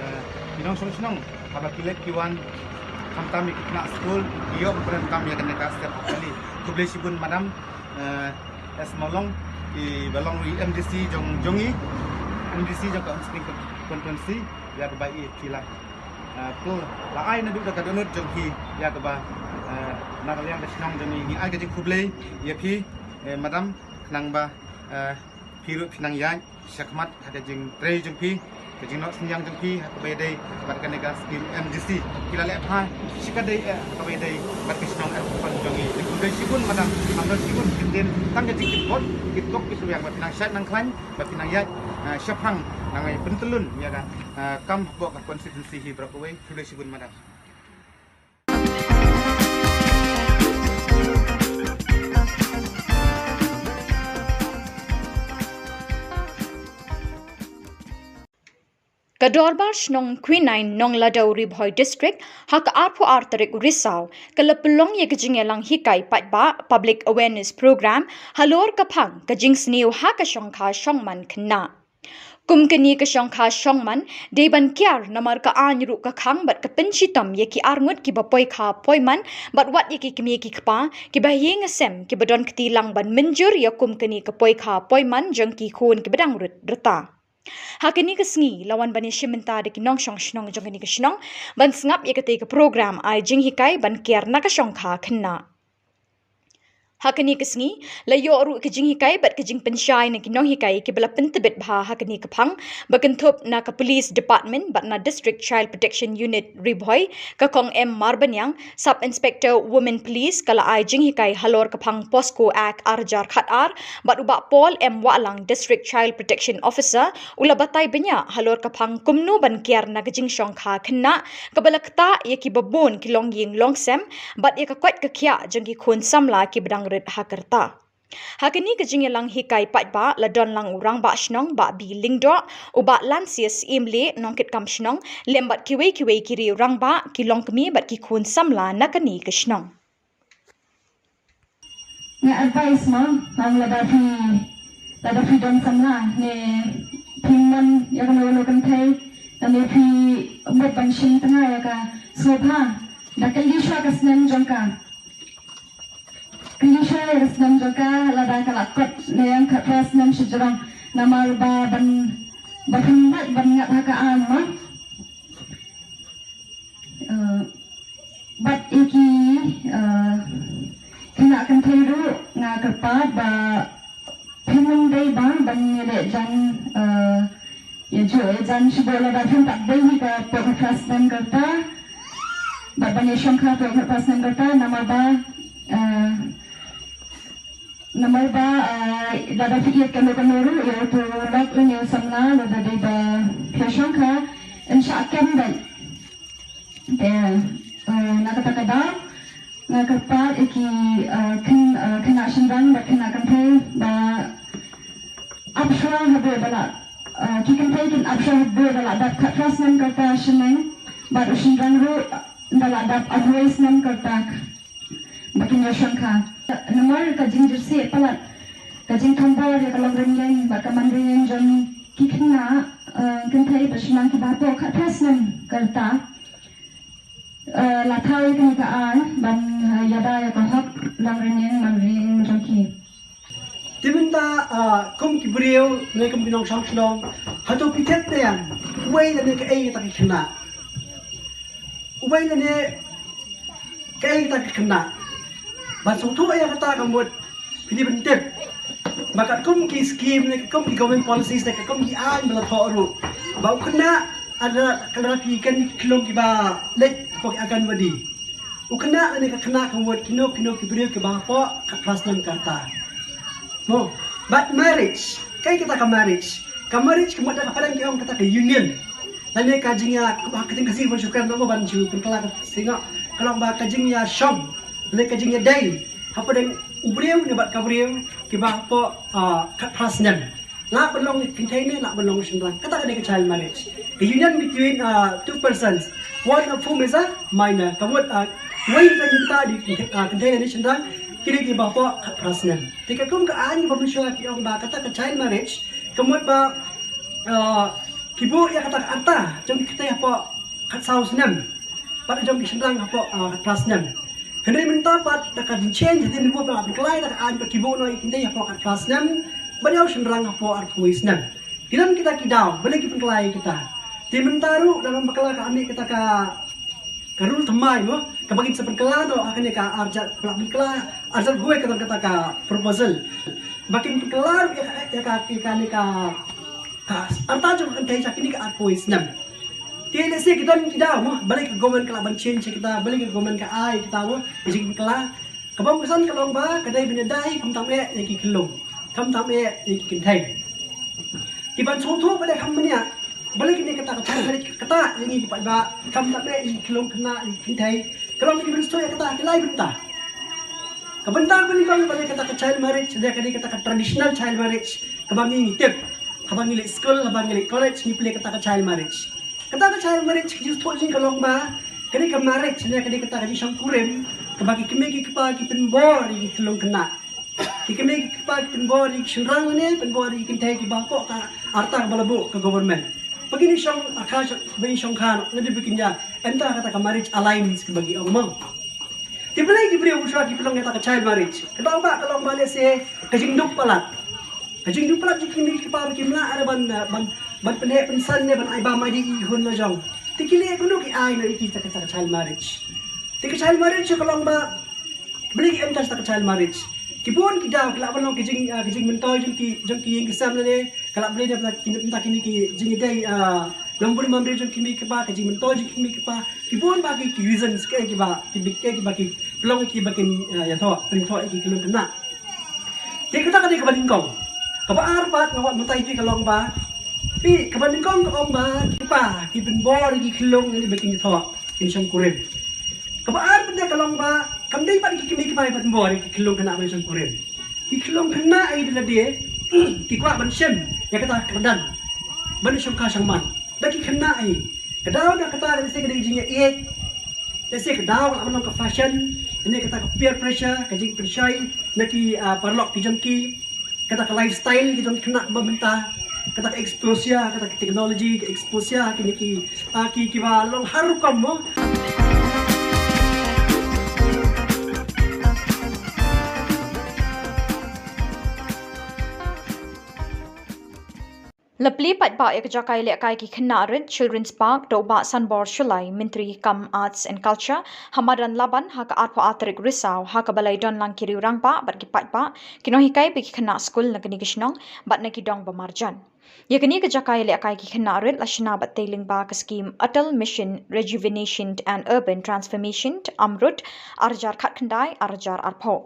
eh, ki nongshong shnong haba ki leit ki wan, khamtam ïa ki khynnah skul, ki ïoh ban pyndonkam ïa kane ka sem ap kali. Khublei shibun madam, eh, S Mawlong, iba long i M D C jong, jong i, M D C jong ka Umsning constituency. ïa kaba i phi la, eh, phi la ai naduh da ka dohnud jong phi ïa kaba, eh, na ka liang ka shnong jong ngi, ngi ai ka jingkhublei ïa phi, eh, madam, khnang ba, eh, phi ruh phi nang ïaid shakhmat ha ka jingtrei jong phi, ka jingnoh synñiang jong phi ha kaba ïadei bad kane ka skim M G C. Phi la leh bha shikatdei, eh, ha kaba ïadei bad ka shnong, eh, jong ngi. Khublei shibun madam, khublei shibun, ktien tang ka jingkitkhlieh, kitkop kitrwiang ba phi nang shait nang khlaiñ, ba phi nang ïaid, eh, shaphang, nang ai pyntyllun ïa ka, eh, kam hapoh ka constituency hi baroh kawei. Khublei shibun madam. Ka Dorbar Shnong Quinine Nongladaw, Ri Bhoi District, ha ka arphew ar tarik u Risaw, ka la pynlong ïa ka jingïalang hikai paidbah, public awareness program, halor ka phang ka jingsniew ha ka shongkha shongman khynnah. Kum kane ka shongkha shongman, dei ban kiar namar ka aiñ ruh ka khang bad ka pynshitom ïa ki arngut kiba poikha poiman, bad wat ïa ki kmie ki kpa kiba ha ïing ha sem kiba don kti lang ban mynjur ïa kum kane ka poikha poiman jong ki khun kiba dang rut rta. Ha kane ka sngi la wan ban ïashim bynta da ki nongshong shnong jong kane ka shnong ban sngap ïa katei ka program ai jinghikai ban kiar na ka shongkha khynnah. Ha kane ka sngi la ïoh ruh ka jinghikai bad ka jingpynshai na ki nonghikai kiba la pyntbit bha ha kane ka phang, ba kynthup na ka Police Department bad na District Child Protection Unit Ri Bhoi, ka Kong M Marbaniang, Sub Inspector Women Police, ka la ai jinghikai halor ka phang POCSO Act ar hajar khat ar, bad u Bah Paul M Wahlang, District Child Protection Officer, u la batai bniah halor ka phang kumno ban kiar na ka jingshongkha khynnah, kaba la ktah ïa kiba bun ki longïing longsem, bad ïa ka koit ka khiah jong ki khun samla kiba dang rit ha ka rta. Ha kane ka jingïalang hikai paidbah la don lang u Rangbah Shnong Bah B Lyngdoh, u Bah Lansias Imleh, nongkitkam shnong, lem bad kiwei kiwei ki riew rangbah, ki longkmie bad ki khun samla na kane ka shnong. Nga advice mo, ong lada phi, lada phi don samla ne phi mon ïa kano kano kynthei, lane phi mut ban shim tnga ïa ka, sngewbha da kylli shuwa ka snem jong ka. Kylli shuwa ïa ka snem jong ka, lada ka la kot ne ïa ka khatphra snem shajrong, namar ba ban, ba phin lait ban ngat ha ka aiñ mo. Eh, bad ïa ki, eh, khynnah kynthei ruh nga kyrpad ba phin ym dei ba ban ïaleh jan, eh, ïajuh ïajan shibun lada phin pat dei hi ka hapoh khatphra snem ka rta. Bad ban ïashongkha hapoh khatphra snem ka rta namar ba, eh, namar ba, eh, lada phi ïeit kano kano ruh ïa uto u lok lane u samla lada dei ba phi ïashongkha yn shah kem beit. Te, eh, na kata ka daw nga kyrpad ïa ki, eh, khyn-, eh, khynnah shynrang bad khynnah kynthei ba ap shuwa haduh ba la, eh, ki kynthei kin ap shuwa haduh ba la dap khatphra snem ka rta shaneng, bad u shynrang ruh ba la dap arphew wei snem ka rta ba kin ïashongkha. Namar ka jingjyrsieh palat, ka jingthombor ïa ka longrynïeng bad ka manrynïeng jong ki khynnah, eh, kynthei bad shynrang kiba hapoh khatphra snem ka rta. Eh, la thaw ïa kane ka aiñ ban, eh, ïada ïa ka hok longrynïeng manrynïeng jong ki. Te mynta, ah, kum ki briew ne kum ki nongshong shnong, hato phi tip ne em uwei lane kaei kata ki khynnah? Uwei lane kaei kata ki khynnah? Ban sngewthuh ïa kata ka mut phi dei ban tip ba katkum ki skim ne katkum ki government policies ne katkum ki aiñ ba la thoh ruh, ba u khynnah lada, lada phi kren ki khyllung kiba leit hapoh ki Anganwadi, u khynnah lane ka khynnah ka mut kino kino ki briew kiba hapoh khatphra snem ka rta. Mo, bad marriage, kaei kata ka marriage? Ka marriage ka mut da ka pdeng ki ong kata ka union. Lane ka jingïa, ka ba ka jingkynthei ba shu kren ba ban shu pynkylla ka singa, ka long ba ka jingïashong lane ka jingïadei hapdeng u briew ne bad ka briew kiba hapoh, ah, khatphra snem. Lah ban long kynthei ne lah ban long shynrang. Kata ka dei ka child marriage. Ka union between, uh, two persons, one of whom is a minor. Ka mut, uh, wei na kita dei kynthei, uh, kynthei ne shynrang, ki dei kiba hapoh khatphra snem. Te katkum ka aiñ ba mynshuwa ki ong ba kata ka child marriage, ka mut ba, uh, ki buh ïa kata ka rta jong ki kynthei hapoh khatsaw snem bad jong ki shynrang hapoh, ah, khatphra snem. Hynrei mynta pat da ka jingchange hadien ba la pynkylla da ka aiñ ba ki buh noh ïa ki kynthei hapoh khatphra snem bad ïa u shynrang hapoh arphew wei snem. Ki don kita ki daw, balei ki pynkylla ïa kita? Te mynta ruh da ngan bakla ka ani kata ka ka rule thymmai mo, kaba kin sa pynkylla noh ha kane ka arjat, pynkylla arjat guai kata kata ka proposal. Ba kin pynkylla ruh ïa ka ïa ka ïa kane ka ka arta jong ka kynthei sha kine ka arphew snem. Te lehse ki don ki daw mo, balei ka government ka lah ban change kita, balei ka government ka ai kita mo, ka jingpynkylla. Kaba ym ksan ka long ba ka dei ban ïada hi khamtam eh ïa ki khyllung, khamtam eh ïa ki kynthei. Ki ban sngewthuh ba dei kham bniah. Balei kine kata ka child marriage ka ktah ïa ngi ki paidbah, khamtam eh ïa ki khyllung khynnah ïa ki kynthei. Ka long ki ban sngewthuh ïa kata ha ki lai bynta. Ka bynta kaba nyngkong ba dei kata ka child marriage, dei ka dei kata ka traditional child marriage kaba ngi ngi tip. Haba ngi leit skul, haba ngi leit college, ngi plie kata ka child marriage. Kata ka child marriage ka jingsngewthuh jong ngi ka long ba ka dei ka marriage ne ka dei kata ka jingshongkurim kaba ki kmie ki kpa ki pynbor ïa ki khyllung khynnah. Ki kmie ki kpa ki pynbor ïa ki shynrang ne pynbor ïa ki kynthei kiba hapoh ka arta kaba la buh ka government. Ba kin shong kha, ba kin shong kha noh, ne ba kin ïa enter kata ka marriage alliance kaba ki ong mo. Te balei ki briew shuwa ki pynlong ïa kata ka child marriage? Ka daw ba ka long ba lehse ka jingduk palat. Ka jingduk palat jong ki kmie ki kpa ba kim lah ban ban ban pynheh pynsan ne ban ai bam ai dih ïa ki khun la jong. Te ki leh kumno ki ai noh ïa ki kata ka child marriage. Te ka child marriage ka long ba balei ki enter kata ka child marriage? Ki bun ki daw ki lah ban long ka jing ah, ka jingmyntoi jong ki jong ki ïing ki sem lane ka lah ban long da ki da kine ki jingïadei ah, longburim bamri jong ki kmie ki kpa, ka jingmyntoi jong ki kmie ki kpa. Ki bun ba ki ki reasons ki kiba ki big ki kiba ki pynlong kiba kin ah, ïathoh, pynlong thoh ïa ki khyllung khynnah. Te kata ka dei kaba nyngkong. Kaba ar pat nga wad mynta ïa phi ka long ba. Phi kaba nyngkong ka ong ba ki kpa ki pynbor ïa ki khyllung ïa ba kin ïathoh, kin shongkurim. Kaba ar pat ka long ba kam dei pat ki kmie ki kpa ki pynbor ïa ki khyllung khynnah ban shongkurim. Ki khyllung khynnah ïa ki lade ki kwah ban shim ïa kata ka kyrdan ban shong kha shong man. Da ki khynnah hi. Ka daw na kata ka lehse ka dei jingïaieit. Lehse ka daw ka lah ban long ka fashion, ne kata ka peer pressure, ka jingpynshoi na ki ah, paralok ki jong ki, kata ka lifestyle ki jong ki khynnah ba mynta, kata ka exposure, kata ka technology, ka exposure kine ki ah, ki kiba long har rukom mo. La plie paidbah ïa ka jaka ïalehkai ki khynnah rit Children's Park da u Bah Sanbor Shullai, Myntri kam Arts and Culture, ha madan Laban ha ka arphew ar tarik Risaw, ha kaba la ïadon lang ki riew rangbah bad ki paidbah, ki nonghikai bad ki khynnah skul na kane ka shnong bad na ki dong ba marjan. Ïa kane ka jaka ïalehkai ki khynnah rit la shna bad tei lyngba ka skhim Atal Mission Rejuvenation and Urban Transformation, AMRUT, ar hajar khatkhyndai ar hajar arphew.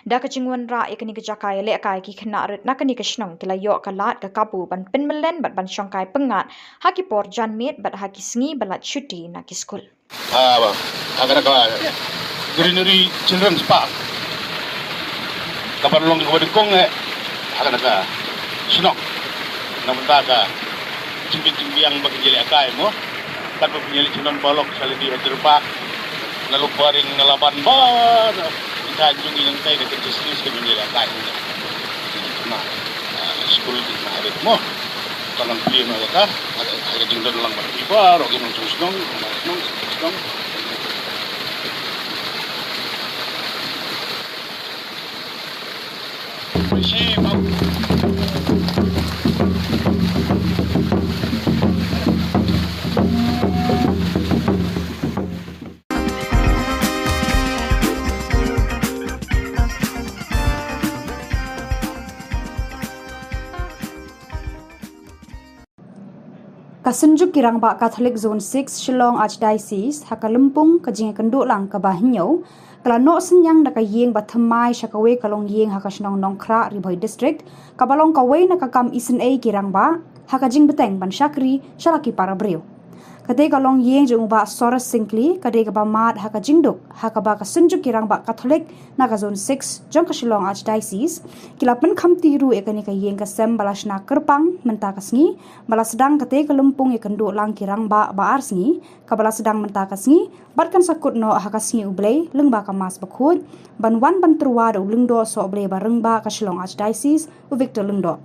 Da ka jingwanrah ïa kane ka jaka ïalehkai ki khynnah rit na kane ka shnong ki la ïoh ka lad ka kabu ban pynmyllen bad ban shongkai pyngngad ha ki por janmiet bad ha ki sngi ba lait shuti na ki skul. Ah, ba. Ha kane ka Greenery Children's Park. Ka ban long kaba nyngkong eh ha kane ka shnong. Na bynta ka jingbiang jingbiang ba ki ïalehkai mo. Katba pynïaleh shnong paralok sha lade ha Jyrpa, na Lukbaring, na Laban ba na ki thaiñ jong ngi nangtai da ka jingïalehkai. Na ah, skul ki na rit mo. Ka nang plie ma kata ha ka jingdon lang bad ki baroh ki nongshong shnong, nongshong shnong. Ka Synjuk ki Rangbah Katholik Zone six, Shillong Archdiocese, ha ka lympung ka jingïakynduh lang kaba hynñiew, ka la noh synñiang da ka ïing ba thymmai sha kawei ka longïing ha ka shnong Nongkhrah, Ri Bhoi District, kaba long kawei na ka kam isynei ki rangbah ha ka jingbteng ban shakri sha la ki para briew. Katei ka longïing jong u Bah Soros Syngkli ka dei kaba mad ha ka jingduk, ha kaba ka Synjuk ki Rangbah Katholik na ka Zone six jong ka Shillong Archdiocese ki la pynkhamti ruh ïa kane ka ïing ka sem ba la shna kyrpang mynta ka sngi, ba la sdang katei ka lympung ïakynduh lang ki rangbah ba ar sngi, kaba la sdang mynta ka sngi, bad kan sa kut noh ha ka sngi U Blei lyngba ka Mass bakhuid, ban wan ban tyrwa da u Lyngdoh Sohblei Barangbah ka Shillong Archdiocese, u Victor Lyngdoh.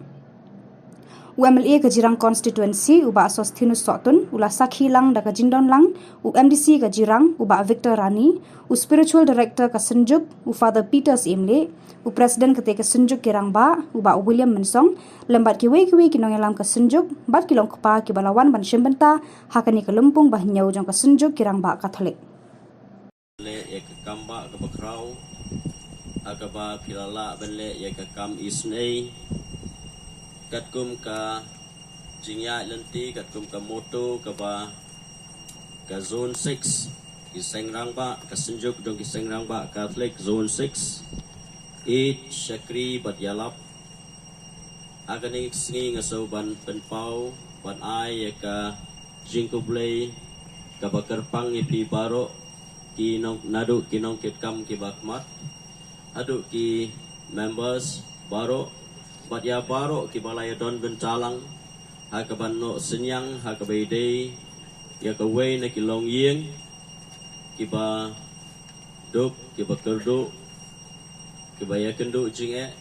U M L A ka Jirang Constituency, u Bah Sosthenes Sohtun, u la sakhi lang da ka jingdon lang u M D C ka Jirang, u Bah Victor Rani, u Spiritual Director ka Synjuk, u Father Peter Syiem Leh, u President kata ka Synjuk ki Rangbah, u Bah William Mynsong, lem bad kiwei kiwei ki nongïalam ka Synjuk, bad ki long kpa kiba la wan ban shim bynta ha kane ka lympung ba hynñiew jong ka Synjuk ki Rangbah Katholik. Leh ïa ka kam bah kaba khraw ha kaba phi la lah ban leh ïa ka kam isynei katkum ka jingïaid lynti, katkum ka motto kaba ka Zone six, ki seng rangbah, ka Synjuk jong ki seng rangbah Katholik Zone six, ïeit, shakri bad ïalap. Ha kane ka sngi nga sngewbha ban pynpaw, ban ai ïa ka jingkhublei kaba kyrpang ïa phi baroh, ki nong, naduh ki nongkitkam kiba khmat haduh ki members baroh, bad ïa baroh kiba la ïadon bynta lang ha kaban noh synñiang ha kaba ïadei ïa kawei na ki longïing kiba duk, kiba kyrduh, kiba ïakynduh jingeh,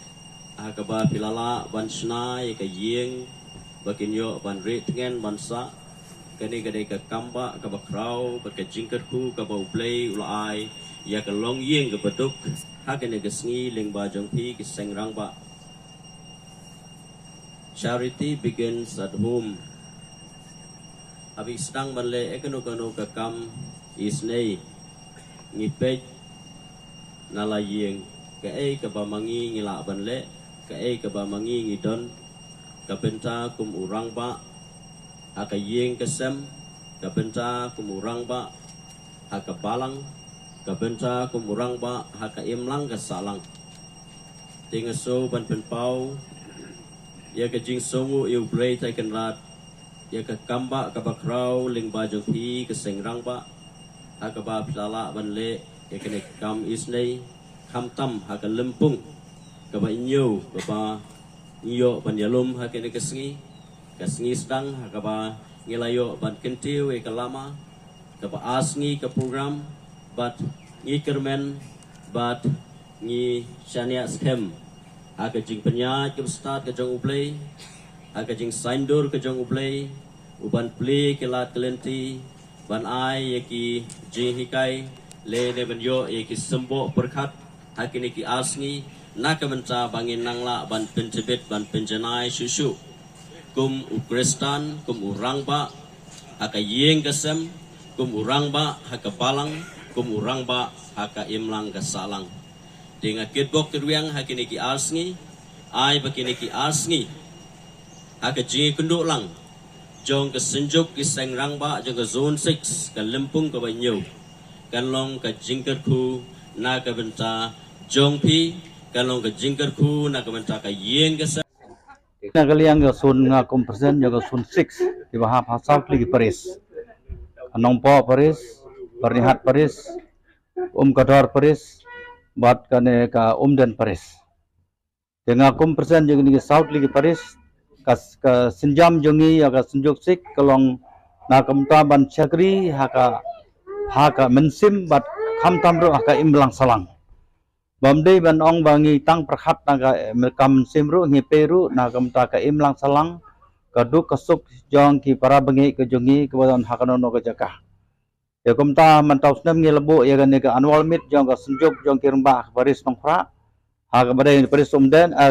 ha kaba phi la lah ban shna ïa ka ïing ba kin ïoh ban rieh tngen ban sah. Kane ka dei ka kam bah kaba khraw bad ka jingkyrkhu kaba U Blei u la ai ïa ka longïing kaba duk ha kane ka sngi lyngba jong phi ki seng rangbah. Charity begins at home. Haba ngi sdang ban leh ïa kano kano ka kam isynei, ngi peit na la ïing, kaei kaba ma ngi ngi lah ban leh, kaei kaba ma ngi ngi don, ka bynta kum u rangbah ha ka ïing ka sem, ka bynta kum u rangbah ha ka balang, ka bynta kum u rangbah ha ka imlang ka sahlang. Te nga sngewbha ban pynpaw ïa ka jingsngewnguh ïa U Blei Trai Kynrad ïa ka kam bah kaba khraw lyngba jong phi ki seng rangbah, ha kaba phi la lah ban leh ïa kane ka kam isynei, khamtam ha ka lympung kaba hynñiew kaba ngi ïoh ban ïalum ha kane ka sngi, ka sngi sdang ha kaba ngi la ïoh ban kyntiew ïa ka lama kaba ar sngi ka program, bad ngi kyrmen bad ngi shaniah skhem ha ka jingpynïaid kaba stad ka jong U Blei, ha ka jingsaiñdur ka jong U Blei, u ban plie ki lad ki lynti, ban ai ïa ki jinghikai lane ban ïoh ïa ki symboh pyrkhat ha kine ki ar sngi, na ka bynta ba ngin nang lah ban pyntbit ban pynjanai shuh shuh kum u Khristan, kum u rangbah ha ka ïing ka sem, kum u rangbah ha ka balang, kum u rangbah ha ka imlang ka sahlang. Te nga kitbok kitrwiang ha kine ki ar sngi, ai ba kine ki ar sngi ha ka jingïakynduh lang jong ka Synjuk ki seng rangbah jong ka Zone six, ka lympung kaba hynñiew, kan long ka jingkyrkhu na ka bynta jong phi, kan long ka jingkyrkhu na ka bynta ka ïing ka sem. Na ka liang ka Zone, nga kum President jong ka Zone six, kiba hap ha saw tylli ki parish, ka Nongpoh Parish, Byrnihat Parish, Umkador Parish, bad kane ka Umden Parish. Te nga kum President jong kine ki saw tylli ki parish, ka, ka sienjam jong ngi ïa ka Synjuk six ka long na ka bynta ban shakri ha ka, ha ka mynsiem bad khamtam ruh ha ka imlang sahlang. Bym dei ban ong ba ngi tang pyrkhat na ka, ka mynsiem ruh, ngi peit ruh na ka bynta ka imlang sahlang, ka duk ka suk jong ki para bangeit ka jong ngi kiba don ha kano kano ka jaka. Te kumta mynta u snem ngi la buh ïa kane ka annual meet jong ka Synjuk jong ki rangbah ka parish Nongkhrah, ha kaba dei parish Umden, eh,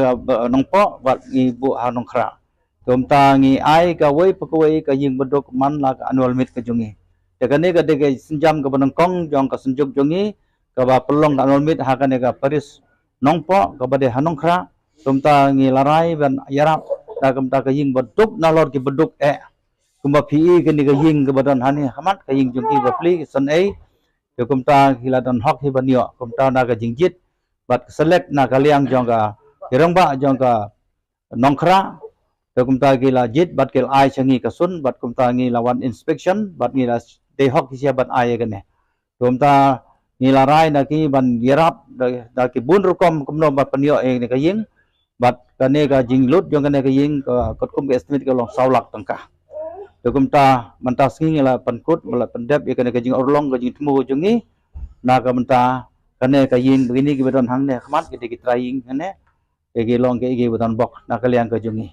Nongpoh, bad ngi buh ha Nongkhrah. Te kumta ngi ai kawei pa kawei ka ïing baduk man la ka annual meet ka jong ngi. Te kane ka dei ka sienjam kaba nyngkong jong ka Synjuk jong ngi kaba pynlong ka annual meet ha kane ka parish Nongpoh kaba dei ha Nongkhrah. Te kumta ngi la rai ban ïarap da kumta ka ïing baduk nalor ki baduk eh. Kumba phi i kane ka ïing kaba don hangne ha khmat, ka ïing jong ki ba plie ki san ei. Te kumta ki la don hok hi ban ïoh, kumta na ka jingjied bad ka select na ka liang jong ka, ki rangbah jong ka Nongkhrah. Te kumta ki la jied bad ki la ai sha ngi ka sun, bad kumta ngi la wan inspection bad ngi la dei hok ki sha ban ai ïa kane. Te kumta ngi la rai na ki ban ïarap da, da ki bun rukom kumno ban pynïoh ïa kane ka ïing. Bad kane ka jinglut jong kane ka ïing ka, katkum ka estimate ka long saw lak tyngka. Te kumta mynta sngi ngi la pynkut, ngi la pyndep ïa kane ka jingurlong, ka jingthmu ka jong ngi. Na ka bynta kane ka ïing ba kine kiba don hangne ha khmat, ki dei ki trai ïing hangne. Ki long ki, kiba don bok na ka liang ka jong ngi.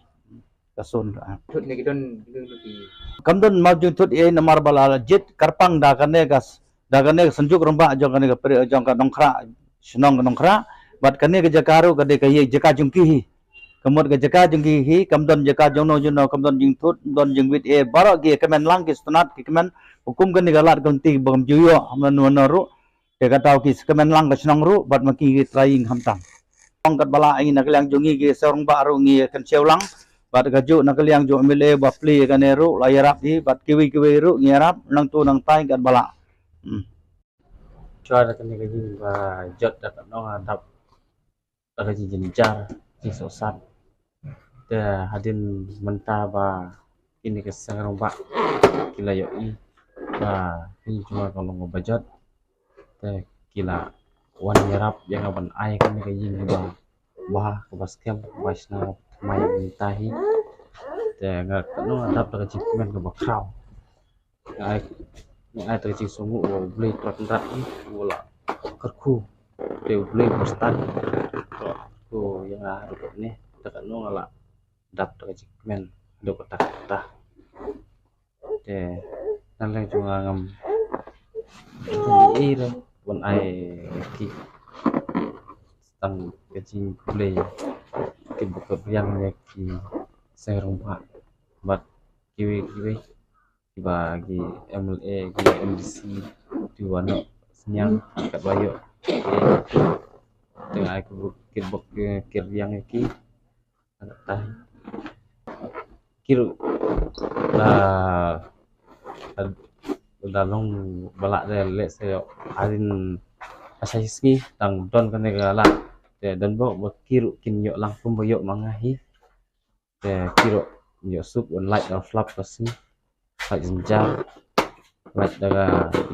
Ka sun, ah. Thut ne ki don, ki don, ki don. Kam don map jingthut ei namar ba la jied kyrpang da kane ka s-, da kane ka Synjuk Rangbah jong kane ka peri-, jong ka Nongkhrah, shnong ka Nongkhrah. Bad kane ka jaka ruh ka dei ka ïa jaka jong ki hi. Ka mut ka jaka jong ki hi, kam don jaka jong no jong no, kam don jingthut, kam don jingwit ei, baroh ki kmen lang ki sngewtynnat, ki kmen, hukum kane ka lad ka lynti ba kam ju ïoh, mano mano ruh. Te ka daw ki kmen lang ka shnong ruh, bad ma ki ki trai ïing khamtam. Ong katba lah ngi na ka liang jong ngi ki seng rangbah ruh ngi kynshew lang, bad kajuh na ka liang jong M L A ba plie kane ruh, la ïarap hi, bad kiwei kiwei ruh ngi ïarap, nangtu nangtai katba lah. Hmm. Shuwa da kane ka ïing ba jot da ka nong adap da ka jingjynjar, jingsohsat. Te hadien mynta ba kine ki seng rangbah ki la ïohi ba kine jong nga ka long kaba jot. Te ki la wan ïarap ïa nga ban ai kane ka ïing kaba bha, kaba skhem, kaba shna thymmai mynta hi. Te nga ka nong adap da ka jingkmen kaba khraw. Nga ai, nga ai da ka jingsngewnguh ba U Blei Trai Kynrad hi u la kyrkhu. Te U Blei u sdang u kyrkhu ïa nga haduh katne, te ka nong nga la dap da ka jingkmen haduh katta katta. Te na liang jong nga ngam ei ei re ban ai ki, tang ka jingkhublei kiba kyrpang ïa ki seng rangbah bad kiwei kiwei kiba ki M L A, ki M D C, kiba noh synñiang katba ïoh. Te nga ai kiba, kiba kyrpang ïa ki. Ki ruh la, la, la long ba lah de leh se ïoh hadien sa shi sngi tang don kane ka lad. Te don bok ba ki ruh kin ïoh lang kumba ïoh ma nga hi. Te ki ruh ïoh suk ban lait da flap ka sngi. Lait jynjar. Lait da ka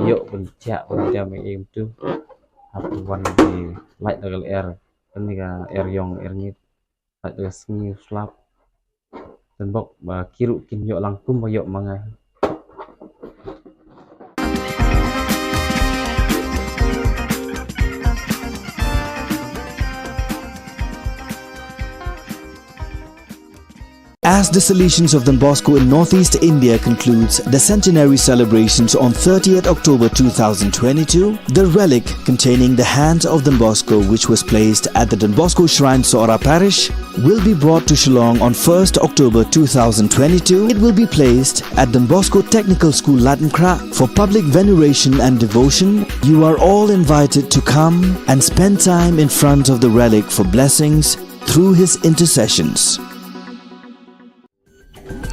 ïoh ban thiah ban thiah ma im tu. Hap wan ki lait da ka lyer. Kane ka er ïong er ngit. Lait da ka sngi u slap. Don bok ba ki ruh kin ïoh lang kumba ïoh ma nga. As the Salesians of Don Bosco in Northeast India concludes the centenary celebrations on thirtieth October two thousand twenty-two, the relic containing the hands of Don Bosco, which was placed at the Don Bosco Shrine, Sohra Parish, will be brought to Shillong on first October two thousand twenty-two. It will be placed at Don Bosco Technical School, Laitumkhrah, for public veneration and devotion. You are all invited to come and spend time in front of the relic for blessings through his intercessions.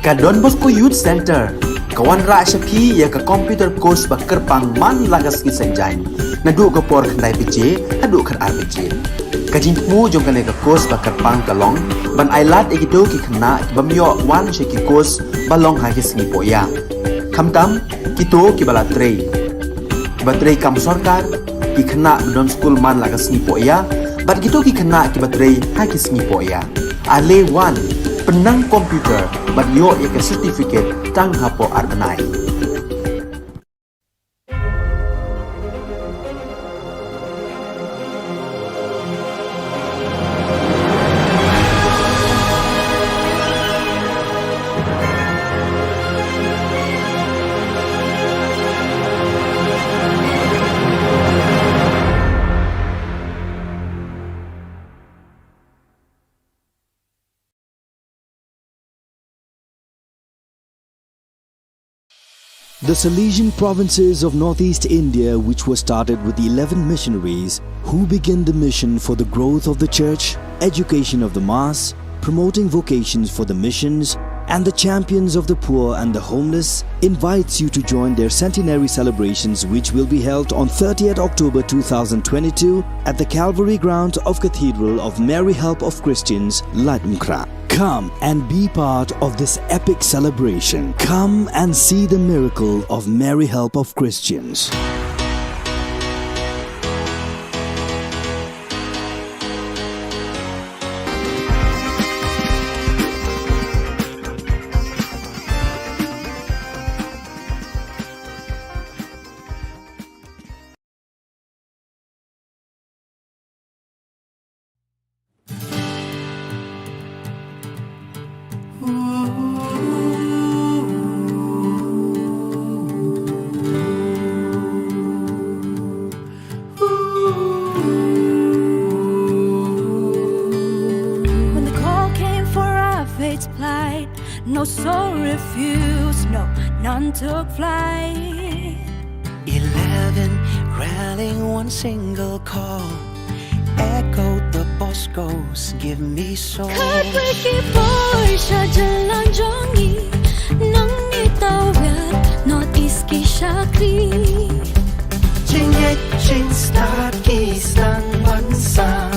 Ka Don Bosco Youth Centre ka wanrah sha phi ïa ka computer course ba kyrpang man la ka sngi Saitjaiñ, naduh ka por khyndai baje haduh khatar baje. Ka jingthmu jong kane ka course ba kyrpang ka long ban ai lad ïa kito ki khynnah ki bym ïoh wan sha ki course ba long ha ki sngi pohïa. Khamtam kito kiba la trei, kiba trei kam sorkar, ki khynnah ba don skul man la ka sngi pohïa, bad kito ki khynnah kiba trei ha ki sngi pohïa. Ale wan, pynnang computer bad ïoh ïa ka certificate tang hapoh ar bnai. The Salesian provinces of Northeast India, which was started with eleven missionaries who began the mission for the growth of the church, education of the mass, promoting vocations for the missions, and the champions of the poor and the homeless, invites you to join their centenary celebrations, which will be held on thirtieth October two thousand twenty-two at the Calvary grounds of Cathedral of Mary Help of Christians, Laitumkhrah. Come and be part of this epic celebration. Come and see the miracle of Mary Help of Christians. Flight, no soul refused, no, none took flight. Eleven rallying one single call. Echoed the Boscos, give me soul. Khatwei ki por sha jylla jong ngi, nang ngi tawiar North East ki shakri. Jingngeit jingstad ki sdang ban sah,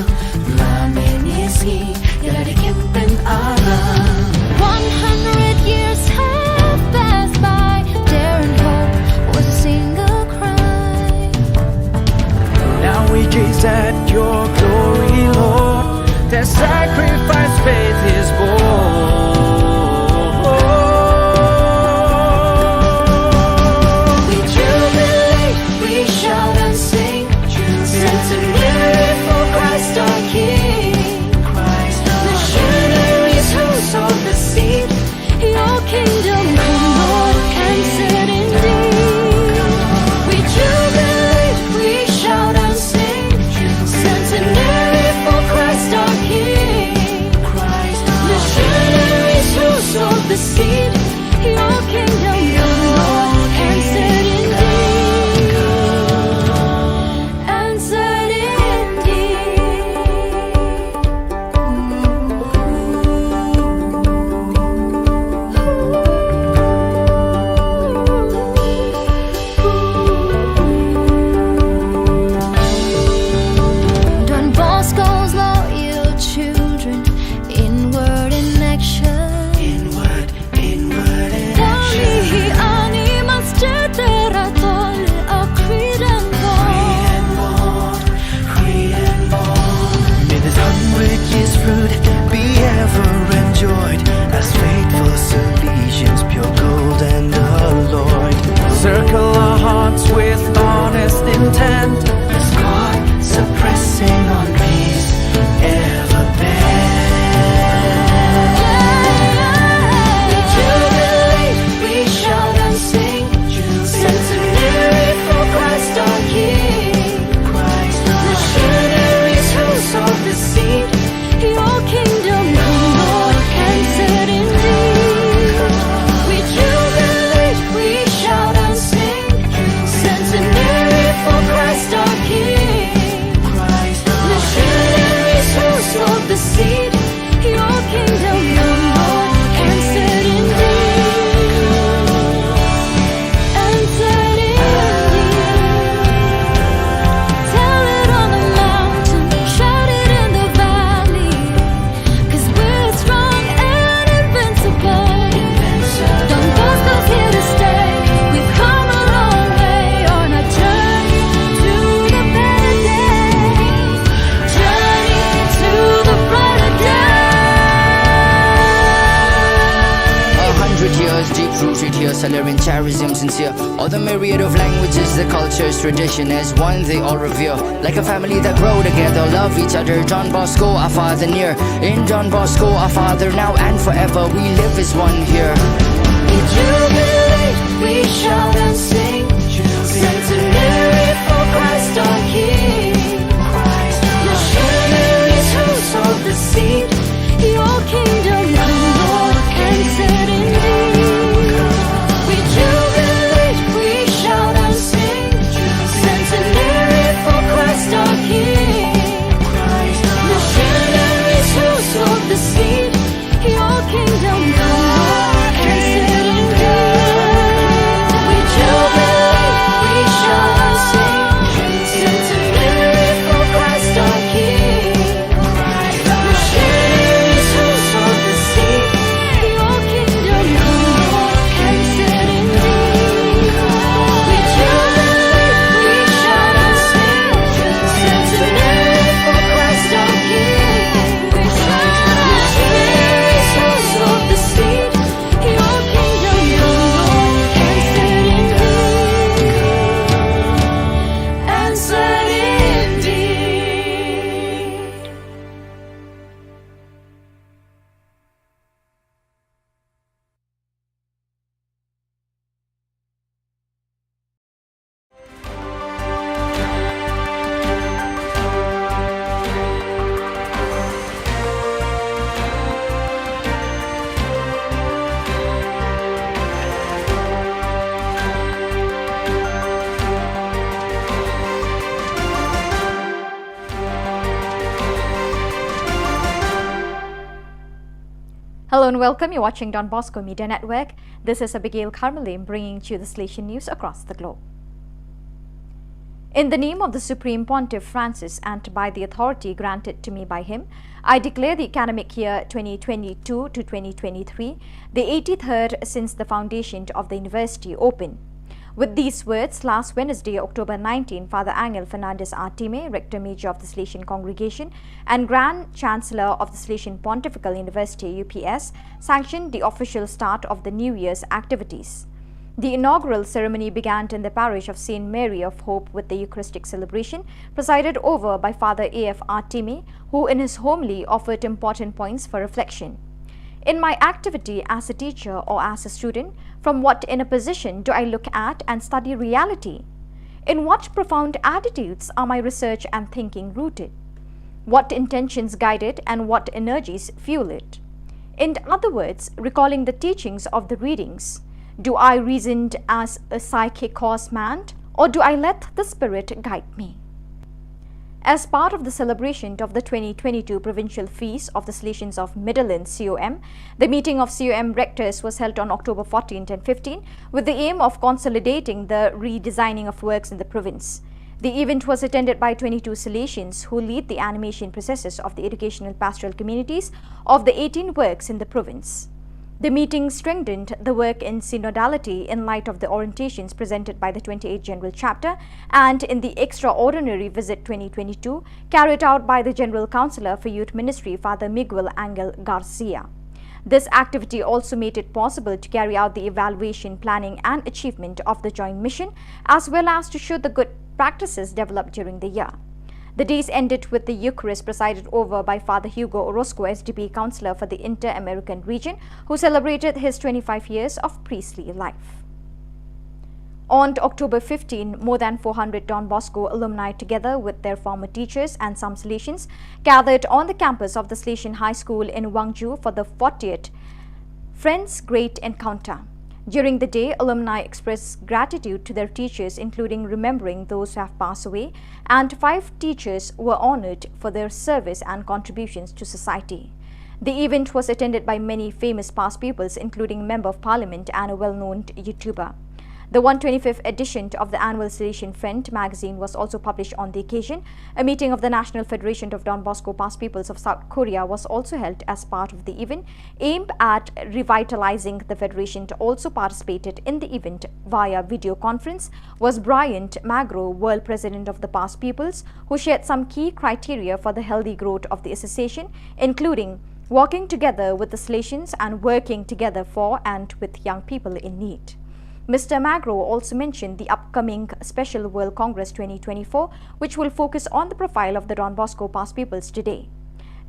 la mynne sngi ïa la dei kim pynaram. One hundred years have passed by, daring hope was a single cry. Now we gaze at your glory, Lord. Their sacrifice faith is born. We jubilate, we shout and sing. Centenary for Christ our King. Missionaries who sowed the seed. Your kingdom come, Lord, and set indeed. We jubilate, we shout and sing. Centenary for Christ our King. Missionaries who sowed the seed. Your kingdom come, Lord, and set indeed. And set indeed. Don Bosco's loyal children, inward in action. Inward, inward in action. Ani mas cetera tol a Creed and Bond. Creed and Bond. May this hundred years fruit be ever enjoyed, as faithful Salesians, pure gold and alloyed. Circle our hearts with honest intent, as God suppressing on peace ever bent. We jubilate, we shout and sing. Centenary for Christ our King. Missionaries who sowed the seed. Your kingdom come, Lord, and set indeed. We jubilate, we shout and sing. Centenary for Christ our King. Missionaries who sowed the seed. Your kingdom come, Lord, and set indeed. And set indeed. Tell it on the mountain, shout it in the valley. 'Cause we're strong and invincible. Don Bosco's here to stay. We've come a long way on our journey to the better days. Journey to the brighter days. A hundred years deep rooted here, Salerian charism sincere. All the myriad of languages, the cultures, tradition as one they all revere. Like a family that grow together, love each other. Don Bosco, our father near. In Don Bosco, our father now and forever, we live as one here. We jubilate, we shout and sing. Centenary for Christ our King. Missionaries who sowed the seed. Your kingdom come, Lord, and set indeed. We jubilate, we shout and sing. Centenary for Christ our King. Missionaries who sowed the seed. Your kingdom come, Lord, and set indeed. We jubilate. Hello and welcome. You're watching Don Bosco Media Network. This is Abigail Carmelim bringing to you the Salesian news across the globe. In the name of the Supreme Pontiff Francis and by the authority granted to me by him, I declare the academic year twenty twenty-two to twenty twenty-three, the eighty-third since the foundation of the university, open. With these words, last Wednesday, October nineteen, Father Angel Fernandez Artime, Rector Major of the Salesian Congregation and Grand Chancellor of the Salesian Pontifical University, U P S, sanctioned the official start of the New Year's activities. The inaugural ceremony began in the parish of Saint Mary of Hope with the Eucharistic celebration, presided over by Father A F Artime, who in his homily offered important points for reflection. In my activity as a teacher or as a student, from what inner position do I look at and study reality? In what profound attitudes are my research and thinking rooted? What intentions guide it and what energies fuel it? In other words, recalling the teachings of the readings, do I reason as a psychic horseman, or do I let the Spirit guide me? As part of the celebration of the twenty twenty-two Provincial Feast of the Salesians of Middle Inn, C O M, the meeting of C O M rectors was held on October fourteenth and fifteenth with the aim of consolidating the redesigning of works in the province. The event was attended by twenty-two Salesians who lead the animation processes of the educational pastoral communities of the eighteen works in the province. The meeting strengthened the work in synodality in light of the orientations presented by the twenty-eighth General Chapter and in the extraordinary visit twenty twenty-two carried out by the General Councillor for Youth Ministry, Father Miguel Angel Garcia. This activity also made it possible to carry out the evaluation, planning and achievement of the joint mission, as well as to show the good practices developed during the year. The days ended with the Eucharist presided over by Father Hugo Orozco, S D B Councillor for the Inter-American Region, who celebrated his twenty-five years of priestly life. On October fifteen, more than four hundred Don Bosco alumni, together with their former teachers and some Salesians, gathered on the campus of the Salesian High School in Wangju for the fortieth Friends Great Encounter. During the day, alumni expressed gratitude to their teachers, including remembering those who have passed away, and five teachers were honored for their service and contributions to society. The event was attended by many famous past pupils, including Member of Parliament and a well-known YouTuber. The one twenty-fifth edition of the annual Salesian Friend magazine was also published on the occasion. A meeting of the National Federation of Don Bosco Past Pupils of South Korea was also held as part of the event, aimed at revitalizing the federation. Also participated in the event via video conference was Bryant Magro, World President of the Past Pupils, who shared some key criteria for the healthy growth of the association, including working together with the Salesians and working together for and with young people in need. Mister Magro also mentioned the upcoming Special World Congress twenty twenty-four, which will focus on the profile of the Don Bosco Past Pupils today.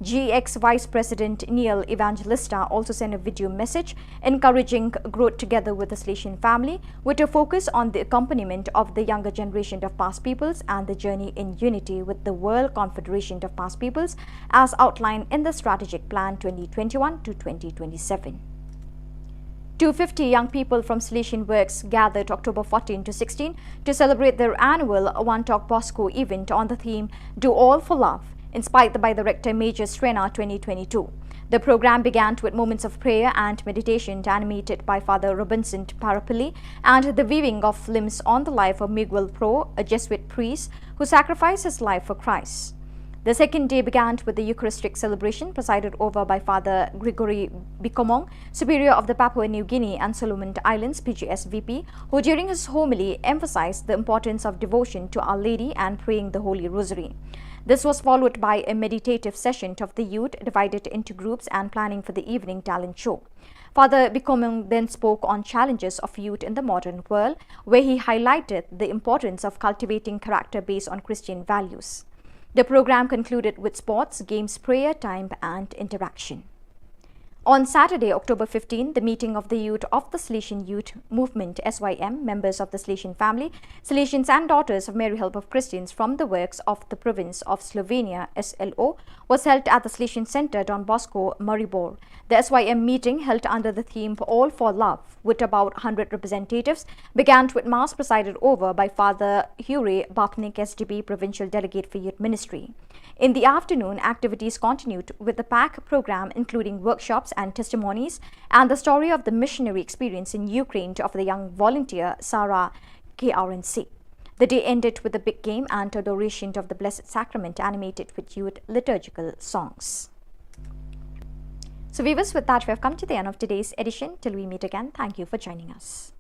G X Vice President Neil Evangelista also sent a video message encouraging growth together with the Salesian family, with a focus on the accompaniment of the younger generation of past pupils and the journey in unity with the World Confederation of Past Pupils as outlined in the Strategic Plan twenty twenty-one to twenty twenty-seven. Two fifty young people from Salesian Works gathered October fourteen to sixteen to celebrate their annual One Talk Bosco event on the theme Do All for Love, inspired by the Rector Major Srena twenty twenty-two. The program began with moments of prayer and meditation, animated by Father Robinson Parapilli, and the viewing of films on the life of Miguel Pro, a Jesuit priest who sacrificed his life for Christ. The second day began with the Eucharistic celebration presided over by Father Gregory Bikomong, Superior of the Papua New Guinea and Solomon Islands, P G S V P, who during his homily emphasized the importance of devotion to Our Lady and praying the Holy Rosary. This was followed by a meditative session of the youth divided into groups and planning for the evening talent show. Father Bikomong then spoke on challenges of youth in the modern world, where he highlighted the importance of cultivating character based on Christian values. The program concluded with sports, games, prayer time, and interaction. On Saturday, October fifteen, the meeting of the youth of the Salesian Youth Movement, S Y M, members of the Salesian family, Salesians and daughters of Mary Help of Christians from the works of the province of Slovenia, S L O, was held at the Salesian Center, Don Bosco, Maribor. The S Y M meeting, held under the theme All for Love, with about hundred representatives, began with Mass presided over by Father Hure Bapnik, S D B Provincial Delegate for Youth Ministry. In the afternoon, activities continued with the packed program, including workshops and testimonies, and the story of the missionary experience in Ukraine of the young volunteer Sarah K R N C. The day ended with a big game and adoration of the Blessed Sacrament, animated with youth liturgical songs. So, viewers, with that, we have come to the end of today's edition. Till we meet again, thank you for joining us.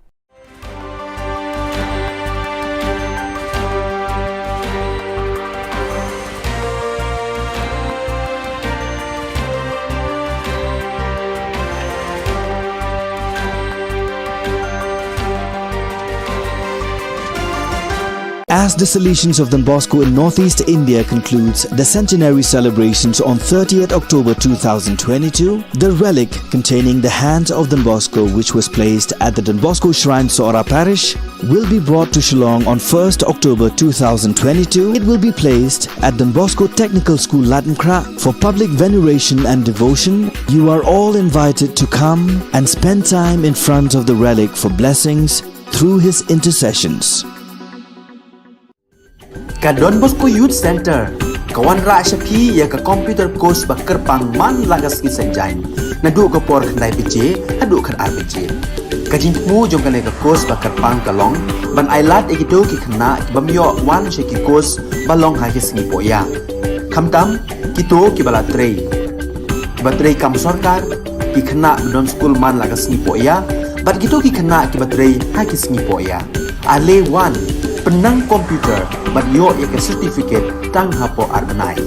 As the Salesians of Don Bosco in Northeast India concludes the centenary celebrations on thirtieth October two thousand twenty-two, the relic containing the hand of Don Bosco, which was placed at the Don Bosco Shrine, Sohra Parish, will be brought to Shillong on first October two thousand twenty-two. It will be placed at Don Bosco Technical School, Laitumkhrah, for public veneration and devotion. You are all invited to come and spend time in front of the relic for blessings through his intercessions. Ka Don Bosco Youth Center ka wanrah sha phi ïa ka computer course ba kyrpang man la ka sngi Saitjaiñ, naduh ka por khyndai baje haduh khatar baje. Ka jingthmu jong kane ka course ba kyrpang ka long ban ailad ïa kito ki khynnah ki bym ïoh wan sha ki course ba long ha ki sngi pohïa, khamtam kito kiba la trei, kiba trei kam sorkar, ki khynnah ba don skul man la ka sngi pohïa, bad kito ki khynnah kiba trei ha ki sngi pohïa. Ale wan, pynnang computer bad ïoh ïa ka certificate tang hapoh ar bnai.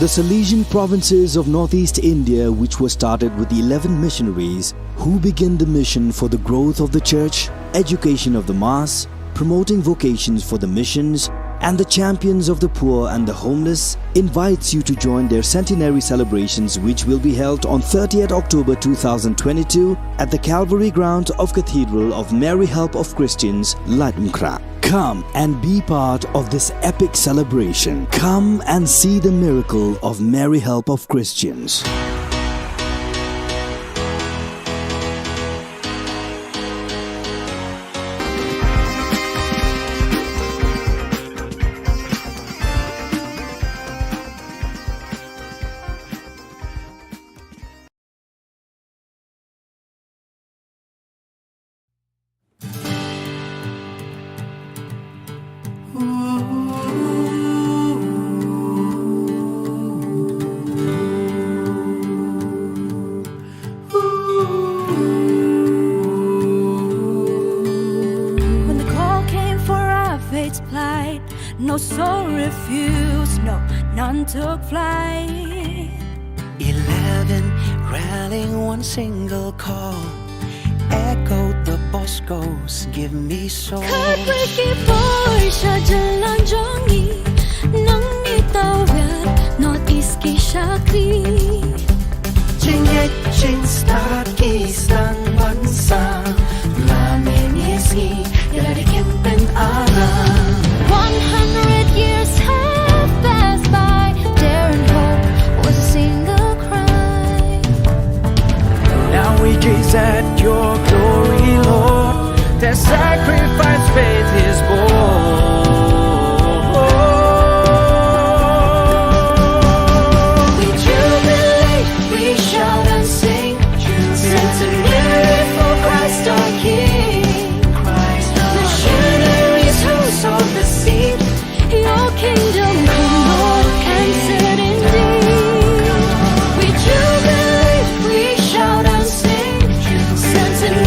The Salesian provinces of Northeast India, which was started with eleven missionaries who began the mission for the growth of the church, education of the mass, promoting vocations for the missions, and the champions of the poor and the homeless, invites you to join their centenary celebrations, which will be held on thirtieth October two thousand twenty-two at the Calvary Ground of Cathedral of Mary Help of Christians, Laitumkhrah. Come and be part of this epic celebration. Come and see the miracle of Mary Help of Christians. When the call came for our faith to plight, no soul refused, no, none took flight. Eleven rallying one single call, echoed the Boscos, give me soul. Khatwei ki bor sha jylla jong ngi, nang ngi tawiar North East ki shakri. Jingngeit jingstad ki sdang ban sah, la miet ne sngi, ïa lade kim pynara. One hundred years have passed by, dare and hope was a single cry. Now we gaze at your glory, Lord. Their sacrifice paid is born. We jubilate, we shout and sing. Centenary for Christ our King. Missionaries who sowed the seed. Your kingdom come, Lord, and set indeed. We jubilate, we shout and sing. Centenary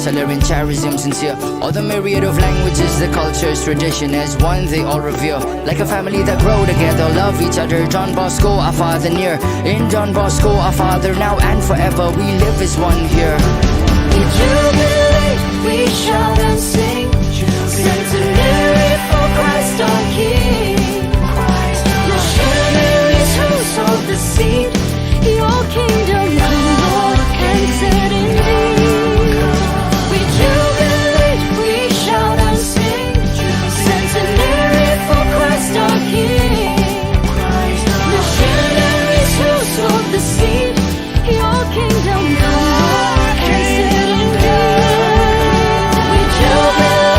Salarian charism sincere. All the myriad of languages, the cultures, tradition as one they all revere. Like a family that grow together, love each other. Don Bosco, our father near. In Don Bosco, our father now and forever, we live as one here. We jubilate, we shout and sing. Centenary for Christ our King. Missionaries who sowed the seed. Your kingdom come, Lord, and set indeed. We jubilate, we shout and sing. Centenary for Christ our King. Missionaries who sowed the seed. Your kingdom come, Lord, and set indeed. We jubilate.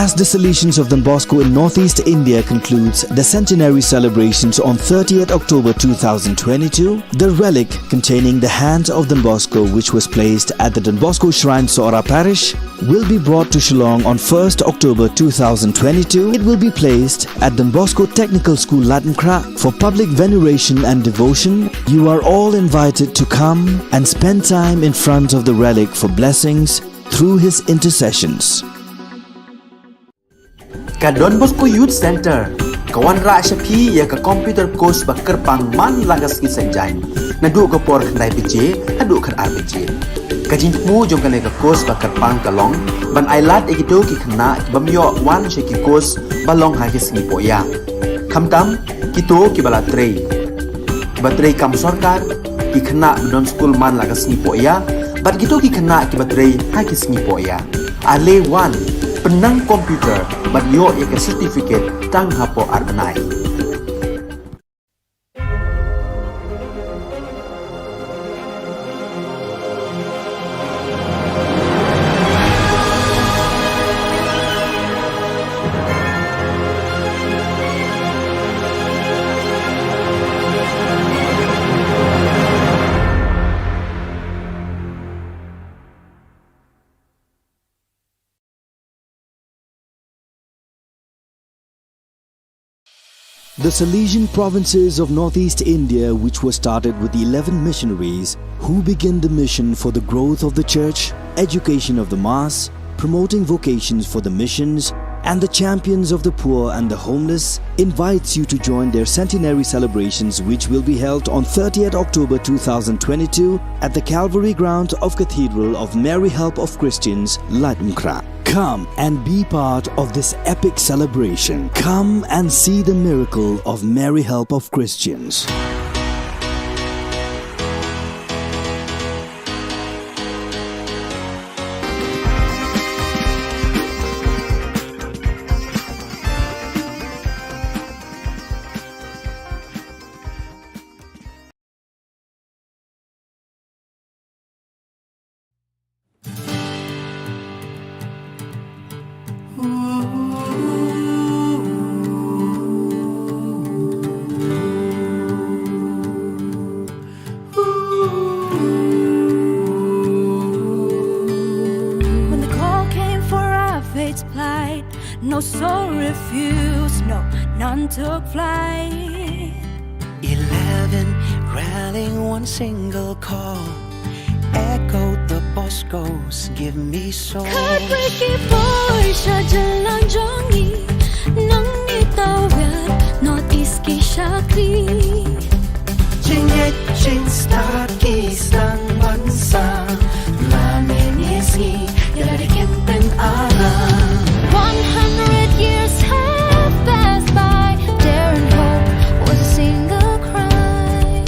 As the Salesians of Don Bosco in Northeast India concludes the centenary celebrations on thirtieth October two thousand twenty-two, the relic containing the hands of Don Bosco, which was placed at the Don Bosco Shrine, Sohra Parish, will be brought to Shillong on first October two thousand twenty-two. It will be placed at Don Bosco Technical School, Laitumkhrah, for public veneration and devotion. You are all invited to come and spend time in front of the relic for blessings through his intercessions. Ka Don Bosco Youth Centre ka wanrah sha phi ïa ka computer course ba kyrpang man la ka sngi Saitjaiñ, naduh ka por khyndai baje haduh khatar baje. Ka jingthmu jong kane ka course ba kyrpang ka long ban ailad ïa kito ki khynnah ki bym ïoh wan sha ki course ba long ha ki sngi pohïa, khamtam kito kiba la trei, kiba trei kam sorkar, ki khynnah ba don skul man la ka sngi pohïa, bad kito ki khynnah kiba trei ha ki sngi pohïa. Ale wan, pynnang computer bad ïoh ïa ka certificate tang hapoh ar bnai. The Salesian provinces of Northeast India, which was started with eleven missionaries who began the mission for the growth of the church, education of the mass, promoting vocations for the missions, and the champions of the poor and the homeless, invites you to join their centenary celebrations, which will be held on thirtieth October two thousand twenty-two at the Calvary Ground of Cathedral of Mary Help of Christians, Laitumkhrah. Come and be part of this epic celebration. Come and see the miracle of Mary Help of Christians. When the call came for our faith to plight, no soul refused, no, none took flight. Eleven rallying one single call, echoed the Bosco's "Give me soul." Khatwei ki por sha jylla jong ngi, nangne tawir North East ki shakri. Jingngeit jingstad ki sdang ban sah, la mynne sngi ïa la dei campaign alarm. One hundred years have passed by, daring hope was a single cry.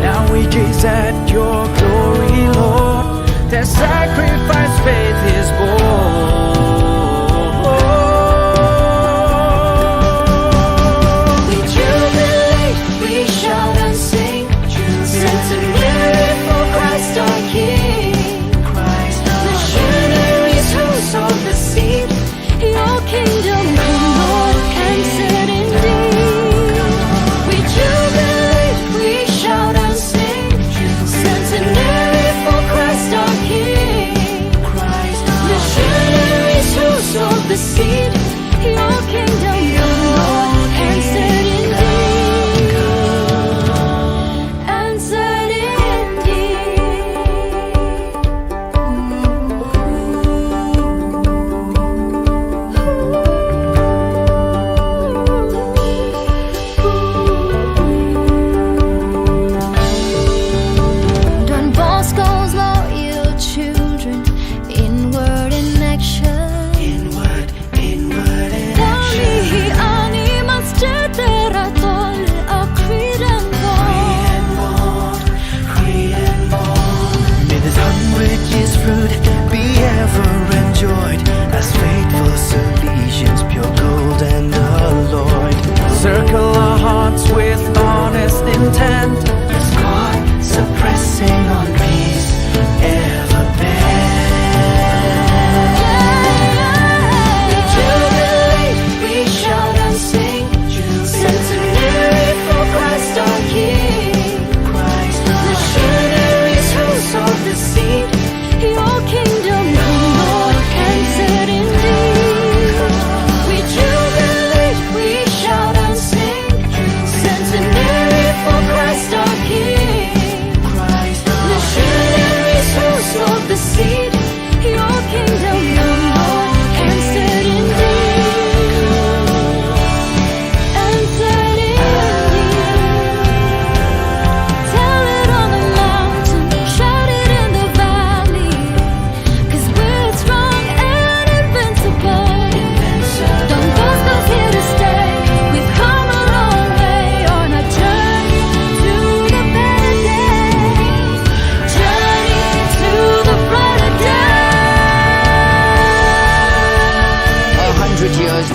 Now we gaze at your glory, Lord. Their sacrifice faith is born. We jubilate, we shout and sing. Since the year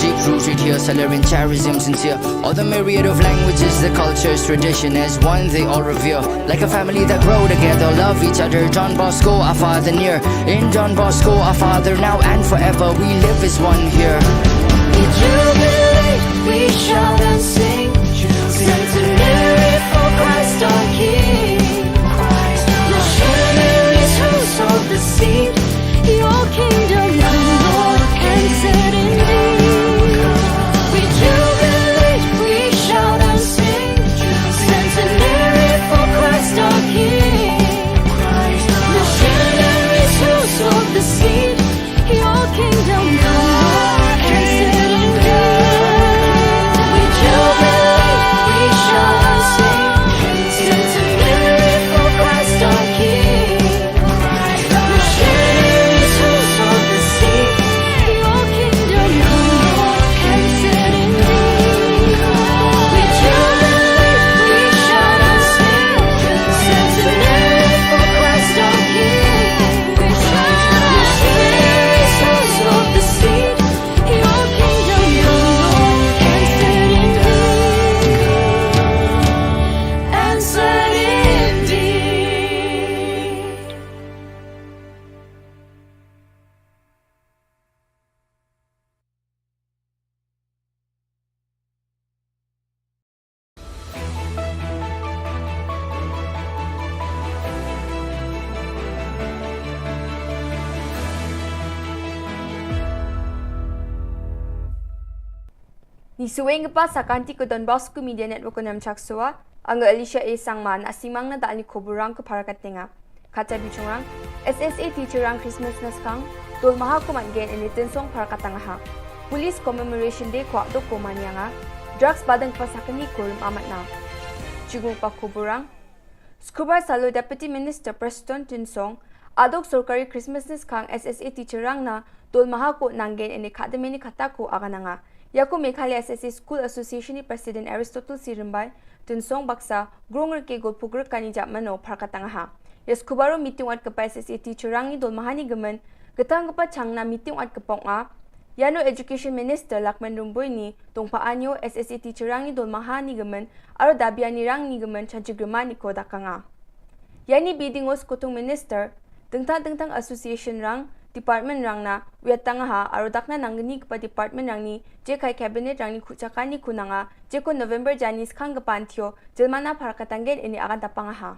Deep rooted here, Salarian charism sincere. All the myriad of languages, the cultures, tradition as one they all revere. Like a family that grow together, love each other. Don Bosco, our father near. In Don Bosco, our father now and forever. We live as one here. We jubilate, we shout and sing. Centenary for Christ our King. The share is who sowed the seed. Your kingdom come, Lord, and set indeed. We jubilate, we shout and sing. Centenary for Christ our King. The share is who sowed the seed. Your kingdom come, Lord, and set indeed. We jubilate, we shout and sing. Centenary for Christ our King. Ngi sngewbha sa ka ktien ko Don Bosco Media Network ko Namchak Soa, nga Alicia A Sangma, na simang na da ni khubor rang ko para ka tenga. Kata bichungrang, S S A teacher rang Christmas na skang, dol maha ko man gen ini tensong para ka tanga ha. Police Commemoration Day ko adok ko mania nga, drugs badang pa sakni ko rum amat na. Chigung pa khubor rang, Sukhubar salo Deputy Minister Prestone Tynsong, adok sorkari Christmas na skang S S A teacher rang na, dol maha ko nang gen ini khademeni khata ko aga nanga. Yako Meghalaya S S A School Association ni President Aristotle C Rymbai, Tynsong baksa, grong rke gol pugr kani jap mano para ka tanga ha. Ya sukhubar meeting wat kpa S S A teacher rang ni dol maha ni gemen, getang kpa chang na meeting wat kpong a, Yano Education Minister Lakman Rymbui ni, tongpa anyo S S A teacher rang ni dol maha ni gemen, aro dabiani rang ni gemen, chanchi grima ni ko dakanga. Yani bidingos kutung minister, dengtang dengtang association rang, department rang na, wiat tanga ha, aro dakna nanggni kpa department rang ni, je kai cabinet rang ni kuchaka ni kunanga, je ko November jani skang kepan thio, jelmana para ka tanggen ini akan tapanga ha.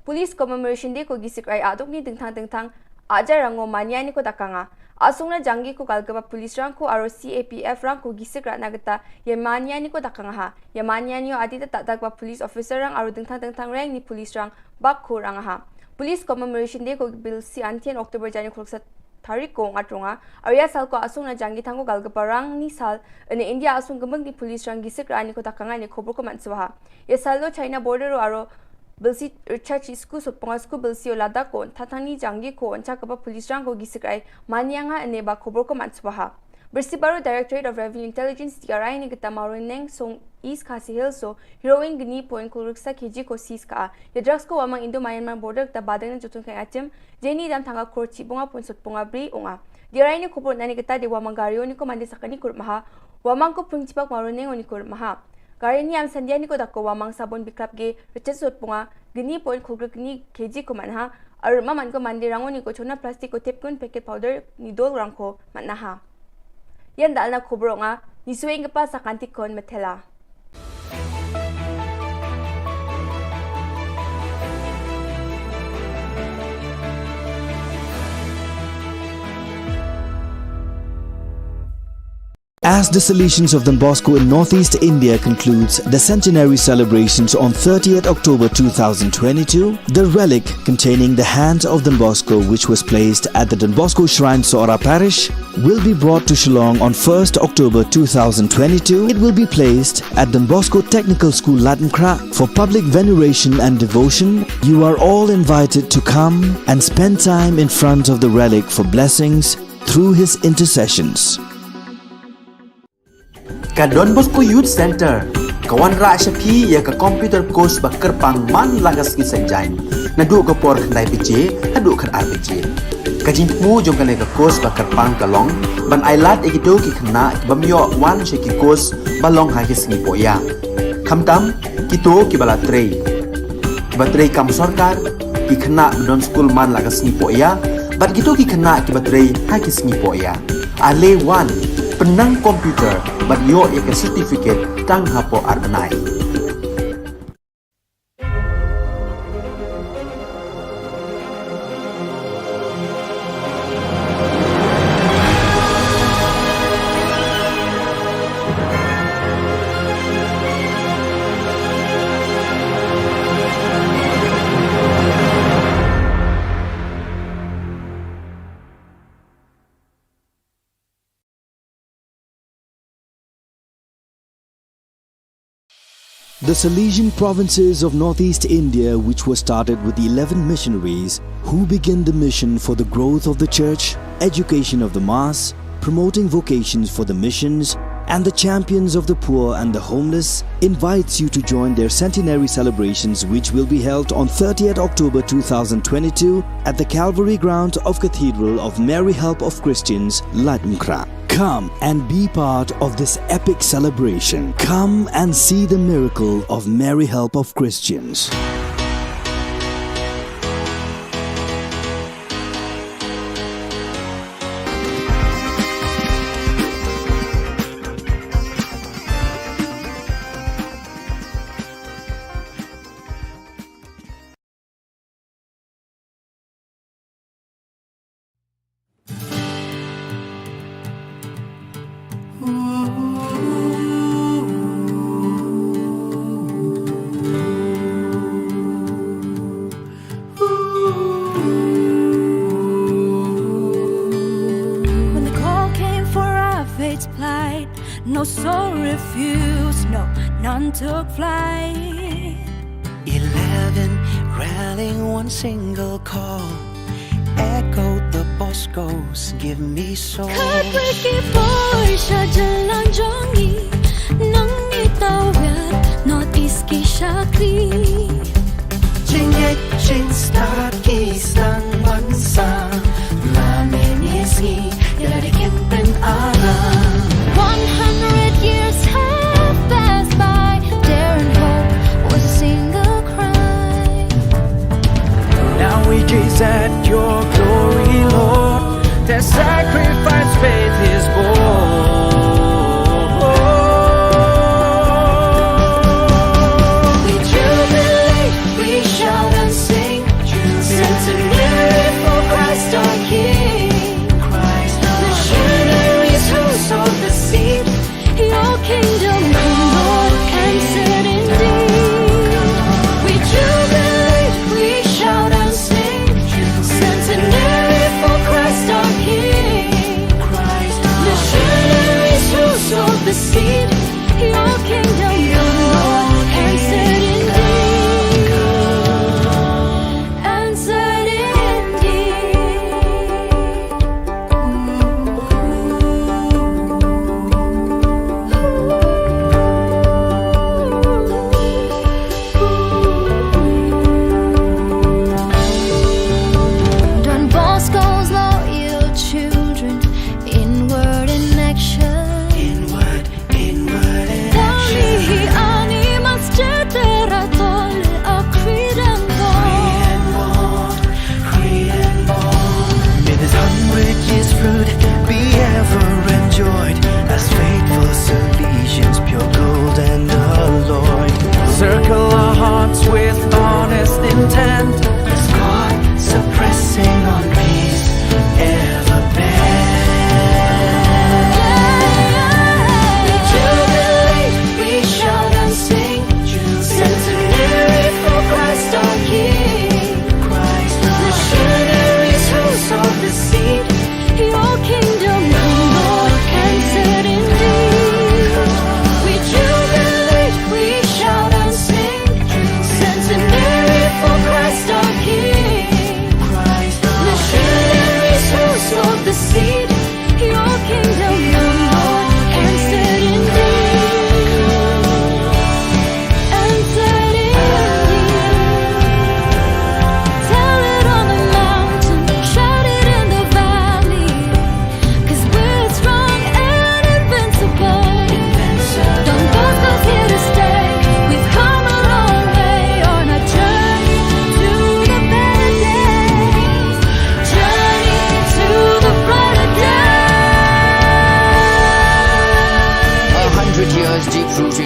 Police Commemoration Day ko gisik rai aduk ni dengtang dengtang ajar rango mania ni ko dakanga. Asung na janggi ko galgaba police rang ko aro C A P F rang ko gisik rat na geta ya mania ni ko dakanga ha. Ya mania ni o adi ta tak ba police officer rang aro dengtang dengtang rang ni police rang bak ko rang ha. Police Commemoration Day ko bil si antian October jani ko sat tarik ko ngat ronga, arya sal ko asung na janggi tang ko galgaba rang ni sal, ene India asung gemeng ni police rang gisik rani ko dakanga ni khobor ko man swaha. Ya sal lo China border ro aro bilsi Richard chi sku sot ponga sku bilsi o lada ko, tatang ni janggi ko, oncha kaba police rang ko gisik rai, mania nga ene ba khobor ko man swaha. Bersi baru Directorate of Revenue Intelligence D R I ni geta Mawryngkneng song East Khasi Hills so, heroin gni point ko ruksa K G ko seize ka a. Ya drugs ko wamang Indo Myanmar border ta badang na jutun kai atim, jeni dam tanga kor chi bunga pun sot bunga bri unga. Diarai ni kubur nani kita de wamang gario ni ko mande sakani kur maha, wamang ko pung chipak maro nengo ni kur maha. Gari ni am sandia ni ko dako wamang sabon biklap ge, recen sot bunga, gni point ko gni K G ko manha, ar maman ko mande rango ni ko chona plastik ko tep kun packet powder ni dol rang ko manaha. Yan dal na kubur nga, ni sueng ke pa sakantik kon metela. As the Salesians of Don Bosco in northeast India concludes the centenary celebrations on thirtieth October two thousand twenty-two, the relic containing the hands of Don Bosco, which was placed at the Don Bosco Shrine, Sohra Parish, will be brought to Shillong on first October two thousand twenty-two. It will be placed at Don Bosco Technical School, Latnkhra, for public veneration and devotion. You are all invited to come and spend time in front of the relic for blessings through his intercessions. Ka Don Bosco Youth Center ka wanrah sha phi ïa ka computer course ba kyrpang man la ka sngi Saitjaiñ, naduh ka por khyndai baje haduh khatar baje. Ka jingthmu jong kane ka course ba kyrpang ka long ban ai lad ïa kito ki khynnah ki bym ïoh wan sha ki course ba long ha ki sngi pohïa. Khamtam kito kiba la trei, kiba trei kam sorkar, ki khynnah ba don skul man la ka sngi pohïa, bad kito ki khynnah kiba trei ha ki sngi pohïa. Ale wan, pynnang computer bad ïoh ïa ka certificate tang hapoh ar bnai. The Salesian provinces of northeast India, which were started with eleven missionaries who began the mission for the growth of the church, education of the mass, promoting vocations for the missions, and the champions of the poor and the homeless, invites you to join their centenary celebrations, which will be held on thirtieth October two thousand twenty-two at the Calvary Ground of Cathedral of Mary Help of Christians, Laitumkhrah. Come and be part of this epic celebration. Come and see the miracle of Mary Help of Christians. When the call came for our faith to plight, no soul refused, no, none took flight. Eleven rallying one single call, echoed the Bosco's, "Give me soul." Khatwei ki bor sha jylla jong ngi, nang ngi tawir, North East ki shakri. Jingngeit jingstad ki sdang ban sa, la ngi sngi ïa la ki kyntien aram. One hundred years have passed by, dare and hope was a single cry. Now we gaze at your glory, Lord. Their sacrifice faith is born. We jubilate, we shout and sing, centenary for Christ our King. Christ our Missionaries who sowed the seed, your kingdom come, Lord, and set indeed. We jubilate, we shout and sing, centenary for Christ our King. Christ our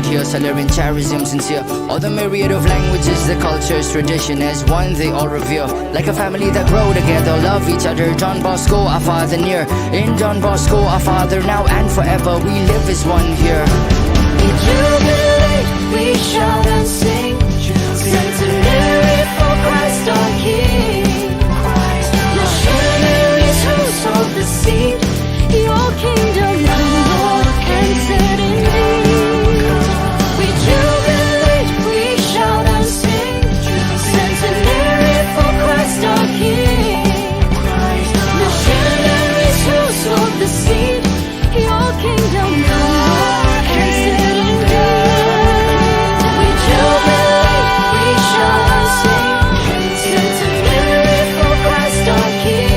Here, Salarian charism sincere. All the myriad of languages, the cultures, tradition as one they all revere. Like a family that grow together, love each other. Don Bosco, our father near. In Don Bosco, our father now and forever, we live as one here. We jubilate, we shout and sing. Centenary for Christ our King. Missionaries who sowed the seed. Your kingdom come, Lord, and set indeed. We jubilate, we shout and sing. Centenary for Christ our King. Missionaries who sowed the seed. Your kingdom come, Lord, and set indeed. We jubilate, we shout and sing. Centenary for Christ our King.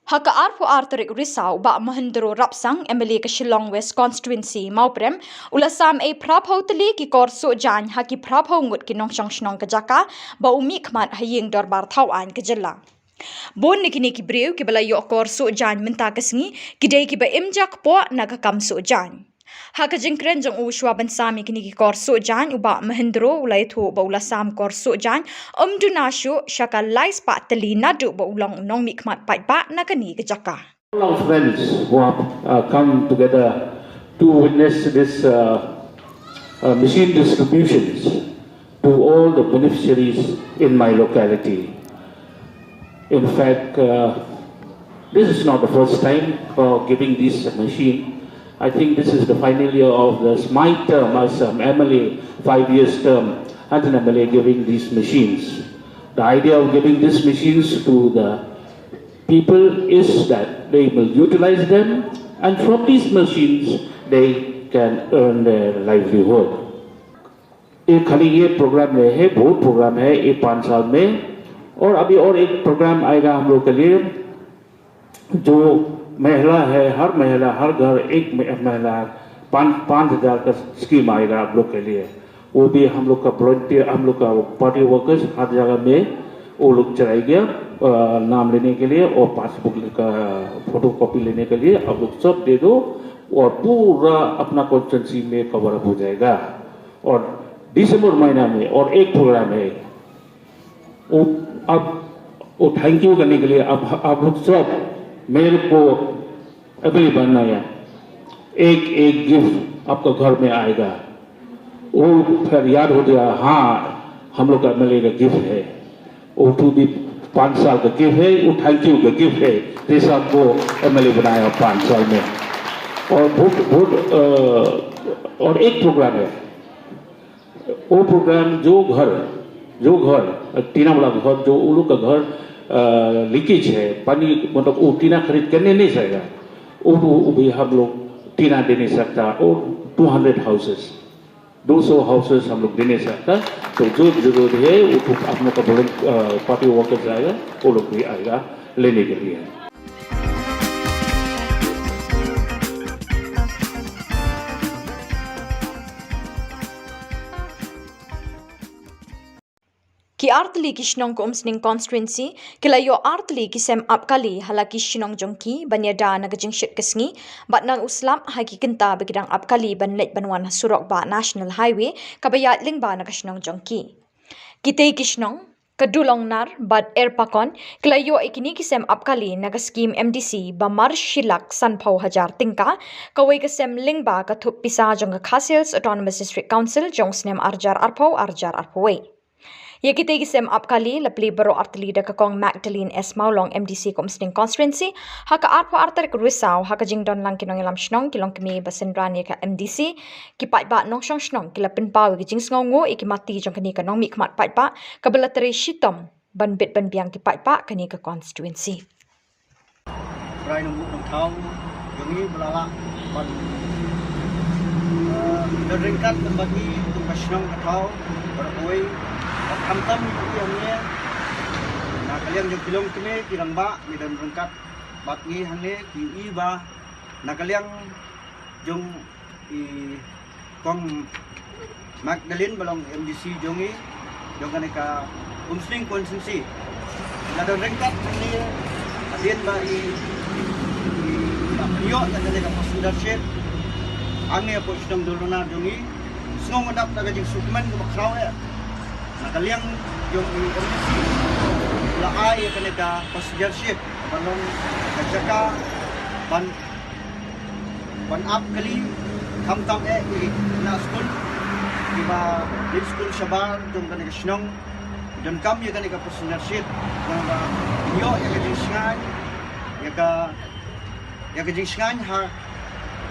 Ha ka arphew ar tarik Risaw, u Bah Mahendro Rapsang, M L A ka Shillong West Constituency, Mawprem, u la sam ei phraphew tylli ki kor suh jaiñ ha ki phraphew ngut ki nongshong shnong ka jaka, ba u mihkhmat ha ïing dorbar thaw aiñ ka jylla. Bun na kine ki briew kiba la ïoh kor suh jaiñ mynta ka sngi, ki dei kiba im jakpoh na ka kam suh jaiñ. Ha ka jingkren jong u shuwa ban sam ïa kine ki kor suh jaiñ, u Bah Mahendro u la ïathuh ba u la sam kor suh jaiñ, ym duna shuh sha ka lai spah tylli naduh ba u long u nongmihkhmat paidbah na kane ka jaka. All our friends who have, uh, come together to witness this, uh, uh, machine distributions to all the beneficiaries in my locality. In fact, uh, this is not the first time for giving this machine. I think this is the final year of this, my term as an M L A, five years term as an M L A giving these machines. The idea of giving these machines to the people is that they will utilize them, and from these machines they can earn their livelihood. ये खाली ये प्रोग्राम नहीं है, बहुत प्रोग्राम है ये पाँच साल में। और अभी और एक प्रोग्राम आएगा हम लोग के लिए, जो महिला है, हर महिला, हर घर एक म-, महिला, पाँच, पाँच हज़ार का स्कीम आएगा आप लोग के लिए। वो भी हम लोग का वॉलंटियर, हम लोग का पार्टी वर्कर्स हर जगह में वो लोग चलाएंगे, अ, नाम लेने के लिए और पासबुक का फोटोकॉपी लेने के लिए आप लोग सब दे दो और पूरा अपना कॉन्स्टिट्यूएंसी में कवर अप हो जाएगा। और दिसंबर महीना में और एक प्रोग्राम है, वो, आप, वो थैंक यू करने के लिए आप, आप लोग सब मेरे को अवेलेबल बनाया, एक एक गिफ्ट आपका घर में आएगा। वो फिर याद हो गया, हाँ, हम लोग का एमएलए का गिफ्ट है। वो टू भी पाँच साल का गिफ्ट है, वो थैंक यू का गिफ्ट है, जैसे आपको एमएलए बनाया पाँच साल में। और बहुत, बहुत, अ, और एक प्रोग्राम है, वो प्रोग्राम जो घर, जो घर, टीना वाला घर, जो उन लोग का घर, अ, लीकेज है, पानी, मतलब, वो टीना खरीद करने नहीं सकेगा, वो, वो भी हम लोग टीना दे नहीं सकता, और टू हंड्रेड हाउसेस, दो सौ हाउसेस हम लोग दे नहीं सकता। तो जो जरूरत है, वो तो आप लोग का वॉलंट-, अ, पार्टी वर्कर्स आएगा, वो लोग भी आएगा लेने के लिए। Ki artylli ki shnong ka Umsning constituency ki la ïoh artylli ki sem ap kali ha la ki shnong jong ki ban ïada na ka jingshit ka sngi bad na u slap ha ki kynta ba ki dang ap kali ban leit ban wan ha surok bah National Highway kaba ïaid lyngba na ka shnong jong ki. Kitei ki shnong, ka Dulongnar bad Erpakon, ki la ïoh ïa kine ki sem ap kali na ka skim M D C ba mar shi lak sanphew hajar tyngka, kawei ka sem lyngba ka thup pisa jong ka Khasi Hills Autonomous District Council jong u snem ar hajar arphew, ar hajar arphew wei. Ïa kitei ki sem ap kali la plie baroh artylli da ka Kong Magdalene S Mawlong, M D C ka Umsning constituency, ha ka arphew ar tarik Risaw, ha ka jingdon lang ki nongïalam shnong, ki longkmie ba synran ïa ka M D C, ki paidbah nongshong shnong ki la pynpaw ïa ka jingsngewnguh ïa ki mati jong kane ka nongmihkhmat paidbah kaba la trei shitom ban bit ban biang ki paidbah kane ka constituency. Rai nang buh nang thaw jong ngi ba la lah ban, eh, don ryngkat bad ngi kum ka shnong ka thaw baroh kawei. Bad khamtam ngi ïohi hangne na ka liang jong ki longkmie ki rangbah ngi don ryngkat bad ngi hangne ki ïohi ba na ka liang jong i Kong Magdalene ba long M D C jong i, jong kane ka Umsning constituency. La don ryngkat hangne hadien ba i, i, i la pynïoh ïa kane ka post leadership hangne hapoh shnong Dulrunar jong i. Sngew nga dap da ka jingsngewkmen kaba khraw eh na ka liang jong i M D C la ai ïa kane ka post leadership ban long ka jaka ban ban ap kali, khamtam eh i khynnah skul kiba leit skul shabar jong kane ka shnong, donkam ïa kane ka post leadership, naba ïoh ïa ka jingshngaiñ, ïa ka, ïa ka jingshngaiñ ha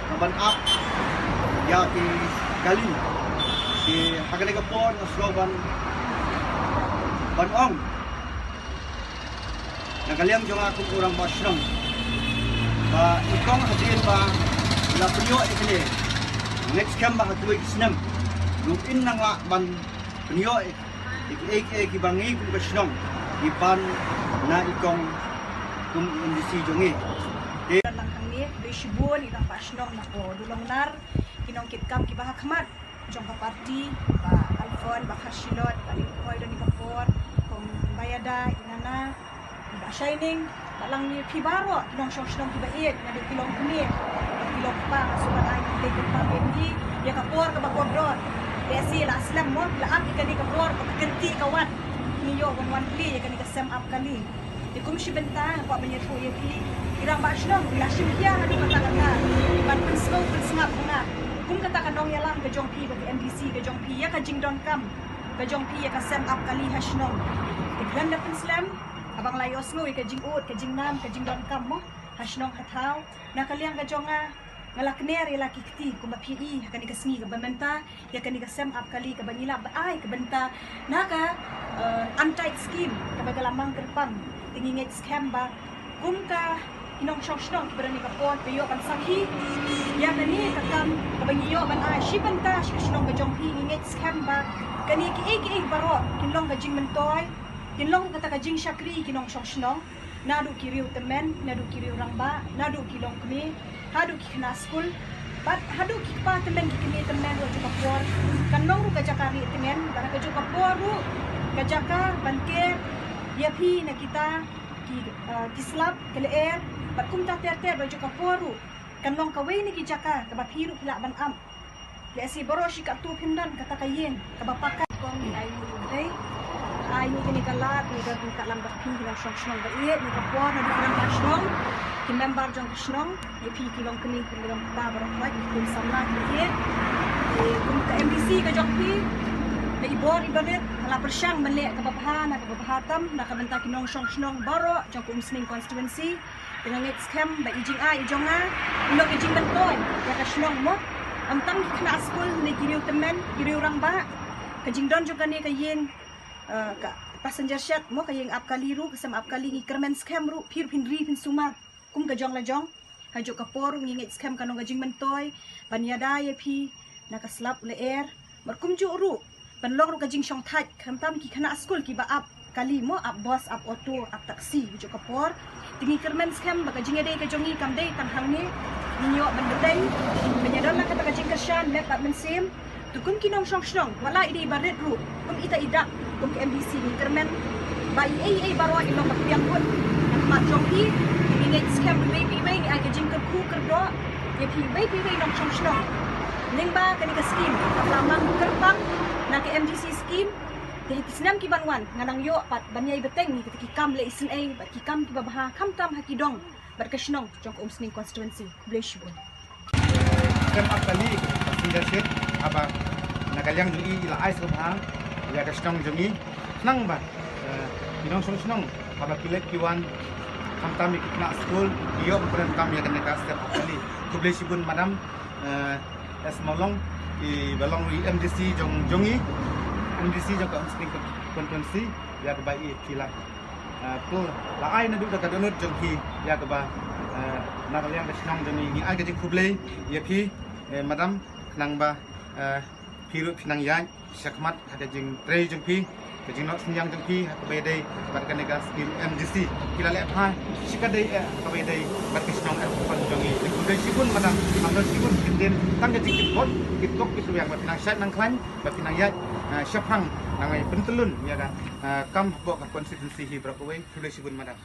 ka ban ap ïa ki kali. Te ha kane ka por nga sngew ban, ban ong na ka liang jong nga kum u rangbah shnong ba i Kong hadien ba la pynïoh ïa kane, ngeit skhem ba ha kawei ka snem ruh in nang lah ban pynïoh ïa kiei kiei kiba ngi kum ka shnong ngi pan na i Kong kum M D C jong ngi. Te lang hangne, khublei shibun i rangbah shnong na ka Dulongnar, ki nongkitkam kiba ha khmat jong ka party, Bah Alfon, Bah Kharshilot, Bah Lynroi, don i ka por, Kong Bah Ïada, i Nana, Bah Shining, bad lang ïa phi baroh ki nongshong shnong kiba ïeit, naduh ki longkmie bad ki longkpa, nga sngewbha ban ai khublei kyrpang ïa phi ïa ka por kaba kordor. Lehse la slem mo, la ap ïa kane ka por kaba kynti ka wat, ngi ïoh ban wan plie ïa kane ka sem ap kali. Te kum shi bynta nga kwah ban ïathuh ïa phi, i rangbah shnong i la shim khia haduh katta katta ban pynsngew pynsngap ha nga kum kata ka nongïalam ka jong phi bad ka M D C ka jong phi ïa ka jingdonkam ka jong phi ïa ka sem ap kali ha shnong. Te khlem da pynslem, haba nga la ïohsngew ïa ka jingud, ka jingnam, ka jingdonkam mo ha shnong ha thaw, na ka liang ka jong nga, nga la kner ïa la ki kti kumba phi i ha kane ka sngi kaba mynta, ïa kane ka sem ap kali kaba ngi lah ban ai ka bynta na ka, eh, untied scheme kaba ka la mang kyrpang. Te ngi ngeit skhem ba kum ka ki nongshong shnong kiba don ïa ka por, ba ïoh ban sakhi ïa kane ka kam kaba ngi ïoh ban ai shi bynta sha ka shnong ka jong phi. Ngi ngeit skhem ba kane kiei kiei baroh kin long ka jingmyntoi, kin long kata ka jingshakri ki nongshong shnong, naduh ki riew tymmen, naduh ki riew rangbah, naduh ki longkmie, haduh ki khynnah skul, bad haduh ki kpa tymmen, ki kmie tymmen ruh. Ka juh ka por kan long ruh ka jaka rieh tyngen, bad ka juh ka por ruh ka jaka ban ker ïa phi na kita ki, eh, ki slap ki lyer, bad kumta ter ter. Bad ka juh ka por ruh kan long kawei na ki jaka kaba phi ruh phi lah ban ap. Lehse baroh shi katto phin don kata ka ïing kaba paka. Kong, ngi ai nguh ïa u Blei, ai nguh ïa kane ka lad ngi don ryngkat lang bad phi, ki nongshong shnong ba ïeit, na ka por naduh ki rangbah shnong, ki member jong ka shnong, ïa phi ki longkmie, ki longkpa baroh, ki khun samla kiba ïeit. Te kum ka M D C ka jong phi, na i bor iba rit nga la pyrshang ban leh kaba bha, na kaba bha tam na ka bynta ki nongshong shnong baroh jong ka Umsning constituency. Te nga ngeit skhem ba i jingai i jong nga i long ka jingmyntoi ïa ka shnong mo. Ym tang ki khynnah skul ne ki riew tymmen, ki riew rangbah, ka jingdon jong kane ka ïing, eh, ka passenger shed mo, ka ïing ap kali ruh, ka sem ap kali, ngi kyrmen skhem ruh phi ruh phin ri phin sumar kum ka jong la jong ha juh ka por. Ngi ngeit skhem kan long ka jingmyntoi ban ïada ïa phi na ka slap lyer, bad kumjuh ruh ban long ruh ka jingshongthait, khamtam ki khynnah skul kiba ap kali mo, ap bus, ap auto, ap taxi ha juh ka por. Te ngi kyrmen skhem ba ka jingïadei ka jong ngi kam dei tang hangne, ngin ïoh ban bteng, ban ïadon lang kata ka jingkyrshan met bad mynsiem. Te kum ki nongshong shnong, wat la i dei ba rit ruh, kum ita i dak, kum ka M D C, ngi kyrmen ba i ei i ei baroh i long ba pdiang kut na khmat jong phi. Ngi ngeit skhem ba iwei pa iwei ngi ai ka jingkyrkhu kyrdoh ïa phi iwei pa iwei nongshong shnong. Lyngba kane ka skim kaba la mang kyrpang na ka M D C skim, te ha ki snem ki ban wan ngan nang ïoh pat ban ïai bteng ïa kita ki kam leh isynei bad ki kam kiba bha, khamtam ha ki dong bad ka shnong jong ka Umsning constituency. Khublei shibun. Sem ap kali, passenger shed, haba na ka liang jong i i la ai sngewbha ïa ka shnong jong i. Khnang ba, eh, ki nongshong shnong haba ki leit ki wan, khamtam ïa ki khynnah skul, ki ïoh ban pyndonkam ïa kane ka sem ap kali. Khublei shibun madam, eh, S Mawlong, iba long i M D C jong, jong i, M D C jong ka Umsning constituency. ïa kaba i phi la, eh, phi la ai naduh da ka dohnud jong phi ïa kaba, eh, na ka liang ka shnong jong ngi, ngi ai ka jingkhublei ïa phi, eh, madam, khnang ba, eh, phi ruh phi nang ïaid shakhmat ha ka jingtrei jong phi, ka jingnoh synñiang jong phi ha kaba ïadei bad kane ka skim M G C. Phi la leh bha shikatdei eh ha kaba ïadei bad ka shnong eh, ka shnong jong ngi. Khublei shibun madam, khublei shibun, ki ktien tang ka jingkitkhlieh, kitkop kitrwiang ba phi nang shait nang khlaiñ, ba phi nang ïaid, eh, shaphang, nang ai pyntyllun ïa ka, eh, kam hapoh ka constituency hi baroh kawei. Khublei shibun madam.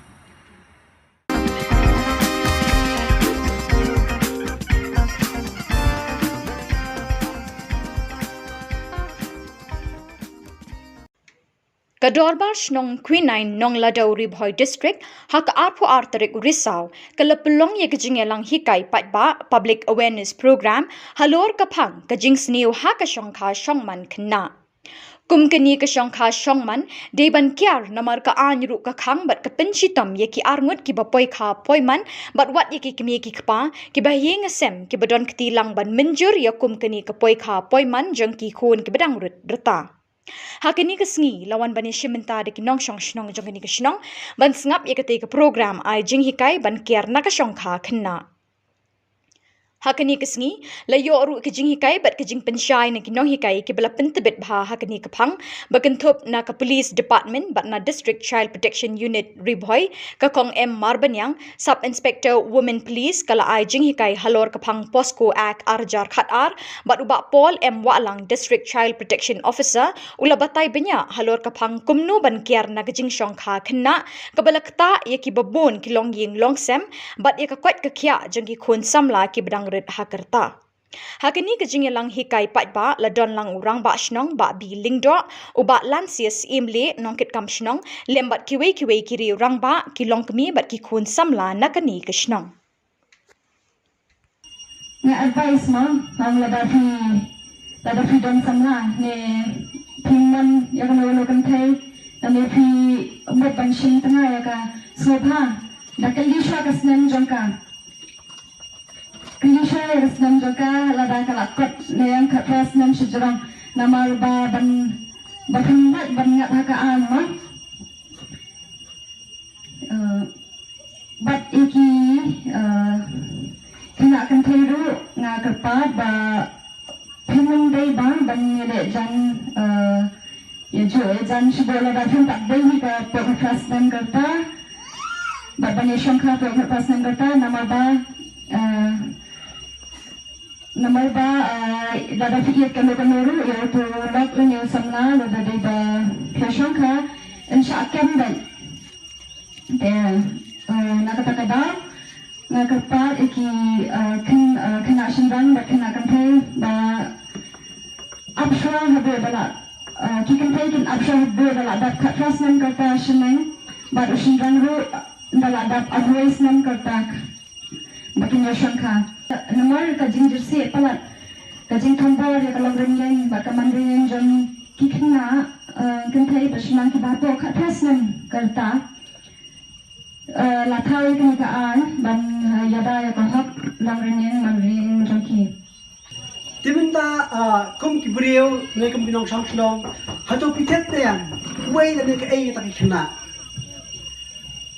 Ka Dorbar Shnong Quinine Nonglada, Ri Bhoi District, ha ka arphew ar tarik u Risaw, ka la pynlong ïa ka jingïalang hikai paidbah, public awareness program, halor ka phang ka jingsniew ha ka shongkha shongman khynnah. Kum kane ka shongkha shongman, dei ban kiar namar ka aiñ ruh ka khang bad ka pynshitom ïa ki arngut kiba poikha poiman, bad wat ïa ki kmie ki kpa kiba ha ïing ha sem kiba don kti lang ban mynjur ïa kum kane ka poikha poiman jong ki khun kiba dang rut rta. Ha kane ka sngi la wan ban ïashim bynta da ki nongshong shnong jong kane ka shnong ban sngap ïa katei ka program ai jinghikai ban kiar na ka shongkha khynnah. Ha kane ka sngi la ïoh ruh ka jinghikai bad ka jingpynshai na ki nonghikai kiba la pyntbit bha ha kane ka phang, ba kynthup na ka Police Department bad na District Child Protection Unit Ri Bhoi, ka Kong M Marbaniang, Sub Inspector Women Police, ka la ai jinghikai halor ka phang POCSO Act ar hajar khat ar, bad u Bah Paul M Wahlang, District Child Protection Officer, u la batai bniah halor ka phang kumno ban kiar na ka jingshongkha khynnah, kaba la ktah ïa kiba bun ki longïing longsem, bad ïa ka koit ka khiah jong ki khun samla kiba dang rit ha ka rta. Ha kane ka jingïalang hikai paidbah la don lang u Rangbah Shnong Bah B Lyngdoh, u Bah Lansias Imlieh, nongkitkam shnong, lem bad kiwei kiwei ki riew rangbah, ki longkmie bad ki khun samla na kane ka shnong. Nga advice mo, ong lada phi, lada phi don samla ne phi mon ïa kano kano kynthei, ne phi mut ban shim tnga ïa ka, sngewbha da kylli shuwa ka snem jong ka. Kylli shuwa ïa ka snem jong ka, lada ka la kot ne ïa ka khatphra snem shajrong, namar ba ban, ba phin lait ban ngat ha ka aiñ mo. Eh, bad ïa ki, eh, khynnah kynthei ruh nga kyrpad ba phin ym dei ba ban ïaleh jan, eh, ïajuh ïajan shibun lada phin pat dei hi ka poi khatphra snem ka rta. Bad ban ïashongkha poi khatphra snem ka rta namar ba, eh, namar ba, eh, lada phi ïeit kano kano ruh ïa uto u lok lane u samla lada dei ba phi ïashongkha, yn shah kem beit. Te, eh, na kata ka daw nga kyrpad ïa ki, eh, khyn-, eh, khynnah shynrang bad khynnah kynthei ba ap shuwa haduh ba la, eh, ki kynthei kin ap shuwa haduh ba la dap khatphra snem ka rta shaneng, bad u shynrang ruh ba la dap arphew snem ka rta ba kin ïashongkha. Namar ka jingjyrsieh palat, ka jingthombor ïa ka longrynïeng bad ka manrynïeng jong ki khynnah, eh, kynthei bad shynrang kiba hapoh khatphra snem ka rta. Eh, la thaw ïa kane ka aiñ ban, eh, ïada ïa ka hok longrynïeng manrynïeng jong ki. Te mynta, ah, kum ki briew ne kum ki nongshong shnong, hato phi tip ne em uwei lane kaei kata ki khynnah?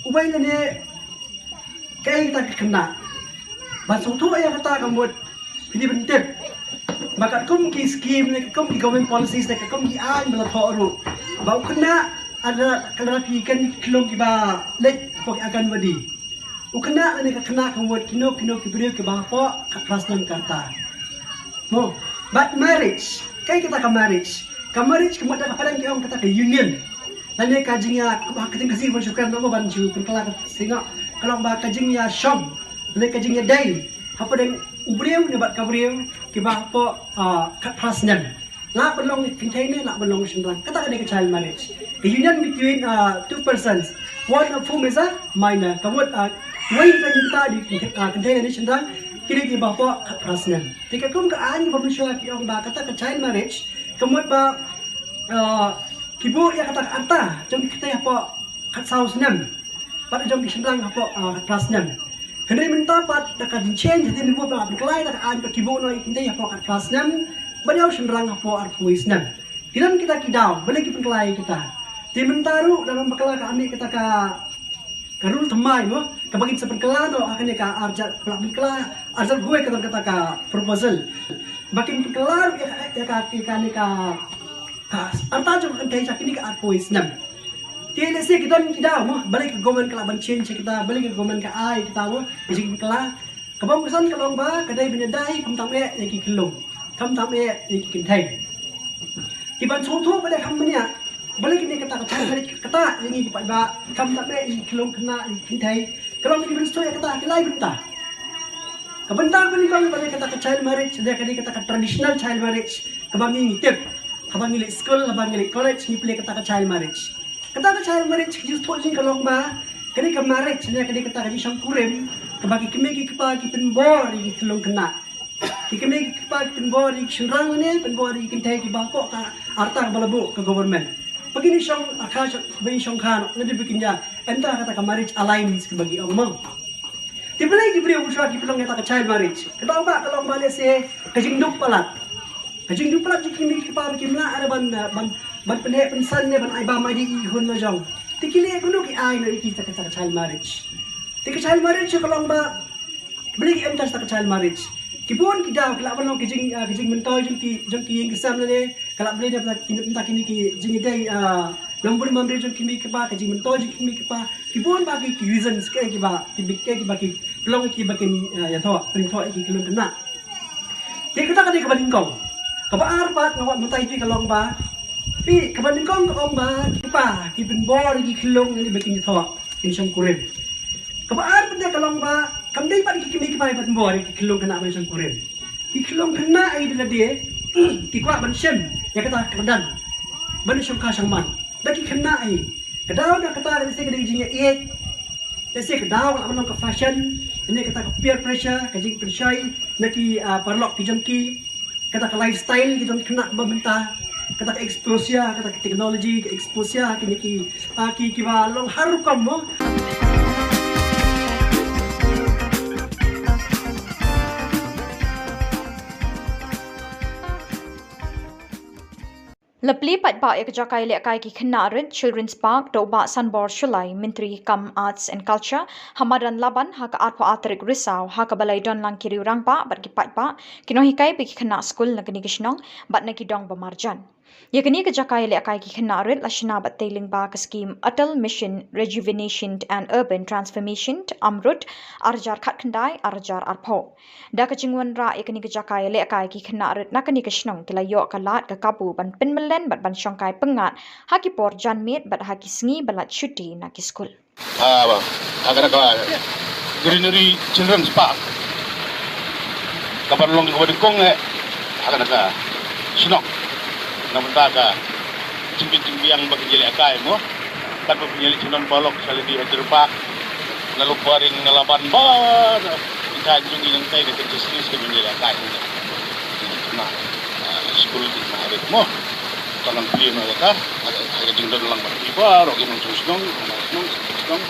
Uwei lane kaei kata ki khynnah? Ban sngewthuh ïa kata ka mut phi dei ban tip ba katkum ki skim ne katkum ki government policies ne katkum ki aiñ ba la thoh ruh, ba u khynnah lada, lada phi ïakren ki khyllung kiba leit hapoh ki Anganwadi, u khynnah lane ka khynnah ka mut kino kino ki briew kiba hapoh khatphra snem ka rta. Mo, bad marriage, kaei kata ka marriage? Ka marriage ka mut da ka pdeng ki ong kata ka union. Lane ka jingïa, ka ba ka jingkynsi ba shu kren ba ban shu pynkylla ka singa, ka long ba ka jingïashong lane ka jingïadei hapdeng u briew ne bad ka briew kiba hapoh, ah, khatphra snem. Lah ban long kynthei ne lah ban long shynrang. Kata ka dei ka child marriage. Ka union between, uh, two persons, one of whom is a minor. Ka mut, uh, wei na kita dei, uh, kynthei ne shynrang, ki dei kiba hapoh khatphra snem. Te katkum ka aiñ ba mynshuwa ki ong ba kata ka child marriage, ka mut ba, uh, ki buh ïa kata ka rta jong ki kynthei hapoh khatsaw snem bad jong ki shynrang hapoh, ah, khatphra snem. Hynrei mynta pat da ka jingchange hadien ba la pynkylla da ka aiñ pat ki buh noh ïa ki kynthei hapoh khatphra snem bad ïa u shynrang hapoh arphew snem. Ki don kita ki daw, balei ki pynkylla ïa kita? Te mynta ruh da nang bakla ka ani kata ka ka rule thymmai mo, kaba kin sa pynkylla noh ha kane ka arjat, pynkylla arjat guai kata kata ka proposal. Ba kin pynkylla ruh ïa ka ïa ka ïa kane ka ka arta jong ka kynthei sha kine ka arphew snem. Te lehse ki don ki daw mo, balei ka government ka lah ban change kita, balei ka government ka ai kita mo, ka jingpynkylla. Kaba ong ka san ka long ba ka dei ban ïada hi khamtam eh ïa ki khyllung, khamtam eh ïa ki kynthei. Ki ban sngewthuh ba dei kham bniah. Balei kine kata ka child marriage ka kata ïa ngi ki paidbah, khamtam eh ïa ki khyllung khynnah ïa ki kynthei. Ka long ki ban sngewthuh ïa kata ki lai bynta. Ka bynta kaba nyngkong ba dei kata ka child marriage, dei ka dei kata ka traditional child marriage kaba ngi ngi tip. Haba ngi leit skul, haba ngi leit college, ngi plie kata ka child marriage. Kata ka child marriage ka jingsngewthuh jong ngi ka long ba ka dei ka marriage ne ka dei kata ka jingshongkurim kaba ki kmie ki kpa ki pynbor ïa ki khyllung khynnah. Ki kmie ki kpa ki pynbor ïa ki shynrang ne pynbor ïa ki kynthei kiba hapoh ka arta kaba la buh ka government. Ba kin ïa shong, ah, kha shong, ba kin ïa shongkha noh, ne dei ba kin ïa enter kata ka marriage alliance kaba ki ong mo. Te balei ki briew shuwa ki pynlong ïa kata ka child marriage? Ka daw ba ka long ba lehse ka jingduk palat. Ka jingduk palat jong ki kmie ki kpa ba kim lah re ban, ban, ban pynheh pynsan ne ban ai bam ai dih ïa ki khun la jong. Te ki leh kumno ki ai noh ïa ki kata ka child marriage. Te ka child marriage ka long ba balei ki enter kata ka child marriage. Ki bun ki daw ki lah ban long ka jing, ah, ka jingmyntoi jong ki, jong ki ïing ki sem lane ka lah ban long da ki, da kine ki jingïadei, ah, longbriew mambriew jong ki kmie ki kpa, ka jingmyntoi jong ki kmie ki kpa. Ki bun ba ki, ki reasons ki, kiba, ki big, ki, kiba ki pynlong kiba kin, ah, ïathoh, pynïathoh ïa ki khyllung khynnah. Te kata ka dei kaba nyngkong. Kaba ar pat nga wad mynta ïa phi ka long ba, phi, kaba nyngkong ka ong ba ki kpa ki pynbor ïa ki khyllung ïa kiba kin ïathoh, kin shongkurim. Kaba ar pat ka long ba kam dei pat ki kmie ki kpa ki pynbor ïa ki khyllung khynnah ban shongkurim. Ki khyllung khynnah ïa ki lade ki kwah ban shim ïa kata ka kyrdan ban shongkha shongman. Da ki khynnah hi. Ka daw na kata lehse ka dei jingïaieit. Lehse ka daw ka lah ban long ka fashion. Lane kata ka peer pressure, ka jingpynshoi na ki, ah, paralok ki jong ki. Kata ka lifestyle ki jong ki khynnah ba mynta. Kata ka exposure, kata ka technology, ka exposure, kine ki, ah, ki, kiba long har rukom mo. La plie paidbah ïa ka jaka ïalehkai ki khynnah rit Children's Park da u Bah Sanbor Shullai, Myntri kam Arts and Culture, ha madan Laban ha ka arphew ar tarik Risaw, ha kaba la ïadon lang ki riew rangbah bad ki paidbah, ki nonghikai bad ki khynnah skul na kane ka shnong bad na ki dong ba marjan. Ïa kane ka jaka ïalehkai ki khynnah rit la shna bad tei lyngba ka skhim Atal Mission Rejuvenation and Urban Transformation, AMRUT, ar hajar khatkhyndai, ar hajar arphew. Da ka jingwanrah ïa kane ka jaka ïalehkai ki khynnah rit na kane ka shnong ki la ïoh ka lad ka kabu ban pynmyllen bad ban shongkai pyngngad ha ki por janmiet bad ha ki sngi ba lait shuti na ki skul. Ah, ba. Ha kane ka Greenery Children's Park. Ka ban long kaba nyngkong eh ha kane ka shnong. Na bynta ka jingbit jingbiang ba kin ïalehkai mo. Katba phin ïaleit sha don paralok sha lade ha Jyrpa, na Lukbaring, na Laban ba na ki thaiñ jong ngi nangtai da ka jingsngewsih ka jingïalehkai. Na, ah, skul ki na rit mo. Ka nang plie ma kata, ha ka jingdon lang bad ki baroh ki nongshong shnong, nongshong shnong.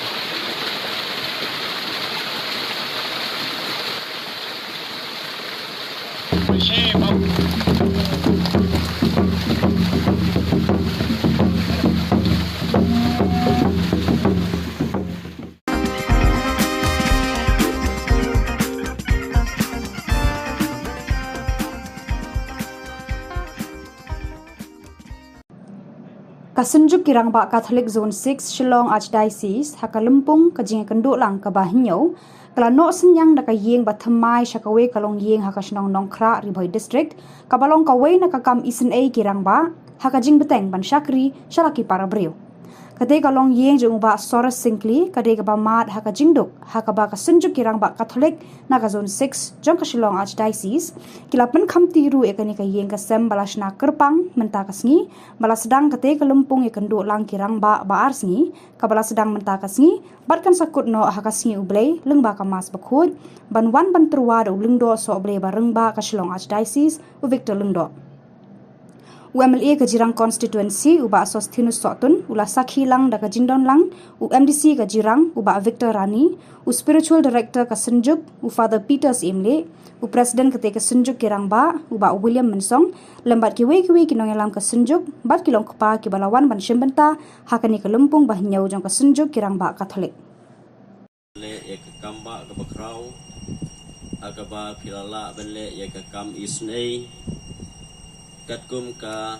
Ka Synjuk ki Rangbah Katholik Zone six, Shillong Archdiocese, ha ka lympung ka jingïakynduh lang kaba hynñiew, ka la noh synñiang da ka ïing ba thymmai sha kawei ka longïing ha ka shnong Nongkhrah, Ri Bhoi District, kaba long kawei na ka kam isynei ki rangbah ha ka jingbteng ban shakri sha la ki para briew. Katei ka longïing jong u Bah Soros Syngkli ka dei kaba mad ha ka jingduk, ha kaba ka Synjuk ki Rangbah Katholik na ka Zone six jong ka Shillong Archdiocese ki la pynkhamti ruh ïa kane ka ïing ka sem ba la shna kyrpang mynta ka sngi, ba la sdang katei ka lympung ïakynduh lang ki rangbah ba ar sngi, kaba la sdang mynta ka sngi, bad kan sa kut noh ha ka sngi U Blei lyngba ka Mass bakhuid, ban wan ban tyrwa da u Lyngdoh Sohblei ba rangbah ka Shillong Archdiocese, u Victor Lyngdoh. U M L A ka Jirang Constituency, u Bah Sostinus Sohtun, u la sakhi lang da ka jingdon lang u M D C ka Jirang, u Bah Victor Rani, u Spiritual Director ka Synjuk, u Father Peter Syiemlieh, u President katei ka Synjuk ki Rangbah, u Bah William Mynsong, lem bad kiwei kiwei ki nongïalam ka Synjuk, bad ki longkpa kiba la wan ban shim bynta ha kane ka lympung ba hynñiew jong ka Synjuk ki Rangbah Katholik. Leh ïa ka kam ba kaba khraw ha kaba phi la lah ban leh ïa ka kam isynei katkum ka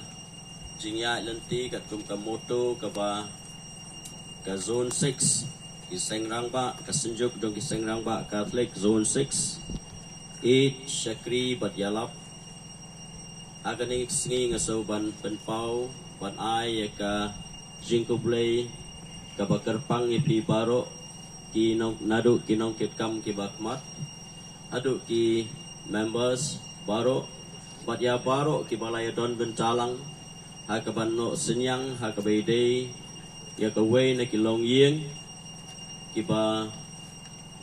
jingïaid lynti, katkum ka motto kaba ka Zone six, ki seng rangbah, ka Synjuk jong ki seng rangbah Katholik Zone six, ïeit, shakri bad ïalap. Ha kane ka sngi nga sngewbha ban pynpaw, ban ai ïa ka jingkhublei kaba kyrpang ïa phi baroh, ki nong, naduh ki nongkitkam kiba khmat haduh ki members baroh, bad ïa baroh kiba la ïadon bynta lang ha kaban noh synñiang ha kaba ïadei ïa kawei na ki longïing kiba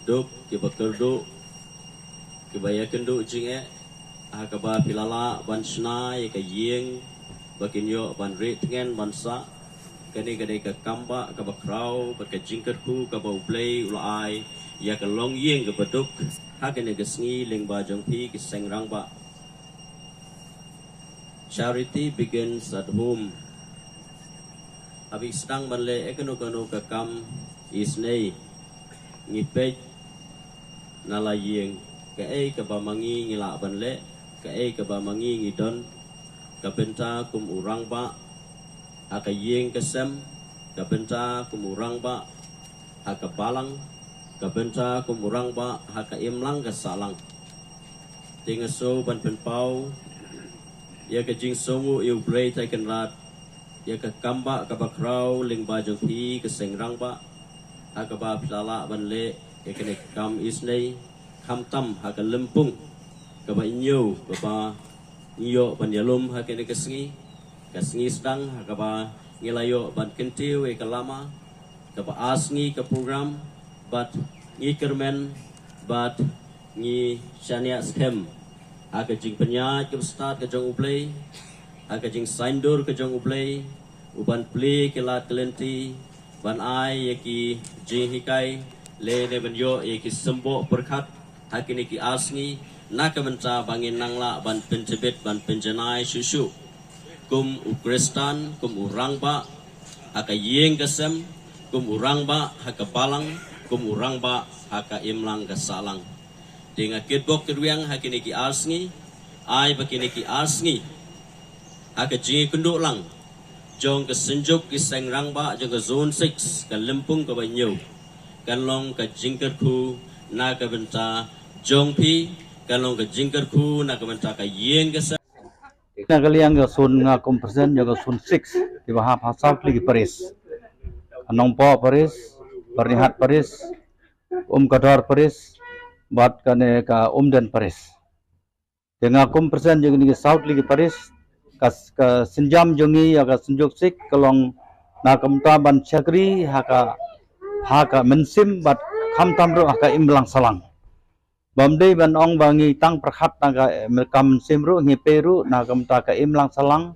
duk, kiba kyrduh, kiba ïakynduh jingeh, ha kaba phi la lah ban shna ïa ka ïing ba kin ïoh ban rieh tngen ban sah. Kane ka dei ka kam ba kaba khraw bad ka jingkyrkhu kaba U Blei u la ai ïa ka longïing kaba duk ha kane ka sngi lyngba jong phi ki seng rangbah. Charity begins at home. Haba ngi sdang ban leh ïa kano kano ka kam isynei, ngi peit na la ïing, kaei kaba ma ngi ngi lah ban leh, kaei kaba ma ngi ngi don, ka bynta kum u rangbah ha ka ïing ka sem, ka bynta kum u rangbah ha ka balang, ka bynta kum u rangbah ha ka imlang ka sahlang. Te nga sngew ban pynpaw ïa ka jingsngewnguh ïa U Blei Trai Kynrad ïa ka kam ba kaba khraw lyngba jong phi ki seng rangbah, ha kaba phi la lah ban leh ïa kane ka kam isynei, khamtam ha ka lympung kaba hynñiew kaba ngi ïoh ban ïalum ha kane ka sngi, ka sngi sdang ha kaba ngi la ïoh ban kyntiew ïa ka lama kaba ar sngi ka program, bad ngi kyrmen bad ngi shaniah skhem ha ka jingpynïaid kaba stad ka jong U Blei, ha ka jingsaiñdur ka jong U Blei, u ban plie ki lad ki lynti, ban ai ïa ki jinghikai lane ban ïoh ïa ki symboh pyrkhat ha kine ki ar sngi, na ka bynta ba ngin nang lah ban pyntbit ban pynjanai shuh shuh kum u Khristan, kum u rangbah ha ka ïing ka sem, kum u rangbah ha ka balang, kum u rangbah ha ka imlang ka sahlang. Te nga kitbok kitrwiang ha kine ki ar sngi, ai ba kine ki ar sngi ha ka jingïakynduh lang jong ka Synjuk ki seng rangbah jong ka Zone six, ka lympung kaba hynñiew, kan long ka jingkyrkhu na ka bynta jong phi, kan long ka jingkyrkhu na ka bynta ka ïing ka sem. Na ka liang ka Zone, nga kum President jong ka Zone six, kiba hap ha saw tylli ki Parish, ka Nongpoh Parish, Byrnihat Parish, Umkador Parish, bad kane ka Umden Parish. Te nga kum President jong kine ki saw tylli ki Parish, ka, ka sienjam jong ngi ïa ka Synjuk six ka long na ka bynta ban shakri ha ka, ha ka mynsiem bad khamtam ruh ha ka imlang sahlang. Bym dei ban ong ba ngi tang pyrkhat na ka, eh, ka mynsiem ruh, ngi peit ruh na ka bynta ka imlang sahlang,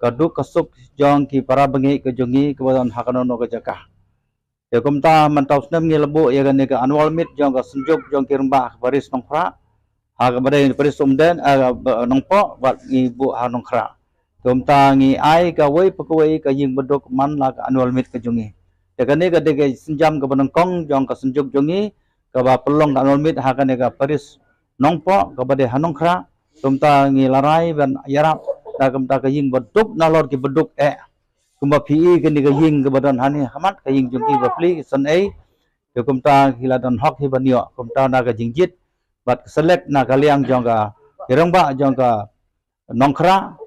ka duk ka suk jong ki para bangeit ka jong ngi kiba don ha kano kano ka jaka. Te kumta mynta u snem ngi la buh ïa kane ka annual meet jong ka Synjuk jong ki rangbah Parish Nongkhrah, ha kaba dei Parish Umden, eh, Nongpoh, bad ngi buh ha Nongkhrah. Te kumta ngi ai kawei pa kawei ka ïing baduk man la ka annual meet ka jong ngi. Te kane ka dei ka sienjam kaba nyngkong jong ka Synjuk jong ngi kaba pynlong ka annual meet ha kane ka Parish Nongpoh kaba dei ha Nongkhrah. Te kumta ngi la rai ban ïarap na ka bynta ka ïing baduk nalor ki baduk eh. Kumba phi i kane ka ïing kaba don hangne ha khmat, ka ïing jong ki ba plie, ka san ei. Te kumta ki la don hok hi ban ïoh, kumta na ka jingjied bad ka select na ka liang jong ka, ki rangbah jong ka Nongkhrah.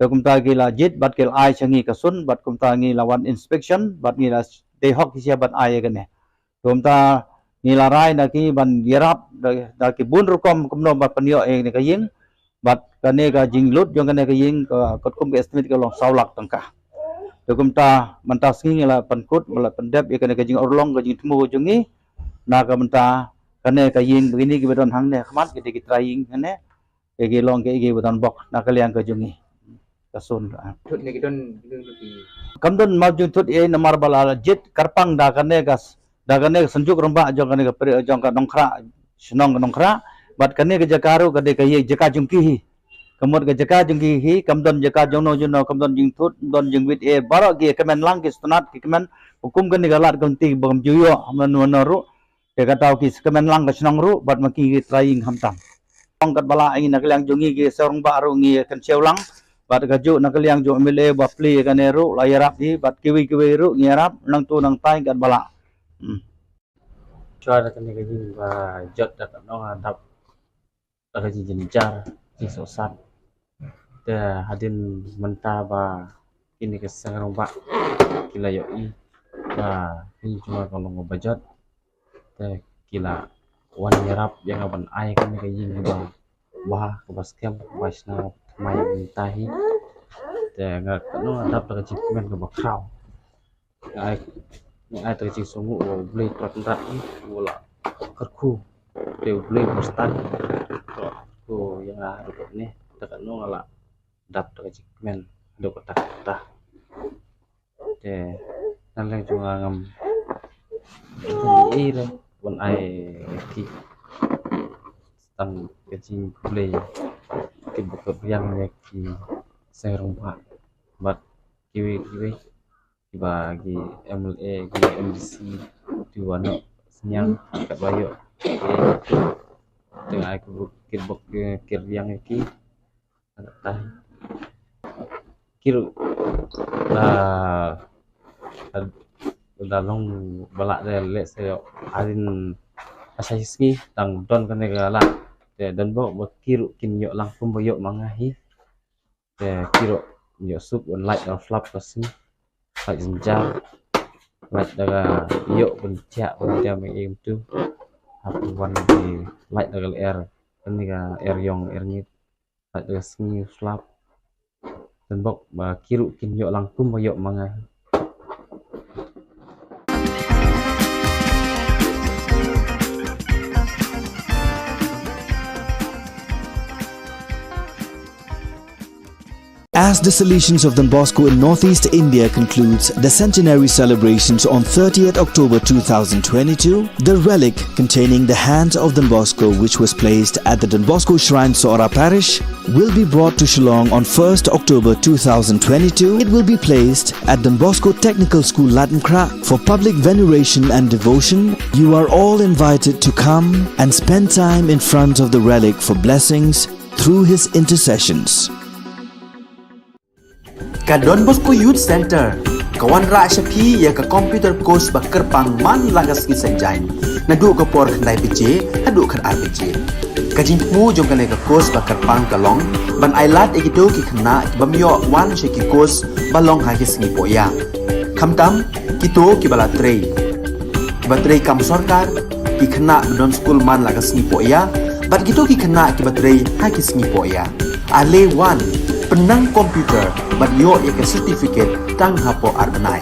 Te kumta ki la jied bad ki la ai sha ngi ka sun, bad kumta ngi la wan inspection bad ngi la dei hok ki sha ban ai ïa kane. Te kumta ngi la rai na ki ban ïarap da, da ki bun rukom kumno ban pynïoh ïa kane ka ïing. Bad kane ka jinglut jong kane ka ïing ka, katkum ka estimate ka long saw lak tyngka. Te kumta mynta sngi ngi la pynkut, ngi la pyndep ïa kane ka jingurlong, ka jingthmu ka jong ngi. Na ka bynta kane ka ïing, ba kine kiba don hangne ha khmat, ki dei ki trai ïing hangne, ki long ki, kiba don bok na ka liang ka jong ngi. ka sun. Thut ne ki don, ki don ki. Kam don map jingthut ei namar ba la jied kyrpang da kane ka s-, da kane ka Synjuk Rangbah jong kane ka pri-, jong ka Nongkhrah, shnong ka Nongkhrah. Bad kane ka jaka ruh ka dei ka ïa jaka jong ki hi. Ka mut ka jaka jong ki hi, kam don jaka jong no jong no, kam don jingthut, don jingwit ei, baroh ki kmen lang ki sngewtynnat ki kmen, hukum kane ka lad ka lynti ba kam ju ïoh mano mano ruh. Te kata ki kmen lang ka shnong ruh bad ma ki ki trai ïing khamtam. Ong katba lah ngi na ka liang jong ngi ki seng rangbah ruh ngi kynshew lang bad kajuh na ka liang jong M L A ba plie kane ruh la ïarap hi bad kiwei kiwei ruh ngi ïarap nangtu nangtai katba lah. Hmm. Chwa da kane ka ïing ba jot da ka nong adap da ka jingjynjar, jingsohsat. Te hadien mynta ba kine ki seng rangbah ki la ïohi ba kine ki jong nga ka long ba jot. Te ki la wan ïarap ïa nga ban ai kane ka ïing kaba bha, kaba skhem, kaba shna thymmai mynta hi. Te nga ka nong adap da ka jingkmen kaba khraw. Nga ai, nga ai da ka jingsngew ba U Blei Trai Kynrad hi u la kyrkhu. Te U Blei ba stad u la kyrkhu ïa nga haduh katne, te ka nong nga la dap da ka jingkmen haduh katta katta. Te na liang jong nga ngam i re ban ai ki tang ka jingkhublei ki bukit biang ïa ki seng rangbah bad kiwei kiwei kiba ki M L A, ki M D C, kiba noh synñiang katba ïoh. Te nga ai ki bukit buk ki biang ïa ki. Ki ruh la, la long ba lah de leh se ïoh hadien ha sa shi sngi tang don kane ka lad. Te don bok ba ki ruh kin ïoh lang kumba ïoh ma nga hi. Te ki ruh ïoh suk ban lait da flap ka sngi. Lait jynjar. Lait da ka ïoh ban thiah ban thiah ma ïing tu. Hap wan ki lait da ka lyer. Kane ka er ïong er ngit. Lait da ka sngi u slap. Tang bok ba ki ruh kin ïoh lang kumba ïoh ma nga. As the Salesians of Don Bosco in Northeast India concludes the centenary celebrations on thirtieth October two thousand twenty-two, the relic containing the hands of Don Bosco, which was placed at the Don Bosco Shrine, Sohra Parish, will be brought to Shillong on first October two thousand twenty-two. It will be placed at Don Bosco Technical School, Laitumkhrah, for public veneration and devotion. You are all invited to come and spend time in front of the relic for blessings through his intercessions. Ka Don Bosco Youth Center ka wanrah sha phi ïa ka computer course ba kyrpang man la ka sngi Saitjaiñ, naduh ka por khyndai baje haduh khatar baje. Ka jingthmu jong kane ka course ba kyrpang ka long ban ai lad ïa kito ki khynnah ki bym ïoh wan sha ki course ba long ha ki sngi pohïa. Khamtam kito kiba la trei, kiba trei kam sorkar, ki khynnah ba don skul man la ka sngi pohïa, bad kito ki khynnah kiba trei ha ki sngi pohïa. Ale wan, pynnang computer bad ïoh ïa ka certificate tang hapoh ar bnai.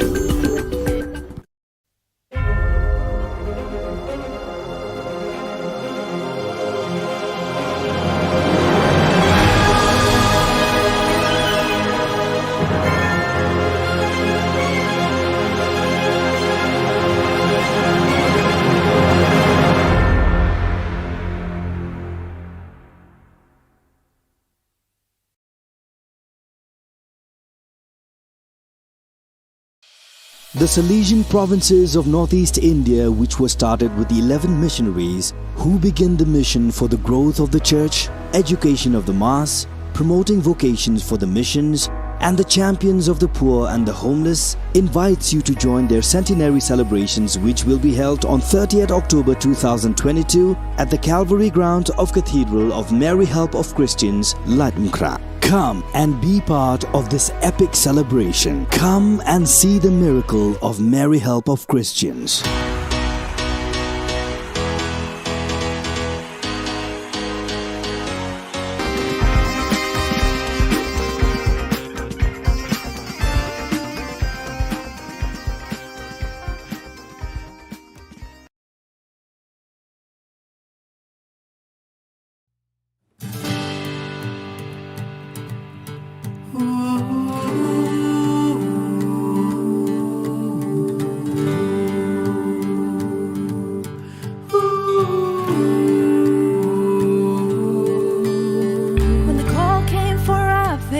The Salesian provinces of Northeast India, which was started with eleven missionaries who began the mission for the growth of the church, education of the mass, promoting vocations for the missions, and the champions of the poor and the homeless, invites you to join their centenary celebrations, which will be held on thirtieth October two thousand twenty-two at the Calvary ground of Cathedral of Mary Help of Christians, Laitumkhrah. Come and be part of this epic celebration. Come and see the miracle of Mary Help of Christians.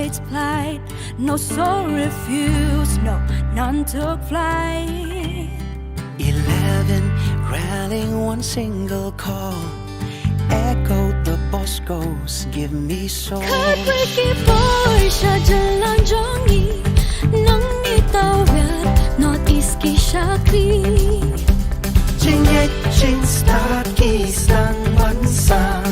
Its plight, no soul refused, no, none took flight. Eleven rallying one single call. Echoed the Boscos, give me soul. Khatwei ki poi sha jylla jong ngi, nang ngi tawir, North East ki shakri. Jingngeit jingstad ki sdang ban sam,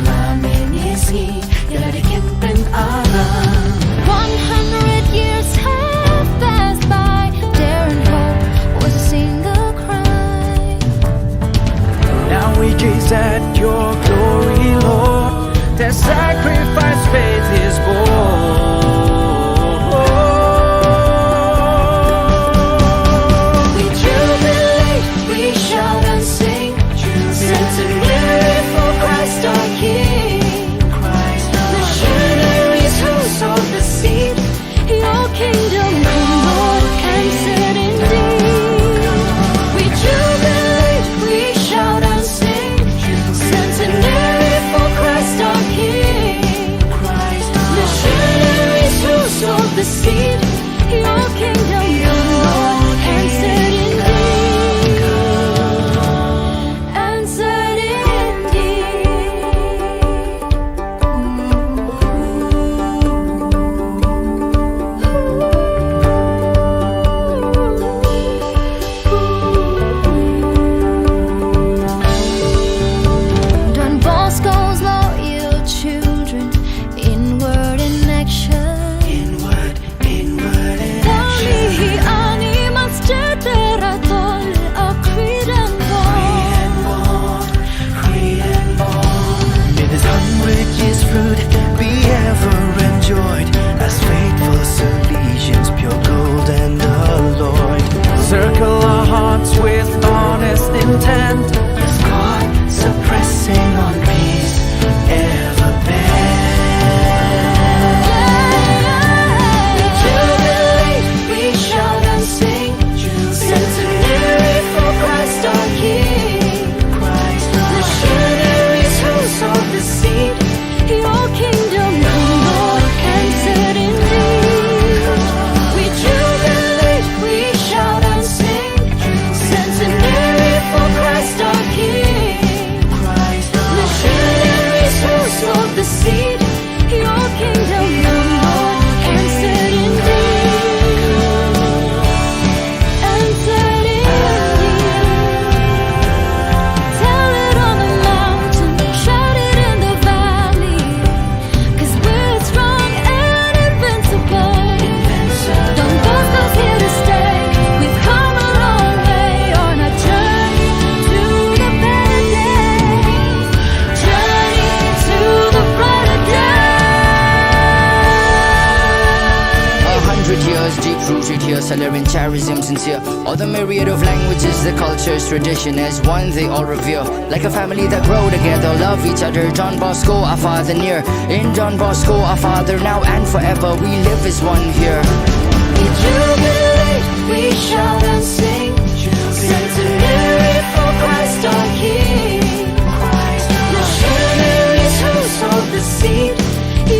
la mynne sngi ïa la dei kin pynaram. One hundred years have passed by, daring hope was a single cry. Now we gaze at your glory, Lord. Their sacrifice faith is born. We jubilate, we shout and sing. Centenary for Christ our King. Missionaries who sowed the seed. Your kingdom come, Lord, answered indeed. We jubilate, we shout and sing. Centenary for Christ our King. Missionaries who sowed the seed. Your kingdom come, Lord, answered indeed. Answered indeed. Don Bosco's loyal children, inward in action. Inward, inward in action. Tang ïa hi ani master ter a tol a khridan bor. May this hundred years fruit be ever enjoyed, as faithful Salesians, pure gold and alloyed, circle our hearts with honest intent, as God suppressing on peace ever bend. We jubilate, we shout and sing, centenary for Christ our King. Missionaries who sowed the seed, your kingdom come, Lord, answered indeed. We jubilate, we shout and sing, centenary for Christ our King. Missionaries who sowed the seed, your kingdom come, Lord, answered indeed. Answered indeed. Tell it on the mountain, shout it in the valley, 'cause we're strong and invincible. Don Bosco's here to stay. We've come a long way on our journey to the better days. Journey to the brighter day. A hundred years deep rooted here, Salerian charism sincere. All the myriad of languages, the cultures, tradition as one they all revere. Like a family that grow together, love each other. Don Bosco, our father near. In Don Bosco, our father now and forever, we live as one here. We jubilate, we shout and sing. Centenary for Christ our King. Missionaries who sowed the seed.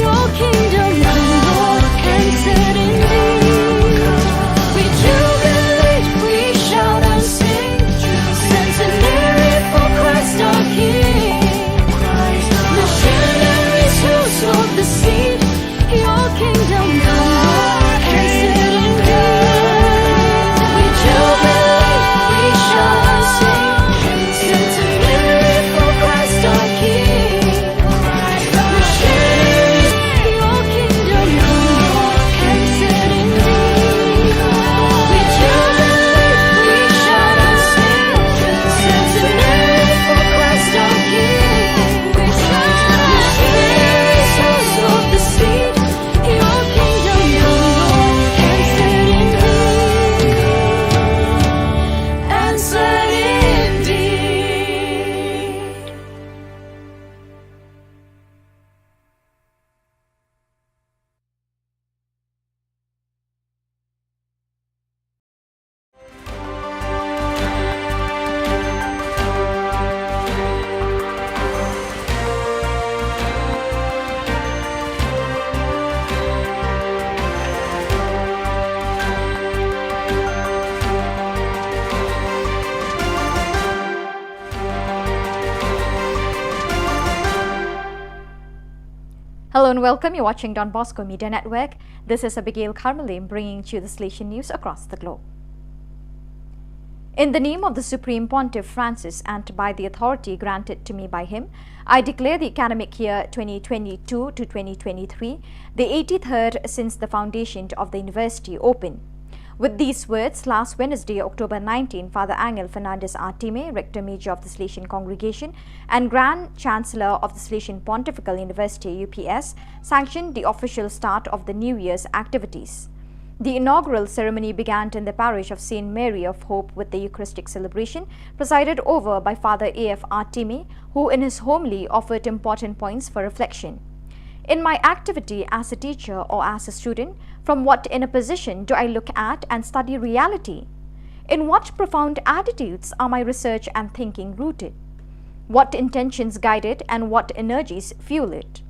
Your kingdom come, Lord, answered indeed. We jubilate, we shout and sing. Centenary for Christ our King. Missionaries who sowed the seed. Your kingdom come, Lord, answered indeed. We jubilate. And welcome, you're watching Don Bosco Media Network. This is Abigail Carmelim bringing to you the Salesian news across the globe. In the name of the Supreme Pontiff Francis and by the authority granted to me by him, I declare the academic year twenty twenty-two to twenty twenty-three, the eighty-third since the foundation of the university, open. With these words, last Wednesday, October nineteen, Father Angel Fernandez Artime, Rector Major of the Salesian Congregation and Grand Chancellor of the Salesian Pontifical University, U P S, sanctioned the official start of the New Year's activities. The inaugural ceremony began in the parish of Saint Mary of Hope with the Eucharistic celebration, presided over by Father A F Artime, who in his homily offered important points for reflection. In my activity as a teacher or as a student, from what inner position do I look at and study reality? In what profound attitudes are my research and thinking rooted? What intentions guide it and what energies fuel it?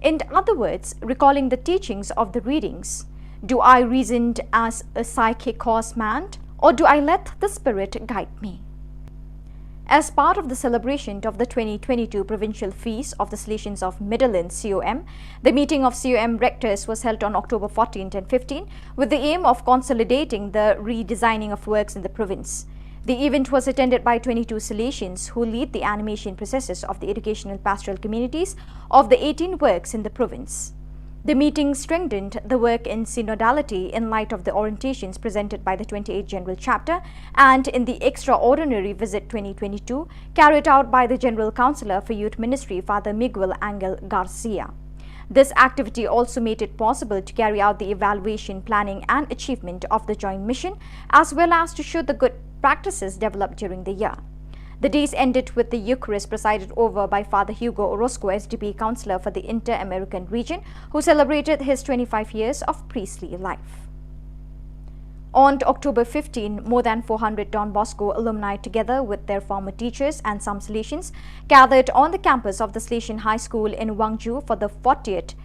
In other words, recalling the teachings of the readings, do I reason as a psychic horseman, or do I let the Spirit guide me? As part of the celebration of the twenty twenty-two Provincial Feast of the Salesians of Middle Inn, C O M, the meeting of C O M rectors was held on October fourteenth and fifteenth with the aim of consolidating the redesigning of works in the province. The event was attended by twenty-two Salesians who lead the animation processes of the educational pastoral communities of the eighteen works in the province. The meeting strengthened the work in synodality in light of the orientations presented by the twenty-eighth General Chapter and in the extraordinary visit twenty twenty-two carried out by the General Councillor for Youth Ministry, Father Miguel Angel Garcia. This activity also made it possible to carry out the evaluation, planning and achievement of the joint mission, as well as to show the good practices developed during the year. The days ended with the Eucharist presided over by Father Hugo Orozco, S D B Councillor for the Inter-American Region, who celebrated his twenty-five years of priestly life. On October fifteen, more than four hundred Don Bosco alumni, together with their former teachers and some Salesians, gathered on the campus of the Salesian High School in Wangju for the fortieth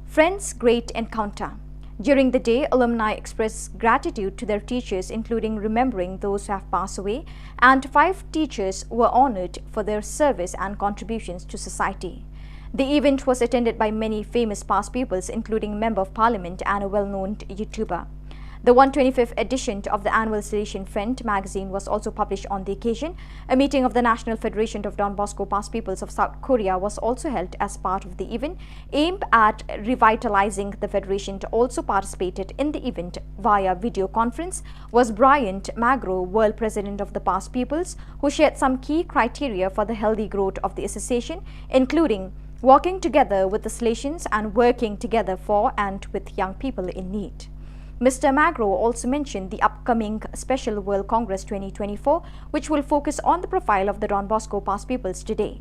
Friends Great Encounter. During the day, alumni expressed gratitude to their teachers, including remembering those who have passed away, and five teachers were honored for their service and contributions to society. The event was attended by many famous past pupils, including Member of Parliament and a well-known YouTuber. The one twenty-fifth edition of the annual Salesian Friend magazine was also published on the occasion. A meeting of the National Federation of Don Bosco Past Pupils of South Korea was also held as part of the event, aimed at revitalizing the federation. Also participated in the event via video conference was Bryant Magro, World President of the Past Pupils, who shared some key criteria for the healthy growth of the association, including working together with the Salesians and working together for and with young people in need. Mister Magro also mentioned the upcoming Special World Congress twenty twenty-four, which will focus on the profile of the Don Bosco Past Pupils today.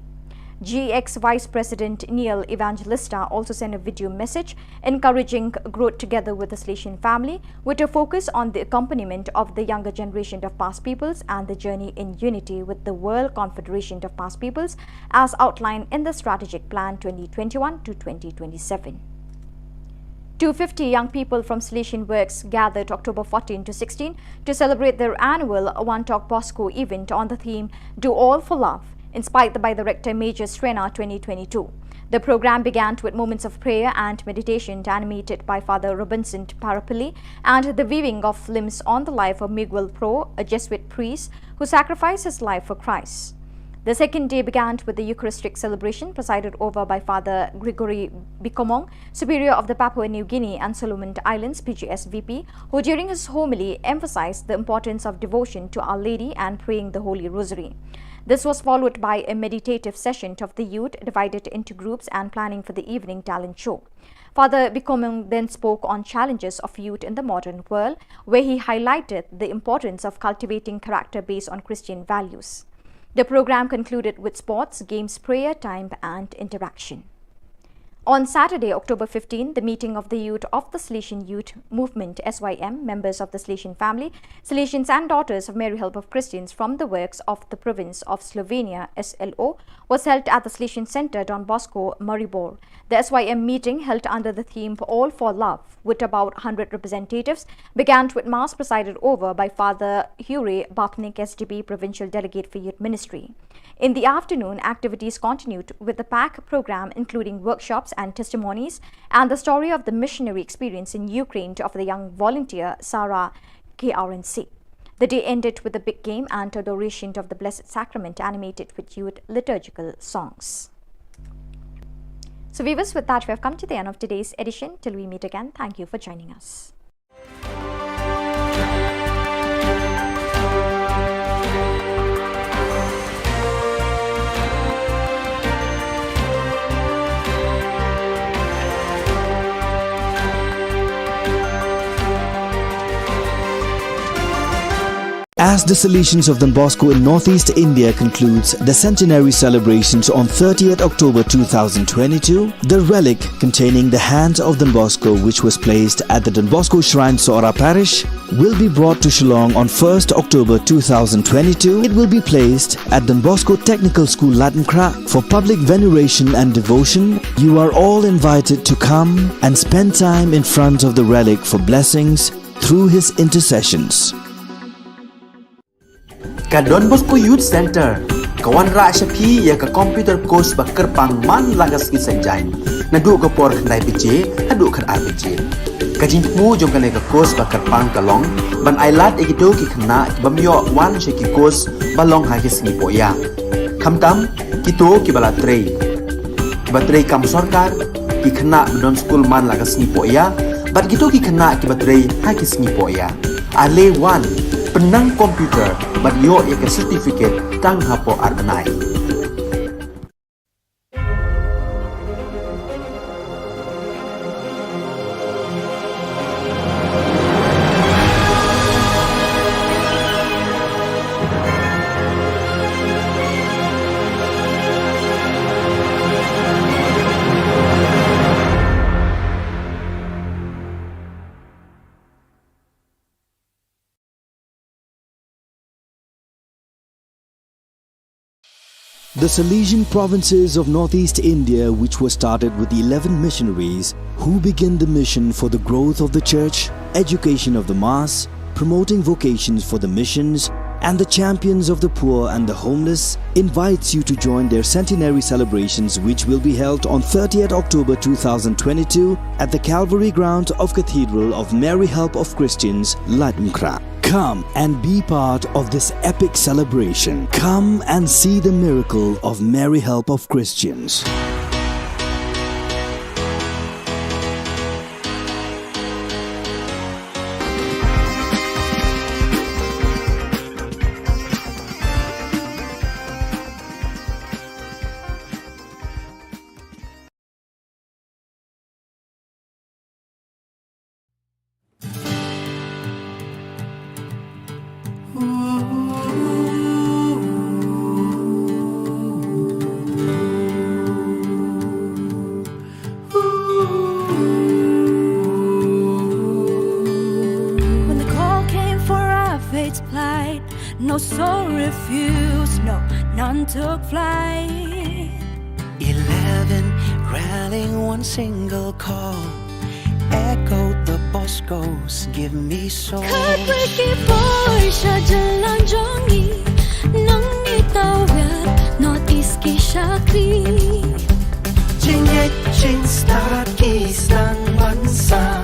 G X Vice President Neil Evangelista also sent a video message encouraging growth together with the Salesian family, with a focus on the accompaniment of the younger generation of past pupils and the journey in unity with the World Confederation of Past Pupils as outlined in the Strategic Plan twenty twenty-one to twenty twenty-seven. Two fifty young people from Salesian Works gathered October fourteen to sixteen to celebrate their annual One Talk Bosco event on the theme Do All for Love, inspired by the Rector Major Srena twenty twenty-two. The program began with moments of prayer and meditation animated by Father Robinson Parapilli and the weaving of limbs on the life of Miguel Pro, a Jesuit priest who sacrificed his life for Christ. The second day began with the Eucharistic celebration presided over by Father Gregory Bikomong, Superior of the Papua New Guinea and Solomon Islands, P G S V P, who during his homily emphasized the importance of devotion to Our Lady and praying the Holy Rosary. This was followed by a meditative session of the youth divided into groups and planning for the evening talent show. Father Bikomong then spoke on challenges of youth in the modern world, where he highlighted the importance of cultivating character based on Christian values. The program concluded with sports, games, prayer time, and interaction. On Saturday, October fifteen, the meeting of the youth of the Salesian Youth Movement, S Y M, members of the Salesian family, Salesians and daughters of Mary Help of Christians from the works of the province of Slovenia, S L O, was held at the Salesian Center, Don Bosco, Maribor. The S Y M meeting, held under the theme All for Love, with about hundred representatives, began with Mass presided over by Father Hure Bapnik, S D B Provincial Delegate for Youth Ministry. In the afternoon, activities continued with a packed program including workshops and testimonies, and the story of the missionary experience in Ukraine of the young volunteer Sarah K R N C. The day ended with a big game and adoration of the Blessed Sacrament, animated with youth liturgical songs. So, viewers, with that, we have come to the end of today's edition. Till we meet again, thank you for joining us. As the Salesians of Don Bosco in Northeast India concludes the centenary celebrations on thirtieth October two thousand twenty-two, the relic containing the hand of Don Bosco, which was placed at the Don Bosco Shrine, Sohra Parish, will be brought to Shillong on first October two thousand twenty-two. It will be placed at Don Bosco Technical School, Laitumkhrah, for public veneration and devotion. You are all invited to come and spend time in front of the relic for blessings through his intercessions. Ka Don Bosco Youth Center ka wanrah sha phi ïa ka computer course ba kyrpang man la ka sngi Saitjaiñ, naduh ka por khyndai baje haduh khatar baje. Ka jingthmu jong kane ka course ba kyrpang ka long ban ailad ïa kito ki khynnah ki bym ïoh wan sha ki course ba long ha ki sngi pohïa, khamtam kito kiba la trei, kiba trei kam sorkar, ki khynnah ba don skul man la ka sngi pohïa, bad kito ki khynnah kiba trei ha ki sngi pohïa. Ale wan, pynnang computer bad ïoh ïa ka certificate tang hapoh ar bnai. The Salesian provinces of Northeast India, which was started with eleven missionaries who began the mission for the growth of the church, education of the mass, promoting vocations for the missions, and the champions of the poor and the homeless, invites you to join their centenary celebrations, which will be held on thirtieth October two thousand twenty-two at the Calvary Ground of Cathedral of Mary Help of Christians, Laitumkhrah. Come and be part of this epic celebration. Come and see the miracle of Mary Help of Christians. When the call came for our faith to plight, no soul refused, no, none took flight. Eleven rallying one single call, echoed the Boscos, "Give me soul." Khatwei ki por sha jylla jong ngi, nangne tawiar North East ki shakri. Jingngeit jingstad ki sdang ban sah,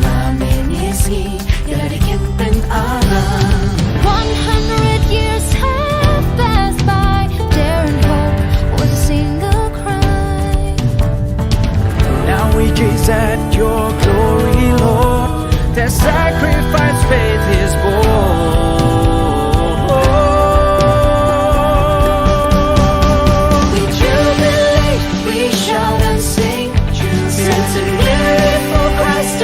la mynne sngi ïa la ki kyntien aram. One hundred years have passed by, dare and hope was a single cry. Now we gaze at your glory, Lord. Their sacrifice faith is born. We jubilate, we shout and sing. Since in Mary for Christ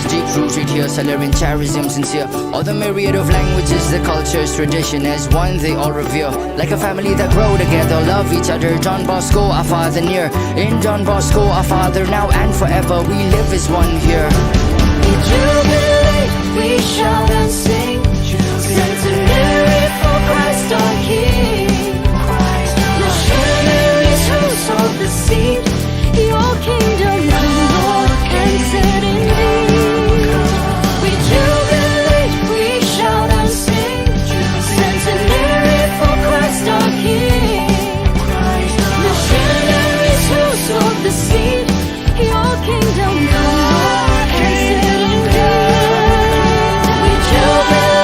Deep rooted here, Salarian charism sincere. All the myriad of languages, the cultures, tradition as one they all revere. Like a family that grow together, love each other. Don Bosco, our father near. In Don Bosco, our father now and forever, we live as one here. We jubilate, we shout and sing. Centenary for Christ our King. Missionaries who sowed the seed. Your kingdom come, Lord, and set indeed. We jubilate, we shout and sing. Centenary for Christ our King. Missionaries who sowed the seed. Your kingdom come, Lord, and set indeed. We jubilate.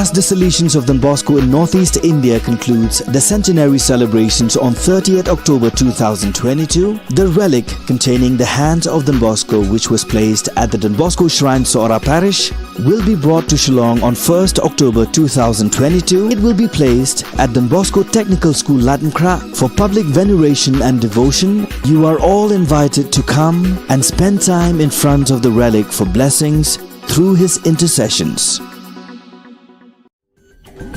As the Salesians of Don Bosco in Northeast India concludes the centenary celebrations on thirtieth October two thousand twenty-two, the relic containing the hands of Don Bosco, which was placed at the Don Bosco Shrine, Sohra Parish, will be brought to Shillong on first October two thousand twenty-two. It will be placed at Don Bosco Technical School, Laitumkhrah, for public veneration and devotion. You are all invited to come and spend time in front of the relic for blessings through his intercessions.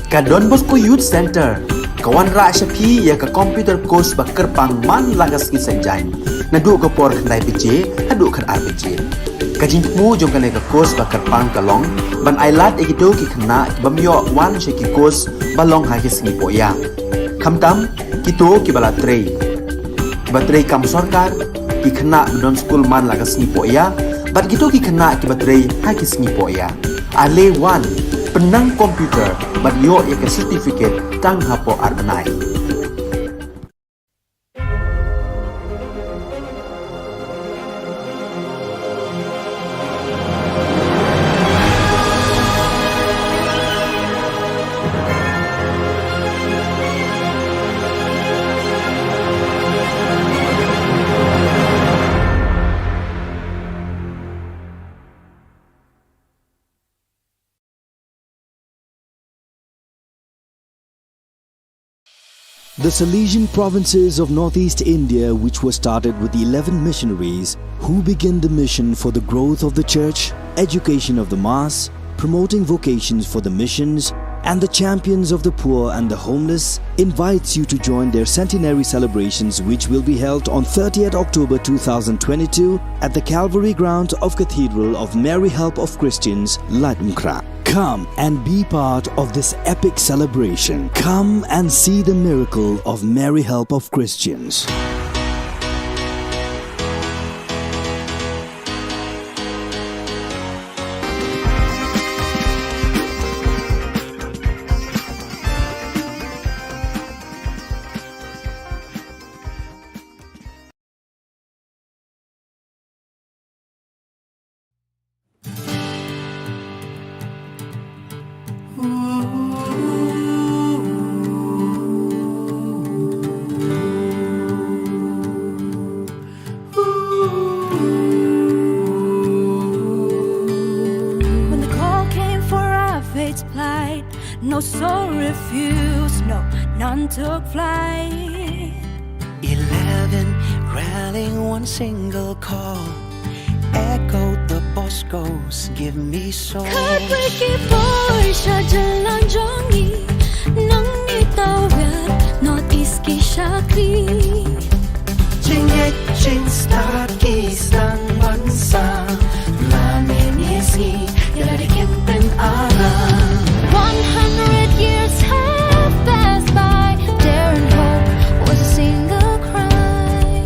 Ka Don Bosco Youth Centre ka wanrah sha phi ïa ka computer course ba kyrpang man la ka sngi Saitjaiñ, naduh ka por khyndai baje haduh khatar baje. Ka jingthmu jong kane ka course ba kyrpang ka long ban ailad ïa kito ki khynnah ki bym ïoh wan sha ki course ba long ha ki sngi pohïa, khamtam kito kiba la trei, kiba trei kam sorkar, ki khynnah ba don skul man la ka sngi pohïa, bad kito ki khynnah kiba trei ha ki sngi pohïa. Ale wan, pynnang computer bad ïoh ïa ka certificate tang hapoh ar bnai. The Salesian provinces of Northeast India, which was started with eleven missionaries who began the mission for the growth of the church, education of the mass, promoting vocations for the missions, and the champions of the poor and the homeless, invites you to join their centenary celebrations, which will be held on thirtieth October two thousand twenty-two at the Calvary ground of Cathedral of Mary Help of Christians, Laitumkhrah. Come and be part of this epic celebration. Come and see the miracle of Mary Help of Christians. When the call came for our fate's plight, no soul refused, no, none took flight. Eleven rallying one single call, echoed the Boscos, give me soul. Khatwei ki bor sha jylla jong ngi, nang ngi tawir North East ki shakri. Jingngeit jingstad ki sdang ban sam, la ngi ngi sngi ïa lade kim pynaram. One hundred years have passed by, dare and hope was a single cry.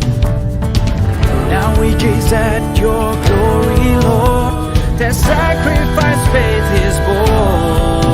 Now we gaze at your glory, Lord. Their sacrifice faith is born.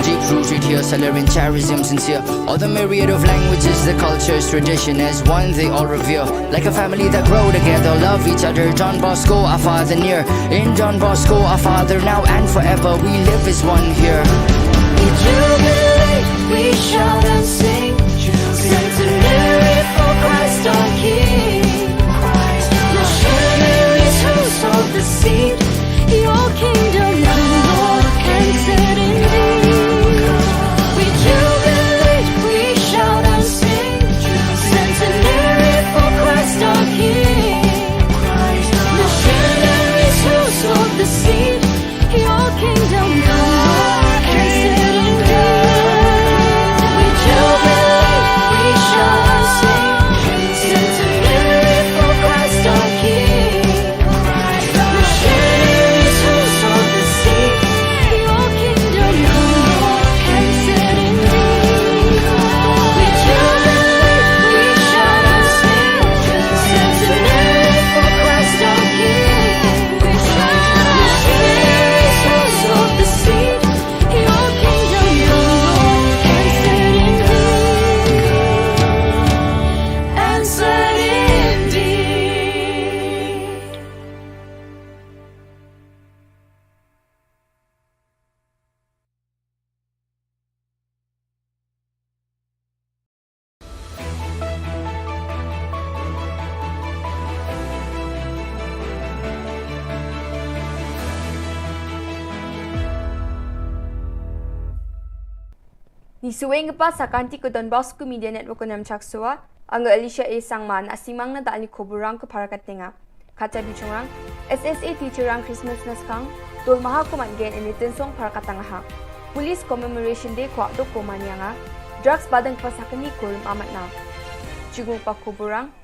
Deep rooted here, salary and charism sincere. All the myriad of languages, the cultures, tradition as one, they all revere. Like a family that grow together, love each other. Don Bosco, our father near. In Don Bosco, our father now and forever, we live as one here. We jubilate, we shout and sing. Centenary for Christ our King. Missionaries who sowed the seed. Your kingdom come, Lord, and set indeed. We jubilate, we shout and sing. Centenary for Christ our King. Missionaries who sowed the seed. Your kingdom come, Lord, and set indeed. We jubilate, we shout and sing. Centenary for Christ our King. Ngi shu ïeng pat sha ka kynti ka Don Bosco Media Network ka Namchak Sua. Nga Alicia A Sangma, na simang na da ani khubor rang ka para ka tenga. Kata bichungrang, S S A teacher rang Christmas na skang, dol maha ko man gen ini tensong para ka tanga ha. Police Commemoration Day ko adok ko manyanga, drugs badang pasakni ko rum amat na. Chigung pa khubor rang,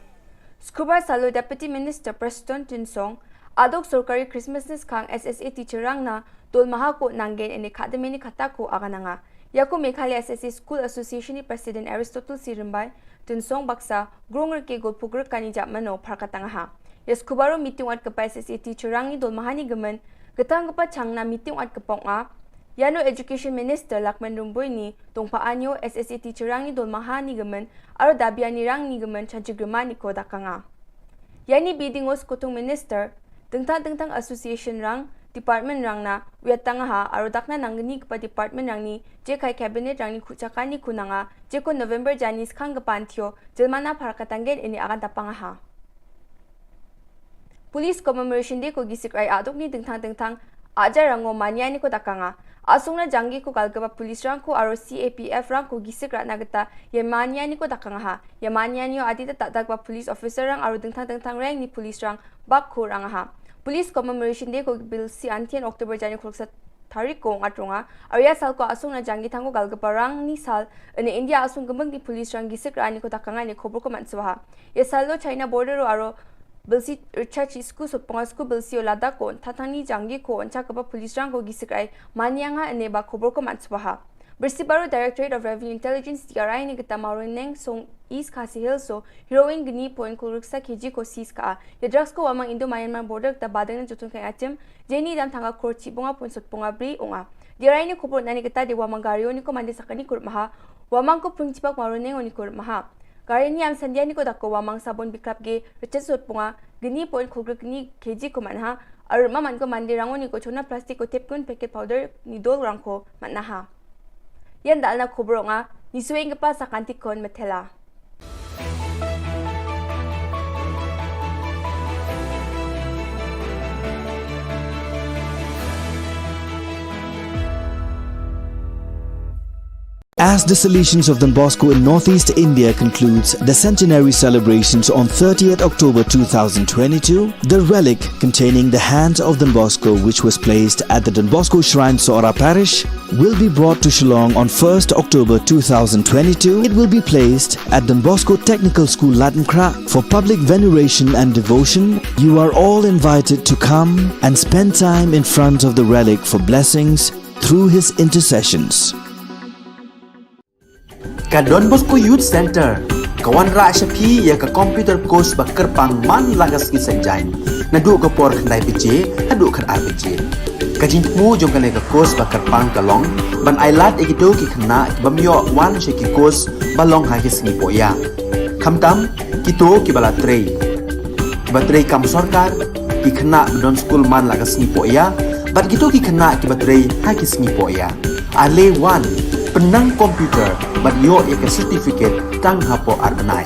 Sukhubar salo Deputy Minister Prestone Tynsong, adok sorkari Christmas na skang S S A teacher rang na, dol maha ko nang gen ini khademeni khata ko agananga. Ïa ko Meghalaya S S A School Association ni President Aristotle C Rymbai, Tynsong baksa, grong rke gol pugr kani jap mano phar katang ha. Ïa skhubaro meeting wat kpa S S A teacher rang ni dol maha ni gemen, ketang kpa chang na meeting wat kpong a. Ïa no Education Minister Lakman Rymbui ni, tong pa anyo S S A teacher rang ni dol maha ni gemen, aro dabi ani rang ni gemen chan chi grima ni ko dakanga. Ïa ni bidingo skutung minister, dengtang dengtang association rang, department rang na, wiat tang ha, aro dakna nang ni kpa department rang ni, je kai cabinet rang ni khuchaka ni kunanga, je ko November jani skang kpa antio, jelmana phar katang gen ini agan tapang ha. Police Commemoration Day ko gisik rai aduk ni dengtang dengtang, ajar rango mania ni ko dakanga. Asung na janggi ko galgaba police rang ko aro C A P F rang ko gisik rat na geta, ye mania ni ko dakanga ha. Ye mania ni o adita tak dak ba police officer rang aro dengtang dengtang rang ni police rang bak ko rang ha. Police Commemoration Day ko bil si antian October jani khuluk sa tarik ko ngat runga. Aro ya sal ko asung na janggi tang ko galgaba rang ni sal, ene India asung gemeng ni police rang gisik rat ni ko dakanga ni khobor ko man swaha. Ye sal lo China border ro aro Bilsi Richard chi sku sot ponga sku bilsi o lada ko, tatang ni janggi ko, oncha kaba police rang ko gisik rai, mania nga ene ba khobor ko man swaha. Birsi baru Directorate of Revenue Intelligence D R I ni kita Maroineng song East Khasi Hills so, heroin gni point ko ruksa K G ko seize ka a. Ye drugs ko wamang Indo Myanmar border kita badeng na jutun kai atim, jeni dam tanga kor chi bonga point sot ponga bri onga. D R I ni khobor nani kita de wamang gario ni ko mande sakani kur maha, wamang ko pung chipak Maroineng oni kur maha. Gari ni am sandia ni ko dak ko wamang sabon biklap ge, rechet sot punga, gni point khogr gni K G ko manha, ar ma man ko mande rango ni ko chona plastic ko tep kun packet powder ni dol rang ko manha. Yan dal na khobor nga, ni sueng ke pa sakanti kon metela. As the Salesians of Don Bosco in northeast India concludes the centenary celebrations on thirtieth October two thousand twenty-two, the relic containing the hand of Don Bosco, which was placed at the Don Bosco Shrine, Sohra Parish, will be brought to Shillong on first October two thousand twenty-two. It will be placed at Don Bosco Technical School, Ladngkhra, for public veneration and devotion. You are all invited to come and spend time in front of the relic for blessings through his intercessions. Ka Don Bosco Youth Center ka wanrah sha phi ïa ka computer course ba kyrpang man la ka sngi Saitjaiñ, naduh ka por khyndai baje haduh khatar baje. Ka jingthmu jong kane ka course ba kyrpang ka long ban ai lad ïa kito ki khynnah ki bym ïoh wan sha ki course ba long ha ki sngi pohïa. Khamtam kito kiba la trei, kiba trei kam sorkar, ki khynnah ba don skul man la ka sngi pohïa, bad kito ki khynnah kiba trei ha ki sngi pohïa. Ale wan, pynnang computer bad ïoh ïa ka certificate tang hapoh ar bnai.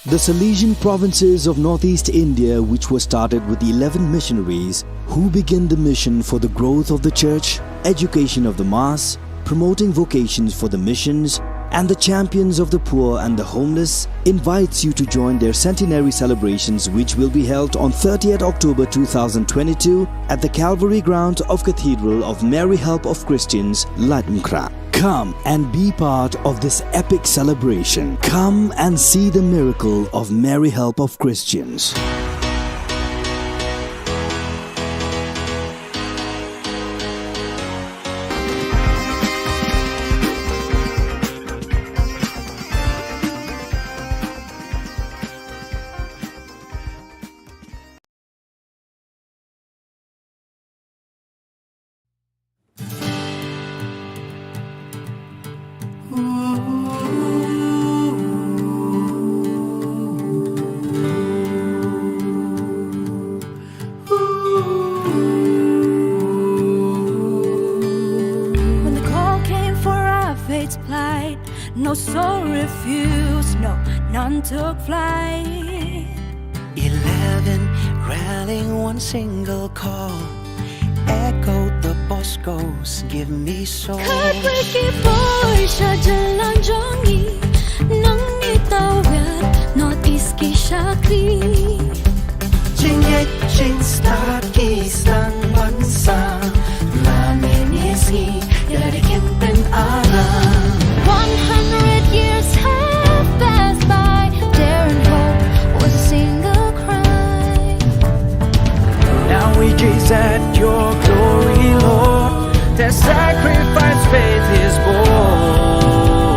The Salesian provinces of northeast India, which were started with eleven missionaries who began the mission for the growth of the church, education of the mass, promoting vocations for the missions, and the champions of the poor and the homeless, invites you to join their centenary celebrations, which will be held on thirtieth October two thousand twenty-two at the Calvary ground of Cathedral of Mary Help of Christians, Laitumkhrah. Come and be part of this epic celebration. Come and see the miracle of Mary Help of Christians. When the call came for our faith to plight, no soul refused, no, none took flight. Eleven rallying one single call, echoed the Bosco's, "Give me soul." Khatwei ki poi sha jylla jong ngi, nang ngi tawit North East ki shakri. Jingngeit jingstad ki sdang ban sah, la ngi sngew ïa la ki kyntien aram. One hundred years have passed by, daring hope was a single cry. Now we gaze at your glory, Lord. Their sacrifice faith is born.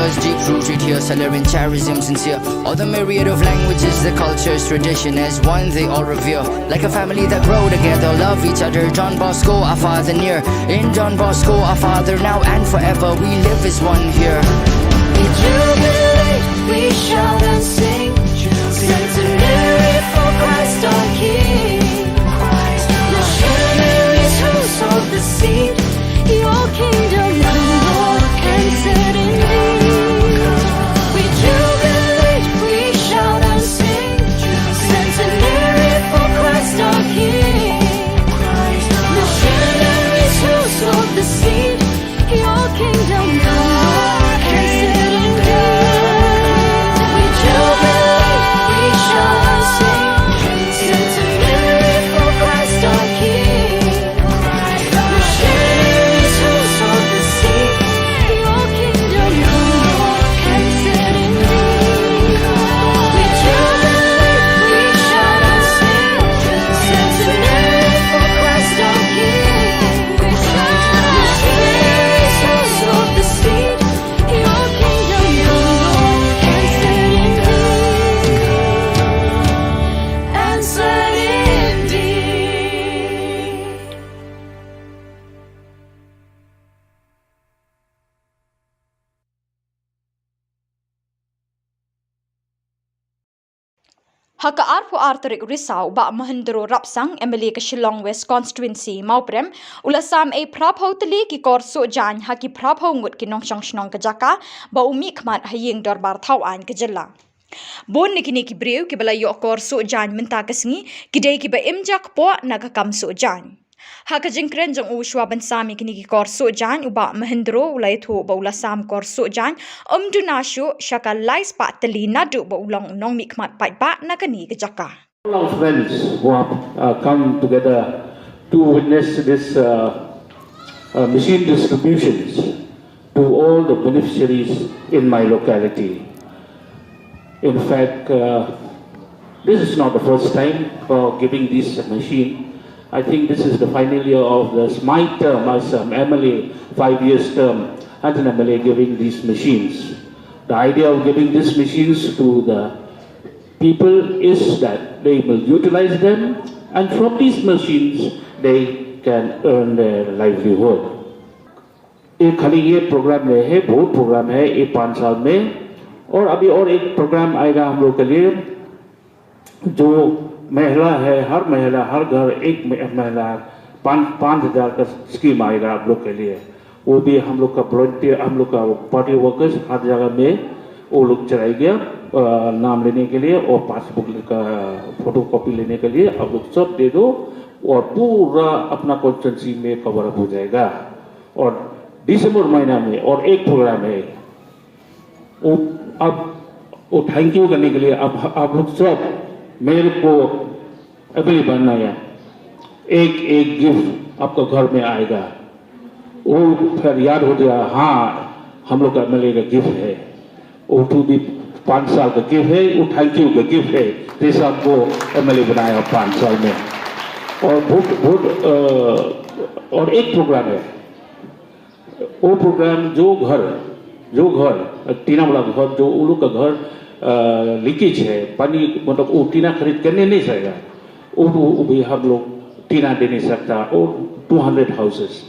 Deep rooted here, salary and charism sincere. All the myriad of languages, the cultures, tradition as one they all revere. Like a family that grow together, love each other. Don Bosco, our father near. In Don Bosco, our father now and forever. We live as one here. We jubilate, we shout and sing. Centenary for Christ our King. Missionaries who sowed the seed. Your kingdom come, Lord, and set indeed. We jubilate, we shout and sing. Centenary for Christ our King. Missionaries who sowed the seed. Your kingdom come, Lord, and set indeed. We jubilate, we shout and sing. Centenary for Christ our King. Ha ka arphew ar tarik Risaw, u Bah Mahendro Rapsang, M L A ka Shillong West Constituency, Mawprem, u la sam ei phraphew tylli ki kor suh jaiñ ha ki phraphew ngut ki nongshong shnong ka jaka, ba u mih khmat ha ïing dorbar thaw aiñ ka jylla. Bun na kine ki briew kiba la ïoh kor suh jaiñ mynta ka sngi, ki dei kiba im jakpoh na ka kam suh jaiñ. Ha ka jingkren jong u shuwa ban sam ïa kine ki kor suh jaiñ, u Bah Mahendro u la ïathuh ba u la sam kor suh jaiñ ym duna shuh sha ka lai spah tylli naduh ba u long u nongmihkhmat paidbah na kane ka jaka. All our friends who have uh, come together to witness this uh, uh, machine distributions to all the beneficiaries in my locality. In fact, uh, this is not the first time for giving this machine. I think this is the final year of this, my term as an M L A, five years term as an M L A giving these machines. The idea of giving these machines to the people is that they will utilize them, and from these machines they can earn their livelihood. ये खाली ये प्रोग्राम नहीं है, बहुत प्रोग्राम है ये पाँच साल में। और अभी और एक प्रोग्राम आएगा हम लोग के लिए, जो महिला है, हर महिला, हर घर एक म-, महिला, पाँच, पाँच हज़ार का स्कीम आएगा आप लोग के लिए। वो भी हम लोग का वॉलंटियर, हम लोग का पार्टी वर्कर्स हर जगह में वो लोग चलाएगा, अ, नाम लेने के लिए और पासबुक का फोटोकॉपी लेने के लिए आप लोग सब दे दो और पूरा अपना कॉन्स्टिट्यूएंसी में कवर अप हो जाएगा। और दिसंबर महीना में और एक प्रोग्राम है, वो, अब वो थैंक यू करने के लिए आप, आप लोग सब मेरे को अभी बनना है, एक एक गिफ्ट आपका घर में आएगा। वो फिर याद हो गया, हाँ, हम लोग का एमएलए का गिफ्ट है। वो टू भी पाँच साल का गिफ्ट है, वो थैंक यू का गिफ्ट है, जैसे आपको एमएलए बनाया पाँच साल में। और बहुत बहुत अ, और एक प्रोग्राम है, वो प्रोग्राम जो घर, जो घर टीना वाला घर, जो उन लोग का घर लीकेज है, पानी मतलब वो टीना खरीद करने नहीं सकेगा, वो, वो भी हम लोग टीना दे नहीं सकता। और टू हंड्रेड हाउसेस,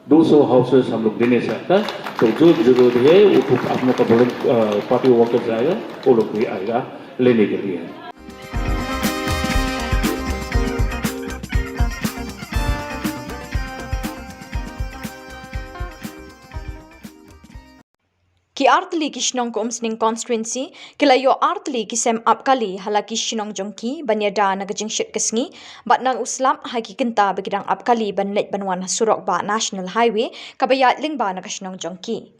दो सौ हाउसेस हम लोग दे नहीं सकता। तो जो जरूरत है वो तो आप लोग का वॉलंट-, अ, पार्टी वर्कर्स आएगा, वो लोग भी आएगा लेने के लिए। Ki artylli ki shnong ka Umsning constituency ki la ïoh artylli ki sem ap kali ha la ki shnong jong ki ban ïada na ka jingshit ka sngi bad nang u slap ha ki kynta ba ki dang ap kali ban leit ban wan ha surok bah National Highway kaba ïaid lyngba na ka shnong jong ki.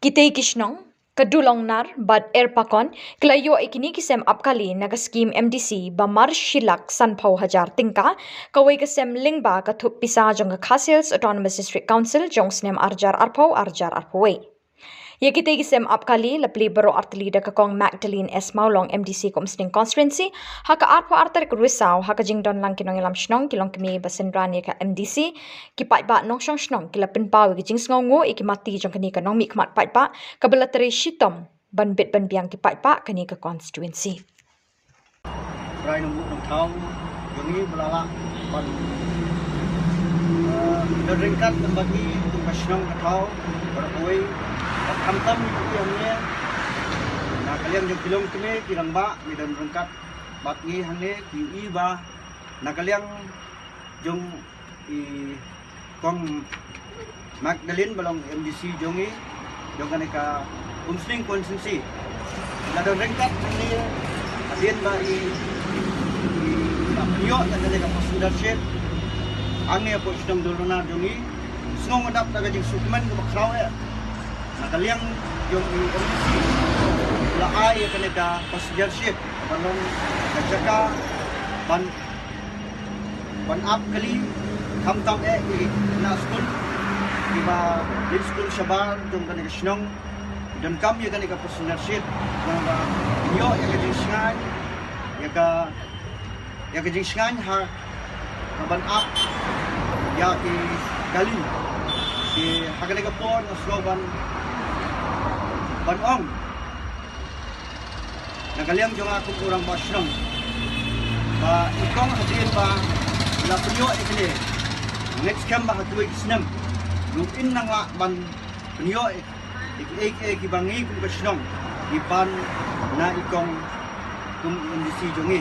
Kitei ki shnong, ka Dulongnar bad Erpakon, ki la ïoh ïa kine ki sem ap kali na ka skim M D C ba mar shilak sanphew hajar tyngka, kawei ka sem lyngba ka thup pisa jong ka Khasi Hills Autonomous District Council jong snem arjar arphew arjar arphew wei. Ïa kitei ki sem ap kali la plie baroh artylli da ka Kong Magdalene S Mawlong, M D C ka Umsning Constituency, ha ka arphew ar tarik Risaw, ha ka jingdon lang ki nongïalam shnong, ki longkmie ba synran ïa ka M D C, ki paidbah nongshong shnong, ki la pynpaw ïa ki jingsngewnguh ïa ki mati jong kane ka nongmihkhmat paidbah kaba la trei shitom ban bit ban biang ki paidbah kane ka constituency. Rai nongbuh nongthaw jong ngi ba la lah ban, eh, don ryngkat lem bad ngi kum ka shnong ka thaw baroh kawei. Bad khamtam ngi ïohi hangne na ka liang jong ki longkmie ki rangbah ngi don ryngkat bad ngi hangne, ngi ïohi ba na ka liang jong i Kong Magdalene ba long M D C jong ngi, jong kane ka Umsning constituency. La don ryngkat hangne hadien ba i, i, i la pynïoh ïa kane ka passenger ship hangne hapoh shnong Dullonar jong ngi. Sngew nga dap da ka jingsngewkmen kaba khraw eh na ka liang jong i M D C la ai ïa kane ka passenger ship ba long ka jaka ban ban ap kali, khamtam eh ki khynnah skul kiba leit skul shabar jong kane ka shnong, donkam ïa kane ka passenger ship, naba ïoh ïa ka jingshngaiñ, ïa ka, ïa ka jingshngaiñ ha ka ban ap ïa ki kali. Te ha kane ka por nga sngew ban, ban ong na ka liang jong nga kum u rangbah shnong ba i kong hadien ba la pynïoh ïa kane, ngeit skhem ba ha kiwei ki snem ruh in nang lah ban pynïoh ïa kiei kiei kiba ngi kum ka shnong ngi pan na i kong kum i M D C jong ngi.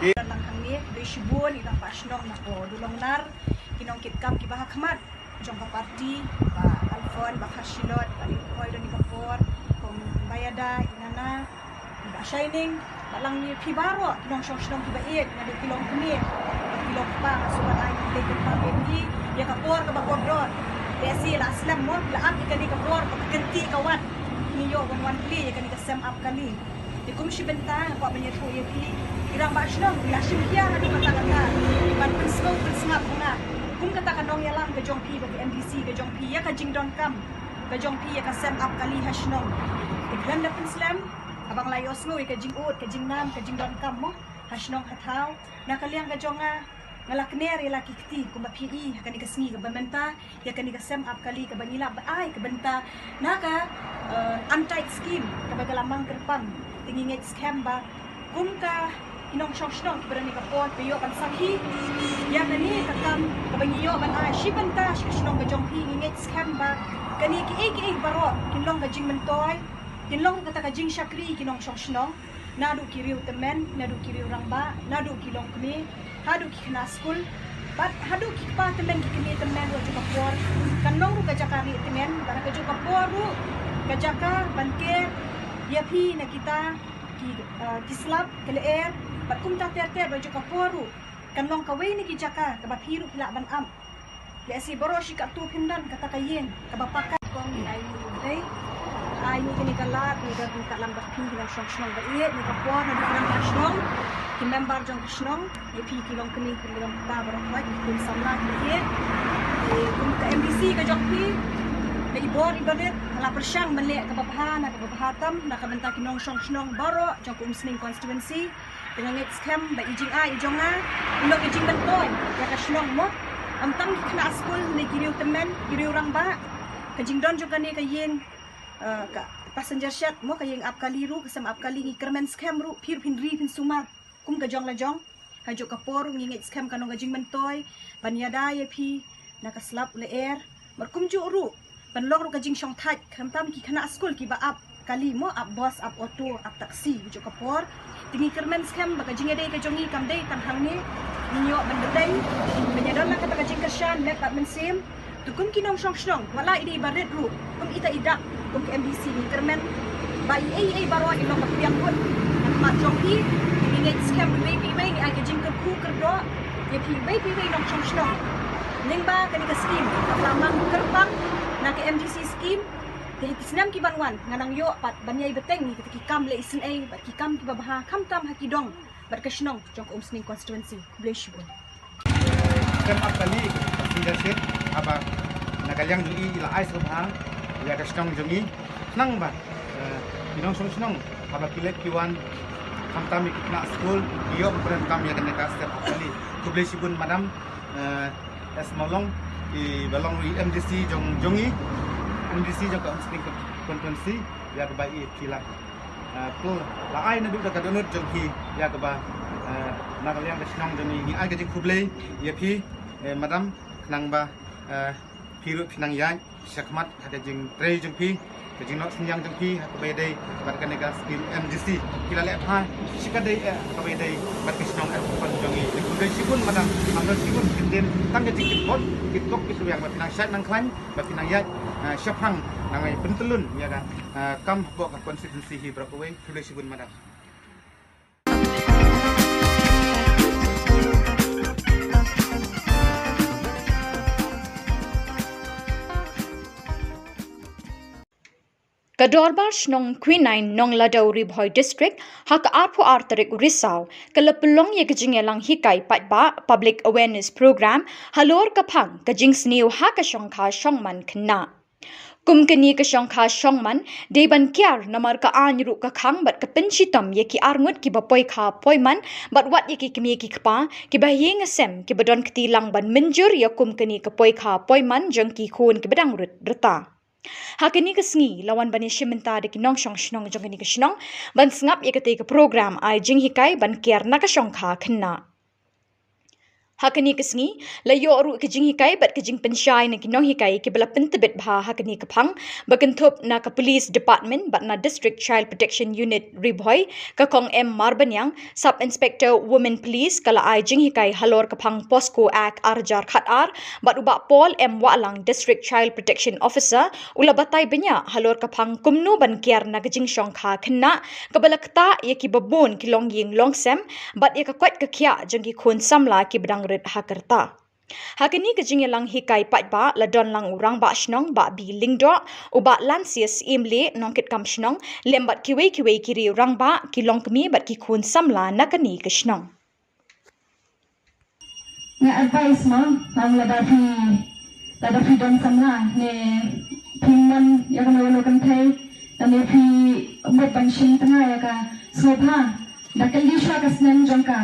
Te lang hangne, khublei shibun i rangbah shnong na ka Dullonar, ki nongkitkam kiba ha khmat jong ka party, Bah Alfon, Bah Kharshilot, Bah Lynroi, don ïa ka por, Kong Bayada, i Nana, Bah Shining, bad lang ïa phi baroh ki nongshong shnong kiba ïeit, naduh ki longkmie bad ki longkpa, nga sngewbha ai khublei kyrpang ïa phi ïa ka por kaba kordor. Lehse la slem mo, la ap ïa kane ka por kaba kynti ka wat, ngi ïoh ban wan plie ïa kane ka sem ap kali. Te kum shi bynta nga kwah ban ïathuh ïa phi, i rangbah shnong, ïa shim khia haduh katta katta ban pynsngew pynsngap ha nga kum kata ka nongïalam ka jong phi bad ka M D C ka jong phi ïa ka jingdonkam ka jong phi ïa ka sem ap kali ha shnong. Te khlem da pynslem, haba nga la ïohsngew ïa ka jingud, ka jingnam, ka jingdonkam mo ha shnong ha thaw, na ka liang ka jong nga, nga la kner ïa la ki kti kumba phi i ha kane ka sngi kaba mynta ïa kane ka sem ap kali kaba ngi lah ban ai ka bynta na ka, eh, Untied Scheme kaba ka la mang kyrpang. Te ngi ngeit skhem ba kum ka ki nongshong shnong kiba don ïa ka por ba ïoh ban sakhi ïa kane ka kam kaba ngi ïoh ban ai shi bynta sha ka shnong ka jong phi, ngi ngeit skhem ba kane kiei kiei baroh kin long ka jingmyntoi, kin long kata ka jingshakri ki nongshong shnong, naduh ki riew tymmen, naduh ki riew rangbah, naduh ki longkmie, haduh ki khynnah skul, bad haduh ki kpa tymmen, ki kmie tymmen ruh ha kajuh ka por. Kan long ruh ka jaka rieh tyngen, bad ha kajuh ka por ruh ka jaka ban ker ïa phi na kita ki, eh, ki slap, ki lyer, bad kumta ter ter, bad ha kajuh ka por ruh kan long kawei na ki jaka kaba phi ruh phi lah ban ap. Lehse baroh shi katto phin don kata ka ïing kaba paka. Kong, ngi ai ïa u Blei, ai ïa kane ka lad, ngi don ryngkat lang bad phi, ki nongshong shnong ba ïeit, ngi ka por naduh ki rangbah shnong, ki member jong ka shnong, ïa phi ki longkmie, ki longkpa baroh, ki khun samla kiba ïeit. Te kum ka M D C ka jong phi, na i bor iba rit, nga la pyrshang ban leh kaba bha, na kaba bha tam na ka bynta ki nongshong shnong baroh jong ka Umsning constituency. Te nga ngeit skhem ba i jingai i jong nga i long i jingmyntoi ïa ka shnong mo. Ym tang ki khynnah skul ne ki riew tymmen, ki riew rangbah. Ka jingdon jong kane ka ïing, eh, ka passenger shed mo, ka ïing ap kali ruh, ka sem ap kali, ngi kyrmen skhem ruh phi ruh phin ri phin sumar kum ka jong la jong. Ha kajuh ka por ruh ngi ngeit skhem kan long ka jingmyntoi ban ïada ïa phi na ka slap lyer. Bad kumjuh ruh ban long ruh ka jingshongthait, khamtam ki khynnah skul kiba ap kali mo, ap bus, ap auto, ap taxi, ha kajuh ka por. Te ngi kyrmen skhem ba ka jingïadei ka jong ngi kam dei tang hangne, ngi ïoh ban ïadei ban ïadon la kata ka jingkyrshan met bad mynsiem. Te kum ki nongshong shnong, wat la i dei iba rit ruh, kum ita i dak, kum ka M D C ngi kyrmen ba i ei ei baroh i long ba pdiang kut ha khmat jong phi. Ngi ngeit skhem iwei pa iwei, ngi ai ka jingkyrkhu kyrdoh ïa phi iwei pa iwei nongshong shnong. Lyngba kane ka skim kaba la mang kyrpang na ka M D C skim, te ha ki snem ki ban wan ngan nang ïoh pat ban ïai bteng ïa kita ki kam leh isynei bad ki kam kiba bha khamtam ha ki dong bad ka shnong jong ka Umsning constituency. Khublei shibun. Sem ap kali ka passenger ship, haba na ka liang jong i la ai sngewbha ïa ka shnong jong ngi, khnang ba, eh, ki nongshong shnong haba ki leit ki wan, khamtam ïa ki khynnah skul, ki ïoh ban pyndonkam ïa kane ka step hapdeng. Khublei shibun madam, eh, S Mawlong, iba long i M D C jong, jong ngi, M D C jong ka Umsning constituency, ïa kaba i phi la, eh, pynla ai naduh da ka dohnud jong phi, ïa kaba, eh, na ka liang ka shnong jong ngi, ngi ai ka jingkhublei ïa phi, eh, madam, khnang ba, eh, phi ruh phi nang ïaid shakhmat ha ka jingtrei jong phi, ka jingnoh synñiang jong phi ha kaba ïadei bad kane ka skim M D C. Phi la leh bha shikatdei eh ha kaba ïadei bad ka shnong eh, ka khon jong ngi. Khublei shibun madam, khublei shibun, ki ktien tang ka jingkitkhot kitkop kitrwiang ba phi nang shait nang khlaiñ, ba phi nang ïaid, ah, shaphang, nang ai pyntyllun ïa ka, ah, kam hapoh ka constituency hi baroh kawei. Khublei shibun madam. Ka Dorbar Shnong Quinine Nongladaw, Ri Bhoi District, ha ka arphew ar tarik u Risaw, ka la pynlong ïa ka jingïalang hikai paidbah, public awareness program, halor ka phang ka jingsniew ha ka shongkha shongman khynnah. Kum kane ka shongkha shongman, dei ban kiar namar ka aiñ ruh ka khang bad ka pynshitom ïa ki arngut kiba poikha poiman, bad wat ïa ki kmie ki kpa, kiba ïing sem, kiba don kti lang ban mynjur ïa kum kane ka poikha poiman jong ki khun kiba dang rit rta. Ha kane ka sngi, la wan ban ïashim bynta da ki nongshong shnong jong kane ka shnong, ban sngap ïa katei ka program ai jinghikai ban kiar na ka shongkha khynnah. Ha kane ka sngi, la ïoh ruh ka jinghikai bad ka jingpynshai na ki nonghikai kiba la pyntbit bha ha kane ka phang, ba kynthup na ka Police Department bad na District Child Protection Unit Ri Bhoi, ka Kong M Marbaniang, Sub Inspector Women Police, ka la ai jinghikai halor ka phang POCSO Act ar hajar khat ar, bad u Bah Paul M Wahlang, District Child Protection Officer, u la batai bniah halor ka phang kumno ban kiar na ka jingshongkha khynnah, kaba la ktah ïa kiba bun ki longïing longsem, bad ïa ka koit ka khiah jong ki khun samla kiba dang rit ha ka rta. Ha kane ka jingïalang hikai paidbah, la don lang u Rangbah Shnong, Bah B Lyngdoh, u Bah Lansias Imleh, Nongkitkam Shnong, lem bad kiwei kiwei ki riew rangbah, ki longkmie bad ki khun samla na kane ka shnong. Nga advice mo, ong lada phi, lada phi don samla, ne phi mon ïa kano kano kynthei, ne phi mut ban shim tnga ïa ka sngewbha, da kylli shuwa ka snem jong ka.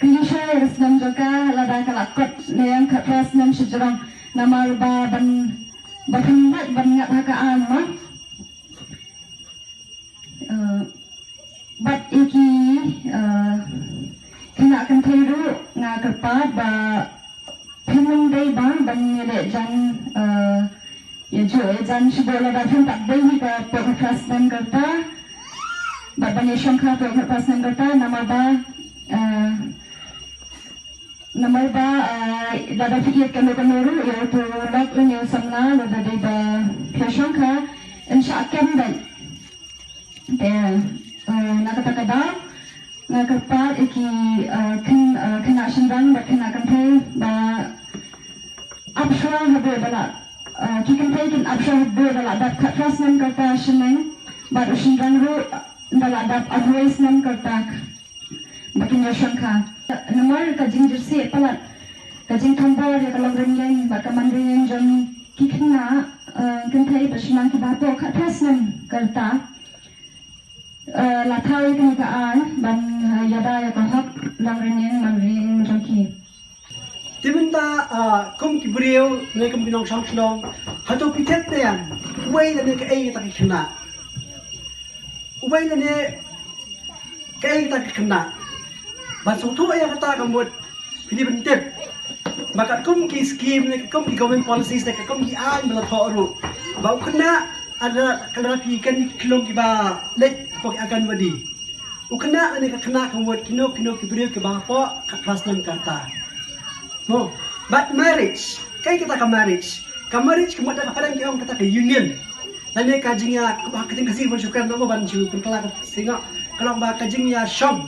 Kylli shuwa ïa ka snem jong ka, lada ka la kot ne ïa ka khatphra snem shajrong, namar ba ban, ba phin lait ban ngat ha ka aiñ mo. Eh, bad ïa ki, eh, khynnah kynthei ruh nga kyrpad ba phin ym dei ba ban ïaleh jan, eh, ïa juh ïa jan shibun lada phin pat dei hi ka poi khatphra snem ka rta. Bad ban ïashongkha poi khatphra snem ka rta namar ba, eh, namar ba, eh, lada phi ïeit kano kano ruh ïa uto u lok lane u samla lada dei ba phi shongkha, yn shah kem beit. Te, eh, na kata ka daw nga kyrpad ïa ki, eh, khyn-, eh, khynnah shynrang bad khynnah kynthei ba ap shuwa haduh ba la, eh, ki kynthei kin ap shuwa haduh ba la dap khatphra snem ka rta shaneng, bad u shynrang ruh ba la dap arphew snem ka rta, ba kin ïashongkha. Namar ka jingjyrsieh palat, ka jingthombor ïa ka longrynïeng bad ka manrynïeng jong ki khynnah, eh, kynthei bad shynrang kiba hapoh khatphra snem ka rta. Eh, la thaw ïa kane ka aiñ ban, eh, ïada ïa ka hok longrynïeng manrynïeng jong ki. Te mynta, ah, kum ki briew ne kum ki nongshong shnong, hato phi tip ne em uwei lane kaei kata ka khynnah? Uwei lane kaei kata ka khynnah? Ban sngewthuh ïa kata ka mut phi dei ban tip ba katkum ki skim ne katkum ki government policies ne katkum ki aiñ ba la thoh ruh, ba u khynnah, lada, lada phi ïohi ki khyllung kiba leit hapoh ki Anganwadi, u khynnah lane ka khynnah ka mut kino kino ki briew kiba hapoh khatphra snem ka rta. Mo, bad marriage, kaei kata ka marriage? Ka marriage ka mut da ka pdeng ki ong kata ka union. Lane ka jingïa, ka jingïa shu kren mo ban shu pynkylla ka singok, ka long ba ka jingïashong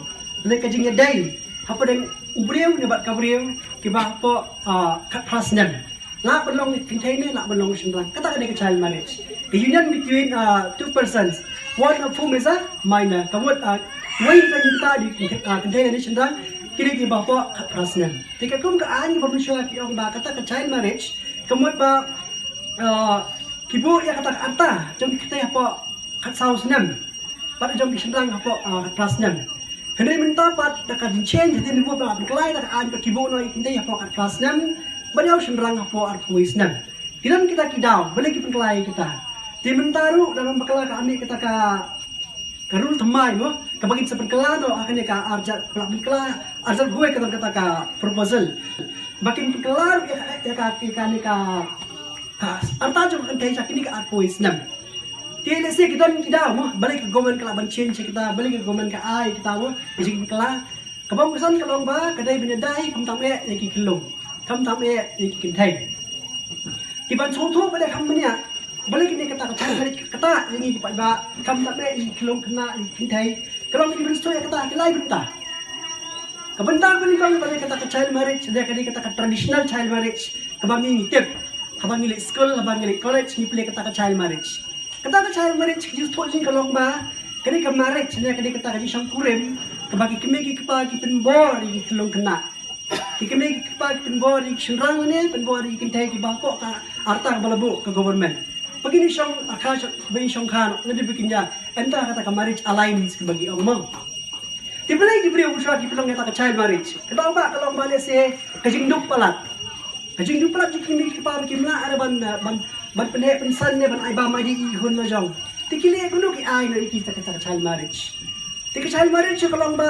lane ka jingïadei hapdeng u briew ne bad ka briew kiba hapoh, ah, khatphra snem. Lah ban long kynthei ne lah ban long shynrang. Kata ka dei ka child marriage. Ka union between, uh, two persons, one of whom is a minor. Ka mut, uh, uwei na kita dei kynthei, uh, kynthei ne shynrang, ki dei kiba hapoh khatphra snem. Te katkum ka aiñ kaba mynshuwa ki ong ba kata ka child marriage, ka mut ba Ah, ki buh ïa kata ka rta jong ki kynthei hapoh khatsaw snem bad jong ki shynrang hapoh, ah, khatphra snem. Hynrei mynta pat da ka jingchange hadien ba la pynkylla ïa ka aiñ, pat ki buh noh ïa ki kynthei hapoh khatphra snem bad ïa u shynrang hapoh arphew snem. Ki don kita ki daw, balei ki pynkylla ïa kita? Te mynta ruh da ka bakla ka mih kata ka ka rule thymmai mo, kaba kin sa pynkylla noh ha kane ka arjat pynkylla, arjat wei ka don kata ka proposal ba kin pynkylla ïa ka, ïa ka, ïa kane ka, ka rta jong ka kynthei sha kine ki arphew snem. Te lehse ki don ki daw mo, balei ka government ka lah ban change kita, balei ka government ka ai kita mo ka jingpynkylla. Kaba kongsan ka long ba ka dei ban ïada hi khamtam eh ïa ki khyllung, khamtam eh ïa ki kynthei. Ki ban sngewthuh ba dei kham bniah, balei kine kata ka child marriage ka ktah ïa ngi ki paidbah, khamtam eh ïa ki khyllung khynnah, ïa ki kynthei. Ka long ki ban sngewthuh ïa kata ki lai bynta. Ka bynta kaba nyngkong ba dei kata ka child marriage, dei ka dei kata ka traditional child marriage kaba ngi ngi tip haba ngi leit skul, haba ngi leit college, ngi pule kata ka child marriage. Kata ka child marriage ka jingsngewthuh jong ngi ka long ba ka dei ka marriage ne ka dei kata ka jingshongkurim kaba ki kmie ki kpa ki pynbor ïa ki khyllung khynnah. Ki kmie ki kpa ki pynbor ïa ki shynrang ne pynbor ïa ki kynthei kiba hapoh ka rta kaba la buh ka government. Ba kin ïa shong akha, ba kin ïa shongkha noh, lada ba kin ïa enter ha kata ka marriage alliance kaba ki ong mo. Te balei ki briew shuwa ki pynlong ïa kata ka child marriage? Ka daw ba ka long ba lehse ka jingduk palat. Ka jingduk palat jong ki kmie ki kpa ba kim lah re ban, ban, ban pynheh pynsan ne ban ai bam ai dih ïa ki khun la jong. Te ki leh kumno ki ai noh ïa ki kata ka child marriage. Te ka child marriage ka long ba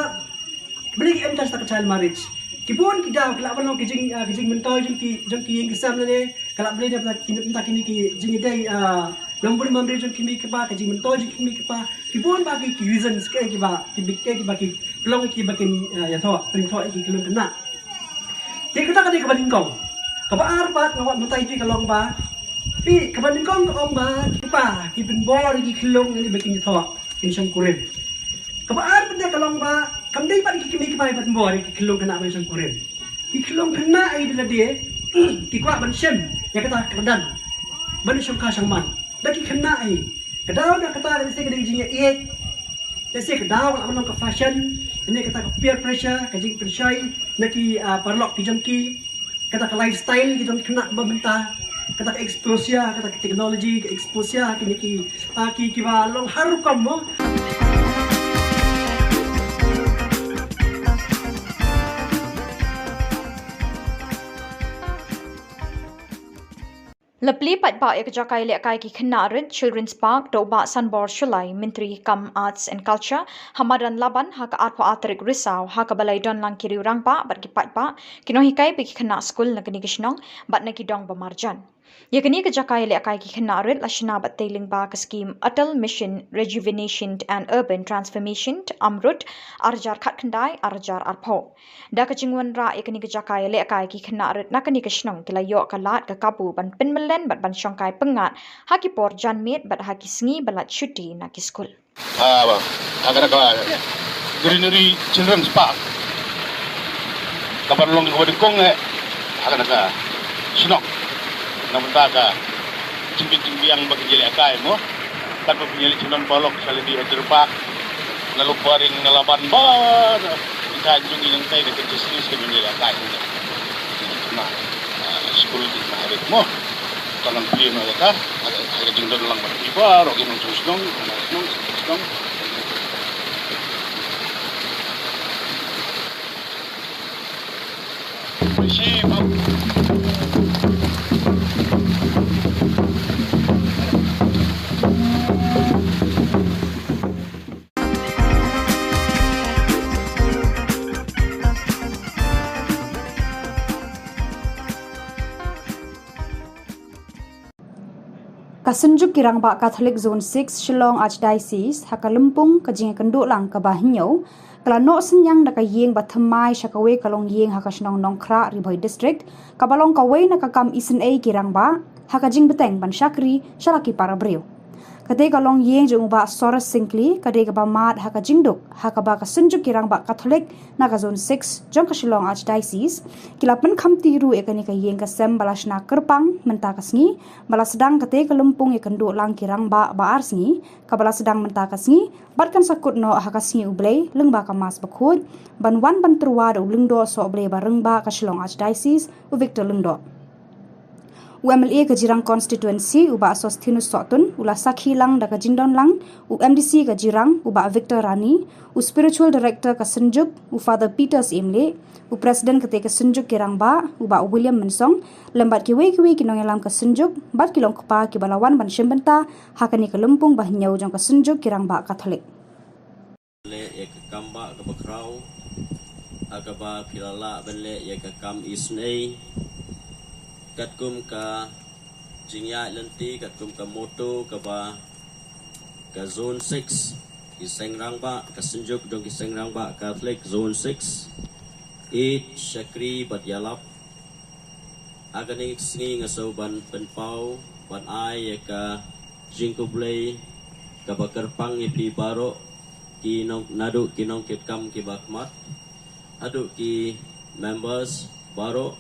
balei ki enter ha kata ka child marriage. Ki bun ki daw ki lah ban long ki jing, ah, ki jingmyntoi jong ki, jong ki ïing ki sem ne. Ka lah ban long na bynta kine ki jingïadei, ah, nongburom nongbriew jong ki kmie ki kpa, ka jingmyntoi jong ki kmie ki kpa. Ki bun bah ki, ki reasons kiei kiba, ki big kiei kiba ki pynlong kiba kin, ah, ïathoh, pynïathoh ïa ki khyllung khynnah. Te kata ka dei kaba nyngkong. Kaba ar pat nga kwah mynta ïa phi ka long ba, phi, kaba nyngkong ka ong ba ki kpa ki pynbor ïa ki khyllung ne ba kin ïathoh, kin shongkurim. Kaba ar pat ka long ba kam dei pat ki kmie ki kpa ki pynbor ïa ki khyllung khynnah ban shongkurim. Ki khyllung khynnah ïa lade ki kwah ban shim ïa kata ka kyrdan ban shongkha shongman. Da ki khynnah ïa ka daw da kata ka dei ka dei jingïaieit. Lehse ka daw ka lah ban long ka fashion, ne kata ka peer pressure, ka jingpynshoi na ki, ah, paralok ki jong ki, kata ka lifestyle ki jong ki khynnah ba mynta, kata ka exposure, kata ka technology, ka exposure kine ki, ah, ki, kiba long har rukom mo. La plie paidbah ïa ka jaka ïalehkai ki khynnah rit Children's Park da u Bah Sanbor Shullai, Myntri kam Arts and Culture, ha madan Laban ha ka arphew ar tarik Risaw, ha kaba la ïadon lang ki riew rangbah bad ki paidbah, ki nonghikai bad ki khynnah skul na kane ka shnong bad na ki dong ba marjan. Ïa kane ka jaka ïalehkai ki khynnah rit la shna bad tei lyngba ka skhim Atal Mission Rejuvenation and Urban Transformation, AMRUT, ar hajar khatkhyndai ar hajar arphew. Da ka jingwanrah ïa kane ka jaka ïalehkai ki khynnah rit na kane ka shnong ki la ïoh ka lad ka kabu ban pynmyllen bad ban shongkai pyngngad ha ki por janmiet bad ha ki sngi ba lait shuti na ki skul. Ah, ha kane ka Greenery Children's Park, kaban long kaba nyngkong eh ha kane ka shnong. Na bynta ka jingbiang jingbiang ba kin ïalehkai mo. Kat ba pynïaleh shnong paralok sha lade ha Deer Park, na Luparing, na Laban bad ita jong ngi nangtai na ka Justice ka jingïalehkai. Na, ah, skul ki na harit mo. Tangan pli ma kata, ha ka jingdon lang bad ki baroh ki nongshong shnong, nongshong shnong. Ka Synjuk ki Rangbah Katholik Zone six Shillong Archdiocese, ha ka lympung ka jingïakynduh lang kaba hynñiew, ka la noh synñiang da ka ïing ba thymmai sha kawei ka longïing ha ka shnong Nongkhrah, Ri Bhoi District, kaba long kawei na ka kam isynei ki rangbah ha ka jingbteng ban shakri sha la ki para briew. Katei ka longïing jong u Bah Soros Syngkli ka dei kaba mad ha ka jingduk, ha kaba ka Synjuk ki Rangbah Katholik na ka Zone six jong ka Shillong Archdiocese ki la pynkhamti ruh ïa kane ka ïing ka sem ba la shna kyrpang mynta ka sngi, ba la sdang katei ka lympung ïakynduh lang ki rangbah ba ar sngi, kaba la sdang mynta ka sngi, bad kan sa kut noh ha ka sngi U Blei lyngba ka Mass bakhuid, ban wan ban tyrwa da u Lyngdoh Sohblei Barangbah ka Shillong Archdiocese, u Victor Lyngdoh. U M L A ka Jirang Constituency, u Bah Sosthenes Sohtun, u la sakhi lang da ka jingdon lang u M D C ka Jirang, u Bah Victor Rani, u Spiritual Director ka Synjuk, u Father Peter Syiem Leh, u President kata ka Synjuk ki Rangbah, u Bah William Mynsong, lem bad kiwei kiwei ki nongïalam ka Synjuk, bad ki long kpa kiba la wan ban shim bynta ha kane ka lympung ba hynñiew jong ka Synjuk ki Rangbah Katholik. Leh ïa ka kam ba kaba khraw, ha kaba phi la lah ban leh ïa ka kam isynei, katkum ka jingïaid lynti, katkum ka motto kaba ka Zone six, ki seng rangbah, ka Synjuk jong ki seng rangbah Katholik Zone six, ïeit, shakri bad ïalap. Ha kane ka sngi nga sngewbha ban pynpaw, ban ai ïa ka jingkhublei kaba kyrpang ïa phi baroh, ki nong, naduh ki nongkitkam kiba khmat, haduh ki members baroh,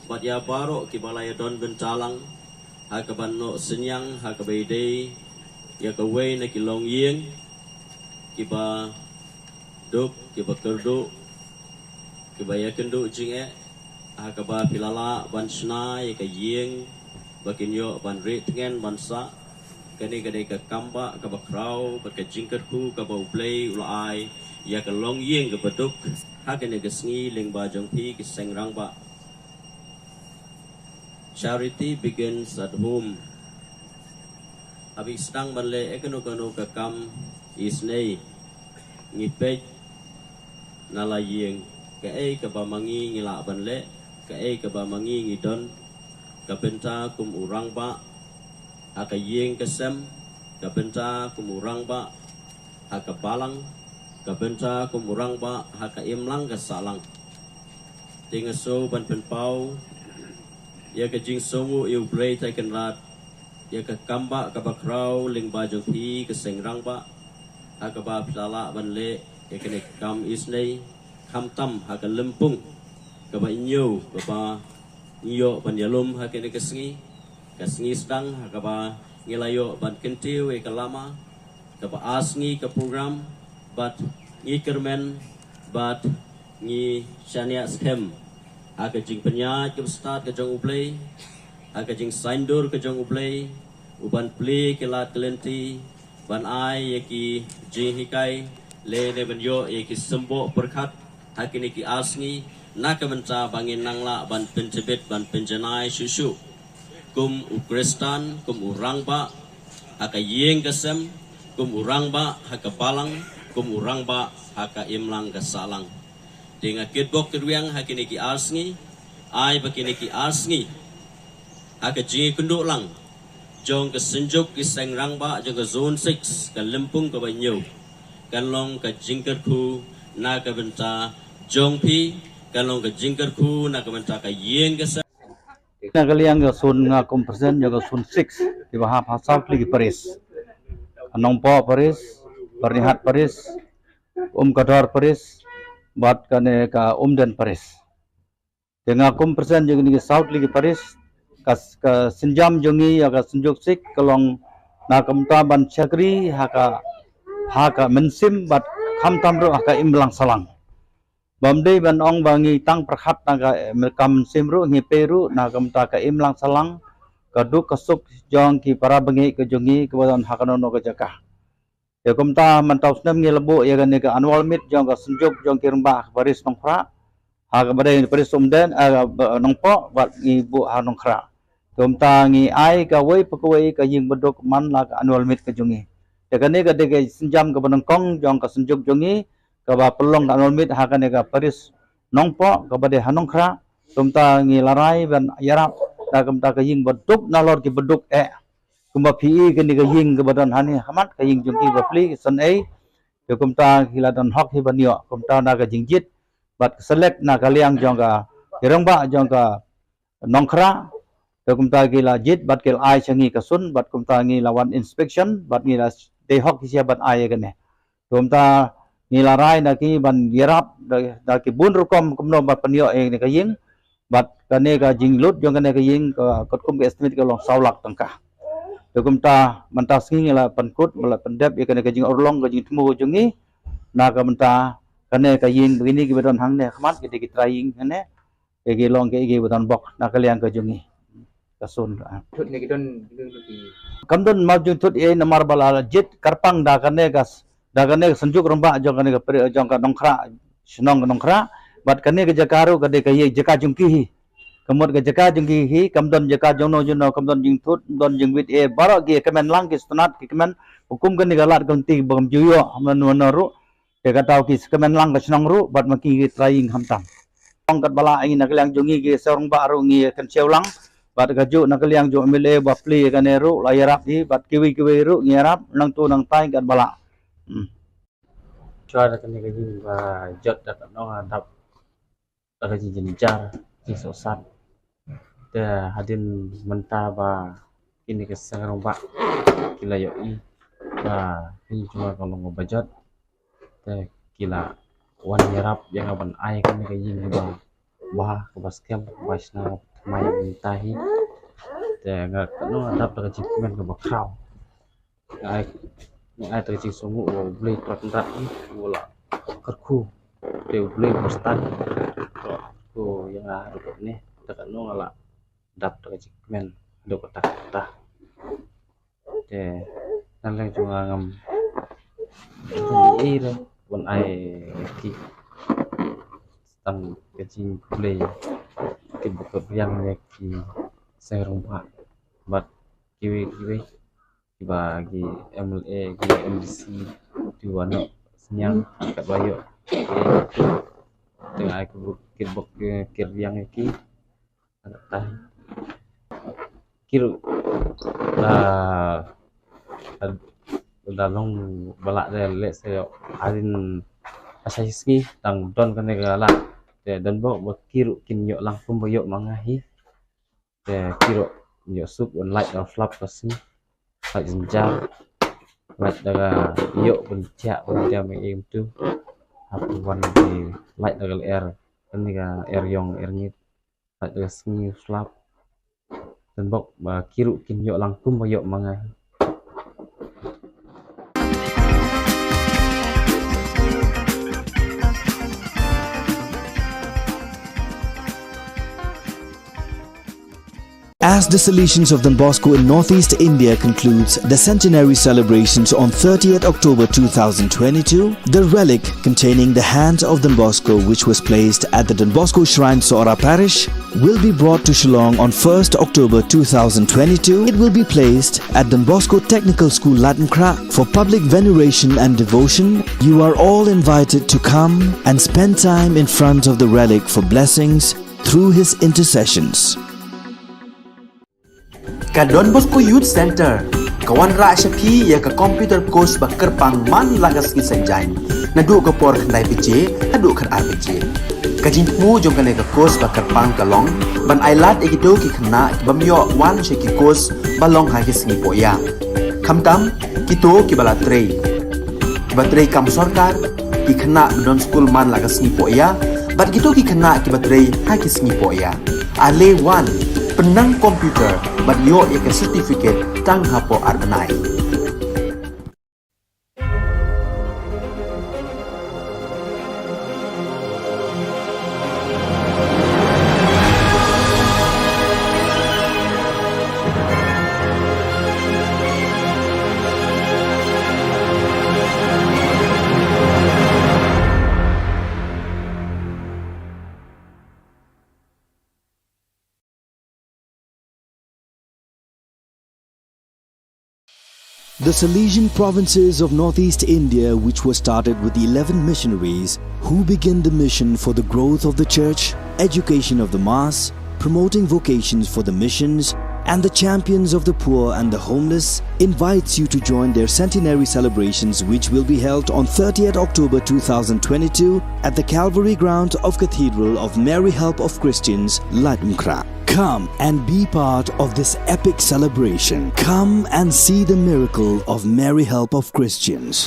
bad ïa baroh kiba la ïadon bynta lang ha kaban noh synñiang, ha kaba ïadei ïa kawei na ki longïing kiba duk, kiba kyrduh, kiba ïakynduh jingeh, ha kaba phi la lah ban shna ïa ka ïing ba kin ïoh ban rieh tngen ban sah. Kane ka dei ka kam ba kaba khraw bad ka jingkyrkhu kaba U Blei u la ai ïa ka longïing kaba duk ha kane ka sngi lyngba jong phi ki seng rangbah. Charity begins at home. Haba ngi sdang ban leh ïa kano kano ka kam isynei, ngi peit na la ïing, kaei kaba ma ngi ngi lah ban leh, kaei kaba ma ngi ngi don, ka bynta kum u rangbah ha ka ïing ka sem, ka bynta kum u rangbah ha ka balang, ka bynta kum u rangbah ha ka imlang ka sahlang. Te nga sngewbha ban pynpaw ïa ka jingsngewnguh ïa U Blei Trai Kynrad ïa ka kam ba kaba khraw lyngba jong phi ki seng rangbah, ha kaba phi la lah ban leh ïa kane ka kam isynei, khamtam ha ka lympung kaba hynñiew kaba ngi ïoh ban ïalum ha kane ka sngi, ka sngi sdang ha kaba ngi la ïoh ban kyntiew ïa ka lama kaba ar sngi ka program, bad ngi kyrmen bad ngi shaniah skhem ha ka jingpynïaid kaba stad ka jong U Blei, ha ka jingsaiñdur ka jong U Blei, u ban plie ki lad ki lynti, ban ai ïa ki jinghikai lane ban ïoh ïa ki symboh pyrkhat ha kine ki ar sngi, na ka bynta ba ngin nang lah ban pyntbit ban pynjanai shuh shuh kum u Khristan, kum u rangbah ha ka ïing ka sem, kum u rangbah ha ka balang, kum u rangbah ha ka imlang ka sahlang. Te nga kitbok kitrwiang ha kine ki ar sngi, ai ba kine ki ar sngi ha ka jingïakynduh lang jong ka Synjuk ki seng rangbah jong ka Zone six, ka lympung kaba hynñiew, kan long ka jingkyrkhu na ka bynta jong phi, kan long ka jingkyrkhu na ka bynta ka ïing ka sem. Na ka liang ka Zone, nga kum president jong ka Zone six, kiba hap ha saw tylli ki parish. Nongpoh parish, Byrnihat parish, Umkador parish, bad kane ka Umden parish. Te nga kum president jong kine ki saw tylli ki parish, ka, ka sienjam jong ngi ïa ka Synjuk six ka long na ka bynta ban shakri ha ka, ha ka mynsiem bad khamtam ruh ha ka imlang sahlang. Bym dei ban ong ba ngi tang pyrkhat na ka, eh, ka mynsiem ruh, ngi peit ruh na ka bynta ka imlang sahlang, ka duk ka suk jong ki para bangeit ka jong ngi kiba don ha kano kano ka jaka. Te kumta mynta u snem ngi la buh ïa kane ka annual meet jong ka Synjuk jong ki rangbah parish Nongkhrah, ha kaba dei parish Umden, eh, Nongpoh, bad ngi buh ha Nongkhrah. Te kumta ngi ai kawei pa kawei ka ïing baduk man la ka annual meet ka jong ngi. Te kane ka dei ka sienjam kaba nyngkong jong ka Synjuk jong ngi, kaba pynlong ka annual meet ha kane ka parish Nongpoh, kaba dei ha Nongkhrah. Te kumta ngi la rai ban ïarap da kumta ka ïing baduk nalor ki baduk eh. Kumba phi i kane ka ïing kaba don hangne ha khmat, ka ïing jong ki ba plie, ki san ei. Te kumta ki la don hok hi ban ïoh, kumta na ka jingjied bad ka select na ka liang jong ka, ki rangbah jong ka Nongkhrah. Te kumta ki la jied bad ki la ai sha ngi ka sun, bad kumta ngi la wan inspection bad ngi la dei hok ki sha ban ai ïa kane. Te kumta ngi la rai na ki ban ïarap da, da ki bun rukom kumno ban pynïoh ïa kane ka ïing. Bad kane ka jinglut jong kane ka ïing ka, katkum ka estimate ka long saw lak tyngka. Te kumta mynta sngi ngi la pynkut, ngi la pyndep ïa kane ka jingurlong ka jingthmu ka jong ngi. Na ka bynta kane ka ïing ba kine kiba don hangne ha khmat, ki dei ki trai ïing hangne. Ki long ki, kiba don bok na ka liang ka jong ngi. ka sun. Thut ne ki don, ki don ki. Kam don map jingthut ei namar ba la jied kyrpang da kane ka s-, da kane ka Synjuk Rangbah jong kane ka pri-, jong ka Nongkhrah, shnong ka Nongkhrah. Bad kane ka jaka ruh ka dei ka ïa jaka jong ki hi. Ka mut ka jaka jong ki hi, kam don jaka jong no jong no, kam don jingthut, kam don jingwit ei, baroh ki kmen lang ki sngewtynnat, ki kmen, hukum kane ka lad ka lynti ba kam ju ïoh, mano mano ruh. Te ka daw ki kmen lang ka shnong ruh, bad ma ki ki trai ïing khamtam. Ong katba lah ngi na ka liang jong ngi ki seng rangbah ruh ngi kynshew lang, bad kajuh na ka liang jong M L A ba plie kane ruh, la ïarap hi, bad kiwei kiwei ruh ngi ïarap, nangtu nangtai katba lah. Hmm. Shuwa da kane ka ïing ba jot da ka nong adap da ka jingjynjar, jingsohsat. Te hadien mynta ba kine ki seng rangbah ki la ïohi ba kine jong nga ka long ba jot. Te ki la wan ïarap ïa nga ban ai kane ka ïing kaba bha, kaba skhem, kaba shna thymmai mynta hi. Te nga ka nong adap da ka jingkmen kaba khraw. Nga ai, nga ai da ka jingsngewnguh ba U Blei Trai Kynrad hi u la kyrkhu. Te U Blei u stan u kyrkhu ïa nga haduh katne, te ka nong nga la dap da ka jingkmen haduh katta katta. Te na liang jong nga ngam ei ei re ban ai ïa ki, tang ka jingkhublei kaba kyrpang ïa ki seng rangbah bad kiwei kiwei kiba ki M L A, ki M D C, kiba noh synñiang katba ïoh. Te nga ai kyrpang, kyrpang ïa ki. Ki ruh la, la long ba lah de leh se ïoh hadien sa shi sngi tang don kane ka lad. Te don bok ba ki ruh kin ïoh lang kumba ïoh ma nga hi. Te ki ruh ïoh suk ban lait da flap ka sngi. Lait jynjar. Lait da ka ïoh ban thiah ban thiah ma im tu. Hap wan ki lait da ka lyer. Kane ka er ïong er ngit. Lait da ka sngi u slap. Don bok ba ki ruh kin ïoh lang kumba ïoh ma nga hi. As the Salesians of Don Bosco in Northeast India concludes the centenary celebrations on thirtieth October two thousand twenty-two, the relic containing the hand of Don Bosco, which was placed at the Don Bosco Shrine, Sohra Parish, will be brought to Shillong on first October two thousand twenty-two. It will be placed at Don Bosco Technical School, Laitumkhrah, for public veneration and devotion. You are all invited to come and spend time in front of the relic for blessings through his intercessions. Ka Don Bosco Youth Centre ka wanrah sha phi ïa ka computer course ba kyrpang man la ka sngi Saitjaiñ, naduh ka por khyndai baje haduh khatar baje. Ka jingthmu jong kane ka course ba kyrpang ka long ban ailad ïa kito ki khynnah ki bym ïoh wan sha ki course ba long ha ki sngi pohïa, khamtam kito kiba la trei, kiba trei kam sorkar, ki khynnah ba don skul man la ka sngi pohïa, bad kito ki khynnah kiba trei ha ki sngi pohïa. Ale wan, pynnang computer bad ïoh ïa ka certificate tang hapoh ar bnai. The Salesian provinces of Northeast India, which was started with eleven missionaries who began the mission for the growth of the church, education of the mass, promoting vocations for the missions, and the champions of the poor and the homeless, invites you to join their centenary celebrations, which will be held on thirtieth October two thousand twenty-two at the Calvary ground of Cathedral of Mary Help of Christians, Laitumkhrah. Come and be part of this epic celebration. Come and see the miracle of Mary Help of Christians.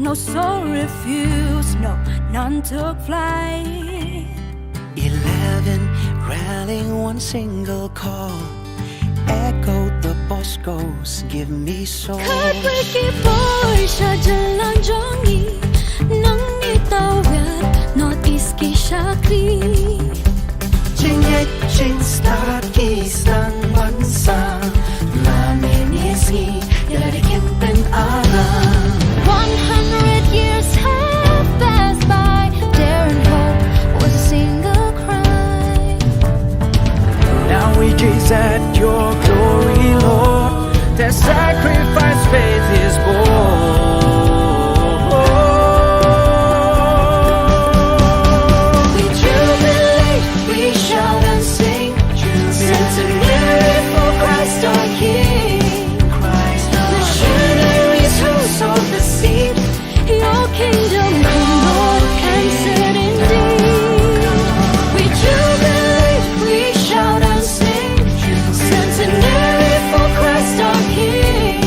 No soul refused, no, none took flight. Eleven rallying one single call. Echoed the Boscos, give me soul. Khatwei ki poi sha jylla jong ngi, nang ngi tawir North East ki shakri. Jingngeit jingstad ki sdang ban sah, la mynne sngi ïa la dei kin pynara. One hundred years have passed by, daring hope was a single cry. Now we gaze at your glory, Lord. Their sacrifice faith is born. We jubilate, we shout and sing. Centenary for Christ our King. Missionaries who sowed the seed. Your kingdom come, Lord, answered indeed. We jubilate, we shout and sing. Centenary for Christ our King.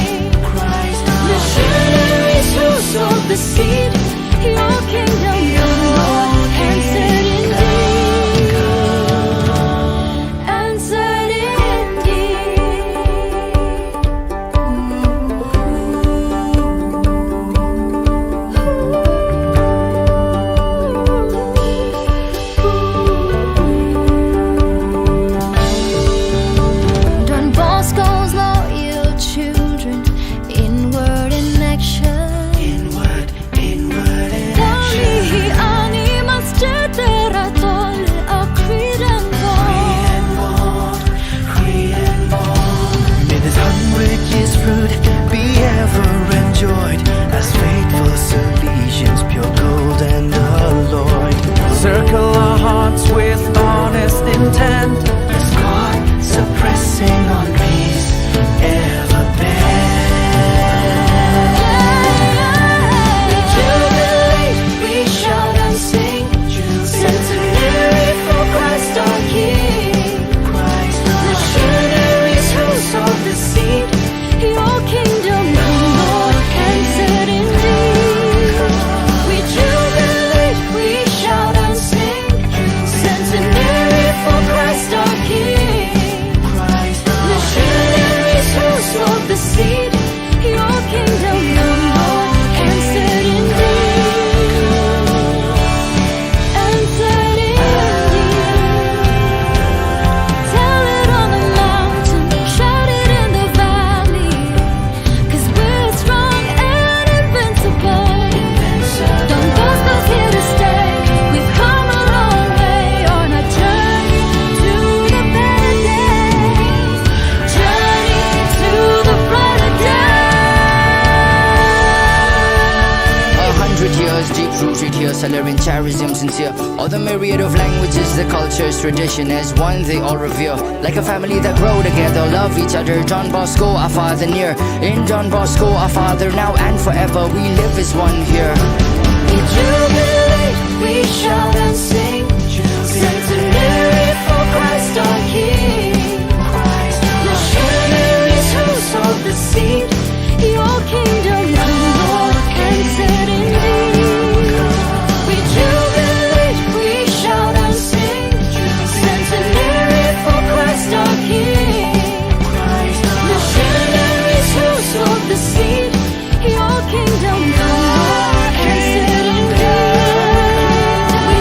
Missionaries who sowed the seed. Your kingdom come, Lord, answered indeed. Answered indeed. Don Bosco's loyal children, inward in action. Inward, inward in action. Tali hi ani mas cetera tol a Korean born. May this hundred years fruit be ever enjoyed, as faithful Salesians, pure gold and alloyed, circle our hearts with honest intent, as God suppressing on peace ever bend. We jubilate, we shout and sing, centenary for Christ our King. Missionaries who sowed the seed, your kingdom come, Lord, answered indeed. We jubilate, we shout and sing, centenary for Christ our King. Missionaries who sowed the seed, your kingdom come, Lord, answered indeed. Answered indeed. Tell it on the mountain, shout it in the valley, 'cause we're strong and invincible. Don Bosco's here to stay. We've come a long way on a journey to the better days. Journey to the brighter days. A hundred years deep rooted here, Salerian charism sincere. All the myriad of languages, the cultures, tradition, as one they all revere. Like a family that grow together, love each other. Don Bosco, our father near. In Don Bosco, our father now and forever. We live as one here. We jubilate, we shout and sing. Centenary for Christ our King. Missionaries who sowed the seed. Your kingdom come, Lord, answered indeed. We jubilate, we shout and sing. Centenary for Christ our King. Missionaries who sowed the seed. Your kingdom come, Lord, answered indeed. We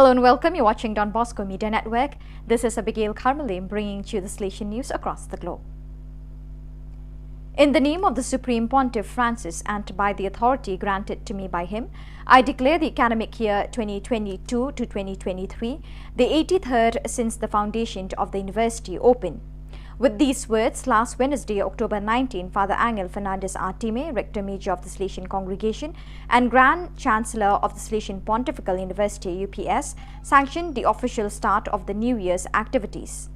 Hello and welcome. You're watching Don Bosco Media Network. This is Abigail Carmelim bringing to you the Salesian news across the globe. In the name of the Supreme Pontiff Francis and by the authority granted to me by him, I declare the academic year twenty twenty-two to twenty twenty-three, the eighty-third since the foundation of the university, open. With these words, last Wednesday, October nineteen, Father Angel Fernandez Artime, Rector Major of the Salesian Congregation and Grand Chancellor of the Salesian Pontifical University, U P S, sanctioned the official start of the New Year's activities.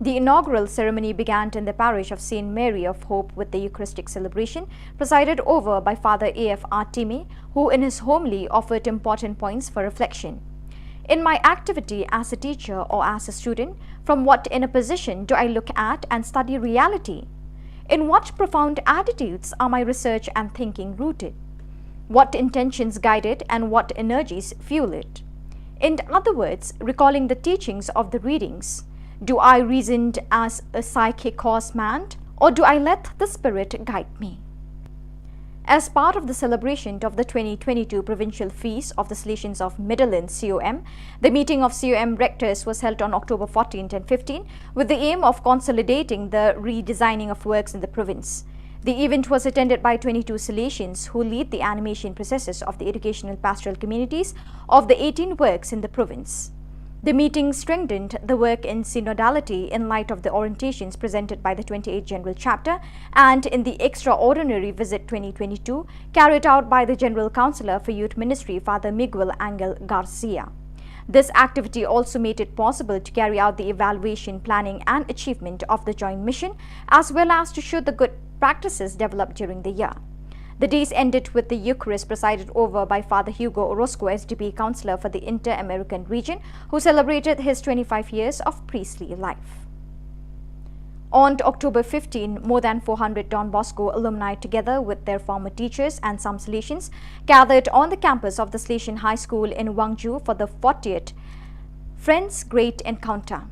The inaugural ceremony began in the parish of Saint Mary of Hope with the Eucharistic celebration, presided over by Father A F Artime, who in his homily offered important points for reflection. In my activity as a teacher or as a student, from what inner position do I look at and study reality? In what profound attitudes are my research and thinking rooted? What intentions guide it and what energies fuel it? In other words, recalling the teachings of the readings, do I reason as a psychic horseman, or do I let the Spirit guide me? As part of the celebration of the twenty twenty-two Provincial Feast of the Salesians of Middle Inn, C O M, the meeting of C O M rectors was held on October fourteenth and fifteenth with the aim of consolidating the redesigning of works in the province. The event was attended by twenty-two Salesians who lead the animation processes of the educational pastoral communities of the eighteen works in the province. The meeting strengthened the work in synodality in light of the orientations presented by the twenty-eighth General Chapter and in the extraordinary visit twenty twenty-two carried out by the General Councillor for Youth Ministry, Father Miguel Angel Garcia. This activity also made it possible to carry out the evaluation, planning and achievement of the joint mission, as well as to show the good practices developed during the year. The days ended with the Eucharist presided over by Father Hugo Orozco, S D P Councillor for the Inter-American Region, who celebrated his twenty-five years of priestly life. On October fifteen, more than four hundred Don Bosco alumni, together with their former teachers and some Salesians, gathered on the campus of the Salesian High School in Wangju for the fortieth Friends Great Encounter.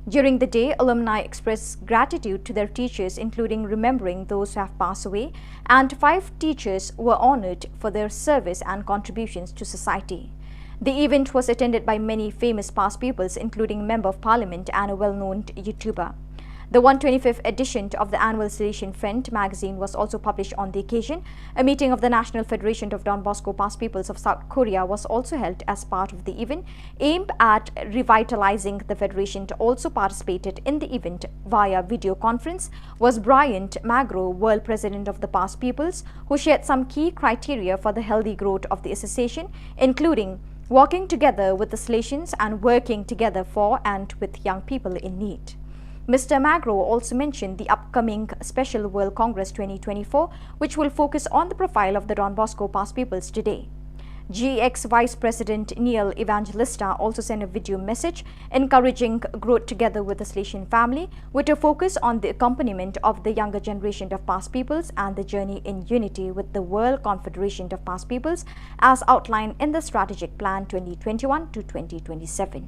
During the day, alumni expressed gratitude to their teachers, including remembering those who have passed away, and five teachers were honored for their service and contributions to society. The event was attended by many famous past pupils, including Member of Parliament and a well-known YouTuber. The one twenty-fifth edition of the annual Salesian Friend magazine was also published on the occasion. A meeting of the National Federation of Don Bosco Past Pupils of South Korea was also held as part of the event, aimed at revitalizing the federation. Also participated in the event via video conference was Bryant Magro, World President of the Past Pupils, who shared some key criteria for the healthy growth of the association, including working together with the Salesians and working together for and with young people in need. Mister Magro also mentioned the upcoming Special World Congress twenty twenty-four, which will focus on the profile of the Don Bosco Past Pupils today. G X Vice President Neil Evangelista also sent a video message encouraging growth together with the Salesian family, with a focus on the accompaniment of the younger generation of past pupils and the journey in unity with the World Confederation of Past Pupils as outlined in the Strategic Plan twenty twenty-one to twenty twenty-seven.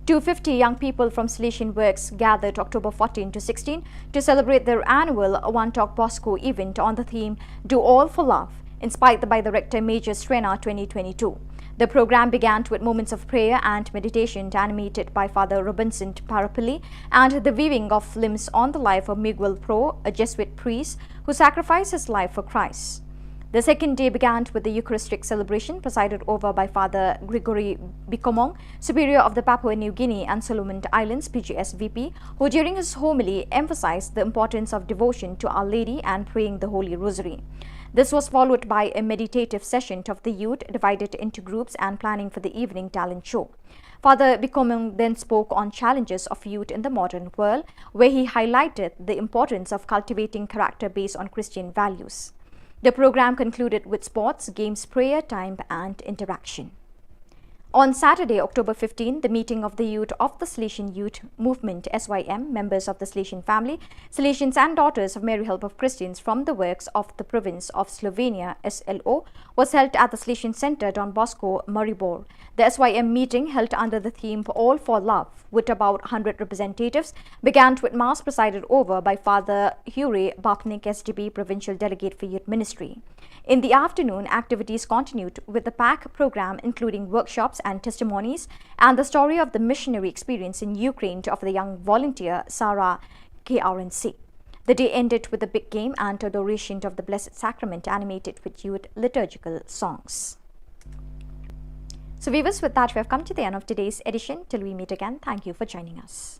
Two fifty young people from Salesian Works gathered October fourteen to sixteen to celebrate their annual One Talk Bosco event on the theme Do All for Love, inspired by the Rector Major Strena twenty twenty-two. The program began with moments of prayer and meditation animated by Father Robinson Parapilli and the viewing of films on the life of Miguel Pro, a Jesuit priest who sacrificed his life for Christ. The second day began with the Eucharistic celebration presided over by Father Gregory Bikomong, Superior of the Papua New Guinea and Solomon Islands, P G S V P, who during his homily emphasized the importance of devotion to Our Lady and praying the Holy Rosary. This was followed by a meditative session of the youth divided into groups and planning for the evening talent show. Father Bikomong then spoke on challenges of youth in the modern world, where he highlighted the importance of cultivating character based on Christian values. The program concluded with sports, games, prayer time, and interaction. On Saturday, October fifteen, the meeting of the youth of the Salesian Youth Movement, S Y M, members of the Salesian family, Salesians and Daughters of Mary Help of Christians from the works of the province of Slovenia, S L O, was held at the Salesian Center, Don Bosco, Maribor. The S Y M meeting, held under the theme All for Love, with about hundred representatives, began with Mass presided over by Father Hure Bapnik, S D P Provincial Delegate for Youth Ministry. In the afternoon, activities continued with a packed program including workshops, and testimonies, and the story of the missionary experience in Ukraine of the young volunteer Sarah K R N C. The day ended with a big game and adoration of the Blessed Sacrament, animated with youth liturgical songs. So, viewers, with that, we have come to the end of today's edition. Till we meet again, thank you for joining us.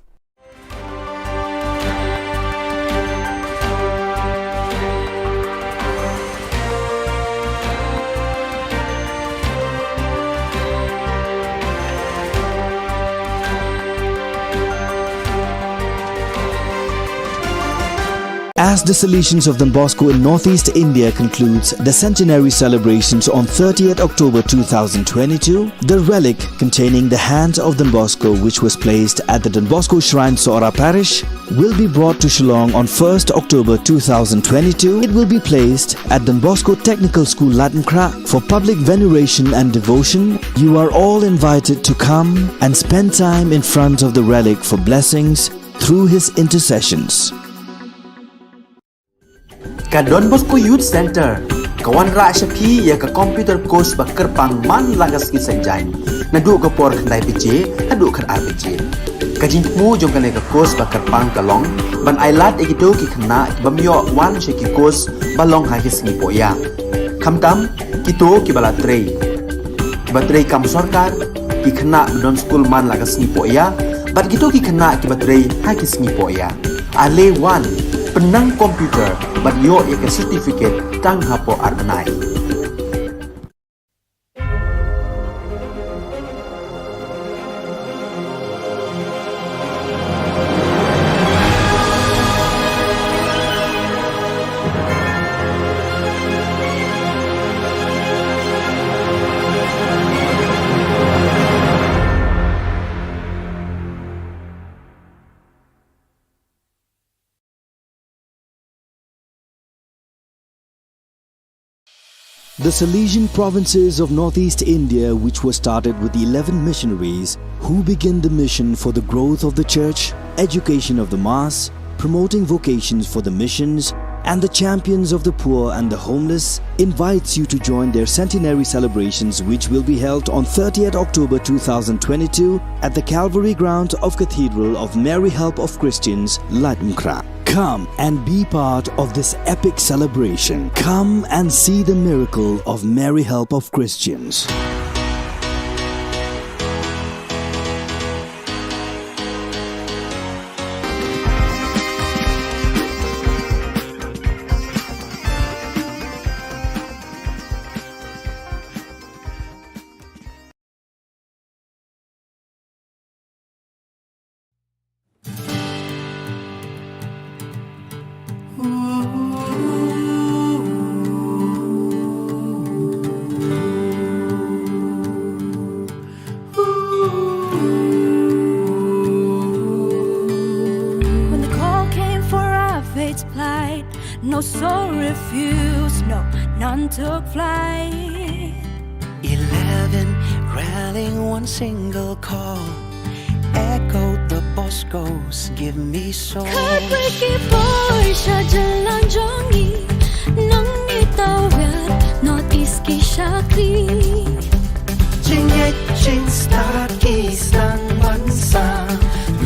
As the Salesians of Don Bosco in Northeast India concludes the centenary celebrations on thirtieth October two thousand twenty-two, the relic containing the hand of Don Bosco, which was placed at the Don Bosco Shrine, Sohra Parish, will be brought to Shillong on first October two thousand twenty-two. It will be placed at Don Bosco Technical School, Laitumkhrah, for public veneration and devotion. You are all invited to come and spend time in front of the relic for blessings through his intercessions. Ka Don Bosco Youth Centre ka wanrah sha phi ïa ka computer course ba kyrpang man la ka sngi Saitjaiñ, naduh ka por khyndai baje haduh khatar baje. Ka jingthmu jong kane ka course ba kyrpang ka long ban ailad ïa kito ki khynnah ki bym ïoh wan sha ki course ba long ha ki sngi pohïa, khamtam kito kiba la trei, kiba trei kam sorkar, ki khynnah ba don skul man la ka sngi pohïa, bad kito ki khynnah kiba trei ha ki sngi pohïa. Ale wan, pynnang computer bad ïoh ïa ka certificate tang hapoh ar bnai. The Salesian provinces of Northeast India, which was started with eleven missionaries who began the mission for the growth of the church, education of the mass, promoting vocations for the missions, and the champions of the poor and the homeless, invites you to join their centenary celebrations, which will be held on thirtieth October two thousand twenty-two at the Calvary Ground of Cathedral of Mary Help of Christians, Laitumkhrah. Come and be part of this epic celebration. Come and see the miracle of Mary Help of Christians. When the call came for our fate's plight, no soul refused, no, none took flight. Eleven rallying one single call, echoed the Boscos, give me soul. Khatwei ki poi sha jylla jong ngi, nang ïa ka wer North East ki shakri. Jingngeit jingstad ki sdang ban sah,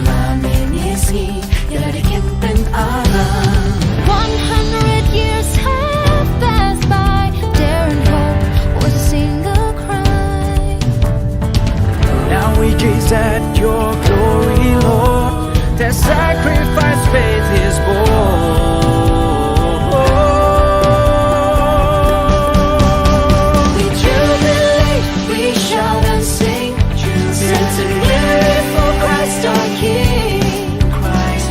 la mynne sngi ïa la dei campaign alam. One hundred years have passed by, dare and hope was a single cry. Now we gaze at your glory, Lord. Their sacrifice faith is born. We jubilate, we shout and sing, since and glory for Christ our King. Christ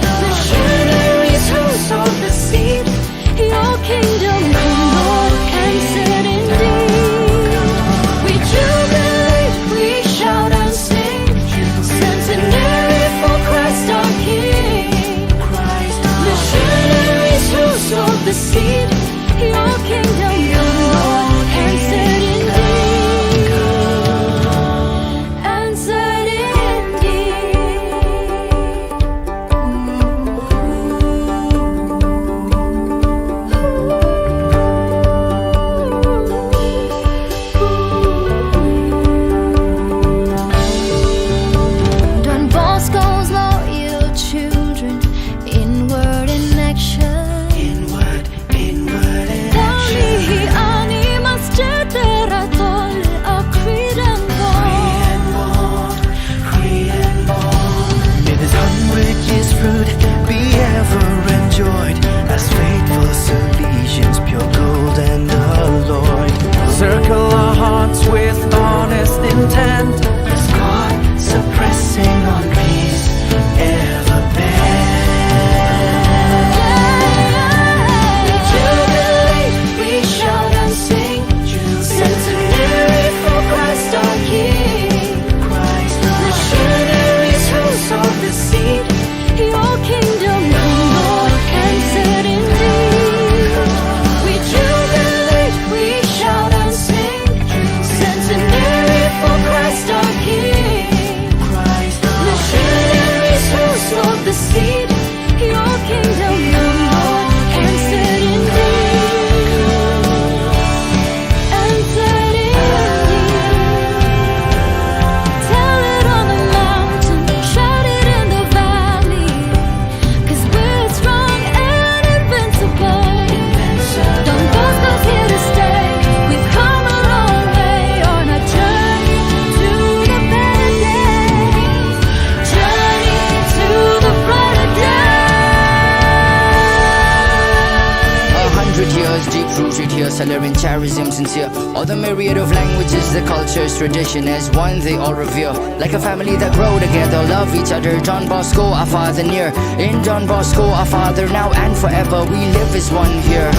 Deep rooted here, Salarian charism sincere. All the myriad of languages, the cultures, tradition as one they all revere. Like a family that grow together, love each other. Don Bosco, our father near. In Don Bosco, our father now and forever, we live as one here.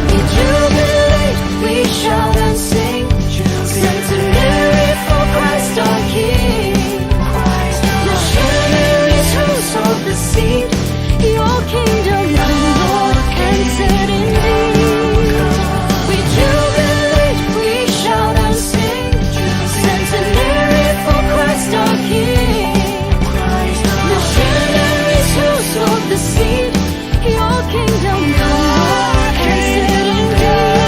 We jubilate, we shout and sing. Centenary for Christ our King. Missionaries who sowed the seed. Your kingdom, Lord, entered indeed. We jubilate, we shout and sing. Centenary for Christ our King. Missionaries who sowed the seed. Your kingdom come, entered indeed.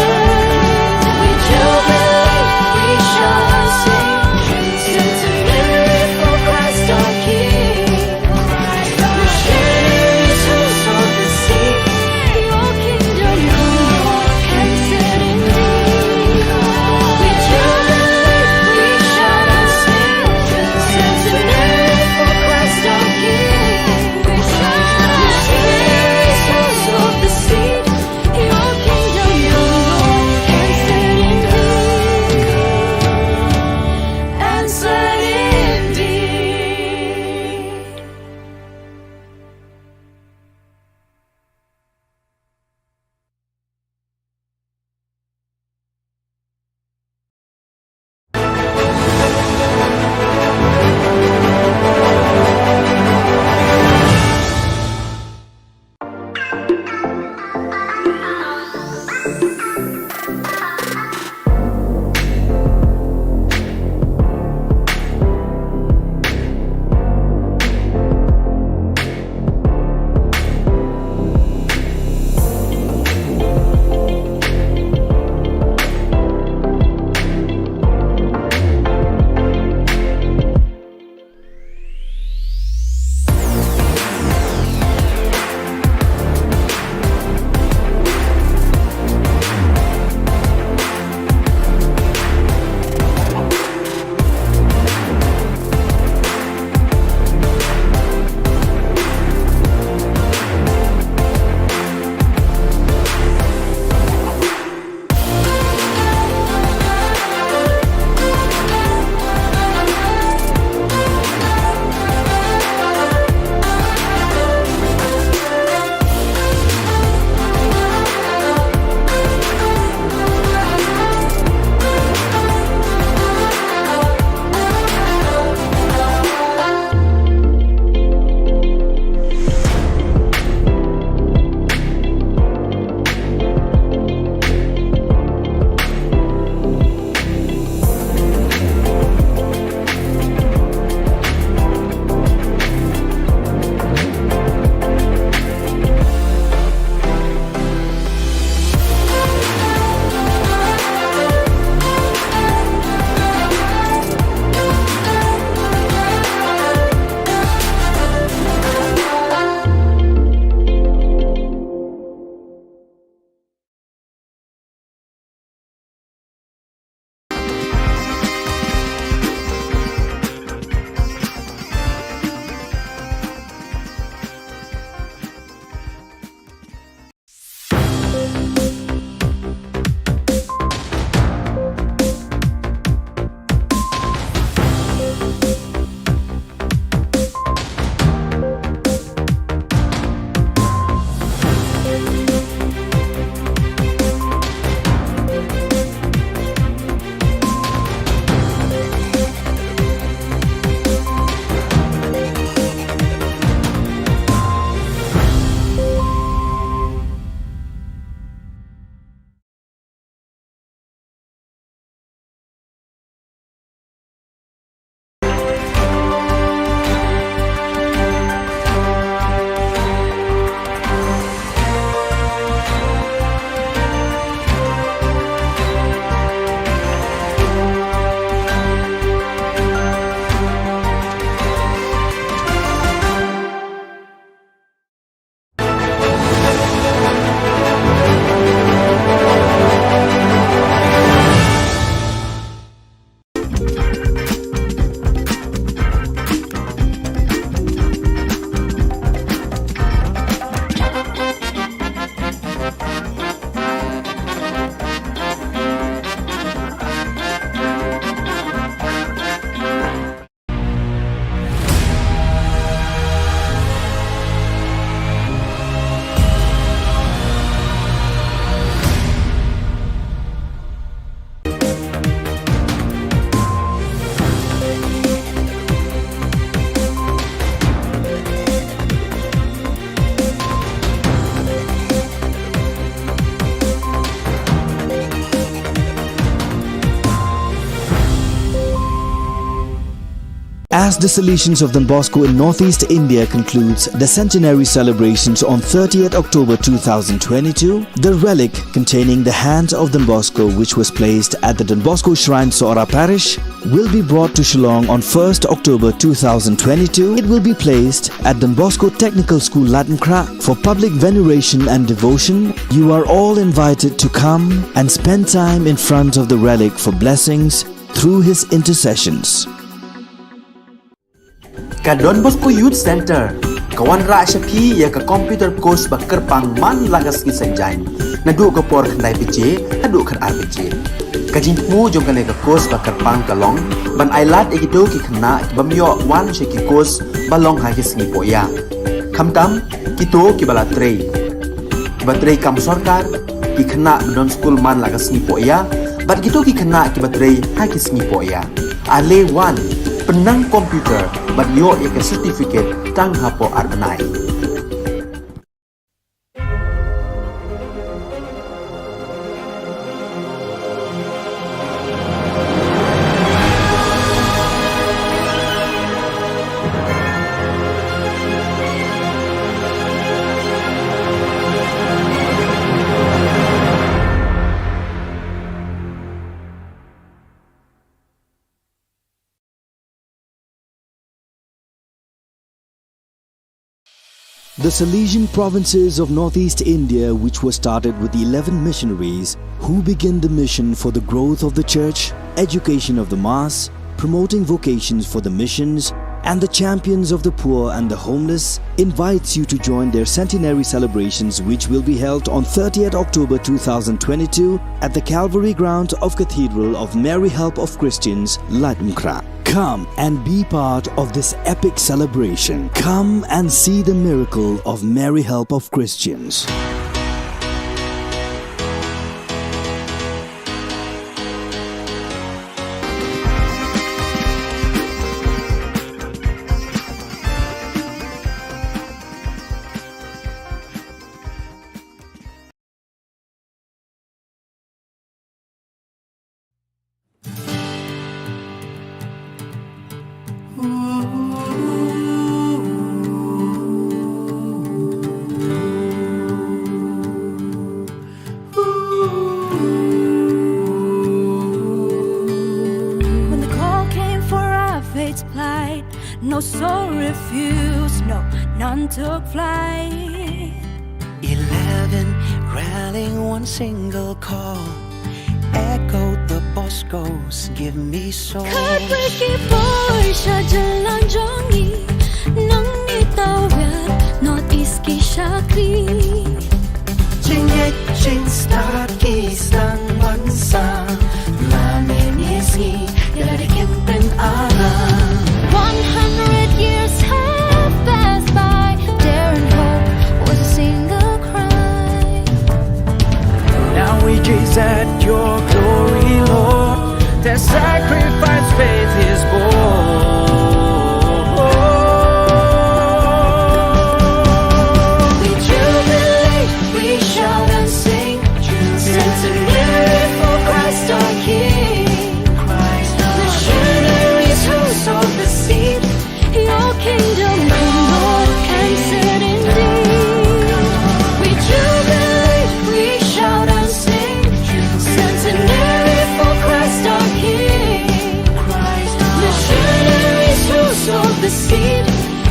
We jubilate, we shout and sing. Centenary for Christ our King. Missionaries As the Salesians of Don Bosco in Northeast India concludes the centenary celebrations on thirtieth October two thousand twenty-two, the relic containing the hands of Don Bosco, which was placed at the Don Bosco Shrine, Sohra Parish, will be brought to Shillong on first October two thousand twenty-two. It will be placed at Don Bosco Technical School, Laitumkhrah, for public veneration and devotion. You are all invited to come and spend time in front of the relic for blessings through his intercessions. Ka Don Bosco Youth Centre ka wanrah sha phi ïa ka computer course ba kyrpang man la ka sngi Saitjaiñ, naduh ka por khyndai baje haduh khatar baje. Ka jingthmu jong kane ka course ba kyrpang ka long ban ailad ïa kito ki khynnah ki bym ïoh wan sha ki course ba long ha ki sngi pohïa, khamtam kito kiba la trei, kiba trei kam sorkar, ki khynnah ba don skul man la ka sngi pohïa, bad kito ki khynnah kiba trei ha ki sngi pohïa. Ale wan, pynnang computer bad ïoh ïa ka certificate tang hapoh ar bnai. The Salesian provinces of Northeast India, which was started with eleven missionaries who began the mission for the growth of the church, education of the mass, promoting vocations for the missions, and the champions of the poor and the homeless, invites you to join their centenary celebrations, which will be held on thirtieth October two thousand twenty-two at the Calvary grounds of Cathedral of Mary Help of Christians, Laitumkhrah. Come and be part of this epic celebration. Come and see the miracle of Mary Help of Christians. When the call came for our faith to plight, no soul refused, no, none took flight. Eleven rallying one single call, echoed the Boscos, give me soul. Kyrpang ki poi sha jylliew jong ngi, nang ngi tawir North East ki shakri. Jingngeit jingstad ki sdang ban sah, la mynne sngi ïa la dei kim pynara. One hundred years have passed by, dare and hope was a single cry. Now we gaze at your glory, Lord. Their sacrifice faith is born. We jubilate, we shout and sing. Centenary for Christ our King. Christ our Missionaries who sowed the seed. Your kingdom come, Lord, and set indeed. We jubilate, we shout and sing. Centenary for Christ our King. Christ our Missionaries who sowed the seed.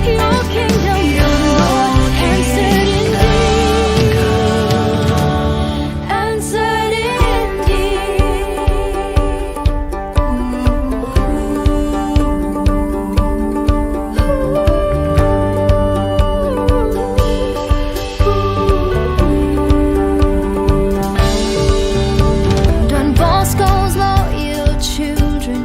Your kingdom come, Lord, and set indeed. And set indeed. Don Bosco's loyal children,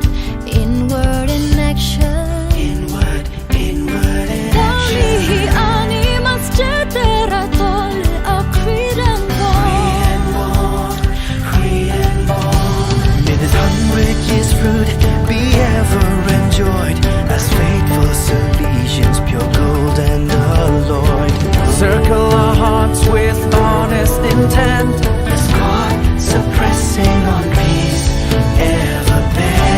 in word and action. In word, in word and action. Ani mas cetera tol a Creed and Bond. Creed and Bond, Creed and Bond. May this hundred years fruit be ever enjoyed, as faithful Salesians, pure gold and alloyed. Circle our hearts with honest intent, as God suppressing on peace ever bent.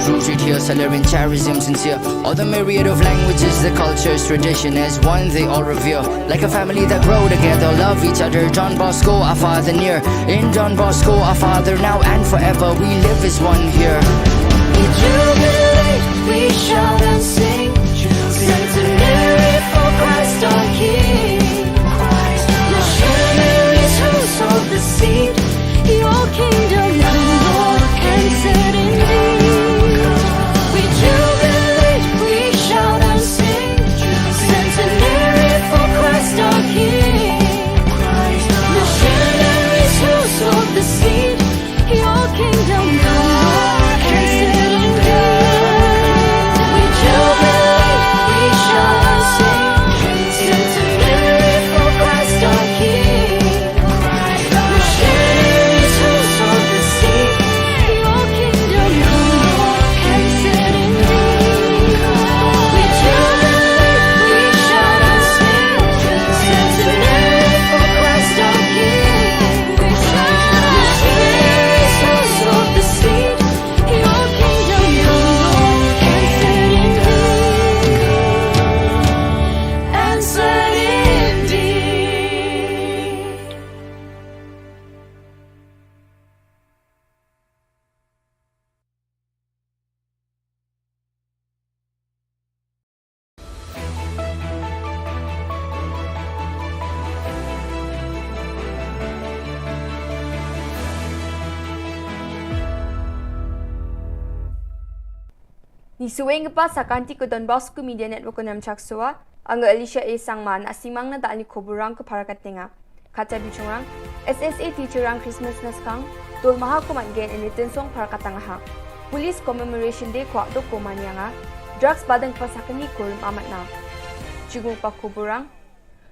Rooted here, Salerian charism sincere. All the myriad of languages, the cultures, tradition as one they all revere. Like a family that grow together, love each other. Don Bosco, our father near. In Don Bosco, our father now and forever. We live as one here. We jubilate, we shout and sing. Centenary for Christ our King. Missionaries who sowed the seed. Your kingdom come, Lord, and set indeed. We jubilate, we shout and sing. Centenary for Christ our King. Missionaries who sowed the seed. Your kingdom come, Lord, and set indeed. We jubilate, we shout and sing. Centenary for Christ our King. Ngi sngewbha sa ka Don Bosco Media Network, Namchak Soa, nga Alicia A Sangma, na simang na da ni khubor rang ka para ka tenga. Kata bichungrang, S S A teacher rang Christmas na skang, dol maha ko mat gen ini tensong para ka tanga ha. Police Commemoration Day ko adok ko mania nga, drugs badeng pa sakni ko rim amat na. Chigung pa khubor rang,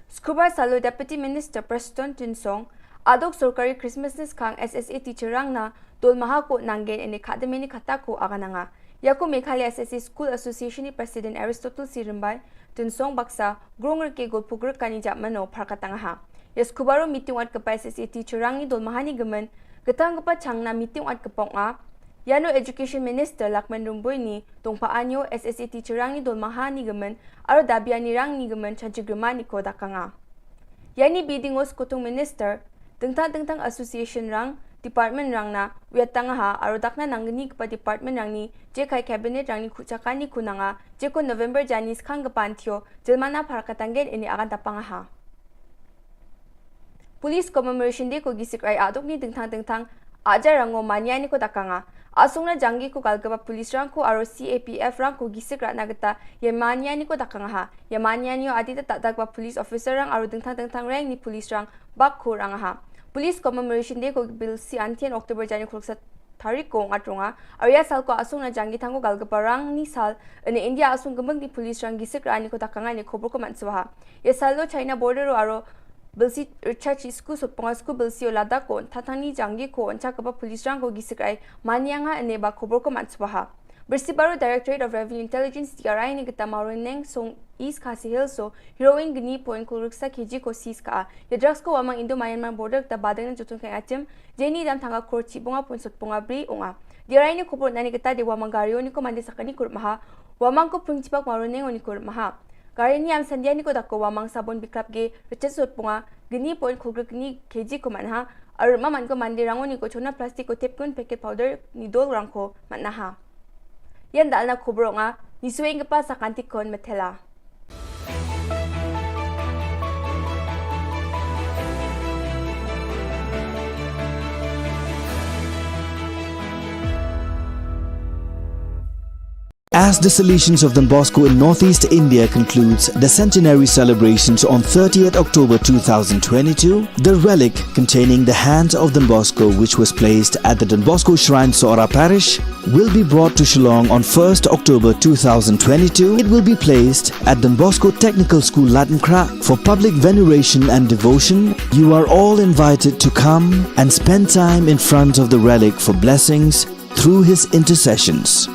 Sukhubar salo Deputy Minister Prestone Tynsong, adok sorkari Christmas na skang S S A teacher rang na, dol maha ko nang gen ini khademeni khata ko aga nanga. Yako Meghalaya S S A School Association ni President Aristotle C Rymbai, Tynsong baksa, grong rke gol pugr kani jap mano phar katang ha. Yas kubaro meeting wat kepa S S A teacher rang ni dol maha ni gemen, getang kepa chang na meeting wat kepong a. Yano Education Minister Lakman Rymbui ni, tongpa anyo S S A teacher rang ni dol maha ni gemen, aro dabi ani rang ni gemen chanchi grima ni ko dakanga. Yani bidingos kutung minister, tengtang tengtang association rang, department rang na, wiat tanga ha, aro dakna nanggni kepa department rang ni, je kai cabinet rang ni kuchaka ni kunanga, je ko November jani skang kepan thio, jelmana phar katang gen ini akan tapang ha. Police Commemoration Day ko gisik rai aduk ni tengtang tengtang, ajar rango mania ni ko dakanga. Asung na janggi ko galgaba police rang ko aro C A P F rang ko gisik rat na geta, ye mania ni ko dakanga ha. Ye mania ni o adita tak dakba police officer rang aro tengtang tengtang rang ni police rang bak ko rang ha. Police Commemoration Day ko bil si antian October jani kuruk sat tarik ko ngat ronga. Arya sal ko asung na janggi tang ko galgaba rang ni sal, ene India asung gemeng ni police rang gisik rani ko dakanga ni khobor ko mat swaha. Ye sal lo China border aro bilsi Richard chi sku sot ponga sku bilsi o lada ko, tatang ni janggi ko, oncha kaba police rang ko gisik rai, mania nga ene ba khobor ko mat swaha. Birsi baro Directorate of Revenue Intelligence D R I ni geta Mawryngkneng song East Khasi Hills so, heroin gni point ko ruksa K G ko seize ka a. Ye drugs ko wamang Indo Myanmar border geta badeng na jutun kai atim, jeni dam tanga kor chi bonga point sot ponga bri onga. D R I ni khobor nani geta de wamang gario ni ko mande sakani kur maha, wamang ko pung chipak Mawryngkneng oni kur maha. Gari ni am sandia ni ko dako wamang sabon biklap ge, rechet sot ponga, gni point khogr gni K G ko manha, ar maman ko mande rango ni ko chona plastic ko tep kun packet powder ni dol rang ko manha. Yan dalna khobor nga, ni sueng kepa sakanti kon metela. As the Salesians of Don Bosco in Northeast India concludes the centenary celebrations on thirtieth October two thousand twenty-two, the relic containing the hands of Don Bosco, which was placed at the Don Bosco Shrine, Sohra Parish, will be brought to Shillong on first October two thousand twenty-two. It will be placed at Don Bosco Technical School, Ladngkrah, for public veneration and devotion. You are all invited to come and spend time in front of the relic for blessings through his intercessions.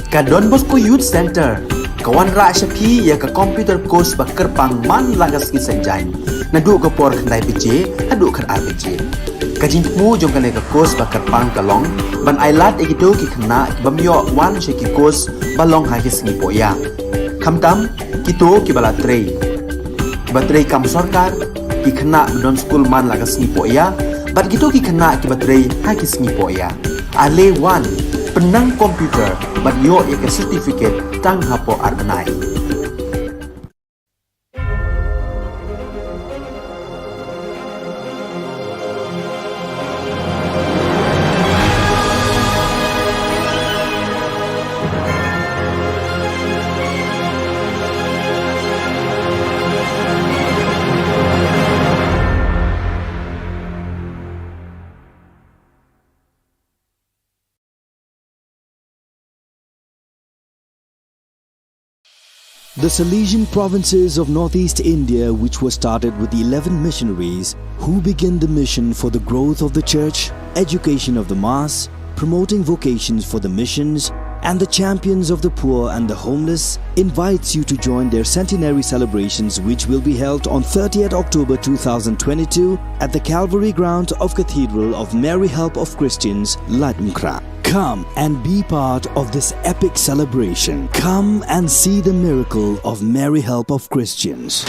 Ka Don Bosco Youth Center ka wanrah sha phi ïa ka computer course ba kyrpang man la ka sngi Saitjaiñ. Naduh ka por khyndai baje haduh khatar baje. Ka jingthmu jong kane ka course ba kyrpang ka long ban ai lad ïa kito ki khynnah ki bym ïoh wan sha ki course ba long ha ki sngi pohïa. Khamtam kito kiba la trei, kiba trei kam sorkar, ki khynnah ba don skul man la ka sngi pohïa, bad kito ki khynnah kiba trei ha ki sngi pohïa. Ale wan, pynnang computer bad ïoh ïa ka certificate tang hapoh ar bnai. The Salesian provinces of northeast India, which were started with eleven missionaries who began the mission for the growth of the church, education of the mass, promoting vocations for the missions, and the champions of the poor and the homeless, invites you to join their centenary celebrations, which will be held on thirtieth October two thousand twenty-two at the Calvary ground of Cathedral of Mary Help of Christians, Laitumkhrah. Come and be part of this epic celebration. Come and see the miracle of Mary Help of Christians.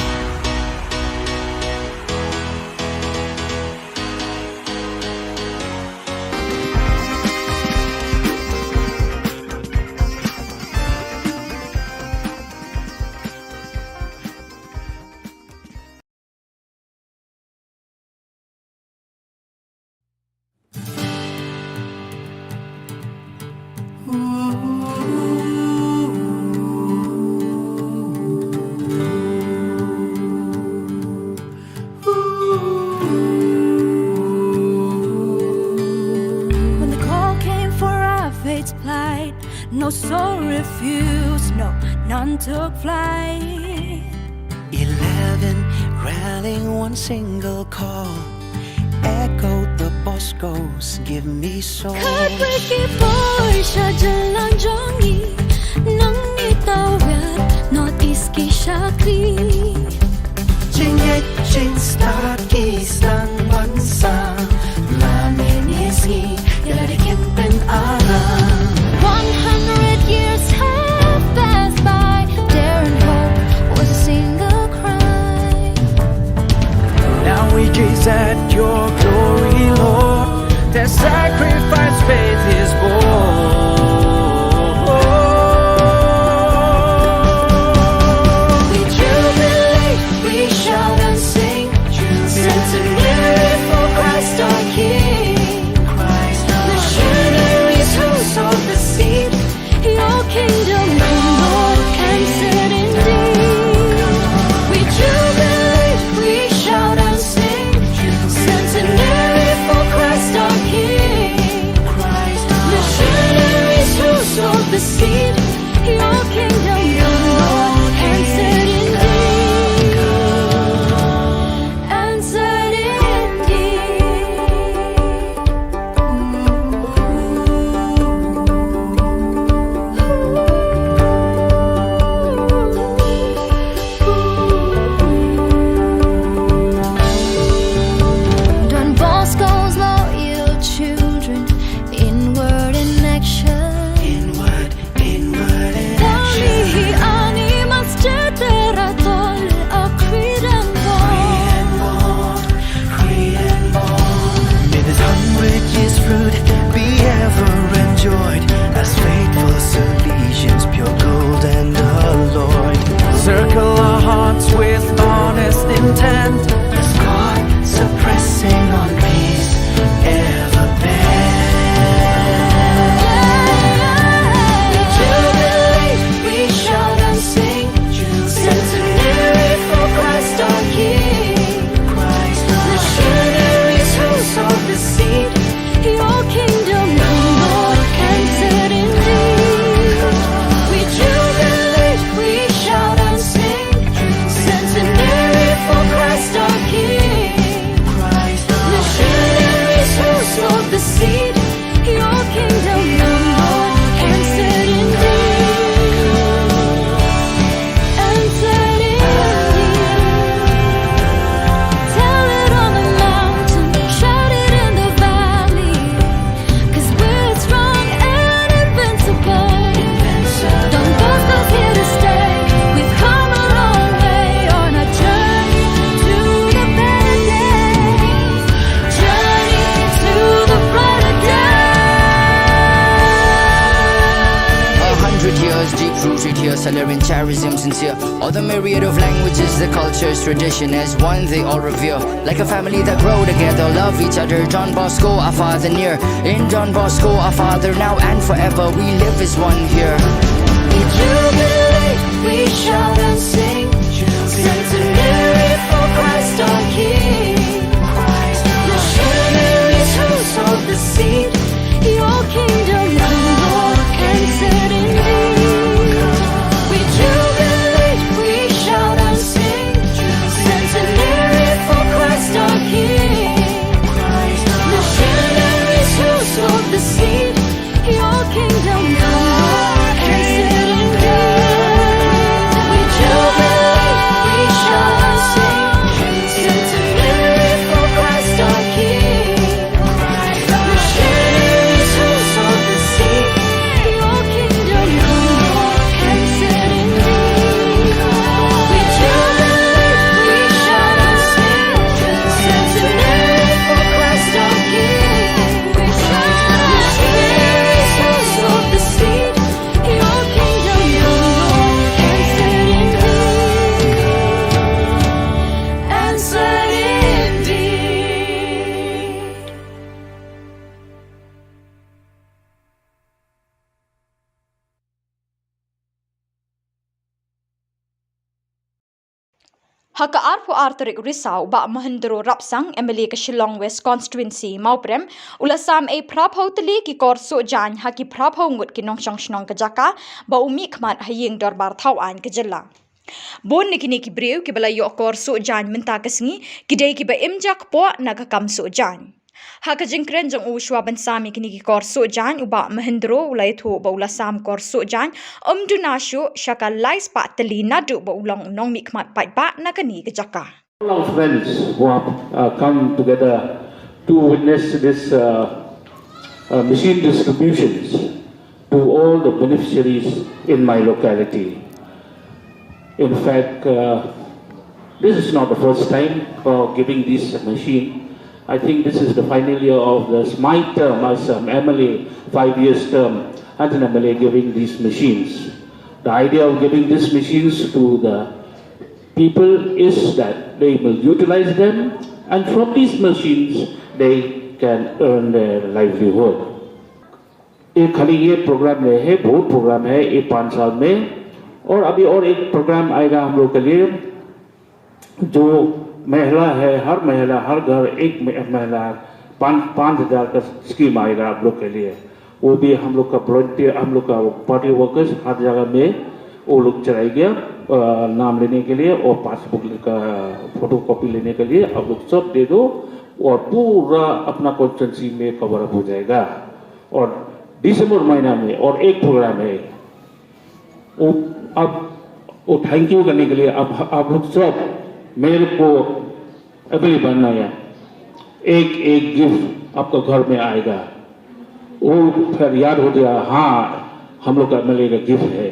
When the call came for our fate's plight, no soul refused, no, none took flight. Eleven rallying one single call, echoed the Bosco's, "Give me soul." Khatwei ki por sha jylla jong ngi, nang ngi tawir, North East ki shakri. Jingngeit jingstad ki sdang ban sah, la ngi sngew ïa la da ki pynarap. One hundred years have passed by, daring hope was a single cry. Now we gaze at your glory, Lord. Their sacrifice faith is born. We jubilate, we shout and sing, centenary. Deep rooted here, Salerian charism sincere. All the myriad of languages, the cultures, tradition as one they all revere. Like a family that grow together, love each other. Don Bosco, our father near. In Don Bosco, our father now and forever. We live as one here. We jubilate, we shout and sing. Centenary for Christ our King. Missionaries who sowed the seed. Your kingdom come, Lord, and set indeed. We jubilate, we shout and sing. Centenary for Christ our King. Missionaries who sowed the seed. Your kingdom come, Lord, and set indeed. We jubilate, we shout and sing. Centenary for Christ our King. Ha ka arphew ar tarik Risaw, u Bah Mahendro Rapsang, M L A ka Shillong West Constituency, Mawprem, u la sam ei phraphew tylli ki kor suh jaiñ ha ki phraphew ngut ki nongshong shnong ka jaka, ba u mih khmat ha ïing dorbar thaw aiñ ka jylla. Bun na kine ki briew kiba la ïoh kor suh jaiñ mynta ka sngi, ki dei kiba im jakpoh na ka kam suh jaiñ. Ha ka jingkren jong u shuwa ban sam ïa kine ki kor suh jaiñ, u Bah Mahendro u la ïathuh ba u la sam kor suh jaiñ ym duna shuh sha ka lai spah tylli naduh ba u long u nongmihkhmat paidbah na kane ka jaka. All our friends who have uh, come together to witness this uh, uh, machine distributions to all the beneficiaries in my locality. In fact, uh, this is not the first time for giving this machine. I think this is the final year of this, my term as an M L A, five years term as an M L A giving these machines. The idea of giving these machines to the people is that they will utilize them, and from these machines they can earn their livelihood. ये खाली ये प्रोग्राम नहीं है, बहुत प्रोग्राम है ये पाँच साल में। और अभी और एक प्रोग्राम आएगा हम लोग के लिए, जो महिला है, हर महिला, हर घर एक म-, महिला, पाँच, पाँच हज़ार का स्कीम आएगा आप लोग के लिए। वो भी हम लोग का वॉलंटियर, हम लोग का पार्टी वर्कर्स हर जगह में वो लोग चलाएगा, अ, नाम लेने के लिए और पासबुक का फोटोकॉपी लेने के लिए आप लोग सब दे दो और पूरा अपना कॉन्स्टिट्यूएंसी में कवर अप हो जाएगा। और दिसंबर महीना में और एक प्रोग्राम है, वो, अब वो थैंक यू करने के लिए आप, आप लोग सब मेरे को एमएलए बनना है, एक एक गिफ्ट आपका घर में आएगा। वो फिर याद हो गया, हाँ, हम लोग का एमएलए का गिफ्ट है।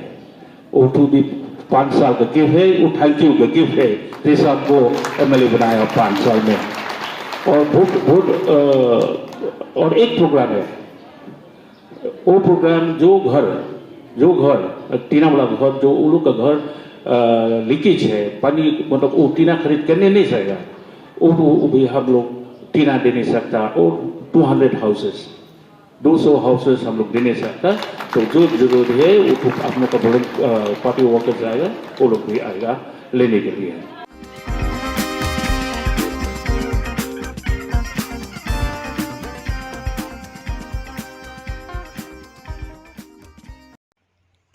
वो टू भी पाँच साल का गिफ्ट है, वो थैंक यू का गिफ्ट है, जैसे आपको एमएलए बनाया पाँच साल में। और बहुत, बहुत, अ, और एक प्रोग्राम है, वो प्रोग्राम जो घर, जो घर, टीना वाला घर, जो उन लोग का घर, अ, लीकेज है, पानी, मतलब, वो टीना खरीद करने नहीं सकेगा, वो, वो, वो भी हम लोग टीना दे नहीं सकता, और टू हंड्रेड हाउसेस, दो सौ हाउसेस हम लोग दे नहीं सकता। तो जो जरूरत है, वो तो आप लोग का वॉलंट-, अ, पार्टी वर्कर्स आएगा, वो लोग भी आएगा लेने के लिए।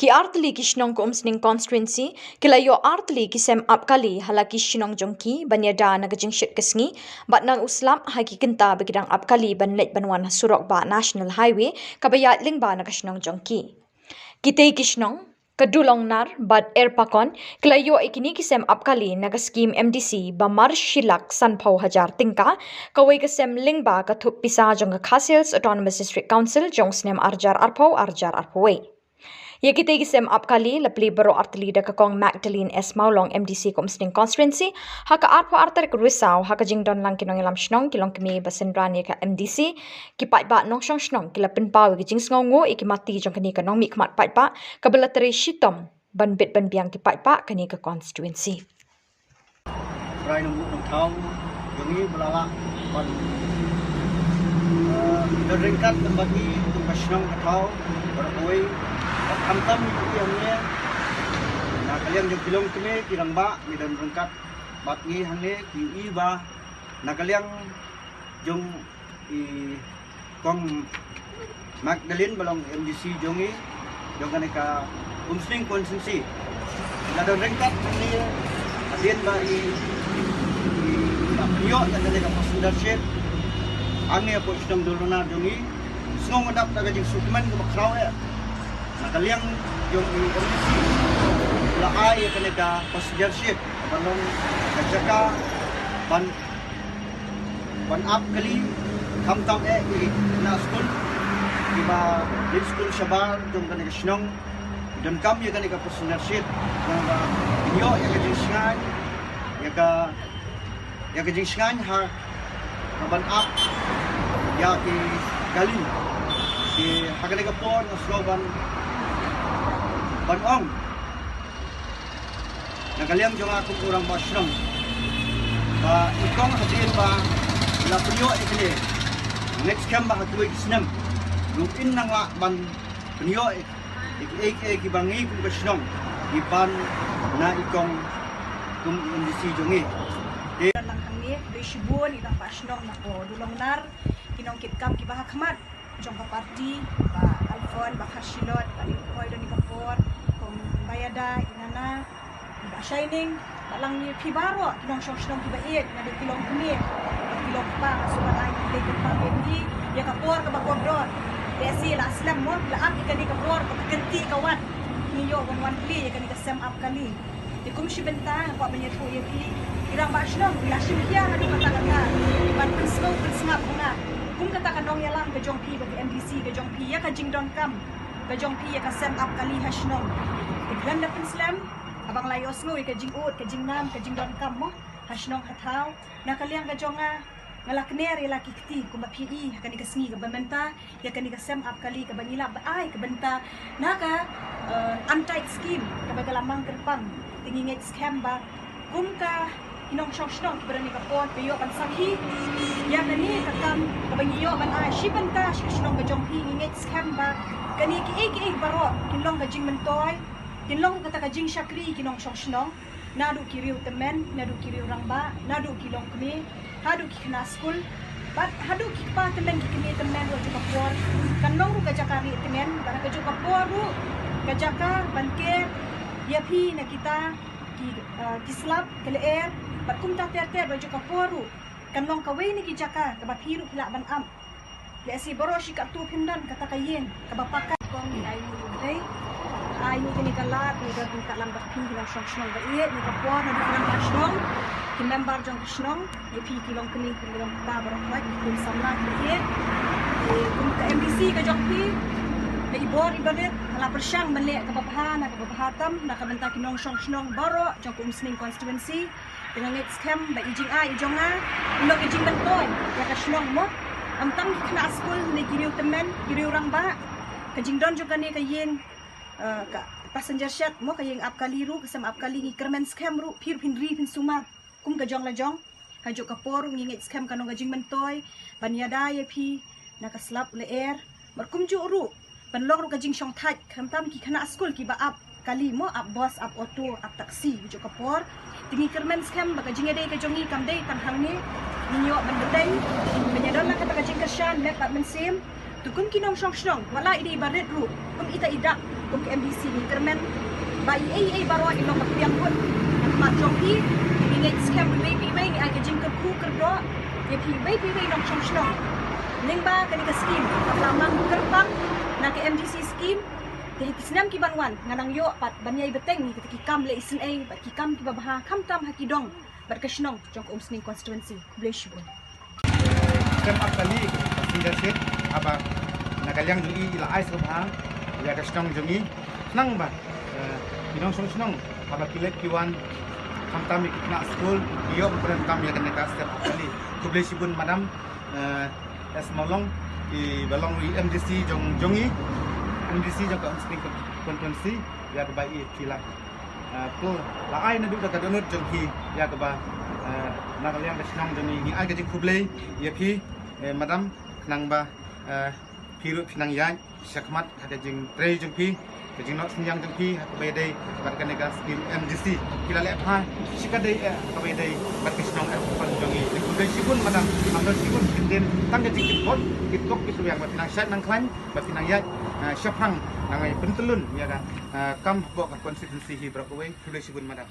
Ki artylli ki shnong ka Umsning constituency ki la ïoh artylli ki sem ap kali ha la ki shnong jong ki ban ïada na ka jingshit ka sngi bad na u slap ha ki kynta ba ki dang ap kali ban leit ban wan ha surok bah National Highway kaba ïaid lyngba na ka shnong jong ki. Kitei ki shnong, ka Dulongnar bad Erpakon, ki la ïoh ïa kine ki sem ap kali na ka skim M D C ba mar shilak sanphew hajar tyngka, kawei ka sem lyngba ka thup pisa jong ka Khasi Hills Autonomous District Council jong u snem arhajar arphew, arhajar arphew wei. Ïa kitei ki sem ap kali la plie baroh artylli da ka Kong Magdalene S Mawlong, M D C ka Umsning Constituency, ha ka arphew ar tarik Risaw, ha ka jingdon lang ki nongïalam shnong, ki longkmie ba synran ïa ka M D C, ki paidbah nongshong shnong, ki la pynpaw ïa ka jingsngewnguh ïa ki mati jong kane ka nongmihkhmat paidbah kaba la trei shitom ban bit ban biang ki paidbah kane ka constituency. Rai nongbuh nongthaw jong ngi ba la lah ban, eh, don ryngkat lem bad ngi kum ka shnong ka thaw baroh kawei. Bad khamtam ngi ïohi hangne na ka liang jong ki longkmie ki rangbah ngi don ryngkat bad ngi hangne, ki ïohi ba na ka liang jong i Kong Magdalene ba long M D C jong i, jong kane ka Umsning constituency. Nga don ryngkat hangne hadien ba i, i, i la pynïoh ïa kane ka passenger ship hangne hapoh shnong Dulrunar jong i. Sngew nga dap da ka jingsngewkmen kaba khraw eh. Na ka liang jong i M D C la ai ïa kane ka passenger ship kaba long ka jaka ban ban ap kali, khamtam eh ki khynnah skul kiba leit skul shabar jong kane ka shnong, donkam ïa kane ka passenger ship, naba ïoh ïa ka jingshngaiñ, ïa ka, ïa ka jingshngaiñ ha ka ban ap ïa ki kali. Ki ha kane ka por nga sngew ban, ban ong na ka liang jong nga kum u rangbah shnong ba i kong hadien ba la pynïoh ïa kane, ngeit skhem ba ha kawei ka snem ruh in nang lah ban pynïoh ïa kiei kiei kiba ngi kum ka shnong ngi pan na i kong kum i M D C jong ngi. Te lang hangne, khublei shibun i rangbah shnong na ka Dulongnar, ki nongkitkam kiba ha khmat jong ka party, Bah Alphon, Bah Kharshilot, Bah Lyngkhoi, don ïa ka por, Kong Bayada, i Nana, Bah Shining, bad lang ïa phi baroh ki nongshong shnong kiba ïeit, naduh ki longkmie, ki longkpa, nga sngewbha ai khublei kyrpang ïa phi ïa ka por kaba kordor. Lehse la slem mo, la ap ïa kane ka por kaba kynti ka wat, ngi ïoh ban wan plie ïa kane ka sem ap kali. Te kum shi bynta nga kwah ban ïathuh ïa phi, i rangbah shnong, i la shim khia haduh katta katta ban pynsngew pynsngap ha nga kum kata ka nongïalam ka jong phi bad ka M D C ka jong phi ïa ka jingdonkam ka jong phi ïa ka sem ap kali ha shnong. Te khlem da pynslem, haba nga la ïohsngew ïa ka jingud, ka jingnam, ka jingdonkam mo ha shnong ha thaw, na ka liang ka jong nga, nga la kner ïa la ki kti kumba phi i ha kane ka sngi kaba mynta, ïa kane ka sem ap kali kaba ngi lah ba ai ka bynta na ka, eh, Untied Scheme kaba ka la mang kyrpang. Te ngi ngeit skhem ba kum ka ki nongshong shnong kiba don ïa ka por ba ïoh ban sakhi ïa kane ka kam kaba ngi ïoh ban ai shi bynta sha ka shnong ka jong phi, ngi ngeit skhem ba kane kiei kiei baroh kin long ka jingmyntoi, kin long kata ka jingshakri ki nongshong shnong, naduh ki riew tymmen, naduh ki riew rangbah, naduh ki longkmie, haduh ki khynnah skul, bad haduh ki kpa tymmen, ki kmie tymmen, ruh ha kajuh ka por kan long ruh ka jaka rieh tymmen, bad ha kajuh ka por ruh ka jaka ban ker ïa phi na kita ki, eh, ki slap, ki lyer, bad kumta ter ter, bad ha kajuh ka por ruh kan long kawei na ki jaka kaba phi ruh phi lah ban ap. Lehse baroh shi katto phin don kata ka ïing kaba paka. Kong, ngi ai nguh ïa U Blei, ai nguh ïa kane ka lad ngi don ryngkat lang bad phi ki nongshong shnong ba ïeit, na ka por naduh ki rangbah shnong, ki member jong ka shnong, ïa phi ki longkmie ki longkpa baroh kawei, ki khun samla kiba ïeit. Te kum ka M D C ka jong phi, na i bor iba rit nga la pyrshang ban leh kaba bha na kaba bha tam na ka bynta ki nongshong shnong baroh jong ka Umsning constituency. Te nga ngeit skhem ba i jingai i jong nga in long ka jingmyntoi ïa ka shnong mo. Ym tang ki khynnah skul ne ki riew tymmen, ki riew rangbah. Ka jingdon jong kane ka ïing, eh, ka passenger shed mo, ka ïing ap kali ruh, ka sem ap kali, ngi kyrmen skhem ruh phi ruh phin ri phin sumar kum ka jong la jong. Ha kajuh ka por ruh ngi ngeit skhem kan long ka jingmyntoi ban ïada ïa phi na ka slap lyer. Bad kumjuh ruh ban long ruh ka jingshongthait, khamtam ki khynnah skul kiba ap kali mo, ap bus, ap auto, ap taxi, ha kajuh ka por. Te ngi kyrmen skhem ba ka jingïadei ka jong ngi kam dei tang hangne, ngin ïoh ban bteng, ban ïadon lang kata ka jingkyrshan met bad mynsiem. Te kum ki nongshong shnong, wat la i dei ba rit ruh, kum ita i dak, kum ka M D C ngi kyrmen ba i ei i ei baroh i long ba pdiang kut ha khmat jong phi. Ngi ngeit skhem iwei pa iwei ngi ai ka jingkyrkhu kyrdoh ïa phi iwei pa iwei nongshong shnong. Lyngba kane ka skim kaba la mang kyrpang na ka M D C skim, te ha ki snem ki ban wan ngan nang ïoh pat ban ïai bteng ïa kita ki kam leh isynei bad ki kam kiba bha khamtam ha ki dong bad ka shnong jong ka Umsning constituency. Khublei shibun. Sem ap kali passenger ship, haba na ka liang jong i i la ai sngewbha ïa ka shnong jong i. Khnang ba ki nongshong shnong haba ki leit ki wan, khamtam ïa ki khynnah skul, ki ïoh ban pyndonkam ïa kane ka step kali. Khublei shibun Madam S Mawlong, iba long i MDC jong jong i, MDC jong ka Umspring constituency, ïa kaba i phi la pynlait naduh da ka dohnud jong phi ïa kaba na ka liang ka shnong jong i. Ngi ai ka jingkhublei ïa phi Madam, khnang ba phi ruh phi nang ïaid shakhmat ha ka jingtrei jong phi, ka jingnoh synñiang jong phi ha kaba ïadei bad kane ka skim MDC. Phi la leh bha shikatdei eh ha kaba ïadei bad ka shnong eh jong i. Khublei shibun Madam, ym don shibun kyntien, tang ka jingkitkhlieh, kitrwiang ba phi nang shait nang khlaiñ, ba phi nang ïaid shaphrang, nang ai pyntyllun ïa ka kam hapoh ka constituency hi baroh kawei. Khublei shibun Madam.